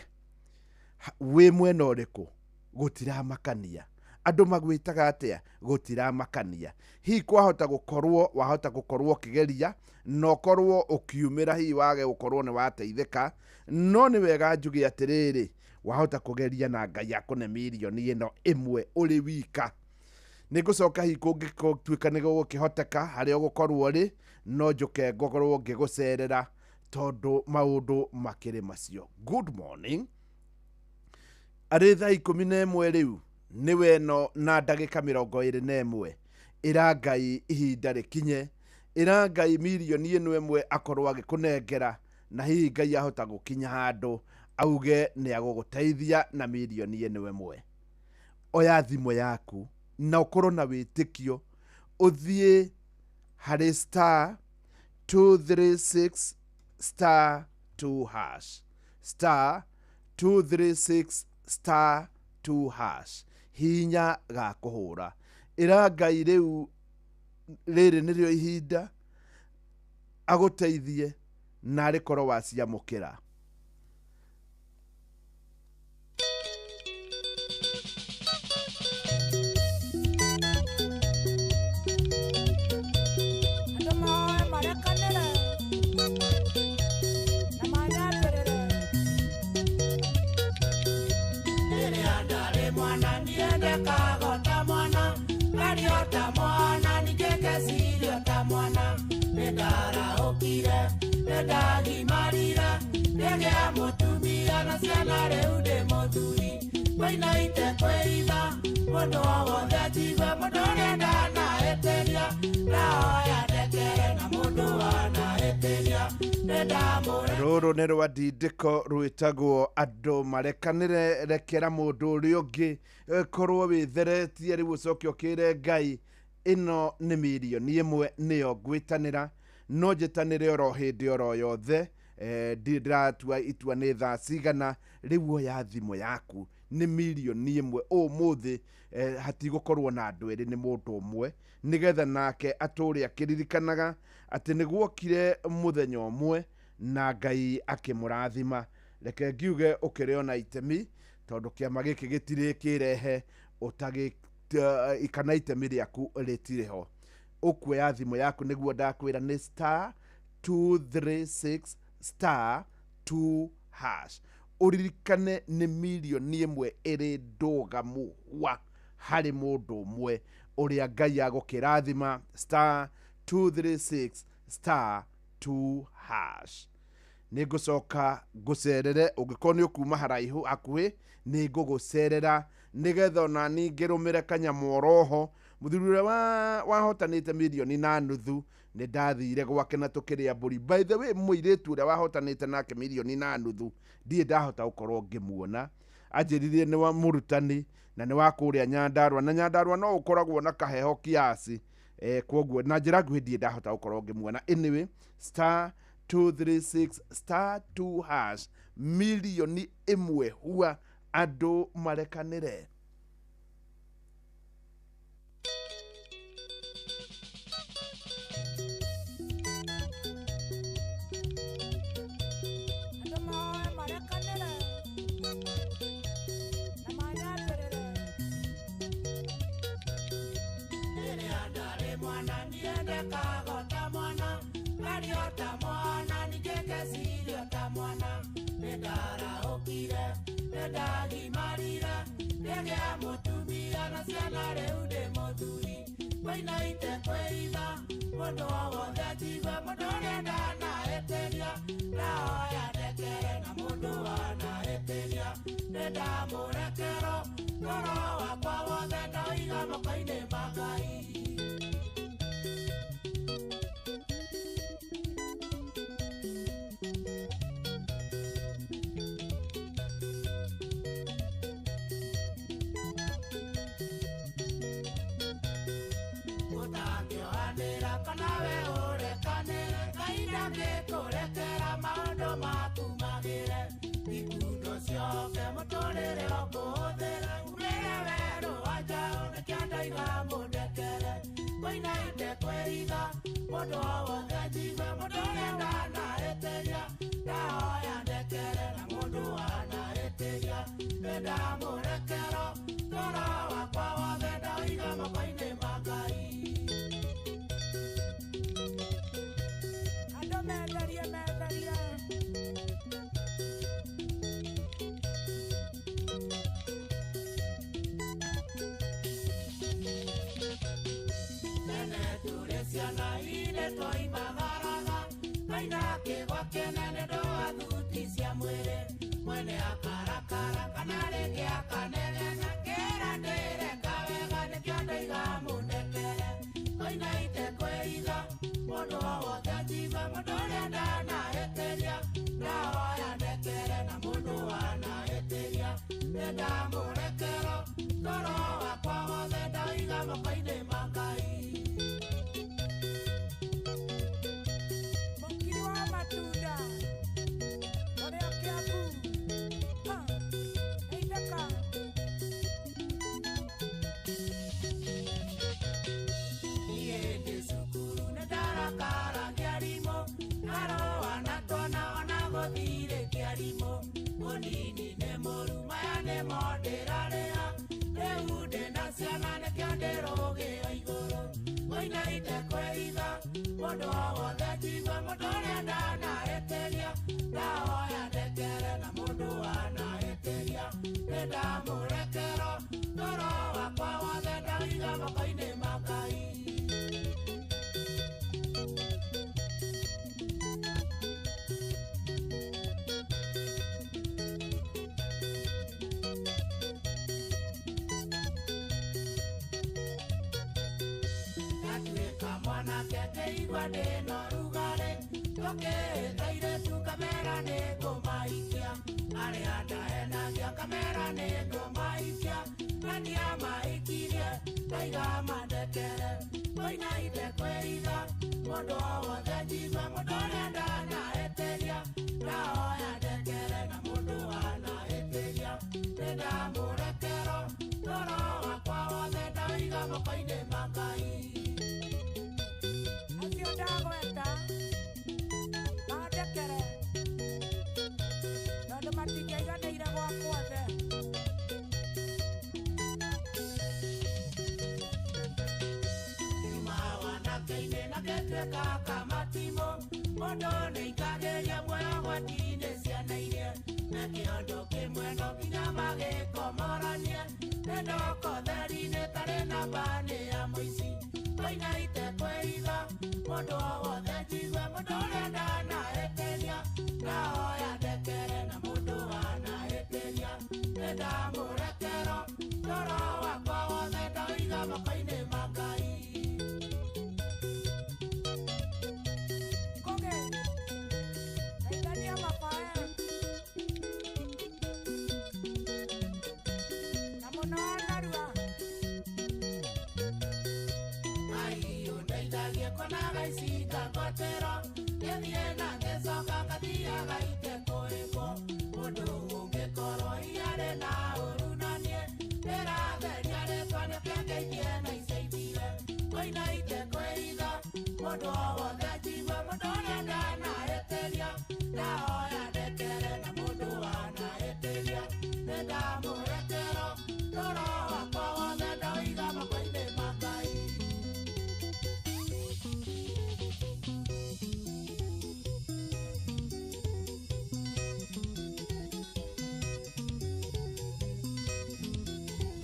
wĩ mwena ũrĩkũ? Gũtiramakania andũ magwĩtaga atĩa, gũtiramakania. Hihi kwahota gũkorwo wahota gũkorwo ũkĩgeria na ũkorwo ũkiumĩra, hihi wage gũkorwo nĩ wateithĩka, no nĩ wega njuge atĩrĩrĩ, wahota kũgeria na Ngai akũne mirioni ĩno ĩmwe ũrĩ wika. Nĩ ngũcoka hihi kũngĩtuĩka nĩ gũgũkĩhoteka harĩa ũgũkorwo rĩ, no njũke ngorwo ngĩgũcerera, tondũ maũndũ makĩrĩ macio. Good morning. Arĩ thaa 11 rĩu nĩ weno na ndagĩka 21. Ĩra Ngai ihinda rĩkinye, ĩra Ngai mirioni ĩno ĩmwe akorwo agĩkũnengera, na hihi Ngai ahota gũkinya handũ auge nĩ agũgũteithia na mirioni ĩno ĩmwe. Oya thimũ yaku na ũkorwo na wĩtĩkio, ũthiĩ harĩ star 236 star 2 hash, star 236 star 2 hash, hinya ga kũhũra. Ĩra Ngai rĩu rĩrĩ nĩrĩo ihinda agũteithie, na arĩkorwo waciamũkĩra. Andũ moe marekanĩre na manyambĩrĩre. Rĩrĩa ndarĩ mwana niendekaga o ta mwana, ngario ta mwana, ningĩ ngeciria ta mwana. Nĩndarahũkire, nĩndagimarire, ngĩgĩa mũtumia na ciana, rĩu ndĩ mũthuri. Ngũinaite kwĩitha, mũndũ o wothe njigue, mũndũ ũrĩa ndanahĩtĩria, ndahoya ndekere, na mũndũ wanahĩtĩria nĩndamũre. Rũrũ nĩ rwa ndindĩko rwĩtagwo andũ marekanĩre. Rekera mũndũ ũrĩa ũngĩ, korwo wĩtheretie rĩu ũcoke ũkĩre Ngai ĩno nĩ mirioni ĩmwe nĩyo ngwĩtanĩra, no njĩtanĩre oro hĩndĩ oro yothe. Ndirĩ ndĩratua itua nĩ thaa cigana. Rĩu oya thimũ yaku, nĩ mirioni ĩmwe ũmũthĩ. Hatigũkorwo na andũ erĩ, nĩ mũndũ ũmwe, nĩgetha nake atũre akĩririkanaga atĩ nĩ guokire mũthenya ũmwe na Ngai akĩmũrathima. Reke ngiuge ũkĩrĩ ona itemi, tondũ kĩama gĩkĩ gĩtirĩ kĩrehe ũtagĩ kana itemi rĩaku rĩtirĩ ho. Ũkuoya thimũ yaku, nĩguo ndakwĩra nĩ star 236 star 2 hash. Ũririkane nĩ mirioni ĩmwe ĩrĩ ndũgamu wa harĩ mũndũ ũmwe. Ũrĩa Ngai agũkĩrathima. Star 236 star 2 hash. Nĩ ngũcoka ngũcerere ũngĩkorwo nĩ ũkuma haraihu hakuhĩ, nĩ ngũgũcerera nĩgetha ona niĩ ngĩrũmĩre kanyamũ oroho. Mũthuri ũrĩa wahotanĩte 1.5 million nĩ ndathire gwake na tũkĩrĩa mbũri. By the way, mũirĩtu ũrĩa wahotanĩte nake 1.5 million ndirĩ ndahota gũkorwo ngĩmuona. Anjĩrire nĩ wa mũrutani na nĩ wa kũrĩa Nyandarua, na Nyandarua no ũkoragwo na kaheho kiasi, kwoguo na njĩra nguhĩ ndirĩ ndahota gũkorwo ngĩmuona. Anyway, star 236 star 2 hash, 1 million hua andũ marekanĩre. Andũ moe marekanĩre na manyambĩrĩre. Rĩrĩa ndarĩ mwana niendekaga o ta mwana, ngario ta mwana, ningĩ ngeciria ta mwana. Nĩndarahũkire, nĩndagimarire, ngĩgĩa mũtumia na ciana, rĩu ndĩ mũthuri. Ngũinaite kwĩitha mũndũ o wothe anjigue, mũndũ ũrĩa ndanahĩtĩria ndahoya ndekere, na mũndũ wanahĩtĩria nĩndamũrekero. Ngoro wakwa wothe ndaũiga moko-inĩ ma Ngai. Ũtangĩohanĩra kana we ũrekanĩre, Ngai ndangĩkũrekera maũndũ maku magĩre. Ikundo ciothe mũtũrĩre ũkũhũthĩre, umĩre werũ wa njaũ, nĩkĩo ndoiga mũndekere. Ngũinaite kwĩritha mũndũ o wothe anjigue, mũndũ ũrĩa ndanahĩtĩria ndahoya ndekere, na mũndũ wanahĩtĩria nĩndamũrekero. Ngoro wakwa wothe ndaũiga moko-inĩ ma Ngai. Andũ menderie menderie. Tene tũrĩ ciana irĩ twoimagaraga, kaina kĩgwa kĩnene ndũa thuti cia mwĩrĩ, mwene akarakara kana rĩngĩ akanegena, kĩra ndĩreka wega nĩkĩo ndoiga mũndekere. Koinaite kwĩitha mũndũ o wothe anjigue, mũndũ ũrĩa ndanahĩtĩria ndahoya ndekere, na mũndũ wanahĩtĩria nĩndamũrekero. Ngoro wakwa wothe ndaũiga moko-inĩ ma Ngai. Mũkiri wa matunda ũrĩa Kĩambu. Ha, ithaka. Niĩ ndĩ cukuru nĩndarakara kĩarimũ, ngarũa na twana ona gũthirĩ kĩarimũ. Mũnini nĩ mũru, maya nĩmo ndĩrarĩha. Rĩu ndĩna ciana nĩkĩo ndĩrũgĩo igũrũ. Ngũinaite kwĩitha mũndũ o wothe anjigue, mũndũ ũrĩa ndanahĩtĩria ndahoya ndekere, na mũndũ wanahĩtĩria nĩndamũrekero. Ngoro wakwa wothe ndaũiga moko-inĩ ma Ngai. Ndatuĩka mwanake ngĩigua ndĩna ũrugarĩ, tũkĩĩta airĩtu ngamera nĩ ngũmaikia, arĩa ndahenagia ngamera nĩ ngũmaikia, na ndiamaikirie ndaiga mandekere. Ngũinaite kwĩitha mũndũ o wothe anjigue, mũndũ ũrĩa ndanahĩtĩria ndahoya ndekere, na mũndũ wanahĩtĩria nĩndamũrekero. Ngoro wakwa wothe ndaũiga moko-inĩ ma Ngai. Acio ndagweta mandekere tondũ matingĩaiganĩire gwakwa othe. Nyuma wanake-inĩ na ngĩtuĩka kamatimũ, mũndũ nĩaikagĩria muoyo gwati-inĩ ciana iria na kĩondo kĩmwe no nginya magĩkomoranie. Nĩ ndoko theri-inĩ tarĩ namba nĩ ya Koina itekwĩitha mũndũ o wothe njigue mũndũ ũrĩa ndanahĩtĩria ndahoya ndekere na mũndũ wanahĩtĩria nĩndamũrekero toro wakwa wothe ndoiga moko-inĩ ma Ngai. Koge Taitania mapae na mũno narua Ngai ũndeithagie kuonaga ici ngagwatĩro ngĩthiĩ na ngĩcoka ngathiaga itekũĩkwo mũndũ ũngĩkorwo iarĩ na ũru na niĩ ndĩratheria rĩtwa nĩkĩangeithie na iceithire koina itekwĩitha mũndũ o wothe njigue mũndũ ũrĩa ndanahĩtĩria ndahoya ndekere na mũndũ wanahĩtĩria nĩndamũrekero toro wakwa wothe ndoiga moko-inĩ ma Ngai.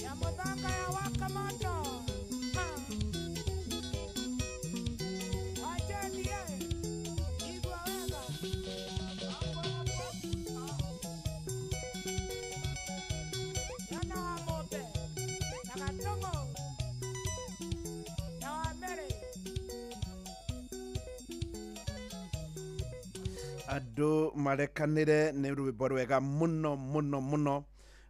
Ya mũthanga ya waka moto. Wajendie igua wega. Yana wa Mũmbe na Gatũng'ũ na wa Mĩrĩ. Andũ marekanĩre nĩ rwĩmbo rwega mũno mũno mũno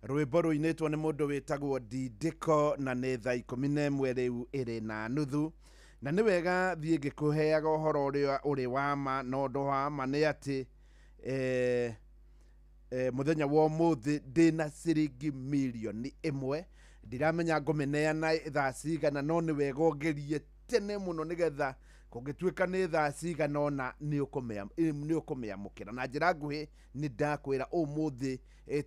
rwĩmbo rũinĩtwo nĩ mũndũ wĩtagwo Ndindĩko na nĩ thaa 11 rĩu ĩrĩ na nuthu na nĩ wega thiĩ ngĩkũheaga ũhoro ũrĩa ũrĩ wa ma na ũndũ wa ma nĩ atĩ mũthenya wa ũmũthĩ ndĩna ciringi mirioni 1 ndiramenya ngũmĩneana thaa cigana no nĩ wega ũngerie tene mũno nĩgetha kũngĩtuĩka nĩ thaa cigana ũna nĩ ũkũmĩamũkĩra na njĩra nguhĩ nĩ ndakwĩra ũmũthĩ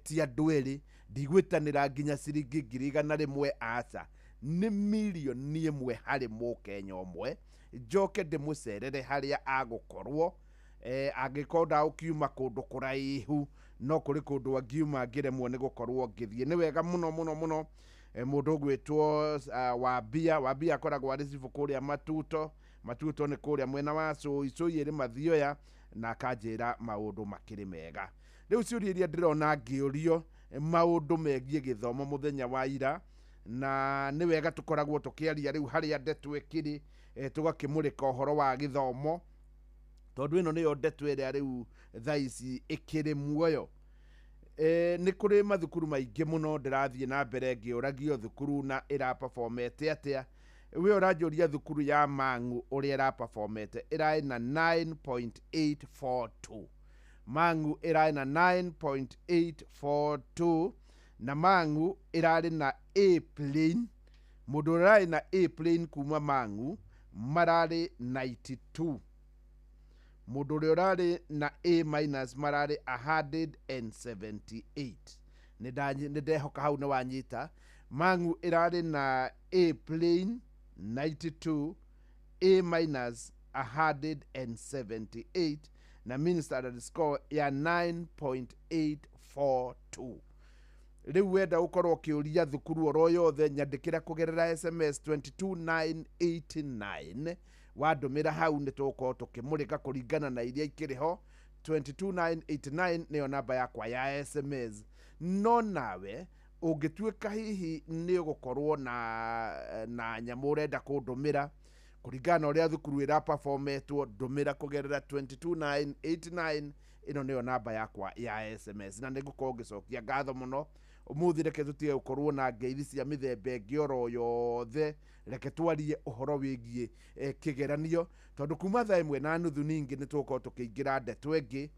ti andũ erĩ ndigwĩtanĩra nginya ciringi 100,000 aca nĩ mirioni 1 harĩ mũkenya ũmwe njoke ndĩmũcerere harĩa agũkorwo angĩkorwo ndagũkiuma kũndũ kũraihu no kũrĩ kũndũ angiuma ngĩremwo nĩ gũkorwo ngĩthiĩ nĩ wega mũno mũno mũno mũndũ ũgwĩtwo Wambia Wambia akoragwo arĩ cibũ kũrĩa Matuto Matuto nĩ kũrĩa mwena wa Cũi Cũi ĩrĩ Mathioya na akanjĩra maũndũ makĩrĩ mega rĩu ciũria iria ndĩrona ngĩũrio maũndũ megiĩ gĩthomo mũthenya wa ira na nĩ wega tũkoragwo tũkĩaria rĩu harĩa ndeto ĩkĩrĩ tũgakĩmũrĩka ũhoro wa gĩthomo tondũ ĩno nĩyo ndeto ĩrĩa rĩu thaa ici ĩkĩrĩ muoyo nĩ kũrĩ mathukuru maingĩ mũno ndĩrathiĩ na mbere ngĩũragio thukuru na ĩrapafomete atĩa we ũranjũria thukuru ya Mang'u ũrĩa ĩrapafomete ĩraĩ na 9.842 Mang'u ĩraĩ na 9.842 na Mang'u ĩrarĩ na A plane mũndũ ũrarĩ na A plane kuma Mang'u mararĩ 92 mũndũ ũrĩa ũrarĩ na A minus mararĩ 178 nĩ ndehoka hau nĩ wanyita Mang'u ĩrarĩ na A plane 92 A minus 178 na mean standard score ya 9.842 rĩu wenda gũkorwo ũkĩũria thukuru oro yothe nyandĩkĩra kũgerera SMS 22989 wandũmĩra hau nĩ tũgũkorwo tũkĩmũrĩka kũringana na iria ikĩrĩ ho 22989 nĩyo namba yakwa ya SMS no nawe ũngĩtuĩka hihi nĩ ũgũkorwo na nyamũ ũrenda kũndũmĩra kũringana na ũrĩa thukuru ĩraperformetwo ndũmĩra kũgerera 22989 ĩno nĩyo namba yakwa ya SMS na nĩngũkorwo ngĩcokia ngatho mũno ũmũthĩ reke tũtige gũkorwo na ngeithi cia mĩthemba ĩngĩ oro yothe reke twarie ũhoro wĩgiĩ kĩgeranio tondũ kuma thaa 1:30 ningĩ nĩ tũgũkorwo tũkĩingĩra ndeto ĩngĩ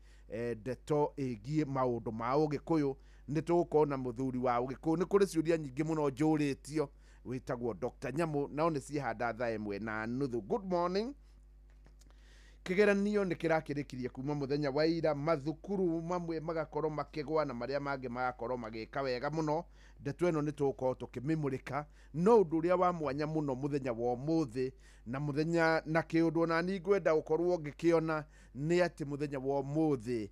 ndeto ĩgiĩ maũndũ ma ũgĩkũyũ nĩ tũgũkorwo na mũthuri wa ũgĩkũyũ nĩ kũrĩ ciũria nyingĩ mũno njũrĩtio wĩtagwo Dr. Nyamu nao nĩ ciehanda thaa 1:30 good morning Kĩgeranio nĩ kĩrakĩrĩkirie kuma mũthenya wa ira mathukuru mamwe magakorwo makĩgwa na marĩa mangĩ magakorwo magĩka wega mũno ndeto ĩno nĩ tũgũkorwo tũkĩmĩmũrĩka no ũndũ ũrĩa wa mwanya mũno mũthenya wa ũmũthĩ na mũthenya na kĩũndũ ona niĩ ngwenda gũkorwo ngĩkĩona nĩ atĩ mũthenya wa ũmũthĩ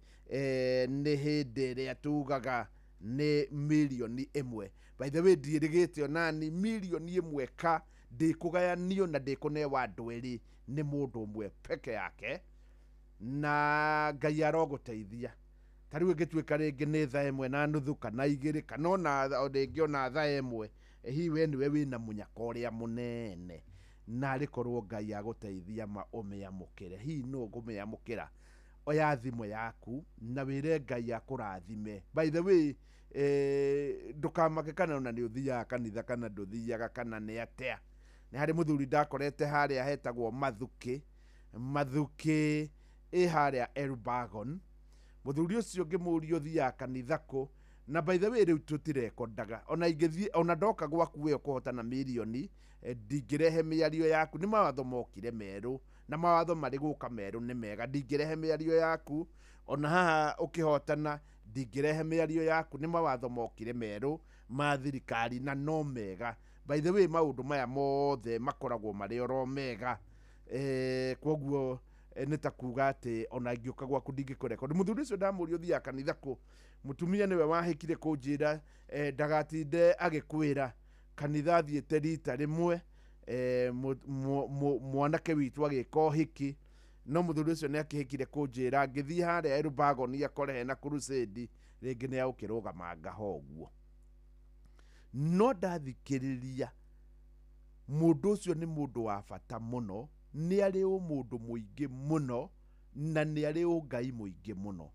nĩ hĩndĩ ĩrĩa tugaga nĩ mirioni 1 by the way ndiĩrĩgĩte onani mirioni 1 ka Ndĩkũgayanio na ndĩkũnewa andũ erĩ nĩ mũndũ ũmwe peke yake, na Ngai arogũteithia. Ta rĩu ĩngĩtuĩka rĩngĩ nĩ thaa 1:30 kana 2 kana ona rĩngĩ ona thaa 1, hihi we nĩwe wĩna mũnyaka ũrĩa mũnene, na arĩ korwo Ngai agũteithia ma ũmĩamũkĩre. Hihi nũ ũkũmĩamũkĩra? Oya thimũ yaku na wĩre Ngai akũrathime. By the way, ndũkamake kana ona nĩ ũthiaga kanitha kana ndũthiaga kana nĩ atĩa. Nĩ harĩ mũthuri ndakorete harĩa hetagwo Mathuki, Mathuki ĩ harĩa Elbagon. Mũthuri ũcio ngĩmũria ũthiaga kanitha kũ, na by the way rĩu tũtirekondaga, ona ingĩthiĩ ona ndoka gwaku we ũkũhotana mirioni, ndingĩrehe mĩario yaku. Nĩ mawatho mokire merũ, na mawatho marĩ gũka merũ nĩ mega. Ndingĩrehe mĩario yaku ona haha ũkĩhotana, ndingĩrehe mĩario yaku. Nĩ mawatho mokire merũ ma thirikari na no mega. By the way, maũndũ maya mothe makoragwo marĩ oro mega. Koguo nĩ ta kuga atĩ ona ingĩũka gwaku ndingĩkũrekondi. Mũthuri ũcio ndamũria ũthiaga kanitha kũ, mũtumia nĩwe wahĩkire kũnjĩra, ndagatinde agĩkwĩra kanitha athiĩte rita rĩmwe, mwanake witũ agĩka ũhiki, no mũthuri ũcio nĩ akĩhĩkire kũnjĩra ngĩthiĩ harĩa Elbagon akore hena crusade, rĩngĩ nĩ agũkĩrũgamanga ho ũguo. No ndathikĩrĩria, mũndũ ũcio nĩ mũndũ wa bata mũno, nĩ arĩ ũmũndũ mũingĩ mũno, na nĩ arĩ ũngai mũingĩ mũno.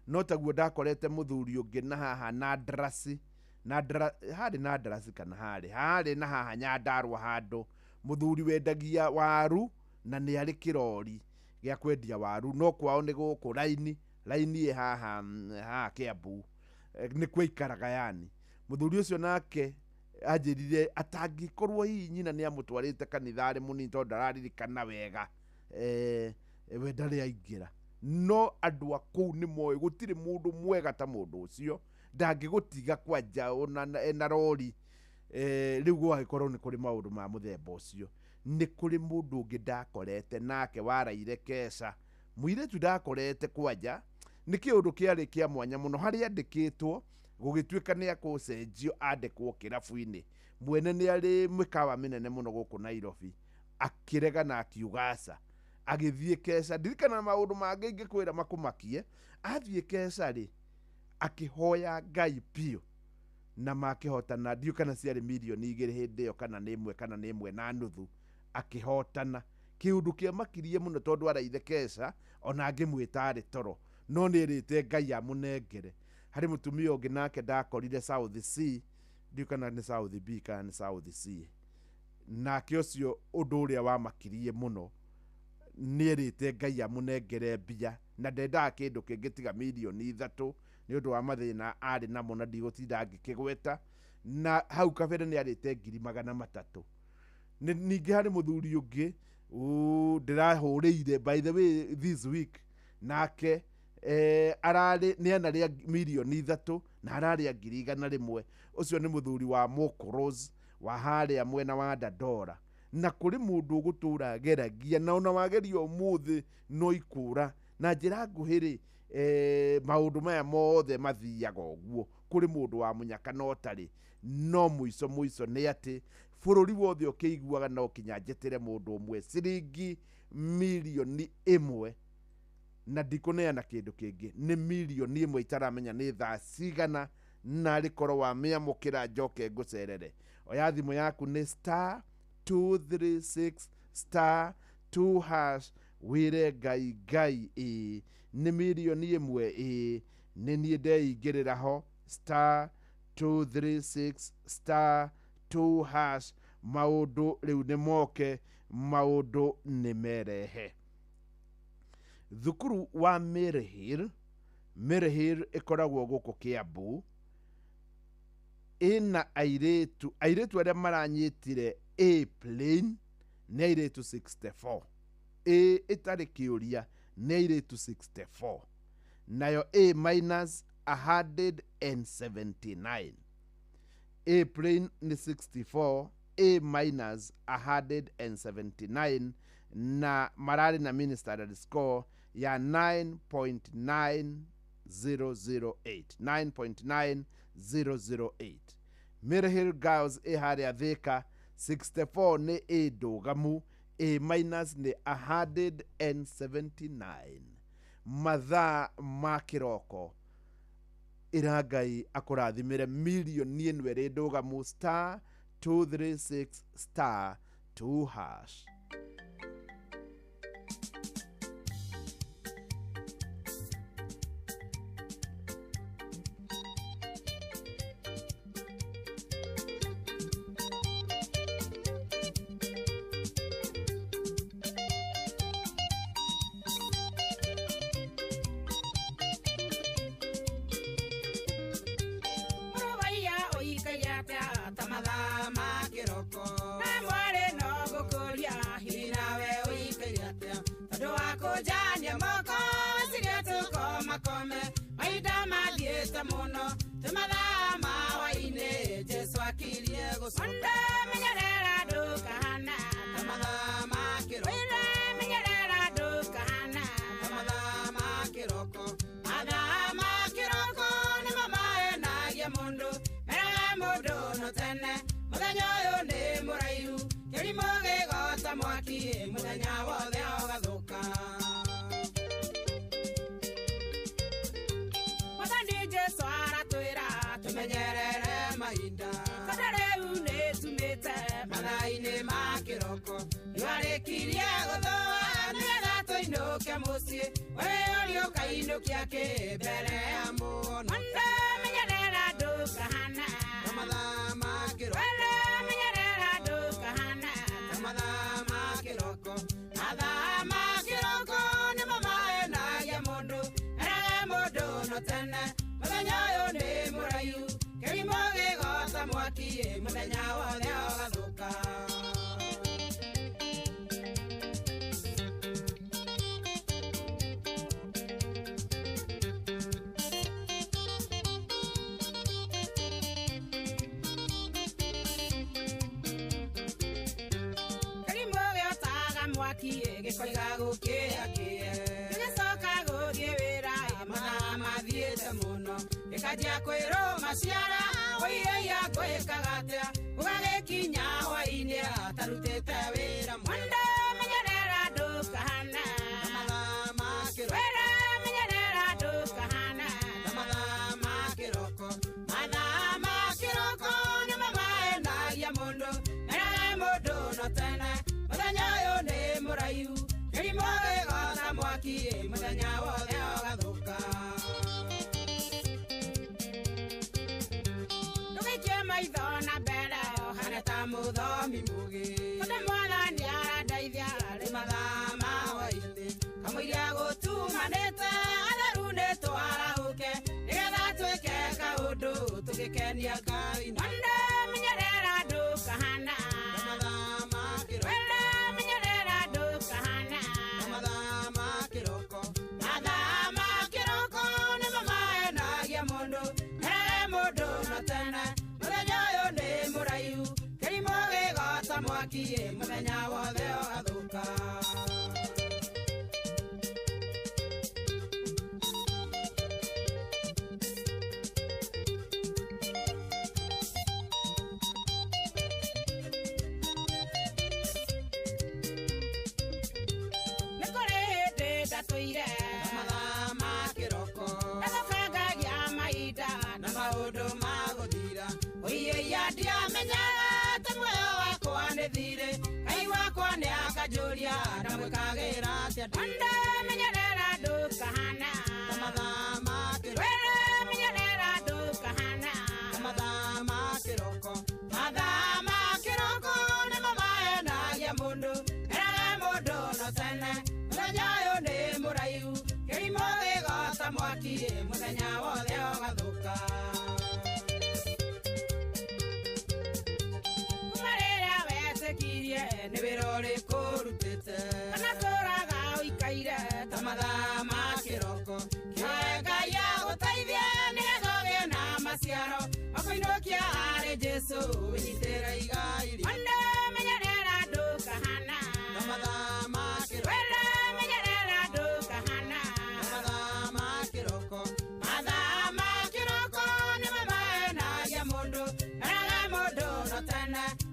No taguo ndakorete mũthuri ũngĩ na haha na ndarasi, na harĩ na ndarasi kana harĩ na haha Nyandarua handũ, mũthuri wendagia waru na nĩ arĩ kĩrori gĩa kwendia waru, no kwao nĩ gũkũ raini, raini ĩ haha, haha Kiambu, nĩkuo aikaraga yani. Mũthuri ũcio nake anjĩrire atangĩkorwo hihi nyina nĩ amũtwarĩte kanitha arĩ mũnini tondũ ndararirikana wega, we ndarĩ aingĩra. No andũ a kũu nĩ moĩ gũtirĩ mũndũ mwega ta mũndũ ũcio, ndangĩgũtiga kwanja ona ena rori. Rĩu gwagĩkorwo nĩ kũrĩ maũndũ ma mũthemba ũcio. Nĩ kũrĩ mũndũ ũngĩ ndakorete nake waraire keca, mũirĩtu ndakorete kwanja, nĩ kĩũndũ kĩarĩ kĩa mwanya mũno, harĩa andĩkĩtwo gũgĩtuĩka nĩ akũcenjio andĩkwo kĩrabu-inĩ. Mwene nĩ arĩ mĩkawa mĩnene mũno gũkũ Nairobi, akĩrega na akiuga aca, agĩthiĩ keca. Ndirikana maũndũ mangĩ ingĩkwĩra makũmakie. Athiĩ keca rĩ, akĩhoya Ngai biũ na makĩhotana, ndiũ kana ciarĩ mirioni 2 hĩndĩ ĩyo kana nĩ 1 kana nĩ 1.5, akĩhotana. Kĩũndũ kĩamakirie mũno tondũ araithe keca ona angĩmwĩta arĩ toro, no nĩ erĩte Ngai amũnengere. Harĩ mũtumia ũngĩ nake ndakorire South C, ndiũ kana nĩ South B kana nĩ South C, nake ũcio ũndũ ũrĩa wamakirie mũno nĩ erĩte Ngai amũnengere mbia na ndendaga kĩndũ kĩngĩ tiga mirioni 3 nĩ ũndũ wa mathĩna arĩ namo na ndigũtinda ngĩkĩgweta. Na hau kabere nĩ arĩte 300,000. Ningĩ harĩ mũthuri ũngĩ ndĩrahũrĩire by the way this week, nake ararĩ nĩ anarĩa mirioni 3 na ararĩa 100,000. Ũcio nĩ mũthuri wa Mokoros wa harĩa mwena wa Dandora. Na kũrĩ mũndũ ũgũtũra ageragia, na ona wageria ũmũthĩ no ikũra. Na njĩra nguhĩ rĩ, maũndũ maya mothe mathiaga ũguo. Kũrĩ mũndũ wa mũnyaka no ũtarĩ, no mũico mũico nĩ atĩ bũrũri wothe ũkĩiguaga no kinya njĩtĩre mũndũ ũmwe ciringi mirioni 1, na ndikũneana kĩndũ kĩngĩ, nĩ mirioni 1 itaramenya nĩ thaa cigana, na rĩkorwo wamĩamũkĩra njoke ngũcerere. Oya thimũ yaku nĩ star 236 star 2 hash, wĩre Ngai Ngai ĩ nĩ mirioni 1 ĩ nĩ niĩ ndeingĩrĩra ho, star 236 star 2 hash. Maũndũ rĩu nĩ moke, maũndũ nĩ merehe. Thukuru wa Maryhill, Maryhill ĩkoragwo gũkũ Kiambu, ĩna airĩtu arĩa maranyitire A plane nĩ airĩtu 64, A ĩtarĩ kĩũria nĩ airĩtu 64, nayo A minus 179. A plane nĩ 64, A minus 179, na mararĩ na ministerial score ya 9.9008, 9.9008. Maryhill Girls ĩ harĩa Thika 64 nĩ A ndũgamu, A minus nĩ 179. Mathaa ma kĩroko ĩra Ngai akũrathimĩre mirioni ĩno ĩrĩ ndũgamu star 236 star 2 hash.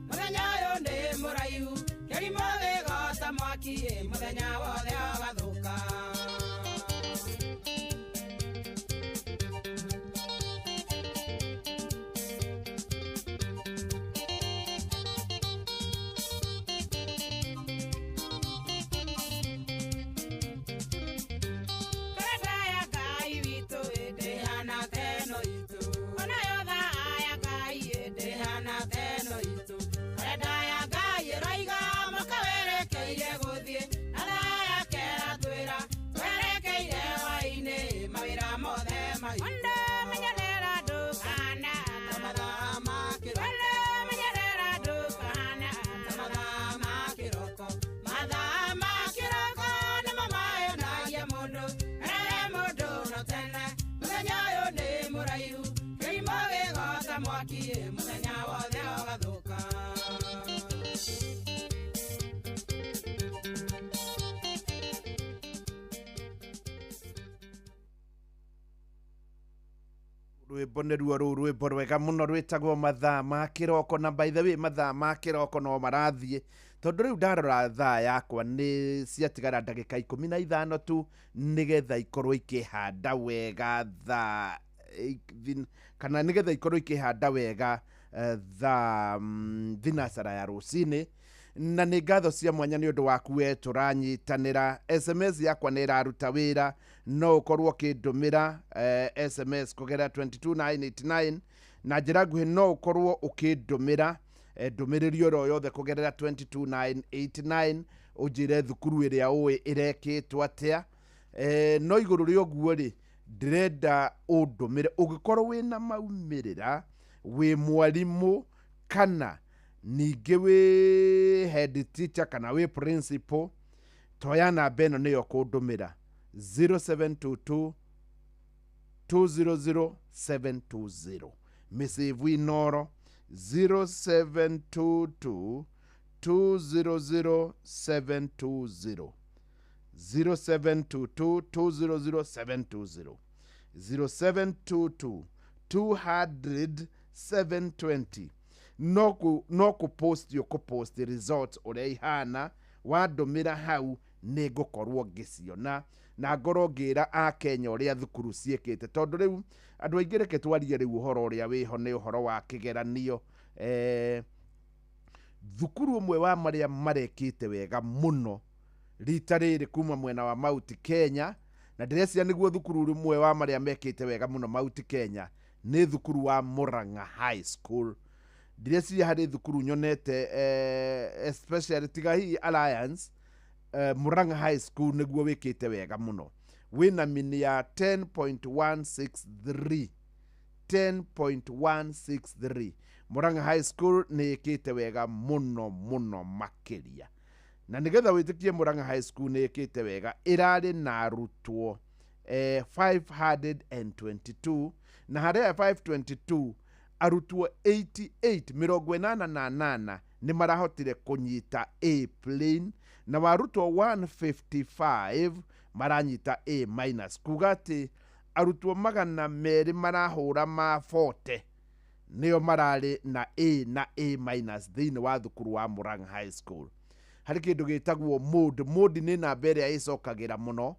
Mũthenya ũyũ nĩ Mwaki mũthenya wothe ũgathũka. Rwĩmbo nĩruo rũu, rwĩmbo rwega mũno rwĩtagwo Mathaa ma Kĩroko. Na by the way, mathaa ma kĩroko no marathiĩ, tondũ rĩu ndarora thaa yakwa nĩ ciatigara ndagĩka 15 tu nĩgetha ikorwo ikĩhanda wega thaa kana nĩgetha ikorwo ikĩhanda wega thaa thinacara ya rũcinĩ. Na nĩ ngatho cia mwanya nĩ ũndũ waku we tũranyitanĩra. SMS yakwa nĩ ĩraruta wĩra, no ũkorwo ũkĩndũmĩra SMS kũgerera 22989. Na njĩra nguhĩ, no ũkorwo ũkĩndũmĩra ndũmĩrĩri oro yothe kũgerera 22989, ũnjĩre thukuru ĩrĩa ũĩ ĩrekĩtwo atĩa. No igũrũ rĩa ũguo rĩ, ndĩrenda ũndũmĩre ũngĩkorwo wĩna maumĩrĩra, wĩ mwarimũ kana ningĩ wĩ head teacher kana wĩ principal. Toya namba ĩno nĩyo kũndũmĩra: 0722 200 720. Mĩcĩvu Inoro, 0722 200 720, 0722 200 720, 0722 200 720. No kũpost, ũkũpost results ũrĩa ihana, wandũmĩra hau nĩ ngũkorwo ngĩciona na ngorwo ngĩra akenya ũrĩa thukuru ciĩkĩte, tondũ rĩu andũ aingĩ, reke twarie rĩu ũhoro ũrĩa wĩho, nĩ ũhoro wa kĩgeranio. Thukuru ũmwe wa marĩa marekĩte wega mũno rita rĩrĩ kuma mwena wa Mount Kenya, na ndĩreciria nĩguo thukuru ũmwe wa marĩa mekĩte wega mũno Mount Kenya, nĩ thukuru wa Murang'a High School. Ndireciria harĩ thukuru nyonete especially tiga hihi Alliance. Murang'a High School nĩguo wĩkĩte wega mũno, wĩna mean ya 10.163, 10.163. Murang'a High School nĩ ĩkĩte wega mũno mũno makĩria. Na nĩgetha wĩtĩkie Murang'a High School nĩ ĩkĩte wega, ĩrarĩ na arutwo 522, na harĩa 522 arutwo 88, 88, nĩ marahotire kũnyita A plain, na warutwo 155 maranyita A minus, kuga atĩ arutwo 200 marahũra ma 40 nĩo mararĩ na A na A minus thĩinĩ wa thukuru wa Murang'a High School. Harĩ kĩndũ gĩtagwo mode. Mode nĩ namba ĩrĩa ĩcokagĩra mũno.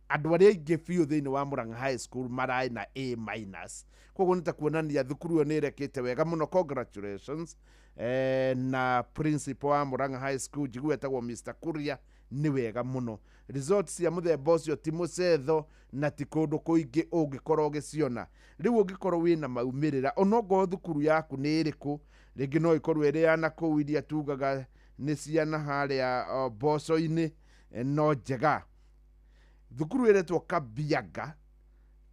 Andũ arĩa aingĩ biũ thĩinĩ wa Murang'a High School mararĩ na A minus, koguo nĩ ta kuonania thukuru ĩyo nĩ ĩrekĩte wega mũno. Congratulations. Na principal wa Murang'a High School njiguo etagwo Mr Kuria, nĩ wega mũno. Results cia mũthemba ũcio ti mũcetho na ti kũndũ kũingĩ ũngĩkorwo ũgĩciona. Rĩu ũngĩkorwo wĩna maumĩrĩra, onokorwo thukuru yaku nĩ ĩrĩkũ, rĩngĩ no ĩkorwo ĩrĩ ya nakũu iria tugaga nĩ ciana harĩa mboco-inĩ, no njega. Thukuru ĩretwo Kabianga.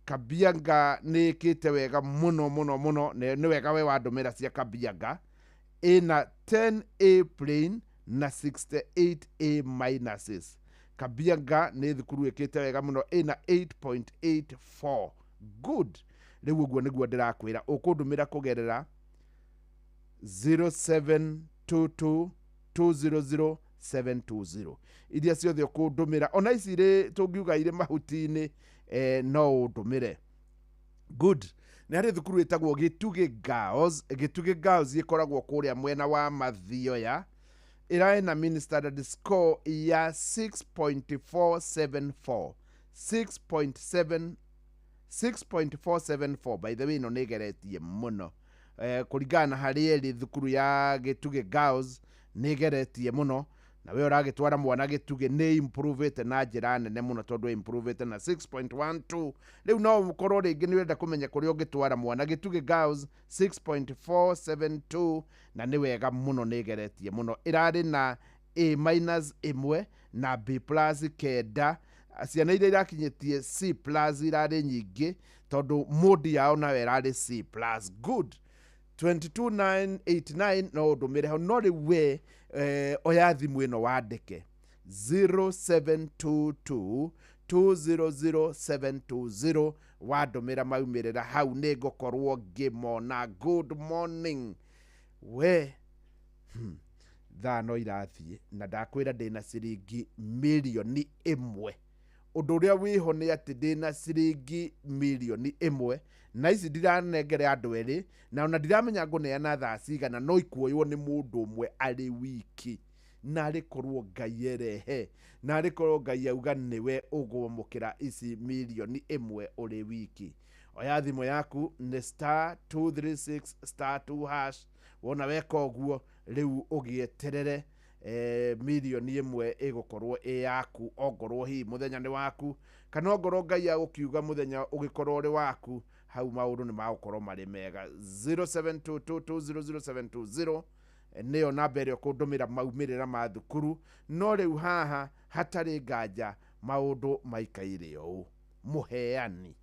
Kabianga nĩ ĩkĩte wega mũno mũno mũno. Nĩ wega we wandũmĩra cia Kabianga, ĩna 10 A plain na 68 A minuses. Kabianga nĩ thukuru ĩkĩte wega mũno, ĩna 8.84. Good. Rĩu ũguo nĩguo ndĩrakwĩra, ũkũndũmĩra kũgerera 0722 200 720. Iria ciothe ũkũndũmĩra, ona ici irĩ tũngiuga irĩ mahuti-inĩ, no ũndũmĩre. Good. Nĩ harĩ thukuru ĩtagwo Gĩtugĩ Girls. Gĩtugĩ Girls ĩkoragwo kũrĩa mwena wa Mathioya, ĩrarĩ na mean standard score ya 6.474, 6.7, 6.474. By the way, ĩno nĩ ĩgeretie mũno. Kũringana na harĩa ĩrĩ, thukuru ya Gĩtugĩ Girls nĩ ĩgeretie mũno. Na we ũragĩtwara mwana Gĩtugĩ, nĩ improvĩte na njĩra nene mũno, tondũ improvĩte na 6.12. Rĩu no ũkorwo rĩngĩ nĩ ũrenda kũmenya kũrĩa ũngĩtwara mwana. Gĩtugĩ Girls 6.472, na nĩ wega mũno, nĩ ĩgeretie mũno. Ĩrarĩ na A minus 1 na B plus 9. Ciana iria irakinyĩtie C plus irarĩ nyingĩ, tondũ mode yao nayo ĩrarĩ C plus. Good. 22989 no ũndũmĩre ho. No rĩu we oya thimũ ĩno wandĩke 0722 200720. Wandũmĩra maumĩrĩra hau nĩ ngũkorwo ngĩmona. Good morning we. Thaa no irathiĩ na ndakwĩra ndĩna ciringi mirioni 1. Ũndũ ũrĩa wĩho nĩ atĩ ndĩna ciringi mirioni 1 na ici ndiranengere andũ erĩ, na ona ndiramenya ngũneana thaa cigana, no ikuoywo nĩ mũndũ ũmwe arĩ wiki. Na arĩ korwo Ngai erehe, na arĩ korwo Ngai auga nĩwe ũgũamũkĩra ici mirioni 1 ũrĩ wiki. Oya thimũ yaku, nĩ star 236 star 2 hash. Wona weka ũguo, rĩu ũgĩeterere mirioni 1 ĩgũkorwo ĩ yaku, ongorwo hihi mũthenya nĩ waku, kana ongorwo Ngai agũkiuga mũthenya ũgĩkorwo ũrĩ waku, hau maũndũ nĩ magũkorwo marĩ mega. 0722200720 nĩyo namba ĩrĩa ũkũndũmĩra maumĩrĩra ma thukuru. No rĩu haha hatarĩ nganja maũndũ maikaire ũũ, mũheani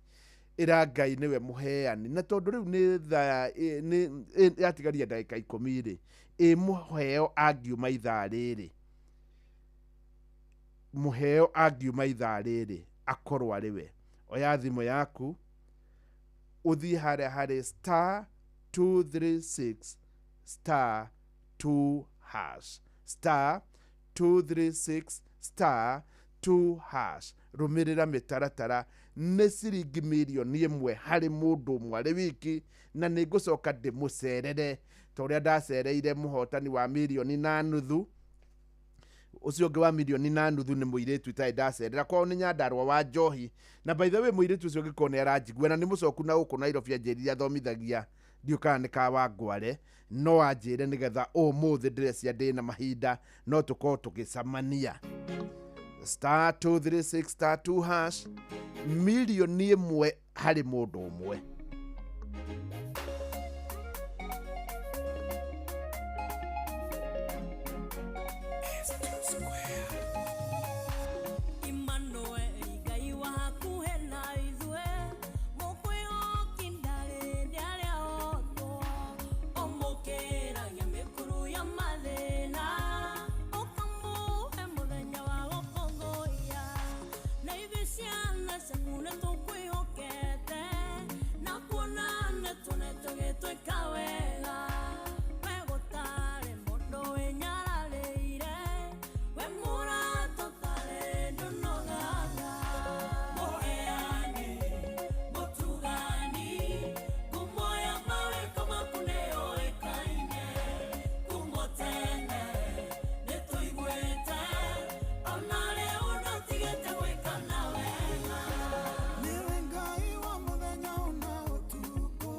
ĩra Ngai nĩwe mũheani, na tondũ rĩu nĩ thaa nĩ yatigaria ndagĩka 10 rĩ, ĩ mũheo angiuma ithaa rĩrĩ, mũheo angiuma ithaa rĩrĩ akorwo arĩ we. Oya thimũ yaku, ũthiĩ harĩa harĩ star 236 star 2 hash, star 236 star 2 hash. Rũmĩrĩra mĩtaratara. Nĩ ciringi mirioni 1 harĩ mũndũ ũmwe arĩ wiki, na nĩ ngũcoka ndĩmũcerere ta ũrĩa ndacereire mũhotani wa mirioni na nuthu. Ũcio ũngĩ wa mirioni na nuthu nĩ mũirĩtu itarĩ ndacerera kwao, nĩ Nyandarũa wa Njohi. Na by the way, mũirĩtu ũcio ũngĩkorwo nĩ aranjigua na nĩ mũcoku na gũkũ Nairobi, anjĩrire athomithagia, ndiũ kana nĩ Kawangware, no anjĩre nĩgetha ũmũthĩ ndĩrecia ndĩna mahinda no tũkorwo tũgĩcemania. Star 236 star 2 hash, mirioni 1 harĩ mũndũ ũmwe. Emmanuel, Ngai wa hakuhĩ na ithuĩ, mũkwĩhoki ndarĩ ndarĩa otwo, ũmũkĩragia mĩkuru ya mathĩna, ũkamũhe mũthenya wa gũkũngũiya. Na ithuĩ ciana ciaku nĩtũkwĩhokete, na kuona nĩtuonete ũgĩtwĩka wega. We gũtarĩ mũndũ wĩnyararĩire, we mũrata ũtarĩ ndũnogaga. Mũheani, mũtugani, ngumo ya mawĩko maku nĩyũĩkaine. Kuuma tene nĩtũiguĩte, ona rĩu ndũtigĩte gwĩkana wega. Nĩwe Ngai wa mũthenya ona ũtukũ.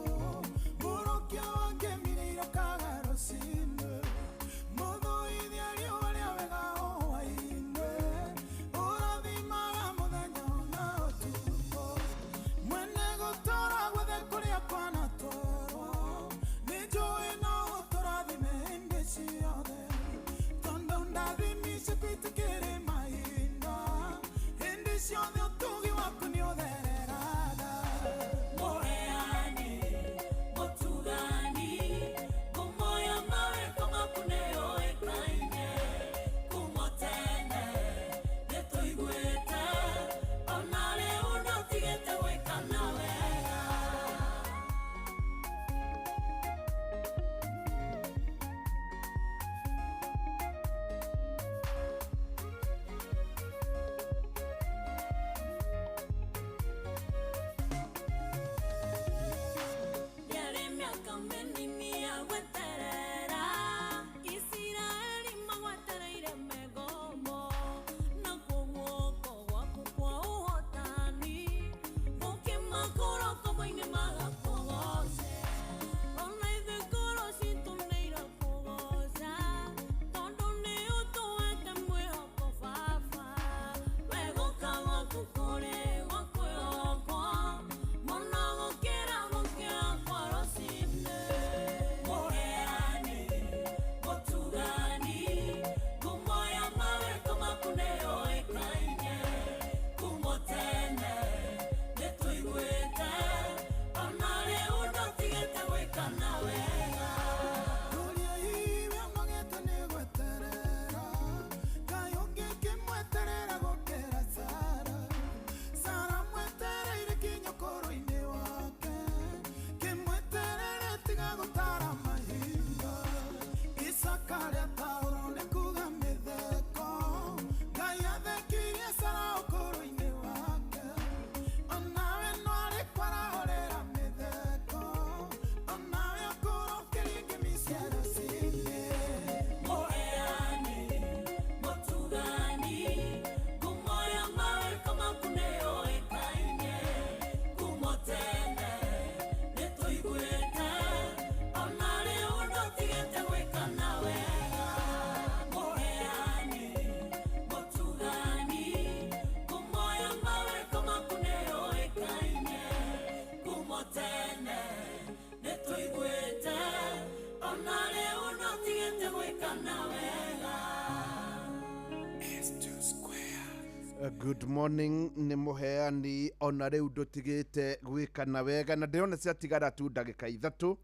Good morning nĩ mũheani ona rĩu ndũtigĩte gwĩkana wega na ndĩrona ciatigara tu ndagĩka 3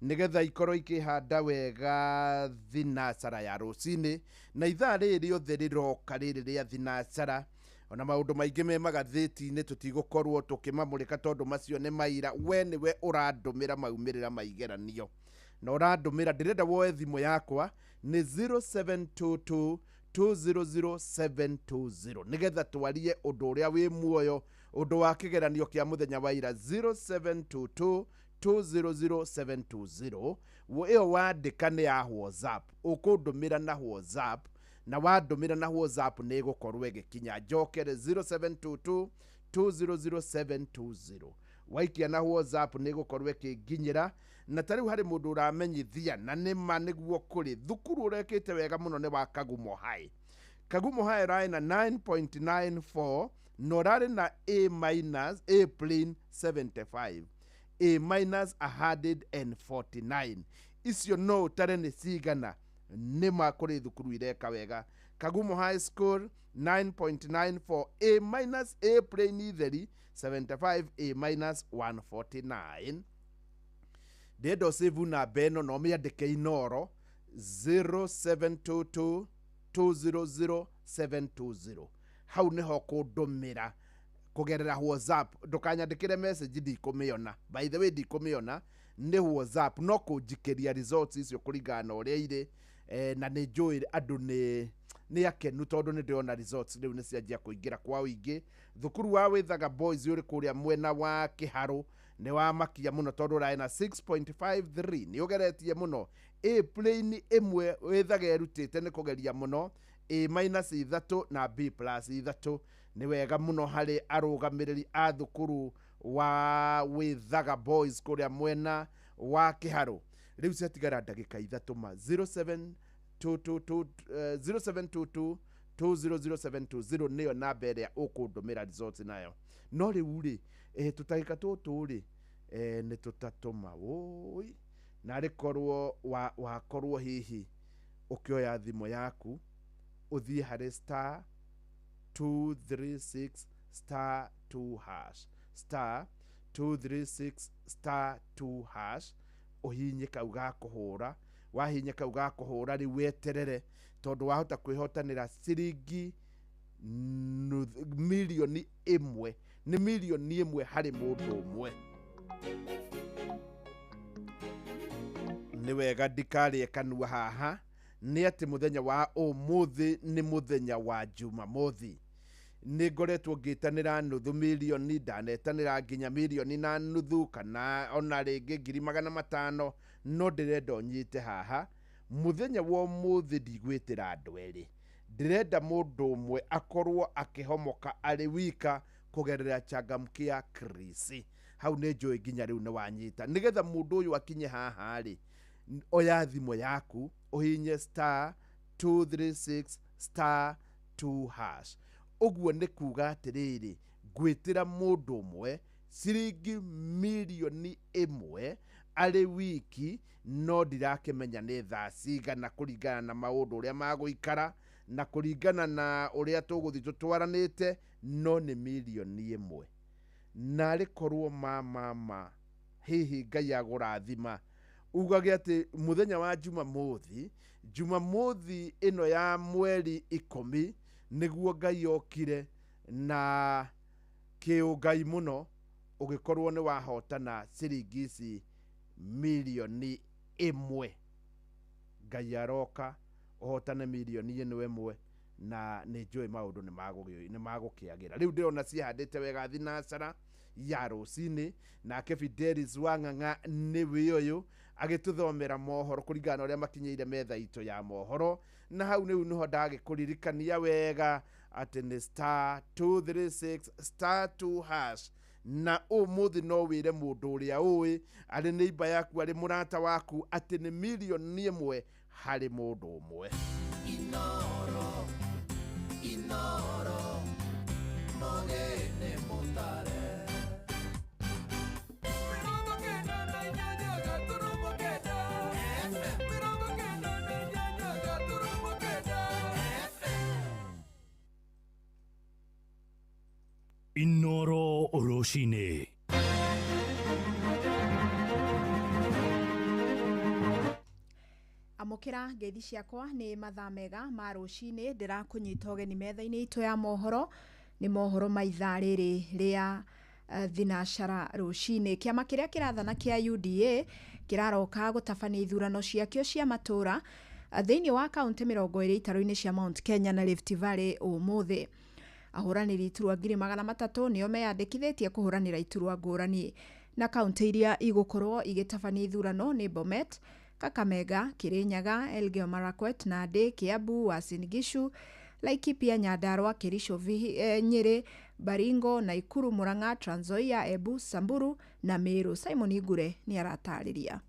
nĩgetha ikorwo ikĩhanda wega thinacara ya rũcinĩ na ithaa rĩrĩ rĩothe rĩroka rĩrĩ rĩa thinacara ona maũndũ maingĩ me magathĩti-inĩ tũtigũkorwo tũkĩmamũrĩka tondũ macio nĩ maira. We nĩwe ũrandũmĩra maumĩrĩra ma igeranio na ũrandũmĩra, ndĩrenda woe thimũ yakwa nĩ 0722 200720 nigetha twarie ũndũ ũrĩa wĩ muoyo, ũndũ wa kĩgeranio kĩa mũthenya wa ira. 0722 200720 ĩyo wandĩka nĩ ya WhatsApp, ũkũndũmĩra na WhatsApp na wandũmĩra na WhatsApp nĩ ĩgũkorwo ĩgĩkinya. Njokere 0722 200720 waikia na WhatsApp nĩ ĩgũkorwo ĩkĩnginyĩra. Na ta rĩu harĩ mũndũ ũramenyithia na nĩ ma nĩguo kũrĩ thukuru ũrekĩte wega mũno nĩ wa Kagumo High. Kagumo High ũrarĩ na 9.94 na ũrarĩ na A minus A plain 75 A minus 149. Icio no ũtare nĩ cigana. Nĩ ma kũrĩ thukuru ireka wega. Kagumo High School 9.94 A minus A plain itheri 75 A minus 149. Ndĩrenda ũsave namba ĩno na ũmĩandĩke Inoro 0722 200720. Hau nĩho kũndũmĩra kũgerera WhatsApp. Ndũkanyandĩkĩre message, ndikũmĩona. By the way, ndikũmĩona nĩ WhatsApp, no kũnjikĩria results icio kũringana na ũrĩa irĩ. Na nĩ njũĩ andũ nĩ akenu tondũ nĩ ndĩrona results rĩu nĩ cianjia kũingĩra kwa ũingĩ. Thukuru wa Wĩthaga Boys ũrĩ kũrĩa mwena wa Kĩharũ nĩ wamakia mũno tondũ ũrarĩ na 6.53, nĩ ũgeretie mũno. A plain ĩmwe Wĩthaga ĩrutĩte nĩ kũgeria mũno, A minus 3 na B plus 3. Nĩ wega mũno harĩ arũgamĩrĩri a thukuru wa Wĩthaga Boys kũrĩa mwena wa Kĩharũ. Rĩu ciatigara ndagĩka 3 ma 0722 0722 200720 nĩyo namba ĩrĩa ũkũndũmĩra results nayo. No rĩu rĩ tũtagĩka tũtũ rĩ nĩ tũtatũma wũi narĩ korwo wakorwo hihi ũkĩoya thimũ yaku ũthiĩ harĩ star 236 star 2 hash star 236 star 2 hash ũhinye kau ga kũhũra. Wahinya kau ga kũhũra rĩu weterere tondũ wahota kwĩhotanĩra ciringi milioni 1. Nĩ milioni 1 harĩ mũndũ ũmwe. Nĩ wega ndikarĩe kanua haha nĩ atĩ mũthenya wa ũmũthĩ nĩ mũthenya wa Jumamothi. Nĩ ngoretwo ngĩtanĩra nuthu milioni, ndanetanĩra nginya milioni na nuthu kana ona rĩngĩ 500,000, no ndĩrenda ũnyite haha mũthenya wa ũmũthĩ. Ndigwĩtĩra andũ erĩ, ndĩrenda mũndũ ũmwe akorwo akĩhomoka arĩ wika kũgerera Changamkia Krisi. Hau nĩ njũĩ nginya rĩu nĩ wanyita. Nĩgetha mũndũ ũyũ akinye haha rĩ, oya thimũ yaku ũhinye star 236 star 2 hash. Ũguo nĩ kuga atĩrĩrĩ, ngwĩtĩra mũndũ ũmwe ciringi milioni 1 arĩ wiki, no ndirakĩmenya nĩ thaa cigana kũringana na maũndũ ũrĩa magũikara na kũringana na ũrĩa tũgũthiĩ tũtwaranĩte, no nĩ milioni 1. Narĩ korwo ma hihi Ngai agũrathima ugage atĩ mũthenya wa Jumamothi, Jumamothi ĩno ya mweri 10 nĩguo Ngai okire na kĩũngai mũno ũgĩkorwo nĩ wahotana ciringi ici milioni 1. Ngai aroka ũhotane milioni ĩno 1 na nĩ njũĩ maũndũ nĩ magũkĩagĩra. Rĩu ndĩrona cihandĩte wega thinacara ya rũcinĩ. Nake Fidelis Wang'ang'a nĩwe ũyũ agĩtũthomera mohoro kũringana na ũrĩa makinyĩire metha itũ ya mohoro. Na hau rĩu nĩho ndagĩkũririkania wega atĩ nĩ star 236 star 2 hash. Na ũmũthĩ no wĩre mũndũ ũrĩa ũĩ arĩ neighbor yaku arĩ mũrata waku atĩ nĩ milioni 1 harĩ mũndũ ũmwe. Inoro, Inoro, mogene mutare. Inoro rũcinĩ. Amũkĩra ngeithi ciakwa nĩ mathaa mega ma rũcinĩ, ndĩrakũnyita ũgeni metha-inĩ itũ ya mohoro, nĩ mohoro ma ithaa rĩrĩ rĩa thinacara rũcinĩ. Kĩama kĩrĩa kĩrathana kĩa UDA kĩraroka gũtabania ithurano ciakĩo cia matũra thĩinĩ wa kaunti 20 itaro-inĩ cia Mount Kenya na Rift Valley ũmũthĩ. Ahũranĩri iturwa 300,000 nĩo meyandĩkithĩtie kũhũranĩra iturwa ngũrani, na kaunti iria igũkorwo igĩtabania ithurano nĩ Bomet, Kakamega, Kirinyaga, Elgeyo Marakwet, Nandi, Kiambu, Uasin Gishu, Laikipia, Nyandarua, Kericho, Nyeri, Baringo, Nakuru, Murang'a, Trans Nzoia, Embu, Samburu na Meru. Simon Ngure nĩ aratarĩria.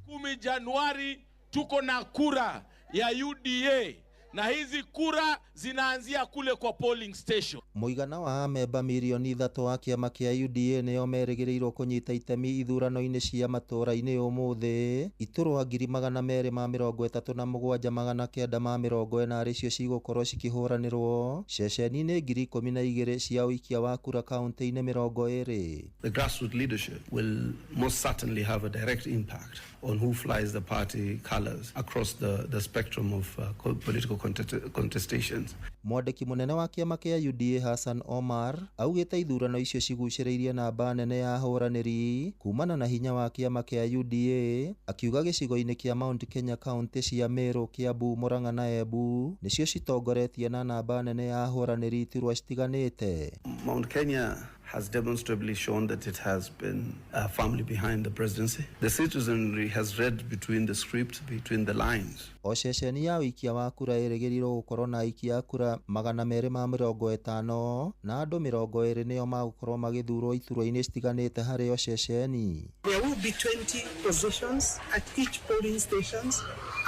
10 Januari tuko na kura ya UDA na hizi kura zinaanzia kule kwa polling station. Mũigana wa amemba mirioni 3 wa kĩama kĩa UDA nĩo merĩgĩrĩirwo kũnyita itemi ithurano-inĩ cia matũũra-inĩ ũmũthĩ. Iturwa 237,940 arĩ cio cigũkorwo cikĩhũranĩrwo ceceni-inĩ 12,000 cia ũikia wa kura kaunti-inĩ 20. The grassroots leadership will most certainly have a direct impact on who flies the party colors across the spectrum of political contestations. Mwandĩki mũnene wa kĩama kĩa UDA Hassan Omar augĩte ithurano icio cigucĩrĩirie namba nene ya ahũranĩri kumana na hinya wa kĩama kĩa UDA, akiuga gĩcigo-inĩ kĩa Mount Kenya kaunti cia Meru, Kiambu, Murang'a na Embu nĩcio citongoretie na namba nene ya ahũranĩri iturwa citiganĩte. Mount Kenya has demonstrably shown that it has been firmly behind the presidency. The citizenry has read between the script, between the lines. O ceceni ya ũikia wa kura ĩrĩgĩrĩirwo gũkorwo na aikia a kura 250 na andũ 20 nĩo magũkorwo magĩthurwo iturwa-inĩ citiganĩte harĩ o ceceni. There will be 20 positions at each polling stations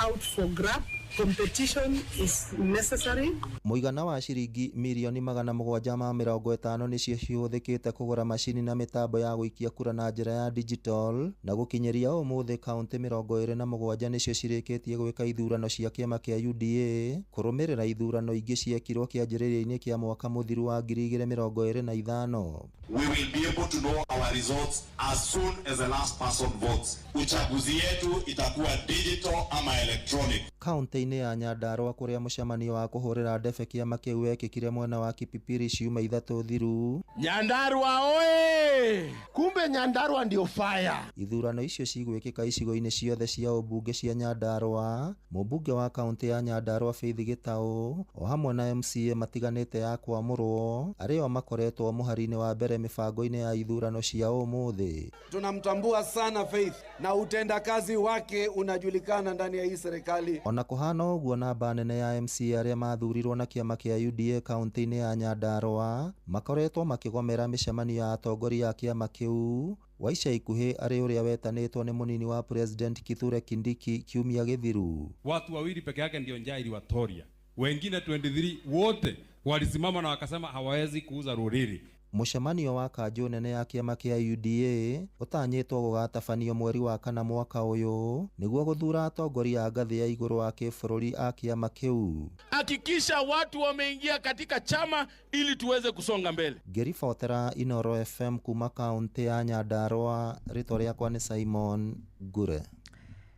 out for grab. Competition is necessary. Mũigana wa ciringi mirioni 750 nĩcio cihũthĩkĩte kũgũra macini na mĩtambo ya gũikia kura na njĩra ya digital, na gũkinyĩria ũmũthĩ kaunti 27 nĩcio cirĩkĩtie gwĩka ithurano cia kĩama kĩa UDA kũrũmĩrĩra ithurano ingĩ ciekirwo kĩanjĩrĩria-inĩ kĩa mwaka mũthiru wa 2025. We will be able to know our results as soon as the last person votes. Uchaguzi yetu itakuwa digital ama electronic. Kaunti-inĩ ya Nyandarua kũrĩa mũcemanio wa kũhũrĩra ndebe kĩama kĩu wekĩkire mwena wa Kipipiri ciumia 3 thiru. Nyandarua oe! Kumbe Nyandarua ndio fire. Ithurano icio cigwĩkĩka icigo-inĩ ciothe cia ũmbunge cia Nyandarua. Mũmbunge wa kaunti ya Nyandarua Faith Gĩtaũ o hamwe na MCA matiganĩte ya kwamũrwo arĩa makoretwo mũhari-inĩ wa mbere mĩbango-inĩ ya ithurano cia ũmũthĩ. Tunamtambua sana Faith na utendakazi wake unajulikana ndani ya hii serikali. Ona kũhana ũguo, namba nene ya MCA arĩa mathurirwo na kĩama kĩa UDA kaunti-inĩ ya Nyandarua makoretwo makĩgomera mĩcemanio ya atongoria a kĩama kĩu wa ica ikuhĩ arĩ ũrĩa wetanĩtwo nĩ mũnini wa President Kithure Kindiki kiumia gĩthiru. Watu wawili peke yake ndio njaa iliwatoria, wengine 23 wote walisimama na wakasema hawawezi kuuza ruriri. Mũcemanio wa kanjũ nene ya kĩama kĩa UDA ũtanyĩtwo gũgatabanio mweri wa 4 mwaka ũyũ nĩguo gũthura atongoria a ngathĩ ya igũrũ wa kĩbũrũri a kĩama kĩu. Hakikisha watu wameingia katika chama ili tuweze kusonga mbele. Ngĩribotera Inoro FM kuma kaunti ya Nyandarua, rĩtwa rĩakwa nĩ Simon Ngure.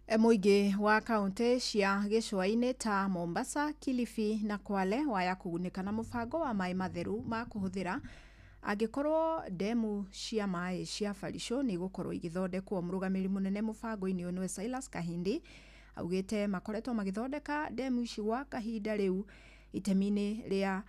Mũingĩ wa kaunti cia gĩcũa-inĩ ta Mombasa, Kilifi na Kwale waya kũgunĩka na mũbango wa maĩ matheru ma kũhũthĩra angĩkorwo ndemu cia maĩ cia Barisho nĩ igũkorwo igĩthondekwo. Mũrũgamĩrĩri mũnene mũbango-inĩ ũyũ nĩwe Silas Kahindi augĩte makoretwo magĩthondeka ndemu ici gwa kahinda rĩu itemi-inĩ rĩa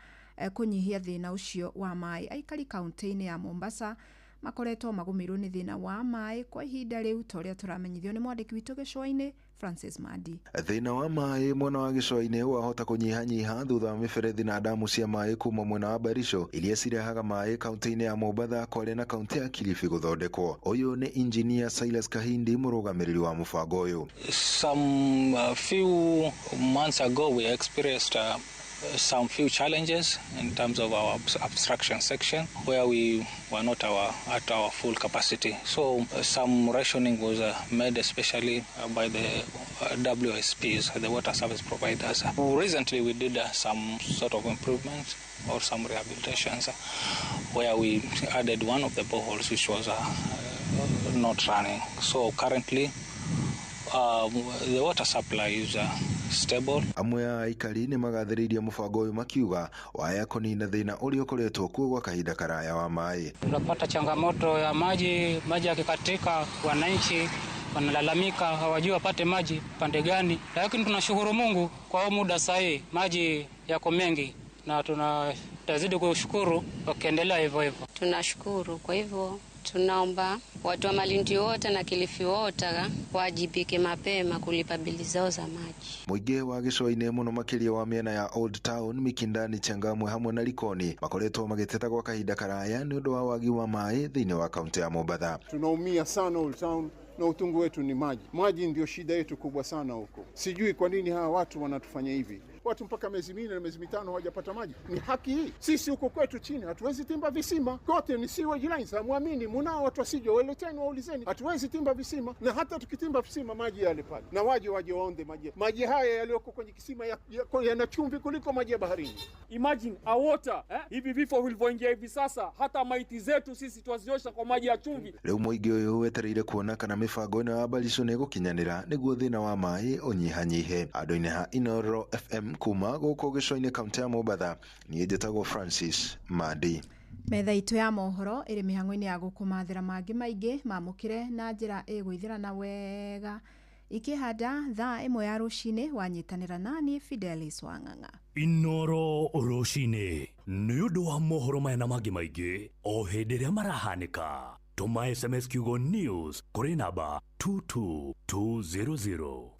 kũnyihia thĩna ũcio wa maĩ. Aikari kaunti-inĩ ya Mombasa makoretwo magũmĩirwo nĩ thĩna wa maĩ kwa ihinda rĩu ta ũrĩa tũramenyithio nĩ mwandĩki witũ gĩcũa-inĩ Francis Mandi. Thĩna wa maĩ mwena wa gĩcũa-inĩ wahota kũnyihanyiha thutha wa mĩberethi na damu cia maĩ kuma mwena wa Barisho iria cirehaga maĩ kaunti-inĩ ya Mombatha, Kwale na kaunti ya Kilifi gũthondekwo. Ũyũ nĩ Engineer Silas Kahindi, mũrũgamĩrĩri wa mũbango ũyũ. Some few months ago we experienced some few challenges in terms of our abstraction section where we were not at our full capacity. So some rationing was made, especially by the WSPs, the water service providers. Recently we did some sort of improvements or some rehabilitations where we added one of the boreholes which was not running. So currently the water supply is stable. Amwe a aikari nĩ magathĩrĩirie mũbango ũyũ makiuga waya kũnina thĩna ũrĩa ũkoretwo kuo gwa kahinda karaya wa maĩ. Tunapata changamoto ya maji, maji yakikatika wananchi wanalalamika hawajui wapate maji pande gani, lakini tunashukuru Mungu kwa muda sahihi maji yako mengi na tunatazidi kushukuru wakiendelea hivyo hivyo. Tunashukuru, kwa hivyo tunaomba watu wa Malindi wote na Kilifi wote wajibike mapema kulipa bili zao za maji. Mũingĩ wa gĩcũa-inĩ mũno makĩria wa mĩena ya Old Town, Mikindani, Changamwe hamwe na Likoni makoretwo magĩteta gwa kahinda karaya nĩ ũndũ wa wagi wa maĩ thĩinĩ wa kaunti ya Mombatha. Tunaumia sana Old Town na utungu wetu ni maji. Maji ndio shida yetu kubwa sana huko. Sijui kwa nini hawa watu wanatufanya hivi. Watu mpaka miezi 4 na miezi 5 hawajapata maji. Ni haki hii? Sisi huko kwetu chini hatuwezi timba visima. Kote ni sewage lines. Hamuamini, mnao watu wasije waleteni waulizeni. Hatuwezi timba visima, na hata tukitimba visima maji yale pale. Na waje waonde maji. Maji haya yaliyoko kwenye kisima yana chumvi kuliko maji ya baharini. Imagine a water, hivi vifo vilivyoingia hivi sasa, hata maiti zetu sisi twaziosha kwa maji ya chumvi. Rĩu mũingĩ ũyũ wetereire kuona kana mĩbango ĩno ya Barisho nĩ ĩgũkinyanĩra nĩguo thĩna wa maĩ ũnyihanyihe. Andũ-inĩ ha Inoro FM kuma gũkũ gĩcũa-inĩ kaunti ya Mombatha, niĩ njĩtagwo Francis Mandi. Metha itũ ya mohoro ĩrĩ mĩhang'o-inĩ ya gũkũmathĩra mangĩ maingĩ mamũkĩre na njĩra ĩgũithĩrana wega ikĩhanda thaa 1 ya rũcinĩ wanyitanĩra nani Fidelis Wang'ang'a. Inoro rũcinĩ nĩ ũndũ wa mohoro maya na mangĩ maingĩ o hĩndĩ ĩrĩa marahanĩka. Tũma SMS kiugo news kũrĩ namba 22200.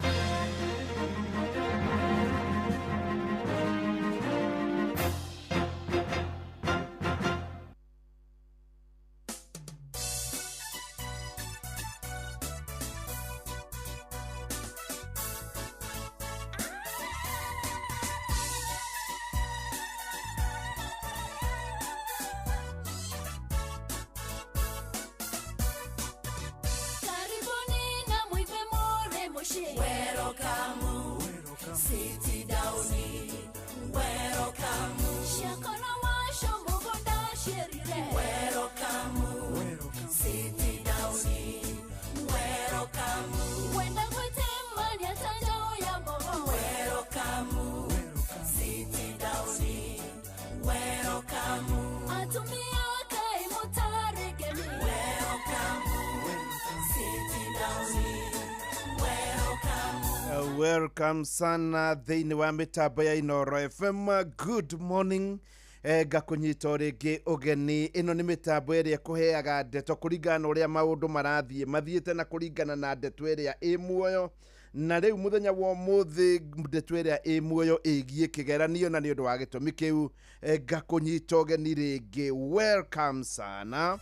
Welcome sana thĩinĩ wa mĩtambo ya Inoro FM. Good morning. Ngakunyita rĩngĩ ũgeni. Ĩno nĩ mĩtambo ĩrĩa ĩkũheaga ndeto kũringana na ũrĩa maũndũ marathiĩ mathiĩte na kũringana na ndeto ĩrĩa ĩ muoyo. Na rĩu mũthenya wa ũmũthĩ ndeto ĩrĩa ĩ muoyo ĩgiĩ kĩgeranio, na nĩ ũndũ wa gĩtũmi kĩu ngakũnyita ũgeni rĩngĩ. Welcome sana.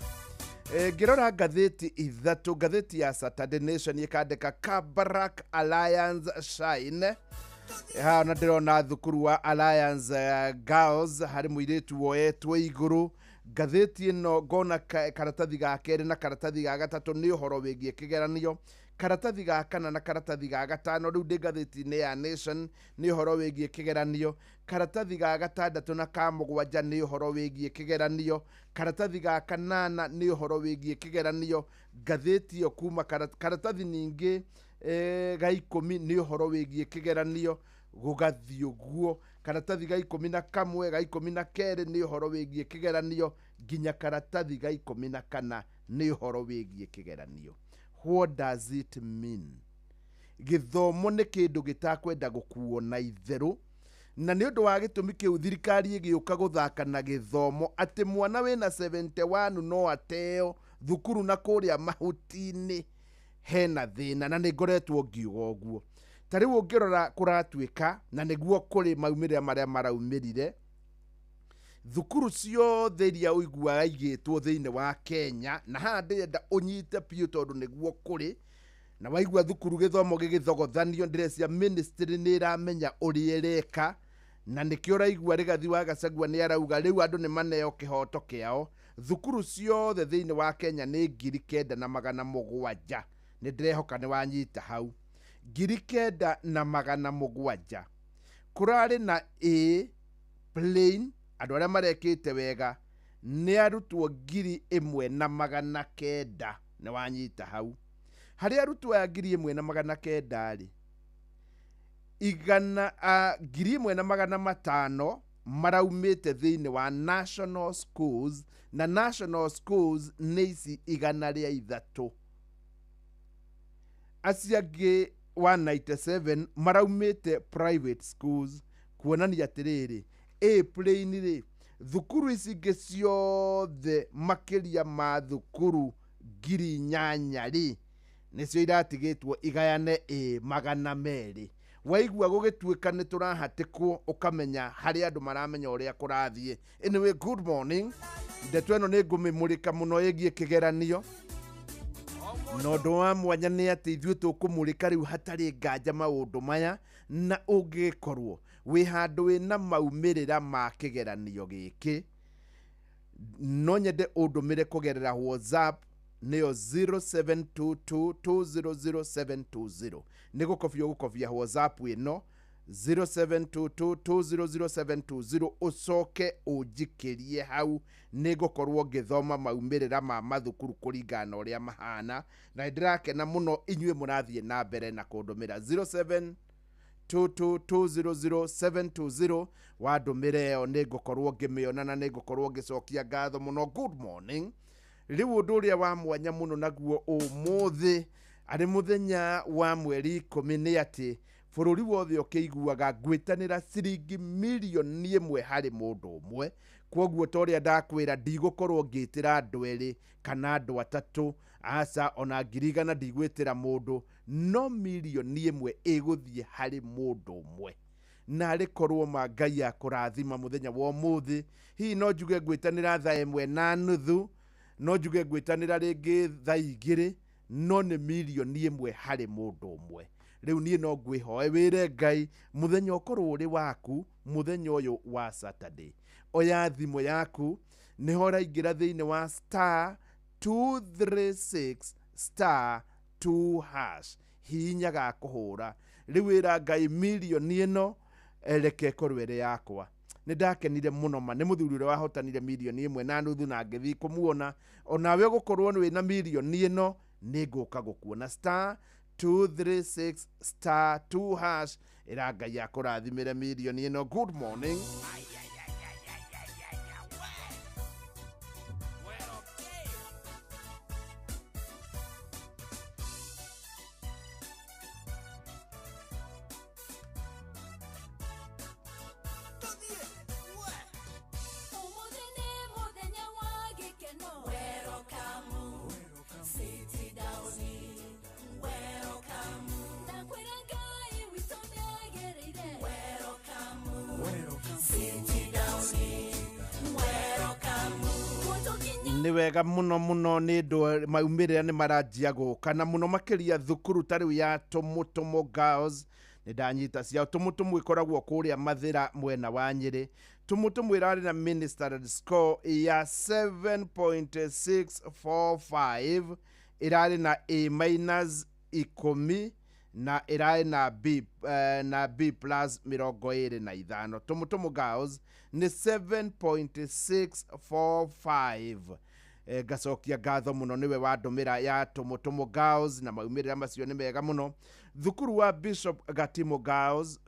Ngĩrora ngathĩti ithatũ, ngathĩti ya Saturday Nation ĩkandĩka Kabarak Alliance Shine. Haha na ndĩrona thukuru wa Alliance Girls harĩ mũirĩtu woetwo igũrũ. Ngathĩti ĩno ngona karatathi ga kerĩ na karatathi ga gatatũ nĩ ũhoro wĩgiĩ kĩgeranio. Karatathi ga kana na karatathi ga gatano rĩu ndĩ ngathĩti-inĩ ya Nation nĩ ũhoro wĩgiĩ kĩgeranio. Karatathi ga gatandatũ na ka mũgwanja nĩ ũhoro wĩgiĩ kĩgeranio. Karatathi ga kanana nĩ ũhoro wĩgiĩ kĩgeranio. Ngathĩti ĩyo kuma karatathi ningĩ ga 10 nĩ ũhoro wĩgiĩ kĩgeranio gũgathiĩ ũguo. Karatathi ga 11 ga 12 nĩ ũhoro wĩgiĩ kĩgeranio nginya karatathi ga 14 nĩ ũhoro wĩgiĩ kĩgeranio. What does it mean? Gĩthomo nĩ kĩndũ gĩtakwenda gũkuo na itherũ, na nĩ ũndũ wa gĩtũmi kĩu thirikari ĩgĩũka gũthaka na gĩthomo atĩ mwana wĩna 71 no ateo thukuru na kũrĩa mahuti-inĩ hena thĩna, na nĩ ngoretwo ngiuga ũguo. Ta rĩu ũngĩrora kũratuĩka na nĩguo kũrĩ maumĩrĩra marĩa maraumĩrire, thukuru ciothe iria ũiguaga igĩtwo thĩinĩ wa Kenya, na haha ndĩrenda ũnyite biũ tondũ nĩguo kũrĩ, na waigua thukuru gĩthomo gĩgĩthogothanio, ndĩrecia ministry nĩ ĩramenya ũrĩa ĩreka, Na nĩkĩo ũraigua Rigathi wa Gachagua nĩ arauga rĩu andũ nĩ maneo kĩhoto kĩao. Thukuru ciothe thĩinĩ wa Kenya nĩ 9,700. Nĩ ndĩrehoka nĩ wanyita hau, 9,700. Kũrarĩ na A plain, andũ arĩa marekĩte wega nĩ arutwo 1,900. Nĩ wanyita hau, harĩ arutwo aya 1,900 rĩ, igana 1,500 maraumĩte thĩinĩ wa national schools, na national schools nĩ ici 103. Acio angĩ 197 maraumĩte private schools. Kuonania atĩrĩrĩ, A plain rĩ, thukuru ici ingĩ ciothe makĩria ma thukuru 8,000 rĩ, nĩcio iratigĩtwo igayane A 200. Waigua gũgĩtuĩka nĩ tũrahatĩkwo, ũkamenya harĩ andũ maramenya ũrĩa kũrathiĩ. Anyway, good morning. Ndeto ĩno nĩ ngũmĩmũrĩka mũno ĩgiĩ kĩgeranio, na ũndũ wa mwanya nĩ atĩ ithuĩ tũkũmũrĩka rĩu hatarĩ nganja maũndũ maya, na ũngĩkorwo wĩ handũ wĩna maumĩrĩra ma kĩgeranio gĩkĩ, no nyende ũndũmĩre kũgerera WhatsApp, nĩyo 0722200720. Nĩ gũkobia ũgũkobia WhatsApp ĩno 0722200720, ũcoke ũnjikĩrie hau. Nĩ ngũkorwo ngĩthoma maumĩrĩra ma mathukuru kũringana na ũrĩa mahana, na nĩndĩrakena mũno inyuĩ mũrathiĩ na mbere na kũndũmĩra 0722200720. Wandũmĩra ĩyo nĩ ngũkorwo ngĩmĩona na nĩ ngũkorwo ngĩcokia ngatho mũno. Good morning. Rĩu ũndũ ũrĩa wa mwanya mũno naguo ũmũthĩ arĩ mũthenya wa mweri 10 nĩ atĩ bũrũri wothe ũkĩiguaga ngwĩtanĩra ciringi 1 million harĩ mũndũ ũmwe. Kwoguo ta ũrĩa ndakwĩra, ndigũkorwo ngĩtĩra andũ erĩ kana andũ atatũ, aca, ona 100,000 ndigwĩtĩra mũndũ, no 1 million ĩgũthiĩ harĩ mũndũ ũmwe. Na arĩ korwo ma Ngai akũrathima mũthenya wa ũmũthĩ. Hihi no njuge ngwĩtanĩra 1:30, no njuge ngwĩtanĩra rĩngĩ 2:00, no nĩ 1 million harĩ mũndũ ũmwe. Rĩu niĩ no ngwĩhoe wĩre Ngai mũthenya ũkorwo ũrĩ waku. Mũthenya ũyũ wa Saturday, oya thimũ yaku, nĩho ũraingĩra thĩinĩ wa *236*2#, hihinya ga kũhũra. Rĩu wĩra Ngai mirioni ĩno reke ĩkorwo ĩrĩ yakwa. Nĩ ndakenire mũno ma nĩ mũthuri ũrĩa wahotanire 1.5 million na ngĩthiĩ kũmuona. Onawe ũgũkorwo wĩna mirioni ĩno, nĩ ngũka gũkuona. *236*2#. Ĩra Ngai akũrathimĩre mirioni ĩno. Good morning. Ũmũthĩ nĩ mũthenya wa gĩkeno. Welcome, sit down. Welcome. Ndakwĩra Ngai witũ nĩagĩrĩire. Welcome, sit down. Welcome. Gũtũkinya Nĩ wega mũno mũno nĩ ndũ maumĩrĩra nĩ maranjia gũka, na mũno makĩria thukuru ta rĩu ya Tũmũtũmũ Girls. Nĩ ndanyita ciao. Tũmũtũmũ ĩkoragwo kũrĩa Mathĩra mwena wa Nyĩrĩ. Tũmũtũmũ ĩrarĩ na minister score ya 7.645, ĩrarĩ na A minus 10 na ĩrarĩ na B, na B plus 25. Tũmũtũmũ Girls nĩ 7.645. Ngacokia ngatho mũno nĩwe wandũmĩra ya Tũmũtũmũ Girls, na maumĩrĩra macio nĩ mega mũno. Thukuru wa Bishop Gatimo Girls,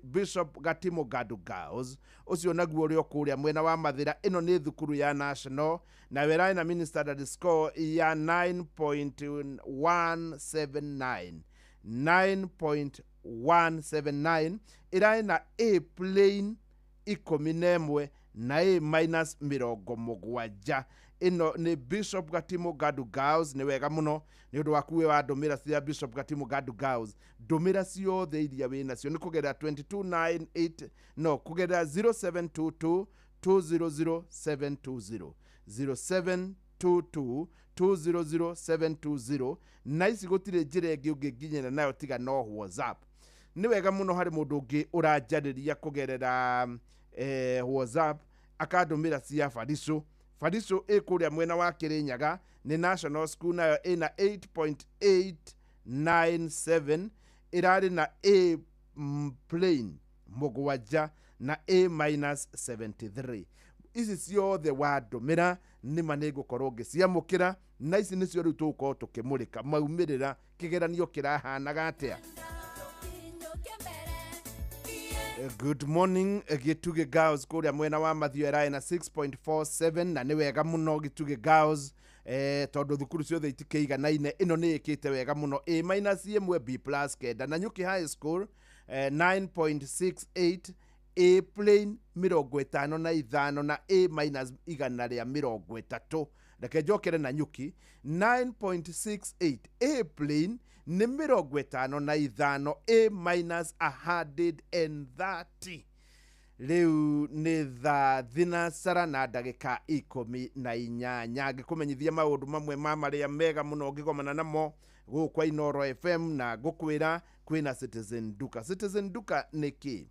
Bishop Gatimo Gadu Girls, ũcio naguo ũrĩ o kũrĩa mwena wa Mathĩra. Ĩno nĩ thukuru ya national, na ĩrarĩ na mini standard score ya 9.179, 9.179, ĩrarĩ na A plain 11 na A minus 70. Ĩno nĩ Bishop Gatimo Gadu Girls. Nĩ wega mũno nĩ ũndũ waku wĩ wa ndũmĩra cia Bishop Gatimo Gadu Girls. Ndũmĩra ciothe iria wĩ nacio nĩ kũgerera 2298, no kũgerera 0722 200 720, 0722 200 720. Na ici gũtirĩ njĩra ĩngĩ ũngĩnginyĩra nayo tiga no WhatsApp. Nĩ wega mũno harĩ mũndũ ũngĩ ũranjarĩria kũgerera WhatsApp akandũmĩra cia Barico. Barico ĩ kũrĩa mwena wa Kĩrĩnyaga, nĩ National School, nayo ĩna 8.897, ĩrarĩ na A plain 7 na A minus 73. Ici ciothe wandũmĩra nĩma nĩ ngũkorwo ngĩciamũkĩra, na ici nĩcio rĩu tũgũkorwo tũkĩmũrĩka maumĩrĩra kĩgeranio kĩrahanaga atĩa. Good morning Gĩtugĩ Girls kũrĩa mwena wa Mathio ĩraĩ na 6.47, na nĩ wega mũno Gĩtugĩ Girls, tondũ thukuru ciothe itikĩiganaine, ĩno nĩ ĩkĩte wega mũno, A minus 1 B plus 9. Na Nyuki High School 9.68, A plain 55 na A minus 130. Reke njokere na Nyuki 9.68, A plain nĩ 55, A minus 130. Rĩu nĩ thaa 8 na ndagĩka 18, ngĩkũmenyithia maũndũ mamwe ma marĩa mega mũno ngĩgomana namo gũkũ kwa Inooro FM, na ngũkwĩra kwĩna Citizen Duka. Citizen Duka nĩ kĩ?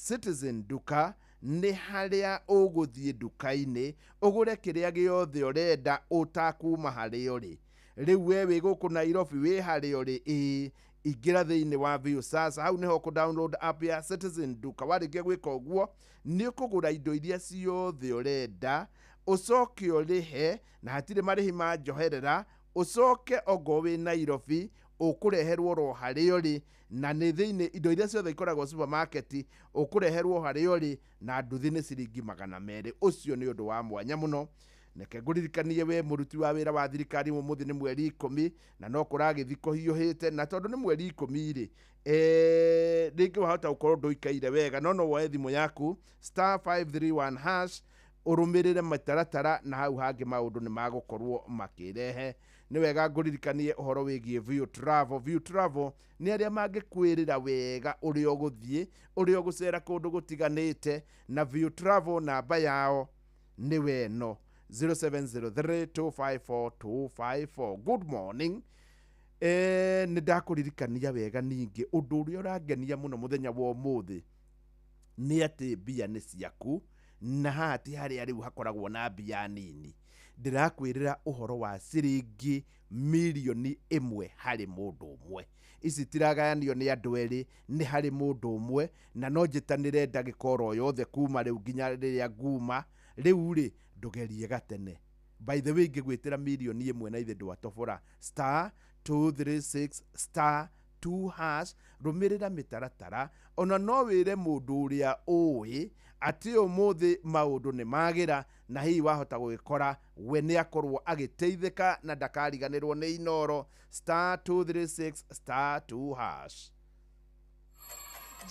Citizen Duka nĩ harĩa ũgũthiĩ nduka-inĩ ũgũre kĩrĩa gĩothe ũrenda ũtakuma harĩa ũrĩ. Rĩu we wĩ gũkũ Nairobi, wĩ harĩa ũrĩ, ĩĩ, ingĩra thĩinĩ wa Viusasa, hau nĩho ũkũ download app ya Citizen Duka. Warĩkia gwĩka ũguo nĩ ũkũgũra indo iria ciothe ũrenda, ũcoke ũrĩhe na hatirĩ marĩhi ma njoherera, ũcoke ongorwo wĩ Nairobi ũkũreherwo oro harĩa ũrĩ, na nĩ thĩinĩ indo iria ciothe ikoragwo supermarket ũkũreherwo harĩa ũrĩ, na nduthi nĩ ciringi 200. Ũcio nĩ ũndũ wa mwanya mũno. Neke ngũririkanie we mũruti wa wĩra wa thirikari, ũmũthĩ nĩ mweri 10 na no kũragĩthi kũhiũhĩte, na tondũ nĩ mweri 10 rĩ, rĩngĩ wahota gũkorwo ndũikaire wega, no woe thimũ yaku *531# ũrũmĩrĩre mĩtaratara, na hau hangĩ maũndũ nĩ magũkorwo makĩrehe. Nĩ wega ngũririkanie ũhoro wĩgiĩ View Travel. View Travel nĩ arĩa mangĩkwĩrĩra wega ũrĩa ũgũthiĩ, ũrĩa ũgũcera kũndũ gũtiganĩte, na View Travel namba yao nĩ weno 0703254254. Good morning. Nĩ ndakũririkania wega ningĩ ũndũ ũrĩa ũrangenia mũno mũthenya wa ũmũthĩ nĩ atĩ mbia nĩ ciaku, na haha ti harĩa rĩu hakoragwo na mbia nini. Ndĩrakwĩrĩra ũhoro wa ciringi mirioni 1 harĩ mũndũ ũmwe. Ici tiragayanio nĩ andũ erĩ, nĩ harĩ mũndũ ũmwe, na no njĩtanĩre ndagĩka oro yothe kuma rĩu nginya rĩrĩa nguma. Rĩu rĩ, ndũgerie gatene. By the way, ngĩgwĩtĩra mirioni 1 na ithe ndwatobora *236 *2# rũmĩrĩra mĩtaratara. Ona no wĩre mũndũ ũrĩa ũĩ atĩ ũmũthĩ maũndũ nĩ magĩra, na hihi wahota gũgĩkora we nĩ akorwo agĩteithĩka na ndakariganĩrwo nĩ Inooro. *236 *2#.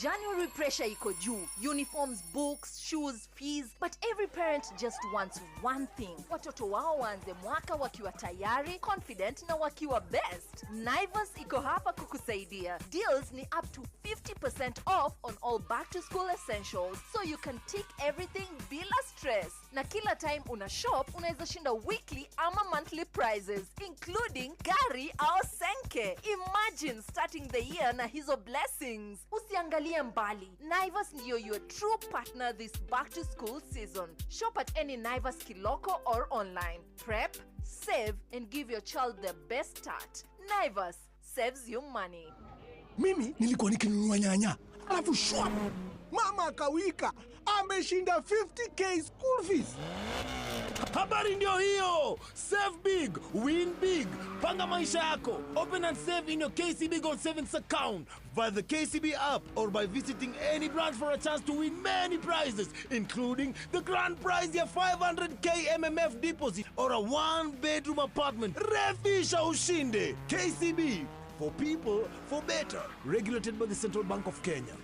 January pressure iko juu. Uniforms, books, shoes, fees. But every parent just wants one thing. Watoto wao waanze mwaka wakiwa tayari, confident na wakiwa best. Naivas iko hapa kukusaidia. Deals ni up to 50% off on all back to school essentials, so you can tick everything bila stress. Na kila time una shop, unaweza shinda weekly ama monthly prizes, including gari au senke. Imagine starting the year na hizo blessings. Usiangalie mbali. Naivas ndiyo your true partner this back to school season. Shop at any Naivas Kiloko or online. Prep, save and give your child the best start. Naivas saves you money. Mimi nilikuwa nikinunua nyanya, alafu shwa, mama akawika, ameshinda 50k school fees. Habari ndio hiyo. Save big, win big. Panga maisha yako. Open and save in your KCB Gold Savings account via the KCB app or by visiting any branch for a chance to win many prizes, including the grand prize ya 500k MMF deposit or a 1-bedroom apartment. Refisha ushinde. KCB, for people, for better. Regulated by the Central Bank of Kenya.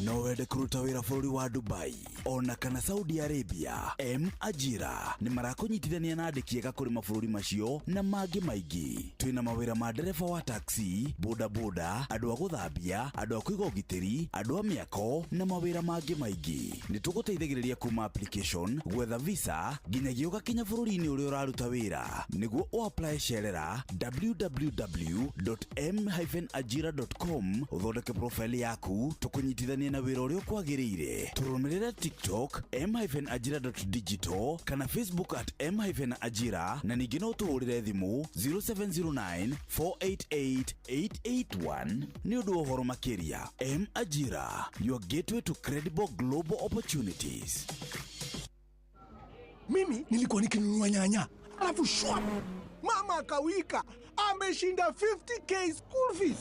No wende kũruta wĩra bũrũri wa Dubai ona kana Saudi Arabia? M Ajira nĩ marakũnyitithania na andĩki ega kũrĩ mabũrũri macio na mangĩ maingĩ. Twĩna mawĩra ma ndereba wa taxi, bodaboda, andũ a gũthambia, andũ a kũiga ũgitĩri, andũ a mĩako na mawĩra mangĩ maingĩ. Nĩ tũgũteithagĩrĩria kuma application, gwetha visa nginyagia ũgakinya bũrũri-inĩ ũrĩa ũraruta wĩra. Nĩguo ũapply cerera www.m-ajira.com ũthondeke profile yaku tũkũnyitithanie na wĩra ũrĩa ũkwagĩrĩire. Tũrũmĩrĩre TikTok m-ajira.digital kana Facebook at m-ajira na ningĩ no ũtũhũrĩre thimũ 0709 488 881 nĩ ũndũ wa ũhoro makĩria. M Ajira, your gateway to credible global opportunities. Mimi nilikuwa nikinunua nyanya, alafu shwap, mama akawika, ameshinda 50K school fees.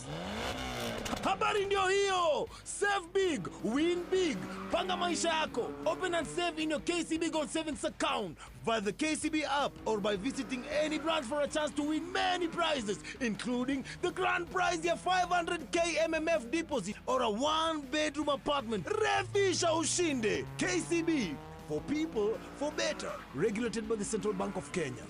Habari ndio hiyo. Save big, win big. Panga maisha yako. Open and save in your KCB Gold Savings account via the KCB app or by visiting any branch for a chance to win many prizes, including the grand prize ya 500K MMF deposit or a one-bedroom apartment. Refisha ushinde. KCB, for people, for better. Regulated by the Central Bank of Kenya.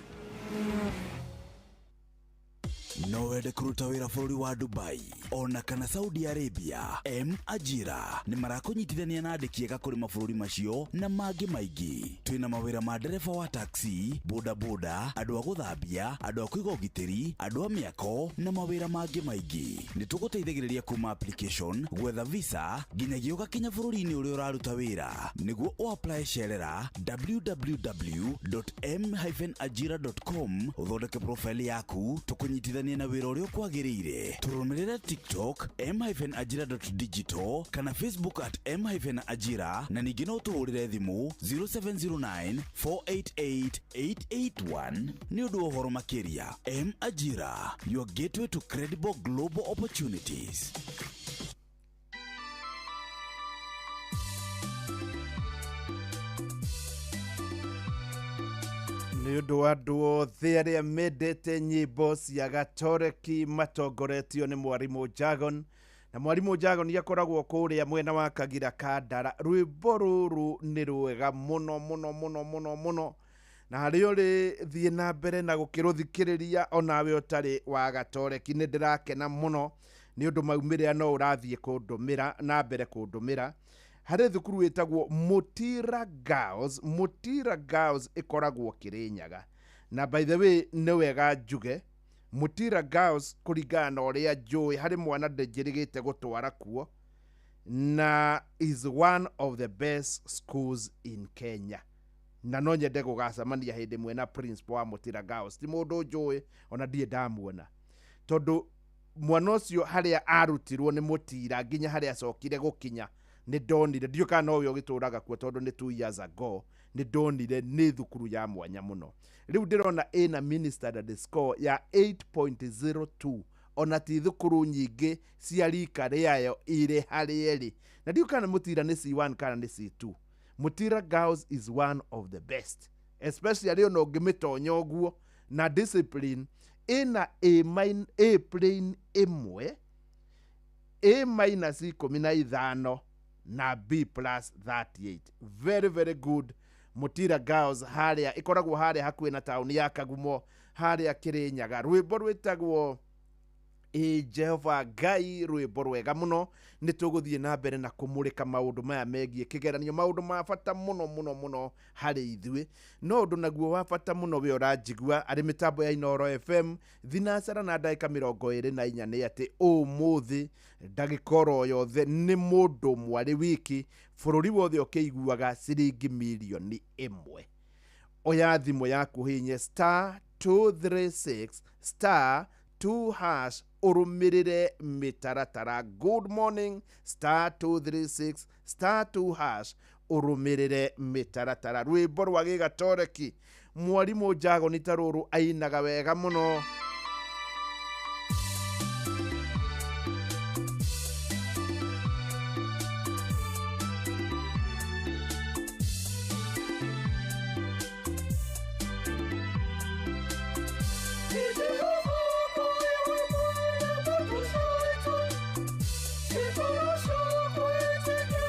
No wende kũruta wĩra bũrũri wa Dubai ona kana Saudi Arabia? M Ajira nĩ marakũnyitithania na andĩki ega kũrĩ mabũrũri macio na mangĩ maingĩ. Twĩna mawĩra ma ndereba wa taxi, bodaboda, andũ a gũthambia, andũ a kũiga ũgitĩri, andũ a mĩako na mawĩra mangĩ maingĩ. Nĩ tũgũteithagĩrĩria kuma application, gwetha visa nginyagia ũgakinya bũrũri-inĩ ũrĩa ũraruta wĩra. Nĩguo ũapply cerera www.m-ajira.com ũthondeke profile yaku tũkũnyitithanie na wĩra ũrĩa ũkwagĩrĩire. Tũrũmĩrĩre TikTok m-ajira.digital kana Facebook at m-ajira na ningĩ no ũtũhũrĩre thimũ 0709 488 881 nĩ ũndũ wa ũhoro makĩria. M Ajira, your gateway to credible global opportunities. Nĩ ũndũ wa andũ othe arĩa mendete nyĩmbo cia gatoreki matongoretio nĩ mwarimũ Jagon, na mwarimũ Jagon akoragwo kũrĩa mwena wa Kagira Kandara. Rwĩmbo rũrũ nĩ rwega mũno mũno mũno mũno mũno, na harĩa ũrĩ thiĩ na mbere na gũkĩrũthikĩrĩria onawe ũtarĩ wa gatoreki. Nĩ ndĩrakena mũno nĩ ũndũ maumĩrĩra no ũrathiĩ kũndũmĩra na mbere kũndũmĩra. Harĩ thukuru ĩtagwo Mutira Girls. Mutira Girls ĩkoragwo Kĩrĩnyaga, na by the way nĩ wega njuge Mutira Girls kũringana na ũrĩa njũĩ harĩ mwana ndĩnjĩrĩgĩte gũtwara kuo, na is one of the best schools in Kenya, na no nyende gũgacemania hĩndĩ ĩmwe na principal wa Mutira Girls. Ti mũndũ njũĩ ona ndirĩ ndamuona, tondũ mwana ũcio harĩa arutirwo nĩ Mutira nginya harĩa acokire gũkinya nĩ ndonire, ndiũ kana nowe ũgĩtũraga kuo tondũ nĩ 2 years ago, nĩ ndonire nĩ thukuru ya mwanya mũno. Rĩu ndĩrona ĩna minister and score ya 8.02, ona ti thukuru nyingĩ cia rika rĩayo irĩ harĩa ĩrĩ, na ndiũ kana Mutira nĩ C1 kana nĩ C2. Mutira Girls is one of the best, especially arĩ ona ũngĩmĩtonya ũguo na discipline. Ĩna A plain ĩmwe, A minus 15 na B plus 38. Very very good Mutira Girls harĩa ĩkoragwo harĩa hakuhĩ na taũni ya Kagumo harĩa Kĩrĩnyaga. Rwĩmbo rwĩtagwo Ĩ Jehova Ngai, rwĩmbo rwega mũno. Nĩ tũgũthiĩ na mbere na kũmũrĩka maũndũ maya megiĩ kĩgeranio, maũndũ ma bata mũno mũno mũno harĩ ithuĩ. No ũndũ naguo wa bata mũno we ũranjigua arĩ mĩtambo ya Inooro FM thinacara na ndagĩka 24 nĩ atĩ ũmũthĩ ndagĩka oro yothe nĩ mũndũ mwarĩ wiki bũrũri wothe ũkĩiguaga ciringi mirioni 1. Oya thimũ yaku hinye star 236 star 2 hash ũrũmĩrĩre mĩtaratara. Good morning, star 236 star 2 hash ũrũmĩrĩre mĩtaratara. Rwĩmbo rwa gĩgatoreki mwarimũ Jagoni ta rũrũ ainaga wega mũno. Thank you.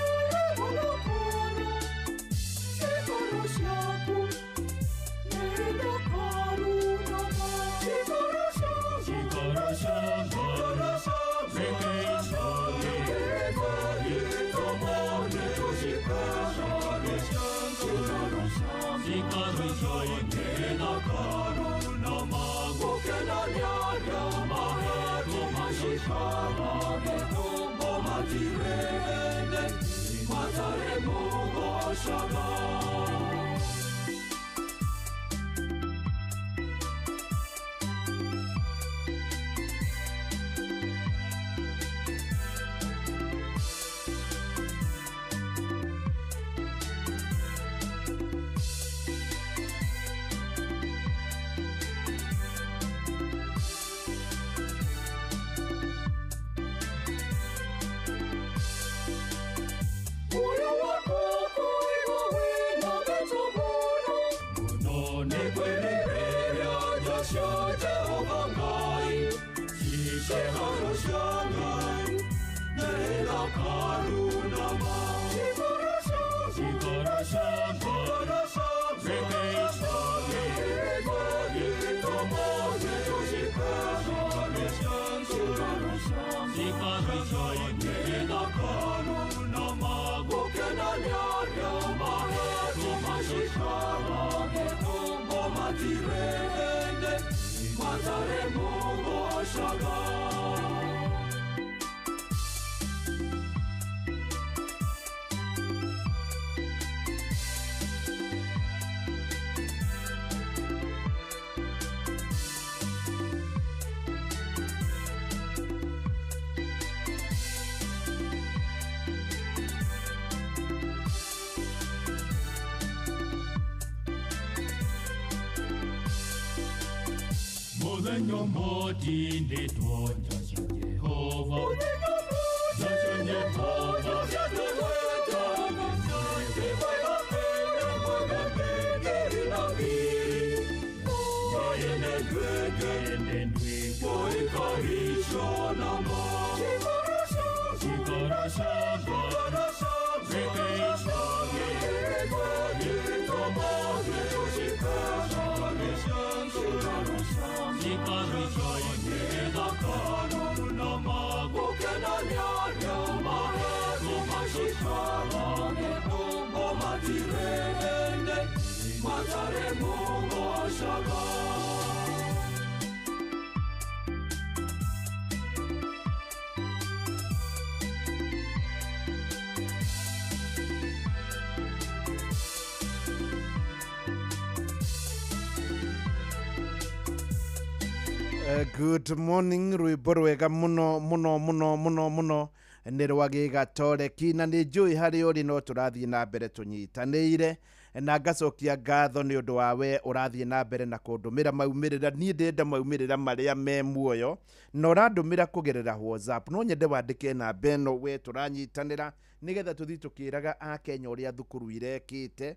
Good morning, rwimbo rwega muno muno muno muno muno nĩ rwa gĩgatoreki na nĩ njũĩ harĩ ũrĩ no tũrathiĩ na mbere tũnyitanĩire na ngacokia ngatho nĩ ũndũ wa we ũrathiĩ na mbere na kũndũmĩra maumĩrĩra. Niĩ ndĩrenda maumĩrĩra marĩa me muoyo na ũrandũmĩra kũgerera WhatsApp. No nyende wandĩke namba ĩno we tũranyitanĩra nĩgetha tũthiĩ tũkĩraga akenya ũrĩa thukuru irekĩte.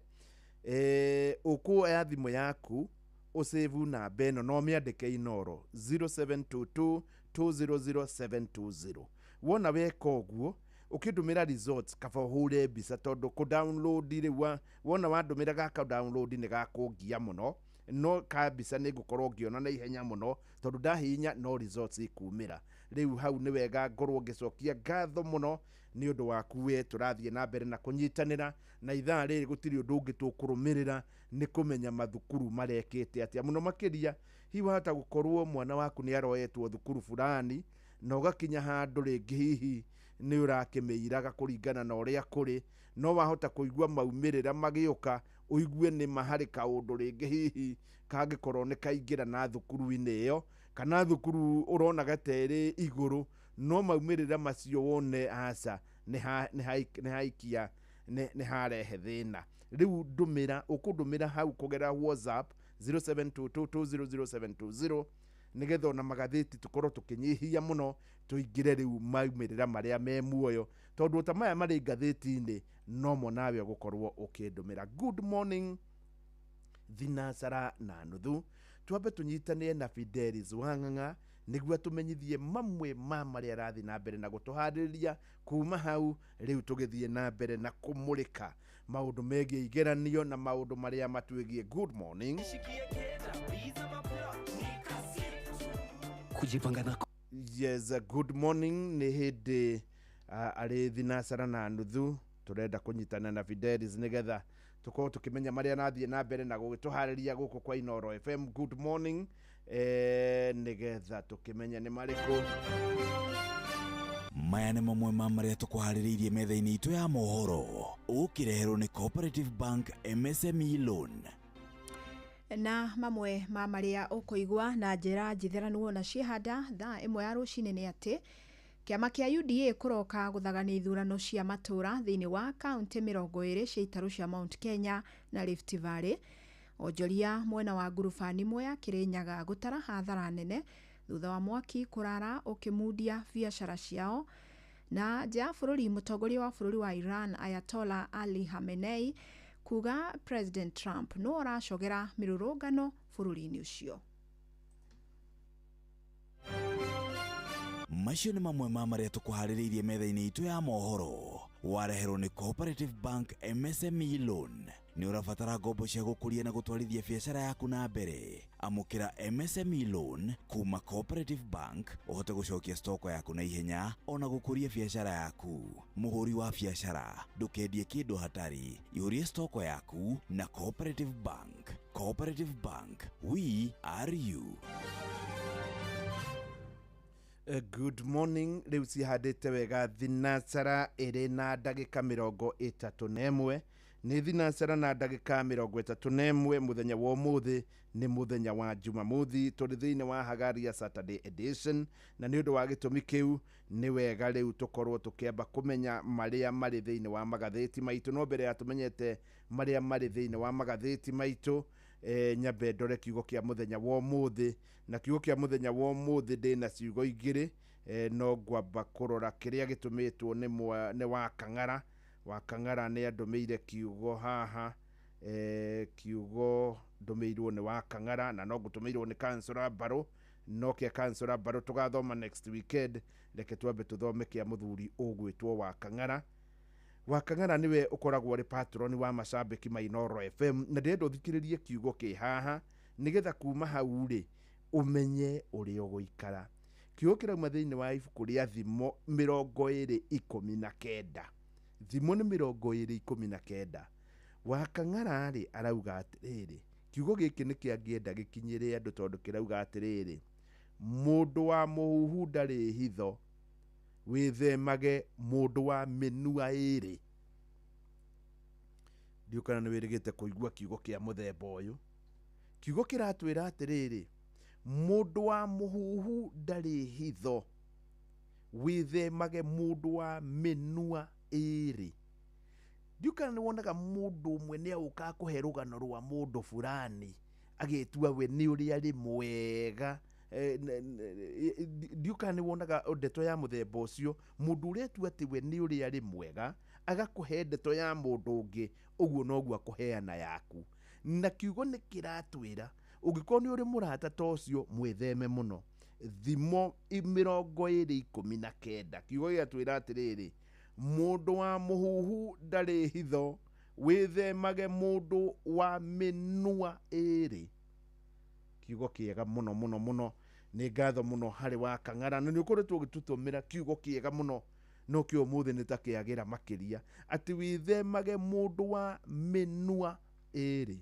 Ũkuoya thimũ yaku usevu namba ĩno no mĩandĩke inoro 0722 200720. Wona weka ũguo ũkĩndũmĩra results kaba ũhũre mbica tondũ kũ download rĩu wona wandũmĩra gaka download nĩ gakũngia mũno, no ka mbica nĩ ngũkorwo ngĩona na ihenya mũno tondũ ndahihinya no results ikumĩra. Rĩu hau nĩ wega ngorwo ngĩcokia ngatho mũno nĩ ũndũ waku we tũrathiĩ na mbere na kũnyitanĩra na ithaa rĩrĩ gũtirĩ ũndũ ũngĩ tũkũrũmĩrĩra nĩ kũmenya mathukuru marekĩte atĩa mũno makĩria. Hihi wahota gũkorwo mwana waku nĩ aroetwo thukuru fulani na ũgakinya handũ rĩngĩ hihi nĩ ũrakĩmĩiraga kũringana na ũrĩa kũrĩ, no wahota kũigua maumĩrĩra magĩũka ũigue nĩ ma harĩ kaũndũ rĩngĩ hihi kangĩkorwo nĩ kaingĩra na thukuru-inĩ ĩyo kana thukuru ũronaga ta ĩrĩ igũrũ, no maumĩrĩra macio wone aca nĩ haikia nĩ harehe thĩna. Rĩu ndũmĩra ũkũndũmĩra hau kũgerera WhatsApp 0722200720 nĩgetha ona magathĩti tũkorwo tũkĩnyihia mũno tũingĩre rĩu maumĩrĩra marĩa me muoyo tondũ ta maya marĩ ngathĩti-inĩ nomo nawe ũgũkorwo ũkĩndũmĩra. Good morning thinacara na nuthu twambe tũnyitanĩre na Fidelis Wang'ang'a nĩguo tũmenyithie mamwe ma marĩa arathiĩ na mbere na gũtũharĩrĩria kuma hau rĩu tũgĩthiĩ na mbere na kũmũrĩka maũndũ megiĩ igeranio na maũndũ marĩa matwĩgiĩ. Good morning. Kujipanga na yes, good morning. Nĩ hĩndĩ arĩ thinacara na nuthu tũrenda kũnyitana na Fidelis nĩgetha Tũkorwo tũkĩmenya marĩa arathiĩ na mbere na gũgĩtũharĩria gũkũ kwa Inooro FM. Good morning, nĩgetha tũkĩmenye nĩ marĩkũ. Maya nĩ mamwe ma marĩa tũkũharĩrĩirie metha-inĩ itũ ya mohoro, ũkĩreherwo nĩ Cooperative Bank MSME Loan. Na mamwe ma marĩa ũkũigua na njĩra njitheranu na ciĩhanda thaa 1 ya rũcinĩ nĩ atĩ kĩama kĩa UDA kũroka gũthagania ithurano cia matũra thĩinĩ wa kaunti 20 cia itarũ cia Mount Kenya na Rift Valley. Onjoria mwena wa ngurubani Mwea Kĩrĩnyaga gũtara hathara nene thutha wa mwaki kũrara ũkĩmundia biacara ciao. Na nja ya bũrũri, mũtongoria wa bũrũri wa Iran Ayatollah Ali Khamenei kuga President Trump no aracogera mĩrũrũngano bũrũri-inĩ ũcio. Macio nĩ mamwe ma marĩa tũkũharĩrĩirie metha-inĩ itũ ya mohoro, wareherwo nĩ Cooperative Bank MSME Loan. Nĩ ũrabatara ngombo cia gũkũria na gũtwarithia biacara yaku na mbere? Amũkĩra MSME Loan kuma Cooperative Bank ũhote gũcokia stoko yaku na ihenya ona gũkũria biacara yaku. Mũhũri wa biacara, ndũkendie kĩndũ hatarĩ, ihũrie stoko yaku na Cooperative Bank. Cooperative Bank, we are you. Good morning. Rĩu cihandĩte wega thinacara ĩrĩ na ndagĩka 31. Nĩ thinacara na ndagĩka 31 mũthenya wa ũmũthĩ, nĩ mũthenya wa Jumamothi, tũrĩ thĩinĩ wa Hagaria Saturday edition, na nĩ ũndũ wa gĩtũmi kĩu nĩ wega rĩu tũkorwo tũkĩamba kũmenya marĩa marĩ thĩinĩ wa magathĩti maitũ. No mbere ya tũmenyete marĩa marĩ thĩinĩ wa magathĩti maitũ, nyambe ndore kiugo kĩa mũthenya wa ũmũthĩ. Na kiugo kĩa mũthenya wa ũmũthĩ ndĩna ciugo igĩrĩ, no ngwamba kũrora kĩrĩa gĩtũmĩtwo nĩ Wakang'ara. Wakang'ara nĩ andũmĩire kiugo haha, kiugo ndũmĩirwo nĩ Wakang'ara, na no ngũtũmĩirwo nĩ Kansũra Mbarũ, no kĩa Kansũra Mbarũ tũgathoma next weekend. Reke twambe tũthome kĩa mũthuri ũgwĩtwo Wakang'ara. Wakang'ara nĩwe ũkoragwo arĩ patroni wa macambĩki ma Inooro FM, na ndĩrenda ũthikĩrĩrie kiugo kĩ haha nĩgetha kuma hau rĩ ũmenye ũrĩa ũgũikara. Kiugo kĩrauma thĩinĩ wa ibuku rĩa Thimo 20:19. Thimo nĩ 20:19. Wakang'ara rĩ arauga atĩrĩrĩ, kiugo gĩkĩ nĩ kĩangĩenda gĩkinyĩre andũ tondũ kĩrauga atĩrĩrĩ, mũndũ wa mũhuhu ndarĩ hitho, wĩthemage mũndũ wa mĩnua ĩrĩ. Ndiũ kana nĩ wĩrĩgĩte kũigua kiugo kĩa mũthemba ũyũ. Kiugo kĩratwĩra atĩrĩrĩ, mũndũ wa mũhuhu ndarĩ hitho, wĩthemage mũndũ wa mĩnua ĩrĩ. Ndiũ kana nĩ wonaga mũndũ ũmwe nĩ aũka akũhe rũgano rwa mũndũ fulani agĩtua we nĩ ũrĩa arĩ mwega. Ndiũ kana nĩ wonaga ndeto ya mũthemba ũcio, mũndũ ũrĩa atua atĩ we nĩ ũrĩa arĩ mwega agakũhe ndeto ya mũndũ ũngĩ, ũguo noguo akũheana yaku. Na kiugo nĩ kĩratwĩra ũngĩkorwo nĩ ũrĩ mũrata ta ũcio, mwĩtheme mũno. Thimo 20:19 kiugo gĩgatwĩra atĩrĩrĩ, mũndũ wa mũhuhu ndarĩ hitho, wĩthemage mũndũ wa mĩnua ĩrĩ. Kiugo kĩega mũno mũno mũno. Nĩ ngatho mũno harĩ Wakang'ara, na nĩ ũkoretwo ũgĩtũtũmĩra kiugo kĩega mũno, no kĩo ũmũthĩ nĩ ta kĩagĩra makĩria, atĩ wĩthemage mũndũ wa mĩnua ĩrĩ.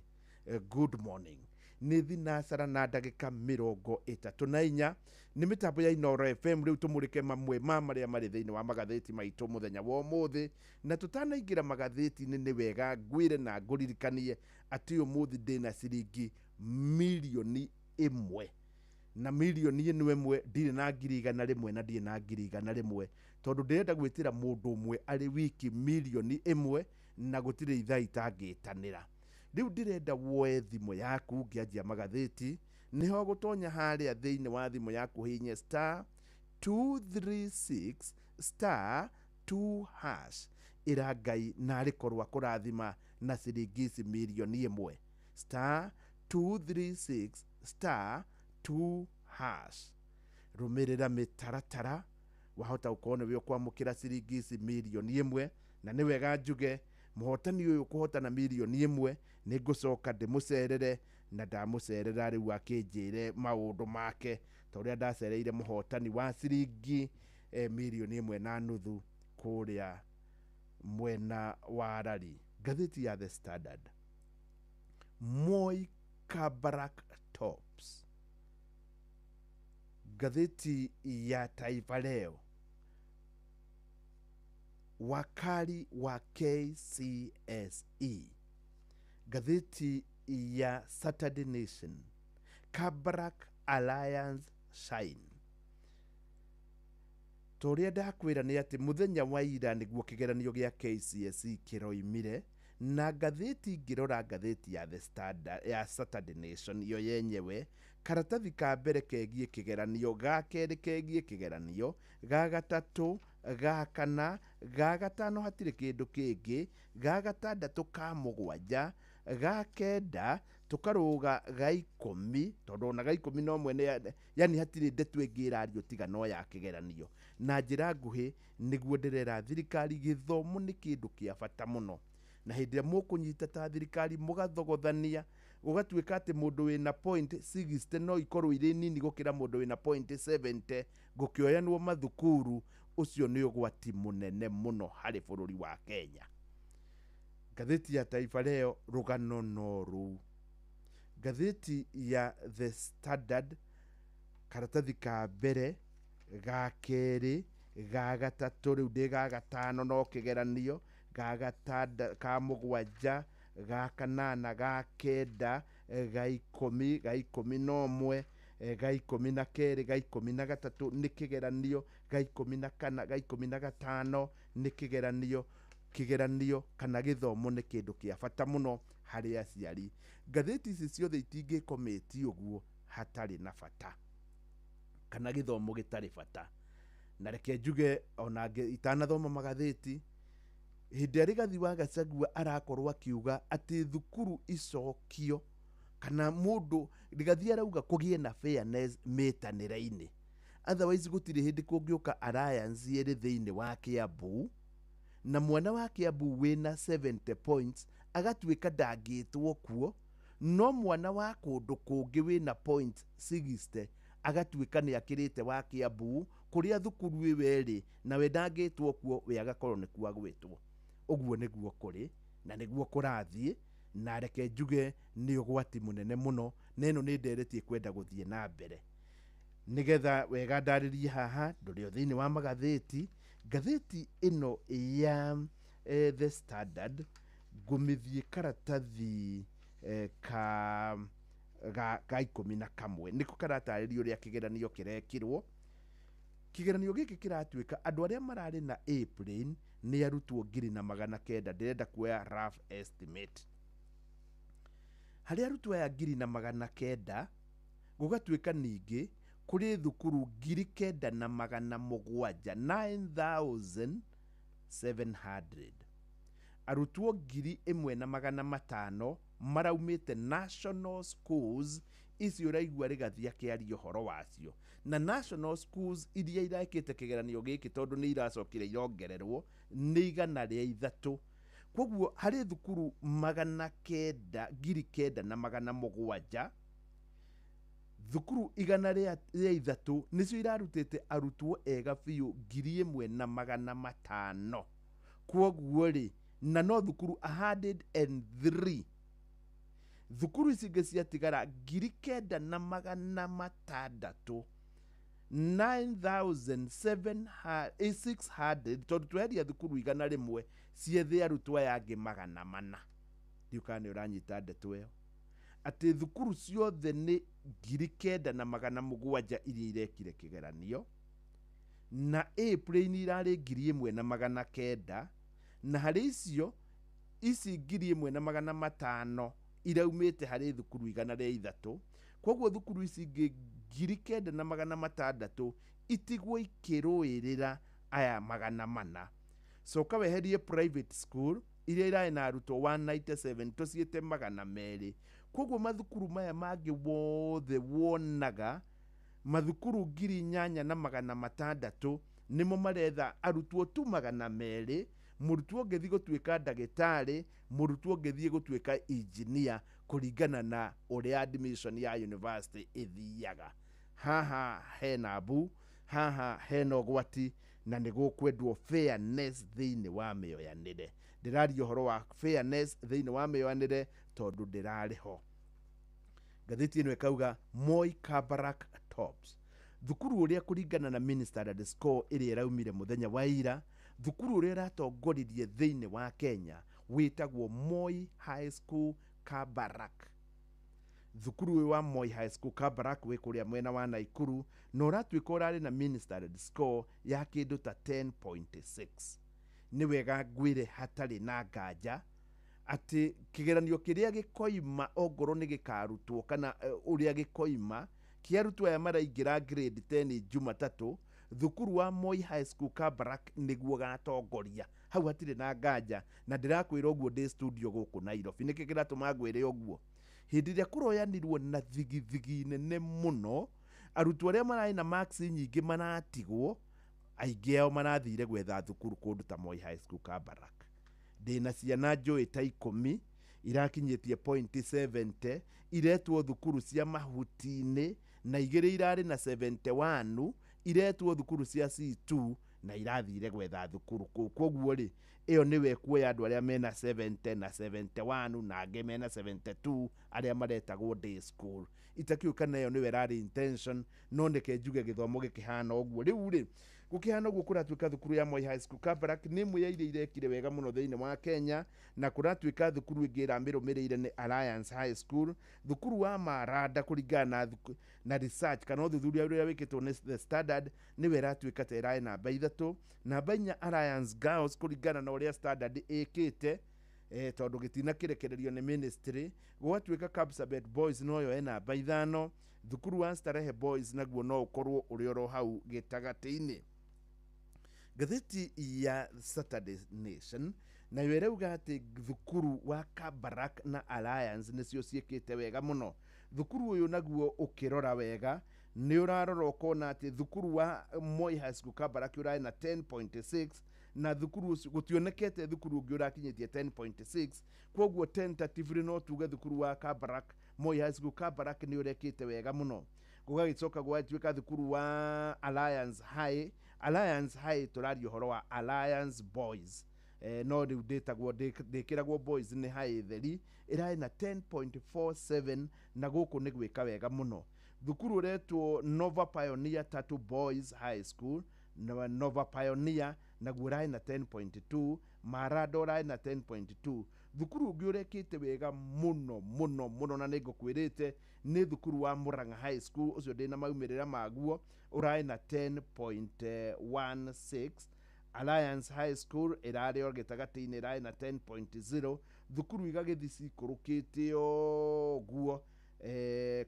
Good morning. Nĩ thinacara na ndagĩka 34 nĩ mĩtambo ya Inooro FM. Rĩu tũmũrĩke mamwe ma marĩa marĩ thĩinĩ wa magathĩti maitũ mũthenya wa ũmũthĩ. Na tũtanaingĩra magathĩti-inĩ, nĩ wega ngwĩre na ngũririkanie atĩ ũmũthĩ ndĩna ciringi 1 million, na 1 million ĩno ĩmwe ndirĩ na 100,000 na ndirĩ na 100,000, tondũ ndĩrenda gwĩtĩra mũndũ ũmwe arĩ wiki 1 million na gũtirĩ ithaa itangĩtanĩra. Rĩu ndĩrenda woe thimũ yaku ngĩanjia magathĩti, nĩho gũtonya harĩa thĩinĩ wa thimũ yaku hihinye *236 *2# ĩra Ngai narĩ korwo akũrathima na ciringi ici 1 million. *236 *2#. Rũmĩrĩra mĩtaratara, wahota gũkorwo nĩwe ũkwamũkĩra ciringi ici 1 million. Na nĩ wega njuge mũhotani ũyũ kũhotana 1 million nĩ ngũcoka ndĩmũcerere, na ndamũcerera rĩu akĩnjĩre maũndũ make ta ũrĩa ndacereire mũhotani wa ciringi 1.5 million kũrĩa mwena wa Rari. Ngathĩti ya The Standard Moi Kabarak Tops. Ngathĩti ya Taifa Leo, wakali wa KCSE. Ngathĩti ya Saturday Nation, Kabarak Alliance Shine. Ta ũrĩa ndakwĩra nĩ atĩ mũthenya wa ira nĩguo kĩgeranio gĩa KCSE kĩroimire, na ngathĩti ngĩrora ngathĩti ya The Standard, ya Saturday Nation yo yenyewe, karatathi ka mbere kegiĩ kĩgeranio, ga kerĩ kegiĩ kĩgeranio, ga gatatũ, ga kana, ga gatano hatirĩ kĩndũ kĩngĩ, ga gatandatũ, ka mũgwanja, ga kenda, tũkarũga ga 10, tondũ ona ga 10 no mwene, yani hatirĩ ndeto ĩngĩ ĩrario tiga no ya kĩgeranio. Na njĩra nguhĩ nĩguo ndĩrera thirikari, gĩthomo nĩ kĩndũ kĩa bata mũno, na hĩndĩ ĩrĩa mũkũnyita ta thirikari mũgathogothania, gũgatuĩka atĩ mũndũ wĩna point 60 no ikorwo irĩ nini gũkĩra mũndũ wĩna point 70 gũkĩoyanwo mathukuru, ũcio nĩ ũgwati mũnene mũno harĩ bũrũri wa Kenya. Ngathĩti ya Taifa Leo rũgano no rũu. Ngathĩti ya The Standard karatathi ka mbere, ga kerĩ, ga gatatũ, rĩu ndĩ ga gatano no kĩgeranio, ga gatanda, ka mũgwanja, ga kanana, ga kenda, ga 10, ga 11, ga 12, ga 13 nĩ kĩgeranio, ga 14, ga 15 nĩ kĩgeranio. Kĩgeranio kana gĩthomo nĩ kĩndũ kĩa bata mũno harĩ aciari. Ngathĩti ici ciothe itingĩkomĩti ũguo hatarĩ na bata, kana gĩthomo gĩtarĩ bata. Na reke njuge ona itanathoma magathĩti, hĩndĩ ĩrĩa Rigathi wa Gachagua arakorwo akiuga atĩ thukuru icokio, kana mũndũ Rigathi arauga kũgĩe na fairness mĩtanĩre-inĩ, otherwise gũtirĩ hĩndĩ kũngĩũka alliance ĩrĩ thĩinĩ wa Kiambu, na mwana wa Kiambu wĩna 70 points agatuĩka ndangĩtwo kuo, no mwana wa kũndũ kũngĩ wĩna point 60 agatuĩka nĩ akĩrĩte wa Kiambu kũrĩa thukuru ĩyo ĩrĩ, nawe ndangĩtwo kuo, we agakorwo nĩkuo agwĩtwo. Ũguo nĩguo kũrĩ na nĩguo kũrathiĩ, na reke njuge nĩ ũgwati mũnene mũno, na ĩno nĩ ndereti ĩkwenda gũthiĩ na mbere. Nĩgetha wega ndarĩrie haha, ndũrĩ o thĩinĩ wa magathĩti. Ngathĩti ĩno ya The Standard ngũmĩthiĩ karatathi ka 11 nĩko karatarĩria ũrĩa kĩgeranio kĩrekirwo. Kĩgeranio gĩkĩ kĩratuĩka andũ arĩa mararĩ na A plane nĩ arutwo 1,900, ndĩrenda kuoya rough estimate. Harĩ arutwo aya 1,900 gũgatuĩka ningĩ kũrĩ thukuru 9,700, 9,700. Arutwo 1,500 maraumĩte national schools icio ũraigua Rigathi akĩaria ũhoro wacio, na national schools iria irekĩte kĩgeranio gĩkĩ tondũ nĩ iracokire irongererwo nĩ 103. Koguo harĩ thukuru 900, 9,700, thukuru 103 nĩcio irarutĩte arutwo ega biũ 1,500. Koguo rĩ, na no thukuru 103, thukuru ici ingĩ ciatigara 9,600, 9,600, tondũ tweheria thukuru 100 ciethe arutwo aya angĩ 400. Ndiũ kana nĩ ũranyita ndeto ĩyo, atĩ thukuru ciothe nĩ 9,700 iria irekire kĩgeranio, na A plane irarĩ 1,900, na harĩ icio ici 1,500 iraumĩte harĩ thukuru 103. Koguo thukuru ici ingĩ 9,600 itigwo ikĩrũĩrĩra aya 400. Coka weherie private school iria irarĩ na arutwo 197 tũciĩte 200. Koguo mathukuru maya mangĩ wothe wonaga mathukuru 8,600 nĩmo maretha arutwo tu 200, mũrutwo ũngĩthiĩ gũtuĩka ndagĩtarĩ, mũrutwo ũngĩthiĩ gũtuĩka engineer, kũringana na ũrĩa admission ya university ĩthiaga. Haha hena mbu, haha hena ũgwati, na nĩ gũkwendwo fairness thĩinĩ wa mĩoyanĩre. Ndĩraria ũhoro wa fairness thĩinĩ wa mĩoyanĩre tondũ ndĩrarĩ ho. Ngathĩti ĩno ĩkauga Moi Kabarak tops. Thukuru ũrĩa kũringana na minister score ĩrĩa ĩraumire mũthenya wa ira, thukuru ũrĩa ũratongoririe thĩinĩ wa Kenya wĩtagwo Moi High School Kabarak. Thukuru ũyũ wa Moi High School Kabarak wĩ kũrĩa mwena wa Naikuru na ũratuĩka ũrarĩ na minister score ya kĩndũ ta 10.6. Nĩ wega ngwĩre hatarĩ na nganja atĩ kĩgeranio kĩrĩa gĩkoima ongorwo nĩ gĩkarutwo kana ũrĩa gĩkoima kĩa arutwo aya maraingĩra grade 10 Jumatatũ, thukuru wa Moi High School Kabarak nĩguo gatongoria. Hau hatirĩ na nganja na ndĩrakwĩra ũguo ndĩ studio gũkũ Nairobi. Nĩkĩ kĩratũma ngwĩre ũguo? Hĩndĩ ĩrĩa kũroyanirwo na thigithigi nene mũno, arutwo arĩa mararĩ na marks nyingĩ maratigwo, aingĩ ao marathire gwetha thukuru kũndũ ta Moi High School Kabarak. Ndĩna ciana njũĩ ta 10 irakinyĩtie point 70 iretwo thukuru cia mahuti-inĩ na 2 irarĩ na 71 iretwo thukuru cia C2 na irathire gwetha thukuru kũu. Koguo rĩ, ĩyo nĩwe ĩkuoya andũ arĩa mena 70 na 71 na angĩ mena 72 arĩa maretagwo day school. Itakiũ kana ĩyo nĩwe ĩrarĩ intention, no nĩke njuge gĩthomo gĩkĩhana ũguo. Rĩu rĩ, gũkĩhana ũguo kũratuĩka thukuru ya Moi High School Kabarak nĩ ĩmwe ya iria irekire wega mũno thĩinĩ wa Kenya, na kũratuĩka thukuru ĩngĩ ĩramĩrũmĩrĩire nĩ Alliance High School. Thukuru wa Maranda kũringana na research kana ũthuthuria ũrĩa wĩkĩtwo nĩ The Standard nĩwe ĩratuĩka ta ĩrarĩ namba 3, namba 4 Alliance Girls kũringana na ũrĩa Standard ĩkĩte, tondũ gĩtina kĩrekererio nĩ ministry. Gũgatuĩka Kapsabet Boys noyo ĩ namba 5, thukuru wa Starehe Boys naguo no ũkorwo ũrĩ oro hau gĩtagatĩ-inĩ. Ngathĩti ya Saturday Nation nayo ĩrauga atĩ thukuru wa Kabarak na Alliance nĩcio ciĩkĩte wega mũno. Thukuru ũyũ naguo ũkĩrora wega nĩ ũrarora ũkona atĩ thukuru wa Moi High School Kabarak ũrarĩ na 10.6 na thukuru ũcio gũtionekete thukuru ũngĩ ũrakinyĩtie 10.6. Koguo tentatively no tuge thukuru wa Kabarak, Moi High School Kabarak nĩ ũrekĩte wega mũno. Gũgagĩcoka gũgatuĩka thukuru wa Alliance High. Alliance High tũraria ũhoro wa Alliance Boys, no rĩu ndĩtagwo ndĩkĩragwo boys nĩ high theri, ĩrarĩ na 10.47 na gũkũ nĩ gwĩka wega mũno. Thukuru ũretwo Nova Pioneer Tatu Boys High School na Nova Pioneer naguo ũrarĩ na 10.2, Maranda ũrarĩ na 10.2. Thukuru ũngĩ ũrekĩte wega mũno mũno mũno na nĩngũkwĩrĩte nĩ thukuru wa Murang'a High School, ũcio ndĩna maumĩrĩra maguo ũrarĩ na 10.16. Alliance High School ĩrarĩ o gĩtagatĩ-inĩ ĩrarĩ na 10.0. Thukuru igagĩthiĩ cikũrũkĩte ũguo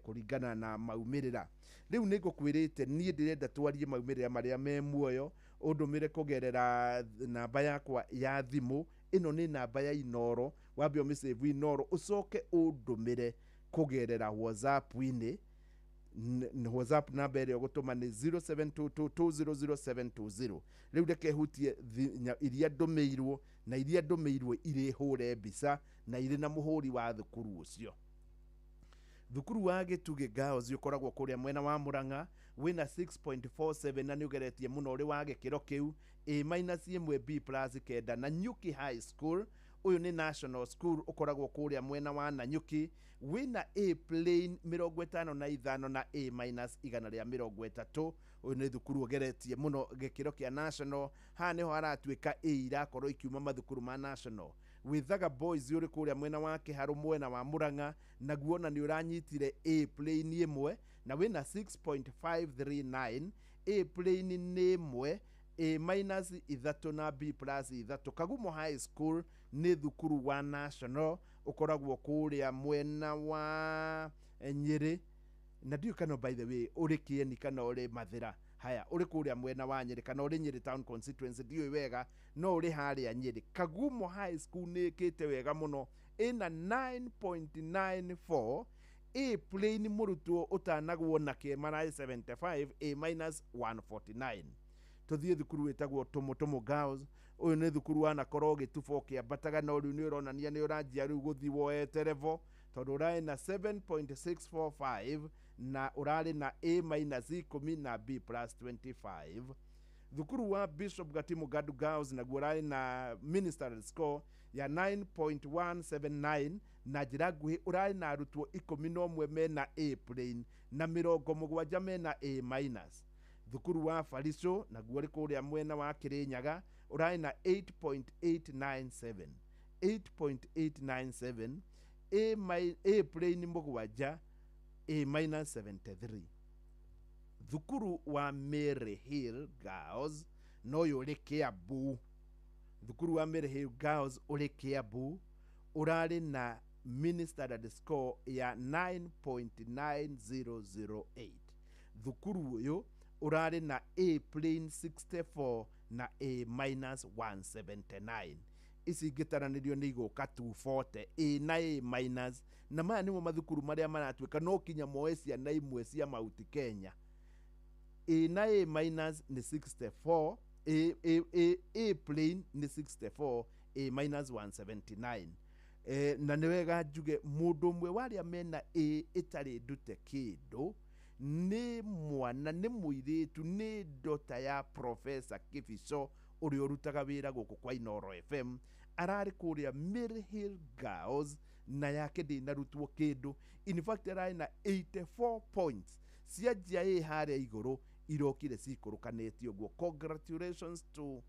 kũringana na maumĩrĩra. Rĩu nĩngũkwĩrĩte niĩ ndĩrenda twarie maumĩrĩra marĩa me muoyo, ũndũmĩre kũgerera namba yakwa ya thimũ. Ĩno nĩ namba ya Inoro, wambe ũmĩsave Inoro ũcoke ũndũmĩre kũgerera WhatsApp-inĩ. WhatsApp namba ĩrĩa ũgũtũma nĩ 0722200720. Rĩu reke hutie iria ndũmĩirwo na iria ndũmĩirwo irĩ hũre mbica na irĩ na mũhũri wa thukuru ũcio. Thukuru wa Gĩtugĩ Girls ũkoragwo kũrĩa mwena wa Murang'a wĩna 6.47 na nĩ ũgeretie mũno ũrĩ wa gĩkĩro kĩu, A minus 1 B plus 9. Na Nyuki High School, ũyũ nĩ national school ũkoragwo kũrĩa mwena wa Nanyuki, wĩna A plain 55 na A minus 130. Ũyũ nĩ thukuru ũgeretie mũno gĩkĩro kĩa national. Haha nĩho haratuĩka A irakorwo ikiuma mathukuru ma national. Wĩthaga Boys ũrĩ kũrĩa mwena wa Kĩharũ mwena wa Murang'a naguo ona nĩ ũranyitire A plain 1 na wĩna 6.539. A plain nĩ 1, A minus 3 na B plus 3. Kagumo High School nĩ thukuru wa national ũkoragwo kũrĩa mwena wa Nyĩrĩ, na ndiũĩ kana by the way ũrĩ Kĩeni kana ũrĩ Mathĩra. Haya, ũrĩ kũrĩa mwena wa Nyĩrĩ kana ũrĩ Nyĩrĩ Town constituency ndiũĩ wega, no ũrĩ harĩa Nyĩrĩ. Kagumo High School nĩ ĩkĩte wega mũno, ĩna 9.94. A plain mũrutwo ũtanagwo na kĩmararĩ 75, A minus 149. Tũthiĩ thukuru wĩtagwo Tũmũtũmũ Girls. Ũyũ nĩ thukuru wanakorwo ũgĩtuba ũkĩambataga, no rĩu nĩ ũronania nĩ ũranjia rĩu gũthiĩ woete level tondũ ũrarĩ na 7.645 na ũrarĩ na A minus 10 na B plus 25. Thukuru wa Bishop Gatimu Gadu Girls naguo ũrarĩ na ministerial score ya 9.179. Na njĩra nguhĩ, ũrarĩ na arutwo 11 mena A plain na 70 mena A minus. Thukuru wa Barico, naguo ũrĩ kũrĩa mwena wa Kĩrĩnyaga, ũrarĩ na 8.897, 8.897, A plain 7, A minus 73. Thukuru wa Mary Hill Girls no ũyũ ũrĩ Kiambu, thukuru wa Mary Hill Girls ũrĩ Kiambu, ũrarĩ na mini standard score ya 9.9008. Thukuru ũyũ ũrarĩ na A plain 64 na A minus 179. Ici ingĩtaranĩrio nĩ igũka 240 A na A minus. Na maya nĩmo mathukuru marĩa maratuĩka no kinya moe ciana imwe cia Mount Kenya. A na A minus nĩ 64, A, A, A, A plain nĩ 64, A minus 179. Na nĩ wega njuge mũndũ ũmwe warĩa mena A ĩtarĩ ndute kĩndũ nĩ mwana, nĩ mũirĩtu, nĩ ndota ya Professor Kibico ũrĩa ũrutaga wĩra gũkũ kwa Inoro FM. Ararĩ kũrĩa Mary Hill Girls na yake ndĩnarutwo kĩndũ. In fact, ararĩ na 84 points. Cianjia ĩ harĩa igũrũ, irokire cikũrũkanĩtie ũguo. Congratulations to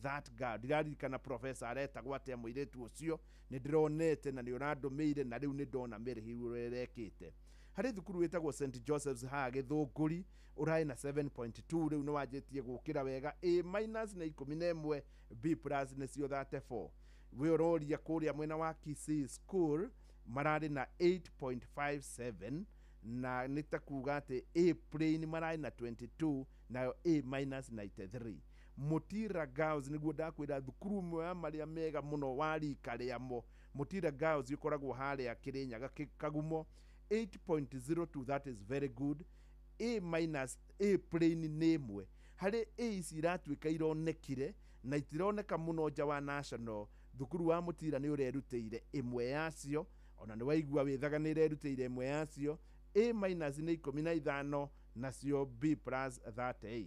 that girl. Ndiraririkana professor aretagwo atĩa mũirĩtu ũcio. Nĩ ndĩronete na nĩ ũrandũmĩire, na rĩu nĩ ndona Mary Hill ũrĩa ĩrekĩte. Harĩ thukuru wĩtagwo St Joseph's haha Gĩthũngũri, ũrarĩ na 7.2. Rĩu nĩ wanjĩtie gũkĩra wega. A minus nĩ 11, B plus nĩcio 34. Wĩ ũroria kũrĩa mwena wa Kisii School, mararĩ na 8.57, na nĩ ta kuga atĩ A plain mararĩ na 22, nayo A minus 93. Mutira Girls, nĩguo ndakwĩra thukuru ũmwe wa marĩa mega mũno wa rika rĩamo. Mutira Girls ĩkoragwo harĩa Kĩrĩnyaga, Kagumo, 8.02, that is very good. A minus, A plain nĩ ĩmwe harĩ A ici iratuĩka ironekire na itironeka mũno nja wa national. Thukuru wa Mũtira nĩ ũrerutĩire ĩmwe yacio, ona nĩ waigua wĩthaga nĩ ĩrerutĩire ĩmwe yacio. A minus nĩ 15, nacio B plus 38.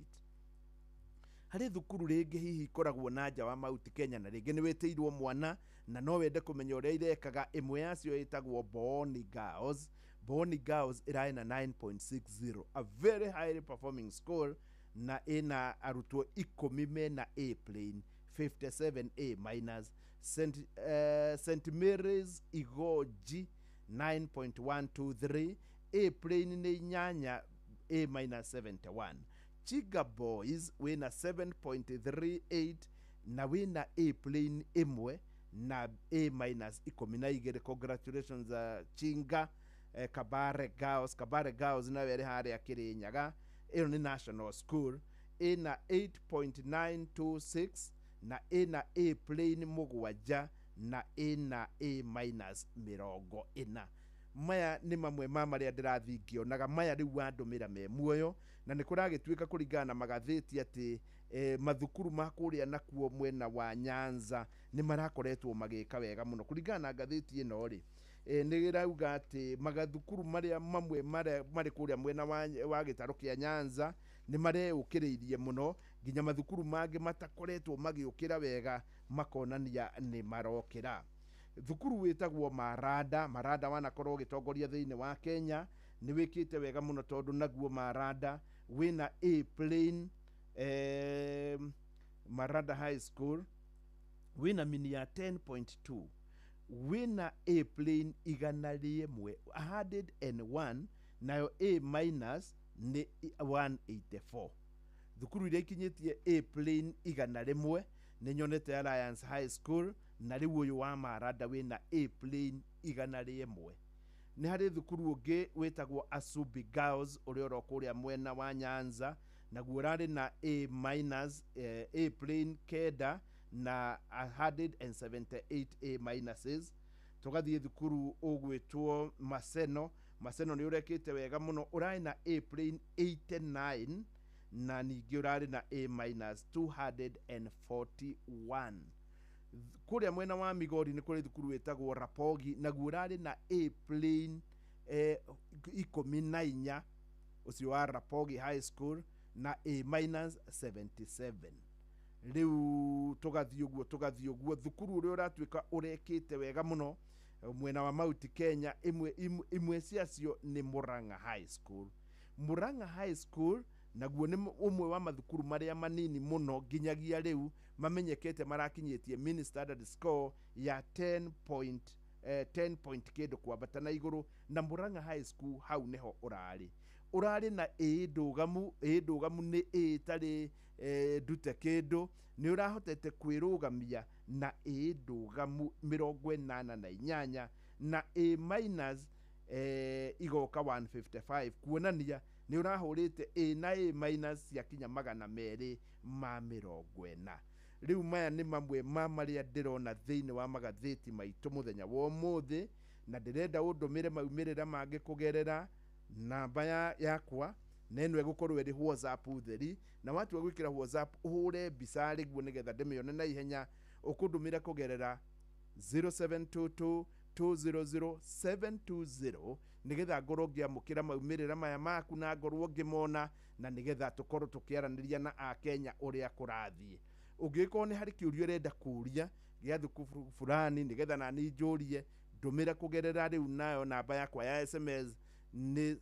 Harĩ thukuru rĩngĩ hihi ikoragwo na nja wa Mount Kenya na rĩngĩ nĩ wĩtĩirwo mwana na no wende kũmenya ũrĩa irekaga. Ĩmwe yacio ĩtagwo Booni Girls. Booni Girls ĩrarĩ na 9.60, a very highly performing school, na ĩna arutwo 10 mena A plain, 57 A minus. St Mary's Igoji, 9.123, A plain nĩ 8, A minus 71. Chiga Boys wĩna 7.38 na wĩna A plain 1 na A minus 12. Congratulations, Chinga. Kabare Girls, Kabare Girls nayo ĩrĩ harĩa Kĩrĩnyaga, ĩyo nĩ national school, ĩna 8.926 na ĩna A plain 7 na ĩna A minus 40. Maya nĩ mamwe ma marĩa ndĩrathiĩ ngĩonaga maya rĩu wandũmĩra me muoyo. Na nĩ kũragĩtuĩka kũringana na magathĩti atĩ mathukuru ma kũrĩa nakuo mwena wa Nyanza nĩ marakoretwo magĩka wega mũno. Kũringana na ngathĩti ĩno rĩ, nĩ ĩrauga atĩ magathukuru marĩa mamwe marĩ kũrĩa mwena wa gĩtarũ kĩa Nyanza nĩ mareũkĩrĩirie mũno, nginya mathukuru mangĩ matakoretwo magĩũkĩra wega makonania nĩ marokĩra. Thukuru wĩtagwo Maranda, Maranda wanakorwo ũgĩtongoria thĩinĩ wa Kenya, nĩ wĩkĩte wega mũno tondũ naguo Maranda wĩna A plain. Maranda High School wĩna mini ya 10.2, wĩna A plain 101, 101, nayo A minus nĩ 184. Thukuru iria ikinyĩtie A plain 100 nĩ nyonete Alliance High School, na rĩu ũyũ wa Maranda wĩna A plain 101. Nĩ harĩ thukuru ũngĩ wĩtagwo Asubi Girls ũrĩa ũro kũrĩa mwena wa Nyanza, naguo ũrarĩ na A minus, A plain 9 na 178 A minuses. Tũgathiĩ thukuru ũgwĩtwo Maseno. Maseno nĩ ũrekĩte wega mũno, ũrarĩ na A plain 89 na ningĩ ũrarĩ na A minus 241. Kũrĩa mwena wa Migori nĩ kũrĩ thukuru wĩtagwo Rapogi, naguo ũrarĩ na A plain 14, ũcio wa Rapogi High School, na A minus 77. Rĩu tũgathiĩ ũguo, tũgathiĩ ũguo. Thukuru ũrĩa ũratuĩka ũrekĩte wega mũno mwena wa Mount Kenya, imwe ciacio nĩ Murang'a High School. Murang'a High School naguo nĩ ũmwe wa mathukuru marĩa manini mũno nginyagia rĩu mamenyekete marakinyĩtie mini standard score ya 10 point, 10 point kĩndũ kwambata na igũrũ. Na Murang'a High School hau nĩho ũrarĩ na ĩ ndũgamu. Ĩ ndũgamu nĩ ĩ ĩtarĩ ndute kĩndũ, nĩ ũrahotete kwĩrũgamia na ĩ ndũgamu 88 na A minus igoka 155, kuonania nĩ ũrahũrĩte A na A minus ciakinya 240. Rĩu maya nĩ mamwe ma marĩa ndĩrona thĩinĩ wa magathĩti maitũ mũthenya wa ũmũthĩ, na ndĩrenda ũndũmĩre maumĩrĩra mangĩ kũgerera namba yakwa, na ĩno ĩgũkorwo ĩrĩ WhatsApp theri, na watua gwĩkĩra WhatsApp ũhũre mbica rĩguo nĩgetha ndĩmĩone na ihenya. Ũkũndũmĩra kũgerera 0722 200 720 nĩgetha ngorwo ngĩamũkĩra maumĩrĩra maya maku na ngorwo ngĩmona, na nĩgetha tũkorwo tũkĩaranĩria na akenya ũrĩa kũrathiĩ. Ũngĩkorwo nĩ harĩ kĩũria ũrenda kũũria gĩa thukuru fulani nĩgetha nani njũrie, ndũmĩra kũgerera rĩu nayo namba yakwa ya SMS nĩ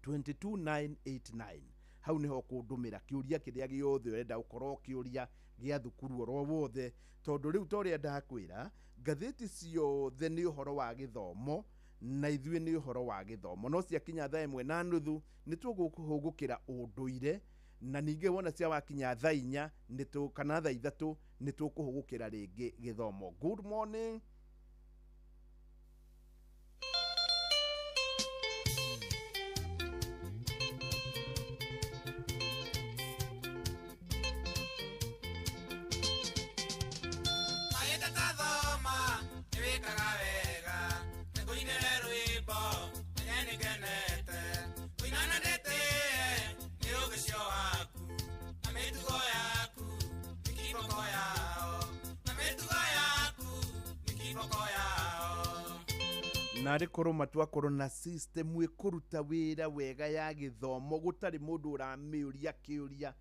22989. Hau nĩho ũkũndũmĩra kĩũria kĩrĩa gĩothe ũrenda ũkorwo ũkĩũria gĩa thukuru oro wothe, tondũ rĩu ta ũrĩa ndakwĩra, ngathĩti ciothe nĩ ũhoro wa gĩthomo na ithuĩ nĩ ũhoro wa gĩthomo. No ciakinya thaa 1:30 nĩ tũgũkũhũgũkĩra ũndũire, na ningĩ wona cia wakinya thaa 4 kana thaa 3 nĩ tũkũhũgũkĩra rĩngĩ gĩthomo. Good morning. Narĩ korwo matwakorwo na system ĩkũruta wĩra wega ya gĩthomo, gũtarĩ mũndũ ũramĩũria kĩũria.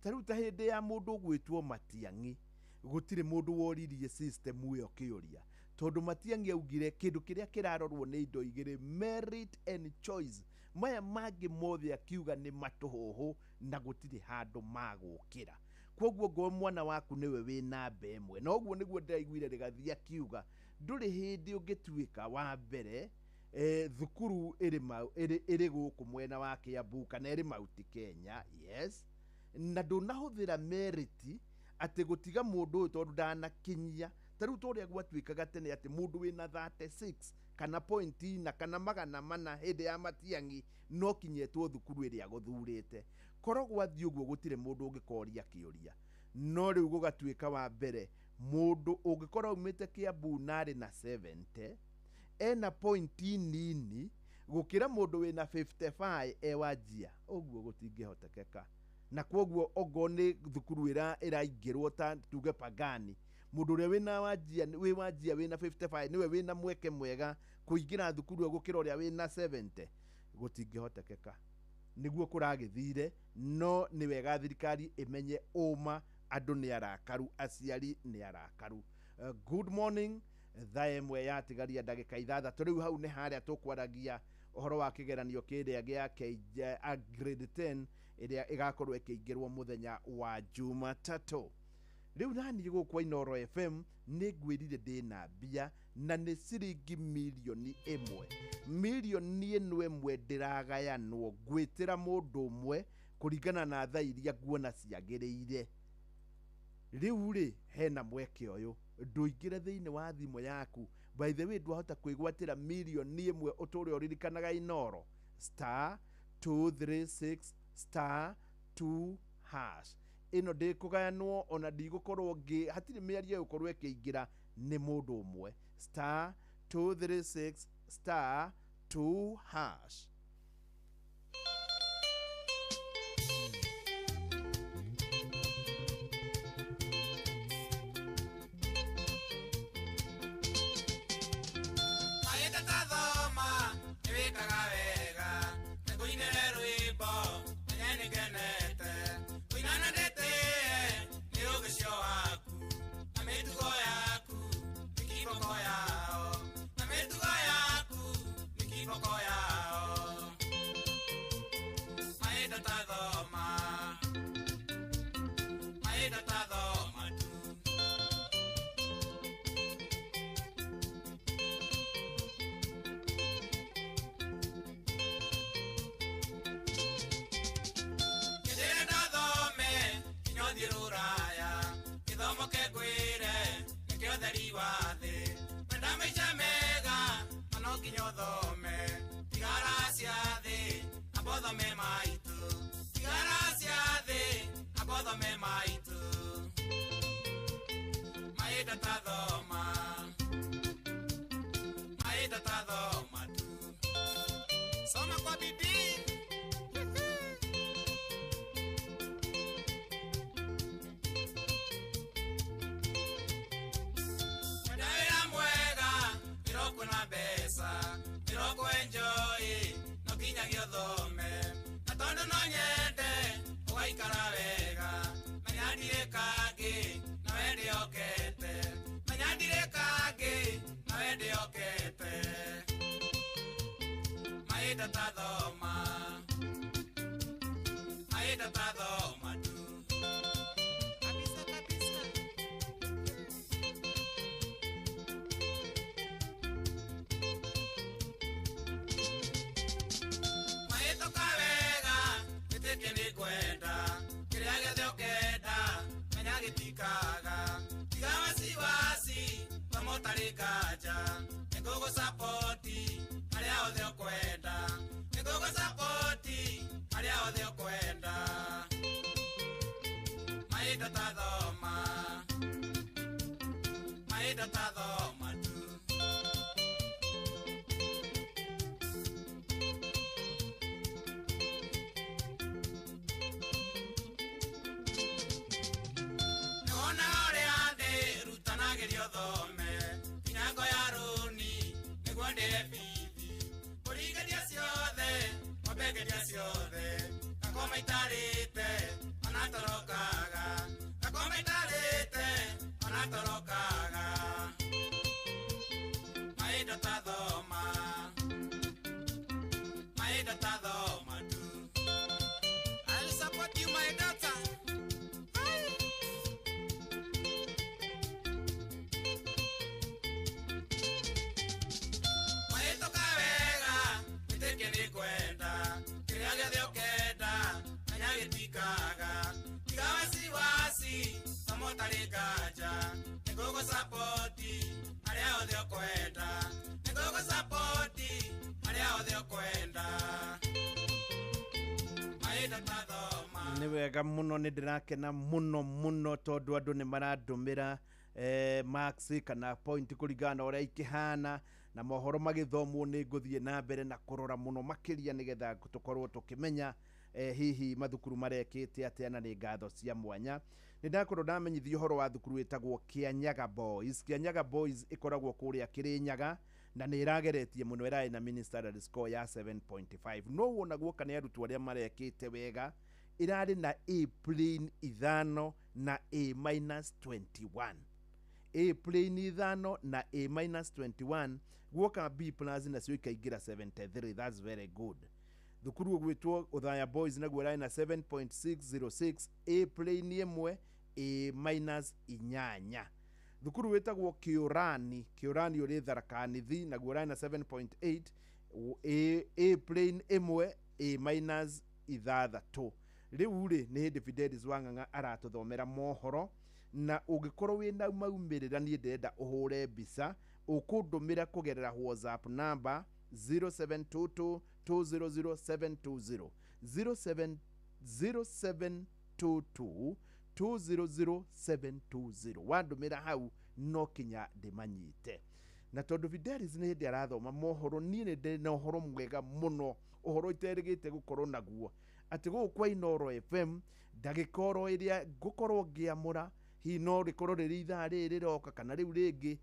Ta rĩu ta hĩndĩ ya mũndũ ũgwĩtwo Matiang'i, gũtirĩ mũndũ woririe system ĩyo kĩũria, tondũ Matiang'i augire kĩndũ kĩrĩa kĩrarorwo nĩ indo igĩrĩ, merit and choice. Maya mangĩ mothe akiuga nĩ matũhũhũ na gũtirĩ handũ magũkĩra. Koguo ngorwo mwana waku nĩwe wĩ namba ĩmwe, na ũguo nĩguo ndĩraiguire rĩgathiĩ akiuga ndũrĩ hĩndĩ ũngĩtuĩka wa mbere thukuru ĩrĩ gũkũ mwena wa Kiambu kana ĩrĩ Mount Kenya, yes, na ndũnahũthĩra merit atĩ gũtiga mũndũ ũyũ tondũ ndanakinyia. Ta rĩu ta ũrĩa gwatuĩkaga tene atĩ mũndũ wĩna 36 kana point na kana 400 hĩndĩ ya Matiang'i no kinyĩtwo thukuru ĩrĩa gũthurĩte. Korwo gwathiĩ ũguo gũtirĩ mũndũ ũngĩkoria kĩũria. No rĩu gũgatuĩka wa mbere mũndũ ũngĩkorwo aumĩte Kiambu na arĩ na 70 ena point nini gũkĩra mũndũ wĩna 55 e Wanjia, ũguo gũtingĩhotekeka. Na kwoguo ongorwo nĩ thukuru ĩraingĩrwo ta tuge Pagani, mũndũ ũrĩa wĩna Wanjia, wĩ Wanjia wĩna 55 nĩwe wĩna mweke mwega kũingĩra thukuru ĩyo gũkĩra ũrĩa wĩna 70, gũtingĩhotekeka. Nĩguo kũragĩthire, no nĩ wega thirikari ĩmenye ũma andũ nĩ arakaru, aciari nĩ arakaru. Good morning. Thaa 1 yatigaria ndagĩka 6. Rĩu hau nĩ harĩa tũkwaragia ũhoro wa kĩgeranio kĩrĩa gĩa grade 10 ĩrĩa ĩgakorwo ĩkĩingĩrwo mũthenya wa Jumatatũ. Rĩu naniĩ gũkũ Inooro FM nĩ ngwĩrire ndĩna mbia na nĩ ciringi 1,000,000. 1,000,000 ndĩragayanwo ngwĩtĩra mũndũ ũmwe kũringana na thaa iria nguona ciagĩrĩire. Rĩu rĩ hena mweke ũyũ, ndũingĩre thĩinĩ wa thimũ yaku. By the way, ndwahota kwĩgwatĩra 1,000,000 ũtũre ũririkanaga Inooro star 236 star 2 hash. Ĩno ndĩkũgayanwo ona ndigũkorwo ngĩ, hatirĩ mĩario ĩgũkorwo ĩkĩingĩra, nĩ mũndũ ũmwe. Star 236 star 2 hash. Wĩkaga wega, nĩngũinĩre rwĩmbo, menye nĩngenete, kũinana ndĩtĩe. Tigara ciathĩ ambothome maitũ. Tigara ciathĩ ambothome maitũ. Maitũ tathoma. Maitũ tathoma tu. Soma kwa bidii. Wenda wĩra mwega, wĩra ũkuona mbeca, wĩra ũkũ-enjoy, no nginyagia ũthome. Na tondũ no nyende ũgaikara wega, menya ndirĩ kangĩ, nawe ndĩhokete. Menya ndirĩ kangĩ, nawe ndĩhokete. Maitũ tathoma. Maitũ tathoma tu. Kabisa kabisa. Mahĩtũka wega, wĩtĩkie nĩ ngwenda, kĩrĩa gĩothe ũkenda, menya gĩtikaga. Tiga wasiwasi, thoma ũtarĩ nganja, nĩngũgũcapoti harĩa hothe ũkwenda. Nĩngũgũcapoti harĩa hothe ũkwenda. Maitũ tathoma. Maitũ tathoma tu. Nĩwona ũrĩa thĩ rutanagĩria ũthome, nginya ngoya rũni nĩguo ndĩhe bithi. Mbũri ngeria ciothe, ng'ombe ngeria ciothe, ngakoma itarĩte ona torokaga. Ngakoma itarĩte ona torokaga. Maitũ tathoma. Maitũ tathoma tu. I'll support you, my daughter. Mahĩtũka wega, wĩtĩkie nĩ ngwenda, kĩrĩa gĩothe ũkenda, menya gĩtikaga. Tiga wasiwasi, thoma ũtarĩ nganja, nĩngũgũcapoti harĩa hothe ũkwenda. Nĩngũgũcapoti harĩa hothe ũkwenda. Maitũ tathoma. Nĩ wega mũno, nĩ ndĩrakena mũno mũno tondũ andũ nĩ marandũmĩra marks kana point kũringana na ũrĩa ikĩhana, na mohoro magĩthomwo nĩ ngũthiĩ na mbere na kũrora mũno makĩria nĩgetha tũkorwo tũkĩmenya hihi mathukuru marekĩte atĩa, na nĩ ngatho cia mwanya. Nĩ ndakorwo ndamenyithio ũhoro wa thukuru ĩtagwo Kĩanyaga Boys. Kĩanyaga Boys ĩkoragwo kũrĩa Kĩrĩnyaga na nĩ ĩrageretie mũno, ĩrarĩ na ministerial score ya 7.5. No wona guoka nĩ arutwo arĩa marekĩte wega, ĩrarĩ na A plain 5 na A minus 21. A plain 5 na A minus 21, guoka B plus nacio ikaingĩra 73. That's very good. Thukuru ũgwĩtwo Othaya Boys naguo ĩrarĩ na 7.606, A plain 1, A minus 8. Thukuru wĩtagwo Kĩũrani, Kĩũrani ũrĩ Tharaka Nithi, naguo ũrarĩ na 7.8, A plain 1, A minus 6. Rĩu rĩ nĩ hĩndĩ Fidelis Wang'ang'a aratũthomera mohoro, na ũngĩkorwo wĩna maumĩrĩra niĩ ndĩrenda ũhũre mbica ũkũndũmĩra kũgerera WhatsApp number 0722 200720, 0722 200720. Wandũmĩra hau no kinya ndĩmanyite. Na tondũ Fidelis nĩ hĩndĩ arathoma mohoro, niĩ nĩ ndĩ na ũhoro mwega mũno, ũhoro iterĩgĩte gũkorwo naguo, atĩ gũkũ kwa Inooro FM ndagĩka oro ĩrĩa ngũkorwo ngĩamũra, hihi no rĩkorwo rĩrĩ ithaa rĩrĩ rĩroka kana rĩu rĩngĩ,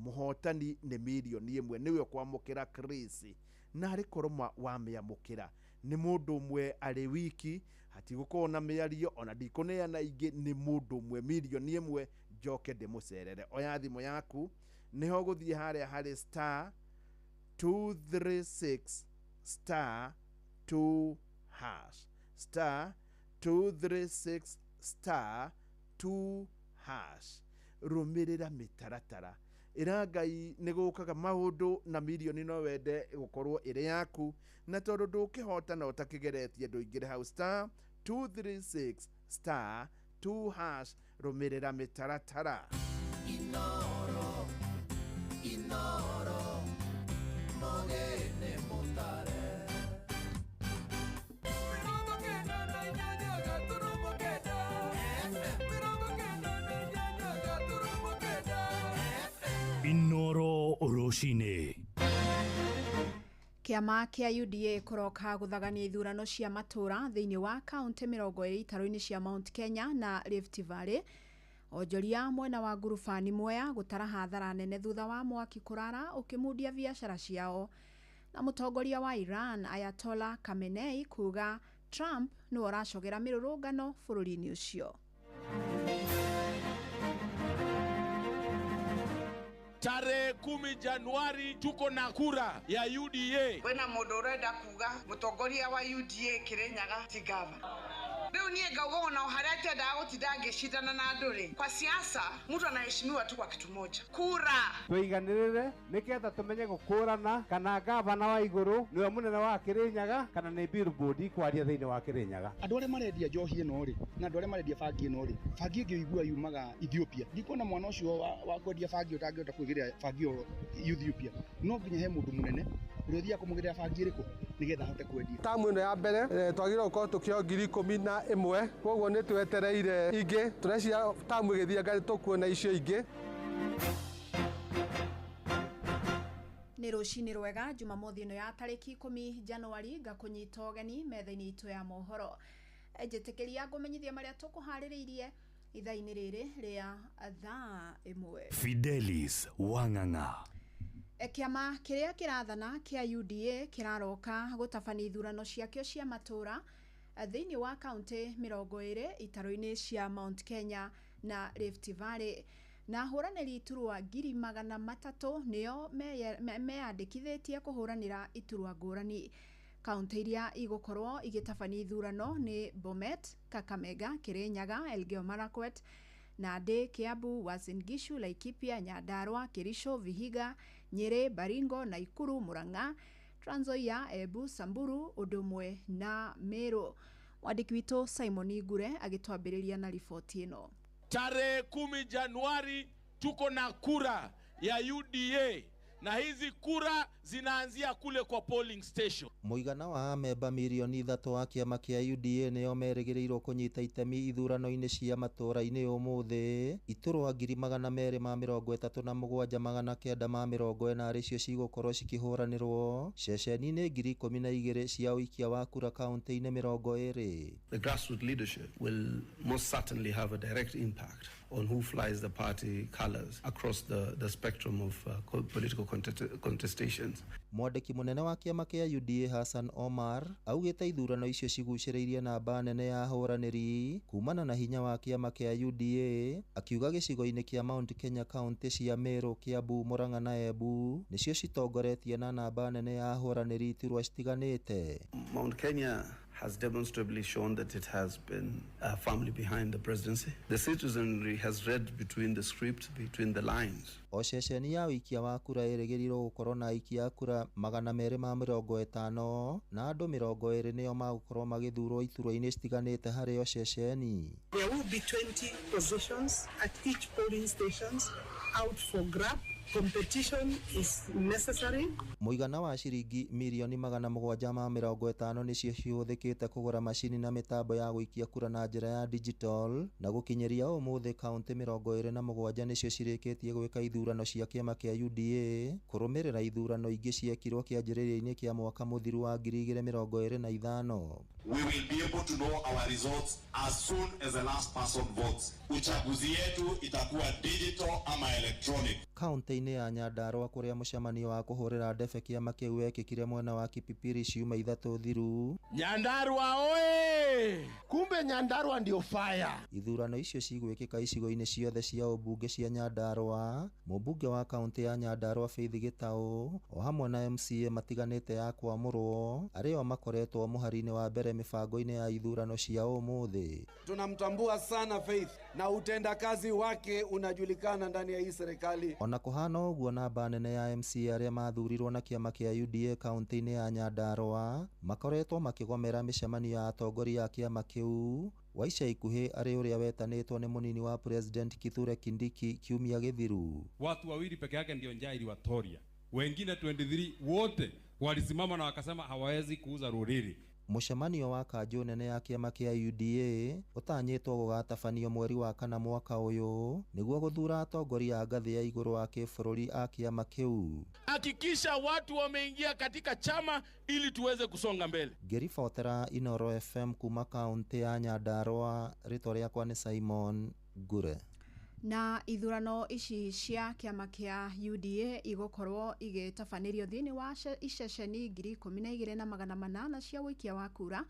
mũhotani nĩ mirioni 1 nĩwe ũkwamũkĩra Chris. Na arĩkorwo wamĩamũkĩra nĩ mũndũ ũmwe arĩ wiki, hatigũkorwo na mĩario ona ndikũneana ingĩ, nĩ mũndũ ũmwe mirioni 1 njoke ndĩmũcerere. Oya thimũ yaku, nĩho gũthiĩ harĩa harĩ star 236 star 2 hash, star 236 star 2 hash. Rũmĩrĩra mĩtaratara ĩra Ngai nĩ gũkaga maũndũ na mirioni no wende gũkorwo ĩrĩ yaku, na tondũ ndũkĩhota na ũtakĩgeretie ndũingĩre hau star 236 star 2 hash. Rũmĩrĩra mĩtaratara. Inoro, Inoro, mogene mutare. Rũcinĩ. Kĩama kĩa UDA kũroka gũthagania ithurano cia matũra thĩinĩ wa kaunti 20 itaro-inĩ cia Mount Kenya na Rift Valley. Onjoria mwena wa ngurubani Mwea gũtara hathara nene thutha wa mwaki kũrara ũkĩmundia biacara ciao. Na mũtongoria wa Iran Ayatollah Khamenei kuga Trump nĩwe ũracogera mĩrũrũngano bũrũri-inĩ ũcio. Tarehe 10 Januari tuko na kura ya UDA. Kwĩna mũndũ ũrenda kuga mũtongoria wa UDA Kirinyaga ti gava. Rĩu niĩ ngauga ona harĩa itendaga gũtinda ngĩcindana na andũ rĩ, kwa siasa mtu anaheshimiwa tu kwa kitu moja, kura. Tũiganĩrĩre nĩgetha tũmenye gũkũrana kana gavana wa igũrũ nĩwe mũnene wa Kirinyaga kana nĩ billboard kwaria thĩinĩ wa Kirinyaga. Andũ arĩa marendia njohi ĩno rĩ na andũ arĩa marendia bangi ĩno rĩ, bangi ĩngĩ ũigua yumaga Ethiopia. Ndikuona mwana ũcio wa kwendia bangi ũtangĩhota kwĩgĩrĩra bangi ĩyo Ethiopia. No nginya he mũndũ mũnene ũrĩa ũthiaga kũmũgĩrĩra bangi ĩrĩkũ nĩgetha ahote kwendia. Tamu ĩno ya mbere twagĩrĩirwo gũkorwo tũkĩoyo 11,000, koguo nĩ twetereire ingĩ. Tũreciria tamu ĩgĩthiĩ anga tũkuona icio ingĩ. Nĩ rũcinĩ rwega Jumamothi ĩno ya tarĩki 10 Januari ngakũnyita ũgeni metha-inĩ itũ ya mohoro. Njĩtĩkĩria ngũmenyithia marĩa tũkũharĩrĩirie ithaa-inĩ rĩrĩ rĩa thaa 1. Fidelis Wang'ang'a. Kĩama kĩrĩa kĩrathana kĩa UDA kĩraroka gũtabania ithurano ciakĩo cia matũra thĩinĩ wa kaunti 20 itaro-inĩ cia Mount Kenya na Rift Valley. Na ahũranĩri iturwa 300,000 nĩo meyandĩkithĩtie kũhũranĩra iturwa ngũrani. Kaunti iria igũkorwo igĩtabania ithurano nĩ Bomet, Kakamega, Kirinyaga, Elgeyo Marakwet, Nandi, Kiambu, Uasin Gishu, Laikipia, Nyandarua, Kericho, Vihiga, Nyeri, Baringo, Nakuru, Murang'a, Trans Nzoia, Embu, Samburu, ũndũ ũmwe na Meru. Mwandĩki witũ Simon Ngure agĩtwambĩrĩria na riboti ĩno. Tarehe 10 Januari tuko na kura ya UDA na hizi kura zinaanzia kule kwa polling station. Mũigana wa amemba mirioni 3 wa kĩama kĩa UDA nĩo merĩgĩrĩirwo kũnyita itemi ithurano-inĩ cia matũra-inĩ ũmũthĩ. Iturwa 237,940 arĩcio cigũkorwo cikĩhũranĩrwo ceceni-inĩ 12,000 cia ũikia wa kura kaunti-inĩ 20. The grassroots leadership will most certainly have a direct impact on who flies the party colors across the spectrum of political contestations. Mwandĩki mũnene wa kĩama kĩa UDA Hassan Omar augĩte ithurano icio cigucĩrĩirie namba nene ya ahũranĩri kumana na hinya wa kĩama kĩa UDA, akiuga gĩcigo-inĩ kĩa Mount Kenya kaunti cia Meru, Kiambu, Murang'a na Embu nĩcio citongoretie na namba nene ya ahũranĩri iturwa citiganĩte. Mount Kenya has demonstrably shown that it has been firmly behind the presidency. The citizenry has read between the script, between the lines. O ceceni ya ũikia wa kura ĩrĩgĩrĩirwo gũkorwo na aikia a kura 250 na andũ 20 nĩo magũkorwo magĩthurwo iturwa-inĩ citiganĩte harĩ o ceceni. There will be 20 positions at each polling stations out for grab. Competition is necessary. Mũigana wa ciringi mirioni 750 nĩcio cihũthĩkĩte kũgũra macini na mĩtambo ya gũikia kura na njĩra ya digital, na gũkinyĩria ũmũthĩ kaunti 27 nĩcio cirĩkĩtie gwĩka ithurano cia kĩama kĩa UDA kũrũmĩrĩra ithurano ingĩ ciekirwo kĩanjĩrĩria-inĩ kĩa mwaka mũthiru wa 2025. We will be able to know our results as soon as the last person votes. Uchaguzi yetu itakuwa digital ama electronic. Kaunti-inĩ ya Nyandarua kũrĩa mũcemanio wa kũhũrĩra ndebe kĩama kĩu wekĩkire mwena wa Kipipiri ciumia 3 thiru. Nyandarua oe! Kumbe Nyandarua ndio fire. Ithurano icio cigwĩkĩka icigo-inĩ ciothe cia ũmbunge cia Nyandarua. Mũmbunge wa kaunti ya Nyandarua Faith Gĩtaũ o hamwe na MCA matiganĩte ya kwamũrwo arĩa makoretwo mũhari-inĩ wa mbere mĩbango-inĩ ya ithurano cia ũmũthĩ. Tunamtambua sana Faith na utendakazi wake unajulikana ndani ya hii serikali. Ona kũhana ũguo, namba nene ya MCA arĩa mathurirwo na kĩama kĩa UDA kaunti-inĩ ya Nyandarua makoretwo makĩgomera mĩcemanio ya atongoria a kĩama kĩu wa ica ikuhĩ arĩ ũrĩa wetanĩtwo nĩ mũnini wa President Kithure Kindiki kiumia gĩthiru. Watu wawili peke yake ndio njaa iliwatoria, wengine 23 wote walisimama na wakasema hawawezi kuuza ruriri. Mũcemanio wa kanjũ nene ya kĩama kĩa UDA ũtanyĩtwo gũgatabanio mweri wa kana mwaka ũyũ nĩguo gũthuura atongoria a ngathĩ ya igũrũ a kĩbũrũri a kĩama kĩu. Hakikisha watu wameingia katika chama ili tuweze kusonga mbele. Ngĩribotera Inoro FM kuma kaũntĩ ya Nyandarua, rĩtwa rĩakwa nĩ Simon Ngure. Na ithurano ici cia kĩama kĩa UDA igũkorwo igĩtabanĩrio thĩinĩ wa iceceni 12,800 cia ũikia wa kura.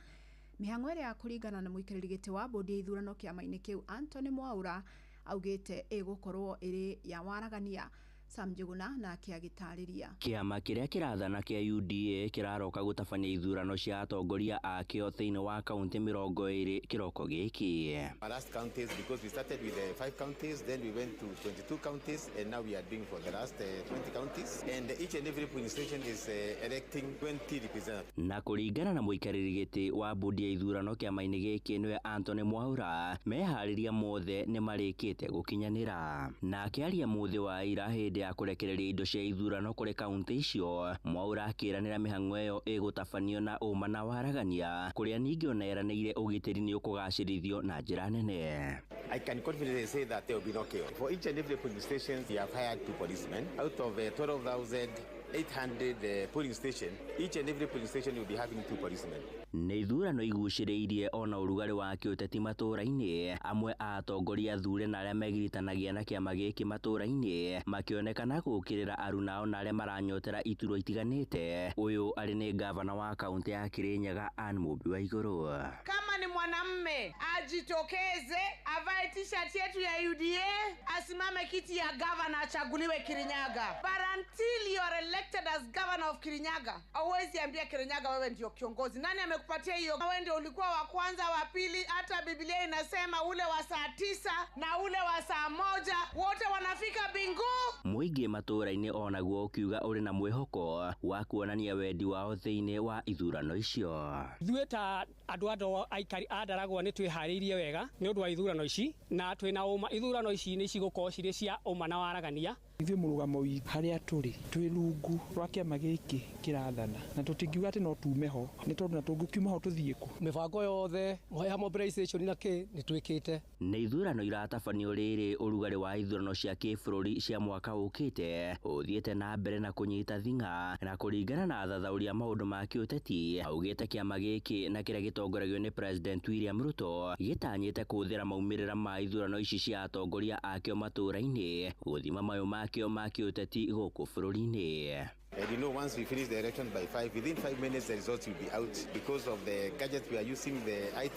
Mĩhang'o ĩrĩa kũringana na mũikarĩri gĩtĩ wa bodi ya ithurano kĩama-inĩ kĩu Anthony Mwaura augĩte ĩgũkorwo ĩrĩ ya waragania. Sam Njuguna nake agĩtarĩria. Kĩama kĩrĩa kĩrathana kĩa UDA kĩraroka gũtabania ithurano cia atongoria akĩo thĩinĩ wa kaunti 20 kĩroko gĩkĩ. Our last counties, because we started with the 5 counties, then we went to 22 counties, and now we are doing for the last 20 counties, and each and every polling station is electing 20 representatives. Na kũringana na mũikarĩri gĩtĩ wa bodi ya ithurano kĩama-inĩ gĩkĩ nĩwe Anthony Mwaura, meharĩria mothe nĩ marĩkĩte gũkinyanĩra. Na akĩaria mũthĩ wa ira hĩndĩ ya kũrekereria indo cia ithurano kũrĩ kaunti icio, Mwaura akĩranĩra mĩhang'o ĩyo ĩgũtabanio na ũma na waragania, kũrĩa ningĩ ona eranĩire ũgitĩri nĩ ũkũgacĩrithio na njĩra nene. I can confidently say that there will be no chaos. For each and every polling station, we have hired 2 policemen. Out of 12,800 polling station, each and every polling station will be having 2 policemen. Nĩ ithurano igucĩrĩirie ona ũrugarĩ wa kĩũteti matũũra-inĩ, amwe a atongoria thure na arĩa megiritanagia na kĩama gĩkĩ matũũra-inĩ makĩonekana gũũkĩrĩra arunao na arĩa maranyotera iturwa itiganĩte. Ũyũ arĩ nĩ gavana wa kaunti ya Kirinyaga Anne Mũmbi wa Igũrũ. Kama ni mwanamme ajitokeze, avae t-shirt yetu ya UDA, asimame kiti ya gavana, achaguliwe Kirinyaga. But until you are elected as governor of Kirinyaga, hauwezi ambia Kirinyaga wewe ndio kiongozi. Nani amekupatia hiyo? Wewe ndio ulikuwa wa kwanza, wa pili. Hata Biblia inasema ule wa saa 9 na ule wa saa 1 wote wanafika bingu. Mũingĩ matũũra-inĩ onaguo ũkiuga ũrĩ na mwĩhoko wa kuonania wendi wao thĩinĩ wa ithurano icio. Ithuĩ ta andũ a aikari a Ndaragwa nĩ twĩharĩirie wega nĩ ũndũ wa ithurano ici, na twĩna ũma ithurano ici nĩ cigũkorwo cirĩ cia ũma na waragania. Ithuĩ mũrũgamo witũ harĩa tũrĩ twĩ rungu rwa kĩama gĩkĩ kĩrathana, na tũtingiuga atĩ no tume ho, nĩ tondũ na tũngĩkiuma ho tũthiĩ kũ? Mĩbango yothe ya mobilization na kĩ nĩ twĩkĩte. Nĩ ithurano iratabanio rĩrĩ ũrugarĩ wa ithurano cia kĩbũrũri cia mwaka ũkĩte ũthiĩte na mbere na kũnyita thing'a, na kũringana na athathaũri a maũndũ ma kĩũteti augĩte kĩama gĩkĩ na kĩrĩa gĩtongoragio nĩ President William Ruto gĩtanyĩte kũhũthĩra maumĩrĩra ma ithurano ici cia atongoria akĩo matũũra-inĩ gũthima mayũ makĩo ma kĩũteti gũkũ bũrũri-inĩ. And you know, once we finish the election by 5, within 5 minutes the results will be out. Because of the gadgets we are using,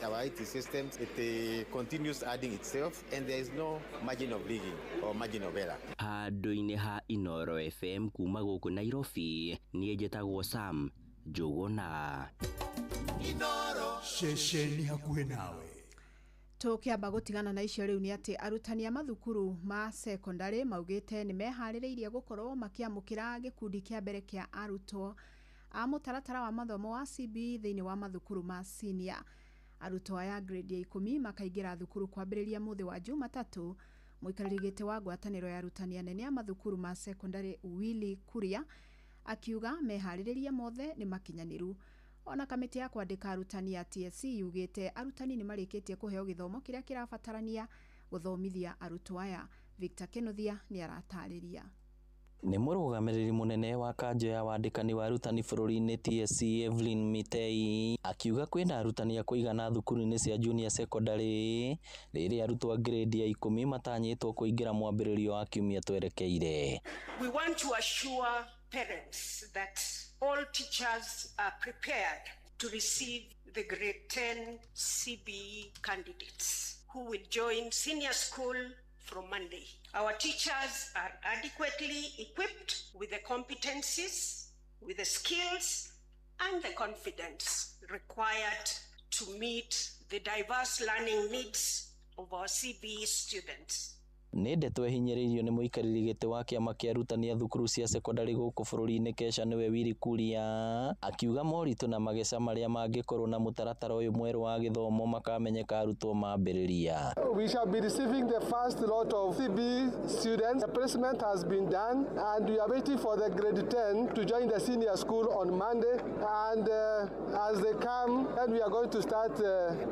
our IT systems, it continues adding itself, and there is no margin of rigging or margin of error. Handũ-inĩ ha Inoro FM kuma gũkũ Nairobi, niĩ njĩtagwo Sam Njuguna. Inoro ceceni hakuhĩ nawe. Tũkĩamba gũtigana na icio rĩu nĩ atĩ arutani a mathukuru ma secondary maugĩte nĩ meharĩrĩirie gũkorwo makĩamũkĩra gĩkundi kĩa mbere kĩa arutwo a mũtaratara wa mathomo wa CBE thĩinĩ wa mathukuru ma senior. Arutwo aya grade ya 10 makaingĩra thukuru kwambĩrĩria mũthĩ wa Jumatatũ. Mũikarĩri gĩtĩ wa ngwatanĩro ya arutani anene a mathukuru ma secondary Willy Kuria akiuga meharĩrĩria mothe nĩ makinyanĩru. Ona kamĩtĩ ya kwandĩka arutani ya TSC yugĩte arutani nĩ marĩkĩtie kũheo gĩthomo kĩrĩa kĩrabatarania gũthomithia arutwo aya. Victor Kĩnuthia nĩ aratarĩria. Nĩ mũrũgamĩrĩri mũnene wa kanjũ ya wandĩkani wa arutani bũrũri-inĩ TSC Evelyn Mitei akiuga kwĩna arutani a kũigana thukuru-inĩ cia junior secondary rĩrĩa arutwo a grade ya 10 matanyĩtwo kũingĩra mwambĩrĩrio wa kiumia twerekeire. We want to assure parents that all teachers are prepared to receive the grade 10 CBE candidates who will join senior school from Monday. Our teachers are adequately equipped with the competencies, with the skills, and the confidence required to meet the diverse learning needs of our CBE students. Nĩ ndeto ĩhinyĩrĩirio nĩ mũikarĩri gĩtĩ wa kĩama kĩa arutani a thukuru cia secondary gũkũ bũrũri-inĩ Kesha nĩwe Willy Kuria akiuga moritũ na mageca marĩa mangĩkorwo na mũtaratara ũyũ mwerũ wa gĩthomo makamenyeka arutwo mambĩrĩria. We shall be receiving the first lot of CB students. The placement has been done and we are waiting for the grade 10 to join the senior school on Monday, and As they come, and we are going to start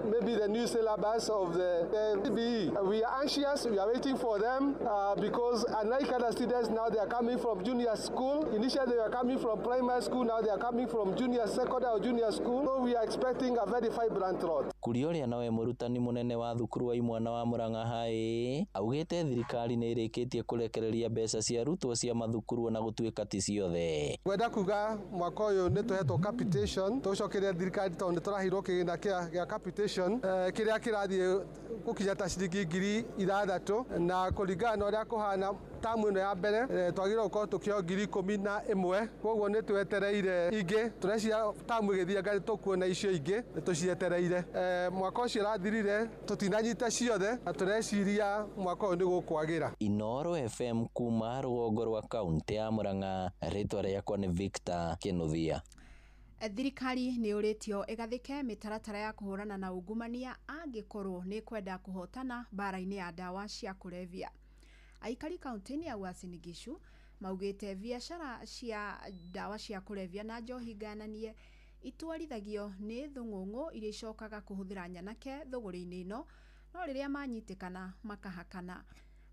maybe the new syllabus of the CBE. We are anxious, we are waiting for them because unlike other students, now they are coming from junior school. Initially they were coming from primary school, now they are coming from junior secondary or junior school. So we are expecting a very vibrant lot. Kuria ũrĩa nawe mũrutani mũnene wa thukuru wa imwana wa Murang'a High augĩte thirikari nĩ ĩrĩkĩtie kũrekereria mbeca cia arutwo cia mathukuru ona gũtuĩka ti ciothe. Ngwenda kuga mwaka ũyũ nĩ tũhetwo capitation, tũcokeria thirikari tondũ nĩ tũraheirwo kĩgĩna kĩa capitation kĩrĩa kĩrathiĩ gũkinya ta ciringi 6,000 na kũringana na ũrĩa kũhana tamu ĩno ya mbere twagĩrĩirwo gũkorwo tũkĩheo 11,000, koguo nĩ twetereire ingĩ, tũreciria tamu ĩgĩthiĩ anga tũkuona icio ingĩ nĩ tũcietereire. Mwaka ũcio ũrathirire tũtinanyita ciothe na tũreciria mwaka ũyũ nĩ gũkwagĩra. Inooro FM kuma rũgongo rwa kaunti ya Murang'a, rĩtwa rĩakwa nĩ Victor Kinuthia. Thirikari nĩ yũrĩtio ĩgathĩke mĩtaratara ya kũhũrana na ungumania angĩkorwo nĩ kwenda kũhotana mbara-inĩ ya ndawa cia kũrebia. Aikari kaunti-inĩ ya Uasin Gishu maugĩte biacara cia ndawa cia kũrebia na njohi ngananie itwarithagio nĩ thũng'ũng'ũ iria icokaga kũhũthĩra nyanake thũgũrĩ-inĩ ĩno, no rĩrĩa manyitĩkana makahakana.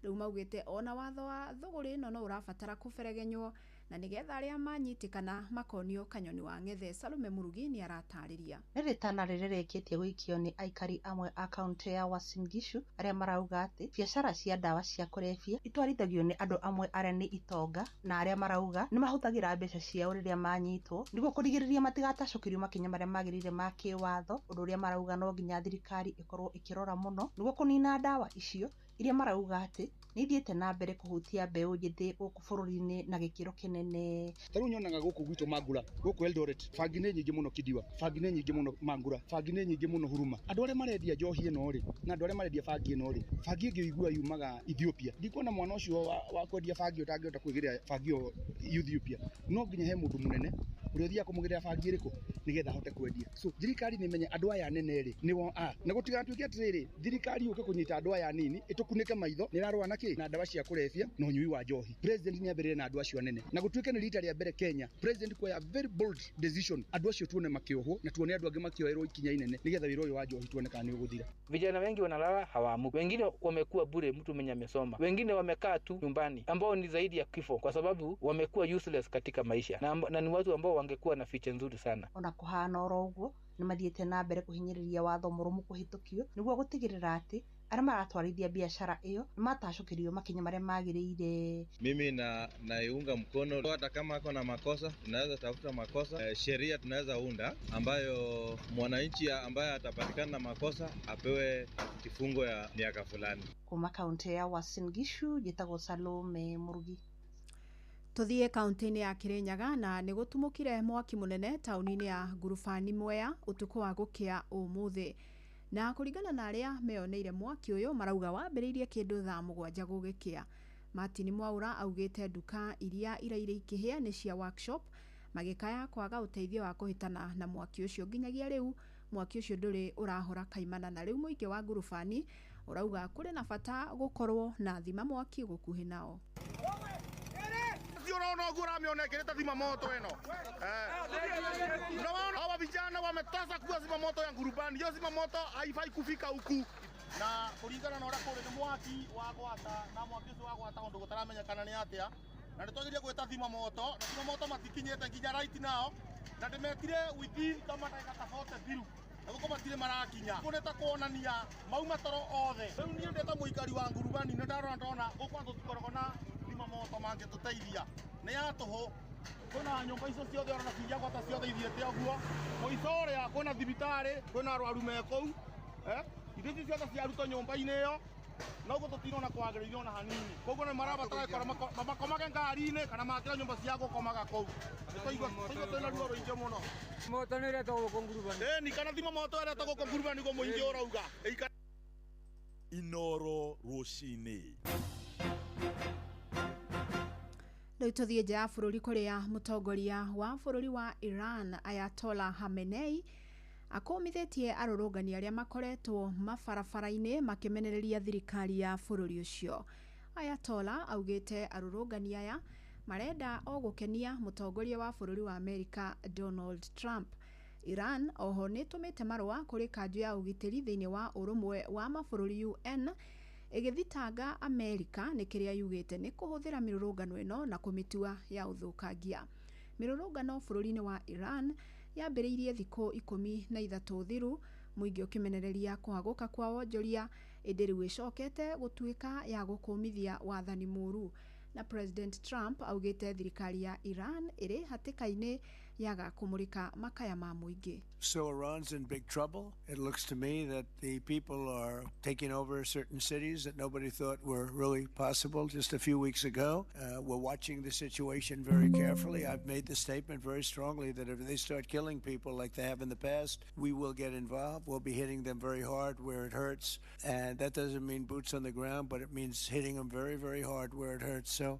Rĩu maugĩte ona watho wa thũgũrĩ ĩno no ũrabatara kũberegenywo na nĩgetha arĩa manyitĩkana makonio kanyoni wa ng'ethe. Salome Murugi nĩ aratarĩria. Nĩ rĩtana rĩrĩ rĩkĩtie gũikio nĩ aikari amwe a kaunti ya Uasin Gishu arĩa marauga atĩ biacara cia ndawa cia kũrebia itwarithagio nĩ andũ amwe arĩa nĩ itonga na arĩa marauga nĩ mahũthagĩra mbeca ciao rĩrĩa manyitwo nĩguo kũrigĩrĩria matigatacũkĩrio makinya marĩa magĩrĩire ma kĩwatho, ũndũ ũrĩa marauga no nginya thirikari ĩkorwo ĩkĩrora mũno nĩguo kũnina ndawa icio iria marauga atĩ nĩ ithiĩte na mbere kũhutia mbeũ njĩthĩ gũkũ bũrũri-inĩ na gĩkĩro kĩnene. Ta rĩu nyonaga gũkũ gwitũ Mangura, gũkũ Eldoret, bangi nĩ nyingĩ mũno Kidiwa, bangi nĩ nyingĩ mũno Mangura, bangi nĩ nyingĩ mũno Huruma. Andũ arĩa marendia njohi ĩno rĩ, na andũ arĩa marendia bangi ĩno rĩ, bangi ĩngĩ ũigua yumaga Ethiopia. Ndikuona mwana ũcio wa kwendia bangi ũtangĩhota kwĩgĩrĩra bangi ĩyo Ethiopia. No nginya he mũndũ mũnene ũrĩa ũthiaga kũmũgĩrĩra bangi ĩrĩkũ nĩgetha ahote kwendia. So thirikari nĩ menye andũ aya anene rĩ nĩo a, na gũtigatuĩke atĩrĩrĩ thirikari yũke kũnyita andũ aya anini ĩtũkunĩke maitho nĩ ĩrarũa na kĩ na ndawa cia kũrebia na ũnyui wa njohi. President nĩ ambĩrĩrie na andũ acio anene, na gũtuĩke nĩ rita rĩa mbere Kenya president kuoya very bold decision, andũ acio tuone makĩohwo na tuone andũ angĩ makĩoerwo ikinya inene nĩgetha wĩra ũyũ wa njohi tuone kana nĩ ũgũthira. Vijana wengi wanalala hawaamuki, wengine wamekuwa bure, mtu mwenye amesoma, wengine wamekaa tu nyumbani, ambao ni zaidi ya kifo kwa sababu wamekuwa useless katika maisha na ni watu ambao wangekuwa na ficha nzuri sana. Ona kuhana oro ũguo nĩ mathiĩte na mbere kũhinyĩrĩria watho mũrũmu kũhĩtũkio nĩguo gũtigĩrĩra atĩ arĩa maratwarithia biacara ĩyo nĩ matacũkĩrio makinya marĩa magĩrĩire. Mimi naiunga mkono, hata kama ako na makosa tunaweza tafuta makosa, sheria tunaweza unda ambayo mwananchi ambaye atapatikana na makosa apewe kifungo ya miaka fulani. Kuma kaunti ya Uasin Gishu njĩtagwo Salome Murugi. Tuthiĩ kaunti-inĩ ya Kirinyaga na nĩ gũtumũkire mwaki mũnene taũni-inĩ ya Ngurubani Mwea ũtukũ wa gũkĩa ũmũthĩ. Na kũringana na arĩa meyoneire mwaki ũyũ marauga wambĩrĩirie kĩndũ thaa 7 gũgĩkĩa. Martin Mwaura augĩte nduka iria iraire ikĩhĩa nĩ cia workshop magĩkaya kwaga ũteithio wa kũhĩtana na mwaki ũcio. Nginyagia rĩu mwaki ũcio ndũrĩ ũrahora kaimana, na rĩu mũingĩ wa Ngurubani ũrauga kũrĩ na bata gũkorwo na thima mwaki gũkuhĩ nao. Unaona ũguo ũramĩona ĩkĩrĩte zima moto ĩno. Unaona hawa vijana wametasa kuwa zima moto ya Ngurubani. Hiyo zima moto haifai kufika huku. Na kũringana na ũrĩa kũrĩ nĩ mwaki wa gwata, na mwaki ũcio wa gwata ũndũ gũtaramenyekana nĩ atĩa. Na nĩtwageria gwĩta zima moto, na zima moto matikinyĩte nginya right now. Na ndĩmetire within kama ndagĩka ta 40 thiru. Na gũkũ matirĩ marakinya. Kũ nĩ ta kuonania mauma toro othe. Rĩu niĩ ndĩ ta mũikari wa Ngurubani nĩ ndarora ndona gũkũ andũ tũkoragwo na zima moto mangĩtũteithia. Nĩ ya tũhũ. Kwĩna nyũmba icio ciothe ona ciria gwata ciothe ithiĩte ũguo. Mũico ũrĩa kwĩna thibitarĩ, kwĩna arwaru me kũu. Indo ici ciothe ciarutwo nyũmba-inĩ ĩyo, noguo tũtirona kwagĩrĩire ona hanini. Koguo nĩ marabatara gũikara makomage ngari-inĩ kana makĩre nyũmba cia gũkomaga kũu. Nĩtwaigua twĩna ruo rũingĩ mũno. Moto nĩ ĩretwo gũkũ Ngurubani. Ĩni, kana thima moto ĩretwo gũkũ Ngurubani nĩguo mũingĩ ũrauga. Inooro rũcinĩ. Rĩu tũthiĩ nja ya bũrũri kũrĩa mũtongoria wa bũrũri wa Iran Ayatollah Khamenei akũmithĩtie arũrũngani arĩa makoretwo mabarabara-inĩ makĩmenereria thirikari ya bũrũri ũcio. Ayatollah augĩte arũrũngani aya marenda o gũkenia mũtongoria wa bũrũri wa Amerika Donald Trump. Iran oho nĩtũmĩte marũa kũrĩ kanjũ ya ũgitĩri thĩinĩ wa ũrũmwe wa mabũrũri UN ĩgĩthitanga Amerika nĩ kĩrĩa yugĩte nĩ kũhũthĩra mĩrũrũngano ĩno na kũmĩtua ya ũthũkangia. Mĩrũrũngano bũrũri-inĩ wa Iran yambĩrĩirie thikũ 13 thiru, mũingĩ ũkĩmenereria kũhagũka kwa wonjoria, ĩndĩ rĩu ĩcokete gũtuĩka ya gũkũmithia wathani mũru. Na President Trump augĩte thirikari ya Iran ĩrĩ hatĩka-inĩ yaga kũmũrĩka makaya ma mũingĩ. So Iran's in big trouble. It looks to me that the people are taking over certain cities that nobody thought were really possible just a few weeks ago. We're watching the situation very carefully. I've made the statement very strongly that if they start killing people like they have in the past, we will get involved. We'll be hitting them very hard where it hurts. And that doesn't mean boots on the ground, but it means hitting them very, very hard where it hurts. So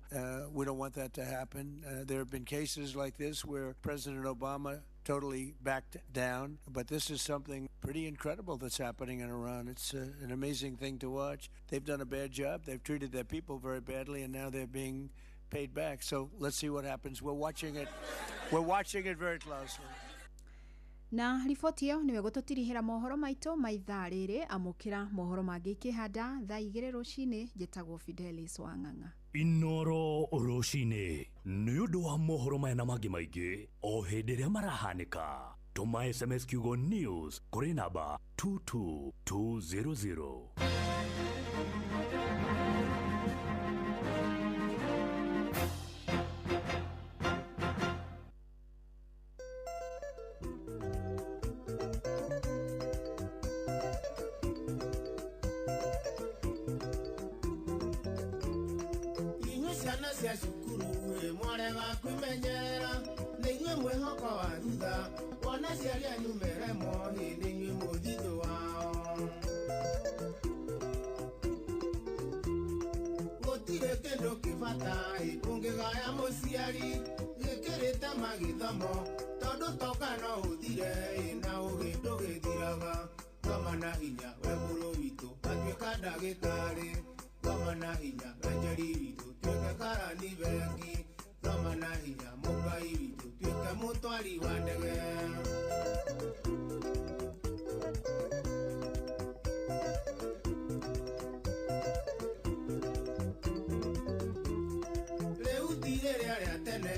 we don't want that to happen. There have been cases like this where President Obama totally backed down, but this is something pretty incredible that's happening in Iran. It's an amazing thing to watch. They've done a bad job. They've treated their people very badly, and now they're being paid back. So let's see what happens. We're watching it. We're watching it very closely. Na riboti ĩyo nĩwe gũtũtirihĩra mohoro maitũ ma ithaa rĩrĩ. Amũkĩra mohoro mangĩ ikĩhanda thaa 2 rũcinĩ. Njĩtagwo Fidelis Wang'ang'a. Inoro rũcinĩ nĩ ũndũ wa mohoro maya na mangĩ maingĩ o hĩndĩ ĩrĩa marahanĩka, tũma SMS kiugo news kũrĩ namba 22200. Inyuĩ ciana cia cukuru mwarega kwĩmenyerera, nĩ inyuĩ mwĩhoko wa thutha, wona aciari anyu meremwo nĩ inyuĩ mũthithũ wao. Gũtirĩ kĩndũ kĩbata ũngĩgaya mũciari gĩkĩrĩte magĩthomo, tondũ toka no ũthire na ũgĩ ndũgĩthiraga. Thoma na hinya we bũrũ witũ atuĩka ndagĩtarĩ, thoma na hinya we njeri witũ tuĩke karani bengi, thoma na hinya mũmbai witũ tuĩke mũtwari wa ndege. Rĩu ti rĩrĩa rĩa tene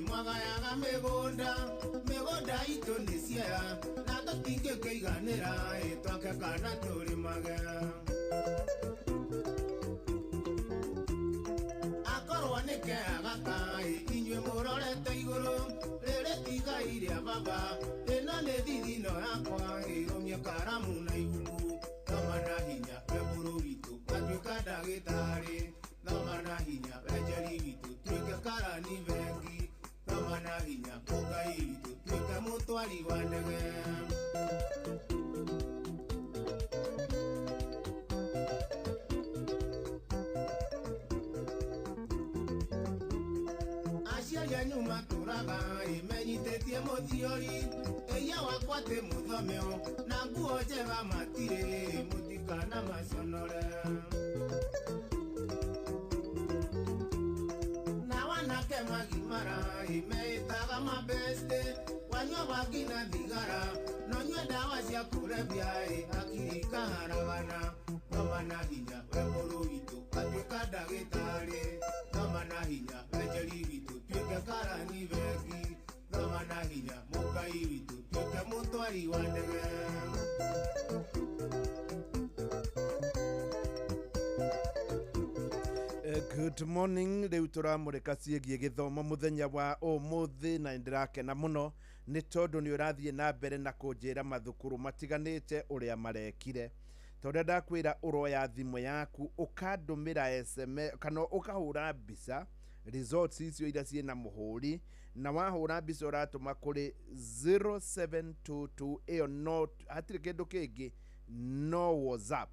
mwagayaga mĩgũnda, mĩgũnda itũ nĩ ciea na tũtingĩkĩiganĩra twake kana tũrĩmage. Akorwo nĩ kea gaka inyuĩ mũrorete igũrũ, rĩrĩ ti igai rĩa baba, ĩno nĩ thithino yakwa, ĩrũmie karamu na ibuku. Thoma na hinya we bũrũ witũ atuĩka ndagĩtarĩ, thoma na hinya we njeri witũ tuĩke karani bengi, thoma na hinya mũngai witũ tuĩke mũtwari wa ndege. Aciari anyu matũraga menyitĩtie mũthiori, ĩya wakwa tĩ mũthomeo na nguo njega matirĩ, mũtikana maconore. Na wanake magimara meĩtaga mabeste, wanyua bangi na thigara, no nyue ndawa cia kũrebia hakiri ikaharagana. Thoma na hinya we bũrũ witũ atuĩka ndagĩtarĩ, thoma na hinya we njeri witũ tuĩke karani bengi, thoma na hinya mũngai witũ tuĩke mũtwari wa ndege. Good morning. Rĩu tũramũrĩka ciĩgiĩ gĩthomo mũthenya wa ũmũthĩ, na nĩndĩrakena mũno nĩ tondũ nĩ ũrathiĩ na mbere na kũnjĩra mathukuru matiganĩte ũrĩa marekire. Ta ũrĩa ndakwĩra, ũroya thimũ yaku ũkandũmĩra SMS kana ũkahũra mbica results icio iria ciĩna mũhũri, na wahũra mbica ũratũma kũrĩ 0722, ĩyo no hatirĩ kĩndũ kĩngĩ, no WhatsApp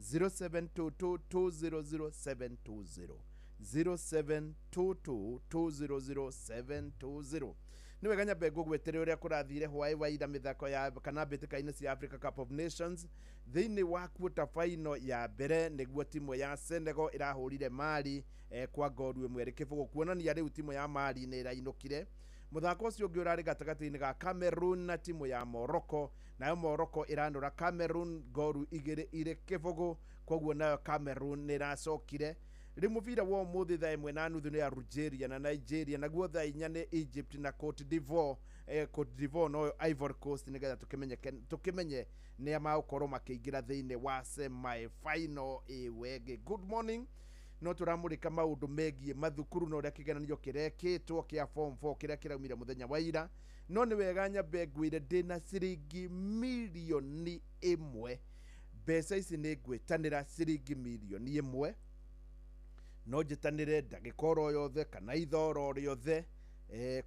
0722 200 720 0722 200 720. Nĩ wega nyambe ngũgwetere ũrĩa kũrathire hwaĩ wa ira mĩthako ya kana mbĩtĩka-inĩ cia Africa Cup of Nations. Thĩinĩ wa quarter final ya mbere nĩguo timu ya Senegal ĩrahũrire Mali kwa ngoru 1-0, kuonania rĩu timu ya Mali nĩ ĩrainũkire. Mũthako ũcio ũngĩ ũrarĩ gatagatĩ-inĩ ga Cameroon na timu ya Morocco, nayo Morocco ĩranũra Cameroon ngoru 2-0, koguo nayo Cameroon nĩ ĩracokire. Rĩu mũbira wa ũmũthĩ thaa 1:30 nĩ Algeria na Nigeria, naguo thaa 4 nĩ Egypt na Cote d'Ivoire. Cote d'Ivoire noyo Ivory Coast, nĩgetha tũkĩmenye nĩa magũkorwo makĩingĩra thĩinĩ wa semi final. Ĩwege good morning. No tũramũrĩka maũndũ megiĩ mathukuru na ũrĩa kĩgeranio kĩrekĩtwo kĩa form 4 kĩrĩa kĩraumire mũthenya wa ira. No nĩ wega nyambe ngwĩre ndĩna ciringi 1,000,000. Mbeca ici nĩ ngwĩtanĩra ciringi 1,000,000, no njĩtanĩre ndagĩka oro yothe kana ithaa oro rĩothe,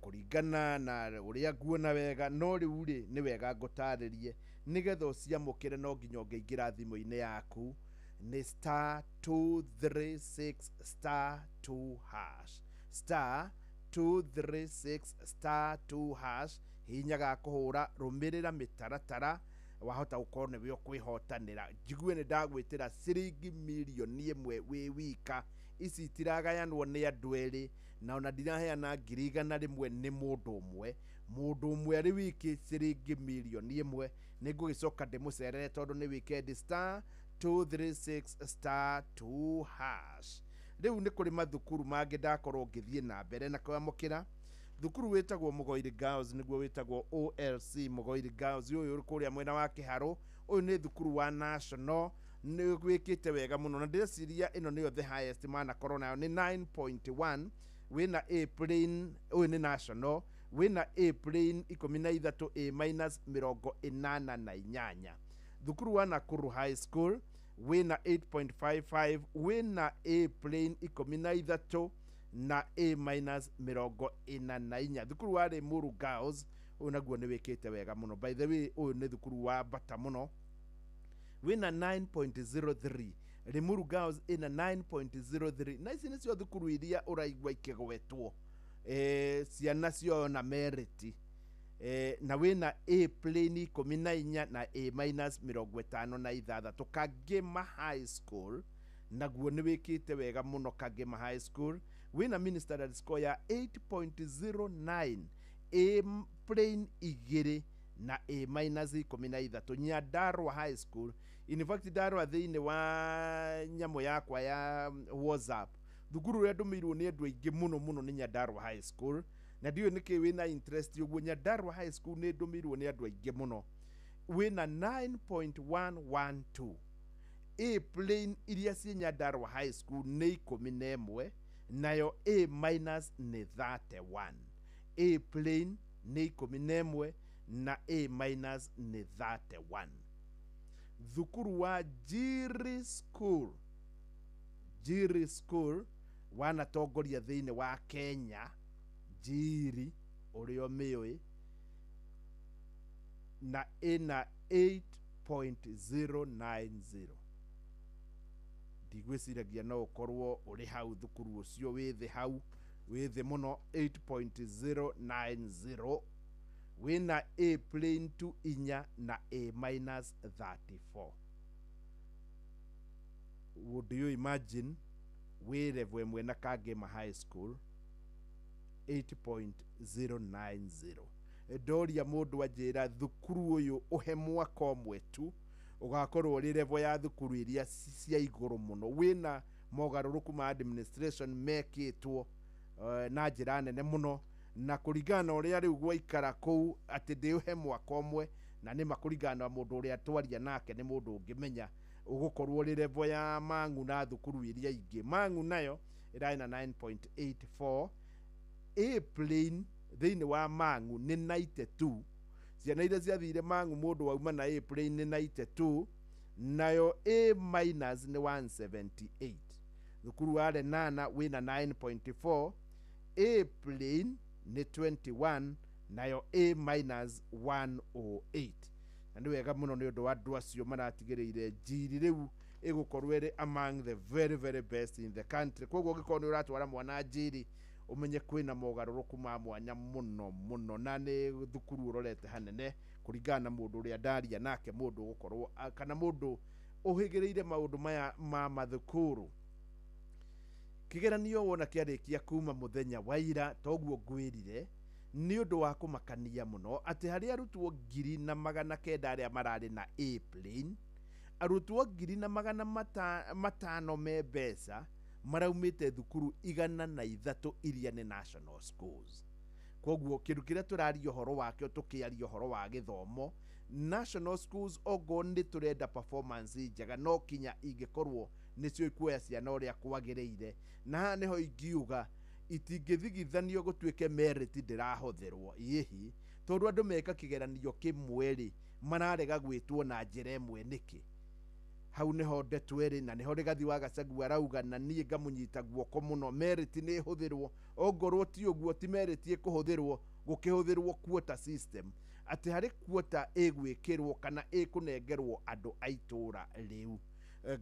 kũringana na ũrĩa nguona wega. No rĩu rĩ, nĩ wega ngũtarĩrie nĩgetha ũciamũkĩre no nginya ũngĩingĩra thimũ-inĩ yaku nĩ star 236 star 2 hash, star 236 star 2 hash. Hinya ga kũhũra, rũmĩrĩra mĩtaratara, wahota gũkorwo nĩwe ũkwĩhotanĩra. Njigue nĩ ndagwĩtĩra ciringi 1,000,000 wĩ wika. Ici itiragayanwo nĩ andũ erĩ, na ona ndiraheana 100,000 nĩ mũndũ ũmwe. Mũndũ ũmwe arĩ wiki ciringi 1,000,000. Nĩ ngũgĩcoka ndĩmũcerere tondũ nĩ weekend. Star 236 star 2 hash. Rĩu nĩ kũrĩ mathukuru mangĩ ndakorwo ngĩthiĩ na mbere na kwamũkĩra. Thukuru wĩtagwo Mũgoiri Girls, nĩguo wĩtagwo OLC Mũgoiri Girls, ũyũ ũrĩ kũrĩa mwena wa Kĩharũ. Ũyũ nĩ thukuru wa national, nĩ wĩkĩte wega mũno, na ndĩreciria ĩno nĩyo the highest manakorwo nayo nĩ 9.1. Wĩna A plain, ũyũ nĩ national, wĩna A plain 13, A minus 88. Thukuru wa Nakuru High School wĩna 8.55, wĩna A plain 13 na A minus 44. Thukuru wa Limuru Girls, ũyũ naguo nĩ wĩkĩte wega mũno. By the way, ũyũ nĩ thukuru wa bata mũno, wĩna 9.03. Limuru Girls ĩna 9.03, na ici nĩcio thukuru iria ũraigua ikĩgwetwo, ciana cioyo na merit, na wĩna A plain 14 na A minus 56. Kangema High School naguo nĩ wĩkĩte wega mũno. Kangema High School wĩna ministerial score ya 8.09, A plain 2 na A minus 13. Nyandarua High School, in fact ndarua thĩinĩ wa nyamũ yakwa ya WhatsApp, thukuru ũrĩa ndũmĩirwo nĩ andũ aingĩ mũno mũno nĩ Nyandarua High School, na ndiũĩ nĩkĩ wĩna interest ũguo. Nyandarua High School nĩ ndũmĩirwo nĩ andũ aingĩ mũno, wĩna 9.112. A plain iria ciĩ Nyandarua High School nĩ 11, nayo A minus nĩ 31. A plain nĩ 11 na A minus nĩ 31. Thukuru wa Njiri School, Njiri School wanatongoria thĩinĩ wa Kenya, Njiri ũrĩa ũmĩũĩ, na ĩna 8.090. Ndigwĩciragia no ũkorwo ũrĩ hau thukuru ũcio wĩ thĩ hau, wĩ thĩ mũno, 8.090, wĩna A plain 2 inya na A minus 34. Would you imagine wĩ level ĩmwe na Kangema High School, 8.090? Ndoria mũndũ anjĩra thukuru ũyũ ũhe mwaka ũmwe tu ũgakorwo ũrĩ level ya thukuru iria cia igũrũ mũno. Wĩna mogarũrũku ma administration mekĩtwo na njĩra nene mũno, na kũringana na ũrĩa rĩu gwaikara kũu atĩ ndĩũhe mwaka ũmwe, na nĩma kũringana na mũndũ ũrĩa twaria nake nĩ mũndũ ũngĩmenya ũgũkorwo ũrĩ level ya Mang'u na thukuru iria ingĩ. Mang'u nayo ĩrarĩ na 9.84. A plain thĩinĩ wa Mang'u nĩ 92. Ciana iria ciathire Mang'u mũndũ wauma na A plain nĩ 92, nayo A minus nĩ 178. Thukuru wa Lenana wĩna 9.4, A plain nĩ 21, nayo A minus 108. Na nĩ wega mũno nĩ ũndũ wa andũ acio maratigĩrĩire Njiri rĩu ĩgũkorwo ĩrĩ among the very very best in the country. Koguo ũngĩkorwo nĩ ũratwara mwana Njiri, ũmenye kwĩna mogarũrũku ma mwanya mũno mũno, na nĩ thukuru ũrorete hanene kũringana na mũndũ ũrĩa ndaria nake, mũndũ ũgũkorwo kana mũndũ ũhĩgĩrĩire maũndũ maya ma mathukuru. Kĩgeranio wona kĩarĩkia kuma mũthenya wa ira, toguo ngwĩrire, Nĩ ũndũ wa kũmakania mũno atĩ harĩ arutwo 1,900 arĩa mararĩ na A plane, arutwo 1,500 me mbeca maraumĩte thukuru 103 iria nĩ national schools. Koguo kĩndũ kĩrĩa tũraria ũhoro wakĩo, tũkĩaria ũhoro wa gĩthomo, national schools, okorwo nĩ tũrenda performance njega, no kinya ingĩkorwo nĩcio ikuoya ciana ũrĩa kwagĩrĩire. Na haha nĩho ingiuga itingĩthigithanio gũtuĩke merit ndĩrahũthĩrwo ĩhi, tondũ andũ meka kĩgeranio kĩmwe rĩ, mararega gwĩtwo na njĩra ĩmwe nĩkĩ? Hau nĩho ndeto ĩrĩ, na nĩho Rigathi wa Gachagua arauga, na niĩ ngamũnyita guoko mũno, merit nĩ ĩhũthĩrwo. Ongorwo ti ũguo, ti merit ĩkũhũthĩrwo, gũkĩhũthĩrwo quota system, atĩ harĩ quota ĩgwĩkĩrwo kana ĩkũnengerwo andũ a itũra rĩu.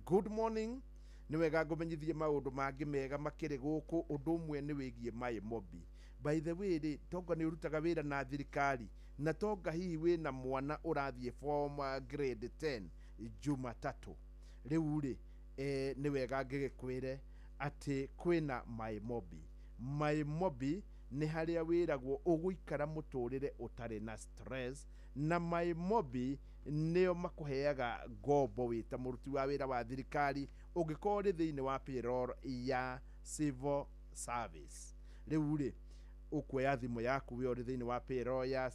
Good morning. Nĩ wega ngũmenyithie maũndũ mangĩ mega makĩrĩ gũkũ. Ũndũ ũmwe nĩ wĩgiĩ Mai Mobi. By the way rĩ, tonga nĩ ũrutaga wĩra na thirikari, na tonga hihi wĩna mwana ũrathiĩ form grade 10 Jumatatũ rĩu rĩ, nĩ wega ngĩgĩkwĩre atĩ kwĩna Mai Mobi. Mai Mobi nĩ harĩa wĩragwo ũgũikara mũtũrĩre ũtarĩ na stress, na Mai Mobi nĩo makũheaga ngombo wĩ ta mũruti wa wĩra wa thirikari ũngĩkorwo ũrĩ thĩinĩ wa payroll ya civil service. Rĩu rĩ, ũkuoya thimũ yaku wĩ ũrĩ thĩinĩ wa payroll ya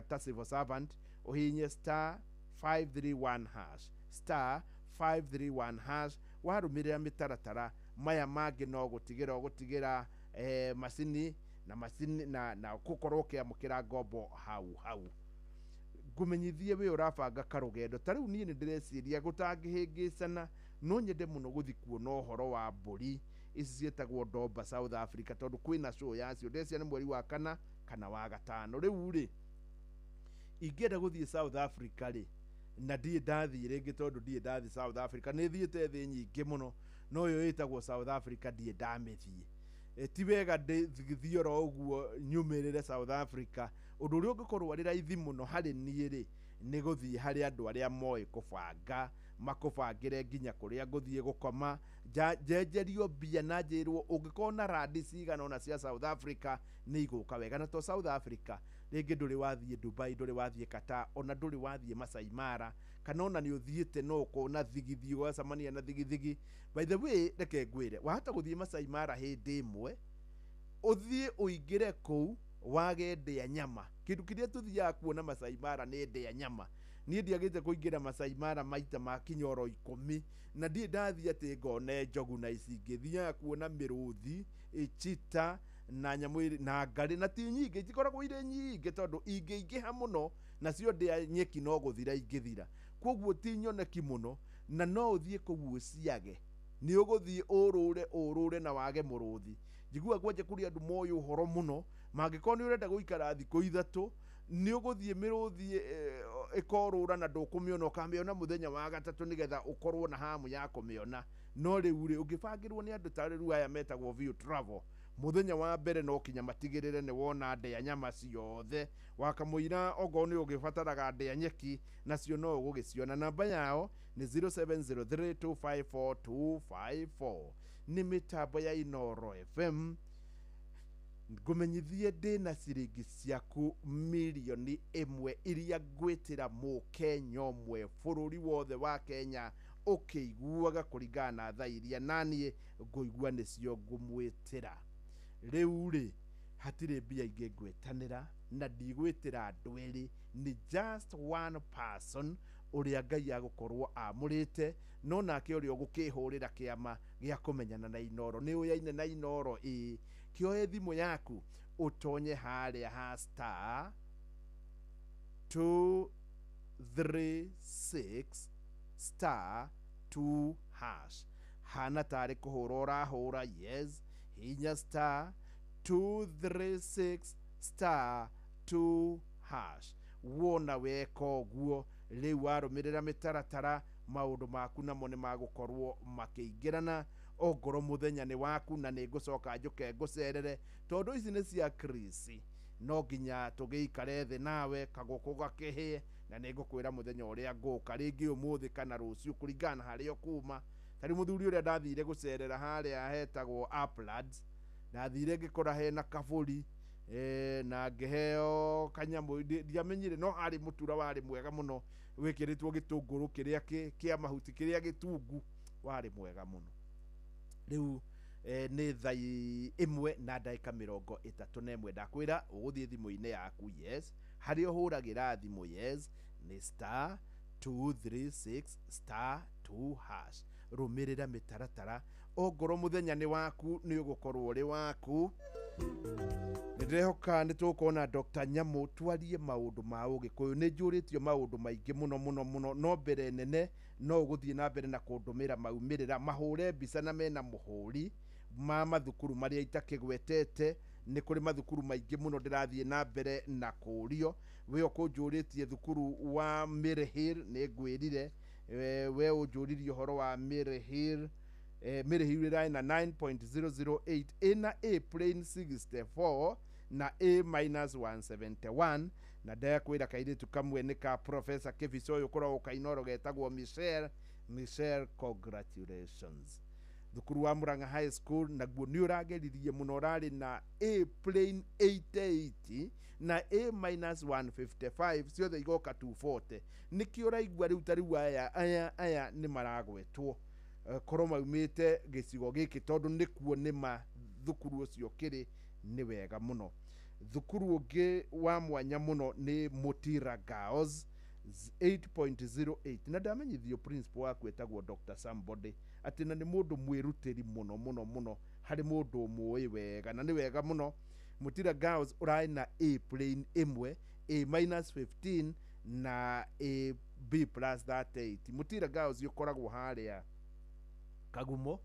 ta civil servant, ũhihinye star 531 hash, star 531 hash. Warũmĩrĩra mĩtaratara, maya mangĩ no gũtigĩra ũgũtigĩra macini na macini na gũkorwo ũkĩamũkĩra ngombo hau hau. Ngũmenyithie wĩ ũrabanga karũgendo ta rĩu, niĩ nĩ ndĩreciria gũtangĩhĩngĩcana, no nyende mũno gũthi kuona ũhoro wa mbũri ici ciĩtagwo Domba South Africa, tondũ kwĩna show yacio, ndeciria nĩ mweri wa kana kana wa gatano. Rĩu rĩ, ingĩenda gũthiĩ South Africa rĩ, na ndirĩ ndathiĩ rĩngĩ, tondũ ndirĩ ndathiĩ South Africa, nĩ thiĩte thĩ nyingĩ mũno, no ĩyo ĩtagwo South Africa ndirĩ ndamĩthiĩ. Ti wega ndĩthiĩ oro ũguo nyumĩrĩre South Africa. Ũndũ ũrĩa ũngĩkorwo arĩ raithi mũno harĩ niĩ rĩ, nĩ gũthiĩ harĩ andũ arĩa moĩ kũbanga, makũbangĩre nginya kũrĩa ngũthiĩ gũkoma, njenjerio mbia na njĩrwo ũngĩkorwo na randi cigana ũna cia South Africa nĩ igũka wega. Na to South Africa, rĩngĩ ndũrĩ wathiĩ Dubai, ndũrĩ wathiĩ Qatar, ona ndũrĩ wathiĩ Masai Mara, kana ona nĩ ũthiĩte no ũkona thigithigi, ũgacemania na thigithigi. By the way, reke ngwĩre, wahota gũthiĩ Masai Mara hĩndĩ ĩmwe, ũthiĩ ũingĩre kũu wage ndĩa nyama. Kĩndũ kĩrĩa tũthiaga kuona Masai Mara nĩ ndĩa nyama. Niĩ ndiagĩte kũingĩra Masai Mara maita makinya oro 10, na ndirĩ ndathiĩ atĩ ngone njogu na ici ingĩ. Thiaga kuona mĩrũthi, cheetah na nyamũ na ngarĩ, na ti nyingĩ, itikoragwo irĩ nyingĩ tondũ ingĩingĩha mũno nacio ndĩa nyeki no gũthira ingĩthira. Koguo ti nyoneki mũno, na no ũthiĩ kũu ũciage, nĩ ũgũthiĩ ũrũre ũrũre na wage mũrũthi. Njiguaga kwanja kũrĩ andũ moĩ ũhoro mũno, mangĩkorwo nĩ ũrenda gũikara thikũ 3 nĩ ũgũthiĩ mĩrũthi ĩkorũra na ndũkũmĩona, ũkamĩona mũthenya wa gatatũ nĩgetha ũkorwo na hamu ya kũmĩona. No rĩu rĩ, ũngĩbangĩrwo nĩ andũ ta rĩu aya metagwo View Travel, mũthenya wa mbere no kinya matigĩrĩre nĩ wona ndĩa nyama ciothe, wakamũira okorwo nĩ ũgĩbataraga ndĩa nyeki nacio no ũgũgĩciona. Namba yao nĩ 0703254254. Nĩ mĩtambo ya Inooro FM. Ngũmenyithie ndĩna ciringi ciaku 1 million iria ngwĩtĩra mũkenya ũmwe bũrũri wothe wa Kenya ũkĩiguaga kũringana na thaa iria naniĩ ngũigua nĩcio ngũmwĩtĩra. Rĩu rĩ, hatirĩ mbia ingĩ ngwĩtanĩra, na ndigwĩtĩra andũ erĩ, nĩ just one person ũrĩa Ngai agũkorwo amũrĩte, no nake ũrĩa ũgũkĩhũrĩra kĩama gĩa kũmenyana na Inooro nĩ ũyaine na Inooro. Ĩĩ, kĩoe thimũ yaku ũtonye harĩa ha star 236 star 2 hash, hana tarĩ kũhũra ũrahũra. Yes, hinya star 236 star 2 hash. Wona weka ũguo, rĩu warũmĩrĩra mĩtaratara, maũndũ maku namo nĩ magũkorwo makĩingĩrana. Ongorwo mũthenya nĩ waku, na nĩ ngũcoka njũke ngũcerere, tondũ ici nĩ cia Chris, no nginya tũgĩikare thĩ nawe kagũkũ gakĩhĩe, na nĩ ngũkwĩra mũthenya ũrĩa ngũka rĩngĩ, ũmũthĩ kana rũciũ, kũringana na harĩa ũkuma. Tarĩu mũthuri ũrĩa ndathire gũcerera harĩa hetagwo Uplands, ndathire ngĩkora hena kabũri. Na ngĩheo kanyamũ ndiamenyire no harĩ mũtura warĩ mwega mũno wĩkĩrĩtwo gĩtũngũrũ kĩrĩa kĩa mahuti kĩrĩa gĩtungu warĩ mwega mũno. Rĩu nĩ thaa 1 na ndagĩka 31 ndakwĩra ũgũthiĩ thimũ-inĩ yaku yes harĩa ũhũragĩra thimũ yes nĩ star 236 star 2 hash. Rũmĩrĩra mĩtaratara ongorwo mũthenya nĩ waku nĩ ũgũkorwo ũrĩ waku. Nĩndĩrehoka nĩ tũgũkorwo na Dr. Nyamu twarie maũndũ ma ũgĩkũyũ. Nĩ njũrĩtio maũndũ maingĩ mũno mũno mũno, no mbere nene no ũgũthiĩ na mbere na kũndũmĩra maumĩrĩra mahũre mbica na mena mũhũri ma mathukuru marĩa itakĩgwetete. Nĩ kũrĩ mathukuru maingĩ mũno ndĩrathiĩ na mbere na kũũrio. We ũkũnjũrĩtie thukuru wa Maryhill nĩ ngwĩrire, we ũnjũririe ũhoro wa Maryhill. Maryhill ĩrarĩ na 9.008 ĩna A plain 64 na A minus 171 na ndakwĩra kairĩtu kamwe nĩ ka Professor Kĩbica ũyũ ũkoragwo Kainoro getagwo Michelle. Michelle, congratulations. Thukuru wa Murang'a High School naguo nĩ ũrageririe mũno, ũrarĩ na A plain 88 na A minus 155 ciothe igoka 240. Nĩkĩo ũraigua rĩu ta rĩu aya nĩ maragwetwo korwo maumĩte gĩcigo gĩkĩ tondũ nĩkuo nĩma thukuru ũcio kĩrĩ nĩ wega mũno. Thukuru ũngĩ wa mwanya mũno nĩ Mutira Girls 8.08 na ndamenyithio principal waku etagwo Dr. Somebody atĩ na nĩ mũndũ mwĩrutĩri mũno mũno mũno harĩ mũndũ ũmũĩ wega na nĩ wega mũno. Mutira Girls ũrarĩ na A plain ĩmwe, A minus 15 na A B plus 38. Mutira Girls ũkoragwo harĩa Kagumo.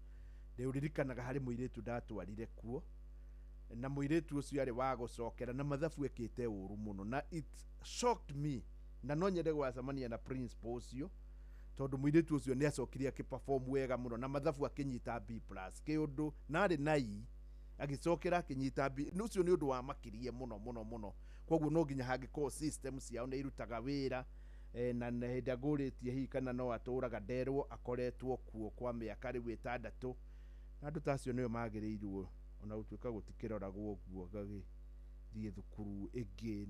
Ndĩũririkanaga harĩ mũirĩtu ndatwarire kuo na mũirĩtu ũcio arĩ wa gũcokera na mathabu ekĩte ũru mũno na it shocked me, na no nyende gwacemania na principal ũcio tondũ mũirĩtu ũcio nĩ acokire akĩperform wega mũno na mathabu akĩnyita B plus kĩũndũ na arĩ na E agĩcokera akĩnyita B. Ũcio nĩ ũndũ wa makirie mũno mũno mũno, koguo no nginya hangĩkorwo system ciao nĩ irutaga wĩra. Na hĩndĩ ĩrĩa ngũrĩtie hihi kana no atũraga nderwo akoretwo kuo kwa mĩaka rĩu 6 na andũ ta acio nĩo magĩrĩirwo ona gũtuĩka gũtikĩroragwo ũguo gagĩthiĩ thukuru ĩngĩ.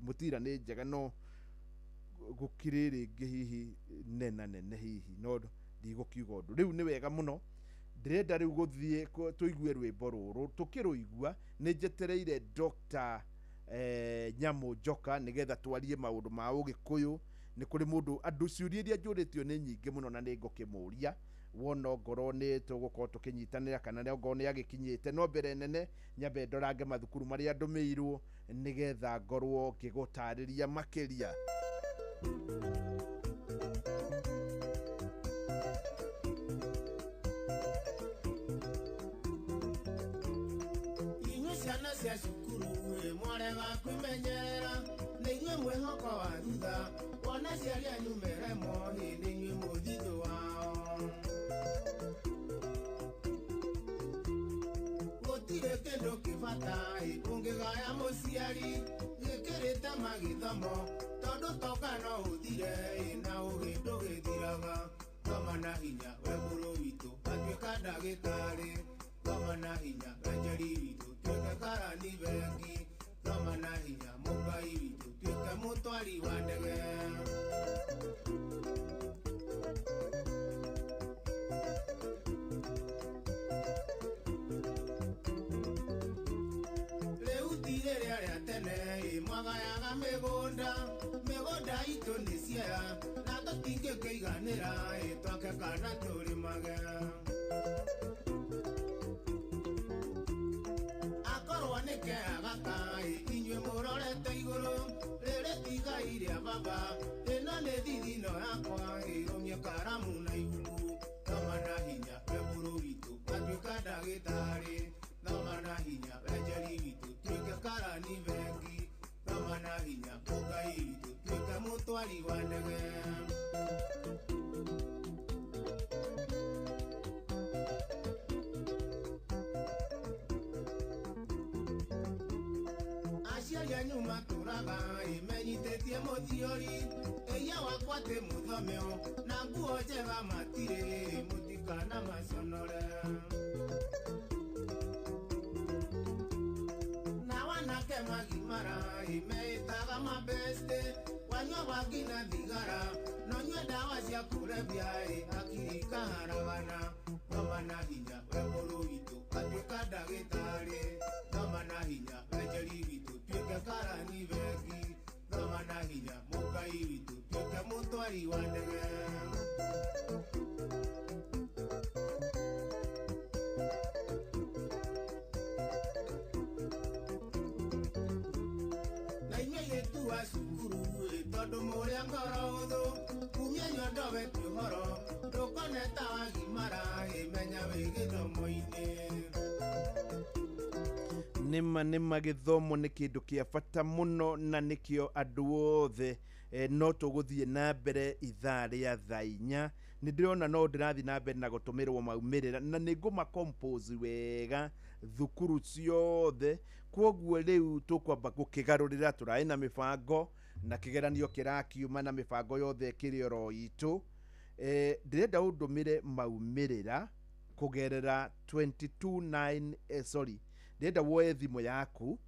Mũtira nĩ njega no gũkĩrĩ rĩngĩ hihi nena nene hihi no ndigũkiuga ũndũ. Rĩu nĩ wega mũno ndĩrenda rĩu gũthiĩ tũigue rwĩmbo rũrũ. Tũkĩrũigua nĩ njetereire Dr. Nyamu Njoka nĩgetha twarie maũndũ ma ũgĩkũyũ. Nĩ kũrĩ mũndũ andũ ciũria iria njũrĩtio nĩ nyingĩ mũno na nĩ ngũkĩmũria wona ngorwo nĩ tũgũkorwo tũkĩnyitanĩra kana nĩ ngorwo nĩ agĩkinyĩte, no mbere nene nyambe ndorange mathukuru marĩa ndũmĩirwo nĩgetha ngorwo ngĩgũtarĩria makĩria. Inyuĩ ciana cia cukuru mwarega kwĩmenyerera nĩ inyuĩ mwĩhoko wa thutha wona aciari anyu meremwo nĩ inyuĩ mũthithũ wao. Gũtirĩ kĩndũ kĩbata ũngĩgaya mũciari gĩkĩrĩte magĩthomo tondũ toka no ũthire na ũgĩ ndũgĩthiraga. Thoma na hinya we mũrũ witũ atuĩka ndagĩtarĩ, thoma na hinya we njeri witũ tuĩke karani bengi, thoma na hinya mũmbai witũ tuĩke mũtwari wa ndege. Rĩu ti rĩrĩa rĩa tene mwagayaga mĩgũnda, mĩgũnda itũ nĩ ciea na tũtingĩkĩiganĩra twake kana tũrĩmage. Akorwo nĩ kea gaka inyuĩ mũrorete igũrũ rĩrĩ ti igai rĩa baba ĩno nĩ thithino yakwa ĩrũmie karamu na ibuku. Thoma na hinya we mũrũ witũ atuĩka ndagĩtarĩ, thoma na hinya we njeri witũ tuĩke karani bengi, thoma na hinya mũngai witũ tuĩke mũtwari wa ndege. Aciari anyu matũraga ĩmenyitĩtie mũthiori ĩia wakwa tĩ mũthomeo na nguo njega matirĩ mũtikana maconore. Na magimara imeitaga mabeste wanyua bangi na thigara no nyue ndawa cia kũrebia hakiri ikaharagana. Thoma na hinya we mũrũ witũ atuĩka ndagĩtarĩ, thoma na hinya we njeri witũ tuĩke karani bengi, thoma na hinya mũkai witũ tuĩke mũtwari wa ndege. Wa cukuru tondu muria ngoro huthu kumia nyondo weti uhoro ndukone ta wagimara imenya wi githomo-ini. Nĩma nĩma gĩthomo nĩ kĩndũ kĩa bata mũno na nĩkĩo andũ othe no tũgũthiĩ na mbere ithaa rĩa thaa inya. Nĩ ndĩrona no ndĩrathiĩ na mbere na gũtũmĩrwo maumĩrĩra na nĩ ngũma compose wega thukuru ciothe. Kwoguo rĩu tũkwamba gũkĩgarũrĩra, tũraĩ na mĩbango na kĩgeranio kĩrakiuma na mĩbango yothe ĩkĩrĩ oro itũ. Ndĩrenda ũndũmĩre maumĩrĩra kũgerera 229 sorry, ndĩrenda woe thimũ yaku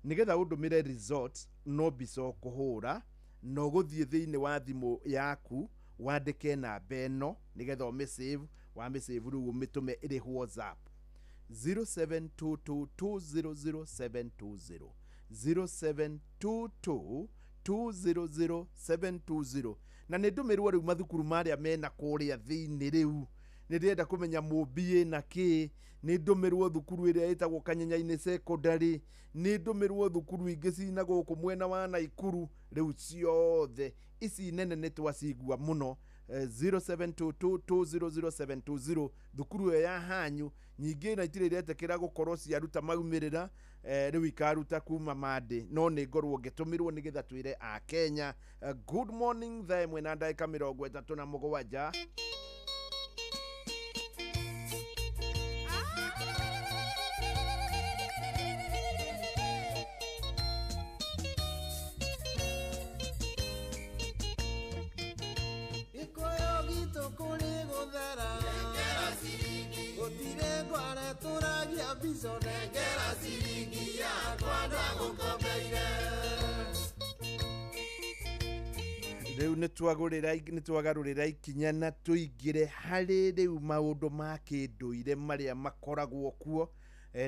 nĩgetha ũndũmĩre results, no mbica ũkũhũra na ũgũthiĩ thĩinĩ wa thimũ yaku wandĩke namba ĩno nĩgetha ũmĩsave, wamĩsave rĩu ũmĩtũme ĩrĩ WhatsApp 0722200720 0722200720. Na nĩ ndũmĩrwo rĩu mathukuru marĩa mena kũrĩa thĩinĩ rĩu nĩ ndĩrenda kũmenya mũmbi na kĩ, nĩ ndũmĩrwo thukuru ĩrĩa ĩtagwo Kanyenya-inĩ Secondary, nĩ ndũmĩrwo thukuru ingĩ cina gũkũ mwena wa Naikuru. Rĩu ciothe ici nene nĩ twacigua mũno. 0722200720 thukuru ĩyo ya hanyu nyingĩ na itirĩ iretĩkĩra gũkorwo ciaruta maumĩrĩra, rĩu ikaruta kuma Monday, no nĩ ngorwo ngĩtũmĩrwo nĩgetha twĩre a Kenya. Good morning, thaa ĩmwe na ndagĩka 37. Rĩu nĩ twagarũrĩra ikinya na tũingĩre harĩ rĩu maũndũ ma kĩndũire marĩa makoragwo kuo,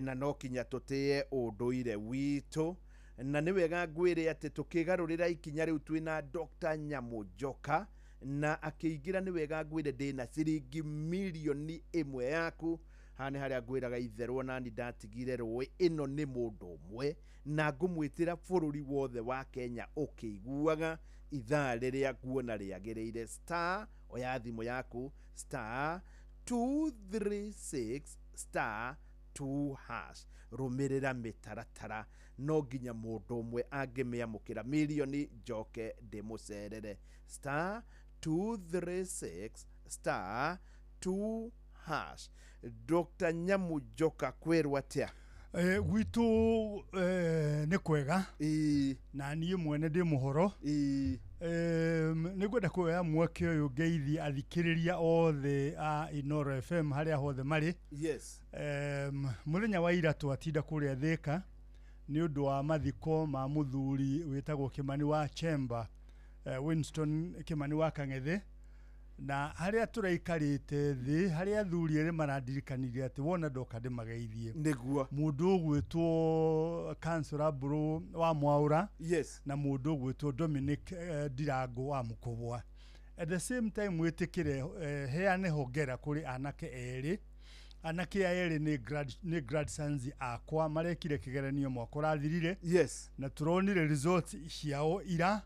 na no kinya tũtĩe ũndũire witũ. Na nĩ wega ngwĩre atĩ tũkĩgarũrĩra ikinya rĩu twĩna Dr. Nyamu Njoka na akĩingĩra, nĩ wega ngwĩre ndĩna ciringi mirioni 1 yaku. Haha nĩ harĩa ngwĩraga itherũ nani ndatigire rũĩ, ĩno nĩ mũndũ ũmwe na ngũmwĩtĩra bũrũri wothe wa Kenya ũkĩiguaga ithaa rĩrĩa nguona rĩagĩrĩire. Star oya thimũ yaku star 236 star 2 hash, rũmĩrĩra mĩtaratara, no nginya mũndũ ũmwe angĩmĩamũkĩra mirioni njoke ndĩmũcerere. Star 236 star 2 hash. Dr. Nyamu Njoka kwĩrwo atĩa? Gwitũ nĩ kwega na niĩ mwene ndĩ mũhoro. Nĩ ngwenda kuoya mweke ũyũ ngeithie athikĩrĩria othe a Inooro FM harĩa hothe marĩ. Yes. Mũthenya wa ira twatinda kũrĩa Thĩka nĩ ũndũ wa mathiko ma mũthuri wĩtagwo Kimani wa Chemba, Winston Kimani wa Kang'ethe, na harĩa tũraikarĩte thĩ harĩa athuri erĩ marandirikanirie atĩ wona ndoka ndĩmageithie. Nĩguo mũndũ ũgwĩtwo Councillor Mbũrũ wa Mwaũra, yes, na mũndũ ũgwĩtwo Dominic Ndirango wa Mũkũbwa. At the same time wĩtĩkĩre heane hongera kũrĩ anake erĩ. Anake aya erĩ nĩ grandsons akwa marekire kĩgeranio mwaka ũrathirire. Yes. Na tũronire results ciao ira.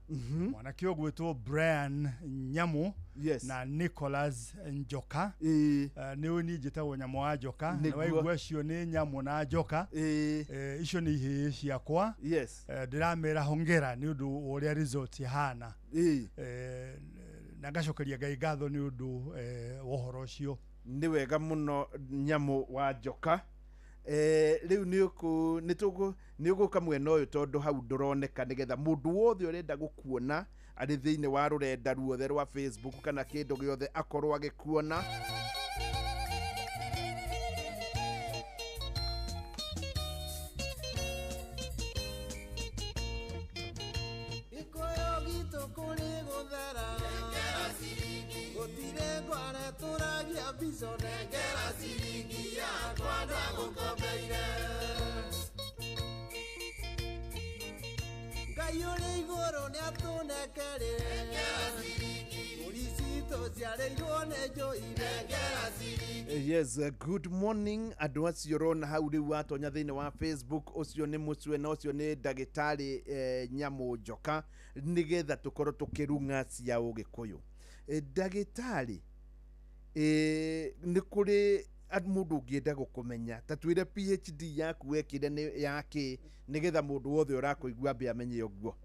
Mwanake ũgwĩtwo Brian Nyamu, yes, na Nicholas Njoka. Nĩ ũyũ niĩ njĩtagwo Nyamu wa Njoka. Na waigua acio nĩ Nyamu na Njoka. Icio nĩ ihĩĩ ciakwa. Yes. Ndĩramera hongera nĩ ũndũ wa ũrĩa results ihana. Na ngacokeria Ngai ngatho nĩ ũndũ wa ũhoro ũcio. Nĩ wega mũno Nyamu wa Njoka. Rĩu nĩ ũgũka mwena ũyũ tondũ hau ndũroneka, nĩgetha mũndũ wothe ũrenda gũkuona arĩ thĩinĩ wa rũrenda ruothe rwa Facebook kana kĩndũ gĩothe akorwo agĩkuona. mũico nengera ciringi yakwa ndagũkombeire. Ngai ũrĩ igũrũ nĩatũnekerire nengera ciringi mbũri citũ ciarĩirwo nĩ njũi nengera ciringi. Yes, good morning andå acio rona hau rä u watonya thä inä wa Facebook å cio nä må cue na å cio nä ndagätarä Nyamå Njoka nä getha tå korwo tå kä runga cia å gä kå yå. Ndagätarä, nä kå rä må ndå å ngä enda gå kå menya ta twä re PhD yaku wekire nä yakä nä getha må ndå wothe å rakå igua ambe amenye å guo.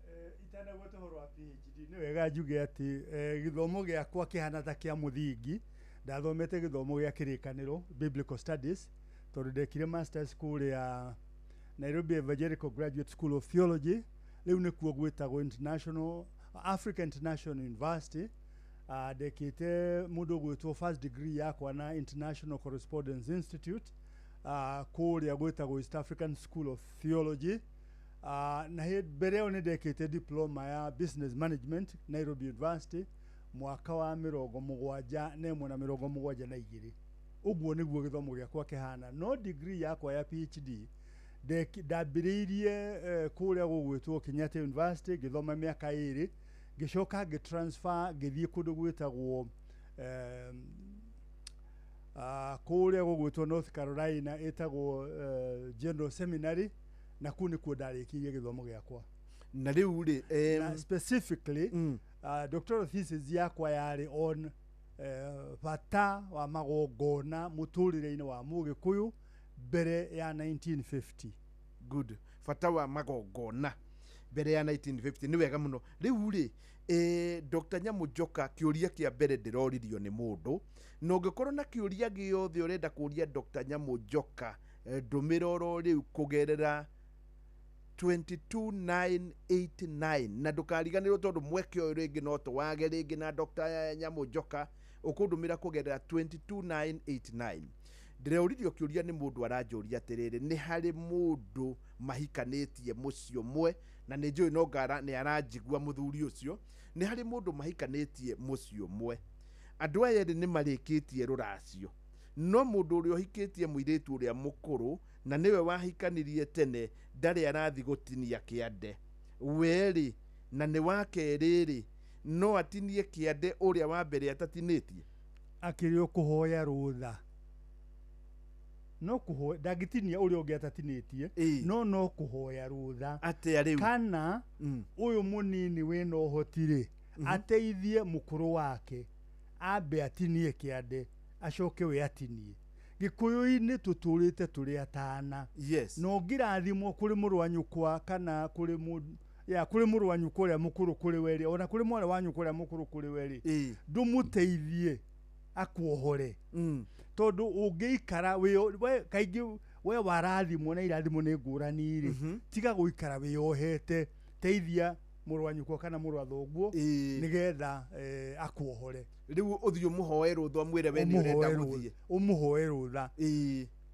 Itanagweta ũhoro wa PhD nĩ wega njuge atĩ gĩthomo gĩakwa kĩhana ta kĩa mũthingi. Ndathomete gĩthomo gĩa kĩrĩkanĩro, biblical studies, tondũ ndekire masters kũrĩa Nairobi Evangelical Graduate School of Theology, rĩu nĩkuo gwĩtagwo International Africa International University. Ndekĩte mũndũ ũgwĩtwo first degree yakwa na International Correspondence Institute, kũrĩa gwĩtagwo East African School of Theology. Na mbere ĩyo nĩ ndekĩte diploma ya business management Nairobi University mwaka wa 71 na 72. Ũguo nĩguo gĩthomo gĩakwa kĩhana. No degree yakwa ya PhD ndambĩrĩirie kũrĩa gũgwĩtwo Kenyatta University, ngĩthoma mĩaka 2, ngĩcoka ngĩtransfer ngĩthiĩ kũndũ gwĩtagwo kũrĩa gũgwĩtwo North Carolina, ĩtagwo General Seminary, na kũu nĩkuo ndarĩkirie gĩthomo gĩakwa. Na rĩu rĩ Na specifically doctoral thesis yakwa yarĩ on bata wa magongona mũtũrĩre-inĩ wa Mũgĩkũyũ mbere ya 1950. Good, bata wa magongona mbere ya 1950, nĩ wega mũno. Rĩu rĩ Dr. Nyamũ Njoka, kĩũria kĩa mbere ndĩroririo nĩ mũndũ, na ũngĩkorwo na kĩũria gĩothe ũrenda kũria Dr. Nyamũ Njoka, ndũmĩra oro rĩu kũgerera 22989, na ndũkariganĩrwo tondũ mweke ũyũ rĩngĩ no tũwage rĩngĩ na Dr. Nyamũ Njoka, ũkũndũmĩra kũgerera 22989. Ndĩroririo kĩũria nĩ mũndũ aranjũria atĩrĩrĩ, nĩ harĩ mũndũ mahikanĩtie mũciĩ ũmwe, na nĩ njũĩ no ngara nĩ aranjigua mũthuri ũcio, nĩ harĩ mũndũ mahikanĩtie mũciĩ ũmwe, andũ aya erĩ nĩ marĩkĩtie rũracio, no mũndũ ũrĩa ũhikĩtie mũirĩtu ũrĩa mũkũrũ na nĩwe wahikanirie tene ndarĩ arathi gũtinia kĩande werĩ, na nĩ wa kerĩ rĩ, no atinie kĩande ũrĩa wa mbere atatinĩtie? Akĩrĩ o kũhoya rũtha, no kũhoya, ndangĩtinia ũrĩa ũngĩ atatinĩtie, no kũhoya rũtha. Atĩa rĩu? Kana ũyũ mũnini wĩna ũhoti rĩ, ateithie mũkũrũ wake ambe atinie kĩande acoke we atinie. Gĩkũyũ-inĩ tũtũrĩte tũrĩ atana. Yes. Na ũngĩrathimwo kũrĩ mũrũ wa nyũkwa kana kũrĩ kũrĩ mũrũ wa nyũkwa ũrĩa mũkũrũ kũrĩ we rĩ, ona kũrĩ mwarĩ wa nyũkwa ũrĩa mũkũrũ kũrĩ we rĩ, ndũmũteithie akuohore. Tondũ ũngĩikara we kaingĩ we warathimwo na irathimo nĩ ngũrani rĩ, tiga gũikara wĩyohete, teithia mũrũ wa nyũkwa kana mũrũ wa thoguo nĩgetha akuohore. Rĩu ũthiĩ ũmũhoe rũtha ũmwĩre we nĩ ũrenda gũthiĩ. Ũmũhoe rũtha.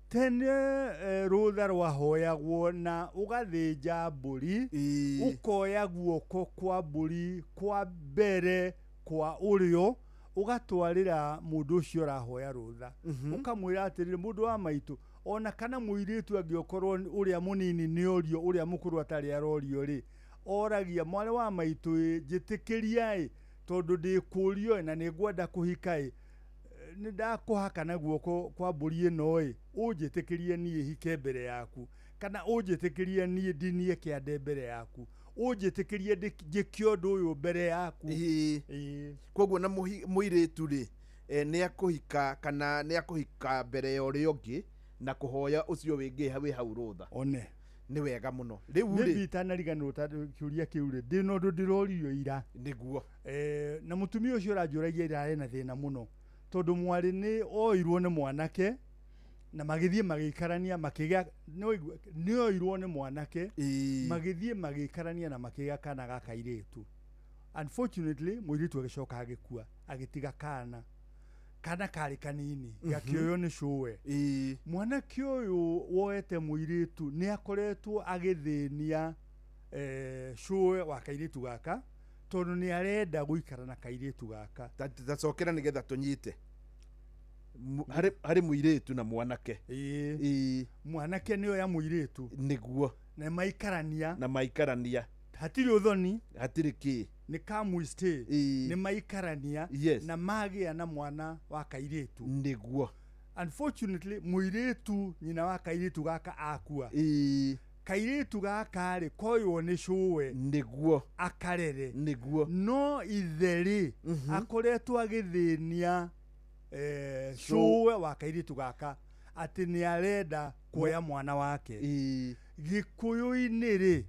Tene rũtha rwahoyagwo na ũgathĩnja mbũri, ũkoya guoko kwa mbũri kwa mbere kwa ũrĩo, ũgatwarĩra mũndũ ũcio ũrahoya rũtha. Ũkamwĩra atĩrĩrĩ, mũndũ wa maitũ, ona kana mũirĩtu angĩokorwo ũrĩa mũnini nĩ orio ũrĩa mũkũrũ atarĩ arorio rĩ, oragia mwarĩ wa maitũ ĩ, njĩtĩkĩria ĩ, tondũ ndĩkũrio ĩ, na nĩ ngwenda kũhika ĩ, nĩ ndakũhaka na guoko kwa mbũri ĩno ĩ, ũnjĩtĩkĩrie niĩ hike mbere yaku, kana ũnjĩtĩkĩrie niĩ ndinie kĩande mbere yaku, ũnjĩtĩkĩrie njĩke ũndũ ũyũ mbere yaku. Koguo na mũirĩtu rĩ, nĩ akũhika kana nĩ akũhika mbere ya ũrĩa ũngĩ na kũhoya ũcio wĩngĩ wĩ hau rũtha. One. Nĩ wega mũno. Rĩu rĩ, nĩ itanariganĩrwo kĩũria kĩu rĩ, ndĩna ũndũ ndĩroririo ira. Nĩguo. Na mũtumia ũcio ũranjũragia ira ena thĩna mũno, tondũ mwarĩ nĩ oirwo nĩ mwanake na magĩthiĩ magĩikarania makĩgĩa, nĩ oirwo nĩ mwanake magĩthiĩ magĩikarania na makĩgĩa kana ga kairĩtu. Unfortunately mũirĩtu agĩcoka agĩkua agĩtiga kana karĩ kanini gakĩoywo nĩ cũwe. Mwanake ũyũ woete mũirĩtu nĩ akoretwo agĩthĩnia cũwe wa kairĩtu gaka, tondũ nĩ arenda gũikara na kairĩtu gaka. Tacokera nĩgetha tũnyite. Harĩ mũirĩtu na mwanake. Ĩĩ, mwanake nĩyo ya mũirĩtu. Nĩguo. Na maikarania. Na maikarania. Hatirĩ ũthoni. Hatirĩ kĩ. Nĩ come we stay. Nĩ maikarania. Yes. Na magĩa na mwana wa kairĩtu. Nĩguo. Unfortunately mũirĩtu nyina wa kairĩtu gaka akua. Kairĩtu gaka rĩ koywo nĩ cũwe. Nĩguo. Akarere. Nĩguo. No ithe rĩ akoretwo agĩthĩnia cũwe wa kairĩtu gaka atĩ nĩ arenda kuoya mwana wake. Gĩkũyũ-inĩ rĩ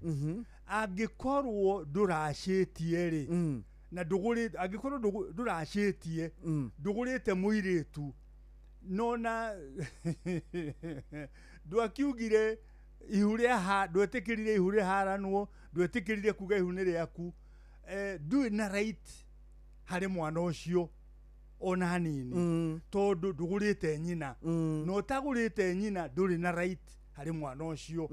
angĩkorwo ndũracĩtie rĩ na ndũgũrĩte, angĩkorwo ndũracĩtie ndũgũrĩte mũirĩtu nona ndwakiugire ihu rĩa ndwetĩkĩrire ihu rĩharanwo, ndwetĩkĩrire kuga ihu nĩ rĩaku, ndũrĩ na right harĩ mwana ũcio ona hanini tondũ ndũgũrĩte nyina na ũtagũrĩte nyina ndũrĩ na right harĩ mwana ũcio.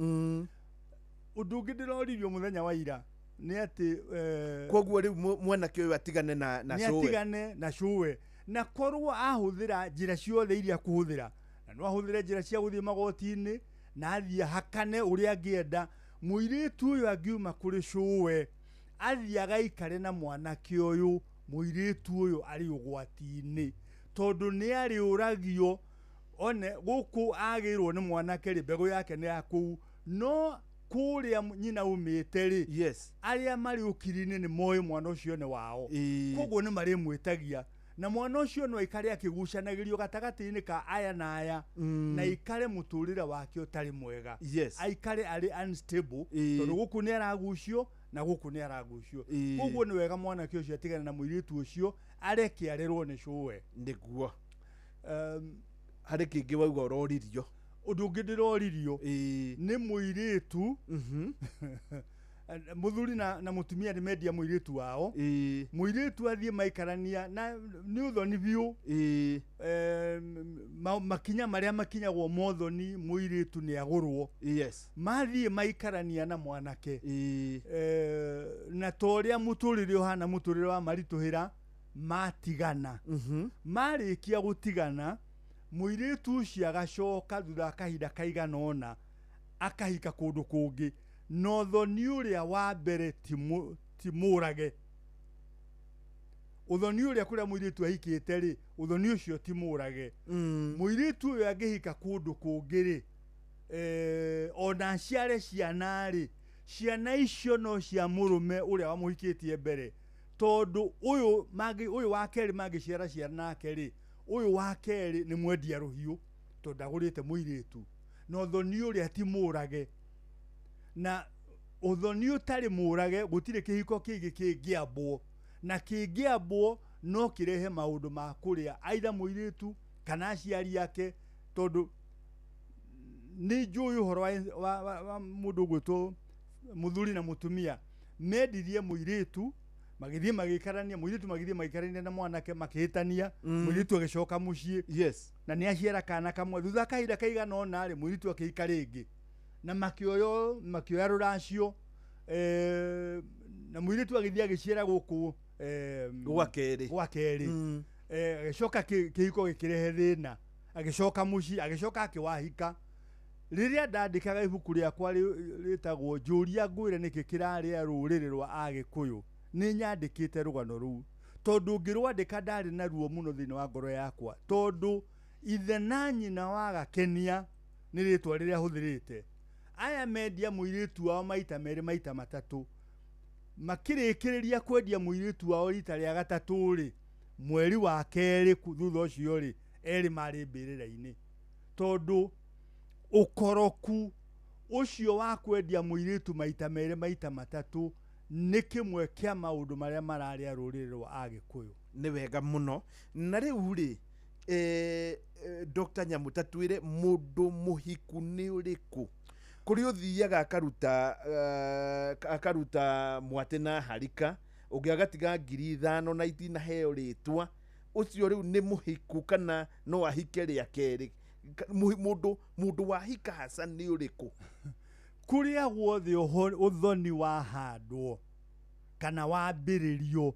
Ũndũ ũngĩ ndĩroririo mũthenya wa ira nĩ atĩ koguo rĩu mwanake ũyũ atigane na cũwe, atigane na cũwe, na korwo ahũthĩra njĩra ciothe iria akũhũthĩra, na no ahũthĩre njĩra cia gũthiĩ magoti-inĩ na athiĩ hakane ũrĩa angĩenda, mũirĩtu ũyũ angiuma kũrĩ cũwe athiĩ agaikare na mwanake ũyũ, mũirĩtu ũyũ arĩ ũgwati-inĩ tondũ nĩ arĩũragio one gũkũ agĩrwo nĩ mwanake rĩ, mbegũ yake nĩ ya kũu, no kũrĩa nyina umĩte rĩ, yes, arĩa marĩ ũkiri-inĩ nĩ moĩ mwana ũcio nĩ wao, koguo nĩ marĩmwĩtagia na mwana ũcio no aikare akĩgucanagĩrio gatagatĩ-inĩ ka aya na aya na aikare mũtũrĩre wake ũtarĩ mwega, yes, aikare arĩ unstable tondũ gũkũ nĩ aragucio na gũkũ nĩ aragucio. Koguo nĩ wega mwanake ũcio atigane na mũirĩtu ũcio areke arerwo nĩ cũwe. Nĩguo. Harĩ kĩngĩ wauga ũroririo? Ũndũ ũngĩ ndĩroririo nĩ mũirĩtu mũthuri na mũtumia nĩ mendia mũirĩtu wao, mũirĩtu athiĩ maikarania na nĩ ũthoni biũ, makinya marĩa makinyagwo mothoni mũirĩtu nĩ agũrwo, yes, mathiĩ maikarania na mwanake na ta ũrĩa mũtũrĩre ũhana, mũtũrĩre wa maritũhĩra, matigana. Marĩkia gũtigana mũirĩtu ũcio agacoka thutha wa kahinda kaigana ũna akahika kũndũ kũngĩ, na ũthoni ũrĩa wa mbere ti mũrage, ũthoni ũrĩa kũrĩa mũirĩtu ahikĩte rĩ, ũthoni ũcio ti mũrage. Mũirĩtu ũyũ angĩhika kũndũ kũngĩ rĩ, ona aciare ciana rĩ, ciana icio no cia mũrũme ũrĩa wamũhikĩtie mbere, tondũ ũyũ wa kerĩ mangĩciara ciana nake rĩ, ũyũ wa kerĩ nĩ mwendia rũhiũ tondũ ndagũrĩte mũirĩtu, na ũthoni ũrĩa ti mũrage, na ũthoni ũtarĩ mũrage gũtirĩ kĩhiko kĩngĩ kĩngĩambwo, na kĩngĩambwo no kĩrehe maũndũ ma kũrĩa aitha mũirĩtu kana aciari ake, tondũ nĩ njũĩ ũhoro wa mũndũ ũgwĩtwo mũthuri na mũtumia mendirie mũirĩtu magĩthiĩ magĩikarania, mũirĩtu magĩthiĩ magĩikarania na mwanake makĩhĩtania, mũirĩtu agĩcoka mũciĩ, yes, na nĩ aciara kana kamwe, thutha kahinda kaigana ũna rĩ, mũirĩtu akĩhika rĩngĩ na makĩoya rũracio, na mũirĩtu agĩthiĩ agĩciara gũkũ gwa kerĩ, agĩcoka kĩhiko gĩkĩrehe thĩna, agĩcoka mũciĩ, agĩcoka akĩwahika. Rĩrĩa ndandĩkaga ibuku rĩakwa rĩtagwo Njũria Ngwĩre Nĩkĩ Kĩrarĩa Rũrĩrĩ rwa Agĩkũyũ, nĩ nyandĩkĩte rũgano rũu tondũ ngĩrwandĩka ndarĩ na ruo mũno thĩinĩ wa ngoro yakwa, tondũ ithe na nyina wa Gakenia nĩ rĩtwa rĩrĩa hũthĩrĩte, aya mendia mũirĩtu wao maita merĩ maita matatũ, makĩrĩkĩrĩria kwendia mũirĩtu wao rita rĩa gatatũ rĩ, mweri wa kerĩ thutha ũcio rĩ, erĩ marĩ mbĩrĩra-inĩ, tondũ ũkoroku ũcio wa kwendia mũirĩtu maita merĩ maita matatũ nĩ kĩmwe kĩa maũndũ marĩa mararĩa rũrĩrĩ rwa Agĩkũyũ. Nĩ wega mũno. Na rĩu rĩ, Dr. Nyamu, tatwĩre mũndũ mũhiku nĩ ũrĩkũ? Kũrĩa ũthiaga akaruta mwatĩ na harika, ũngĩ agatiga 5,000 na itinaheo rĩtwa, ũcio rĩu nĩ mũhiku kana no ahike rĩa kerĩ? Mũndũ wahika haca nĩ ũrĩkũ? Kũrĩa guothe ũthoni wahandwo kana wambĩrĩrio,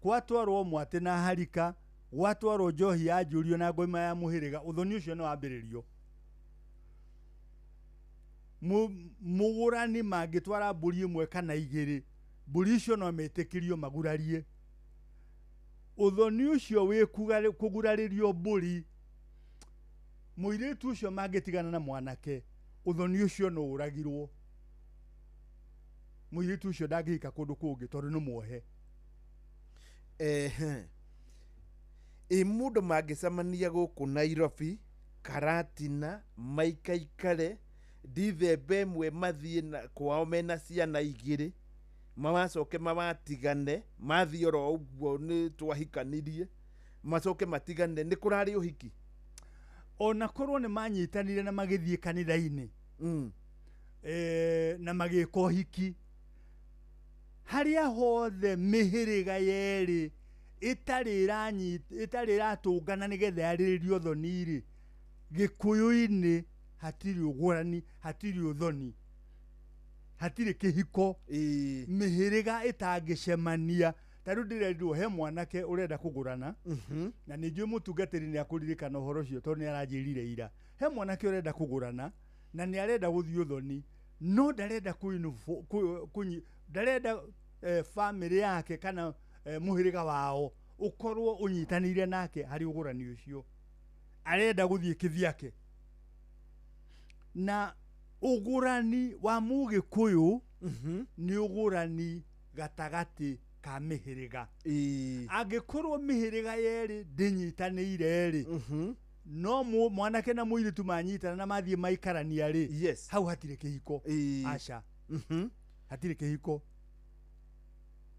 gwatwarwo mwatĩ na harika, Gwatwarwo njohi ya njũrio na ngoima ya mũhĩrĩga, ũthoni ũcio nĩ wambĩrĩrio. Mũgũrani mangĩtwara mbũri ĩmwe kana igĩrĩ, mbũri icio no metĩkĩrio magurarie. Ũthoni ũcio wĩ kũgurarĩrio mbũri, mũirĩtu ũcio mangĩtigana na mwanake, ũthoni ũcio no ũragirwo. Mũirĩtu ũcio ndangĩhika kũndũ kũngĩ tondũ nĩ muohe. Ehe. Ĩ mũndũ mangĩcemania gũkũ Nairobi, Karatina, maikaikare ndithemba ĩmwe mathiĩ na kwao mena ciana igĩrĩ, mawacoke mawatigane, mathiĩ oro ũguo nĩ twahikanirie, macoke matigane, nĩ kũrarĩ ũhiki? Ona korwo nĩ manyitanire na magĩthiĩ kanitha-inĩ, na magĩka ũhiki, harĩa hothe mĩhĩrĩga yerĩ ĩtarĩ ĩratũngana nĩgetha yarĩrĩrie ũthoni-rĩ, Gĩkũyũ-inĩ hatirĩ ũgũrani, hatirĩ ũthoni, hatirĩ kĩhiko. Mĩhĩrĩga ĩtangĩcemania. Ta rĩu ndĩrerirwo he mwanake ũrenda kũgũrana, na nĩ njũĩ mũtungatĩri nĩ akũririkana ũhoro ũcio tondũ nĩ aranjĩrire ira. He mwanake ũrenda kũgũrana na nĩ arenda gũthiĩ ũthoni, no ndarenda ndarenda bamĩrĩ yake kana mũhĩrĩga wao ũkorwo ũnyitanĩire nake harĩ ũgũrani ũcio. Arenda gũthiĩ kĩthiake. Na ũgũrani wa mũgĩkũyũ nĩ ũgũrani gatagatĩ ka mĩhĩrĩga. Angĩkorwo mĩhĩrĩga yerĩ ndĩnyitanĩire rĩ, no mwanake na mũirĩtu manyitana na mathiĩ maikarania rĩ, hau hatirĩ kĩhiko. Aca. Hatirĩ kĩhiko.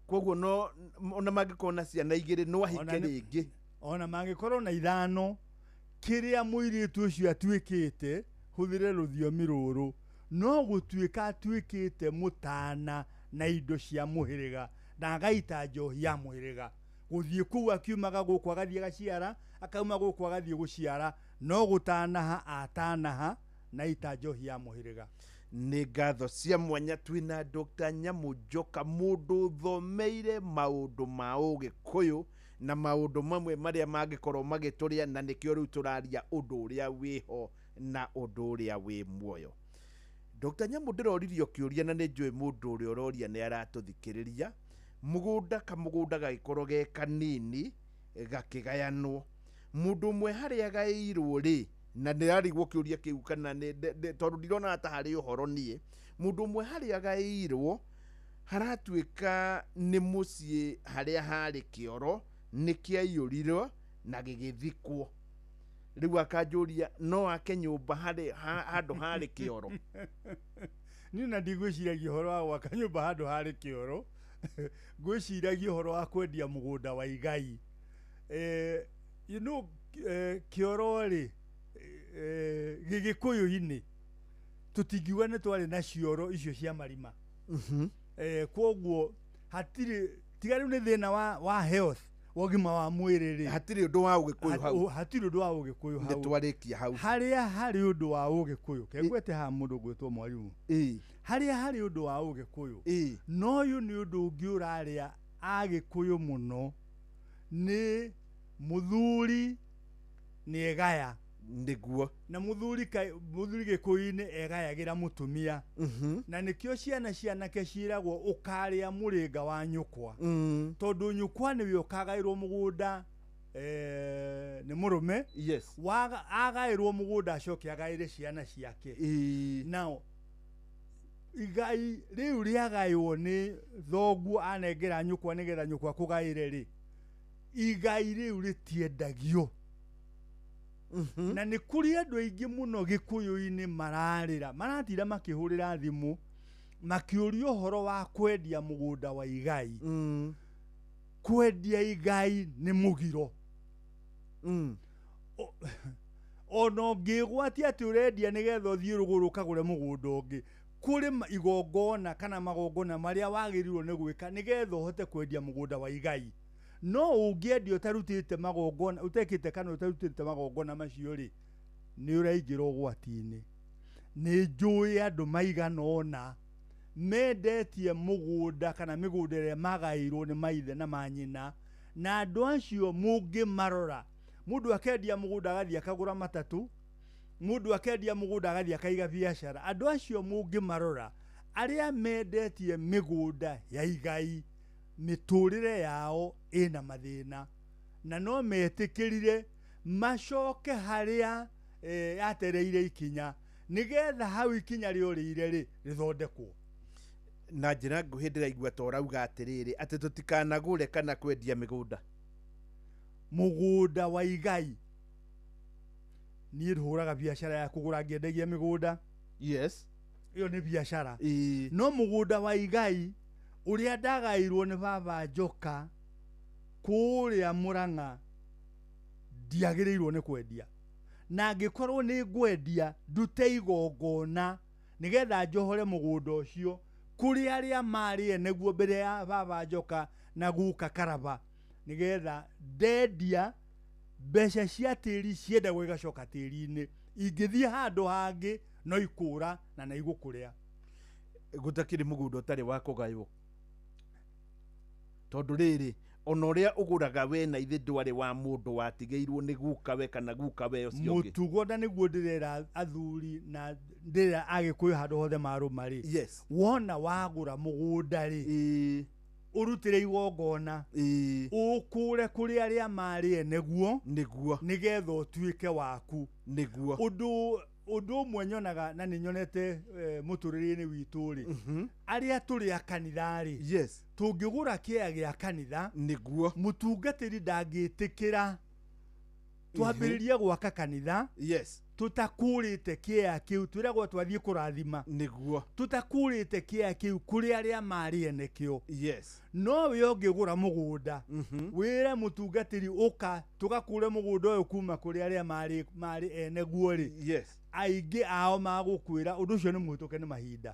Koguo no ona mangĩkorwo na ciana igĩrĩ no ahike rĩngĩ. Ona mangĩkorwo na ithano, kĩrĩa mũirĩtu ũcio atuĩkĩte, hũthĩre rũthiomi rũrũ, no gũtuĩka atuĩkĩte mũtana na indo cia mũhĩrĩga na agaita njohi ya mũhĩrĩga. Gũthiĩ kũu akiumaga gũkũ agathiĩ agaciara, akauma gũkũ agathiĩ gũciara, no gũtanaha atanaha na ita njohi ya mũhĩrĩga. Nĩ ngatho cia mwanya twĩna Dr. Nyamu Njoka, mũndũ ũthomeire maũndũ ma ũgĩkũyũ na maũndũ mamwe marĩa mangĩkorwo magĩtũrĩa, na nĩkĩo rĩu tũraria ũndũ ũrĩa wĩho na ũndũ ũrĩa wĩ muoyo. Dr. Nyamu, ndĩroririo kĩũria na nĩ njũĩ mũndũ ũrĩa ũroria nĩ aratũthikĩrĩria. Mũgũnda kamũgũnda gagĩkorwo ge kanini gakĩgayanwo, mũndũ ũmwe harĩa agaĩirwo rĩ, na ndĩrarigwo kĩũria kĩu kana tondũ ndirona ta harĩ ũhoro niĩ, mũndũ ũmwe harĩa agaĩirwo haratuĩka nĩ mũciĩ harĩa harĩ kĩoro nĩ kĩaiyũrirwo na gĩgĩthikwo. Rĩu akanjũria no ake nyũmba harĩ handũ harĩ kĩoro. Niĩ na ndigwĩciragia ũhoro wa gwaka nyũmba handũ harĩ kĩoro, ngwĩciragia ũhoro wa kwendia mũgũnda wa igai. You know, kĩoro rĩ, gĩgĩkũyũ-inĩ tũtingiuga nĩ twarĩ na cioro icio cia marima. Kwoguo hatirĩ, tiga rĩu nĩ thĩna wa health, wa ũgima wa mwĩrĩ rĩ, hatirĩ ũndũ wa ũgĩkũyũ hau. Hatirĩ ũndũ wa ũgĩkũyũ hau. Nĩtwarĩkia hau. Harĩa harĩ ũndũ wa ũgĩkũyũ, kengwete haha mũndũ ũgwĩtwo mwarimũ. Harĩa harĩ ũndũ wa ũgĩkũyũ, no ũyũ nĩ ũndũ ũngĩ ũrarĩa agĩkũyũ mũno, nĩ mũthuri nĩ egaya. Nĩguo. Na mũthuri gĩkũyũ-inĩ egayagĩra mũtumia. Na nĩkĩo ciana cianake ciĩragwo ũkarĩa mũrĩnga wa nyũkwa. Tondũ nyũkwa nĩwe ũkagaĩrwo mũgũnda nĩ mũrũme. Yes. Agaĩrwo mũgũnda acoke agaĩre ciana ciake. Now, igai rĩu rĩagaĩrwo nĩ thoguo anengera nyũkwa nĩgetha nyũkwa kũgaĩre rĩ, igai rĩu rĩtiendagio. Na nĩ kũrĩ andũ aingĩ mũno gĩkũyũ-inĩ mararĩra, maratira makĩhũrĩra thimũ makĩũria ũhoro wa kwendia mũgũnda wa igai. Kwendia igai nĩ mũgiro. Ona ũngĩgwatia atĩ ũrendia nĩgetha ũthiĩ rũgũrũ ũkagũre mũgũnda ũngĩ, kũrĩ igongona kana magongona marĩa wagĩrĩirwo nĩ gwĩka nĩgetha ũhote kwendia mũgũnda wa igai. No ũngĩendia ũtarutĩte magongona, ũtekĩte kana ũtarutĩte magongona macio rĩ, nĩ ũraingĩra ũgwati-inĩ. Nĩ njũĩ andũ maigana ũna mendetie mũgũnda kana mĩgũnda ĩrĩa magaĩirwo nĩ maithe na manyina, Na andũ acio mũngĩmarora, mũndũ akendia mũgũnda agathiĩ akagũra matatũ, mũndũ akendia mũgũnda agathiĩ akaiga biacara. Andũ acio mũngĩmarora, arĩa mendetie mĩgũnda ya igai, mĩtũrĩre yao ĩna mathĩna, na no metĩkĩrire macoke harĩa yatereire ikinya, nĩgetha hau ikinya rĩorĩire rĩ rĩthondekwo. Na njĩra nguhĩ ndĩraigua ta ũrauga atĩrĩrĩ, atĩ tũtikanagũre kana kwendia mĩgũnda. Mũgũnda wa igai, niĩ hũraga biacara ya kũgũra ngĩendagia mĩgũnda. Yes. Ĩyo nĩ biacara. No mũgũnda wa igai ũrĩa ndagairwo nĩ baba Njoka kũrĩa Mũrang'a, ndiagĩrĩirwo nĩ kwendia. Na angĩkorwo nĩ ngwendia, ndute igongona nĩgetha njohore mũgũnda ũcio kũrĩ arĩa marĩ ene guo mbere ya baba Njoka na guka Karaba, nĩgetha ndendia mbeca cia tĩri ciendagwo igacoka tĩri-inĩ. Ingĩthiĩ handũ hangĩ no ikũra na na igũkũrĩa. Gũtakĩrĩ mũgũnda ũtarĩ wa kũgaywo, tondũ rĩrĩ, ona ũrĩa ũgũraga we na ithe ndwarĩ wa mũndũ watigĩirwo nĩ gukawe kana gukawe ũcio ũngĩ. Mũtugo, na nĩguo ndĩrera athuri na ndĩrera Agĩkũyũ handũ hothe marũma rĩ. Yes. Wona wagũra mũgũnda rĩ, ũrutĩre igongona, ũkũre kũrĩ arĩa marĩ ene guo, nĩguo, nĩgetha ũtuĩke waku. Nĩguo. Ũndũ ũmwe nyonaga na nĩ nyonete mũtũrĩre-inĩ witũ rĩ, arĩa tũrĩ a kanitha rĩ, yes, tũngĩgũra kĩea gĩa kanitha, nĩguo, mũtungatĩri ndangĩtĩkĩra twambĩrĩrie gwaka kanitha, yes, tũtakũrĩte kĩea kĩu, twĩragwo twathiĩ kũrathima, nĩguo, tũtakũrĩte kĩea kĩu kũrĩ arĩa marĩ ene kĩo. Yes. No we ũngĩgũra mũgũnda, wĩre mũtungatĩri ũka tũgakũre mũgũnda ũyũ kuma kũrĩ arĩa marĩ ene guo rĩ, yes, aingĩ ao magũkwĩra ũndũ ũcio nĩ mũhĩtũke nĩ mahinda.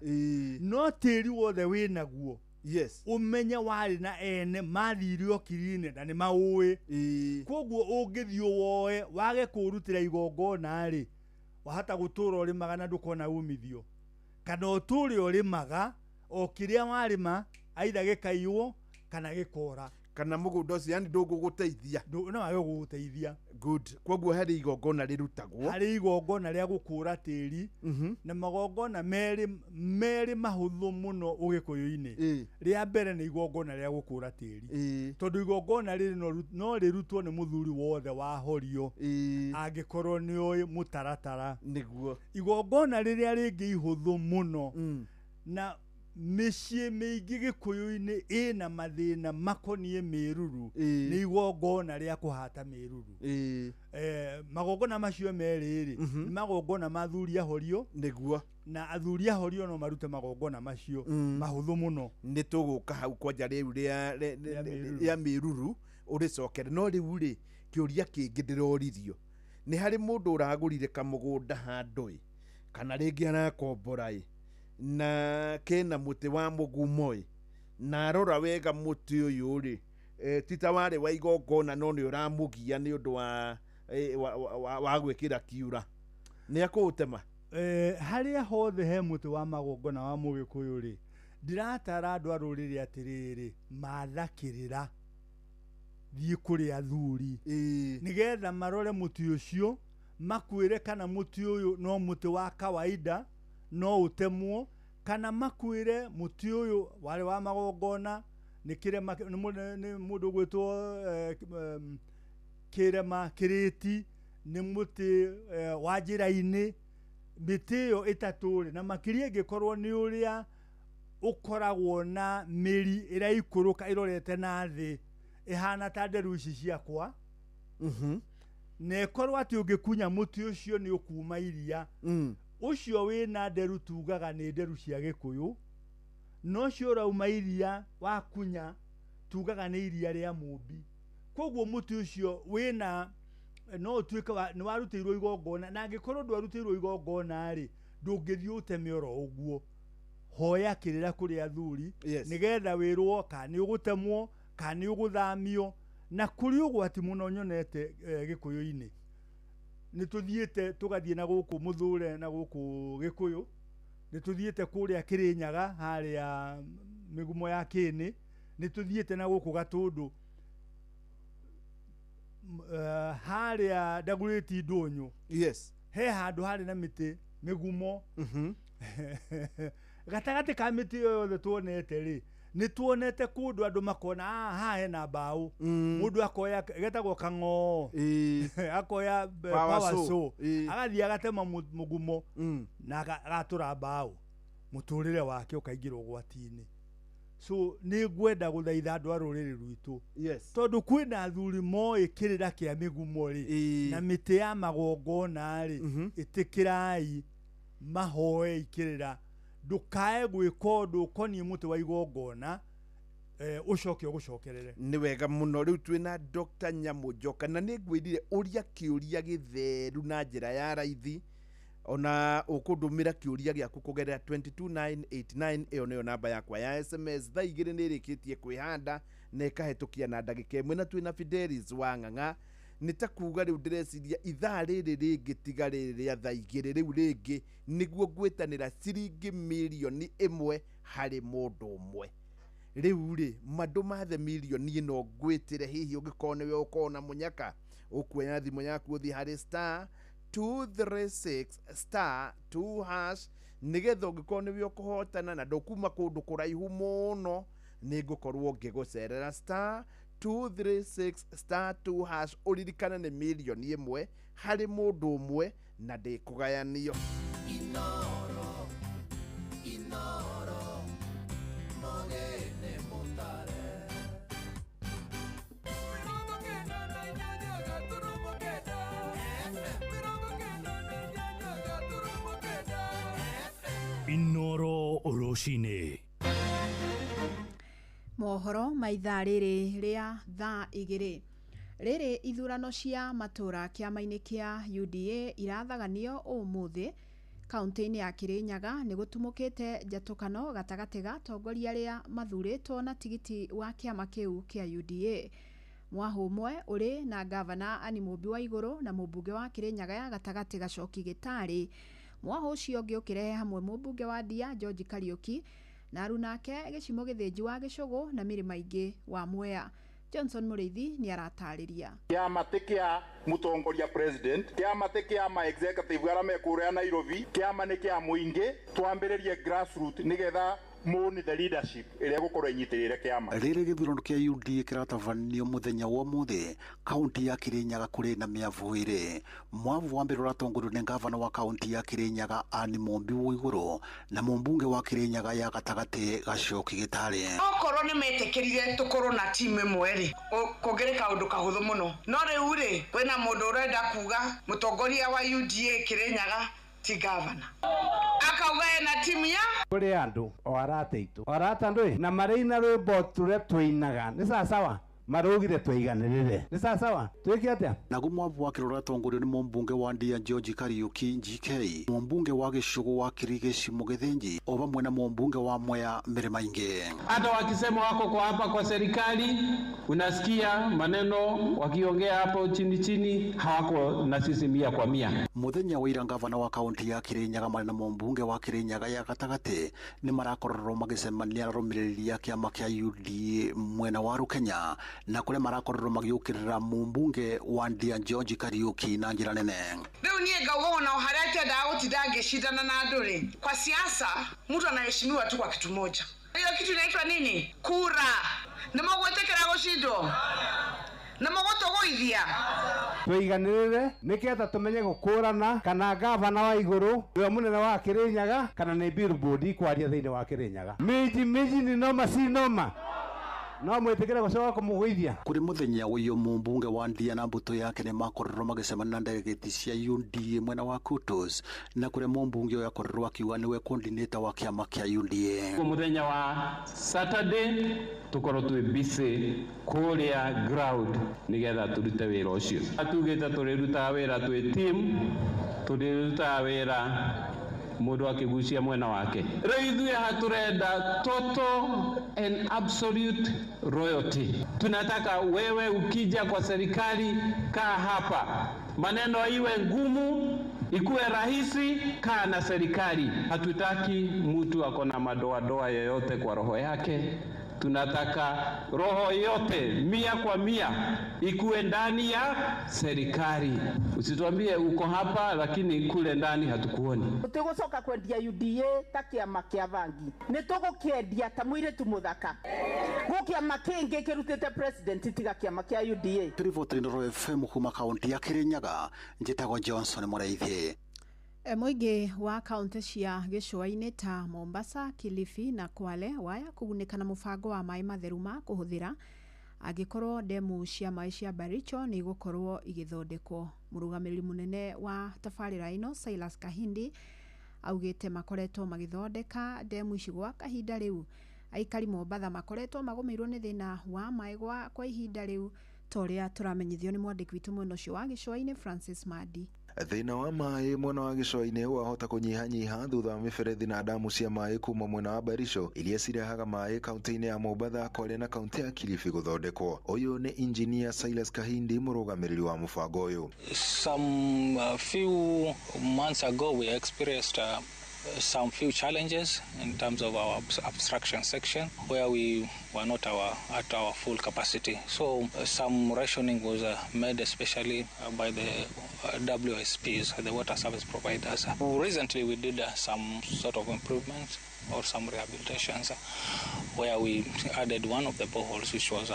No tĩri wothe wĩnaguo, yes, ũmenye warĩ na ene mathire okiri-inĩ na nĩ maũĩ. Koguo ũngĩthiĩ woe wage kũrutĩra igongona rĩ, wahota gũtũra ũrĩmaga na ndũkona umithio, kana ũtũre ũrĩmaga o kĩrĩa warĩma, aitha gĩkaiywo kana gĩkora, kana mũgũnda ũcio yani ndũgũgũteithia. No wage gũgũteithia. Good. Koguo harĩ igongona rĩrutagwo, harĩ igongona rĩa gũkũra tĩri, na magongona merĩ mahũthũ mũno ũgĩkũyũ-inĩ. Rĩa mbere nĩ igongona rĩa gũkũra tĩri, tondũ igongona rĩrĩ no rĩrutwo nĩ mũthuri wothe wa horio, angĩkorwo nĩ ũĩ mũtaratara. Nĩguo. Igongona rĩrĩa rĩngĩ ihũthũ mũno, na mĩciĩ mĩingĩ gĩkũyũ-inĩ ĩna mathĩna makoniĩ mĩruru, nĩ igongona rĩa kũhata mĩruru. Magongona macio merĩ rĩ, nĩ magongona ma athuri ahorio, nĩguo, na athuri ahorio no marute magongona macio mahũthũ mũno. Nĩ tũgũka hau kwanja rĩu rĩa mĩruru ũrĩcokere. No rĩu rĩ, kĩũria kĩngĩ ndĩroririo nĩ harĩ mũndũ ũragũrire kamũgũnda handũ ĩ, kana rĩngĩ arakombora ĩ, na kena mũtĩ wa mũgumo ĩ, na arora wega mũtĩ ũyũ rĩ, ti ta warĩ wa igongona no nĩ ũramũgia nĩ ũndũ wa gwĩkĩra kiura, nĩ akũũtema? Harĩa hothe he mũtĩ wa magongona wa mũgĩkũyũ rĩ, ndĩratara andũ a rũrĩrĩ atĩrĩrĩ, mathakĩrĩra thiĩ kũrĩ athuri, nĩgetha marore mũtĩ ũcio, makwĩre kana mũtĩ ũyũ no mũtĩ wa kawaida no ũtemwo, kana makwĩre mũtĩ ũyũ warĩ wa magongona nĩ kĩrema, nĩ mũndũ ũgwĩtwo kĩrema kĩrĩti, nĩ mũtĩ wa njĩra-inĩ. Mĩtĩ ĩyo ĩtatũ rĩ, na makĩria ĩngĩkorwo nĩ ũrĩa ũkoragwo na mĩri ĩraikũrũka ĩrorete na thĩ ĩhana ta nderu ici ciakwa, na ĩkorwo atĩ ũngĩkunya mũtĩ ũcio nĩ ũkuma iria, ũcio wĩna nderu tugaga nĩ nderu cia gĩkũyũ, no ũcio ũrauma iria wakunya tugaga nĩ iria rĩa mũmbi. Koguo mũtĩ ũcio wĩna no ũtuĩke nĩ warutĩirwo igongona, na angĩkorwo ndwarutĩirwo igongona rĩ, ndũngĩthiĩ ũteme oro ũguo. Hoya kĩrĩra kũrĩ athuri, nĩgetha wĩrwo kana nĩ ũgũtemwo kana nĩ ũgũthamio. Na kũrĩ ũgwati mũno nyonete gĩkũyũ-inĩ, nĩ tũthiĩte tũgathiĩ na gũkũ Mũthure na gũkũ Gĩkũyũ, nĩ tũthiĩte kũrĩa Kĩrĩnyaga harĩa mĩgumo ya Kĩnĩ, nĩ tũthiĩte na gũkũ Gatũndũ. Harĩa Dagoretti Ndũnyũ. Yes. He handũ harĩ na mĩtĩ mĩgumo. Gatagatĩ ka mĩtĩ ĩyo yothe tuonete rĩ, nĩ tuonete kũndũ andũ makona haha hena mbaũ. Mũndũ akoya getagwo kang'oo. Akoya Power power saw. saw. Agathiĩ agatema mũgumo na agatũra mbaũ. Mũtũrĩre wake ũkaingĩra ũgwati-inĩ. So nĩ ngwenda gũthaitha andũ a rũrĩrĩ rwitũ. Yes. Tondũ kwĩna athuri moĩ kĩrĩra kĩa mĩgumo rĩ, na mĩtĩ ya magongona rĩ, ĩtĩkĩrai mahoe ikĩrĩra. Ndũkae gwĩka ũndũ ũkoniĩ mũtĩ wa igongona, ũcoke ũgũcokerere. Nĩ wega mũno. Rĩu twĩna Dr. Nyamũ Njoka, na nĩ ngwĩrire ũria kĩũria gĩtheru na njĩra ya raithi, ona ũkũndũmĩra kĩũria gĩaku kũgerera 22989. Ĩyo nĩyo namba yakwa ya SMS. Thaa 2 nĩ ĩrĩkĩtie kwĩhanda na ĩkahĩtũkia na ndagĩka 1, na twĩna Fidelis wa Ng'ang'a. Nĩ ta kuga rĩu ndĩreciria ithaa rĩrĩ rĩngĩ tiga rĩrĩ rĩa thaa 2 rĩu rĩngĩ nĩguo ngwĩtanĩra ciringi mirioni 1 harĩ mũndũ ũmwe. Rĩu rĩ, mandũ mathe mirioni ĩno ngwĩtĩre, hihi ũngĩkorwo nĩwe ũkorwo na mũnyaka, ũkuoya thimũ yaku ũthiĩ harĩ star 236 star 2 hash, nĩgetha ũngĩkorwo nĩwe ũkũhotana na ndũkuma kũndũ kũraihu mũno, nĩ ngũkorwo ngĩgũcerera. Star 236 star 2 hash, ũririkane nĩ mirioni 1 harĩ mũndũ ũmwe na ndĩkũgayanio. Inoro, Inoro, mogene mutare. 98.9. Inoro rũcinĩ. Mohoro ma ithaa rĩrĩ rĩa thaa 2. Rĩrĩ ithurano cia matũra kĩama-inĩ kĩa UDA irathaganio ũmũthĩ kaunti-inĩ ya Kirinyaga, nĩ gũtumũkĩte njatũkano gatagatĩ ga atongoria arĩa mathurĩtwo na tigiti wa kĩama kĩu kĩa UDA. Mwahũ ũmwe ũrĩ na gavana Anne Mũmbi wa Igũrũ na mũmbunge wa Kirinyaga ya gatagatĩ Gacoki Gĩtarĩ. Mwahũ ũcio ũngĩ ũkĩrehe hamwe mũmbunge wa Ndia George Kariũki na arunake Gĩcimo Gĩthĩnji wa Gĩcũgũ na Mĩrĩma ingĩ wa Mwea. Johnson Mũrĩithi nĩ aratarĩria. Kĩama ti kĩa mũtongoria president, kĩama ti kĩa ma executive arĩa me kũrĩa Nairobi, kĩama nĩ kĩa mũingĩ. Twambĩrĩrie grassroot nĩgetha mũni the leadership ĩrĩa ĩgũkorwo ĩnyitĩrĩire kĩama. Rĩrĩ gĩthurano kĩa UDA kĩratabanio mũthenya wa ũmũthĩ kaunti ya Kirinyaga kũrĩ na mĩavu ĩrĩ. Mwavu wa mbere ũratongorio nĩ gavana wa kaunti ya Kirinyaga Anne Mũmbi wa Igũrũ na mũmbunge wa Kirinyaga ya gatagatĩ Gacoki Gĩtarĩ. Okorwo nĩ metĩkĩrire tũkorwo na timu ĩmwe rĩ, kũngĩrĩ kaũndũ kahũthũ mũno. No rĩu rĩ, kwĩna mũndũ ũrenda kuga mũtongoria wa UDA Kirinyaga ti gavana, akauga ena timu ya kũrĩ andũ o arata aitũ, o arata andũ na marĩina rwĩmbo tũrĩa tũinaga nĩ sawasawa, marugire tũiganĩrĩre nĩ sawasawa, twĩke atĩa? Naguo mwavu wa kĩrĩa ũratongorio nĩ mũmbunge wa Ndia George Kariũki GK, mũmbunge wa Gĩcũgũ wa Kirigĩci Mũgĩthĩnji, o vamwe na mũmbunge wa Mwea Mĩrĩma ingĩ. Hata wakisema wako kwa hapa kwa serikali, unasikia maneno wakiongea hapo chini chini, hawako na sisi 100 kwa 100. Mũthenya wa ira gavana wa kaunti ya Kirinyaga marĩ na mũmbunge wa Kirinyaga ya gatagatĩ nĩ marakorirwo magĩcemania na arũmĩrĩri a kĩama kĩa UDA mwena wa Rukenya, na kũrĩa marakorirwo magĩũkĩrĩra mũmbunge wa Ndia George Kariũki na njĩra nene. Rĩu niĩ ngauga ona harĩa itendaga gũtinda ngĩcindana na andũ rĩ, kwa siasa mtu anaheshimiwa tu kwa kitu moja. Hiyo kitu inaitwa nini? Kura. Nĩ mũgwĩtĩkĩra gũcindwo? Nĩ mũgũtũgũithia? Tũiganĩrĩre nĩgetha tũmenye gũkũrana kana gavana wa Igũrũ nĩwe mũnene wa Kirinyaga kana nĩ billboard kwaria thĩinĩ wa Kirinyaga. Miji miji ni noma si noma. No mwĩtĩkĩre gũcoka kũmũgũithia. Kũrĩ mũthenya ũyũ mũmbunge wa Ndia na mbũtũ yake nĩ makorirwo magĩcemania na delegate cia UDA mwena wa Kutus, na kũrĩa mũmbunge ũyũ akorirwo akiuga nĩwe coordinator wa kĩama kĩa UDA. Mũthenya wa Saturday tũkorwo twĩ busy kũrĩa ground nĩgetha tũrute wĩra ũcio. Tugĩte tũrĩrutaga wĩra twĩ team, tũrĩrutaga wĩra mũndũ akĩgucia mwena wake. Rĩu ithuĩ haha tũrenda total and absolute royalty. Tunataka wewe ukija kwa serikali, kaa hapa, maneno iwe ngumu ikuwe rahisi, kaa na serikali. Hatutaki mtu ako na madoadoa yoyote kwa roho yake. Tunataka roho yote 100 kwa 100 ikuwe ndani ya serikali. Usituambie uko hapa lakini kule ndani hatukuoni. Tũtigũcoka kwendia UDA ta kĩama kĩa bangi, nĩ tũgũkĩendia ta mũirĩtu mũthaka. Gũ kĩama kĩngĩ kĩrutĩte president tiga kĩama kĩa UDA. Riboti Inooro FM kuma kaunti ya Kirinyaga, njĩtagwo Johnson Mũraithi. Mũingĩ wa kaunti cia gĩcũa-inĩ ta Mombasa, Kilifi na Kwale waya kũgunĩka na mũbango wa maĩ matheru ma kũhũthĩra angĩkorwo ndemu cia maĩ cia Baricho nĩ igũkorwo igĩthondekwo. Mũrũgamĩrĩri mũnene wa tabarĩra ĩno Silas Kahindi augĩte makoretwo magĩthondeka ndemu ici gwa kahinda rĩu. Aikari Mombatha makoretwo magũmĩirwo nĩ thĩna wa maĩ kwa ihinda rĩu ta ũrĩa tũramenyithio nĩ mwandĩki witũ mwena ũcio wa gĩcũa-inĩ Francis Madi. Thĩna wa maĩ mwena wa gĩcũa-inĩ wahota kũnyihanyiha thutha wa mĩberethi na damu cia maĩ kuma mwena wa Barisho iria cirehaga maĩ kaunti-inĩ ya Mombatha, Kwale na kaunti ya Kilifi gũthondekwo. Ũyũ nĩ Engineer Silas Kahindi, mũrũgamĩrĩri wa mũbango ũyũ. Some few months ago we experienced some few challenges in terms of our abstraction section where we were not at our full capacity. So some rationing was made, especially by the WSPs, the water service providers. Recently we did some sort of improvements or some rehabilitations where we added one of the boreholes which was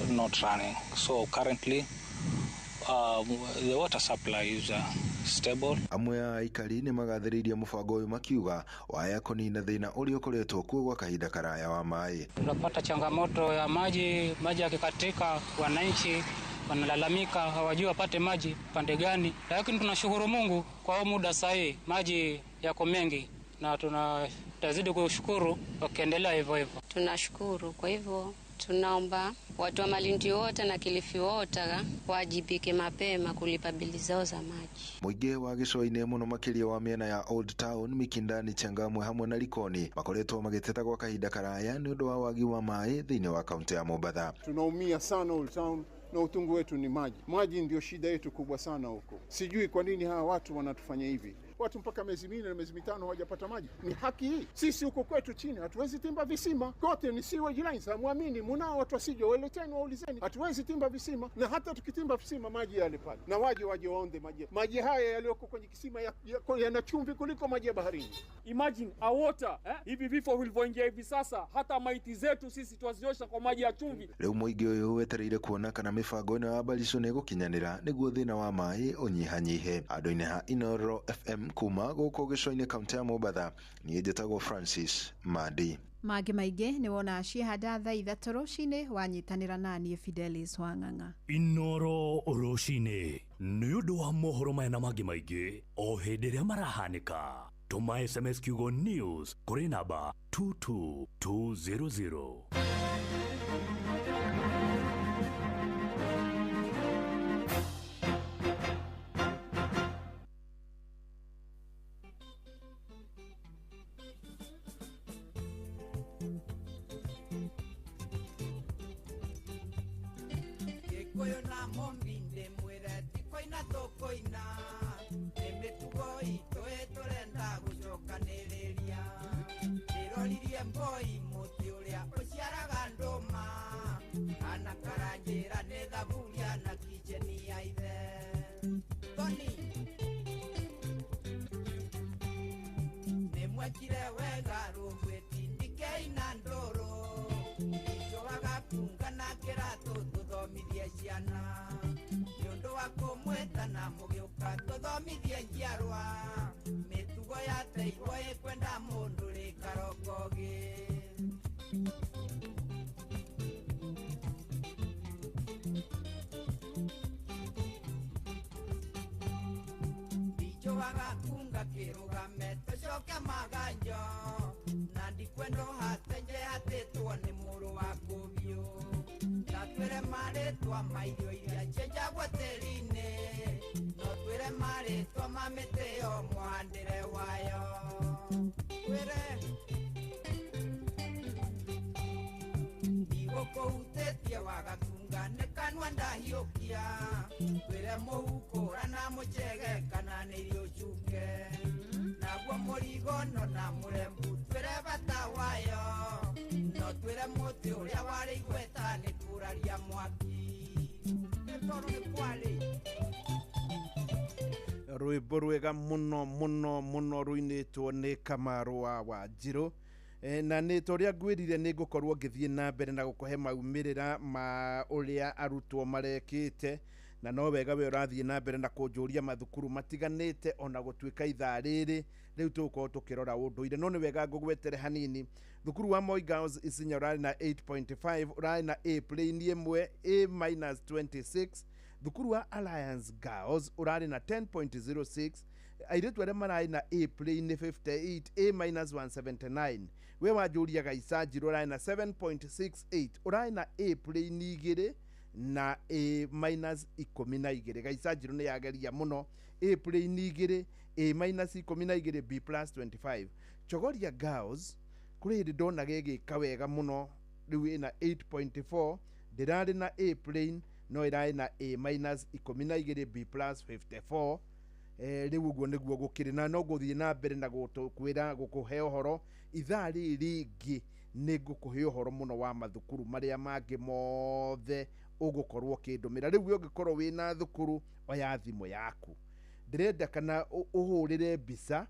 not running. So currently the water supply is stable. Amwe a aikari nĩ magathĩrĩirie mũbango ũyũ makiuga waya kũnina thĩna ũrĩa ũkoretwo kuo gwa kahinda karaya wa maĩ. Tunapata changamoto ya maji, maji yakikatika wananchi wanalalamika hawajui wapate maji pande gani, lakini tunashukuru Mungu kwa muda sahihi maji yako mengi na tunatazidi kushukuru wakiendelea hivyo hivyo. Tunashukuru, kwa hivyo tunaomba watu wa Malindi wote na Kilifi wote wajibike mapema kulipa bili zao za maji. Mũingĩ wa gĩcũa-inĩ mũno makĩria wa mĩena ya Old Town, Mikindani, Changamwe hamwe na Likoni makoretwo magĩteta gwa kahinda karaya nĩ ũndũ wa wagi wa maĩ thĩinĩ wa kaunti ya Mombatha. Tunaumia sana Old Town na utungu wetu ni maji. Maji ndio shida yetu kubwa sana huko. Sijui kwa nini hawa watu wanatufanya hivi. Watu mpaka miezi 4 na miezi 5 hawajapata maji. Ni haki hii? Sisi huko kwetu chini hatuwezi timba visima. Kote ni sewage lines. Hamuamini, mnao watu wasije waleteni waulizeni. Hatuwezi timba visima, na hata tukitimba visima maji yale pale. Na waje waonde maji. Maji haya yaliyoko kwenye kisima yana chumvi kuliko maji ya baharini. Imagine a water, hivi vifo vilivyoingia hivi sasa, hata maiti zetu sisi twaziosha kwa maji ya chumvi. Rĩu mũingĩ ũyũ wetereire kuona kana mĩbango ĩno ya Barisho nĩ ĩgũkinyanĩra nĩguo thĩna wa maĩ ũnyihanyihe. Andũ-inĩ ha Inooro FM kuma gũkũ gĩcũa-inĩ kaunti ya Mombatha, niĩ njĩtagwo Francis Mandi. Mangĩ maingĩ nĩ wona ciĩhanda thaa 3 rũcinĩ wanyitanĩra na niĩ Fidelis Wang'ang'a. Inooro rũcinĩ nĩ ũndũ wa mohoro maya na mangĩ maingĩ o hĩndĩ ĩrĩa marahanĩka. Tũma SMS kiugo news kũrĩ namba 22200. Gĩkũyũ na Mũmbinde mwĩre ti kũina tũkũina, nĩ mĩtugo itũ ĩtũrenda gũcokanĩrĩria. Ndĩroririe mboi mũtĩ ũrĩa ũciaraga ndũma, kana karanjĩra nĩ thaburia na kicheni ya ithe. Toni nĩ mwekire wega rũgwĩtindikei na ndũrũ, njũaga kunga na kĩratũ tũthomithie ciana, nĩ ũndũ wa kũmwĩtana mũgĩũka tũthomithie njiarwa, mĩtugo ya teirwo ĩkwenda mũndũ rĩ karokogĩ. Ndijoaga kunga kĩrũgame tũcoke maganjo, na ndikwenda hatenje hatĩtwo nĩ mũrũ wa kũbiũ. Ndatwĩre marĩtwa ma irio iria cienjagwo tĩri-inĩ, no twĩre marĩtwa ma mĩtĩ yo mũhandĩre wayo. Twĩre ndigũkũhutĩtie waga kunga nĩ kanua ndahiũkia, twĩre mũhukũra na mũchege kana nĩ irio cuke, naguo mũrigono na mũrembu twĩre bata wayo, no Twĩre mũtĩ ũrĩa warĩ igweta nĩ kũraria mwaki nĩ tondũ nĩ kwarĩ. Rwĩmbo rwega mũno mũno mũno rũinĩtwo nĩ Kamaru wa Wanjirũ. Na nĩ ta ũrĩa ngwĩrire, nĩ ngũkorwo ngĩthiĩ na mbere na gũkũhe maumĩrĩra ma ũrĩa arutwo marekĩte, na no wega we ũrathiĩ na mbere na kũnjũria mathukuru matiganĩte, ona gũtuĩka ithaa rĩrĩ rĩu tũgũkorwo tũkĩrora ũndũire, no nĩ wega ngũgwetere hanini. Thukuru wa Moi Girls Isinya ũrarĩ na 8.5, ũrarĩ na A plain 1, A minus 26. Thukuru wa Alliance Girls ũrarĩ na 10.06, airĩtu arĩa mararĩ na A plain nĩ 58, A minus 179. We wanjũria Gaica Njirũ ũrarĩ na 7.68, ũrarĩ na A plain 2 na A minus 12. Gaica Njirũ nĩ yageria mũno, A plain 2, A minus 12, B plus 25. Chogoria Girls kũrĩ hĩndĩ ndonaga ĩgĩka wega mũno, rĩu ĩna 8.4, ndĩrarĩ na A plain no ĩrarĩ na A minus 12, B plus 54. Rĩu ũguo nĩguo gũkĩrĩ, na no ngũthiĩ na mbere na gũkwĩra gũkũhe ũhoro ithaa rĩrĩ rĩngĩ. Nĩ ngũkũhe ũhoro mũno wa mathukuru marĩa mangĩ mothe ũgũkorwo ũkĩndũmĩra. Rĩu we ũngĩkorwo wĩna thukuru, oya thimũ yaku, ndĩrenda kana ũhũrĩre mbica,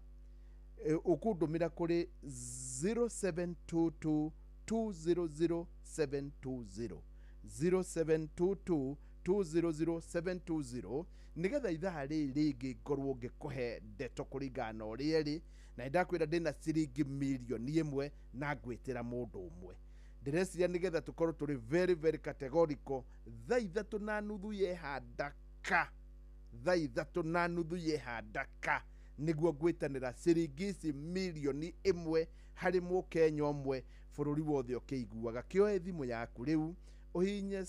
ũkũndũmĩra kũrĩ 0722 200 720, 0722 200 720, nĩgetha ithaa rĩrĩ rĩngĩ ngorwo ngĩkũhe ndeto kũringana na ũrĩa ĩrĩ. Na nĩndakwĩra ndĩna ciringi mirioni 1 na ngwĩtĩra mũndũ ũmwe. Ndĩreciria nĩgetha tũkorwo tũrĩ very very categorical, thaa 3:30 yehandaka, thaa 3:30 yehandaka nĩguo ngwĩtanĩra ciringi ici mirioni 1 harĩ mũkenya ũmwe bũrũri wothe ũkĩiguaga. Kĩoe thimũ yaku rĩu, ũhinye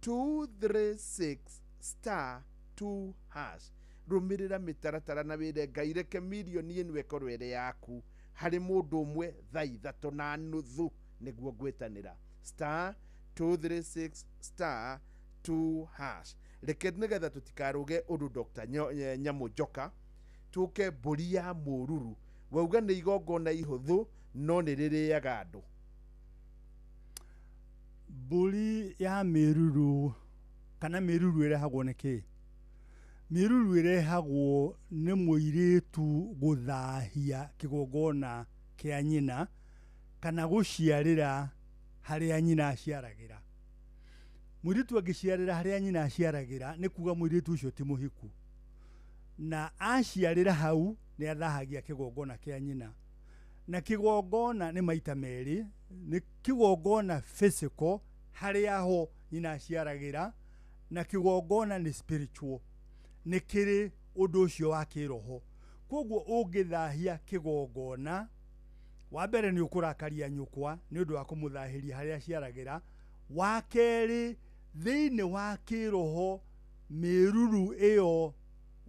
*236*2#, rũmĩrĩra mĩtaratara na wĩre Ngai reke mirioni ĩno ĩkorwo ĩrĩ yaku harĩ mũndũ ũmwe. Thaa 3:30 nĩguo ngwĩtanĩra, *236*2#. Reke nĩgetha tũtikarũge ũndũ Dr. Nyamũ Njoka, tũke mbũri ya mũruru. Wauga nĩ igongona ihũthũ no nĩ rĩrĩaga andũ. Mbũri ya mĩruru kana mĩruru ĩrehagwo nĩ kĩ? Mĩruru ĩrehagwo nĩ mũirĩtu gũthahia kĩgongona kĩa nyina kana gũciarĩra harĩa nyina aciaragĩra. Mũirĩtu angĩciarĩra harĩa nyina aciaragĩra, nĩ kuga mũirĩtu ũcio ti mũhiku, na aciarĩra hau nĩ athahagia kĩgongona kĩa nyina. Na kĩgongona nĩ maita merĩ: nĩ kĩgongona physical, harĩa ho nyina aciaragĩra, na kĩgongona nĩ spiritual, nĩ kĩrĩ ũndũ ũcio wa kĩroho. Koguo ũngĩthahia kĩgongona, wa mbere nĩ ũkũrakaria nyũkwa nĩ ũndũ wa kũmũthahĩria harĩa aciaragĩra. Wa kerĩ, thĩinĩ wa kĩroho, mĩruru ĩyo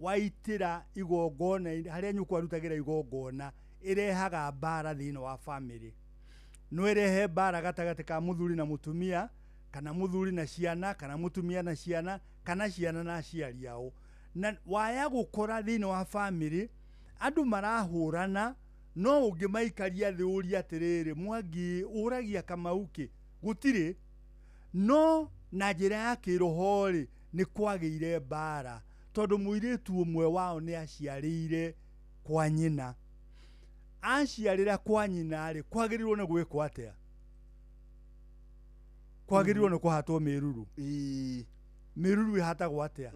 waitĩra igongona harĩa nyũkwa arutagĩra igongona ĩrehaga mbara thĩinĩ wa bamĩrĩ. No ĩrehe mbara gatagatĩ ka mũthuri na mũtumia, kana mũthuri na ciana, kana mũtumia na ciana, kana ciana na aciari ao. Na waya gũkora thĩinĩ wa bamĩrĩ andũ marahũrana, no ũngĩmaikaria thĩ ũrie atĩrĩrĩ, "Mwangi ũragia Kamau kĩ?" Gũtirĩ. No na njĩra ya kĩroho rĩ, nĩ kwagĩire mbara tondũ mũirĩtu ũmwe wao nĩ aciarĩire kwa nyina. Aciarĩra kwa nyina rĩ, kwagĩrĩirwo nĩ gwĩkwo atĩa? Kwagĩrĩirwo nĩ kũhatwo mĩruru. Mĩruru ĩhatagwo atĩa?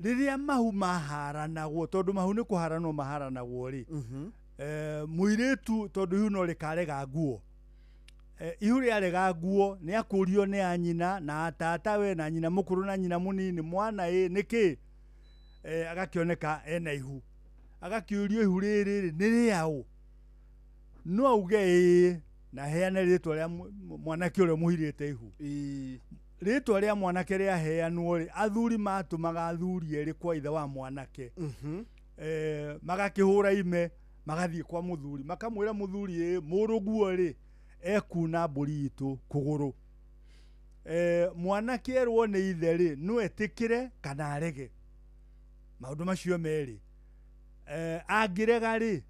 Rĩrĩa mahu maharanagwo, tondũ mahu nĩ kũharanwo maharanagwo rĩ, mũirĩtu tondũ ihu no rĩkarega nguo, ihu rĩarega nguo, nĩ akũrio nĩ anyina na atatawe na nyina mũkũrũ na nyina mũnini, "Mwana ĩ nĩkĩ?" Agakĩoneka ena ihu, agakĩũrio, "Ihu rĩrĩ rĩ nĩ rĩaũ?" No auge ĩĩ na heane rĩtwa rĩa mwanake ũrĩa mũhirĩte ihu. Rĩtwa rĩa mwanake rĩaheanwo rĩ, athuri matũmaga athuri erĩ kwa ithe wa mwanake, magakĩhũra ime, magathiĩ kwa mũthuri, makamwĩra, "Mũthuri ĩ, mũrũguo rĩ ekuna mbũri itũ kũgũrũ." Mwanake erwo nĩ ithe rĩ, no etĩkĩre kana arege maũndũ macio merĩ. Angĩrega rĩ,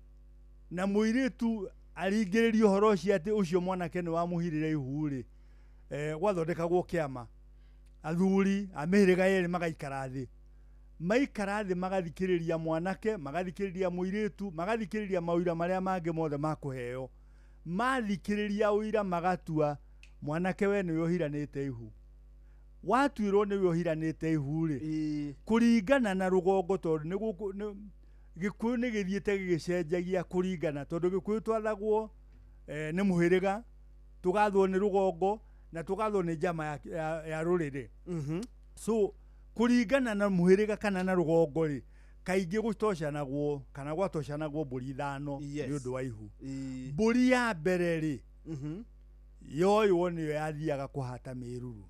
na mũirĩtu Aringĩrĩrio ũhoro ũcio atĩ ũcio mwanake nĩ wamũhirire ihu rĩ, gwathondekagwo kĩama, athuri a mĩhĩrĩga yerĩ magaikara thĩ, maikara thĩ magathikĩrĩria mwanake, magathikĩrĩria mũirĩtu, magathikĩrĩria mawĩra marĩa mangĩ mothe makũheo. Mathikĩrĩria ũira magatua mwanake we nĩwe ũhiranĩte ihu. Watuĩrwo nĩwe ũhiranĩte ihu rĩ, kũringana na rũgongo, tondũ nĩ gũkũ Gĩkũyũ nĩ gĩthiĩte gĩgĩcenjagia kũringana, tondũ Gĩkũyũ twathagwo nĩ mũhĩrĩga, tũgathwo nĩ rũgongo na tũgathwo nĩ njama ya rũrĩrĩ. So kũringana na mũhĩrĩga kana na rũgongo rĩ, kaingĩ gũtocanagwo kana gwatocanagwo mbũri 5 nĩ ũndũ wa ihu. Mbũri ya mbere rĩ, yoywo nĩyo yathiaga kũhata mĩruru.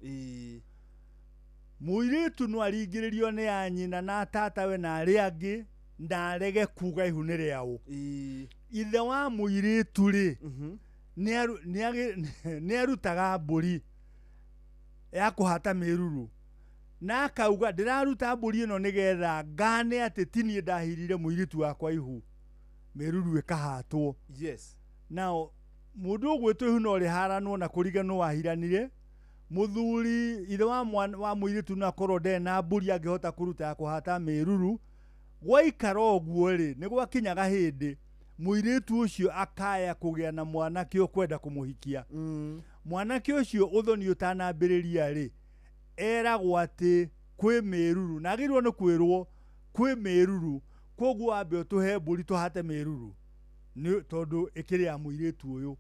Mũirĩtu no aringĩrĩrio nĩ a nyina na tatawe na arĩa angĩ na arege kuga ihu nĩ rĩaũ. Ithe wa mũirĩtu rĩ, nĩ arutaga mbũri ya kũhata mĩruru na akauga ndĩraruta mbũri ĩno nĩgetha ngane atĩ ti niĩ ndahirire mũirĩtu wakwa ihu, mĩruru ĩkahatwo. Yes. Now mũndũ ũgwĩtwo ihu no rĩharanwo na kũriganwo wahiranire. Mũthuri ithe wa mũirĩtu no akorwo ndarĩ na mbũri angĩhota kũruta ya kũhata mĩruru. Gwaikara ũguo rĩ, nĩ gwakinyaga hĩndĩ mũirĩtu ũcio akaya kũgĩa na mwanake ũkwenda kũmũhikia. Mwanake ũcio ũthoni ũtanambĩrĩria rĩ, eragwo atĩ kwĩ mĩruru, na agĩrĩirwo nĩ kwĩrwo kwĩ mĩruru, koguo wambe ũtũhe mbũri tũhate mĩruru nĩ tondũ ĩkĩrĩ ya mũirĩtu ũyũ.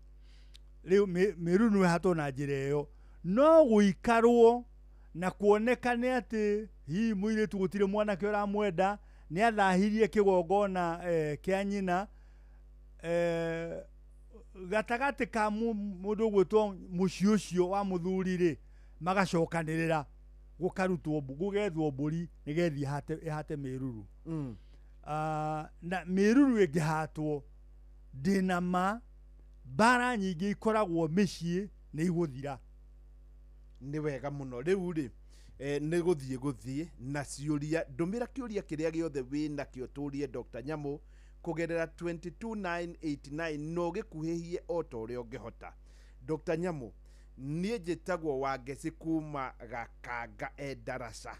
Rĩu mĩruru no ĩhatwo na njĩra ĩyo, no gũikarwo na kuonekane atĩ hihi mũirĩtu gũtirĩ mwanake ũramwenda, nĩ athahirie kĩgongona kĩa nyina. Gatagatĩ ka mũndũ ũgwĩtwo mũciĩ ũcio wa mũthuri rĩ, magacokanĩrĩra gũkarutwo gũgethwo mbũri nĩgetha ĩhate mĩruru. Na mĩruru ĩngĩhatwo, ndĩna ma mbara nyingĩ ikoragwo mĩciĩ nĩ igũthira. Nĩ wega mũno. Rĩu rĩ, nĩ gũthiĩ na ciũria, ndũmĩra kĩũria kĩrĩa gĩothe wĩnakĩo tũrie Dr. Nyamu kũgerera 22989 no gĩkuhĩhie o ta ũrĩa ũngĩhota. Dr. Nyamu, niĩ njĩtagwo Wangeci kuma Gakanga e Ndaraca.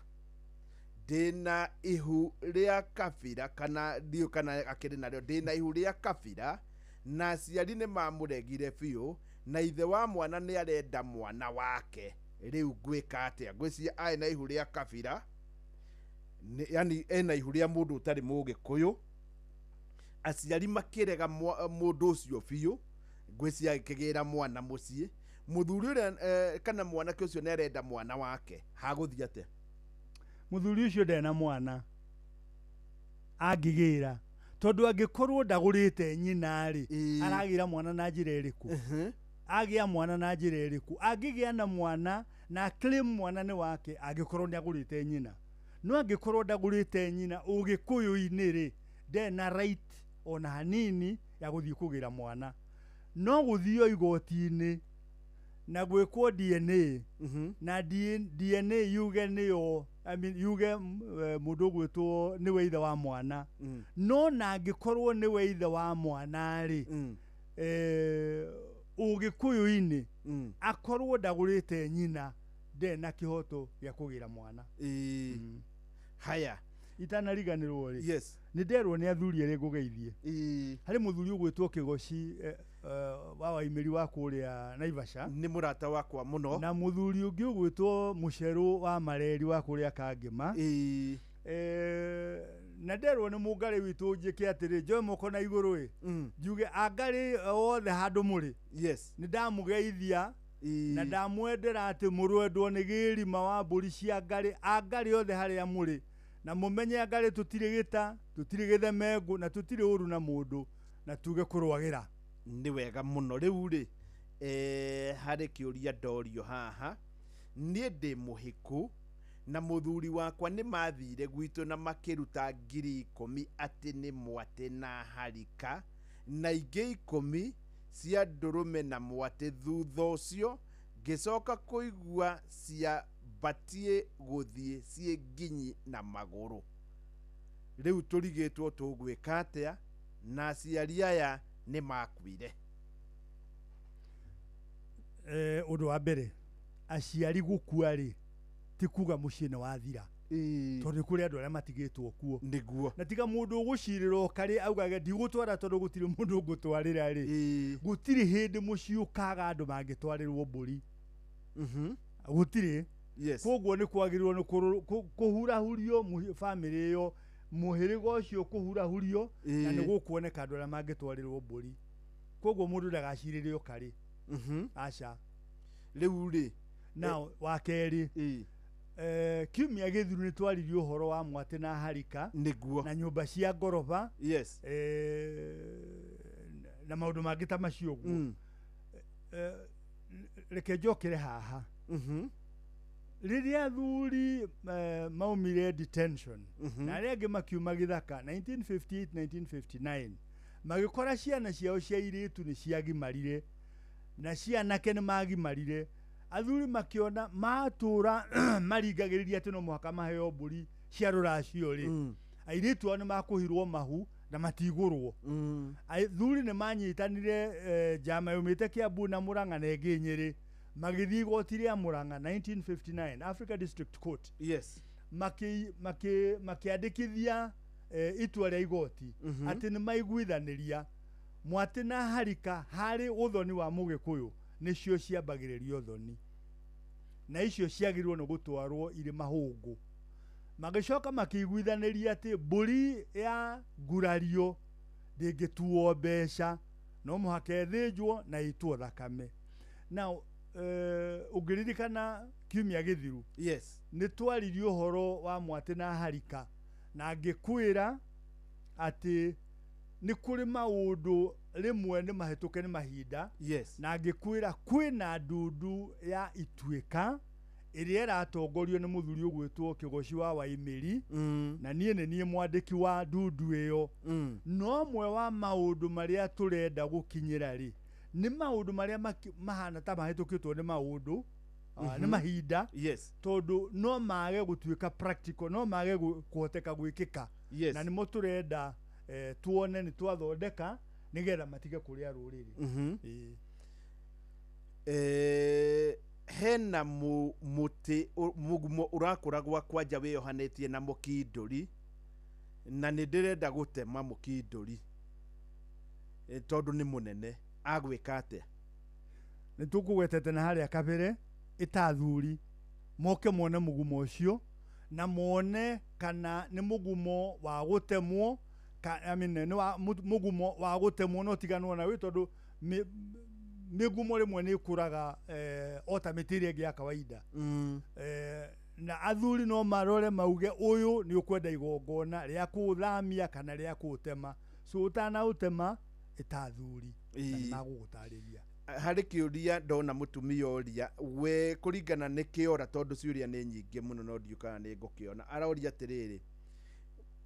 Ndĩna ihu rĩa kabira kana ndiũ kana akĩrĩ narĩo, ndĩna ihu rĩa kabira na aciari nĩ mamũregire biũ na ithe wa mwana nĩ arenda mwana wake. Rĩu ngwĩka atĩa? Ngwĩciria arĩ na ihu rĩa kabira, yani ena ihu rĩa mũndũ ũtarĩ mũgĩkũyũ, aciari makĩrega mũndũ ũcio biũ, ngwĩciria agĩkĩgĩra mwana mũciĩ, mũthuri ũrĩa kana mwanake ũcio nĩ arenda mwana wake, hagũthiĩ atĩa? Mũthuri ũcio ndarĩ na mwana angĩgĩra, tondũ angĩkorwo ndagũrĩte nyina rĩ, aragĩra mwana na njĩra ĩrĩkũ? Agĩa mwana na njĩra ĩrĩkũ? Angĩgĩa na mwana na claim mwana nĩ wake angĩkorwo nĩ agũrĩte nyina. No angĩkorwo ndagũrĩte nyina ũgĩkũyũ-inĩ rĩ, ndarĩ na right ona hanini ya gũthiĩ kũgĩra mwana. No gũthio igoti-inĩ na gwĩkwo DNA, na DNA yuge nĩyo, I mean, yuge mũndũ ũgwĩtwo nĩwe ithe wa mwana. No na angĩkorwo nĩwe ithe wa mwana rĩ, ũgĩkũyũ-inĩ akorwo ndagũrĩte nyina, ndarĩ na kĩhoto gĩa kũgĩra mwana. Haya, itanariganĩrwo rĩ, yes, nĩ nderwo nĩ athuri erĩ ngũgeithie. Harĩ mũthuri ũgwĩtwo Kĩgoci wa Waimĩri wa kũrĩa Naivasha, nĩ mũrata wakwa mũno, na mũthuri ũngĩ ũgwĩtwo Mũcerũ wa Mareri wa kũrĩa Kangĩma. Na nderwo nĩ mũngarĩ witũ njĩke atĩrĩ, njoe moko na igũrũ ĩ, njuge angarĩ othe handũ mũrĩ, yes, nĩ ndamũgeithia na ndamwendera atĩ mũrwendwo nĩ gĩrima wa mbũri cia ngarĩ, angarĩ othe harĩa mũrĩ, na mũmenye ngarĩ tũtirĩ gĩta, tũtirĩ gĩthemengũ na tũtirĩ ũru na mũndũ, na tuge kũrwagĩra. Nĩ wega mũno. Rĩu rĩ, harĩ kĩũria ndorio haha, niĩ ndĩ mũhĩku na mũthuri wakwa nĩ mathire gwitũ na makĩruta 10,000 atĩ nĩ mwatĩ na harika, na ingĩ 10 cia ndũrũme na mwatĩ. Thutha ũcio ngĩcoka kũigua cia batiĩ gũthiĩ ciĩ nginyi na magũrũ. Rĩu tũrigĩtwo tũgwĩka atĩa na aciari aya nĩ makuire? Ũndũ wa mbere, aciari gũkua rĩ, ti kuga mũciĩ nĩ wathira, tondũ nĩ kũrĩ andũ arĩa matigĩtwo kuo. Nĩguo. Na tiga mũndũ ũgũcirĩra karĩ augage ndigũtwara tondũ gũtirĩ mũndũ ũngũtwarĩra rĩ, gũtirĩ hĩndĩ mũciĩ ũkaga andũ mangĩtwarĩrwo mbũri. Gũtirĩ. Yes. Koguo nĩ kwagĩrĩirwo nĩ kũhurahurio bamĩrĩ ĩyo, mũhĩrĩga ũcio kũhurahurio, na nĩ gũkuoneka andũ arĩa mangĩtwarĩrwo mbũri. Koguo mũndũ ndagacirĩre ũkarĩ. Aca. Rĩu rĩ, Now, wa kerĩ, kiumia gĩthiru nĩ twaririe ũhoro wa mwatĩ na harika. Nĩguo. Na nyũmba cia ngoroba. Yes. Na maũndũ mangĩ ta macio ũguo. Reke njokere haha. Rĩrĩa athuri maumire detention, na arĩa angĩ makiuma gĩthaka 1958 1959, magĩkora ciana ciao cia irĩtu nĩ ciagimarire na cianake nĩ magimarire, athuri makĩona matũra maringagĩrĩria atĩ no mũhaka maheo mbũri cia rũracio rĩ, airĩtu ao nĩ makũhirwo mahu na matigũrwo. Athuri nĩ manyitanire, njama yumĩte Kiambu na Murang'a na ĩngĩ Nyĩrĩ, magĩthiĩ igoti rĩa Murang'a 1959 Africa District Court. Yes. Makĩandĩkithia itua rĩa igoti atĩ nĩ maiguithanĩria mwatĩ na harika harĩ ũthoni wa mũgĩkũyũ nĩcio ciambagĩrĩria ũthoni, na icio ciagĩrĩirwo nĩ gũtwarwo irĩ mahũngũ. Magĩcoka makĩiguithanĩria atĩ mbũri ya ngurario ndĩngĩtuo mbeca, no mũhaka ĩthĩnjwo na ĩitwo thakame. Now, ũngĩririkana kiumia gĩthiru, yes, nĩ twaririe ũhoro wa mwatĩ na harika, na ngĩkwĩra atĩ nĩ kũrĩ maũndũ rĩmwe nĩ mahĩtũke nĩ mahinda. Yes. Na ngĩkwĩra kwĩna ndundu ya Ituĩka ĩrĩa ĩratongorio nĩ mũthuri ũgwĩtwo Kĩgoci wa Waimĩri, na niĩ nĩ niĩ mwandĩki wa ndundu ĩyo. No mwe wa maũndũ marĩa tũrenda gũkinyĩra rĩ, nĩ maũndũ marĩa mahana ta mahĩtũkĩtwo nĩ maũndũ, nĩ mahinda. Yes. Tondũ no mage gũtuĩka practical, no mage kũhoteka gwĩkĩka. Yes. Na nĩmo tũrenda tuone nĩ twathondeka nĩgetha matige kũrĩa rũrĩrĩ. Hena mũtĩ mũgumo ũrakũra gwakwa nja wĩyohanĩtie na mũkindũri, na nĩ ndĩrenda gũtema mũkindũri tondũ nĩ mũnene, agwĩka atĩa? Nĩ tũkũgwetete na harĩa kabere, ĩta athuri moke mone mũgumo ũcio na mone kana nĩ mũgumo wa gũtemwo, I mean, nĩ wa mũgumo wa gũtemwo no tiganwo nawe, tondũ mĩgumo rĩmwe nĩ ĩkũraga o ta mĩtĩ ĩrĩa ĩngĩ ya kawaida. Na athuri no marore mauge ũyũ nĩ ũkwenda igongona rĩa kũũthamia kana rĩa kũũtema. So ũtanaũtema ĩta athuri na nĩ magũgũtarĩria. Harĩ kĩũria ndona mũtumia ũria we kũringana nĩ kĩora, tondũ ciũria nĩ nyingĩ mũno no ndiũ kana nĩ ngũkĩona. Aroria atĩrĩrĩ,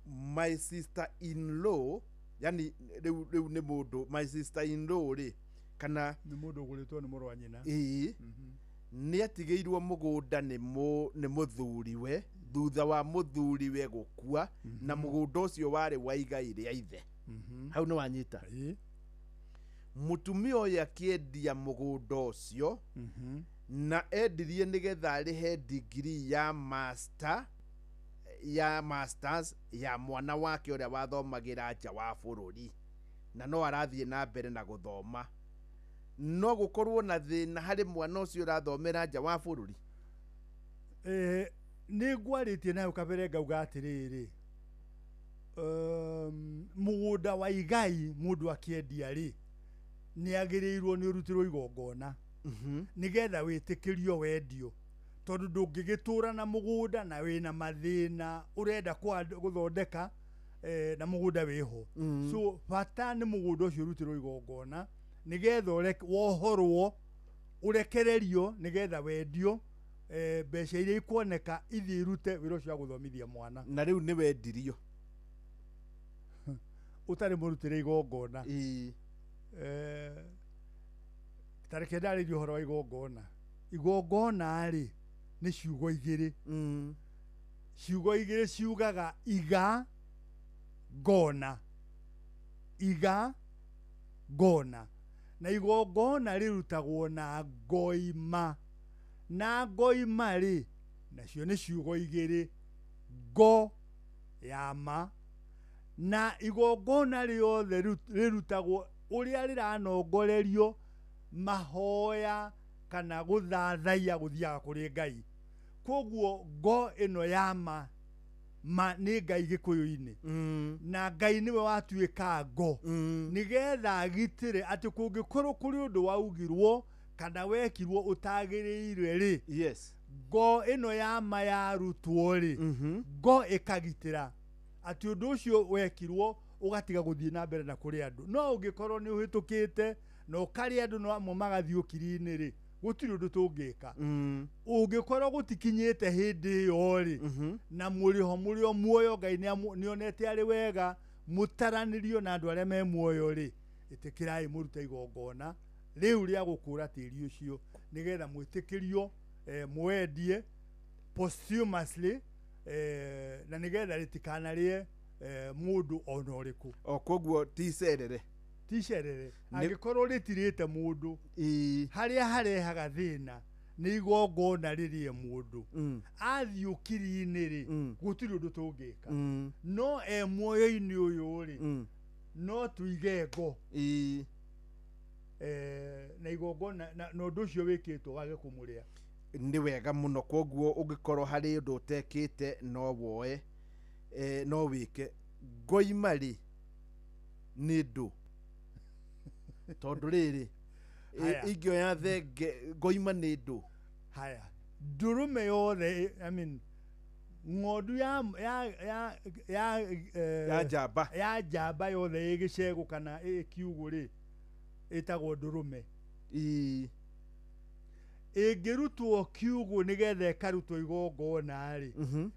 my sister in law, yani rĩu nĩ mũndũ, my sister in law rĩ, kana nĩ mũndũ ũgũrĩtwo nĩ mũrũ wa nyina. Ĩĩ, nĩ atigĩirwo mũgũnda nĩ mũthuriwe thutha wa mũthuriwe gũkua, na mũgũnda ũcio warĩ wa igai rĩa ithe. Hau nĩ wanyita. Mũtumia ũyũ akĩendia mũgũnda ũcio, na endirie nĩgetha arĩhe degree ya master, ya masters ya mwana wake ũrĩa wathomagĩra nja wa bũrũri, na no arathiĩ na mbere na gũthoma. No gũkorwo na thĩna harĩ mwana ũcio ũrathomera nja wa bũrũri? Nĩ ngwarĩtie nayo kabere ngauga atĩrĩrĩ, mũgũnda wa igai mũndũ akĩendia rĩ, nĩ agĩrĩirwo nĩ ũrutĩrwo igongona nĩgetha wĩtĩkĩrio wendio, tondũ ndũngĩgĩtũra na mũgũnda na wĩna mathĩna ũrenda gũthondeka, na mũgũnda wĩho. So bata nĩ mũgũnda ũcio ũrutĩrwo igongona nĩgetha wohorwo ũrekererio, nĩgetha wendio, mbeca iria ikuoneka ithiĩ irute wĩra ũcio wa gũthomithia mwana. Na rĩu nĩ wendirio ũtarĩ mũrutĩre igongona. Tareke ndarĩrie ũhoro wa igongona. Igongona rĩ nĩ ciugo igĩrĩ. Ciugo igĩrĩ ciugaga iga ngona, iga ngona. Na igongona rĩrutagwo na ngoima. Na ngoima rĩ, nacio nĩ ciugo igĩrĩ, ngo ya ma, na igongona rĩothe rĩrutagwo ũrĩa rĩranongorerio mahoya kana gũthathaiya gũthiaga kũrĩ Ngai. Koguo ngo ĩno ya ma ma nĩ Ngai gĩkũyũ-inĩ. Na Ngai nĩwe watuĩka ngo. Nĩgetha agitĩre atĩ kũngĩkorwo kũrĩ ũndũ waugirwo kana wekirwo ũtagĩrĩire rĩ, yes, ngo ĩno ya ma yarutwo rĩ, ngo ĩkagitĩra atĩ ũndũ ũcio wekirwo ũgatiga gũthiĩ na mbere na kũrĩ andũ. No ũngĩkorwo nĩ ũhĩtũkĩte na ũkarĩa andũ no amwe magathiĩ ũkiri-inĩ rĩ, gũtirĩ ũndũ tũngĩka. Ũngĩkorwo gũtikinyĩte hĩndĩ ĩyo rĩ, na mũrĩho mũrĩ o muoyo, Ngai nĩonete arĩ wega mũtaranĩrio na andũ arĩa me muoyo rĩ, ĩtĩkĩrai mũrute igongona rĩu rĩa gũkũra tĩri ũcio nĩgetha mwĩtĩkĩrio, mwendie posthumously, na nĩgetha rĩtikanarĩe mũndũ ona ũrĩkũ. O koguo ti cerere. Ti cerere. Angĩkorwo rĩtirĩte mũndũ, harĩa harehaga thĩna nĩ igongona rĩrĩe mũndũ. Athiĩ ũkiri-inĩ rĩ, gũtirĩ ũndũ tũngĩka. No e muoyo-inĩ ũyũ rĩ, no tuige ngo. Na igongona na ũndũ ũcio wĩkĩtwo wage kũmũrĩa. Nĩ wega mũno. Koguo ũngĩkorwo harĩ ũndũ ũtekĩte no woe, no wĩke. Ngoima rĩ nĩ ndũ? Tondũ rĩrĩ, ingĩoya thenge, ngoima nĩ ndũ? Haya, ndũrũme yothe, I mean, ng'ondu ya ya ya ya ya njamba, ya njamba yothe ĩ gĩcegũ kana ĩ kiugũ rĩ, ĩtagwo ndũrũme. Ĩngĩrutwo kiugũ nĩgetha ĩkarutwo igongona rĩ,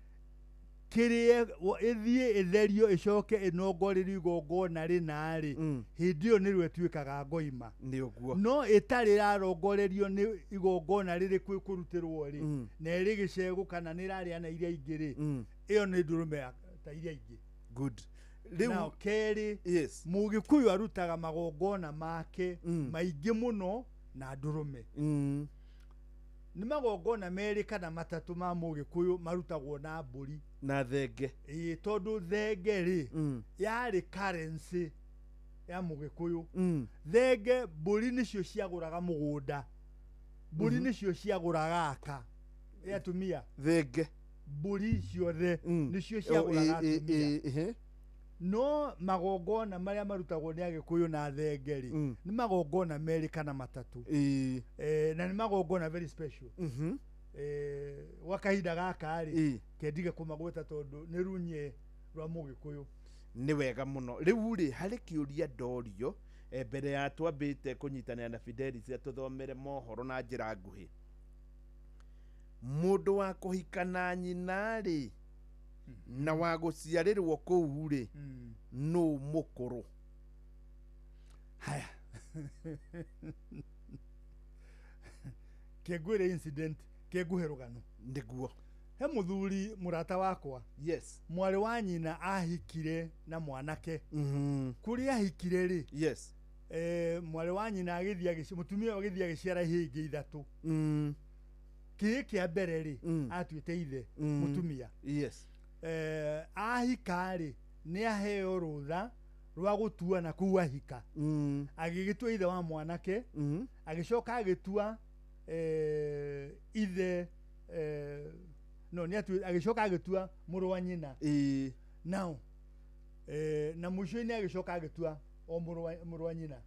kĩrĩe ĩthiĩ ĩtherio ĩcoke ĩnongorerio igongona rĩna rĩ, hĩndĩ ĩyo nĩrĩo ĩtuĩkaga ngoima. Nĩ ũguo. No ĩtarĩ ĩrarongorerio nĩ igongona rĩrĩkũ ĩkũrutĩrwo rĩ, na ĩrĩ gĩcegũ kana nĩ ĩrarĩa na iria ingĩ rĩ, ĩyo nĩ ndũrũme ta iria ingĩ. Good. Rĩu kerĩ, yes, Mũgĩkũyũ arutaga magongona make maingĩ mũno na ndũrũme. Nĩ magongona merĩ kana matatũ ma Mũgĩkũyũ marutagwo na mbũri na thenge. Ĩĩ, tondũ thenge rĩ, yarĩ currency ya Mũgĩkũyũ. Thenge, mbũri nĩcio ciagũraga mũgũnda, mbũri nĩcio ciagũraga aka atumia. Thenge, mbũri ciothe nĩcio ciagũraga atumia. No magongona marĩa marutagwo nĩ Agĩkũyũ na thenge rĩ, nĩ magongona merĩ kana matatũ. Na nĩ magongona very special. Gwa kahinda gaka rĩ, kendige kũmagweta tondũ nĩ runye rwa Mũgĩkũyũ. Nĩ wega mũno. Rĩu rĩ, harĩ kĩũria ndorio mbere ya twambĩte kũnyitanĩra na Fidelis tũthomere mohoro na njĩra nguhĩ. Mũndũ wa kũhika na nyina rĩ, na wa gũciarĩrwo kũu rĩ, nũ mũkũrũ? Haya, kengwĩre incident, kenguhe rũgano. Nĩguo. He mũthuri mũrata wakwa, yes, mwarĩ wa nyina ahikire na mwanake. Kũrĩa ahikire rĩ, yes, mwarĩ wa nyina agĩthiĩ, mũtumia agĩthiĩ agĩciara ihĩĩ ingĩ ithatũ. Kĩĩ kĩa mbere rĩ, atuĩte ithe mũtumia. Yes. Ahika rĩ, nĩ aheo rũtha rwa gũtua na kũu ahika. Agĩgĩtua ithe wa mwanake, agĩcoka agĩtua ithe, no nĩ agĩcoka agĩtua mũrũ wa nyina. Now, na mũico-inĩ agĩcoka agĩtua o mũrũ wa nyina.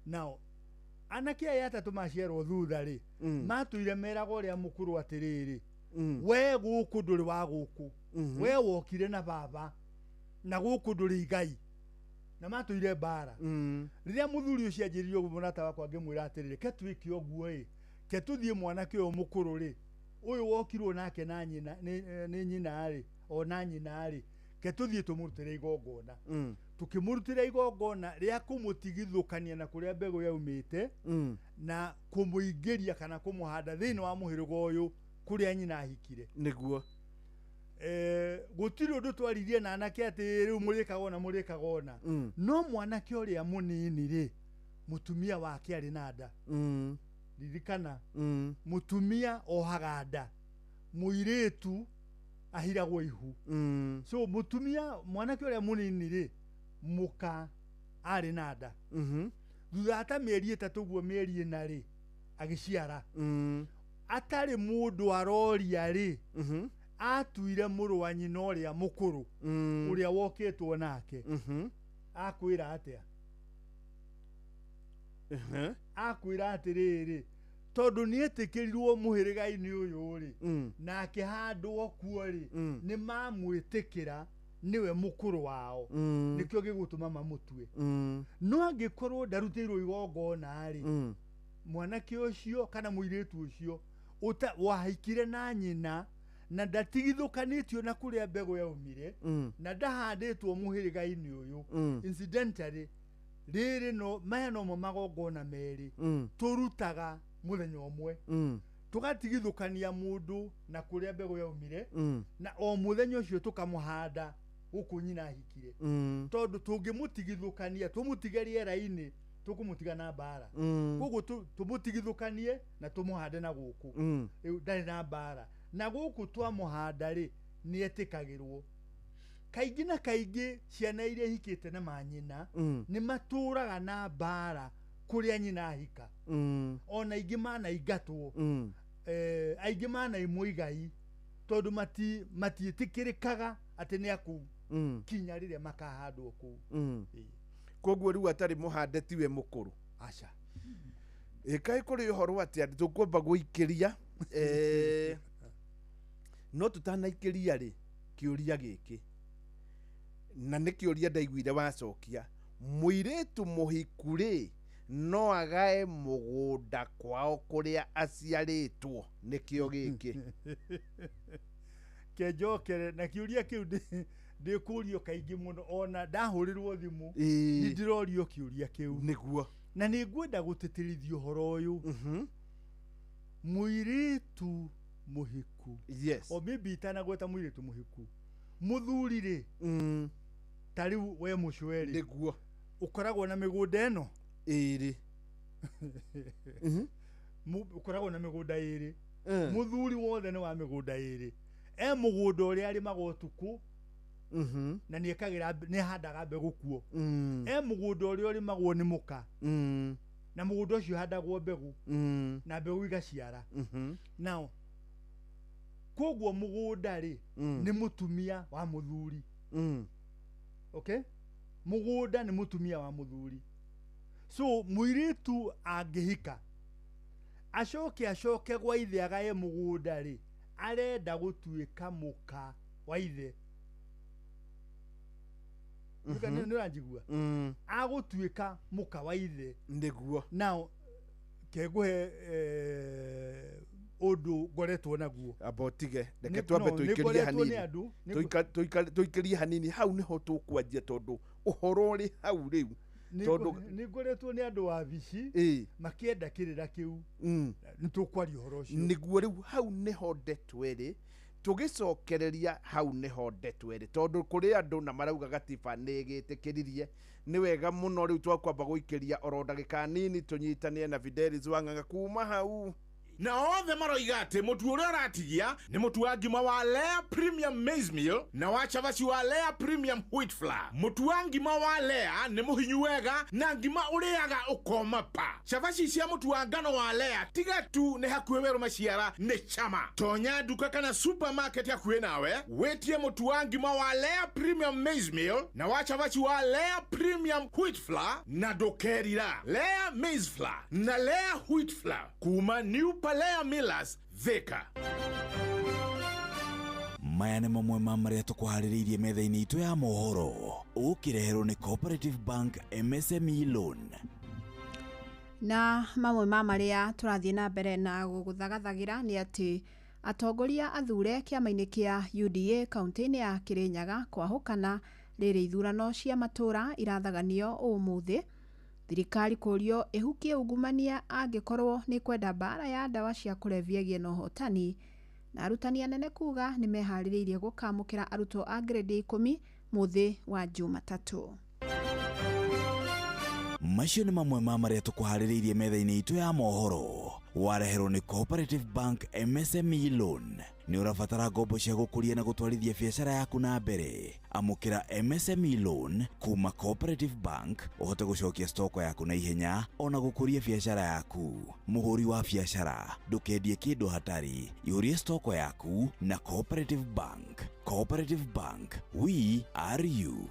Now, anake aya atatũ maciarwo thutha rĩ, matũire meragwo ũrĩa mũkũrũ atĩrĩrĩ, we gũkũ ndũrĩ wa gũkũ, we wokire na baba, na gũkũ ndũrĩ igai. Na matũire mbara. Rĩrĩa mũthuri ũcio anjĩrire ũguo, mũrata wakwa ngĩmwĩra atĩrĩrĩ, ke twĩke ũguo ĩ, ke tũthiĩ mwanake ũyũ mũkũrũ rĩ, ũyũ wokirwo nake na nyina, nĩ nyina rĩ, ona nyina rĩ, ke tũthiĩ tũmũrutĩre igongona. Tukĩmũrutĩra igongona rĩa kũmũtigithũkania na kũrĩa mbegũ yaumĩte, na kũmũingĩria kana kũmũhanda thĩinĩ wa mũhĩrĩga ũyũ kũrĩa nyina ahikire. Nĩguo. Gũtirĩ ũndũ twaririe na anake atĩ rĩu mũrĩkaga ũna mũrĩkaga ũna. No mwanake ũrĩa mũnini rĩ, Mutumia wake arĩ na nda. Ririkana, mutumia ohaga nda, mũirĩtu ahiragwo ihu. So mutumia, mwanake ũrĩa mũnini rĩ, mũka arĩ na nda. Thutha ta mĩeri 3 ũguo, mĩeri 4 rĩ, agĩciara. Atarĩ mũndũ aroria rĩ, atuire mũrũ wa nyina ũrĩa mũkũrũ, ũrĩa wokĩtwo nake. Akwĩra atĩa? Akwĩra atĩrĩrĩ, tondũ nĩ etĩkĩrirwo mũhĩrĩga-inĩ ũyũ rĩ, na akĩhandwo kuo rĩ, nĩ mamwĩtĩkĩra nĩwe mũkũrũ wao, nĩkĩo gĩgũtũma mamũtue. No angĩkorwo ndarutĩirwo igongona rĩ, mwanake ũcio kana mũirĩtu ũcio wahikire na nyina na ndatigithũkanĩtio na kũrĩa mbegũ yaumire, na ndahandĩtwo mũhĩrĩga-inĩ ũyũ, incidentally rĩrĩ no maya nomo magongona merĩ tũrutaga mũthenya ũmwe, tũgatigithũkania mũndũ na kũrĩa mbegũ yaumire, na o mũthenya ũcio tũkamũhanda gũkũ nyina ahikire, tondũ tũngĩmũtigithũkania tũmũtige rĩera-inĩ, tũkũmũtiga na mbara. Koguo tũmũtigithũkanie na tũmũhande na gũkũ. Rĩu ndarĩ na mbara, na gũkũ twamũhanda rĩ, nĩ etĩkagĩrwo. Kaingĩ na kaingĩ ciana iria ihikĩte na manyina nĩ matũraga na mbara kũrĩa nyina ahika. Ona ingĩ manaingatwo, aingĩ manaimwo igai, tondũ matiĩtĩkĩrĩkaga atĩ nĩ akũu kinya rĩrĩa makahandwo kũu. Koguo rĩu atarĩ mũhande tiwe mũkũrũ? Aca. Ĩkaĩ kũrĩ ũhoro atĩ tũkwamba gũikĩria, no tũtanaikĩria rĩ, kĩũria gĩkĩ, na nĩ kĩũria ndaiguire wacokia, mũirĩtu mũhiku rĩ, no agae mũgũnda kwao kũrĩa aciarĩtwo? Nĩkĩo gĩkĩ. Kenjokere na kĩũria kĩu ndĩkũrio kaingĩ mũno, ona ndahũrĩrwo thimũ nĩ ndĩrorio kĩũria kĩu. Nĩguo. Na nĩ ngwenda gũtĩtĩrithia ũhoro ũyũ. Mũirĩtu mũhiku, yes, o maybe itanagweta mũirĩtu mũhiku, mũthuri rĩ, ta rĩu we mũcweri, nĩguo, ũkoragwo na mĩgũnda ĩno ĩrĩ. Ũkoragwo na mĩgũnda ĩrĩ. Mũthuri wothe nĩ wa mĩgũnda ĩrĩ. E mũgũnda ũrĩa arĩmaga ũtukũ, na nĩ ekagĩra, nĩ ahandaga mbegũ kuo. E mũgũnda ũrĩa ũrĩmagwo nĩ mũka, na mũgũnda ũcio ũhandagwo mbegũ, na mbegũ igaciara. Nao koguo mũgũnda rĩ, nĩ mũtumia wa mũthuri. Okay, mũgũnda nĩ mũtumia wa mũthuri. So mũirĩtu angĩhika acoke acoke gwa ithe agae mũgũnda rĩ, arenda gũtuĩka mũka wa ithe. Nĩ ũranjigua? Agũtuĩka mũka wa ithe. Nĩguo. Now kengũhe ũndũ ngoretwo naguo. Amba ũtige, reke twambe tũikĩrie hanini. Tũikĩrie hanini hau nĩho tũkwanjia, tondũ ũhoro ũrĩ hau rĩu. Tondũ nĩ ngoretwo nĩ andũ wabici makĩenda kĩrĩra kĩu, nĩ tũkwaria ũhoro ũcio. Nĩguo, rĩu hau nĩho ndeto ĩrĩ, tũgĩcokereria hau nĩho ndeto ĩrĩ, tondũ kũrĩ andũ na marauga gatiba nĩ ĩgĩtĩkĩririe. Nĩ wega mũno rĩu twakwamba gũikĩria oro ndagĩka nini, tũnyitanie na Fidelis Wang'ang'a kuma hau. Na othe maroiga atĩ mũtu ũrĩa ũratigia nĩ mũtu wa ngima wa Lea Premium Maize Meal na wa cabaci wa Lea Premium Wheat Flour. Mũtu wa ngima wa Lea nĩ mũhinyu wega na ngima ũrĩaga ũkoma pa. Cabaci cia mũtu wa ngano wa Lea tiga tu nĩ hakuhĩ werũ maciara nĩ chama. Tonya nduka kana supermarket hakuhĩ nawe wĩtie mũtu wa ngima wa Lea Premium Maize Meal na wa cabaci wa Lea Premium Wheat Flour, na ndũkerira. Lea Maize Flour na Lea Wheat Flour kuma New Palea Millers, Thika. Maya nĩ mamwe ma marĩa tũkũharĩrĩirie metha-inĩ itũ ya mohoro, ũkĩreherwo nĩ Cooperative Bank MSME Loan. Na mamwe ma marĩa tũrathiĩ na mbere na gũgũthagathagĩra nĩ atĩ atongoria athure kĩama-inĩ kĩa UDA kaunti-inĩ ya Kirinyaga kwahũkana rĩrĩ ithurano cia matũra irathaganio ũmũthĩ. Thirikari kũrio ĩhukie ungumania angĩkorwo nĩ kwenda mbara ya ndawa cia kũrebia ĩgĩe na ũhotani. Na arutani anene kuga nĩ meharĩrĩirie gũkamũkĩra arutwo a grade 10 mũthĩ wa Jumatatũ. Macio nĩ mamwe ma marĩa tũkũharĩrĩirie metha-inĩ itũ ya mohoro. Wareherwo nĩ Cooperative Bank MSME Loan. Nĩ ũrabatara ngombo cia gũkũria na gũtwarithia biacara yaku na mbere. Amũkĩra MSME Loan kuma Cooperative Bank ũhote gũcokia stoko yaku na ihenya ona gũkũria biacara yaku. Mũhũri wa biacara, ndũkendie kĩndũ hatarĩ. Ihũrie stoko yaku na Cooperative Bank. Cooperative Bank, we are you.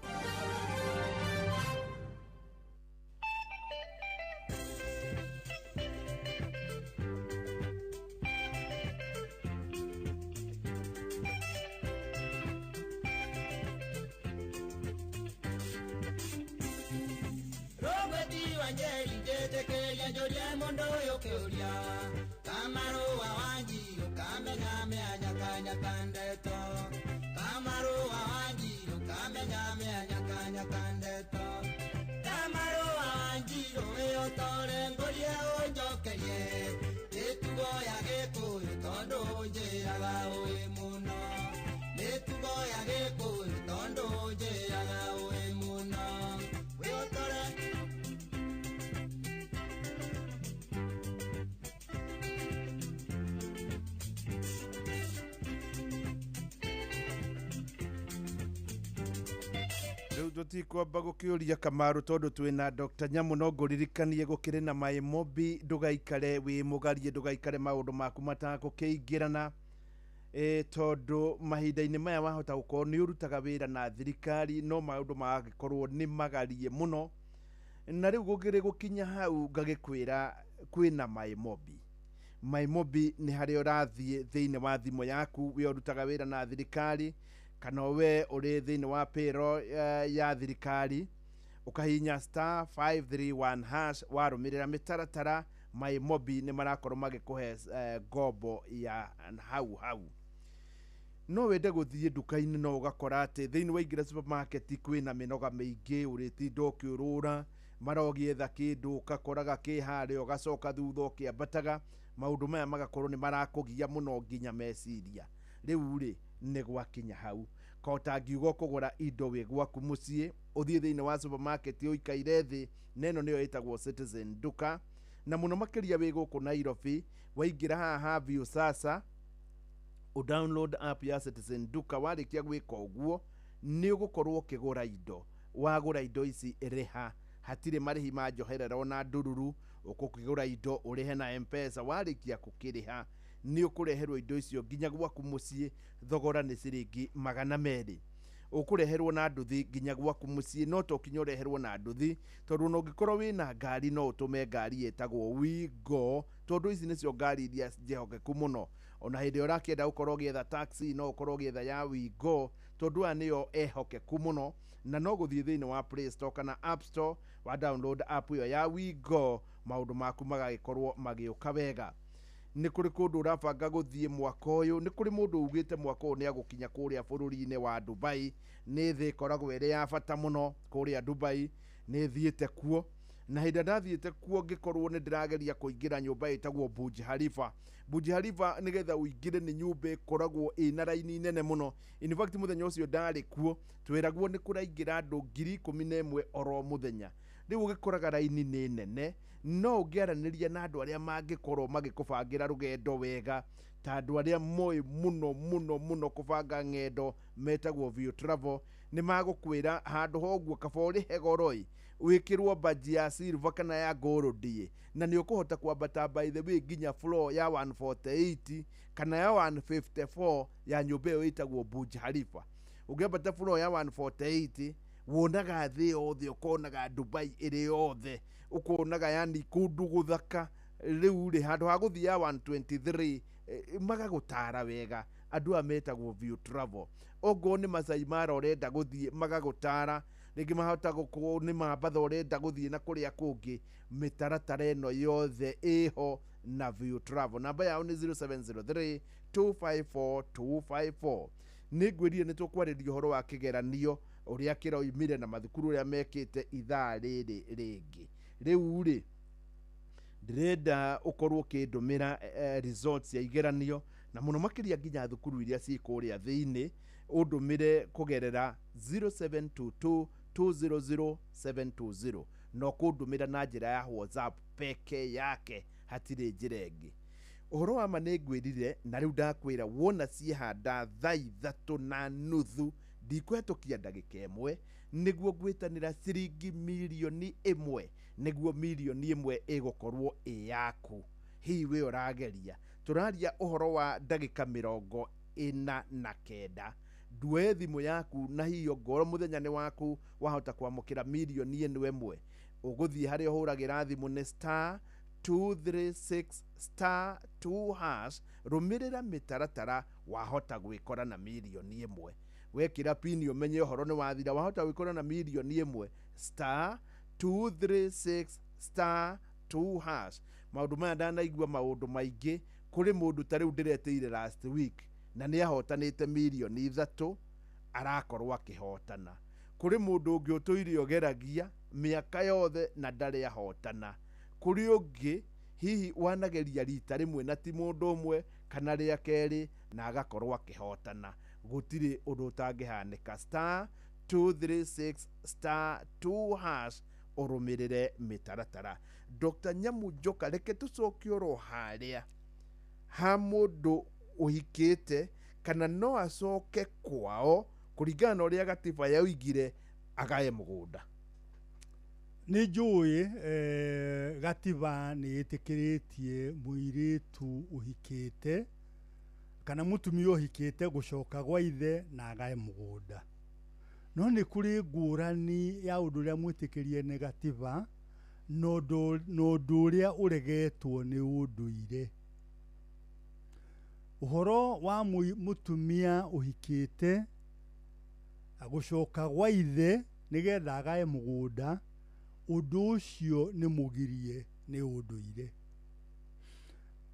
Robert Wanjeri njetekeria njoria mundu uyu kiuria Kamarua Wanjiru kamenya meanyakanyaka ndeto Kamarua Wanjiru kamenya meanyakanyaka ndeto Kamarua Wanjiru wĩũtore ngũrie ũnjokerie Mĩtugo ya Gĩkũyũ tondũ njĩraga ũĩ mũno Mĩtugo ya Gĩkũyũ tondũ njĩraga ũĩ mũno Wĩũtore. Rĩu tũtikwamba gũkĩũria Kamaru tondũ twĩna Dr. Nyamu no ngũririkanie gũkĩrĩ na maĩ mobi ndũgaikare wĩ mũgarie ndũgaikare maũndũ maku matakũkĩingĩrana tondũ mahinda-inĩ maya wahota gũkorwo nĩ ũrutaga wĩra na thirikari no maũndũ magagĩkorwo nĩ magarie mũno na rĩu gũkĩrĩ gũkinya hau ngagĩkwĩra kwĩna maĩ mobi. Maĩ mobi nĩ harĩa ũrathiĩ thĩinĩ wa thimũ yaku we ũrutaga wĩra na thirikari kana we ũrĩ thĩinĩ wa payroll ya thirikari ũkahihinya star 531 hash warũmĩrĩra mĩtaratara maĩ mobi nĩ marakorwo magĩkũhe ngombo ya hau hau. No wende gũthiĩ nduka-inĩ no ũgakora atĩ thĩinĩ waingĩra supermarket kwĩna mĩnoga mĩingĩ ũrĩtinda ũkĩũrũra mara ũgĩetha kĩndũ ũgakoraga kĩ harĩa ũgacoka thutha ũkĩambataga maũndũ maya magakorwo nĩ marakũgia mũno nginya meciria. Rĩu rĩ nĩ gwakinya hau ko ũtangiuga ũkũgũra indo wĩ gwaku mũciĩ ũthiĩ thĩinĩ wa supermarket ũikaire thĩ na ĩno nĩyo ĩtagwo Citizen Duka na mũno makĩria wĩ gũkũ Nairobi waingĩra haha Viusasa ũdownload app ya Citizen Duka warĩkia gwĩka ũguo nĩ ũgũkorwo ũkĩgũra indo wagũra indo ici rĩha hatirĩ marĩhi ma njoherera ona ndururu ũkũkĩgũra indo ũrĩhe na M-Pesa warĩkia gũkĩrĩha nĩ ũkũreherwo indo icio nginya gwaku mũciĩ thogora nĩ ciringi 200 ũkũreherwo na nduthi nginya gwaku mũciĩ no to kinya ũreherwo na nduthi tondũ ona ũngĩkorwo wĩna ngari no ũtũme ngari ĩtagwo Wigo tondũ ici nĩcio ngari iria njĩhokeku mũno ona hĩndĩ ĩrĩa ũrakĩenda gũkorwo ũgĩetha taxi no ũkorwo ũgĩetha ya Wigo tondũ aya nĩyo ehokeku mũno na no gũthiĩ thĩinĩ wa Play Store kana App Store wa download app ĩyo ya Wigo maũndũ maku magagĩkorwo magĩũka wega. Nĩ kũrĩ kũndũ ũrabanga gũthiĩ mwaka ũyũ nĩ kũrĩ mũndũ ugĩte mwaka ũyũ nĩ agũkinya kũrĩa bũrũri-inĩ wa Dubai nĩ thĩ ĩkoragwo ĩrĩ ya bata mũno kũrĩa Dubai nĩ thiĩte kuo na hĩndĩ ĩrĩa ndathiĩte kuo ngĩkorwo nĩ ndĩrageria kũingĩra nyũmba ĩtagwo Burj Khalifa. Burj Khalifa nĩgetha ũingĩre nĩ nyũmba ĩkoragwo ĩna raini nene mũno. In fact mũthenya ũcio ndarĩ kuo twĩragwo nĩ kũraingĩra andũ 11,000 oro mũthenya. Rĩu ũgĩkoraga raini nĩ nene no ũngĩaranĩria na andũ arĩa mangĩkorwo magĩkũbangĩra rũgendo wega ta andũ arĩa moĩ mũno mũno mũno kũbanga ng'endo metagwo View Travel nĩ magũkwĩra handũ ha ũguo kaba ũrĩhe goro ĩ wĩkĩrwo baji ya silver kana ya gold ĩ na nĩ ũkũhota kwambata by the way nginya floor ya 148 kana ya 154 ya nyũmba ĩyo ĩtagwo Burj Khalifa. Ũngĩambata floor ya 148 wonaga thĩ yothe ũkonaga Dubai ĩrĩ yothe ũkonaga yani kũndũ gũthaka. Rĩu rĩ handũ ha gũthiĩ ya 123 magagũtara wega andũ aya metagwo View Travel. Ongorwo nĩ Masai Mara ũrenda gũthiĩ magagũtara rĩngĩ mahota gũkorwo nĩ Mambatha ũrenda gũthiĩ na kũrĩa kũngĩ mĩtaratara ĩno yothe ĩho na View Travel. Namba yao nĩ 0703 254 254. Nĩ ngwĩrire nĩ tũkwarĩria ũhoro wa kĩgeranio ũrĩa kĩroimire na mathukuru ũrĩa mekĩte ithaa rĩrĩ rĩngĩ. Rĩu rĩ ndĩrenda ũkorwo ũkĩndũmĩra results ya igeranio na mũno makĩria nginya thukuru iria ciĩ kũrĩa thĩinĩ ũndũmĩre kũgerera 0722 200 720 Na ũkũndũmĩra na njĩra ya WhatsApp peke yake, hatirĩ njĩra ĩngĩ. Ũhoro wa ma nĩ ngwĩrire, na rĩu ndakwĩra wona ciehanda 3:30, ndikũhetũkia ndagĩka 1 nĩguo ngwĩtanĩra ciringi 1,000,000, nĩguo 1,000,000 ĩgũkorwo ĩ yaku. Hihi we ũrageria? Tũraria ũhoro wa ndagĩka 49. Nduoe thimũ yaku, na hihi ongorwo mũthenya nĩ waku wahota kwamũkĩra 1,000,000. Ũgũthiĩ harĩa ũhũragĩra thimũ nĩ *236*2#, rũmĩrĩra mĩtaratara, wahota gwĩkora na 1,000,000. Wekĩra pini ũmenye ũhoro nĩ wathira, wahota gwĩkora na 1,000,000, *236*2#. Maũndũ maya ndanaigua maũndũ maingĩ. Kũrĩ mũndũ ta rĩu ndĩretĩire last week na nĩ ahotanĩte 3,000,000, arakorwo akĩhotana. Kũrĩ mũndũ ũngĩ ũtũire ũgeragia mĩaka yothe na ndarĩ ahotana. Kũrĩ ũngĩ hihi wanageria rita rĩmwe na ti mũndũ ũmwe kana rĩa kerĩ na agakorwo akĩhotana. Gũtirĩ ũndũ ũtangĩhanĩka. *236*2# ũrũmĩrĩre mĩtaratara. Dr. Nyamu Njoka, reke tũcoke oro harĩa ha mũndũ ũhikĩte, kana no acoke kwao kũringana na ũrĩa gatiba yoigire agae mũgũnda? Nĩ njũĩ gatiba nĩ ĩtĩkĩrĩtie mũirĩtu ũhikĩte kana mũtumia ũhikĩte gũcoka gwa ithe na agae mũgũnda. No nĩ kũrĩ ngũrani ya ũndũ ũrĩa mwĩtĩkĩrie nĩ gatiba na ũndũ ũrĩa ũregetwo nĩ ũndũire. Ũhoro wa mũtumia ũhikĩte gũcoka gwa ithe nĩgetha agae mũgũnda, ũndũ ũcio nĩ mũgirie nĩ ũndũire.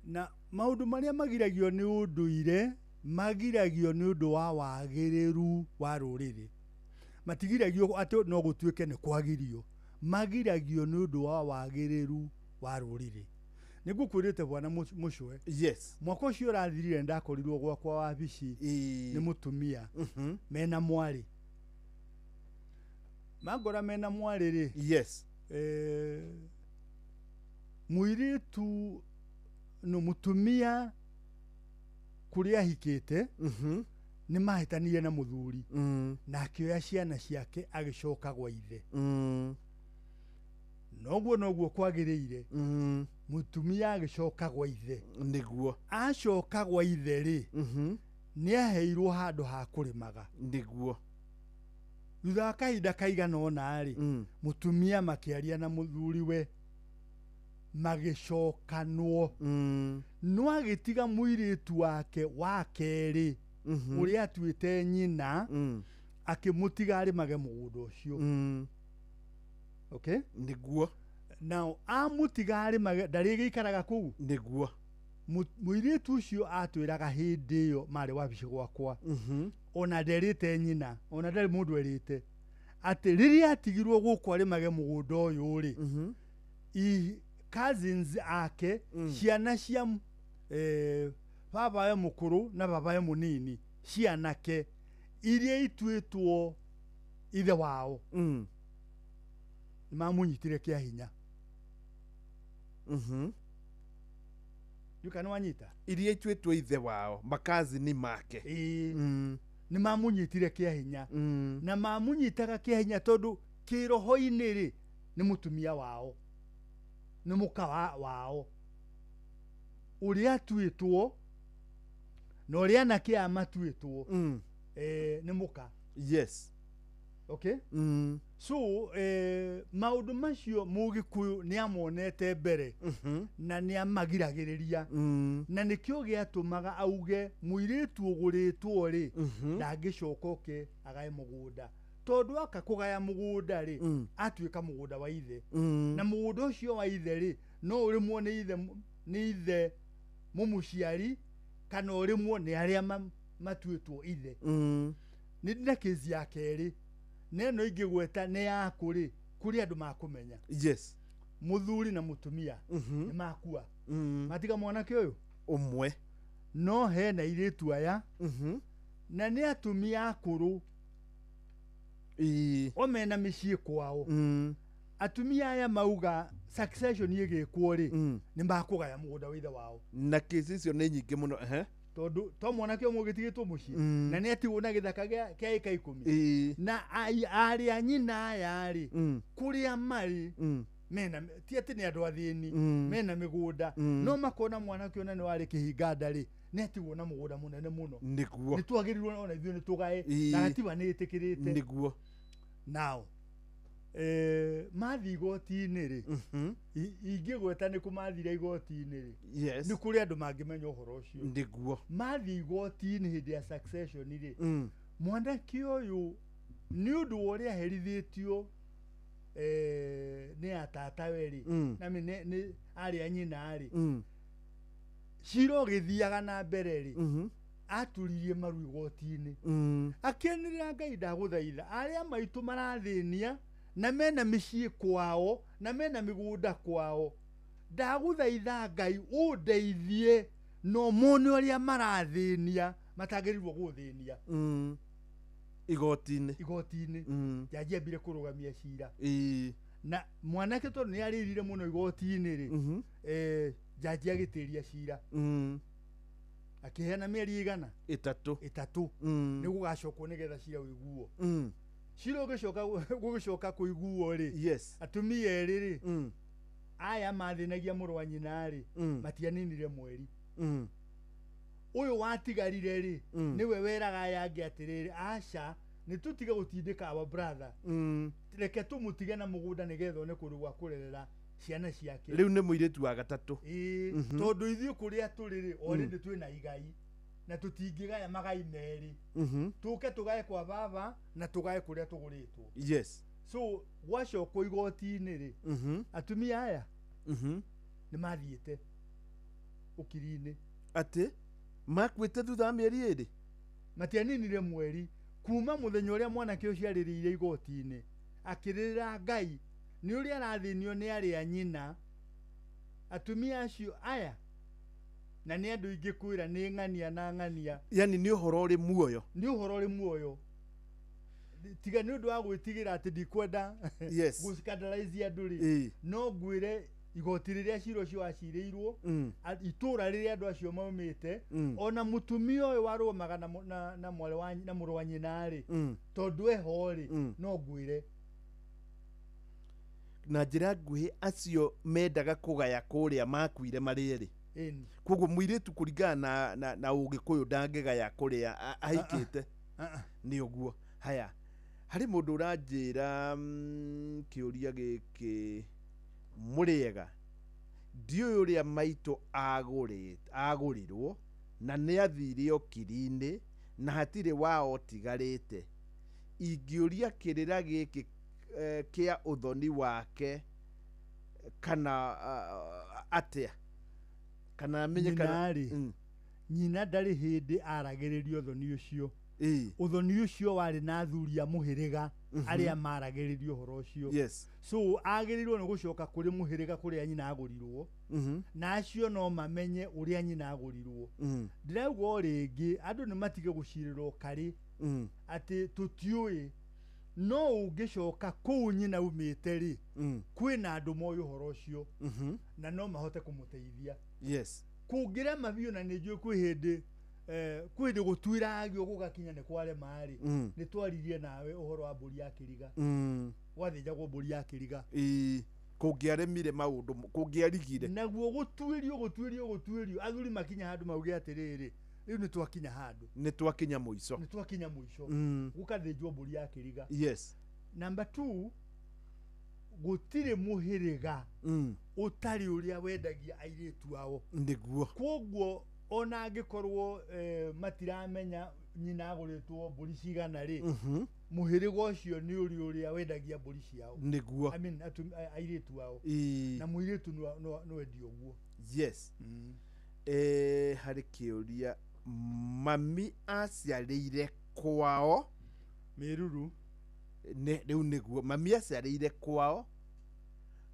Na maũndũ marĩa magiragio nĩ ũndũire magiragio nĩ ũndũ wa wagĩrĩru wa rũrĩrĩ. Matigiragio atĩ no gũtuĩke nĩ kwagirio, magiragio nĩ ũndũ wa wagĩrĩru wa rũrĩrĩ. Nĩ ngũkwĩrĩte bwana Mũcwe. Yes. Mwaka ũcio ũrathirire ndakorirwo gwakwa wabici nĩ mũtumia mena mwarĩ. Mangora mena mwarĩ rĩ. Yes. Mũirĩtu no mũtumia kũrĩa ahikĩte nĩ mahĩtanire na mũthuri na akĩoya ciana ciake agĩcoka gwa ithe. Noguo noguo kwagĩrĩire. Mũtumia agĩcoka gwa ithe. Nĩguo. Acoka gwa ithe rĩ, nĩ aheirwo handũ ha kũrĩmaga. Nĩguo. Thutha wa kahinda kaigana ũna rĩ, mũtumia makĩaria na mũthuriwe magĩcokanwo. No agĩtiga mũirĩtu wake wa kerĩ ũrĩa atuĩte nyina, akĩmũtiga arĩmage mũgũnda ũcio. Okay? Nĩguo. Now amũtiga arĩmage, ndarĩgĩikaraga kũu. Nĩguo. Mũirĩtu ũcio atwĩraga hĩndĩ ĩyo marĩ wabici gwakwa, ona nderĩte nyina, ona ndarĩ mũndũ erĩte, atĩ rĩrĩa atigirwo gũkũ arĩmage mũgũnda ũyũ rĩ, cousins ake, ciana cia babawe mũkũrũ na babawe mũnini, cianake iria ituĩtwo ithe wao, nĩ mamũnyitire kĩa hinya. Nduka nĩ wanyita? Iria ituĩtwo ithe wao, makazini make. Nĩ mamũnyitire kĩa hinya. Na mamũnyitaga kĩa hinya tondũ kĩroho-inĩ rĩ nĩ mũtumia wao, nĩ mũka wao ũrĩa atuĩtwo na ũrĩa anake aya matuĩtwo nĩ mũka. Yes. Okay? So maũndũ macio Mũgĩkũyũ nĩ amonete mbere na nĩ amagiragĩrĩria, na nĩkĩo gĩatũmaga auge mũirĩtu ũgũrĩtwo rĩ ndangĩcoka oke agae mũgũnda, tondũ aka kũgaya mũgũnda rĩ atuĩka mũgũnda wa ithe, na mũgũnda ũcio wa ithe rĩ no ũrĩmwo nĩ ithe mũmũciari kana ũrĩmwo nĩ arĩa matuĩtwo ithe. Nĩ na kĩzi ya kerĩ, neno ingĩgweta nĩ yaku rĩ, kũrĩ andũ makũmenya. Yes. Mũthuri na mũtumia nĩ makua, matiga mwanake ũyũ ũmwe, no hena airĩtu aya na nĩ atumia akũrũ o mena mĩciĩ kwao. Atumia aya mauga succession ĩgĩkwo rĩ, nĩ makũgaya mũgũnda wa ithe wao. Na kesi icio nĩ nyingĩ mũno ehe. Tondũ to mwanake ũmwe ũgĩtigĩtwo mũciĩ na nĩ atigwo na gĩthaka kĩa ĩka 10. Ĩĩ. Na arĩ a nyina aya rĩ, kũrĩa marĩ mena, ti atĩ nĩ andũ athĩni, mena mĩgũnda, no makona mwanake ona nĩ warĩ kĩhinga rĩ, nĩ atigwo na mũgũnda mũnene mũno. Nĩguo. Nĩ twagĩrĩirwo ona ithuĩ nĩ tũgae, na gatiba nĩ ĩtĩkĩrĩte. Nĩguo. Now mathiĩ igoti-inĩ rĩ, ingĩgweta nĩ kũ mathire igoti-inĩ rĩ, Yes. nĩ kũrĩ andũ mangĩmenya ũhoro ũcio. Nĩguo. Mathiĩ igoti-inĩ hĩndĩ ya succession rĩ, mwanake ũyũ nĩ ũndũ wa ũrĩa aherithĩtio nĩ atatawe rĩ, na nĩ arĩ a nyina rĩ, cira ũgĩthiaga na mbere rĩ, aturirie maru igoti-inĩ, akĩanĩrĩra Ngai ndagũthaitha, arĩa maitũ marathĩnia na mena mĩciĩ kwao na mena mĩgũnda kwao, ndagũthaitha Ngai ũndeithie no mone ũrĩa marathĩnia matagĩrĩirwo gũthĩnia. Igoti-inĩ. Igoti-inĩ. Jaji ambire kũrũgamia cira. Ĩĩ. Na mwanake tondũ nĩ arĩrire mũno igoti-inĩ rĩ, jaji agĩtĩria cira. Akĩheana mĩeri igana? 3. 3. Nĩ gũgacokwo nĩgetha cira ũiguo. Cira ũgĩcoka gũgĩcoka kũiguo rĩ, yes, atumia erĩ rĩ, aya mathĩnagia mũrũ wa nyina rĩ, matianinire mweri. Ũyũ watigarire rĩ, nĩwe weraga aya angĩ atĩrĩrĩ, aca nĩ tũtige gũtindĩka our brother, reke tũmũtige na mũgũnda nĩgetha one kũndũ gwa kũrerera ciana ciake. Rĩu nĩ mũirĩtu wa gatatũ. Ĩĩ, tondũ ithuĩ kũrĩa tũrĩ rĩ, already twĩna igai na tũtingĩgaya magai merĩ, tũke tũgae kwa baba na tũgae kũrĩa tũgũrĩtwo. Yes. So gwacokwo igoti-inĩ rĩ, atumia aya nĩ mathiĩte ũkiri-inĩ. Atĩ makuĩte thutha wa mĩeri 2? Matianinire mweri kuma mũthenya ũrĩa mwanake ũcio arĩrĩire igoti-inĩ, akĩrĩrĩra Ngai nĩ ũrĩa arathĩnio nĩ arĩa nyina. Atumia acio aya na nĩ andũ ingĩkwĩra nĩ ng'ania na ng'ania. Yani nĩ ũhoro ũrĩ muoyo. Nĩ ũhoro ũrĩ muoyo. Tiga nĩ ũndũ wa gwĩtigĩra atĩ ndikwenda Yes. gũ-scandalize andũ rĩ, no ngwĩre igoti rĩrĩa cira ũcio wacirĩirwo, itũra rĩrĩa andũ acio maumĩte, ona mũtumia ũyũ warũgamaga na mwarĩ wa na mũrũ wa nyina rĩ, tondũ eho rĩ, no ngwĩre na njĩra nguhĩ acio mendaga kũgaya kũrĩa makuire marĩ erĩ. Koguo mũirĩtu kũringana na ũgĩkũyũ ndangĩgaya kũrĩa ahikĩte. Nĩ ũguo. Haya, harĩ mũndũ ũranjĩra kĩũria gĩkĩ, mũrĩega, ndiũĩ ũrĩa maitũ agũrĩrwo na nĩ athire ũkiri-inĩ na hatirĩ wao ũtigarĩte. Ingĩũria kĩrĩra gĩkĩ kĩa ũthoni wake kana atĩa? Kana amenye kana rĩ, nyina ndarĩ hĩndĩ aragĩrĩrio ũthoni ũcio. Ũthoni ũcio warĩ na athuri a mũhĩrĩga arĩa maragĩrĩrio ũhoro ũcio. Yes. So agĩrĩirwo nĩ gũcoka kũrĩ mũhĩrĩga kũrĩa nyina agũrirwo, na acio no mamenye ũrĩa nyina agũrirwo. Ndĩrauga o rĩngĩ andũ nĩ matige gũcirĩrwo karĩ atĩ tũtiũĩ, no ũngĩcoka kũu nyina umĩte rĩ, kwĩna andũ moĩ ũhoro ũcio na no mahote kũmũteithia. Yes. Kũngĩrema biũ, na nĩ njũĩ kwĩ hĩndĩ kwĩ hĩndĩ gũtuiragio gũgakinya nĩ kwarema rĩ, nĩ twaririe nawe ũhoro wa mbũri ya kĩriga. Gwathĩnjagwo mbũri ya kĩriga. Ĩĩ, kũngĩaremire maũndũ, kũngĩarigire. Naguo gũtuĩrio athuri makinya handũ mauge atĩrĩrĩ, rĩu nĩ twakinya handũ. Nĩ twakinya mũico. Nĩ twakinya mũico. Gũkathĩnjwo mbũri ya kĩriga. Yes. Number 2, gũtirĩ mũhĩrĩga ũtarĩ ũrĩa wendagia airĩtu ao. Nĩguo. Koguo ona angĩkorwo matiramenya nyina agũrĩtwo mbũri cigana rĩ, mũhĩrĩga ũcio nĩ ũrĩ ũrĩa wendagia mbũri ciao. Nĩguo. I mean, airĩtu ao. Na mũirĩtu no endio ũguo. Yes. Harĩ kĩũria, mami aciarĩire kwao Mĩruru. Rĩu nĩguo mami aciarĩire kwao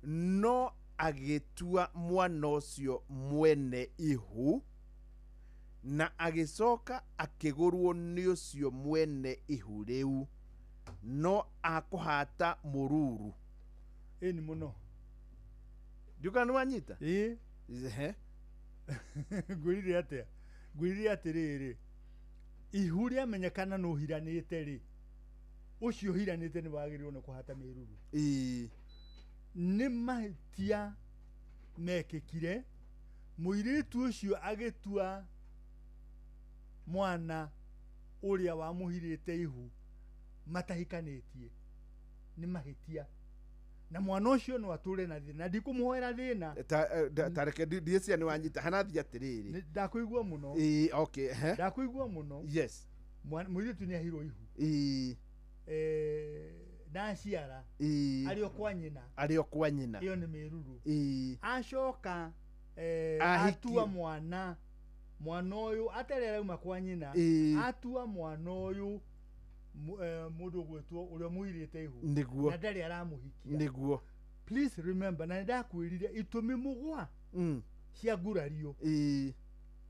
no agĩtua mwana ũcio mwene ihu na agĩcoka akĩgũrwo nĩ ũcio mwene ihu rĩu no akũhata mũruru Ĩni mũno. Ndiũkana nĩ wanyita. Ĩĩ. Ehe. Ngwĩrire atĩa? Ngwĩrire atĩrĩrĩ, ihu rĩamenyekana nĩ ũhiranĩte rĩ, ũcio ũhiranĩte nĩ wagĩrĩirwo nĩ kũhata mĩruru. Ĩĩ. Nĩ mahĩtia mekĩkire, mũirĩtu ũcio agĩtua mwana ũrĩa wamũhirĩte ihu matahikanĩtie. Nĩ mahĩtia. Na mwana ũcio no atũre na thĩna, ndikũmũhoera thĩna. Tareke ndiĩcia nĩ wanyita hanathiĩ atĩrĩrĩ. Ndakũigua mũno. Ĩĩ, okay, ehe. Ndakũigua mũno. Yes. Mũirĩtu nĩ ahirwo ihu. Ĩĩ. Ndaciara. Ĩĩ. Arĩ o kwa nyina. Arĩ o kwa nyina. Ĩyo nĩ mĩruru. Ĩĩ. Acoka Ahikie. atua mwana, mwana ũyũ atarĩ arauma kwa nyina, Ĩĩ. atua mwana ũyũ mũndũ ũgwĩtwo ũrĩa mũirĩte ihu. Nĩguo. Na ndarĩ aramũhikia. Nĩguo. Please remember, na nĩndakwĩrire itũmi mũgwa cia ngurario. Ĩĩ.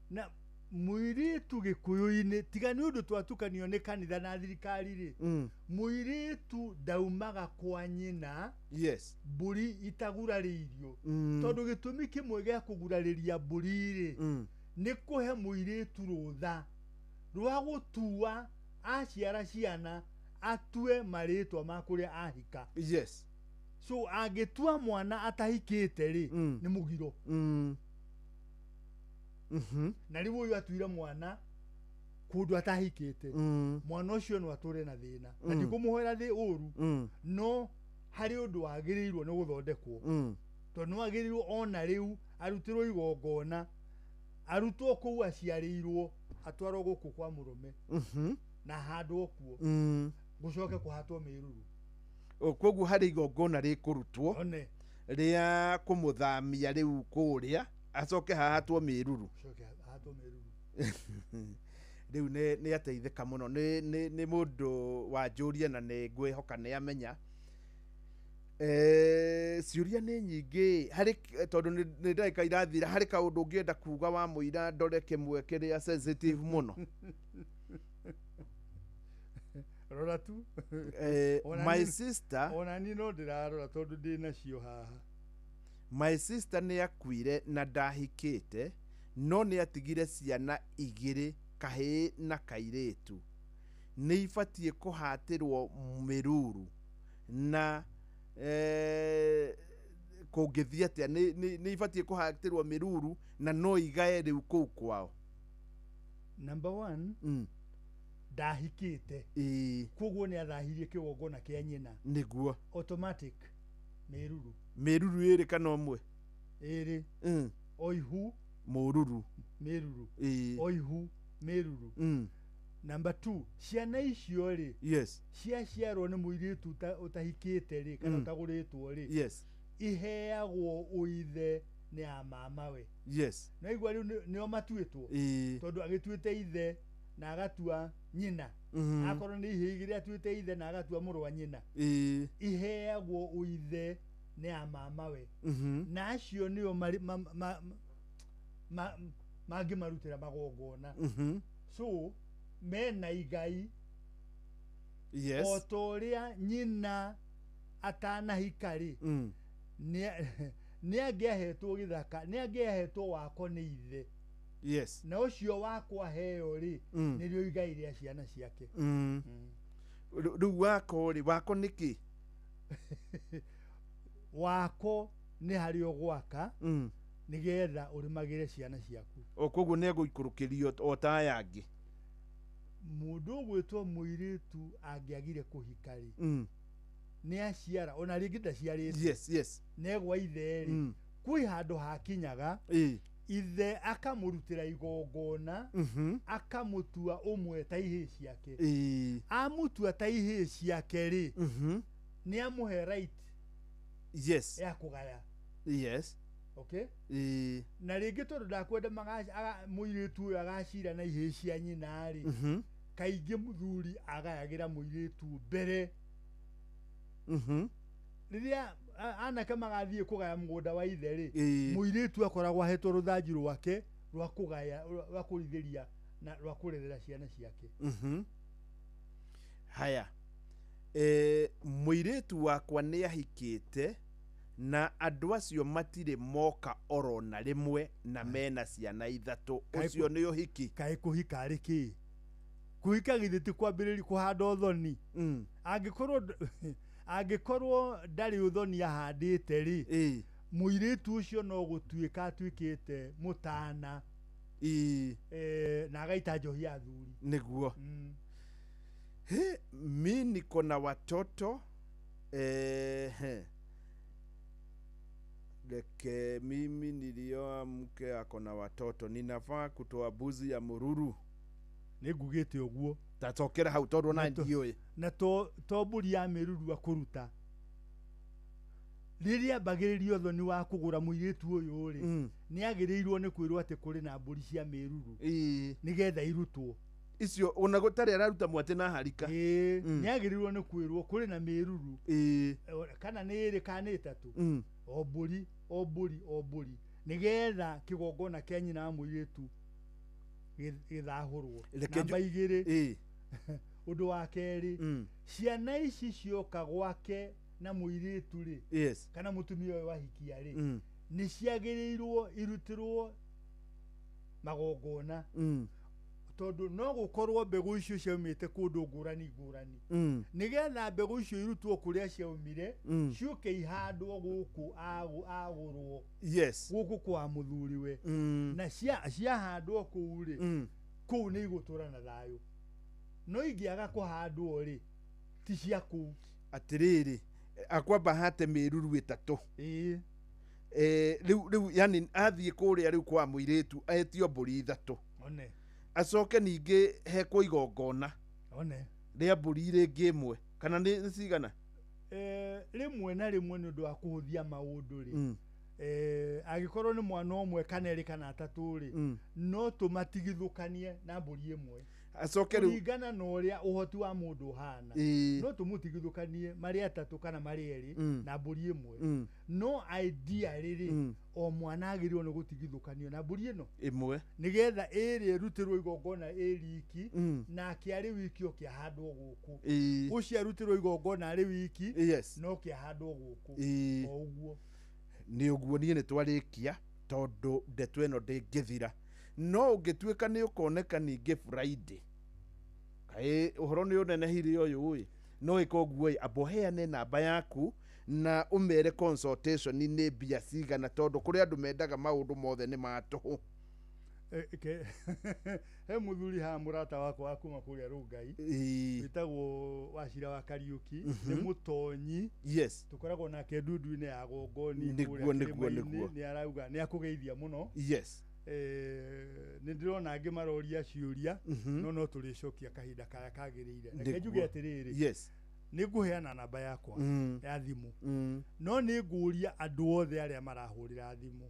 Na mũirĩtu gĩkũyũ-inĩ, tiga nĩ ũndũ twatukanio nĩ kanitha na thirikari rĩ, mũirĩtu ndaumaga kwa nyina. Yes. Mbũri itagurarĩirio. Tondũ gĩtũmi kĩmwe gĩa kũgurarĩria mbũri rĩ, nĩ kũhe mũirĩtu rũtha rwa gũtua aciara ciana atue marĩtwa ma kũrĩa ahika. Yes. So angĩtua mwana atahikĩte rĩ, nĩ mũgiro. Na rĩu ũyũ atuire mwana kũndũ atahikĩte, mwana ũcio no atũre na thĩna. Na ndikũmũhoera thĩ ũru, no harĩ ũndũ wagĩrĩirwo nĩ gũthondekwo. Tondũ nĩ wagĩrĩirwo ona rĩu arutĩrwo igongona, arutwo kũu aciarĩirwo, atwarwo gũkũ kwa mũrũme. Na handwo kuo. Gũcoke kũhatwo mĩruru. Koguo harĩ igongona rĩkũrutwo One. rĩa kũmũthamia rĩu kũrĩa acoke hahatwo mĩruru. Gũcoke hahatwo mĩruru. Rĩu nĩ ateithĩka mũno. Nĩ mũndũ wanjũria na nĩ ngwĩhoka nĩ amenya. Ciũria nĩ nyingĩ harĩ tondũ nĩ ndagĩka irathira, harĩ kaũndũ ũngĩenda kuga wa mũira ndore kĩmwe kĩrĩa sensitive mũno. Rora tu. My sister, ona niĩ no ndĩrarora tondũ ndĩ nacio haha. My sister nĩ akuire na ndahikĩte, no nĩ atigire ciana igĩrĩ, kahĩĩ na kairĩtu. Nĩ ibatiĩ kũhatĩrwo mĩruru na kũngĩthiĩ atĩa, nĩ ibatiĩ kũhatĩrwo mĩruru na no igae rĩu kũu kwao. Number one, ndahikĩte. Koguo nĩ athahirie kĩgongona kĩa nyina. Nĩguo. Automatic mĩruru. Mĩruru ĩrĩ kana ũmwe? Ĩrĩ. O ihu. Mũruru. Mĩruru. O ihu mĩruru. Number 2, ciana icio rĩ, Yes. ciaciarwo nĩ mũirĩtu ũtahikĩte rĩ, kana ũtagũrĩtwo rĩ, Yes. iheagwo ũithe nĩ a mamawe. Yes. Na igua rĩu nĩo matuĩtwo. Tondũ agĩtuĩte ithe na agatua nyina. Akorwo nĩ ihĩĩ igĩrĩ atuĩte ithe na agatua mũrũ wa nyina. Iheagwo ũithe nĩ a mamawe. Na acio nĩo mangĩmarutĩra magongona. So mena igai. Yes. O ta ũrĩa nyina atanahika rĩ, nĩ angĩahetwo gĩthaka, nĩ angĩahetwo wako nĩ ithe. Yes. Na ũcio wako aheo rĩ, nĩrĩo igai rĩa ciana ciake. Rĩu wako rĩ, wako nĩ kĩ? Wako nĩ harĩa ũgwaka, nĩgetha ũrĩmagĩre ciana ciaku. O koguo nĩ egũikũrũkĩrio o ta aya angĩ. Mũndũ ũgwĩtwo mũirĩtu angĩagire kũhika rĩ, nĩ aciara, ona rĩngĩ ndaciarĩte. Yes, yes. Negwa ithe rĩ, kwĩ handũ hakinyaga, ithe akamũrutĩra igongona, akamũtua ũmwe ta ihĩĩ ciake. Amutua ta ihĩĩ ciake rĩ, nĩ amũhe right. Yes. Ya kũgaya. Yes. Okay? Na rĩngĩ tondũ ndakwenda mũirĩtu ũyũ agacira na ihĩĩ cia nyina rĩ, kaingĩ mũthuri agayagĩra mũirĩtu mbere. Rĩrĩa anake magathiĩ kũgaya mũgũnda wa ithe rĩ, mũirĩtu akoragwo ahetwo rũthanju rwake rwa kũgaya, rwa kũrithĩria na rwa kũrerera ciana ciake. Haya. Mũirĩtu wakwa nĩ ahikĩte Na andũ acio matirĩ moka oro na rĩmwe na mena ciana ithatũ. Ũcio nĩ ũhiki. Kaĩ kũhika arĩ kĩ? Kũhika githĩ ti kwambĩrĩria kũhanda ũthoni? Angĩkorwo ndarĩ ũthoni ahandĩte rĩ, mũirĩtu ũcio no gũtuĩka atuĩkĩte mũtana na agaita njohi ya athuri. Nĩguo. Mi niko na watoto Leke mimi nilioa mke ako na watoto, ninafaa kutoa mbuzi ya mururu. Nĩ ngugĩte ũguo. Tacokera hau tondũ na ndiũĩ. Na to mbũri ya mĩruru akũruta. Rĩrĩa ambagĩrĩria ũthoni wa kũgũra mũirĩtu ũyũ rĩ, nĩ agĩrĩirwo nĩ kwĩrwo atĩ kũrĩ na mbũri cia mĩruru nĩgetha irutwo. Icio ona gũtarĩ araruta mwatĩ na harika. Nĩ agĩrĩirwo nĩ kwĩrwo kũrĩ na mĩruru kana nĩ ĩrĩ kana nĩ ĩtatũ, o mbũri o mbũri o mbũri, nĩgetha kĩgongona kĩa nyina wa mũirĩtu gĩthahũrwo. Namba igĩrĩ, ũndũ wa kerĩ, ciana ici cioka gwake na mũirĩtu rĩ, kana mũtumia ũyũ wahikia rĩ, nĩ ciagĩrĩirwo irutĩrwo magongona, tondũ no gũkorwo mbegũ icio ciaumĩte kũndũ ngũrani ngũrani, nĩgetha mbegũ icio irutwo kũrĩa ciaumire, ciũke ihandwo gũkũ agũrwo, gũkũ kwa mũthuriwe, na ciahandwo kũu rĩ, kũu nĩ igũtũra na thayũ. No ingĩaga kũhandwo rĩ, ti cia kũu. Atĩrĩrĩ, akwamba hate mĩruru ĩtatũ. Rĩu yani athiĩ kũrĩa rĩu kwa mũirĩtu etio mbũri ithatũ. One. Acoke ningĩ hekwo igongona one rĩa mbũri rĩngĩ ĩmwe kana nĩ cigana? Rĩmwe na rĩmwe nĩ ũndũ wa kũhũthia maũndũ rĩ, angĩkorwo nĩ mwana ũmwe kana erĩ kana atatũ rĩ, no tũmatigithũkanie na mbũri ĩmwe. Acoke rĩu kũringana na ũrĩa ũhoti wa mũndũ ũhana, no tũmũtigithũkanie marĩ atatũ kana marĩ erĩ na mbũri ĩmwe. No idea rĩrĩ, o mwana agĩrĩirwo nĩ gũtigithũkanio na mbũri ĩno ĩmwe, nĩgetha ĩrĩ ĩrutĩrwo igongona ĩ riki, nake arĩ wiki oke ahandwo gũkũ, ũcio arutĩrwo igongona arĩ wiki, no ke ahandwo gũkũ, o ũguo. Nĩ ũguo. Niĩ nĩ twarĩkia tondũ ndeto ĩno ndĩngĩthira, no ũngĩtuĩka nĩ ũkoneka ningĩ Friday, kaĩ ũhoro nĩ ũnenehire ũyũ ĩ, no ĩka ũguo ĩ, amba ũheane namba yaku na ũmere consultation nĩ mbia cigana, tondũ kũrĩ andũ mendaga maũndũ mothe nĩ ma tũhũ. He mũthuri haha mũrata wakwa wa kuma kũrĩa Rũngai, wĩtagwo Wacira wa Kariũki, nĩ mũtonyi. Tũkoragwo nake ndundu-inĩ ya Gongoni kũrĩa kĩrĩma-inĩ, nĩ arauga nĩ akũgeithia mũno. Nĩ ndĩrona angĩ maroria ciũria, no tũrĩcokia kahinda karĩa kagĩrĩire. Reke njuge atĩrĩrĩ, nĩ ngũheana namba yakwa ya thimũ, no nĩ ngũria andũ othe arĩa marahũrĩra thimũ.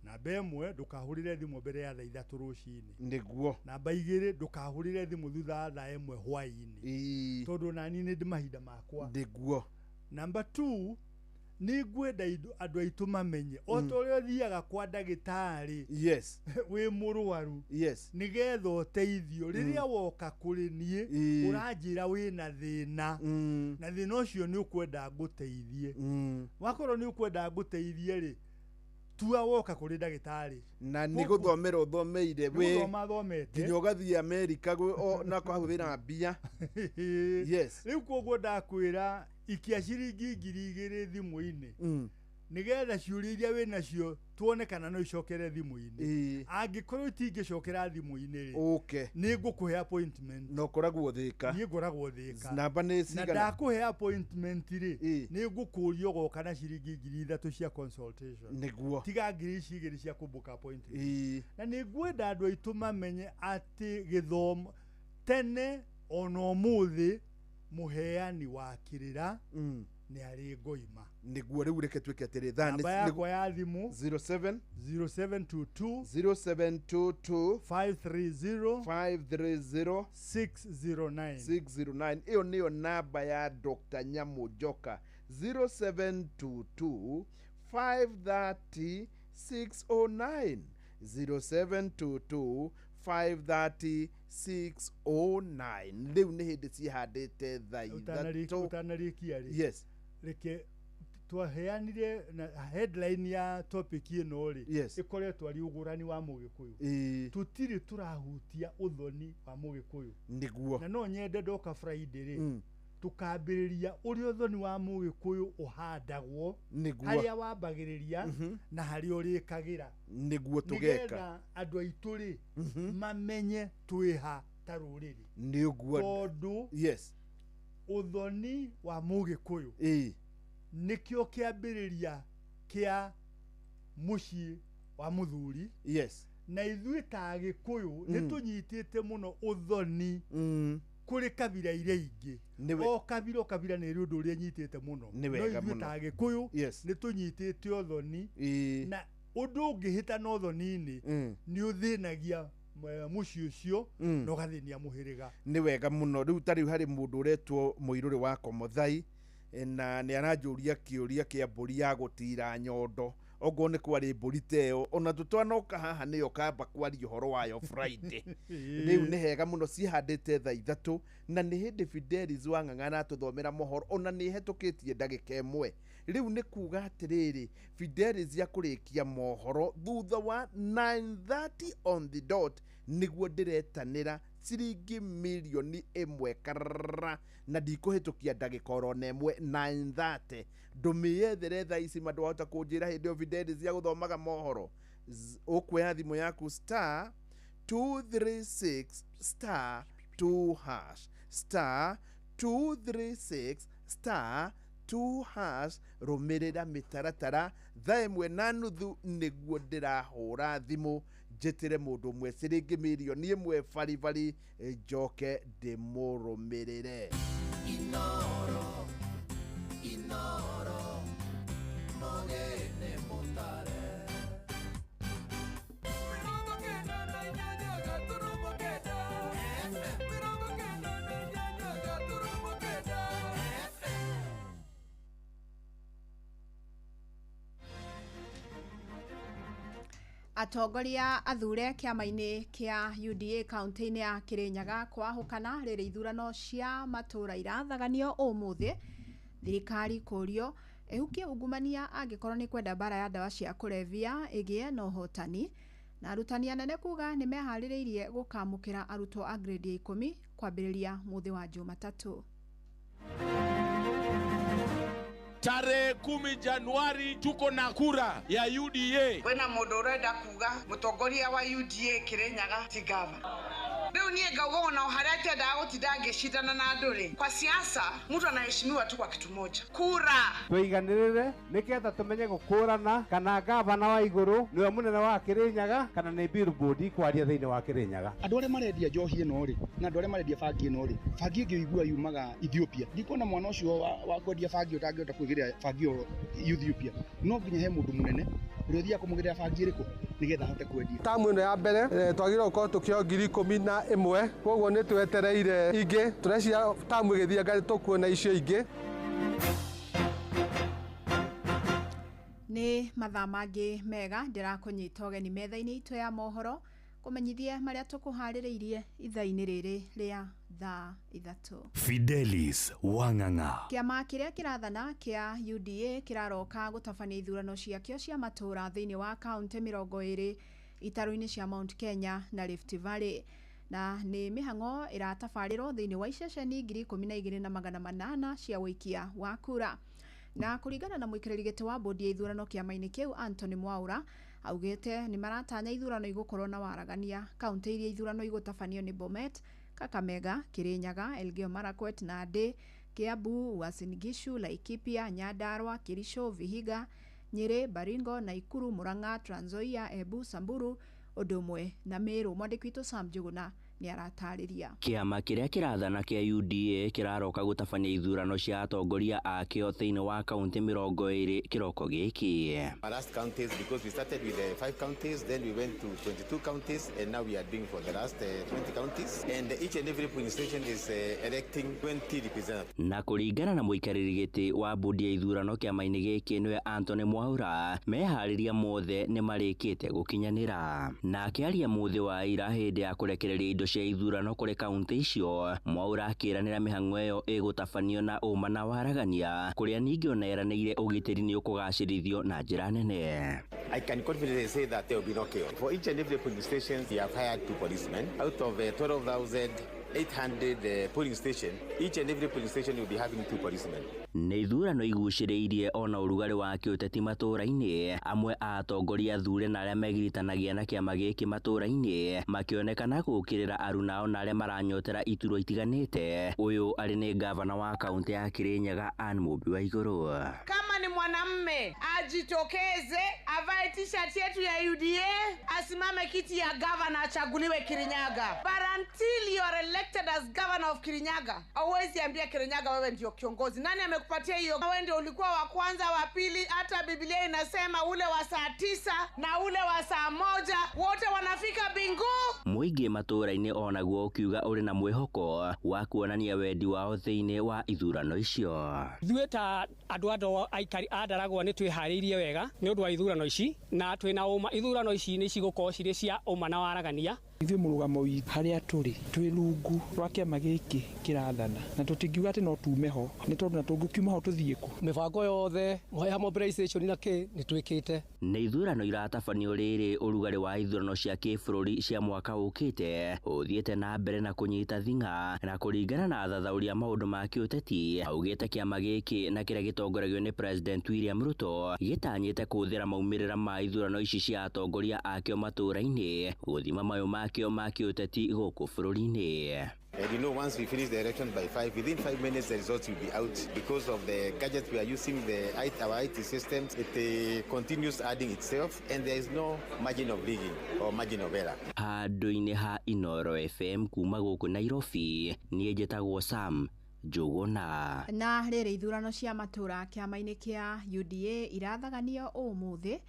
Namba ĩmwe, ndũkahũrĩre thimũ mbere ya thaa ithatũ rũcinĩ. Nĩguo. Namba igĩrĩ, ndũkahũrĩre thimũ thutha wa thaa ĩmwe hwaĩ-inĩ, tondũ nani nĩ ndĩ mahinda makwa. Nĩguo. Namba 2, nĩ ngwenda andũ aitũ mamenye o ta ũrĩa ũthiaga kwa ndagĩtarĩ wĩ mũrwaru, nĩgetha ũteithio. Rĩrĩa woka kũrĩ niĩ, ũranjĩra wĩna thĩna, na thĩna ũcio nĩ ũkwenda ngũteithie. Wakorwo nĩ ũkwenda ngũteithie rĩ, tua woka kũrĩ ndagĩtarĩ. Na nĩ gũthomera ũthomeire wĩ gũthoma thomete nginya ũgathiĩ Amerika na kũhũthĩra mbia. Rĩu koguo ndakwĩra ikia ciringi 2,000 thimũ-inĩ, nĩgetha ciũria iria wĩ nacio tuone kana no icokere thimũ-inĩ. Angĩkorwo itingĩcokera thimũ-inĩ rĩ, nĩ ngũkũhe appointment. Na ũkoragwo Thĩka. Niĩ ngoragwo Thĩka. Namba nĩ cigana? Na ndakũhe appointment rĩ, nĩ ngũkũria ũgoka na ciringi 3,000 cia consultation. Nĩguo. Tiga 2,000 cia kũbook appointment. Na nĩ ngwenda andũ aitũ mamenye atĩ gĩthomo tene ona ũmũthĩ mũheani wa kĩrĩra nĩ arĩ ngoima. Nĩguo. Rĩu reke tuĩke atĩrĩ, thaa namba yakwa ya thimũ 07 0722 0722 530 530 609 609. Ĩyo nĩyo namba ya Dr. Nyamu Njoka, 0722 530 609, 0722 530 609. Rĩu nĩ hĩndĩ cihandĩte thaa ithatũ. Ũtanarĩkia rĩ, reke Twaheanire na headline ya topic ĩno rĩ, Yes. ĩkoretwo arĩ ũgũrani wa mũgĩkũyũ. Ĩĩ. Tũtirĩ tũrahutia ũthoni wa mũgĩkũyũ. Nĩguo. Na no nyende ndoka Friday rĩ, tukambĩrĩria ũrĩa ũthoni wa mũgĩkũyũ ũhandagwo, Nĩguo. harĩa wambagĩrĩria na harĩa ũrĩkagĩra, Nĩguo tũgeka. Nĩgetha andũ aitũ rĩ mamenye twĩha ta rũrĩrĩ. Nĩ ũguo. Tondũ Yes. ũthoni wa mũgĩkũyũ Ĩĩ. nĩkĩo kĩambĩrĩria kĩa mũciĩ wa mũthuri. Yes. Na ithuĩ ta agĩkũyũ nĩ tũnyitĩte mũno ũthoni kũrĩ kabira iria ingĩ. O kabira o kabira nĩ ĩrĩ ũndũ ũrĩa ĩnyitĩte mũno. Nĩ No wega ithuĩ mũno. ta agĩkũyũ Yes. nĩ tũnyitĩte ũthoni. Ĩĩ. Na ũndũ ũngĩhĩtana ũthoni-inĩ nĩ ũthĩnagia mũciĩ ũcio na ũgathĩnia mũhĩrĩga. Nĩ wega mũno. Rĩu ta rĩu harĩ mũndũ ũretwo mũirũrĩ wa Komothai, na nĩ aranjũria kĩũria kĩa mbũri ya gũtira nyondo. Okorwo nĩ kwarĩ mbũri ta ĩyo, ona tũtanoka haha nĩyo kamba kwaria ũhoro wayo Friday. Rĩu nĩ hega mũno, cihandĩte thaa 3, na nĩ hĩndĩ Fidelis Wang'ang'a aratũthomera mohoro, ona nĩ ĩhetũkĩtie ndagĩka 1. Rĩu nĩ kuga atĩrĩrĩ, Fidelis ya kũrĩkia mohoro thutha wa 9:30 on the dot, nĩguo ndĩretanĩra ciringi mirioni 1 karara, na ndikũhĩtũkia ndagĩka oro na 1. 9:30 ndũmĩyethere thaa ici, ma ndwahota kũnjĩra hĩndĩ ĩyo Fidelis ya gũthomaga mohoro. Ũkuoya thimũ yaku star 236 star 2 hash, star 236 star 2 hash, rũmĩrĩra mĩtaratara. Thaa 1:30 nĩguo ndĩrahũra thimũ njĩtĩre mũndũ ũmwe ciringi mirioni 1 baribari, njoke ndĩmũrũmĩrĩre. Inoro, Inoro, mogene mutare. Atongoria athure kĩama-inĩ kĩa UDA kaunti-inĩ ya Kirinyaga kwahũkana rĩrĩ ithurano cia matũra irathaganio ũmũthĩ. Thirikari kũrio ĩhukie ungumania angĩkorwo nĩ kwenda mbara ya ndawa cia kũrebia ĩgĩe na ũhotani. Na arutani anene kuga nĩ meharĩrĩirie gũkamũkĩra arutwo a grade ya 10 kwambĩrĩria mũthĩ wa Jumatatũ. Tarehe 10 Januari tuko na kura ya UDA. Kwĩna mũndũ ũrenda kuga mũtongoria wa UDA Kirinyaga ti gava. Rĩu niĩ ngauga ona harĩa itendaga gũtinda ngĩcindana na andũ rĩ, kwa siasa mtu anaheshimiwa tu kwa kitu moja, kura. Tũiganĩrĩre nĩgetha tũmenye gũkũrana kana gavana wa igũrũ nĩwe mũnene wa Kĩrĩnyaga kana nĩ billboard kwaria thĩinĩ wa Kĩrĩnyaga. Andũ arĩa marendia njohi ĩno rĩ, na andũ arĩa marendia bangi ĩno rĩ, bangi ĩngĩ ũigua yumaga Ethiopia. Ndikuona mwana ũcio wa kwendia bangi ũtangĩhota kwĩgĩrĩra bangi ĩyo Ethiopia. No nginya he mũndũ mũnene ũrĩa ũthiaga kũmũgĩrĩra bangi ĩrĩkũ nĩgetha ahote kwendia. Tamu ĩno ya mbere twagĩrĩirwo gũkorwo tũkĩoyo 11,000, koguo nĩ twetereire ingĩ. Tũreciria tamu ĩgĩthiĩ anga tũkuona icio ingĩ. Nĩ mathaa mangĩ mega ndĩrakũnyita ũgeni metha-inĩ itũ ya mohoro kũmenyithie marĩa tũkũharĩrĩirie ithaa-inĩ rĩrĩ rĩa thaa 3. Fidelis Wang'ang'a. Kĩama kĩrĩa kĩrathana kĩa UDA kĩraroka gũtabania ithurano ciakĩo cia matũra thĩinĩ wa kaunti 20 itarũ-inĩ cia Mount Kenya na Rift Valley. Na nĩ mĩhang'o ĩratabarĩrwo thĩinĩ wa iceceni 12,800 cia ũikia wa kura. Na kũringana na mũikarĩri gĩtĩ wa bodi ya ithurano kĩama-inĩ kĩu Anthony Mwaura augĩte nĩ maratanya ithurano igũkorwo na waragania. Kaunti iria ithurano igũtabanio nĩ Bomet, Kakamega, Kirinyaga, Elgeyo Marakwet, Nandi, Kiambu, Uasin Gishu, Laikipia, Nyandarua, Kericho, Vihiga, Nyeri, Baringo, Nakuru, Murang'a, Trans Nzoia, Embu, Samburu ũndũ ũmwe na Meru. Mwandĩki witũ Sam Njuguna nĩ aratarĩria. Kĩama kĩrĩa kĩrathana kĩa UDA kĩraroka gũtabania ithurano cia atongoria akĩo thĩinĩ wa kaunti 20 kĩroko gĩkĩ. Last counties, because we started with the 5 counties, then we went to 22 counties, and now we are doing for the last 20 counties, and each and every polling station is electing 20 representatives. Na kũringana na mũikarĩri gĩtĩ wa bodi ya ithurano kĩama-inĩ gĩkĩ nĩwe Anthony Mwaura, meharĩria mothe nĩ marĩkĩte gũkinyanĩra. Na akĩaria mũthĩ wa ira hĩndĩ ya kũrekereria indo cia ithurano kũrĩ kaunti icio. Mwaura akĩranĩra mĩhang'o ĩyo ĩgũtabanio na ũma na waragania, kũrĩa ningĩ ona eranĩire ũgitĩri nĩ ũkũgacĩrithio na njĩra nene. I can confidently say that there will be no chaos. For each and every polling station, we have hired 2 policemen. Out of 12,800 polling stations, each and every polling station will be having 2 policemen. Nĩ ithurano igucĩrĩirie ona ũrugarĩ wa kĩũteti matũũra-inĩ, amwe a atongoria athure na arĩa megiritanagia na kĩama gĩkĩ matũũra-inĩ makĩonekana gũũkĩrĩra arunao na arĩa maranyotera iturwa itiganĩte. Ũyũ arĩ nĩ gavana wa kaunti ya Kirinyaga Anne Mũmbi wa Igũrũ. Kama ni mwanamme ajitokeze, avae t-shirt yetu ya UDA, asimame kiti ya gavana, achaguliwe Kirinyaga. But until you are elected as governor of Kirinyaga, hauwezi ambia Kirinyaga wewe ndio kiongozi. Nani amekupatia hiyo? Wewe ndio ulikuwa wa kwanza, wa pili. Hata Biblia inasema ule wa saa 9 na ule wa saa 1 wote wanafika bingu. Mũingĩ matũũra-inĩ onaguo ũkiuga ũrĩ na mwĩhoko wa kuonania wendi wao thĩinĩ wa ithurano icio. Ithuĩ ta andũ aikari a Ndaragwa nĩ twĩharĩirie wega nĩ ũndũ wa ithurano ici, na twĩna ũma ithurano ici nĩ cigũkorwo cirĩ cia ũma na waragania. Ithuĩ mũrũgamo witũ harĩa tũrĩ twĩ rungu rwa kĩama gĩkĩ kĩrathana, na tũtingiuga atĩ no tume ho, nĩ tondũ na tũngĩkiuma ho tũthiĩ kũ. Mĩbango yothe ya mobilization na kĩ nĩ twĩkĩte. Nĩ ithurano iratabanio rĩrĩ ũrugarĩ wa ithurano cia kĩbũrũri cia mwaka ũkĩte ũthiĩte na mbere na kũnyita thing'a, na kũringana na athathaũri a maũndũ ma kĩũteti augĩte kĩama gĩkĩ na kĩrĩa gĩtongoragio nĩ President William Ruto gĩtanyĩte kũhũthĩra maumĩrĩra ma ithurano ici cia atongoria akĩo matũũra-inĩ gũthima mayũ makĩo ma kĩũteti gũkũ bũrũri-inĩ. And you know, once we finish the election by 5, within 5 minutes the results will be out. Because of the gadgets we are using, our IT systems, it continues adding itself, and there is no margin of rigging or margin of error. Handũ-inĩ ha Inoro FM kuma gũkũ Nairobi, niĩ njĩtagwo Sam Njũgũna. Na rĩrĩ ithurano cia matũũra kĩama-inĩ kĩa UDA irathaganio ũmũthĩ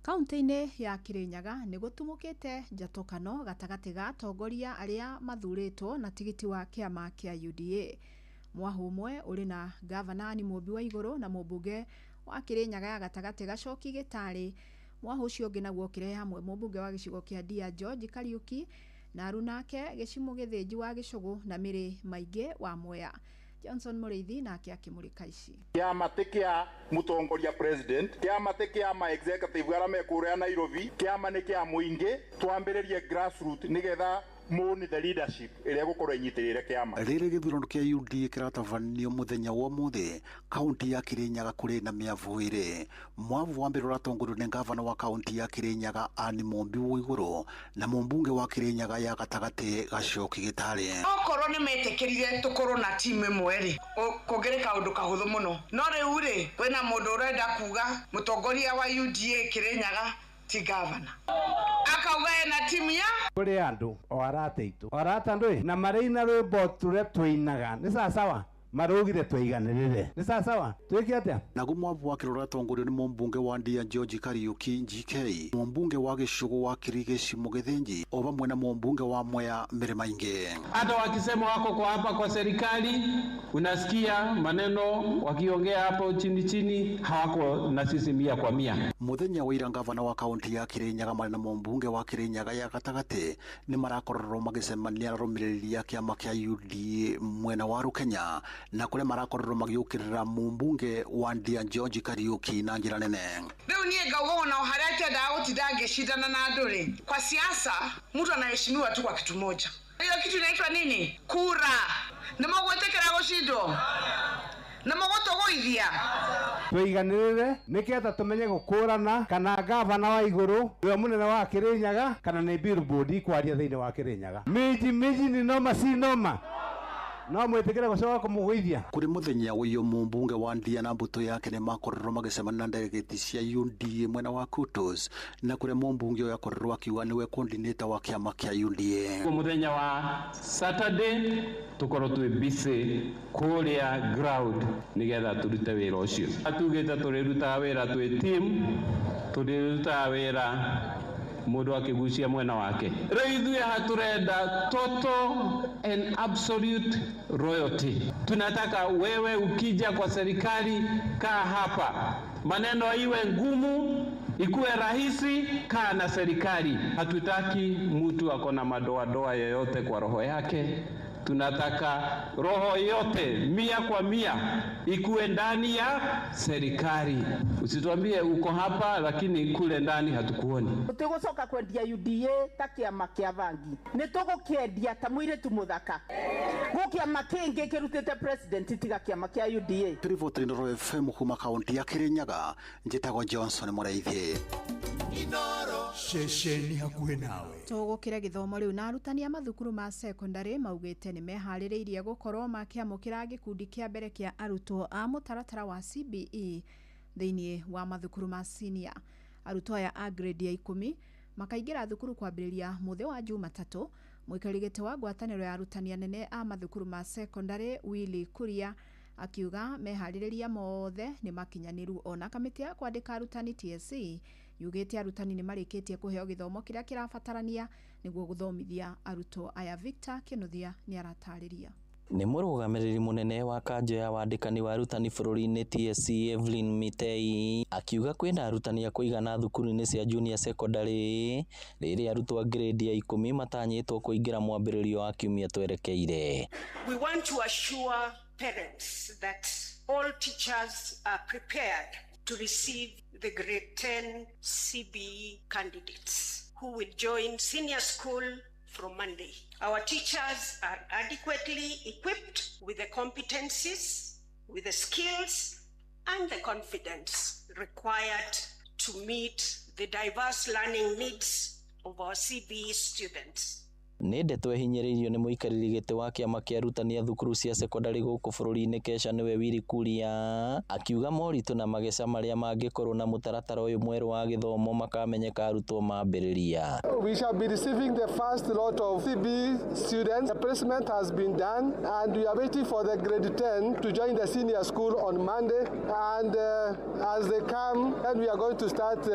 kaunti-inĩ ya Kirinyaga nĩ gũtumũkĩte njatũkano gatagatĩ ga atongoria arĩa mathurĩtwo na tigiti wa kĩama kĩa UDA. Mwahu ũmwe ũrĩ na gavana Anne Mũmbi wa Igũrũ na mũmbunge wa Kirinyaga ya gatagatĩ Gacoki Gĩtarĩ. Mwahu ũcio ũngĩ naguo ũkĩrehe hamwe mũmbunge wa gĩcigo kĩa Ndia George Kariuki na arunake Gĩcimũ Gĩthĩnji wa Gĩcũgũ na Mĩrĩ Maingĩ wa Mwea. Johnson Mũrĩithi nake akĩmũrĩka ici. Kĩama ti kĩa mũtongoria president, kĩama ti kĩa ma executive arĩa me kũrĩa Nairobi, kĩama nĩ kĩa mũingĩ. Twambĩrĩrie grassroot nĩgetha muone the leadership ĩrĩa ĩgũkorwo ĩnyitĩrĩire kĩama. Rĩrĩ gĩthurano kĩa UDA kĩratabanio mũthenya wa ũmũthĩ kaunti ya Kirinyaga kũrĩ na mĩavu ĩrĩ. Mwavu wa mbere ũratongorio nĩ gavana wa kaunti ya Kirinyaga Anne Mũmbi wa Igũrũ na mũmbunge wa Kirinyaga ya gatagatĩ Gacoki Gĩtarĩ. Okorwo nĩ metĩkĩrire tũkorwo na timu ĩmwe rĩ, kũngĩrĩ kaũndũ kahũthũ mũno. No rĩu rĩ, kwĩna mũndũ ũrenda kuga mũtongoria wa UDA Kirinyaga ti gavana, akauga ena timu ya kũrĩ andũ o arata aitũ, o arata andũ na marĩina rwĩmbo tũrĩa tũinaga nĩ sawasawa, marũgire twaiganĩrĩre nĩ sawasawa, twĩke atĩa. Naguo mwavu wa kĩrĩ ũratongorio nĩ mũmbunge wa Ndia George Kariuki GK, mũmbunge wa Gĩcũgũ wa Kiri Gĩcimũ Gĩthĩnji, o vamwe na mũmbunge wa Mwea Mĩrĩ Maingĩ. Hata wakisema wako kwa hapa kwa serikali, unasikia maneno wakiongea hapo chini chini, hawako na sisi 100 kwa 100. Mũthenya wa ira gavana wa kaunti ya Kirinyaga marĩ na mũmbunge wa Kirinyaga ya gatagatĩ nĩ marakorirwo magĩcemania na arũmĩrĩri a kĩama kĩa UDA mwena wa Rukenya, na kũrĩa marakorirwo magĩũkĩrĩra mũmbunge wa Ndia George Kariuki na njĩra nene. Rĩu niĩ ngauga ona harĩa itendaga gũtinda ngĩcindana na andũ rĩ, kwa siasa mtu anaheshimiwa tu kwa kitu moja. Hiyo kitu inaitwa nini? Kura. Nĩ mũgwĩtĩkĩra gũcindwo? Nĩ mũgũtũgũithia? Tũiganĩrĩre nĩgetha tũmenye gũkũrana kana gavana wa Igũrũ nĩwe mũnene wa Kirinyaga kana nĩ billboard kwaria thĩinĩ wa Kirinyaga. Miji miji ni noma si noma. No mwĩtĩkĩre gũcoka kũmũgũithia. Kũrĩ mũthenya ũyũ mũmbunge wa Ndia na mbũtũ yake nĩ makorirwo magĩcemania na delegate cia UDA mwena wa Kutus, na kũrĩa mũmbunge ũyũ akorirwo akiuga nĩwe coordinator wa kĩama kĩa UDA. Mũthenya wa Saturday tũkorwo twĩ busy kũrĩa ground nĩgetha tũrute wĩra ũcio. Tugĩte tũrĩrutaga wĩra twĩ team, tũrĩrutaga wĩra mũndũ akĩgucia mwena wake. Rĩu ithuĩ haha tũrenda total and absolute royalty. Tunataka wewe ukija kwa serikali, kaa hapa, maneno iwe ngumu, Ikuwe rahisi, kaa na serikali. Hatutaki mtu ako na madoadoa yoyote kwa roho yake. Tunataka roho yote 100 kwa 100 ikuwe ndani ya serikali. Usituambie uko hapa lakini kule ndani hatukuoni. Tũtigũcoka kwendia UDA ta kĩama kĩa bangi, nĩ tũgũkĩendia ta mũirĩtu mũthaka. Gũ kĩama kĩngĩ kĩrutĩte president tiga kĩama kĩa UDA. Turivotiri Inooro FM kuma kaunti ya Kirinyaga, njĩtagwo Johnson Mũraithi. Ceceni hakuhĩ nawe. Tũgũkĩre gĩthomo rĩu na arutani a mathukuru ma secondary maugĩte nĩ meharĩrĩirie gũkorwo makĩamũkĩra gĩkundi kĩa mbere kĩa arutwo a mũtaratara wa CBE thĩinĩ wa mathukuru ma senior. Arutwo aya a grade ya 10 makaingĩra thukuru kwambĩrĩria mũthĩ wa Jumatatũ. Mũikarĩri gĩtĩ wa ngwatanĩro ya arutani anene a mathukuru ma secondary Willy Kuria akiuga meharĩrĩria mothe nĩ makinyanĩru. Ona kamĩtĩ ya kwandĩka arutani TSC yugĩte arutani nĩ marĩkĩtie kũheo gĩthomo kĩrĩa kĩrabatarania nĩguo gũthomithia arutwo aya. Victor Kĩnuthia nĩ aratarĩria. Nĩ mũrũgamĩrĩri mũnene wa kanjo ya wandĩkani wa arutani bũrũri-inĩ TSC Evelyn Mitei akiuga kwĩna arutani a kũigana thukuru-inĩ cia junior secondary rĩrĩa arutwo a grade ya 10 matanyĩtwo kũingĩra mwambĩrĩrio wa kiumia twerekeire. We want to assure parents that all teachers are prepared to receive the grade 10 CBE candidates who will join senior school from Monday. Our teachers are adequately equipped with the competencies, with the skills, and the confidence required to meet the diverse learning needs of our CBE students. Nĩ ndeto ĩhinyĩrĩirio nĩ mũikarĩri gĩtĩ wa kĩama kĩa arutani a thukuru cia secondary gũkũ bũrũri-inĩ Kesha nĩwe Willy Kuria akiuga moritũ na mageca marĩa mangĩkorwo na mũtaratara ũyũ mwerũ wa gĩthomo makamenyeka arutwo mambĩrĩria. We shall be receiving the first lot of CBE students. The placement has been done and we are waiting for the grade 10 to join the senior school on Monday, and as they come, then we are going to start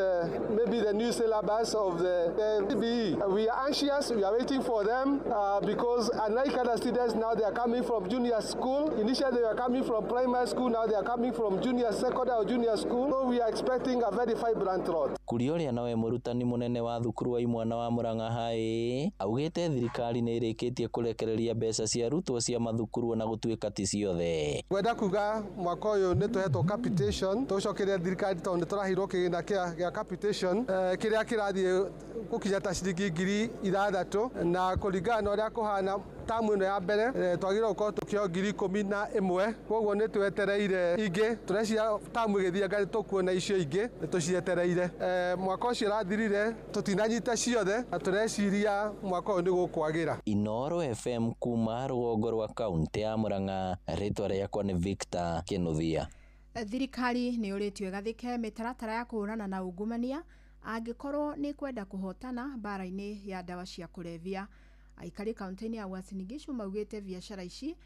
maybe the new syllabus of the CBE. We are anxious, we are waiting for them because unlike other students, now they are coming from junior school. Initially they were coming from primary school, now they are coming from junior secondary or junior school. So we are expecting a very vibrant lot. Kuria ũrĩa nawe mũrutani mũnene wa thukuru wa imwana wa Murang'a High augĩte thirikari nĩ ĩrĩkĩtie kũrekereria mbeca cia arutwo cia mathukuru ona gũtuĩka ti ciothe. Ngwenda kuga mwaka ũyũ nĩ tũhetwo capitation, tũcokerie thirikari tondũ nĩ tũraheirwo kĩgĩna kĩa capitation kĩrĩa kĩrathiĩ gũkinya ta ciringi 6,000 na kũringana na ũrĩa kũhana tamu ĩno ya mbere twagĩrĩirwo gũkorwo tũkĩoyo 11,000, koguo nĩ twetereire ingĩ. Tũreciria tamu ĩgĩthianga nĩ tũkuona icio ingĩ, nĩ tũcietereire. Mwaka ũcio ũrathirire tũtinanyita ciothe na tũreciria mwaka ũyũ nĩ gũkwagĩra. Inooro FM kuma rũgongo rwa kaunti ya Murang'a, rĩtwa rĩakwa nĩ Victor Kĩnuthia. Thirikari nĩ yũrĩtio ĩgathĩke mĩtaratara ya kũhũrana na ungumania angĩkorwo nĩ kwenda kũhotana mbara-inĩ ya ndawa cia kũrebia. Aikari kaunti-inĩ ya Uasin Gishu maugĩte biacara ici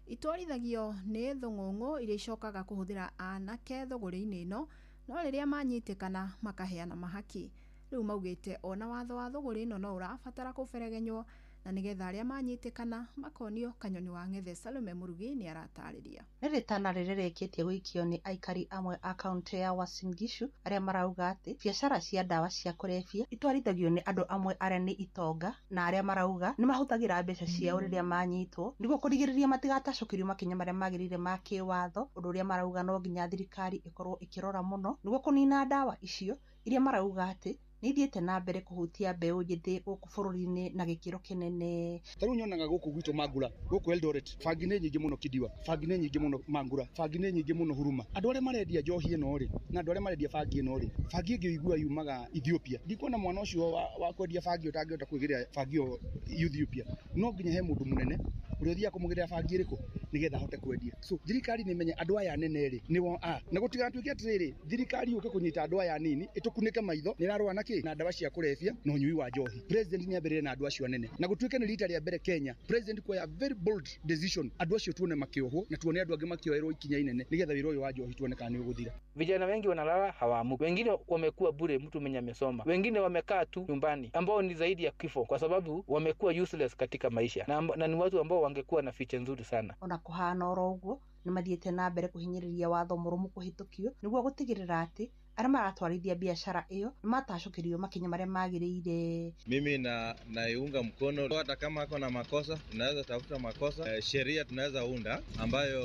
itwarithagio nĩ thũng'ũng'ũ iria icokaga kũhũthĩra anake thũgũrĩ-inĩ ĩno, no rĩrĩa manyitĩkana makaheana mahaki. Rĩu maugĩte ona watho wa thũgũrĩ ĩno no ũrabatara kũberegenywo na nĩgetha arĩa manyitĩkana makonio kanyoni wa ng'ethe. Salome Mũrugi nĩ aratarĩria. Nĩ rĩtana rĩrĩrĩkĩtie gũikio nĩ aikari amwe a kaunti ya Uasin Gishu arĩa marauga atĩ biacara cia ndawa cia kũrebia itwarithagio nĩ andũ amwe arĩa nĩ itonga na arĩa marauga nĩ mahũthagĩra mbeca ciao rĩrĩa manyitwo nĩguo kũrigĩrĩria matigatacũkĩrio makinya marĩa magĩrĩire ma kĩwatho, ũndũ ũrĩa marauga no nginya thirikari ĩkorwo ĩkĩrora mũno nĩguo kũnina ndawa icio iria marauga atĩ nĩ ithiĩte na mbere kũhutia mbeũ njĩthĩ gũkũ bũrũri-inĩ na gĩkĩro kĩnene. Ta rĩu nyonaga gũkũ gwitũ Mangura, gũkũ Eldoret, bangi nĩ nyingĩ mũno Kidiwa, bangi nĩ nyingĩ mũno Mangura, bangi nĩ nyingĩ mũno Huruma. Andũ arĩa marendia njohi ĩno rĩ, na andũ arĩa marendia bangi ĩno rĩ, bangi ĩngĩ ũigua yumaga Ethiopia. Ndikuona mwana ũcio wa kwendia bangi ũtangĩhota kwĩgĩrĩra bangi ĩyo Ethiopia. No nginya he mũndũ mũnene ũrĩa ũthiaga kũmũgĩrĩra bangi ĩrĩkũ nĩgetha ahote kwendia. So thirikari nĩ menye andũ aya anene rĩ nĩo a na gũtigatuĩke atĩrĩrĩ, thirikari yũke kũnyita andũ aya anini ĩtũkunĩke maitho, nĩ ĩrarũa na kĩ na ndawa cia kũrebia na ũnyui wa njohi. President nĩ ambĩrĩrie na andũ acio anene, na gũtuĩke nĩ rita rĩa mbere Kenya president kuoya very bold decision, andũ acio tuone makĩohwo na tuone andũ angĩ makĩoerwo ikinya inene nĩgetha wĩra ũyũ wa njohi tuone kana nĩ ũgũthira. Vijana wengi wanalala hawaamuki, wengine wamekuwa bure, mtu mwenye amesoma, wengine wamekaa tu nyumbani, ambao ni zaidi ya kifo, kwa sababu wamekuwa useless katika maisha na ni watu ambao wangekuwa na ficha nzuri sana. Ona kuhana oro ũguo nĩ mathiĩte na mbere kũhinyĩrĩria watho mũrũmu kũhĩtũkio nĩguo gũtigĩrĩra atĩ Arĩa maratwarithia biacara ĩyo nĩ matacũkĩrio makinya marĩa magĩrĩire. Mimi na naiunga mkono, hata kama ako na makosa tunaweza tafuta makosa. Sheria tunaweza unda ambayo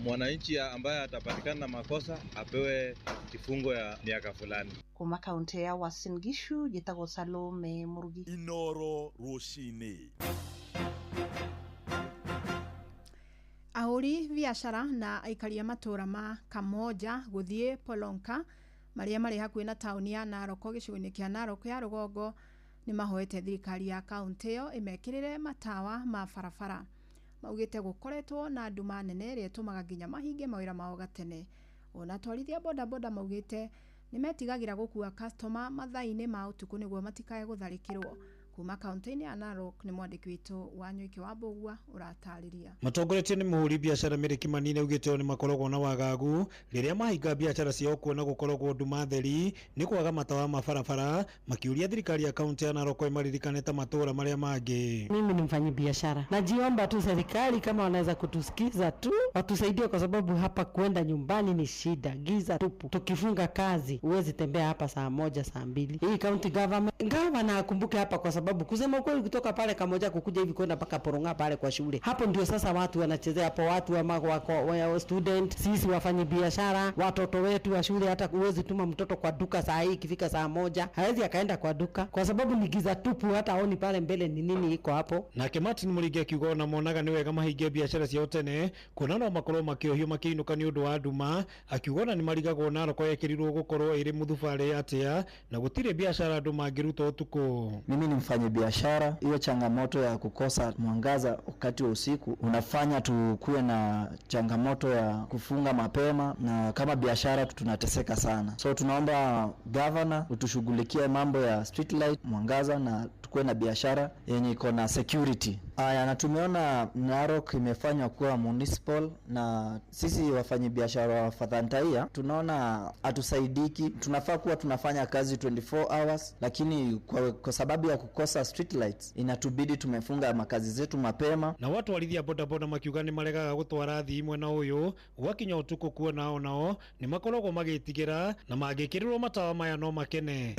mwananchi ambaye atapatikana na makosa apewe kifungo ya miaka fulani. Kuma kaunti ya Uasin Gishu njĩtagwo Salome Murugi. Inoro rũcinĩ. Ahũri biacara na aikari a matũũra ma Kamoja gũthiĩ Polonka marĩa marĩ hakuhĩ na taũni ya Narok gĩcigo-inĩ kĩa Narok ya rũgongo nĩ mahoete thirikari ya kaũntĩ ĩyo ĩmekĩrĩre matawa ma barabara. Maugĩte gũkoretwo na nduma nene ĩrĩa ĩtũmaga nginya mahinge mawĩra mao gatene. Ona atwarithia bodaboda maugĩte nĩ metigagĩra gũkua customer mathaa-inĩ ma ũtukũ nĩguo matikae gũtharĩkĩrwo. Kuma kaunti-inĩ ya Narok nĩ mwandĩki witũ Wanyoike wa Mbũgua ũratarĩria. Matongoretio nĩ mũhũri biacara Mary Kimani augĩte o nĩ makoragwo na wagagu rĩrĩa mahinga biacara ciao kuona gũkoragwo nduma theri nĩ kwaga matawa ma barabara, makiuria thirikari ya kaunti ya Narok ĩmaririkane ta matũũra marĩa mangĩ. Mimi ni mfanyi biashara, najiomba tu serikali kama wanaweza kutusikiza tu watusaidie, kwa sababu hapa kwenda nyumbani ni shida, giza tupu. Tukifunga kazi huwezi tembea hapa saa 1 saa 2. Hii county government gavana akumbuke hapa, kwa sababu kusema ukweli kutoka pale Kamoja kukuja hivi kwenda mpaka Poronga pale kwa shule, hapo ndio sasa watu wanachezea hapo, watu wa student, sisi wafanye biashara, watoto wetu wa shule. Hata huwezi tuma mtoto kwa duka saa hii, ikifika saa 1 hawezi akaenda kwa duka kwa sababu ni giza tupu, hata haoni pale mbele ni nini iko hapo. Nake Martin Muringi akiuga ona monaga ni wega mahinge biashara ciao tene kuona no makorwo makĩohio makĩinũka nĩ ũndũ wa nduma, akiuga ona nĩ marigagwo Narok yekĩrirwo gũkorwo ĩrĩ mũthubarĩ atĩa na gũtirĩ biashara andũ mangĩruta ũtukũ. Mimi ni mfanye biashara, hiyo changamoto ya kukosa mwangaza wakati wa usiku unafanya tukuwe na changamoto ya kufunga mapema, na kama biashara tunateseka sana. So tunaomba governor utushughulikie mambo ya street light, mwangaza, na tukuwe na biashara yenye iko na security. Aya, na tumeona Narok imefanywa kuwa municipal, na sisi wafanyabiashara wa Fathantaia tunaona hatusaidiki. Tunafaa kuwa tunafanya kazi 24 hours, lakini kwa sababu ya kukosa street lights inatubidi tumefunga makazi zetu mapema. Na watu warithia bodaboda makiuga nĩ maregaga gũtwara thii mwena ũyũ gwakinya ũtukũ kuona onao nĩ makoragwo magĩtigĩra na mangĩkĩrĩrwo matawa maya no makene.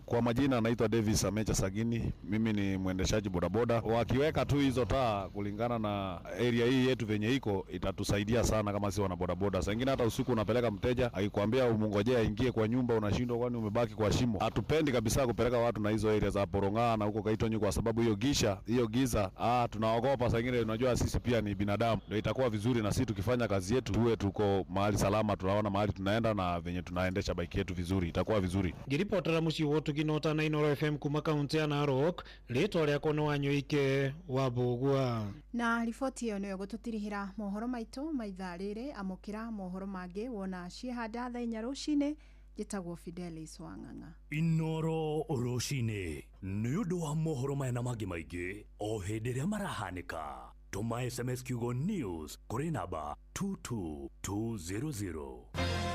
Kwa majina naitwa Davis Amecha Sagini, mimi ni mwendeshaji bodaboda. Wakiweka tu hizo taa kulingana na area hii yetu venye iko, itatusaidia sana kama si wana bodaboda. Saa ingine hata usiku unapeleka mteja akikwambia umngojee aingie kwa nyumba, unashindwa kwani umebaki kwa shimo. Hatupendi kabisa kupeleka watu na hizo area za Poronga na huko Kaitonyi kwa sababu hiyo gisha, hiyo giza, tunaogopa saa ingine. Unajua sisi pia ni binadamu. Ndio itakuwa vizuri na sisi tukifanya kazi yetu tuwe tuko mahali salama, tunaona mahali tunaenda na venye tunaendesha bike yetu vizuri, itakuwa vizuri. Ngiripotera muciĩ wa Ũtugi na Ũtana Inooro FM kuma kaunti ya Narok, rĩtwa rĩakwa nĩ Wanyoike wa Mbũgua. Na riboti ĩyo nĩyo gũtũtirihĩra mohoro maitũ ma ithaa rĩrĩ. Amũkĩra mohoro mangĩ wona ciĩhanda thaa 4 rũcinĩ. Njĩtagwo Fidelis Wang'ang'a. Inoro rũcinĩ nĩ ũndũ wa mohoro maya na mangĩ maingĩ o hĩndĩ ĩrĩa marahanĩka, tũma SMS kiugo news kũrĩ namba 22200.